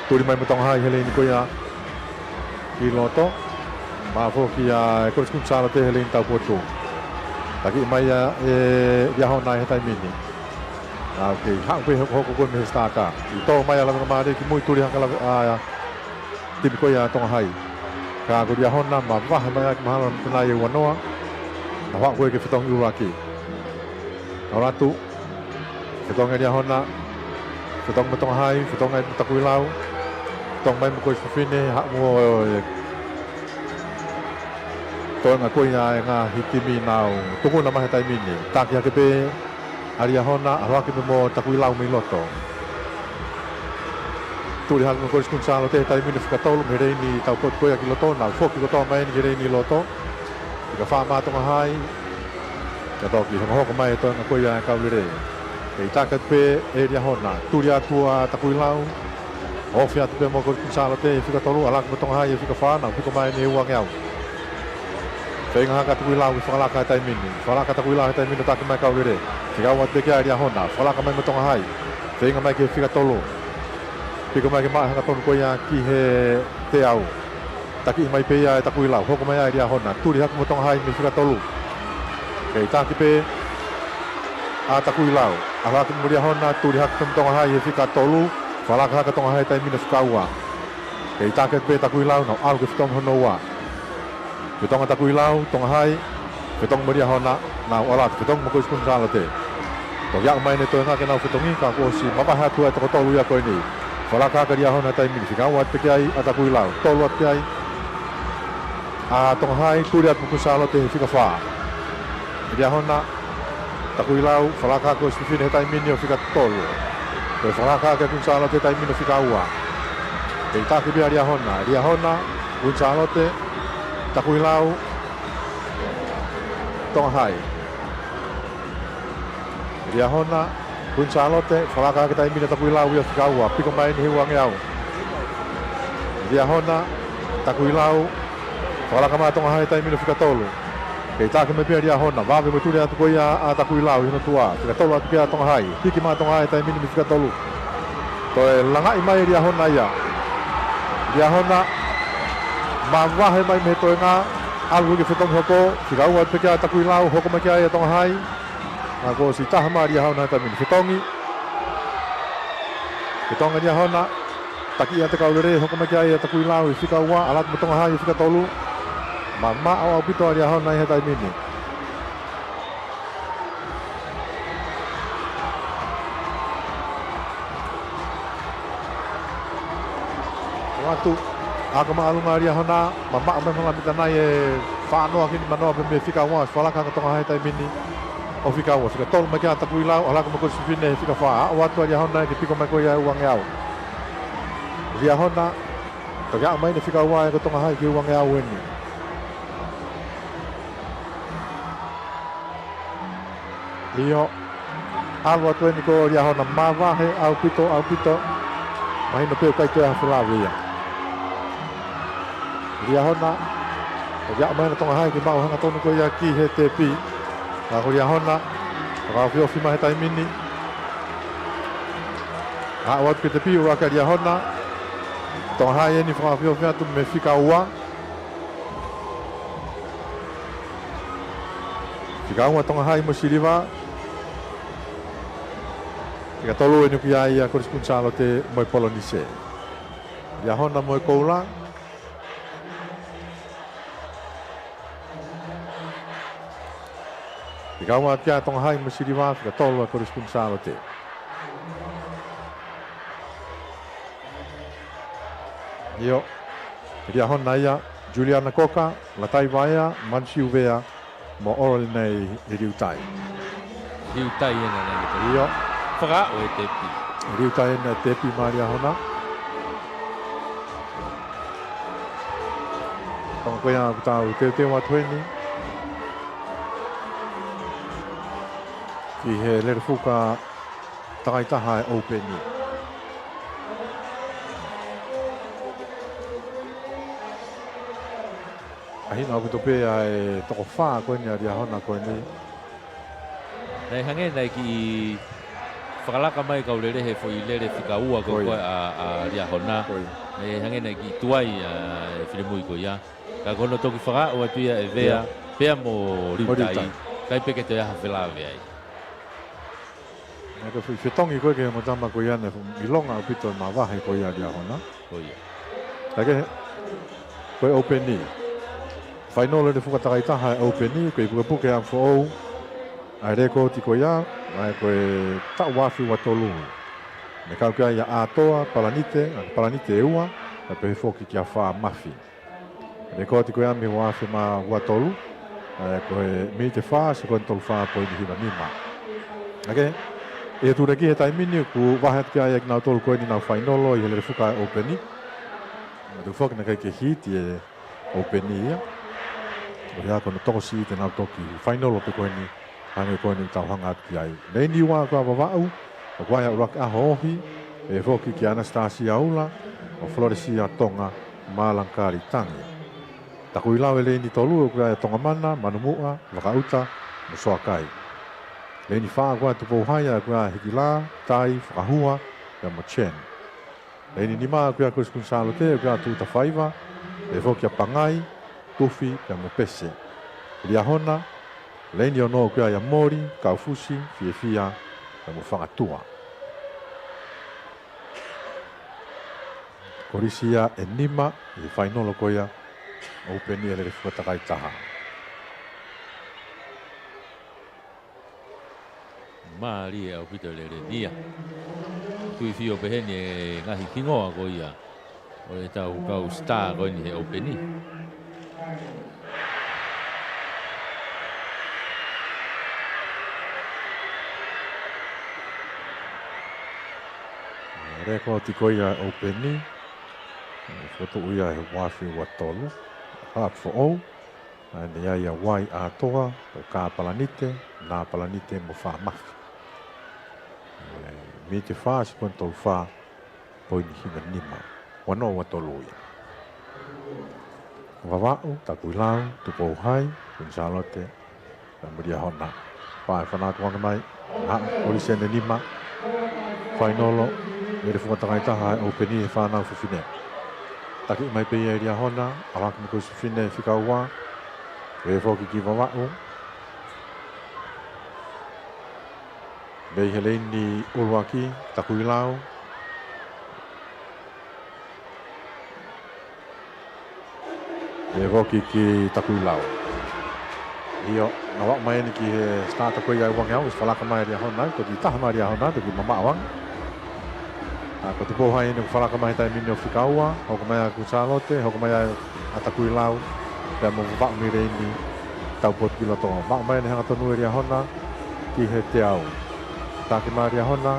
Tuli mai mo Tonga Hai he leini ko ia ʻi loto. Mafoki ʻa e Kolisi Kuini Sālote he leini taupotu. Taki mai ʻa e Liahona he taimi ni. Nau kei haʻu pē hokohoko ko ē mei he sitaka. ʻI tō mai ʻa Lavengamālie ki mui, tuli hake ʻa Lave-, ʻa, timi ko ia ʻa Tonga Hai. Ka ko Liahona mavahe mai ʻaki mahalo ʻa e mita nai ʻe uanoa. Nau haʻu ko ē ke fetongi ʻuluaki. Nau ʻalu atu. Fetongi ʻa Liahona. Fetongi mo Tonga Hai. Fetongi mo Takuilau. Fetongi mai mo Kolisi Fefine. Haʻu mo e toenga ko ia ʻa e ngaahi timi nau tukuna mai he taimi ni. Taki hake pē ʻa Liahona, ʻalu hake pē mo Takuilau mei loto. Tuli hake mo Kolisi Kuini Sālote he taimi ni fika tolu mei he leini taupotu ko ia ki loto, nau foki kotoa mai eni ki he leini ʻi loto. Fika fā maʻa Tonga Hai, ka toki hokohoko mai e toenga ko ia ʻa e kau lele. Kei taki atu pē ʻe Liahona, tuli atu ʻa Takuilau. Ofi atu pē mo Kolisi Kuini Sālote he fika tolu, ʻalu hake mo Tonga Hai he fika fā, nau piko mai eni he uangeau. Feinga hake ʻa Takuilau ke fakalaka he taimi ni. Fakalaka ʻa Takuilau he taimi ni ʻo taki mai e kau lele. Fika ua atu pē ki ai ʻa Liahona. Fakalaka mai mo Tonga Hai. Feinga mai ki he fika tolu. Piko mai ke maʻu e hangatonu ko ia ki he teau. Taki mai pē ia ʻe Takuilau. Hoko mai ʻa Liahona. Tuli hake mo Tonga Hai mei he fika tolu. Kei taki pē ʻa Takuilau. ʻAlu hake mo Liahona. Tuli hake mo Tonga Hai he fika tolu. Fakalaka hake ʻa Tonga Hai he taimi ni he fika ua. Kei taki atu pē ʻa Takuilau, nau ʻalu ke fetongi hono ua. Fetongi ʻa Takuilau, Tonga Hai, fetongi mo Liahona, nau ʻalu atu, fetongi mo Kolisi Kuini Sālote. Toki aʻu mai eni e toenga ke nau fetongi, ka kuo ʻosi mavahe atu ʻa e toko tolu ia ko eni. Fakalaka hake ʻa Liahona he taimi ni, fika ua atu pē ki ai ʻa Takuilau, tolu atu ki ai ʻa Tonga Hai, tuli atu mo Kuini Sālote he fika fā. Liahona, Takuilau, fakalaka hake ʻa Kolisi Fefine he taimi ni ʻo fika tolu. Toe fakalaka hake ʻa Kuini Sālote he taimi ni ʻo fika ua. Kei taki pē ʻa Liahona. Liahona, Kuini Sālote, Takuilau, Tonga Hai. Liahona, Kuini Sālote, fakalaka hake he taimi ni ʻa Takuilau ia fika ua. Piko mai eni he uangeau. Liahona, Takuilau, fakalaka mai ʻa Tonga Hai he taimi ni ʻo fika tolu. Kei taki mai pē ʻa Liahona, vave mo e tuli atu ko ia ʻa Takuilau ʻi hono tuʻa. Fika tolu atu ki ai ʻa Tonga Hai, hiki mai ʻa Tonga Hai he taimi ni mei he fika tolu. Toe langaʻi mai ʻe Liahona ia. Liahona, mavahe mai mei he toenga, ʻalu ke fetongi hoko, fika ua atu pē ki ai ʻa Takuilau, hoko mai ki ai ʻa Tonga Hai. Ka kuo ʻosi taha mai ʻa Liahona he taimi ni. Fetongi. Fetongi ʻa Liahona. Taki atu e kau lele, hoko mai ki ai ʻa Takuilau he fika ua, ʻalu atu mo Tonga Hai he fika tolu. Mamaʻo ʻaupito ʻa Liahona he taimi ni. ʻAlu atu, ako māʻolunga ʻa Liahona, mamaʻo mai mahalo ʻa e mita nai ʻe fā noa ki he nima noa pē mei he fika ua, fakalaka hake ʻa Tonga Hai he taimi ni ʻo fika ua, fika tolu mai ki ai ʻa Takuilau, ʻalu hake mo Kolisi Fefine he fika fā, aʻu atu ʻa Liahona ke piko mai ko ia he uangeau. Liahona, toki aʻu mai eni e fika ua ʻa e ko Tonga Hai ki he uangeau eni. ʻIo, ʻalu atu eni ko Liahona, mavahe ʻaupito, ʻaupito. Mahino pē ʻoku ʻikai toe ʻi ai ha felāveʻi ia. Liahona, toki aʻu mai eni ʻa Tonga Hai ke maʻu e hangatonu ko ia ki he tepi. Ka ko Liahona, fakaofiofi mai he taimi ni. Aʻu atu ki he tepi, ʻuluaki ʻa Liahona. Tonga Hai eni fakaofiofi atu mei he fika ua. Fika ua Tonga Hai mo e siliva. Fika tolu eni ʻoku ʻi ai ʻa Kolisi Kuini Sālote mo e polonise. Liahona mo e koula. Fika ua ʻa Tonga Hai mo e siliva, fika tolu ʻa Kolisi Kuini Sālote. ʻIo. Liahona ia, Juliana Koka, Latai Vaea, Mansi Uvea, mo Orolina Liutai. Liutai ena naʻe. ʻIo. Fakaʻo e tepi. Liutai ena e tepi maʻa Liahona. Ko e ʻuhinga ia ʻoku tau teuteu atu eni ki he lele fuka takaitaha e ʻOpeni. Hina ʻaupito pē ʻa e toko fā ko eni ʻa Liahona ko eni. Naʻe hangē naʻe kiʻi fakalaka mai kau lele he foʻi lele fika ua ko Ko ia. Ko ʻa, ʻa Liahona. Ko ia. Naʻe hangē naʻe kiʻi tuai ʻa e finemui ko ia. Ka ko hono toki fakaʻau atu ia ʻe Vea, Ia. pea mo Mo Liutai. Liutai. ʻIkai pē ke toe ʻi ai ha felāveʻi ai. Naʻe ko e foʻi fetongi ko ē ki he ongo tama ko ia naʻe ʻilonga ʻaupito e mavahe ko ia ʻa Liahona. Ko ia. Ka ke, ko e ʻōpeni. Fainolo Lelefuka Takaitaha ʻa e ʻōpeni, ko e pukepuke ʻa Foʻou. ʻA e lēkooti ko ia, ʻa ia ko e taʻu ua afe ua tolu. Naʻe kau ki ai ʻa Atoa, Palanite, ʻa Palanite ʻe ua, kae pehē foki kia Fāmafi. Lēkooti ko ia mei he ua afe mā ua tolu, ʻa ia ko e miniti ʻe fā, sekondi tolu fā poini hiva nima. ʻA ia, ʻi he tūleki he taimi ni, ʻoku vahe atu ki ai ʻa kinautolu ko eni ʻenau fainolo ʻi he Lelefuka ʻa e ʻōpeni. Naʻe tuʻu foki naʻe ʻikai ke hiti e ʻōpeni ia. ʻO ia ko hono tokosiʻi te nau toki fainolo pē ko eni, hangē ko eni ʻoku tau hanga atu ki ai. Leini ua ko ia ʻa Vavaʻu, ʻoku ʻi ai ʻa ʻUluaki ʻAho Ohi, pehē foki kia ʻAnasitasia ʻUla, ʻo Foloresia Tonga, Malakali Tangi. Takuilau e leini tolu, ʻoku ʻi ai ʻa Tongamana, Manumuʻa, Vakaʻuta, mo Soakai. Leini fā ko ia ʻa Tupou Hai, ʻoku ʻi ai ʻa Hikilā, Tai, Fakahua, pea mo Chen. Leini nima ko ia ʻa Kolisi Kuini Sālote, ʻoku ʻi ai ʻa Tuʻutafaiva, pehē foki kia Pangai, Tufi, pea mo Pese. Liahona, leini ono ʻoku ʻi ai ʻa Moli, Kaufusi, Fiefia, pea mo Fakatua. Kolisi ia ʻe nima ʻi he fainolo ko ia ʻa e ʻōpeni ʻa e Lelefuka Takaitaha. Mālie ʻaupito e lele ni ia. Tuifio pehē ni e ngaahi hingoa ko ia ʻo ʻetau kau star ko eni he ʻōpeni. Lēkooti ko ia ʻa e ʻōpeni. Fokotuʻu ia he ua afe ua tolu. Hā Foʻou. ʻA ia naʻe ʻi ai ʻa Vai Atoa, ʻo Kā Palanite, Nā Palanite mo Fāmafi. ʻE, miniti ʻe fā, sekondi tolu fā, poini hiva nima. Ua noa ua tolu ia. Vavaʻu, Takuilau, Tupou Hai, Kuini Sālote, pea mo Liahona. Pea ʻe fanauʻi atu ange mai, ʻa, Kolisi ʻe nima. Fainolo, Lelefuka Takaitaha ʻa e ʻōpeni ʻa e fānau fefine. Taki mai pē ia ʻe Liahona, ʻalu hake mo e Kolisi Fefine fika ua. Pehē foki ki Vavaʻu. Mei he leini ʻuluaki, Takuilau. Pehē foki ki Takuilau. ʻIo, naʻe aʻu mai eni ki he starter ko ia ʻa e uangeau, ʻosi fakalaka mai ʻa Liahona, toki taha mai ʻa Liahona, toki mamaʻo ange. ʻA, ko Tupou Hai eni ʻoku fakalaka mai he taimi ni ʻo fika ua, hoko mai ʻa Kuini Sālote, hoko mai ʻa Takuilau, pea mo Vavaʻu mei leini taupotu ki loto. Maʻu mai eni hangatonu ʻe Liahona, ki he teau. Taki mai ʻa Liahona,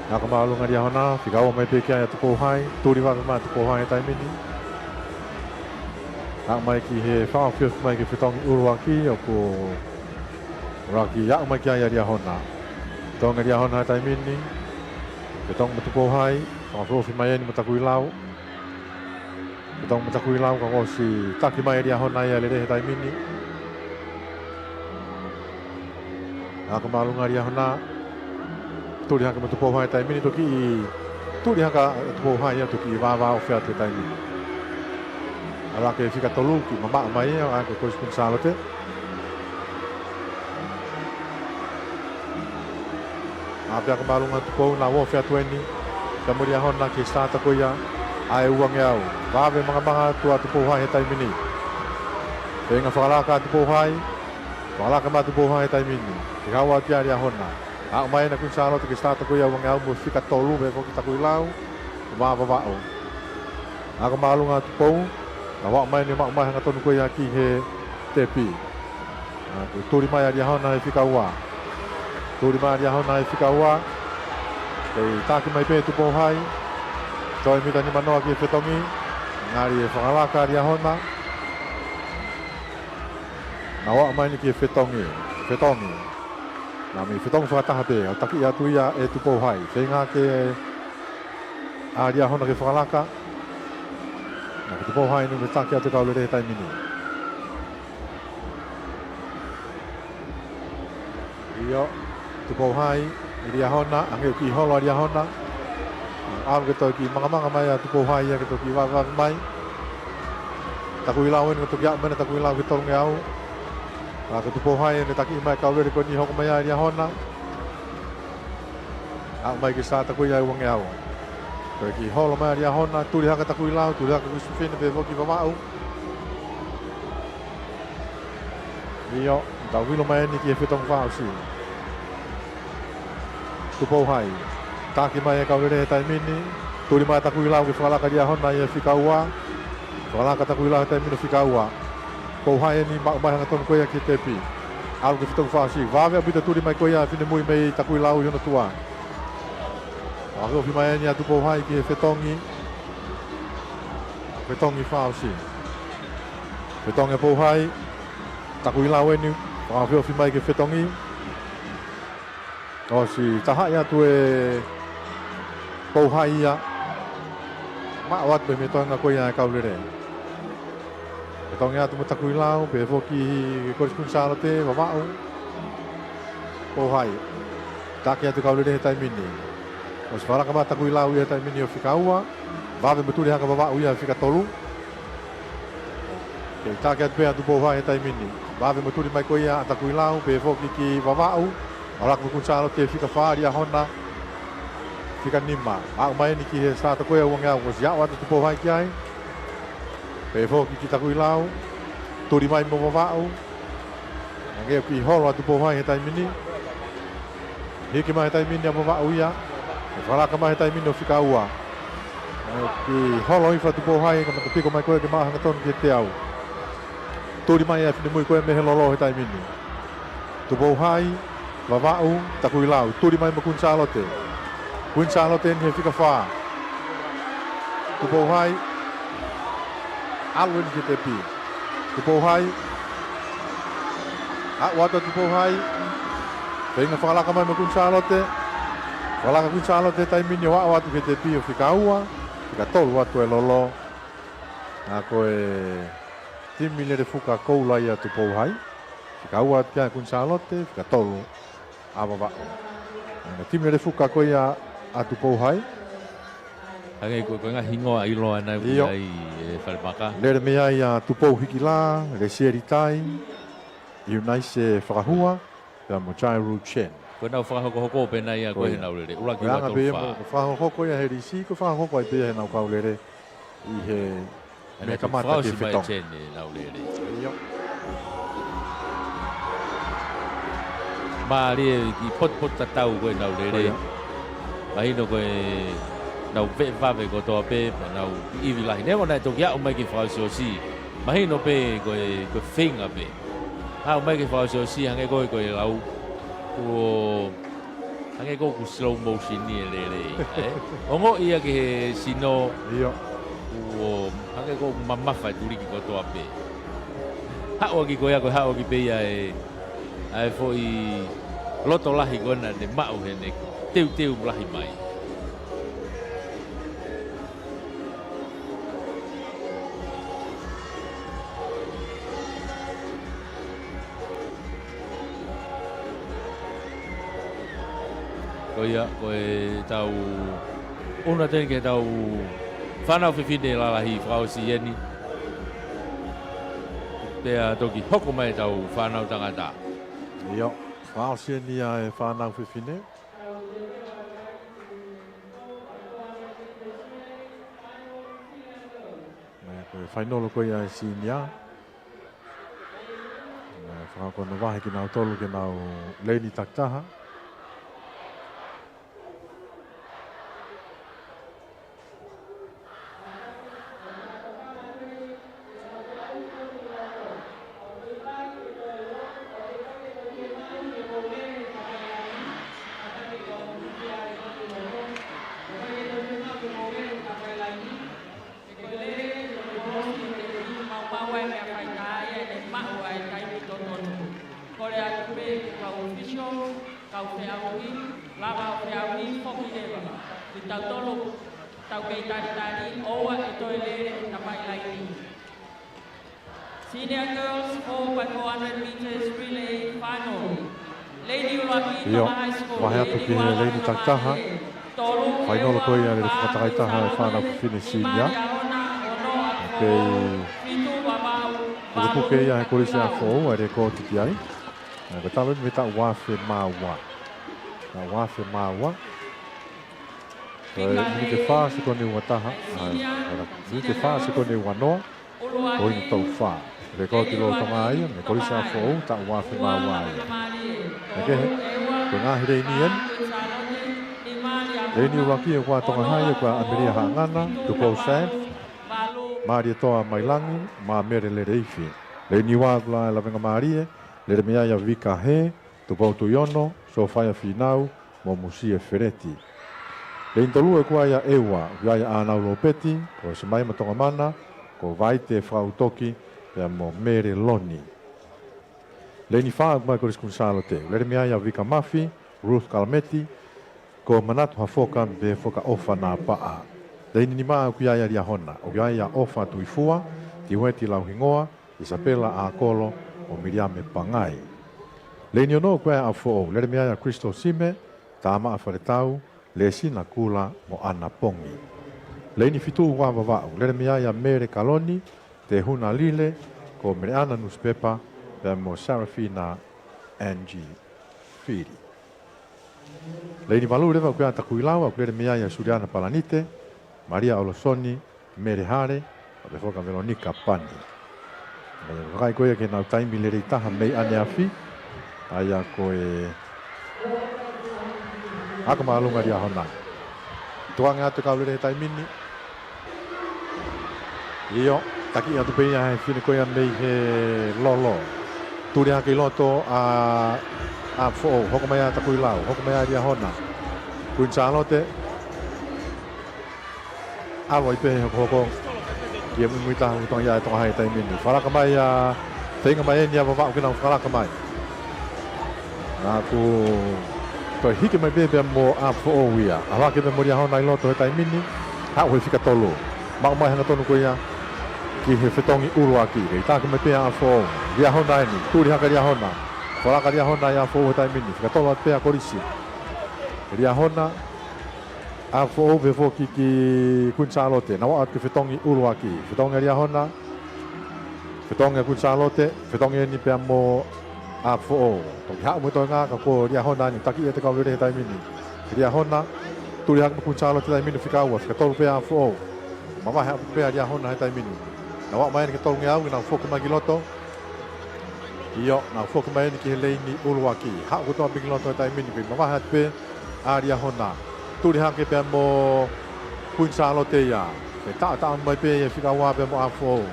Ako māʻolunga ʻa Liahona, fika ua mai pē ki ai ʻa Tupou Hai, tuli vave mai ʻa Tupou Hai he taimi ni. Ako mai ki he fakaʻofoʻofa mai ki he fetongi ʻuluaki, ʻoku ʻuluaki aʻu mai ki ai ʻa Liahona. Fetongi ʻa Liahona he taimi ni, fetongi mo Tupou Hai, fakaʻofoʻofa mai eni mo Takuilau. Fetongi mo Takuilau ka kuo ʻosi taki mai ʻe Liahona ia e lele he taimi ni. Ako māʻolunga ʻa Liahona. Tuli hake mo Tupou Hai he taimi ni toki tuli hake ʻa Tupou Hai ia toki vāvāofi atu he taimi ni. ʻAlu hake fika tolu ki mamaʻo mai ia, ʻa ko e Kolisi Kuini Sālote. ʻA pea ako māʻolunga ʻa Tupou naʻa ofi atu eni. Pea mo Liahona ki he starter ko ia ʻa e uangeau. Vave mangamanga atu ʻa Tupou Hai he taimi ni. Feinga fakalaka ʻa Tupou Hai. Fakalaka mai ʻa Tupou Hai he taimi ni. Fika ua atu ʻa Liahona. Aʻu mai eni ʻa Kuini Sālote ki he starter ko ia uangeau mo e fika tolu pehē foki Takuilau. Mo Vavaʻu. Ako māʻolunga ʻa Tupou. Naʻa aʻu mai eni maʻu mai hangatonu ko ia ki he tepi. ʻA, ko e tuli mai ʻa Liahona he fika ua. Tuli mai ʻa Liahona he fika ua. Kei taki mai pē ʻe Tupou Hai. Toe mita nima noa ki he fetongi. Ngali ʻe fakalaka ʻa Liahona. Naʻa aʻu mai eni ki he fetongi. Fetongi. Naʻa mei fetongi fakataha pē. ʻO taki atu ia ʻe Tupou Hai. Feinga ke ʻa Liahona ke fakalaka. Ko Tupou Hai ʻeni ʻoku ne taki atu e kau lele he taimi ni. ʻIo, Tupou Hai, ʻi Liahona, hangē ʻoku kiʻi holo ʻa Liahona. ʻAlu ke toe kiʻi mangamanga mai ʻa Tupou Hai ia ke toe kiʻi vavevave mai. Takuilau ʻeni, ko e toki aʻu mai ʻeni ʻa Takuilau ki he tolungeau. Ka ko Tupou Hai ʻeni ʻoku ne taki mai e kau lele ko ʻeni, hoko mai ʻa Liahona. Aʻu mai ki he sāta ko ia ʻe uangeau. Toe kiʻi holo mai ʻa Liahona, tuli hake ʻa Takuilau, tuli hake ʻa Kuisi Fefine pea foki ki Vavaʻu. ʻIo, tau ʻilo mai ʻeni ki he fetongi fakaʻosi. Tupou Hai. Taki mai e kau lele he taimi ni. Tuli mai ʻa Takuilau ke fakalaka ʻa Liahona ʻi he fika ua. Fakalaka ʻa Takuilau he taimi ni ʻo fika ua. Tupou Hai ʻeni maʻu mai hangatonu ko ia ki he tepi. ʻAlu ki he fetongi fakaʻosi. Vave ʻaupito e tuli mai ko ia ʻa e finemui mei Takuilau ʻi hono tuʻa. Fakaofi mai ʻeni ʻa Tupou Hai ki he fetongi. Fetongi fakaʻosi. Fetongi ʻa Tupou Hai. Takuilau ʻeni. Fakaofiofi mai ki he fetongi. ʻOsi tahaʻi atu ʻe Tupou Hai ia. Maʻu atu pē mei he toenga ko ia e kau lele. Fetongi atu mo Takuilau, pea foki ki he Kolisi Kuini Sālote, Vavaʻu. Tupou Hai. Taki atu e kau lele he taimi ni. ʻOsi fakalaka mai ʻa Takuilau ia he taimi ni ʻo fika ua. Vave mo tuli hake ʻa Vavaʻu ia he fika tolu. Kei taki atu pē ʻa Tupou Hai he taimi ni. Vave mo tuli mai ko ia ʻa Takuilau, pea foki ki Vavaʻu. ʻAlu hake mo Kuini Sālote fika fā, Liahona fika nima. Aʻu mai ʻeni ki he sāta ko ia ʻe uangeau, kuo ʻosi aʻu atu ʻa Tupou Hai ki ai. Pea foki ki Takuilau. Tuli mai mo Vavaʻu. Hangē ʻoku kiʻi holo ʻa Tupou Hai he taimi ni. Hiki mai he taimi ni ʻa Vavaʻu ia. ʻE fakalaka mai he taimi ni ʻo fika ua. ʻE kiʻi holo hifo ʻa Tupou Hai, ka matapiko mai ko ē ke maʻu hangatonu ki he teau. Tuli mai ʻa e finemui ko ē mei he lolo he taimi ni. Tupou Hai, Vavaʻu, Takuilau. Tuli mai mo Kuini Sālote. Kuini Sālote ʻeni he fika fā. Tupou Hai. ʻAlu ʻeni ki he tepi. Tupou Hai. Aʻu atu ʻa Tupou Hai. Feinga fakalaka mai mo Kuini Sālote. Fakalaka Kuini Sālote he taimi ni ʻo aʻu atu ki he tepi ʻo fika ua. Fika tolu atu e lolo. ʻA ko e timi lele fuka koula ia ʻa Tupou Hai. Fika ua atu ki ai ʻa Kuini Sālote, fika tolu ʻa Vavaʻu. ʻA e timi lele fuka ko ia ʻa Tupou Hai. Hangē ko e, ko e ngaahi hingoa ʻiloa ʻeni ʻoku ʻi ai ʻe Falemaka. Lele mei ai ʻa Tupou Hikila, Lesieli Tai, ʻIunaise Fakahua, pea mo Jairu Chen. Ko ʻenau fakahokohoko pē ʻeni ia ko ē heʻenau lele. ʻUluaki, ua, tolu, fā. Ko e anga pē ia mo e fakahoko ia he lisi, ko e fakahoko ai pē ia heʻenau kau lele ʻi he meʻa kamata ki he fetongi. Fakaʻosi mai ʻe Chen ʻenau lele. ʻIo. Mālie e kiʻi potupotutatau ko ē ʻenau lele. Mahino ko ʻenau veʻe vave kotoa pē, pea nau ivi lahi. Neongo naʻe toki aʻu mai ki he fakaʻosiʻosi. Mahino pē ko e, ko e feinga pē. Aʻu mai ki he fakaʻosiʻosi hangē ko e, ko e lau. Kuo hangē ko ʻoku slow motion ʻeni e lele, ē? Ongoʻi ia ki he sino. ʻIo. Kuo hangē ko ʻoku mamafa e tuliki kotoa pē. Haʻu ʻaki ko ia, ko e haʻu ʻaki pē ia e, ʻa e foʻi loto lahi ko ē naʻa ne maʻu heʻene teuteu lahi mai. Ko ia, ko ʻetau ʻunu atu ʻeni ki heʻetau fānau fefine lalahi fakaʻosi ʻeni. Pea toki hoko mai ʻetau fānau tangata. ʻIo, fakaʻosi ʻeni ʻa e fānau fefine. Mei he fainolo ko ia ʻa e senior. Mei he fakakono vahe kinautolu ke nau leini takitaha. Ko e lele ʻo e moʻoni ʻi he teʻeki maumau ai meʻa faitā ia ʻene maʻu ʻa e taimi totonu. Kole atu pē ki he kau official, kau feʻauhi, lava ʻo feʻauhi foki leva. Kitautolu Tau kei talitali, ʻoua ʻe toe lele, tapai laini. Senior girls four by four hundred meters relay final. Leini ʻuluaki, ʻIo, Tonga High School, vahe atu ki he leini takitaha. Fainolo ko ia ʻo e lele fakatakaitaha ʻa e fānau fefine senior. Kei pukepuke ia he Kolisi ʻApifoʻou, ʻa e lēkooti ki ai. Ko e talu eni mei he taʻu ua afe mā ua. Taʻu ua afe mā ua. Ko e miniti fā sekoni ua taha, ʻa, ʻa, miniti fā sekoni ua noa, ko e ʻuhinga tolu fā. Lēkooti lōtonga ia, mei he Kolisi ʻApifoʻou, taʻu ua afe mā ua ia. Ka kehe, ko e ngaahi leini eni. Leini ʻuluaki ʻoku ʻa Tonga High, ʻoku ʻa ʻAmelia Haʻangana, Tupou Sands, Mālietoa Mailangi, mo Mele Leleifi. Leini ua ʻoku ʻa Lavengamālie, lele mei ai ʻa Vika Hē, Tupou Tuiono, Sofaia Fīnau, mo Musie Feleti. Leini tolu ʻoku ʻa ʻEua, ʻoku ʻa ʻAnau Lopeti, ko Semaia Matongamana, ko Vaite Fautoki, pea mo Mele Loni. Leini fā ʻoku ʻa e Kolisi Kuini Sālote, lele mei ai ʻa Vika Mafi, Ruth Kalameti, ko Manatu Hafoka, pea mo Foka ʻOfa Napaʻa. Leini nima ʻoku ʻa Liahona, ʻoku ʻa ʻOfa Tuifua, Tiueti Lauhingoa, Isapela ʻAkolo, mo Miliame Pangai. Leini ono ʻoku ʻa ʻApifoʻou, lele mei ai ʻa Crystal Sime, Tamaʻa Faletau, Lesina Kula, mo ʻAna Pongi. Leini fitu ʻoku ʻa Vavaʻu, lele mei ai ʻa Mele Kaloni, Tehuna Lile, ko Meleʻana Nusipepa, pea mo Sarafina Angie Fili. Leini valu leva ʻoku ʻa Takuilau, ʻoku lele mei ai ʻa Suliana Palanite, Malia ʻOlosoni, Mele Hale, pea mo Foka Velonika Pani. Meʻa ia ʻoku ʻikai ko ia ke nau taimi lelei taha mei ʻaneafi, ʻa ia ko e ako māʻolunga Liahona. Tukuange atu e kau lele he taimi ni. ʻIo, taki atu pē ia he fefine ko ia mei he Lolo. Tuli hake ʻi loto ʻa ʻApifoʻou, hoko mai ʻa Takuilau, hoko mai ʻa Liahona. Kuini Sālote. ʻAlu ai pē hokohoko. Ki he muimui taha ʻoku tokanga ai ʻa Tonga High he taimi ni. Fakalaka mai ʻa, feinga mai eni ʻa Vavaʻu ke nau fakalaka mai. Naʻa ku toe hiki mai pē pea mo ʻApifoʻou ia. ʻAlu hake pē mo Liahona ʻi loto he taimi ni. Haʻu he fika tolu. Maʻu mai hangatonu ko ia ki he fetongi ʻuluaki. Kei taki mai pē ʻa ʻApifoʻou. Liahona eni. Tuli hake Liahona. Fakalaka Liahona ʻia ʻApifoʻou he taimi ni. Fika tolu atu pē ʻa Kolisi. Liahona, ʻApifoʻou pea foki ki Kuini Sālote. Nau ō atu ki he fetongi ʻuluaki. Fetongi ʻa Liahona. Fetongi ʻa Kuini Sālote. Fetongi eni pea mo ʻApifoʻou. Toki haʻu mo e toenga ka ko Liahona eni, taki ʻe he kau lele he taimi ni. Liahona, tuli hake mo Kuini Sālote he taimi ni, fika ua, fika tolu pē ʻa ʻApifoʻou. Mavahe atu pē ʻa Liahona he taimi ni. Nau ō mai eni ki he tolungeau, nau foki mai ki loto. ʻIo, nau foki mai eni ki he leini ʻuluaki. Haʻu kotoa pē ki loto he taimi ni, pea mavahe atu pē ʻa Liahona. Tuli hake pea mo Kuini Sālote ia. Fetaʻotaʻo mai pē ia fika ua pea mo ʻApifoʻou.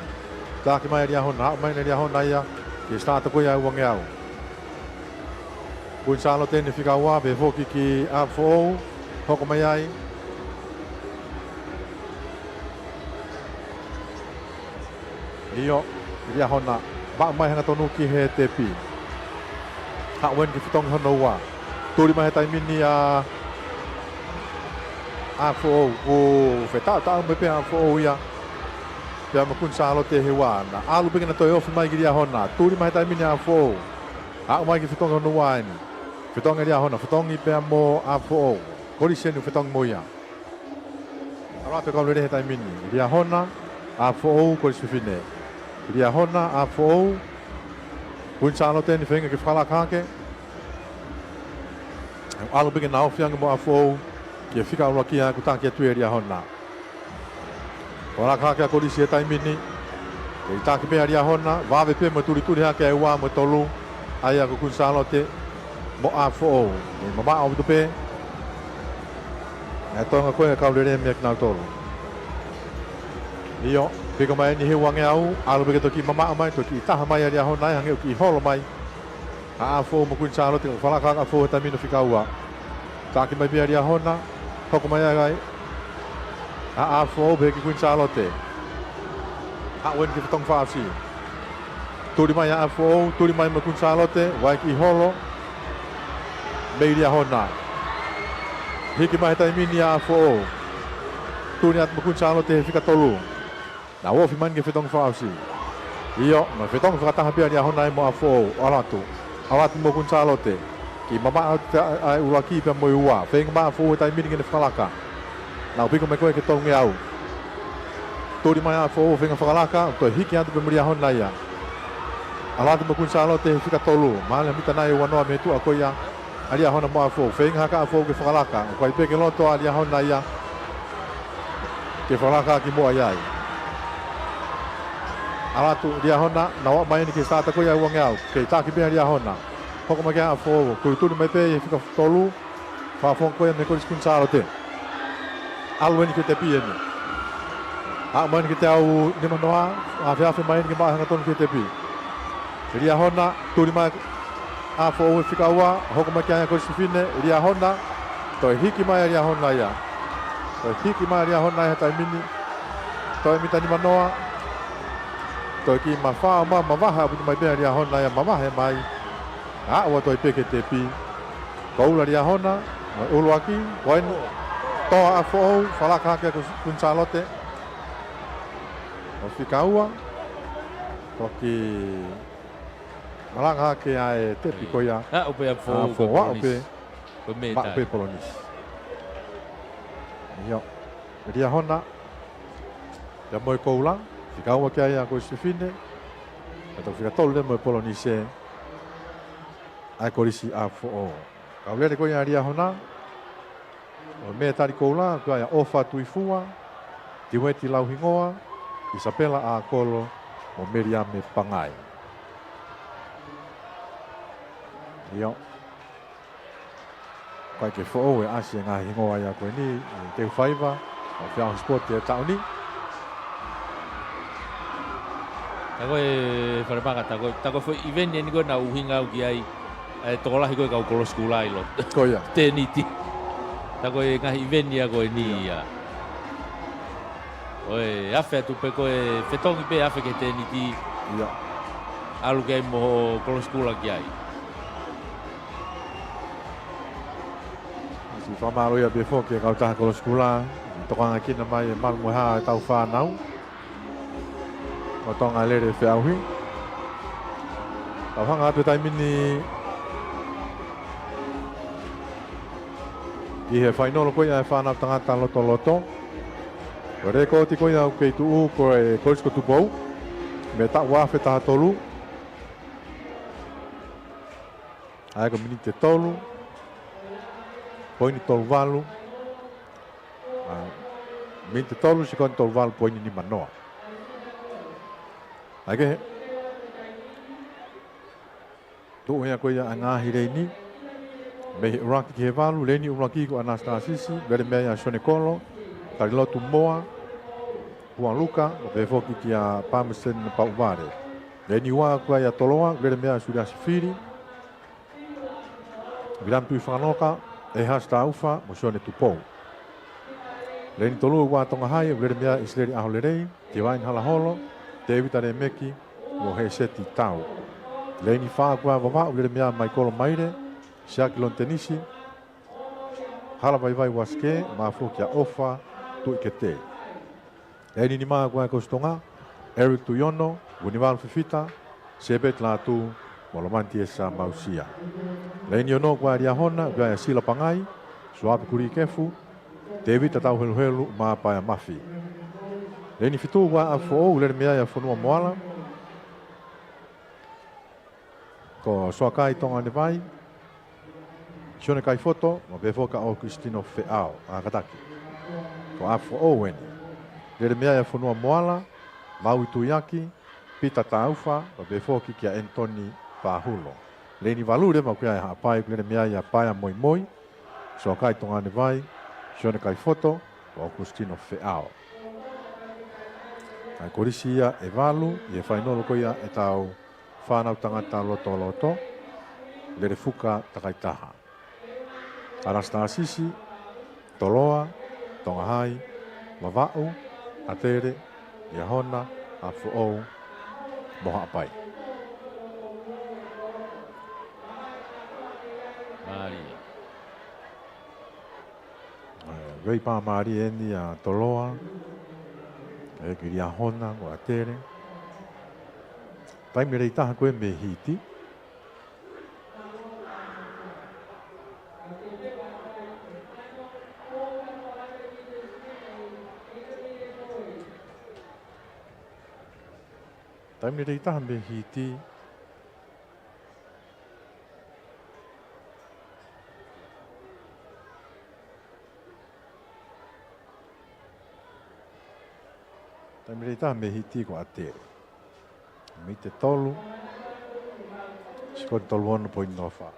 Taki mai ʻa Liahona, haʻu mai ʻa Liahona ia ki he sitaata ko ia ʻo e uangeau. Kuini Sālote eni fika ua, pea foki ki ʻApifoʻou, hoko mai ai. ʻIo, Liahona, maʻu mai hangatonu ki he tepi. Haʻu eni ki he fetongi hono ua. Tuli mai he taimi ni ʻa ʻApifoʻou, ʻoku fetaʻotaʻo mai pē ʻa ʻApifoʻou ia. Pea mo Kuini Sālote he ua, naʻa ʻalu pē ke na toe ofi mai ki Liahona. Tuli mai he taimi ni ʻa ʻApifoʻou. Haʻu mai ki he fetongi hono ua eni. Fetongi ʻa Liahona, fetongi pea mo ʻApifoʻou. Kolisi eni ʻoku fetongi mo ia. ʻAlu atu e kau lele he taimi ni. Liahona, ʻApifoʻou, Kolisi Fefine. Liahona, ʻApifoʻou. Kuini Sālote eni feinga ke fakalaka hake. ʻAlu pē ke na ofi ange mo ʻApifoʻou. Ki he fika ʻuluaki ʻoku taki atu ʻe Liahona. Fakalaka hake ʻa Kolisi he taimi ni. Kei taki pē ʻa Liahona, vave pē mo e tulituli hake ʻa e ua mo e tolu. ʻA ia ko Kuini Sālote mo ʻApifoʻou. Kei mamaʻo ʻaupito pē ʻa e toenga ko ia ʻa e kau lele meia kinautolu. ʻIo, piko mai eni he uangeau, ʻalu pē ke toki mamaʻo mai, toki taha mai ʻa Liahona ai, hangē ʻoku kiʻi holo mai ʻa ʻApifoʻou mo Kuini Sālote, ka fakalaka hake ʻa ʻApifoʻou he taimi ni fika ua. Taki mai pē ʻa Liahona, hoko mai ai ʻa ʻApifoʻou pehē ki Kuini Sālote. Haʻu eni ki he fetongi fakaʻosi. Tuli mai ʻa ʻApifoʻou, tuli mai mo Kuini Sālote, ʻoku ʻi ai e kiʻi holo mei Liahona. Hiki mai he taimi ni ʻa ʻApifoʻou. Tuli atu mo Kuini Sālote he fika tolu. Nau ofi mai eni ke fetongi fakaʻosi. ʻIo, mo e fetongi fakataha pē ʻa Liahona ia mo ʻApifoʻou, ʻalu atu. ʻAlu atu mo Kuini Sālote. Kiʻi mamaʻo atu ʻa e ʻuluaki pea mo e ua. Feinga mai ʻApifoʻou he taimi ni ke ne fakalaka. Nau piko mai ko ē ki he tolungeau. Tuli mai ʻApifoʻou feinga fakalaka, toe hiki atu pē mo Liahona ia. ʻAlu atu mo Kuini Sālote he fika tolu, mahalo mita nai ʻe uanoa mei he tuʻa ko ia ʻa Liahona mo ʻApifoʻou. Feinga hake ʻApifoʻou ke fakalaka, ʻoku ʻikai pē ke loto ʻa Liahona ia ke fakalaka ki muʻa ia ai. ʻAlu atu Liahona, nau aʻu mai eni ki he sitaata ko ia ʻa e uangeau, kei taki pē ʻa Liahona. Hoko mai ki ai ʻApifoʻou, tulituli mai pē ʻi he fika tolu, fakafofonga ko ia mei he Kolisi Kuini Sālote. ʻAlu eni ki he tepi eni. Aʻu mai eni ki he teau nimanoa, ʻafeʻafe mai eni ke maʻu hangatonu ki he tepi. Liahona, tuli mai ʻApifoʻou he fika ua, hoko mai ki ai ʻa e Kolisi Fefine, Liahona, toe hiki mai ʻa Liahona ia. Toe hiki mai ʻa Liahona ia he taimi ni, toe mita nimanoa, toe kiʻi mafao mai, mavahe ʻaupito mai pē ʻa Liahona ia, mavahe mai. Aʻu atu ai pē ki he tepi. Koula Liahona, mo e ʻuluaki, ko eni, toa ʻApifoʻou, fakalaka hake ʻa Kuini Sālote. ʻO fika ua, toki fakalaka hake ʻa e tepi ko ia. Aʻu pē ʻApifoʻou, ʻApifoʻou, aʻu pē. Ko e mea maʻu pē Polonisi. ʻIo, Liahona, pea mo e koula, fika ua ki ai ʻa e Kolisi Fefine, pea toki fika tolu leva mo e Polonisi ʻa e Kolisi ʻApifoʻou. Kau lele ko ia ʻa Liahona, ʻo e metali koula, ko ia ʻa ʻOfa Tuifua, Tiueti Lauhingoa, ʻIsapela ʻAkolo, mo Meliame Pangai. ʻIo. ʻIkai ke foʻou e ʻasi e ngaahi hingoa ia ko eni, ʻi he teu faiva ʻo e feʻauhi sipoti ʻo e taʻu ni. Tā ko ē Falemaka, tā ko ē, tā ko ē foʻi ʻiveni eni ko ē naʻe ʻuhinga au ki ai, ʻa e tokolahi ko ē kau kolosi kuula ʻi loto. Ko ia. Tēniti. Tā ko ē ngaahi ʻiveni ia ko eni ia. ʻIo. ʻO e afe atu pē ko ē fetongi pē afe ki he tēniti. ʻIo. ʻAlu ki ai mo e kolosi kuula ki ai. Siʻi fakamālō ia pē foki ki he kautaha kolosi kuula, tokanga kina mai e malu mo e hā ʻetau fānau. ʻO Tonga lele feʻauhi. Tau hanga atu he taimi ni ki he fainolo ko ia ʻa e fānau tangata lotoloto. Ko e lēkooti ko ia ʻoku kei tuʻu ko e Kolisi ko Tupou. Mei he taʻu ua afe taha tolu. ʻA ia ko e miniti ʻe tolu, poini tolu valu, ʻa, miniti ʻe tolu, sekoni tolu valu, poini nima noa. ʻA ia ke tuʻu ia ko ia ʻa e ngaahi leini. Mei he ʻuluaki ki he valu, leini ʻuluaki ko ʻAnasitasisi, lele mei ai ʻa Sione Kolo, Talilotu Moa, Pua Luka, ʻo pehē foki kia Pamesen Pauʻuvale. Leini ua ko ia ʻa Toloa, lele mei ai ʻa Suliasi Fili, Vilami Tuʻifakanoka, ʻEhasi Taufa, mo Sione Tupou. Leini tolu ʻa Tonga Hai, lele mei ai ʻa ʻIsileli ʻAholelei, Tivaini Halaholo, Tēvita Lēmeki, mo Hēseti Tau. Leini fā ko ia ʻa Vavaʻu, lele mei ai ʻa Maikolo Maile, Siaki Lonitenisi, Hala Vaivai Uasike, mo e foha kia ʻOfa Tuʻikete. Leini nima ko ia ʻa e Kolisi Tonga, Eric Tuiono, Vunivalu Fifita, Sepeti Lātū, mo Lomani Tiesa Mausia. Leini ono ko ia ʻa Liahona, ko ia ʻa Sila Pangai, Suapi Kulikefu, Tēvita Tauheluhelu, mo Paea Mafi. Leini fitu ko ia ʻa ʻApifoʻou, lele mei ai ʻa Fonua Moala, ko Soakai Tonganevai, Sione Kaifoto, mo pehē foki kia ʻOkusitino Feʻao, ʻa Kataki. Ko ʻApifoʻou eni. Lele mei ai ʻa Fonua Moala, Maui Tuiaki, Pita Taufa, mo pehē foki kia ʻEnitoni Pahulo. Leini valu leva ko ia ʻa Haʻapai, lele mei ai ʻa Paea Moimoi, Soakai Tonganevai, Sione Kaifoto, mo ʻOkusitino Feʻao. ʻA e kolisi ia ʻe valu, ʻi he fainolo ko ia ʻetau fānau tangata lotoloto, lele fuka takaitaha. ʻAnasitasisi, Toloa, Tonga Hai, Vavaʻu, ʻAtele, Liahona, ʻApifoʻou, mo Haʻapai. Mālie. ʻE, Vei pā mālie eni ʻa Toloa. ʻE ki Liahona, ko ʻAtele. Taimi lelei taha ko ē mei Hiti. Taimi lelei taha mei Hiti. Taimi lelei taha mei Hiti ko ʻAtele. Miti tolu. Sekoni tolu ono poini noa fā.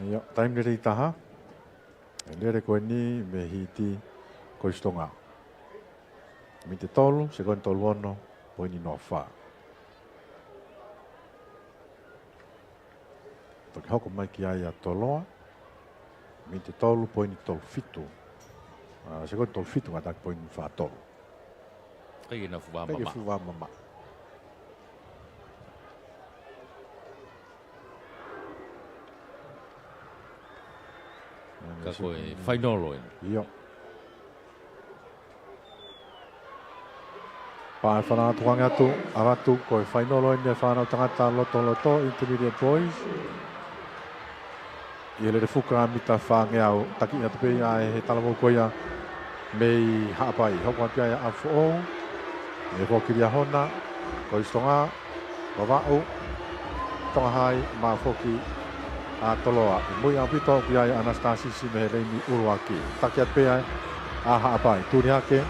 ʻIo, taimi lelei taha. ʻE lele ko eni mei Hiti ko Kosi Tonga. Miti tolu, sekoni tolu ono poini noa fā. Toki hoko mai ki ai ʻa Toloa. Miti tolu poini tolu fitu. ʻA, sekoni tolu fitu ngata ki poini fā tolu. Kai ena fuʻu vā mamaʻo. Kai ena fuʻu vā mamaʻo. Ka ko e fainolo eni. ʻIo. Pea ʻe fana atu ange atu, ʻalu atu ko e fainolo eni ʻa e fānau tangata lotoloto, Intermediate Boys. ʻI he lele fuka mita fāngeau, taki atu pē ia ʻe he talavou ko ia mei Haʻapai. Hoko atu ia ʻa Foʻou, ʻe foki Liahona, Kosi Tonga, Vavaʻu, Tonga Hai, mo foki ʻa Toloa. ʻI mui ʻaupito ʻoku ʻi ai ʻa ʻAnasitasi mei he leini ʻuluaki. Taki atu pē ia ʻa Haʻapai. Tuli hake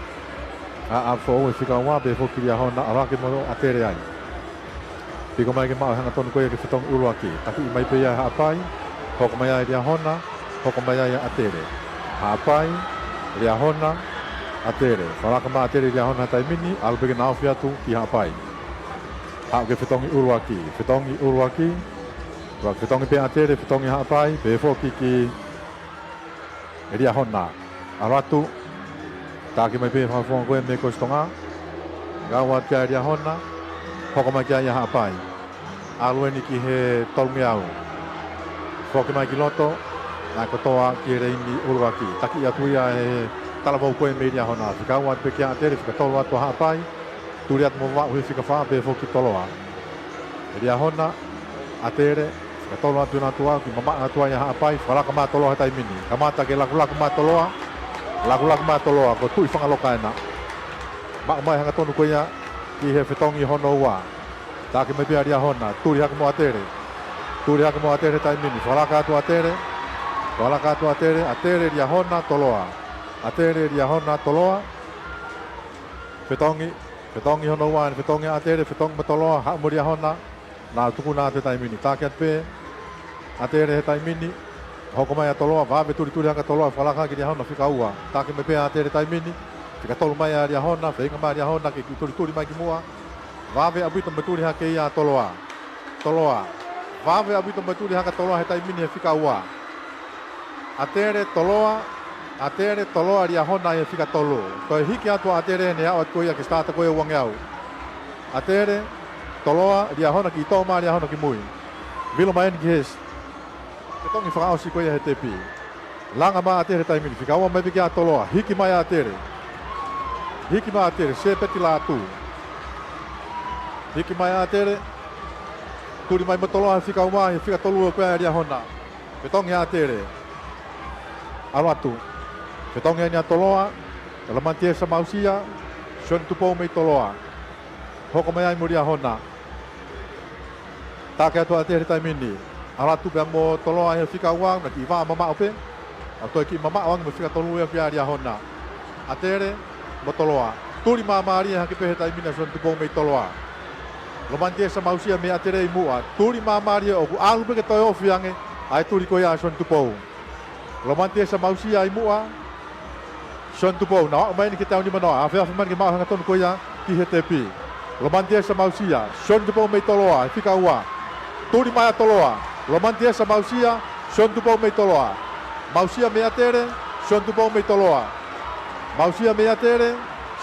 ʻa, ʻa Foʻou ʻi he fika ua, pea foki Liahona, ʻalu hake mo ʻAtele ai. Piko mai ke maʻu hangatonu ko ia ki he fetongi ʻuluaki. Taki mai pē ia ʻe Haʻapai. Hoko mai ai Liahona. Hoko mai ai ʻa ʻAtele. Haʻapai. Liahona. ʻAtele. Fakalaka mai ʻAtele Liahona he taimi ni. ʻAlu pē ke na ofi atu ki Haʻapai. Haʻu ki he fetongi ʻuluaki. Fetongi ʻuluaki. Ua fetongi pē ʻAtele, fetongi Haʻapai. Pea foki ki ʻe Liahona. ʻAlu atu. Taki mai pē fakafofonga ko ē mei Kosi Tonga. Ngāue atu kia Liahona. Hoko mai kia ia Haʻapai. ʻAlu eni ki he tolungeau. Foki mai ki loto. Naʻe kotoa ki he leini ʻuluaki. Taki atu ia ʻe he talavou ko ē mei Liahona. Fika ua atu pē kia ʻAtele, fika tolu atu ʻa Haʻapai. Tuli atu mo Vavaʻu he fika fā pea foki Toloa. ʻE Liahona, ʻAtele, fika tolu atu ʻena ʻatu ʻalu, kiʻi mamaʻo atu ai ʻa Haʻapai, fakalaka mai ʻa Toloa he taimi ni. Kamata ke lakulaku mai ʻa Toloa, lakulaku mai ʻa Toloa, ko e tuʻi fanga loka ʻena. Maʻu mai hangatonu ko ia ki he fetongi hono ua. Taki mai pē ʻa Liahona, tuli hake mo ʻAtele. Tuli hake mo ʻAtele he taimi ni, fakalaka atu ʻAtele, fakalaka atu ʻAtele, ʻAtele, Liahona, Toloa. ʻAtele, Liahona, Toloa. Fetongi, fetongi hono ua, fetongi ʻAtele, fetongi mo Toloa, haʻu mo Liahona, naʻa nau tukuna atu he taimi ni. Taki atu pē ʻAtele he taimi ni, hoko mai ʻa Toloa, vave tulituli hake ʻa Toloa, fakalaka ki Liahona fika ua. Taki mai pē ʻAtele he taimi ni, fika tolu mai ʻa Liahona, feinga mai ʻa Liahona ke kiʻi tulituli mai ki muʻa. Vave ʻaupito mo e tuli hake ia ʻa Toloa. Toloa. Vave ʻaupito mo e tuli hake ʻa Toloa he taimi ni he fika ua. ʻAtele, Toloa, ʻAtele, Toloa, Liahona ʻi he fika tolu. Toe hiki atu ʻa ʻAtele ʻene aʻu atu ko ia ki he sitaata ko ia ʻo e uangeau. ʻAtele, Toloa, Liahona, kiʻi tō mai ʻa Liahona ki mui. Vilo mai eni ki he s-, fetongi fakaʻosi ko ia he tepi. Langa mai ʻa ʻAtele he taimi ni, fika ua mai pē kia Toloa, hiki mai ʻa ʻAtele. Hiki mai ʻa ʻAtele, Sepeti Lātū. Hiki mai ʻa ʻAtele, tuli mai mo Toloa he fika ua, he fika tolu ko ia ʻa Liahona. Fetongi ʻa ʻAtele. ʻAlu atu. Fetongi eni ʻa Toloa, Lamanitiesa Mausia, Sione Tupou mei Toloa. Hoko mai ai mo Liahona. Taki atu ʻa ʻAtele he taimi ni. ʻAlu atu pea mo Toloa he fika ua, naʻe kiʻi vā mamaʻo pē. ʻO toe kiʻi mamaʻo ange mo e fika tolu ia kia Liahona. ʻAtele mo Toloa. Tuli māmālie hake pē he taimi ni ʻa Sione Tupou mei Toloa. Lamanitiesa Mausia mei ʻAtele ʻi muʻa. Tuli māmālie ʻoku ʻalu pē ke toe ofi ange ʻa e tuli ko ia ʻa Sione Tupou. Lamanitiesa Mausia ʻi muʻa. Sione Tupou, naʻe aʻu mai eni ki he teau nima noa. Afeafe mai eni ke maʻu hangatonu ko ia ki he tepi. Lomani Tiesa Mausia, Sione Tupou mei Toloa, fika ua. Tuli mai ʻa Toloa, Lomani Tiesa Mausia, Sione Tupou mei Toloa. Mausia mei ʻAtele, Sione Tupou mei Toloa. Mausia mei ʻAtele,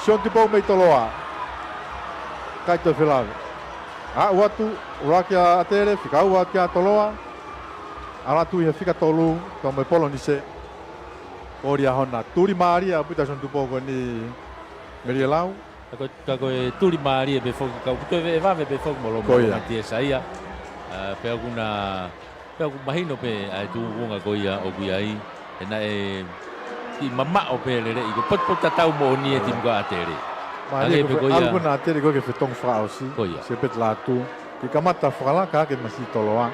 Sione Tupou mei Toloa. ʻIkai toe felāveʻi. Aʻu atu, ʻuluaki ʻa ʻAtele, fika ua atu kia Toloa. ʻAlu atu ʻi he fika tolu, toʻo mai Polonise. Ko Liahona, tuli mālie ʻaupito ʻa Sione Tupou ko eni, Mele Lau. Ka ko, ka ko e tuli mālie pē foki, ka ʻoku toe vave pē foki mo Lomani Tiesa ia. Ko ia. Ā, pea ʻoku na, pea ʻoku mahino pē ʻa e tuʻunga ko ia ʻoku ʻi ai. He naʻe kiʻi mamaʻo pē lelei, ko e potupotutatau moʻoni e timu ko ʻAtele. Mālie. Hangē pē ko e ko ia. ʻAlu ko ena ʻAtele ko ē ki he fetongi fakaʻosi. Ko ia. Sepeti Lātū. Kiʻi kamata fakalaka hake mei Toloa.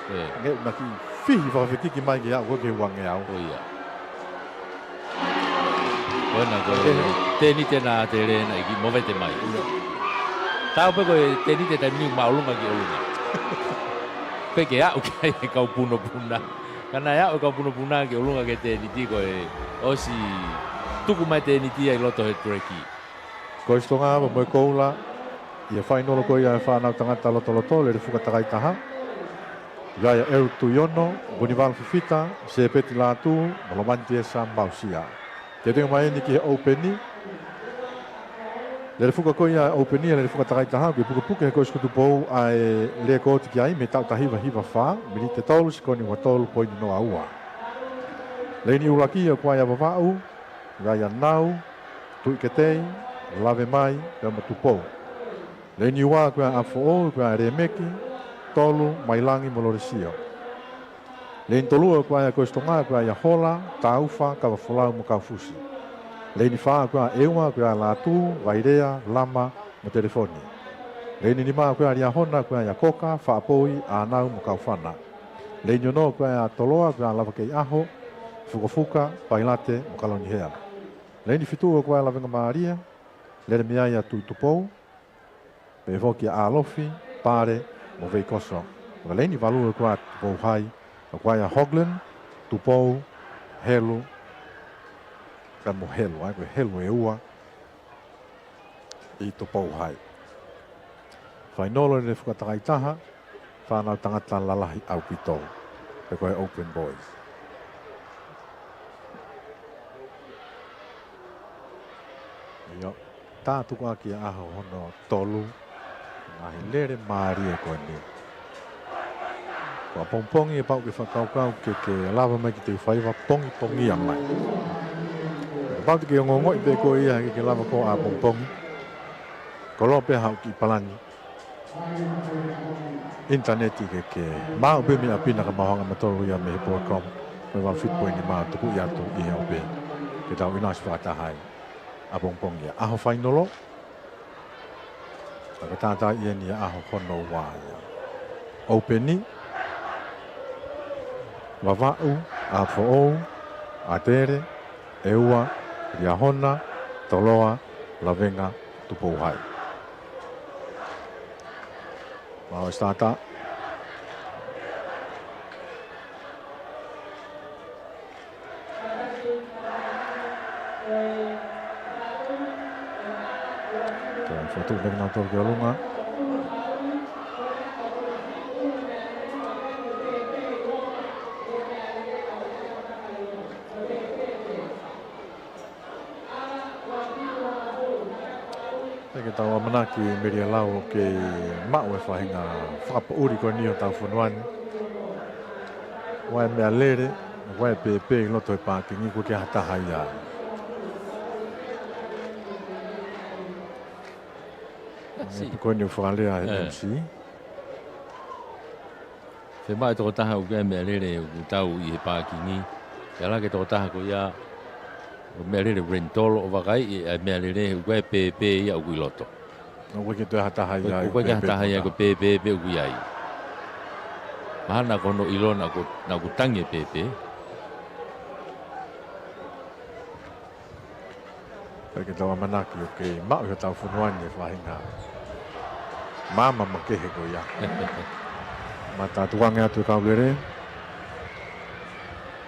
Ē. Hangē ʻoku na kiʻi fihi fakafekiki mai ke aʻu ko ē ki he uangeau. Ko ia. Ko ena ko e tēniti ʻa ʻAtele naʻe kiʻi movete mai. Ia. Taau pē ko e tēniti taimi ni māʻolunga ki ʻolunga. Pea ke aʻu ki ai e kau punopuna. Ka naʻe aʻu e kau punopuna ki ʻolunga ki he tēniti ko e ʻosi tuku mai tēniti ia ʻi loto he tuleki. Ko e Sitonga mo e Koula, ʻi he fainolo ko ia e fānau tangata lotoloto, Lelefuka Takaitaha. ʻA ia ʻa Eric Tuiono, Vunivalu Fifita, Sepeti Lātū, mo Lomani Tiesa Mausia. Teuteu mai eni ki he ʻoupeni. Lelefuka ko ia ʻoupeni ʻa Lelefuka Takaitaha, ʻoku pukepuke he Kolisi ko Tupou ʻa e lēkooti ki ai mei he taʻu taha hiva hiva fā, miniti ʻe tolu, sekoni ua tolu poini noa ua. Leini ʻuluaki ʻoku ʻi ai ʻa Vavaʻu, ʻoku ʻi ai ʻa Nau, Tuʻi Ketei, Lavemai, pea mo Tupou. Leini ua ʻoku ʻi ai ʻa ʻApifoʻou, ʻoku ʻi ai ʻa Lēmeki, Tolu, Mailangi mo Lolesio. Leini tolu ʻoku ʻi ai ʻa Kolisi Tonga, ʻoku ʻi ai ʻa Hola, Taufa, Kavafolau mo Kaufusi. Leini fā ʻoku ʻi ai ʻa ʻEua, ʻoku ʻi ai ʻa Lātū, Vailea, Lama mo Telefoni. Leini nima ʻoku ʻi ai ʻa Liahona, ʻoku ʻi ai ʻa Koka, Faʻapoi, ʻĀnau mo Kaufana. Leini ono ʻoku ʻi ai ʻa Toloa, ʻoku ʻi ai ʻa Lavakeiʻaho, Fukafuka, Pailate mo Kalonihea. Leini fitu ʻoku ʻi ai ʻa Lavengamālie, Lelemeaia, Tuʻitupou, pehē foki ʻa ʻAlofi, Pale mo Veikoso. Pea leini valu ʻoku ʻi ai ʻa Tupou Hai, ʻoku ʻi ai ʻa Hoglan, Tupou, Helu, pea mo Helu, ʻa ia ko e Helu ʻe ua ʻi Tupou Hai. Fainolo ʻa Lelefuka Takaitaha, fānau tangata lalahi ʻaupito, pe ko e Open Boys. ʻIo, tā tukuʻaki ʻa e ʻaho hono tolu, ngaahi lele mālie ko eni. Ko ʻapongipongi ʻe pau ke fakakaukau ke ke lava mai ki he faiva pongipongia mai. Kapau te ke ongoongoʻi pē koe ia ke ke lava ko ʻapongipongi, koloa pē haʻo kiʻi palani ʻinitaneti ke ke maʻu pē mei ʻapi na ka mau hanga matolu ia mei he Broadcom, mei he valu fitu poini nima tuku atu ʻi he ʻope. Ke tau ʻinasi fakataha ai ʻapongipongi ia. ʻAho fainolo, ka ko e tātāʻi eni ʻa e ʻaho hono ua ia. ʻOupeni, Vavaʻu, ʻApifoʻou, ʻAtele, ʻEua, Liahona, Toloa, Lavenga, Tupou Hai. Mau ʻosi tātā. Toe fotu pē kinautolu ki ʻolunga. Pea ke tau ʻamanaki Mele Lau ʻoku kei maʻu e faʻahinga fakapoʻuli ko eni ʻo hotau fonua ni. ʻOku ʻi ai e meʻalele, ʻoku ʻi ai e pēpē ʻi loto he pākingi, ʻoku ʻikai ha taha ia. That's it. Ko eni ʻoku fakalea he M C. Fiemaʻu e tokotaha ʻoku ʻi ai e meʻalele ʻoku tau ʻi he pākingi, ke ʻalu hake e tokotaha ko ia ʻo e meʻalele rental ʻo vakaiʻi e meʻalele ʻoku ʻi ai e pēpē ia ʻoku ʻi loto. ʻOku ʻikai ke toe ha taha ia ʻoku ʻikai ke ha taha ia ko e pēpē pē ʻoku ʻi ai. Mahalo ko hono ʻilo naʻa ku, naʻa ku tangi e pēpē. Pea ke tau ʻamanaki ʻoku kei maʻu ʻi hotau fonua ni e faʻahinga maama makehe ko ia. Mata tukuange atu e kau lele.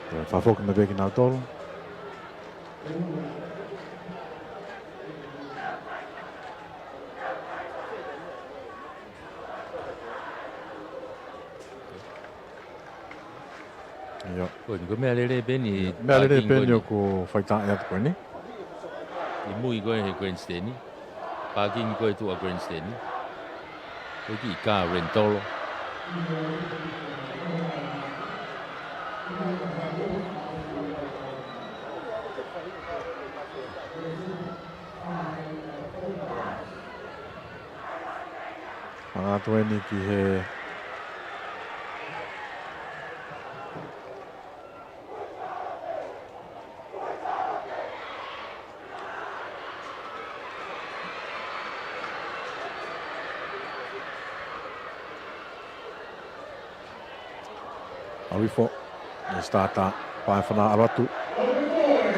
Pea fakafoki mai pē kinautolu. ʻIo. Ko eni, ko e meʻa lelei pē eni, meʻa lelei pē eni ʻoku fai taʻe atu ko eni. ʻI mui ko ē he grandstand. Pākingi ko ē tuʻa grandstand. Ko e kiʻi kā rentolo. Hanga atu eni ki he ʻAlu hifo, ʻe Starter, pae fana ʻalu atu.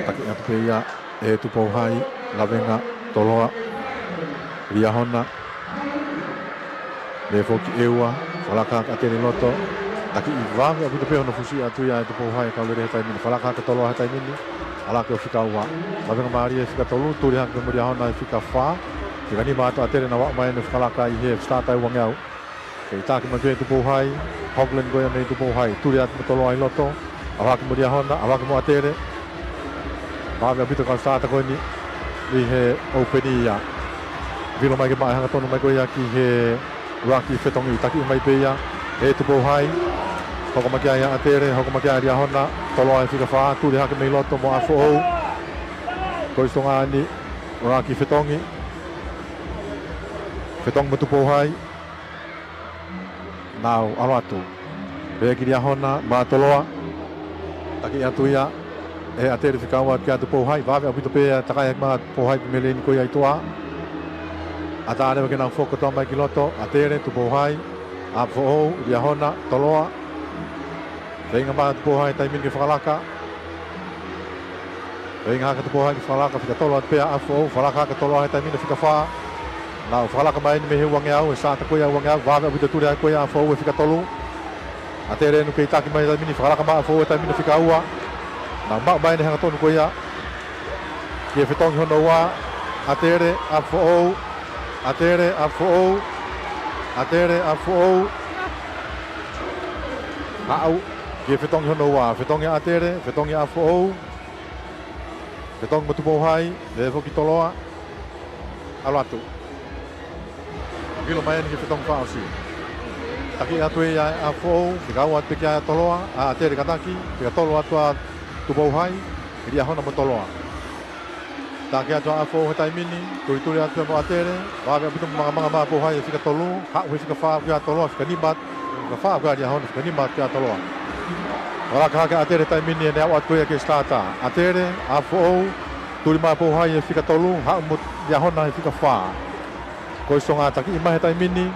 Taki atu pē ia, ʻe Tupou Hai, Lavenga, Toloa, Liahona. Lele foki ʻEua, fakalaka ki ʻAtele ʻi loto. Taki ʻi vave ʻaupito pē hono fusi atu ia ʻe Tupou Hai, kau lele he taimi ni, fakalaka ki Toloa he taimi ni. ʻAlu hake ʻo fika ua. Lavenga mālie he fika tolu, tuli hake mo Liahona he fika fā. Fika nima atu ʻAtele naʻa ʻomai ʻene fakalaka ʻi he Starter ʻe uangeau. Kei taki mai pē Tupou Hai, Hogland ko ia mei Tupou Hai, tuli atu mo Toloa ʻi loto, ʻalu hake mo Liahona, ʻalu hake mo ʻAtele. Vave ʻaupito kau Starter ko eni, ʻi he ʻoupeni ia. Vilo mai ke maʻu e hangatonu mai ko ia ki he ʻuluaki fetongi, taki mai pē ia, ʻe Tupou Hai. Hoko mai ki ai ʻa ʻAtele, hoko mai ki ai ʻa Liahona, Toloa he fika fā, tuli hake mei loto mo ʻApifoʻou. Ko e Tonga ni, ʻuluaki fetongi. Fetongi mo Tupou Hai. Nau ʻalu atu. Pehē ki Liahona, maʻa Toloa. Taki atu ia, ʻe ʻAtele fika ua kia Tupou Hai. Vave ʻaupito pē ʻa e takai ʻa Tupou Hai mei he lēni ko ia ʻi tuʻa. ʻAtā leva ke nau foki kotoa mai ki loto, ʻAtele, Tupou Hai, ʻApifoʻou, Liahona, Toloa. Feinga mai ʻa Tupou Hai he taimi ni ke fakalaka. Feinga hake Tupou Hai ke fakalaka, fika tolu atu pē ʻa ʻApifoʻou, fakalaka hake Toloa he taimi ni fika fā. Nau fakalaka mai eni mei he uangeau, ʻe Starter ko ia uangeau, vave ʻaupito tuli hake ko ia ʻa ʻApifoʻou he fika tolu. ʻAtele ʻoku kei taki mai he taimi ni, fakalaka mai ʻa ʻApifoʻou he taimi ni fika ua. Nau maʻu mai eni hangatonu ko ia ki he fetongi hono ua, ʻAtele, ʻApifoʻou, ʻAtele, ʻApifoʻou, ʻAtele, ʻApifoʻou. Haʻu ki he fetongi hono ua, fetongi ʻAtele, fetongi ʻApifoʻou, fetongi mo Tupou Hai, lele foki Toloa, ʻalu atu. Vilo mai eni ki he fetongi fakaʻosi. Taki atu ia ʻa ʻApifoʻou, fika ua atu pē kia Toloa, ʻa ʻAtele kātaki, fika tolu atu ʻa Tupou Hai, Liahona mo Toloa. Taki atu ʻa ʻApifoʻou he taimi ni, tulituli atu pē mo ʻAtele, vave ʻaupito mo mangamanga mai ʻa Tupou Hai he fika tolu, haʻu he fika fā kia Toloa, fika nima atu, fika fā kia Liahona, fika nima atu kia Toloa. Fakalaka hake ʻa ʻAtele he taimi ni ʻene aʻu atu ko ia ki he Starter. ʻAtele, ʻApifoʻou, tuli mai ʻa Tupou Hai he fika tolu, haʻu mo Liahona he fika fā. Ko e Tonga taki mai he taimi ni,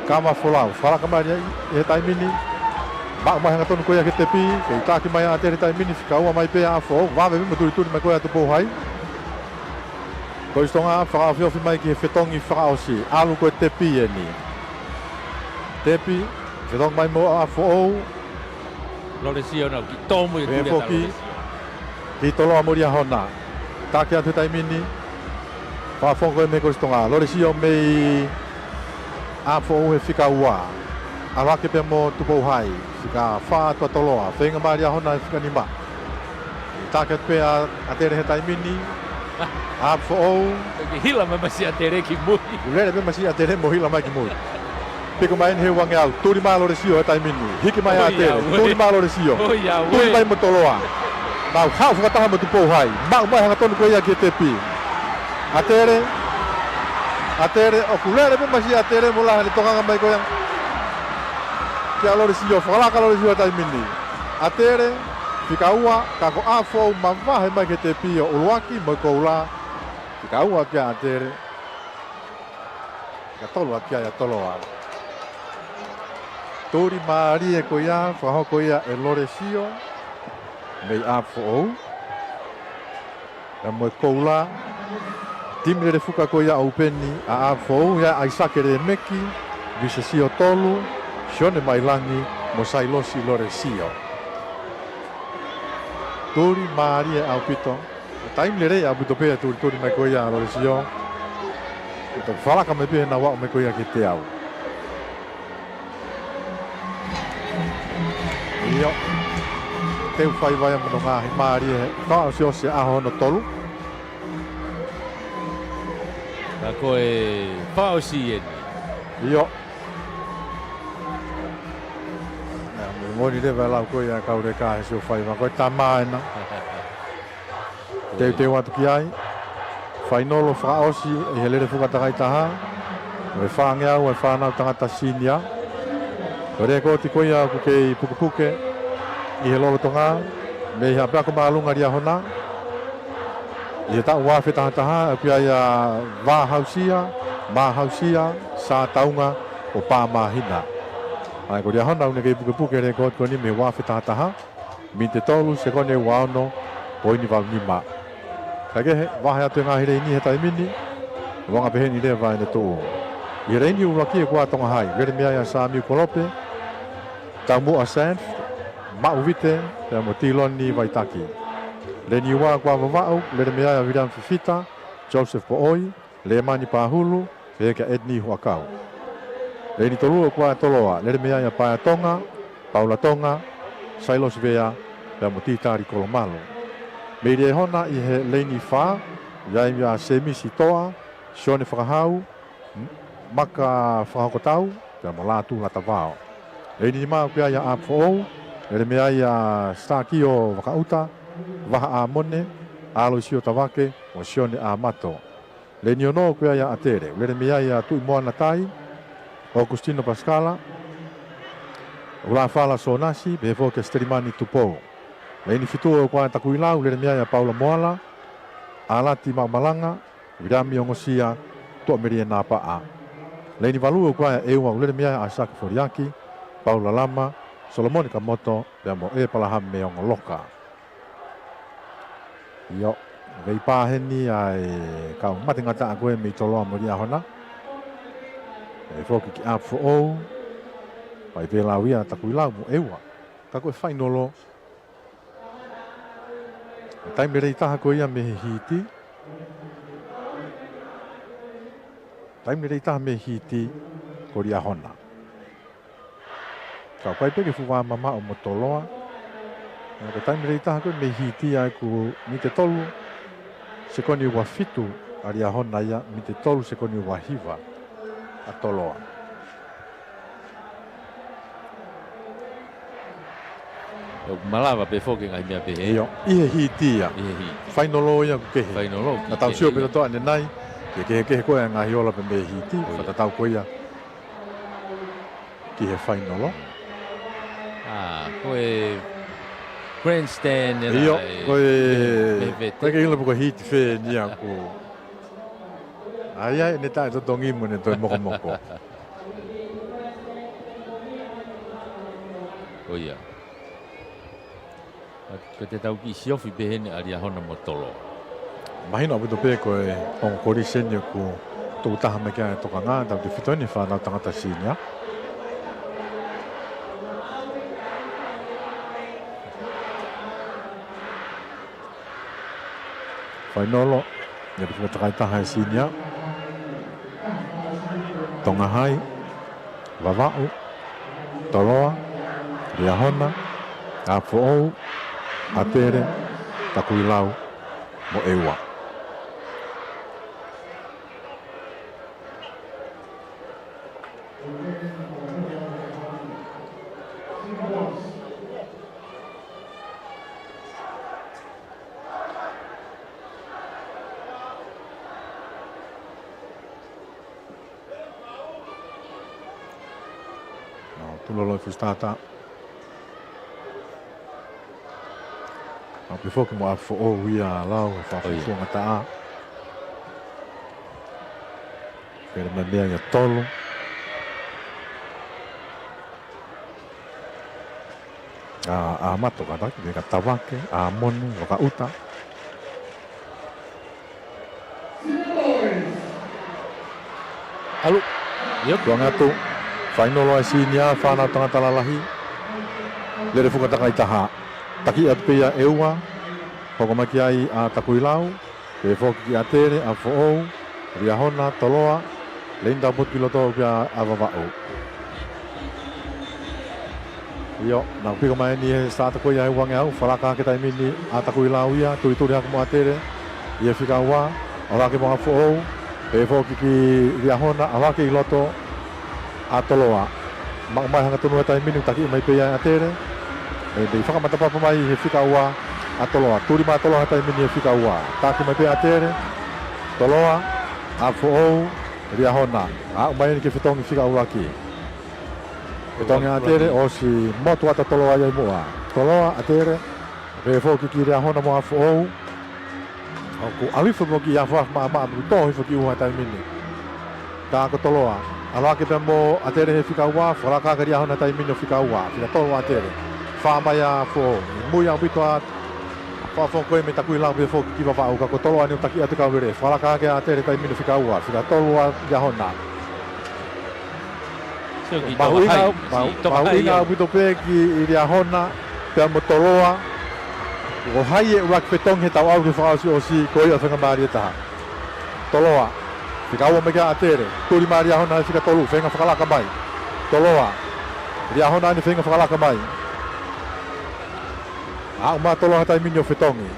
kama folau. Fakalaka mai ʻAtele he taimi ni. Maʻu mai hangatonu ko ia ki he tepi. Kei taki mai ʻa ʻAtele he taimi ni. Fika ua mai pē ʻa ʻApifoʻou. Vave mo tulituli mai ko ia ʻa Tupou Hai. Ko e Tonga fakaofiofi mai ki he fetongi fakaʻosi. ʻAlu ko e tepi eni. Tepi. Fetongi mai mo ʻApifoʻou. Lolesio nau kiʻi tōmui e tuli atu ʻa Lolesio. Ki Toloa mo Liahona. Taki atu he taimi ni. Fakafofonga ko ē mei he Kolisi Tonga. Lolesio mei ʻApifoʻou he fika ua. ʻAlu hake pē mo Tupou Hai. Fika fā atu ʻa Toloa. Feinga mai ʻa Liahona he fika nima. Taki atu pē ʻa ʻAtele he taimi ni. ʻApifoʻou. Ke hila mai mai siʻa ʻAtele ki mui. Lele pē mai siʻa ʻAtele mo hila mai ki mui. Piko mai eni he uangeau. Tuli mai ʻa Lolesio he taimi ni. Hiki mai ʻa ʻAtele. Tuli mai ʻa Lolesio. Tuli mai mo Toloa. Nau haʻu fakataha mo Tupou Hai. Maʻu mai hangatonu ko ia ki he tepi. ʻAtele. ʻAtele. ʻOku lele pē mai siʻa ʻAtele mo lahi ʻene tokanga mai ko ia kia Lolesio. Fakalaka ʻa Lolesio he taimi ni. ʻAtele. Fika ua. Ka ko ʻApifoʻou mavahe mai ki he tepi ʻo ʻuluaki mo e koula. Fika ua kia ʻAtele. Fika tolu atu kia Toloa. Tuli mālie ko ia, fakahoko ia ʻe Lolesio mei ʻApifoʻou. Pea mo e koula. Timi lele fuka ko ia ʻoupeni ʻa ʻApifoʻou, ia ʻAisake Lemeki, Visesio Tolu, Sione Mailangi, mo Sailosi Lolesio. Tuli mālie ʻaupito. Taimi lelei ʻaupito pē ʻa e tulituli mai ko ia ʻa Lolesio. Ko e fakalaka mai pē ʻenau aʻu mai ko ia ki he teau. ʻIo. Teu fai vai mo hono ngaahi mālie he fakaʻosiʻosi ʻaho hono tolu. Ka ko e fakaʻosi eni. ʻIo. Ā, mo e moʻoni leva e lau ko ia ʻa e kau leka he siʻo faiva ko e tama ena. Teuteu atu ki ai. Fainolo fakaʻosi ʻi he Lelefuka Takaitaha. Mo e fāngeau ʻa e fānau tangata senior. Ko e lēkooti ko ia ʻoku kei pukepuke ʻi he lolotonga mei he ʻapiako māʻolunga Liahona. ʻI he taʻu ua afe taha taha, ʻoku ʻi ai ʻa Vāhausia, Māhausia, Sātaunga, ʻo Pāmahina. ʻA ia ko Liahona ʻoku ne kei pukepuke lēkooti ko eni mei he ua afe taha taha. Miniti tolu, sekoni ua ono, poini valu nima. Kae kehe, vahe atu e ngaahi leini he taimi ni, ʻo anga pehē ni leva ʻene tuʻu. ʻI he leini ʻuluaki ʻoku ʻa Tonga Hai, lele mei ai ʻa Samiu Kolope, Taumuʻa Sanf, Maʻu Vite, pea mo Tīloni Vaitaki. Leini ua ʻoku ʻa Vavaʻu, lele mei ai ʻa Viliami Fifita, Joseph Poʻoi, Lēmani Pahulu, pehē kia Edney Huʻakau. Leini tolu ʻoku ʻa Toloa, lele mei ai ʻa Paea Tonga, Paula Tonga, Sailosi Vea, pea mo Titali Kolomalu. Mei Liahona ʻi he leini fā, ʻi ai ʻa Semisi Toa, Sione Fakahau, M-, Maka Fakahokotau, pea mo Lātū Latavao. Leini nima ʻoku ʻi ai ʻa ʻApifoʻou, lele mei ai ʻa Stakio Vakaʻuta, Vaha ʻAmone, ʻAloisio Tavake, mo Sione ʻAmato. Leini ono ʻoku ʻi ai ʻa ʻAtele, lele mei ai ʻa Tuʻimoana Tai, ʻOkusitino Pasikala, ʻUlafala Sōnasi, pehē foki kia Sitelimani Tupou. Leini fitu ʻoku ʻa Takuilau, lele mei ai ʻa Paula Moala, ʻAlati Maʻumalanga, Viliami Ongosia, Tuʻamelie Napaʻa. Leini valu ʻoku ʻa ʻEua, lele mei ai ʻa ʻAisake Foliaki, Paula Lama, Solomone Kamoto, pea mo ʻEpalahame Ongoloka. ʻIo, veipā heni ʻa e kau mate ngataʻa ko ē mei Toloa mo Liahona. ʻE foki ki ʻApifoʻou. Fai pē lau ia ʻa Takuilau mo ʻEua. Ka ko e fainolo. Taimi lelei taha ko ia mei he hiti. Taimi lelei taha mei he hiti ko Liahona. Ka ʻoku ʻikai pē ke fuʻu vāmamaʻo mo Toloa. Ko e taimi lelei taha ko ē mei he hiti ʻa ia ʻoku miniti tolu sekoni ua fitu ʻa Liahona ia, miniti tolu sekoni ua hiva ʻa Toloa. ʻOku malava pē foki e ngaahi meʻa pehē. ʻIo, ʻi he hiti ia. ʻI he hiti. Fainolo ia ʻoku kehe. Fainolo ʻoku kehe. Naʻa tau sio pē ia. Loto ʻanenai, ke kehekehe ko ē ngaahi ola pē mei he hiti, ʻio, fakatatau ko ia ki he fainolo. Ā, ko e grandstand ena. ʻIo, ē, ko e, mei, mei he vete. Ko e ke ʻilo pe ko e hiti fē eni ia ʻoku. ʻA ia ʻene taʻetotongi mo ʻene toe mokomoko. ʻIo. Ka te tau kiʻi siofi pē heni ʻa Liahona mo Toloa. Mahino ʻaupito pē ko e ongo kolisi eni ʻoku tuʻu taha mai ki ai e tokanga, tautefito eni fānau tangata senior. Fainolo, Lelefuka Takaitaha e senior. Tonga Hai, Vavaʻu, Toloa, Liahona, ʻApifoʻou, ʻAtele, Takuilau, mo ʻEua. ʻO, tulolo e fuʻu sitata. ʻApi foki mo ʻApifoʻou ia lau e fakafufuangataʻa. Pele mai mei ai ʻa Tolo. ʻA, ʻa Mato kātaki, mei ka Tavake, ʻa Mone, Vakaʻuta. ʻAlu. ʻIo. Tuʻu ange atu. Fainolo e senior, fānau tangata lalahi. Lelefuka Takaitaha. Taki atu pē ia ʻEua. Hoko mai ki ai ʻa Takuilau. Pehē foki ki ʻAtele, ʻApifoʻou, Liahona, Toloa, Leini Taupotu ki loto pea ʻa Vavaʻu. ʻIo, nau piko mai eni he sāta ko ia ʻe uangeau, fakalaka hake taimi ni ʻa Takuilau ia, tulituli hake mo ʻAtele ʻi he fika ua, ʻalu hake mo ʻAfoʻou, pehē foki ki Liahona, ʻalu hake ʻi loto ʻa Toloa. Maʻu mai hangatonu he taimi ni, taki mai pē ia ʻe ʻAtele, ʻe, ʻe fakamatapapa mai he fika ua ʻa Toloa. Tuli mai ʻa Toloa he taimi ni he fika ua. Taki mai pē ʻe ʻAtele, Toloa, ʻAfoʻou, Liahona. Aʻu mai eni ki he fetongi fika ʻuluaki. Fetongi ʻa ʻAtele, ʻosi motu atu ʻa Toloa ia ʻi muʻa. Toloa, ʻAtele, pehē foki ki Liahona mo ʻAfoʻou. ʻOku ʻalu hifo mo ki afafa maʻamaʻa, mo tō hifo ki ʻuha he taimi ni. Ka ko Toloa, ʻalu hake pea mo ʻAtele he fika ua, fakalaka hake Liahona he taimi ni ʻo fika ua, fika tolu ʻa ʻAtele. Fā mai ʻa ʻAfoʻou, ʻi mui ʻaupito ʻa Fakafofonga ko ē mei Takuilau pehē foki ki Vavaʻu, ka ko Toloa eni ʻoku taki atu e kau lele. Fakalaka hake ʻa ʻAtele taimi ni fika ua, fika tolu ʻa Liahona. Sio ki Mahuʻinga, Tongahai, mahu-, si Tongahai mahuʻinga ia. ʻAupito pē ki Liahona pea mo Toloa. Ko hai e ʻuluaki fetongi he tau ʻalu ki he fakaʻosiʻosi, ko ia ʻoku faingamālie taha. Toloa, fika ua mai kia ʻAtele, tuli mai Liahona he fika tolu, feinga fakalaka mai. Toloa, Liahona eni feinga fakalaka mai. Aʻu mai ʻa Toloa he taimi ni ʻo fetongi.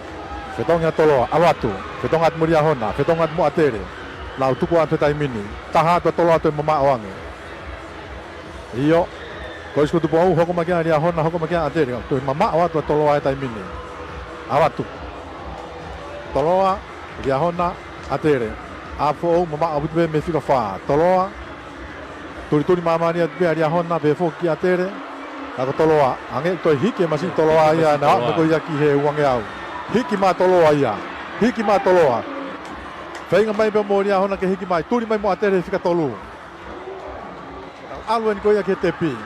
Fetongi ʻa Toloa, ʻalu atu. Fetongi atu mo Liahona, fetongi atu mo ʻAtele. Nau tuku atu he taimi ni. Taha atu ʻa Toloa toe mamaʻo ange. ʻIo. Kolisi ko Tupou, hoko mai kia Liahona, hoko mai kia ʻAtele. Toe mamaʻo atu ʻa Toloa he taimi ni. ʻAlu atu. Toloa, Liahona, ʻAtele. ʻAfoʻou, mamaʻo ʻaupito pē mei he fika fā. Toloa, tulituli māmālie atu pē ʻa Liahona, pehē foki ki ʻAtele. Ka ko Toloa, hangē ʻoku toe hiki e masiʻi Toloa ia, naʻa aʻu mai ko ia ki he uangeau. Hiki mai ʻa Toloa ia. Hiki mai ʻa Toloa. Feinga mai pē mo Liahona ke hiki mai. Tuli mai mo ʻAtele he fika tolu. ʻAlu eni ko ia ki he tepi.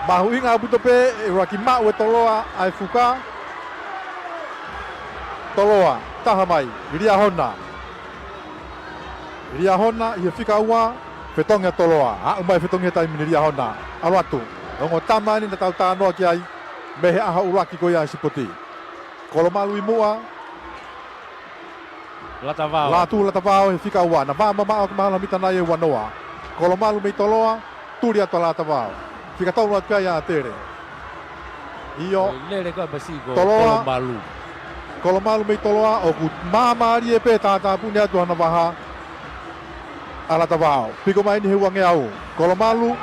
Mahuʻinga ʻaupito pē, ʻuluaki maʻu ʻe Toloa ʻa e fuka. Toloa, taha mai, Liahona. Liahona, ʻi he fika ua, fetongi ʻa Toloa. Aʻu mai fetongi he taimi ni Liahona. ʻAlu atu. Ongo tama eni naʻa tau talanoa ki ai, mei he ʻaho ʻuluaki ko ia ʻa e sipoti. Kolomalu ʻi muʻa. Latavao. Latu Latavao he fika ua. Naʻa vā mamaʻo ki he mahalo mita nai ʻe uanoa. Kolomalu mei Toloa, tuli atu ʻa Latavao. Fika tolu atu ki ai ʻa ʻAtele. ʻIo. Ko e lele ko ē masiʻi ko Toloa. Kolomalu. Kolomalu mei Toloa, ʻoku māmālie pē tātāpuni atu hana vaha ʻa Latavao. Piko mai eni he uangeau. Kolomalu.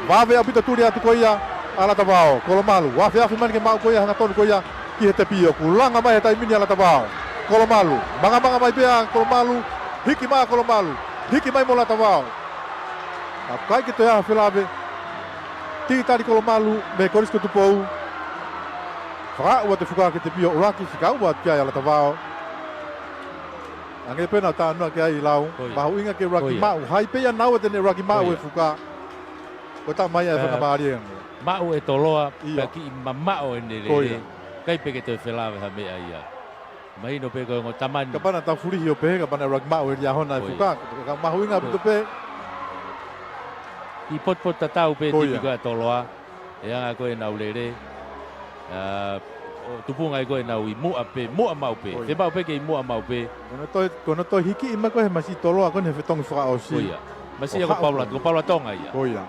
Vave ʻaupito tuli atu ko ia ʻa Latavao. Kolomalu. Afeafe mai eni ke maʻu ko ia hangatonu ko ia ki he tepi ʻoku langa mai he taimi ni ʻa Latavao. Kolomalu. Mangamanga mai pē ʻa Kolomalu. Hiki mai ʻa Kolomalu. Hiki mai mo Latavao. Ka ʻoku ʻikai ke toe ʻi ai ha felave. Titali Kolomalu mei Kolisi ko Tupou. Fakaaʻu atu e fuka ki he tepi ʻo ʻuluaki fika ua atu ki ai ʻa Latavao. Hangē pē naʻa tau talanoa ki ai Lau. Ko ia. Mahuʻinga ke ʻuluaki maʻu. Hai pē ia naua te ne ʻuluaki maʻu e fuka. Ko e tama ia ʻe faingamālie ange. Maʻu ʻe Toloa, ʻio, pea kiʻi mamaʻo ʻene lele. Ko ia. ʻIkai pē ke toe felave ha meʻa ia. Mahino pē ko e ongo tama ni. Kapau naʻa tau fulihi ʻo pehē, kapau naʻe ʻuluaki maʻu ʻe Liahona e fuka. Ka mahuʻinga ʻaupito pē. Kiʻi potupotutatau pē e tepi ko ē ʻa Toloa. ʻE anga ko ē ʻenau lele. ʻA, ʻo tupunga ai ko ē ʻenau ʻi muʻa pē, muʻa maʻu pē. Ko ia. Fiemaʻu pē ke ʻi muʻa maʻu pē. Ko hono toe, ko hono toe hikiʻi mai ko ē he masiʻi Toloa ko eni he fetongi fakaʻosi. Ko ia. Masiʻi ia ko Paula, ko Paula Tonga ia. Ko ia.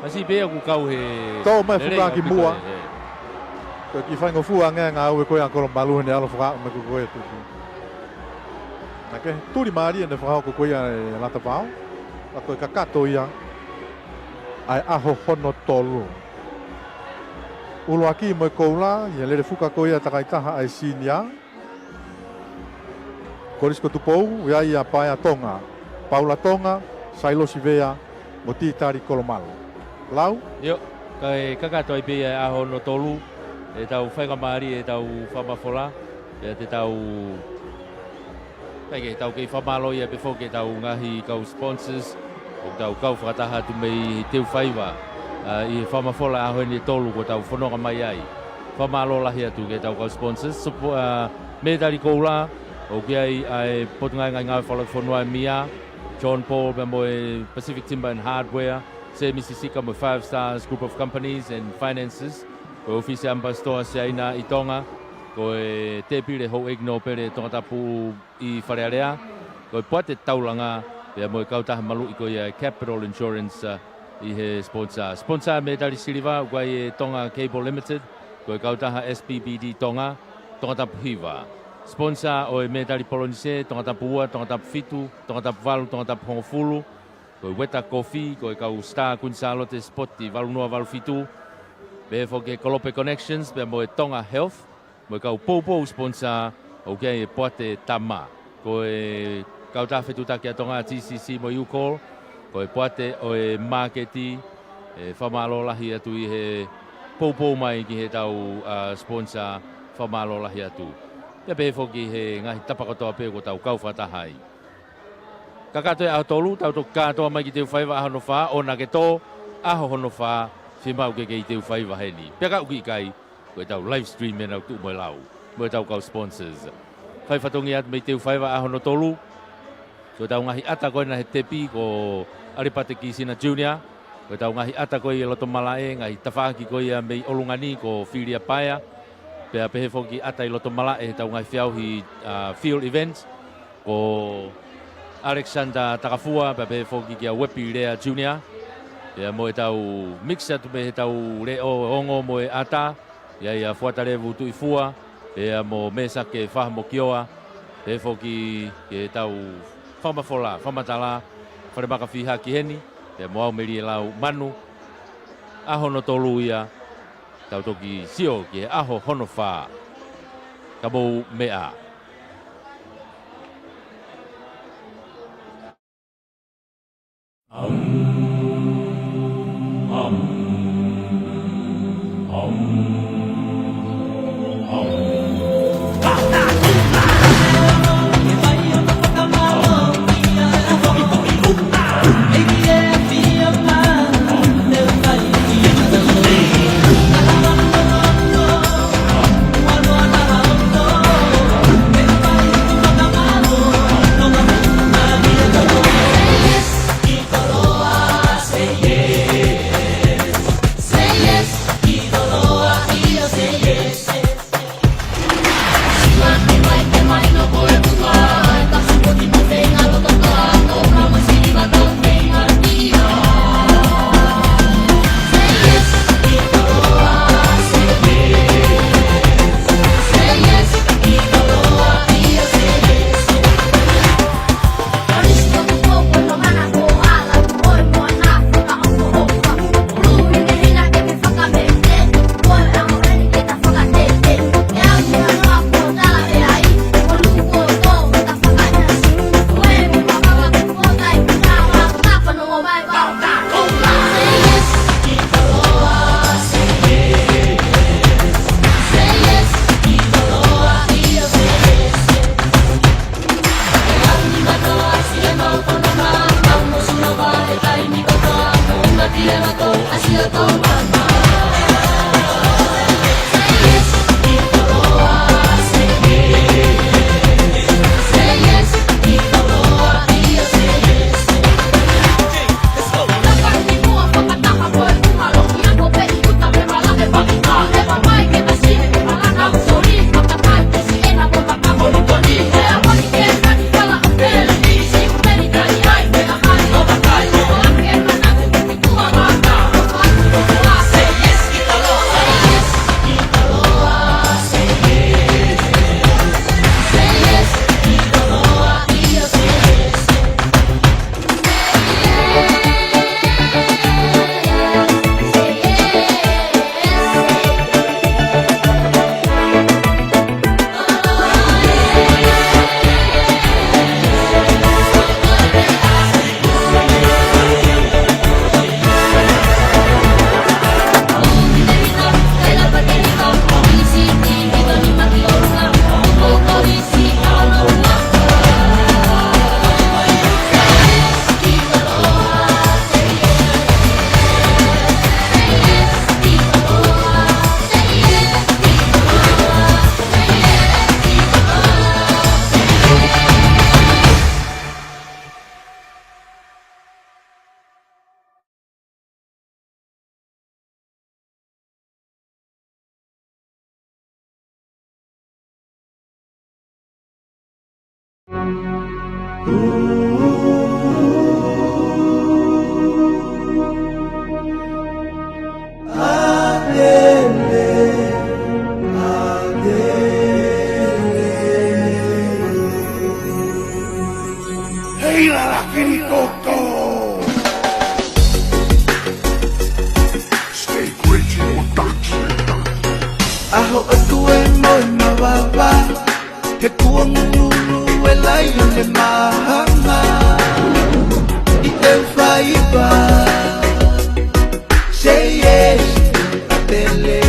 Masiʻi pē ia ʻoku kau he lelei ʻaupito e, he. Ko e kiʻi faingofua ange ʻa e ngāue ko ē ʻa Kolomalu heʻene ʻalu fakaaʻu mai ko ē ko ē tupu. Naʻa ke tuli mālie ʻene fakahoko ko ia ʻe Latavao. Ka ko e kakato ia ʻa e ʻaho hono tolu. ʻUluaki mo e koula, ʻi he lele fuka ko ia ʻa e takaitaha ʻa e senior. Kolisi ko Tupou, ʻi ai ʻa Paea Tonga, Paula Tonga, Sailosi Vea, mo Titali Kolomalu. Lau? ʻIo, kae kakato ai pē ia e ʻaho hono tolu, ʻetau faingamālie, ʻetau fakamafola, pea te tau Kae ke tau kei fakamālō ia pē foki ʻetau ngaahi kau sponsors, ʻoku tau kau fakataha atu mei he teu faiva, ʻa, ʻi he fakamafola ʻaho ni ʻe tolu kuo tau fononga mai ai. Fakamālō lahi atu ki heʻetau kau sponsors, supo-, ʻa, Metali Koula, ʻoku ʻi ai ʻa e Potungāue Ngāue Fakalotofonua ʻa e M I A, John Paul pea mo e Pacific Timber and Hardware, Sēmisi Sika mo e Five Stars Group of Companies and Finances, ko e ʻŌfisi ʻAmipasitoa Siaina ʻi Tonga, ko e Tēpile Houʻeiki Nōpele Tongatapu ʻi Fale Alea, ko e Poate Taulanga, pea mo e kautaha maluʻi ko ia e Capital Insurance, ʻa, ʻi he sponsor. Sponsor mētali siliva, ʻoku ʻi ai e Tonga Cable Limited, ko e kautaha S P P D Tonga, Tongatapu hiva. Sponsor ʻo e mētali polonise, Tongatapu ua, Tongatapu fitu, Tongatapu valu, Tongatapu hongofulu, ko e Weta Coffee, ko e kau Star Kuini Sālote Sport valu noa valu fitu, pehē foki e Kolope Connections, pea mo e Tonga Health, mo e kau poupou sponsor, ʻoku ʻi ai e Poate Tama. Ko e kautaha fetuʻutaki ʻa Tonga, T C C mo e UCOL, ko e poate ʻo e māketi, ʻe fakamālō lahi atu ʻi he poupou mai ki heʻetau, ʻa, sponsor, fakamālō lahi atu. Pea pehē foki he ngaahi tapa kotoa pē ʻoku tau kau fakataha ai. Kakato e ʻaho tolu, tau toki kātoa mai ki Teufaiva ʻaho hono fā, ʻoua ke tō, ʻaho hono fā, fiemaʻu ke kei Teufaiva heni. Pea ka ʻoku ʻikai, ko ʻetau live stream ʻe nau tuʻu mo e lau, mo ʻetau kau sponsors. Fai fatongia atu mei Teufaiva ʻaho hono tolu, ko ʻetau ngaahi ʻata ko ena he tepi ko ʻAlipate Kisina Junior, ko ʻetau ngaahi ʻata ko ia ʻi loto malaʻe, ngaahi tafaʻaki ko ia mei ʻolunga ni ko Filia Paea, pea pehē foki ʻata ʻi loto malaʻe heʻetau ngaahi feʻauhi, ʻa, field events, ko Alexander Takafua, pea pehē foki kia Wepi Lea Junior, pea mo ʻetau mix atu mei heʻetau leʻo ongo mo e ʻata, ʻi ai ʻa Fuatalevu Tuʻifua, pea mo Mesake Fahamokioa, pehē foki ki heʻetau fakamafola, fakamatala, falemaka fiha ki heni, pea mo au Melie Lau Manu, ʻaho hono tolu ia, tau toki sio ki he ʻaho hono fā. Ka mou meʻa. Kirikoko. Stay crazy production. ʻAho ʻo tuʻu e moe mavava, he kuongungulu e laione mahanga. ʻI he faiva, say yes, a tele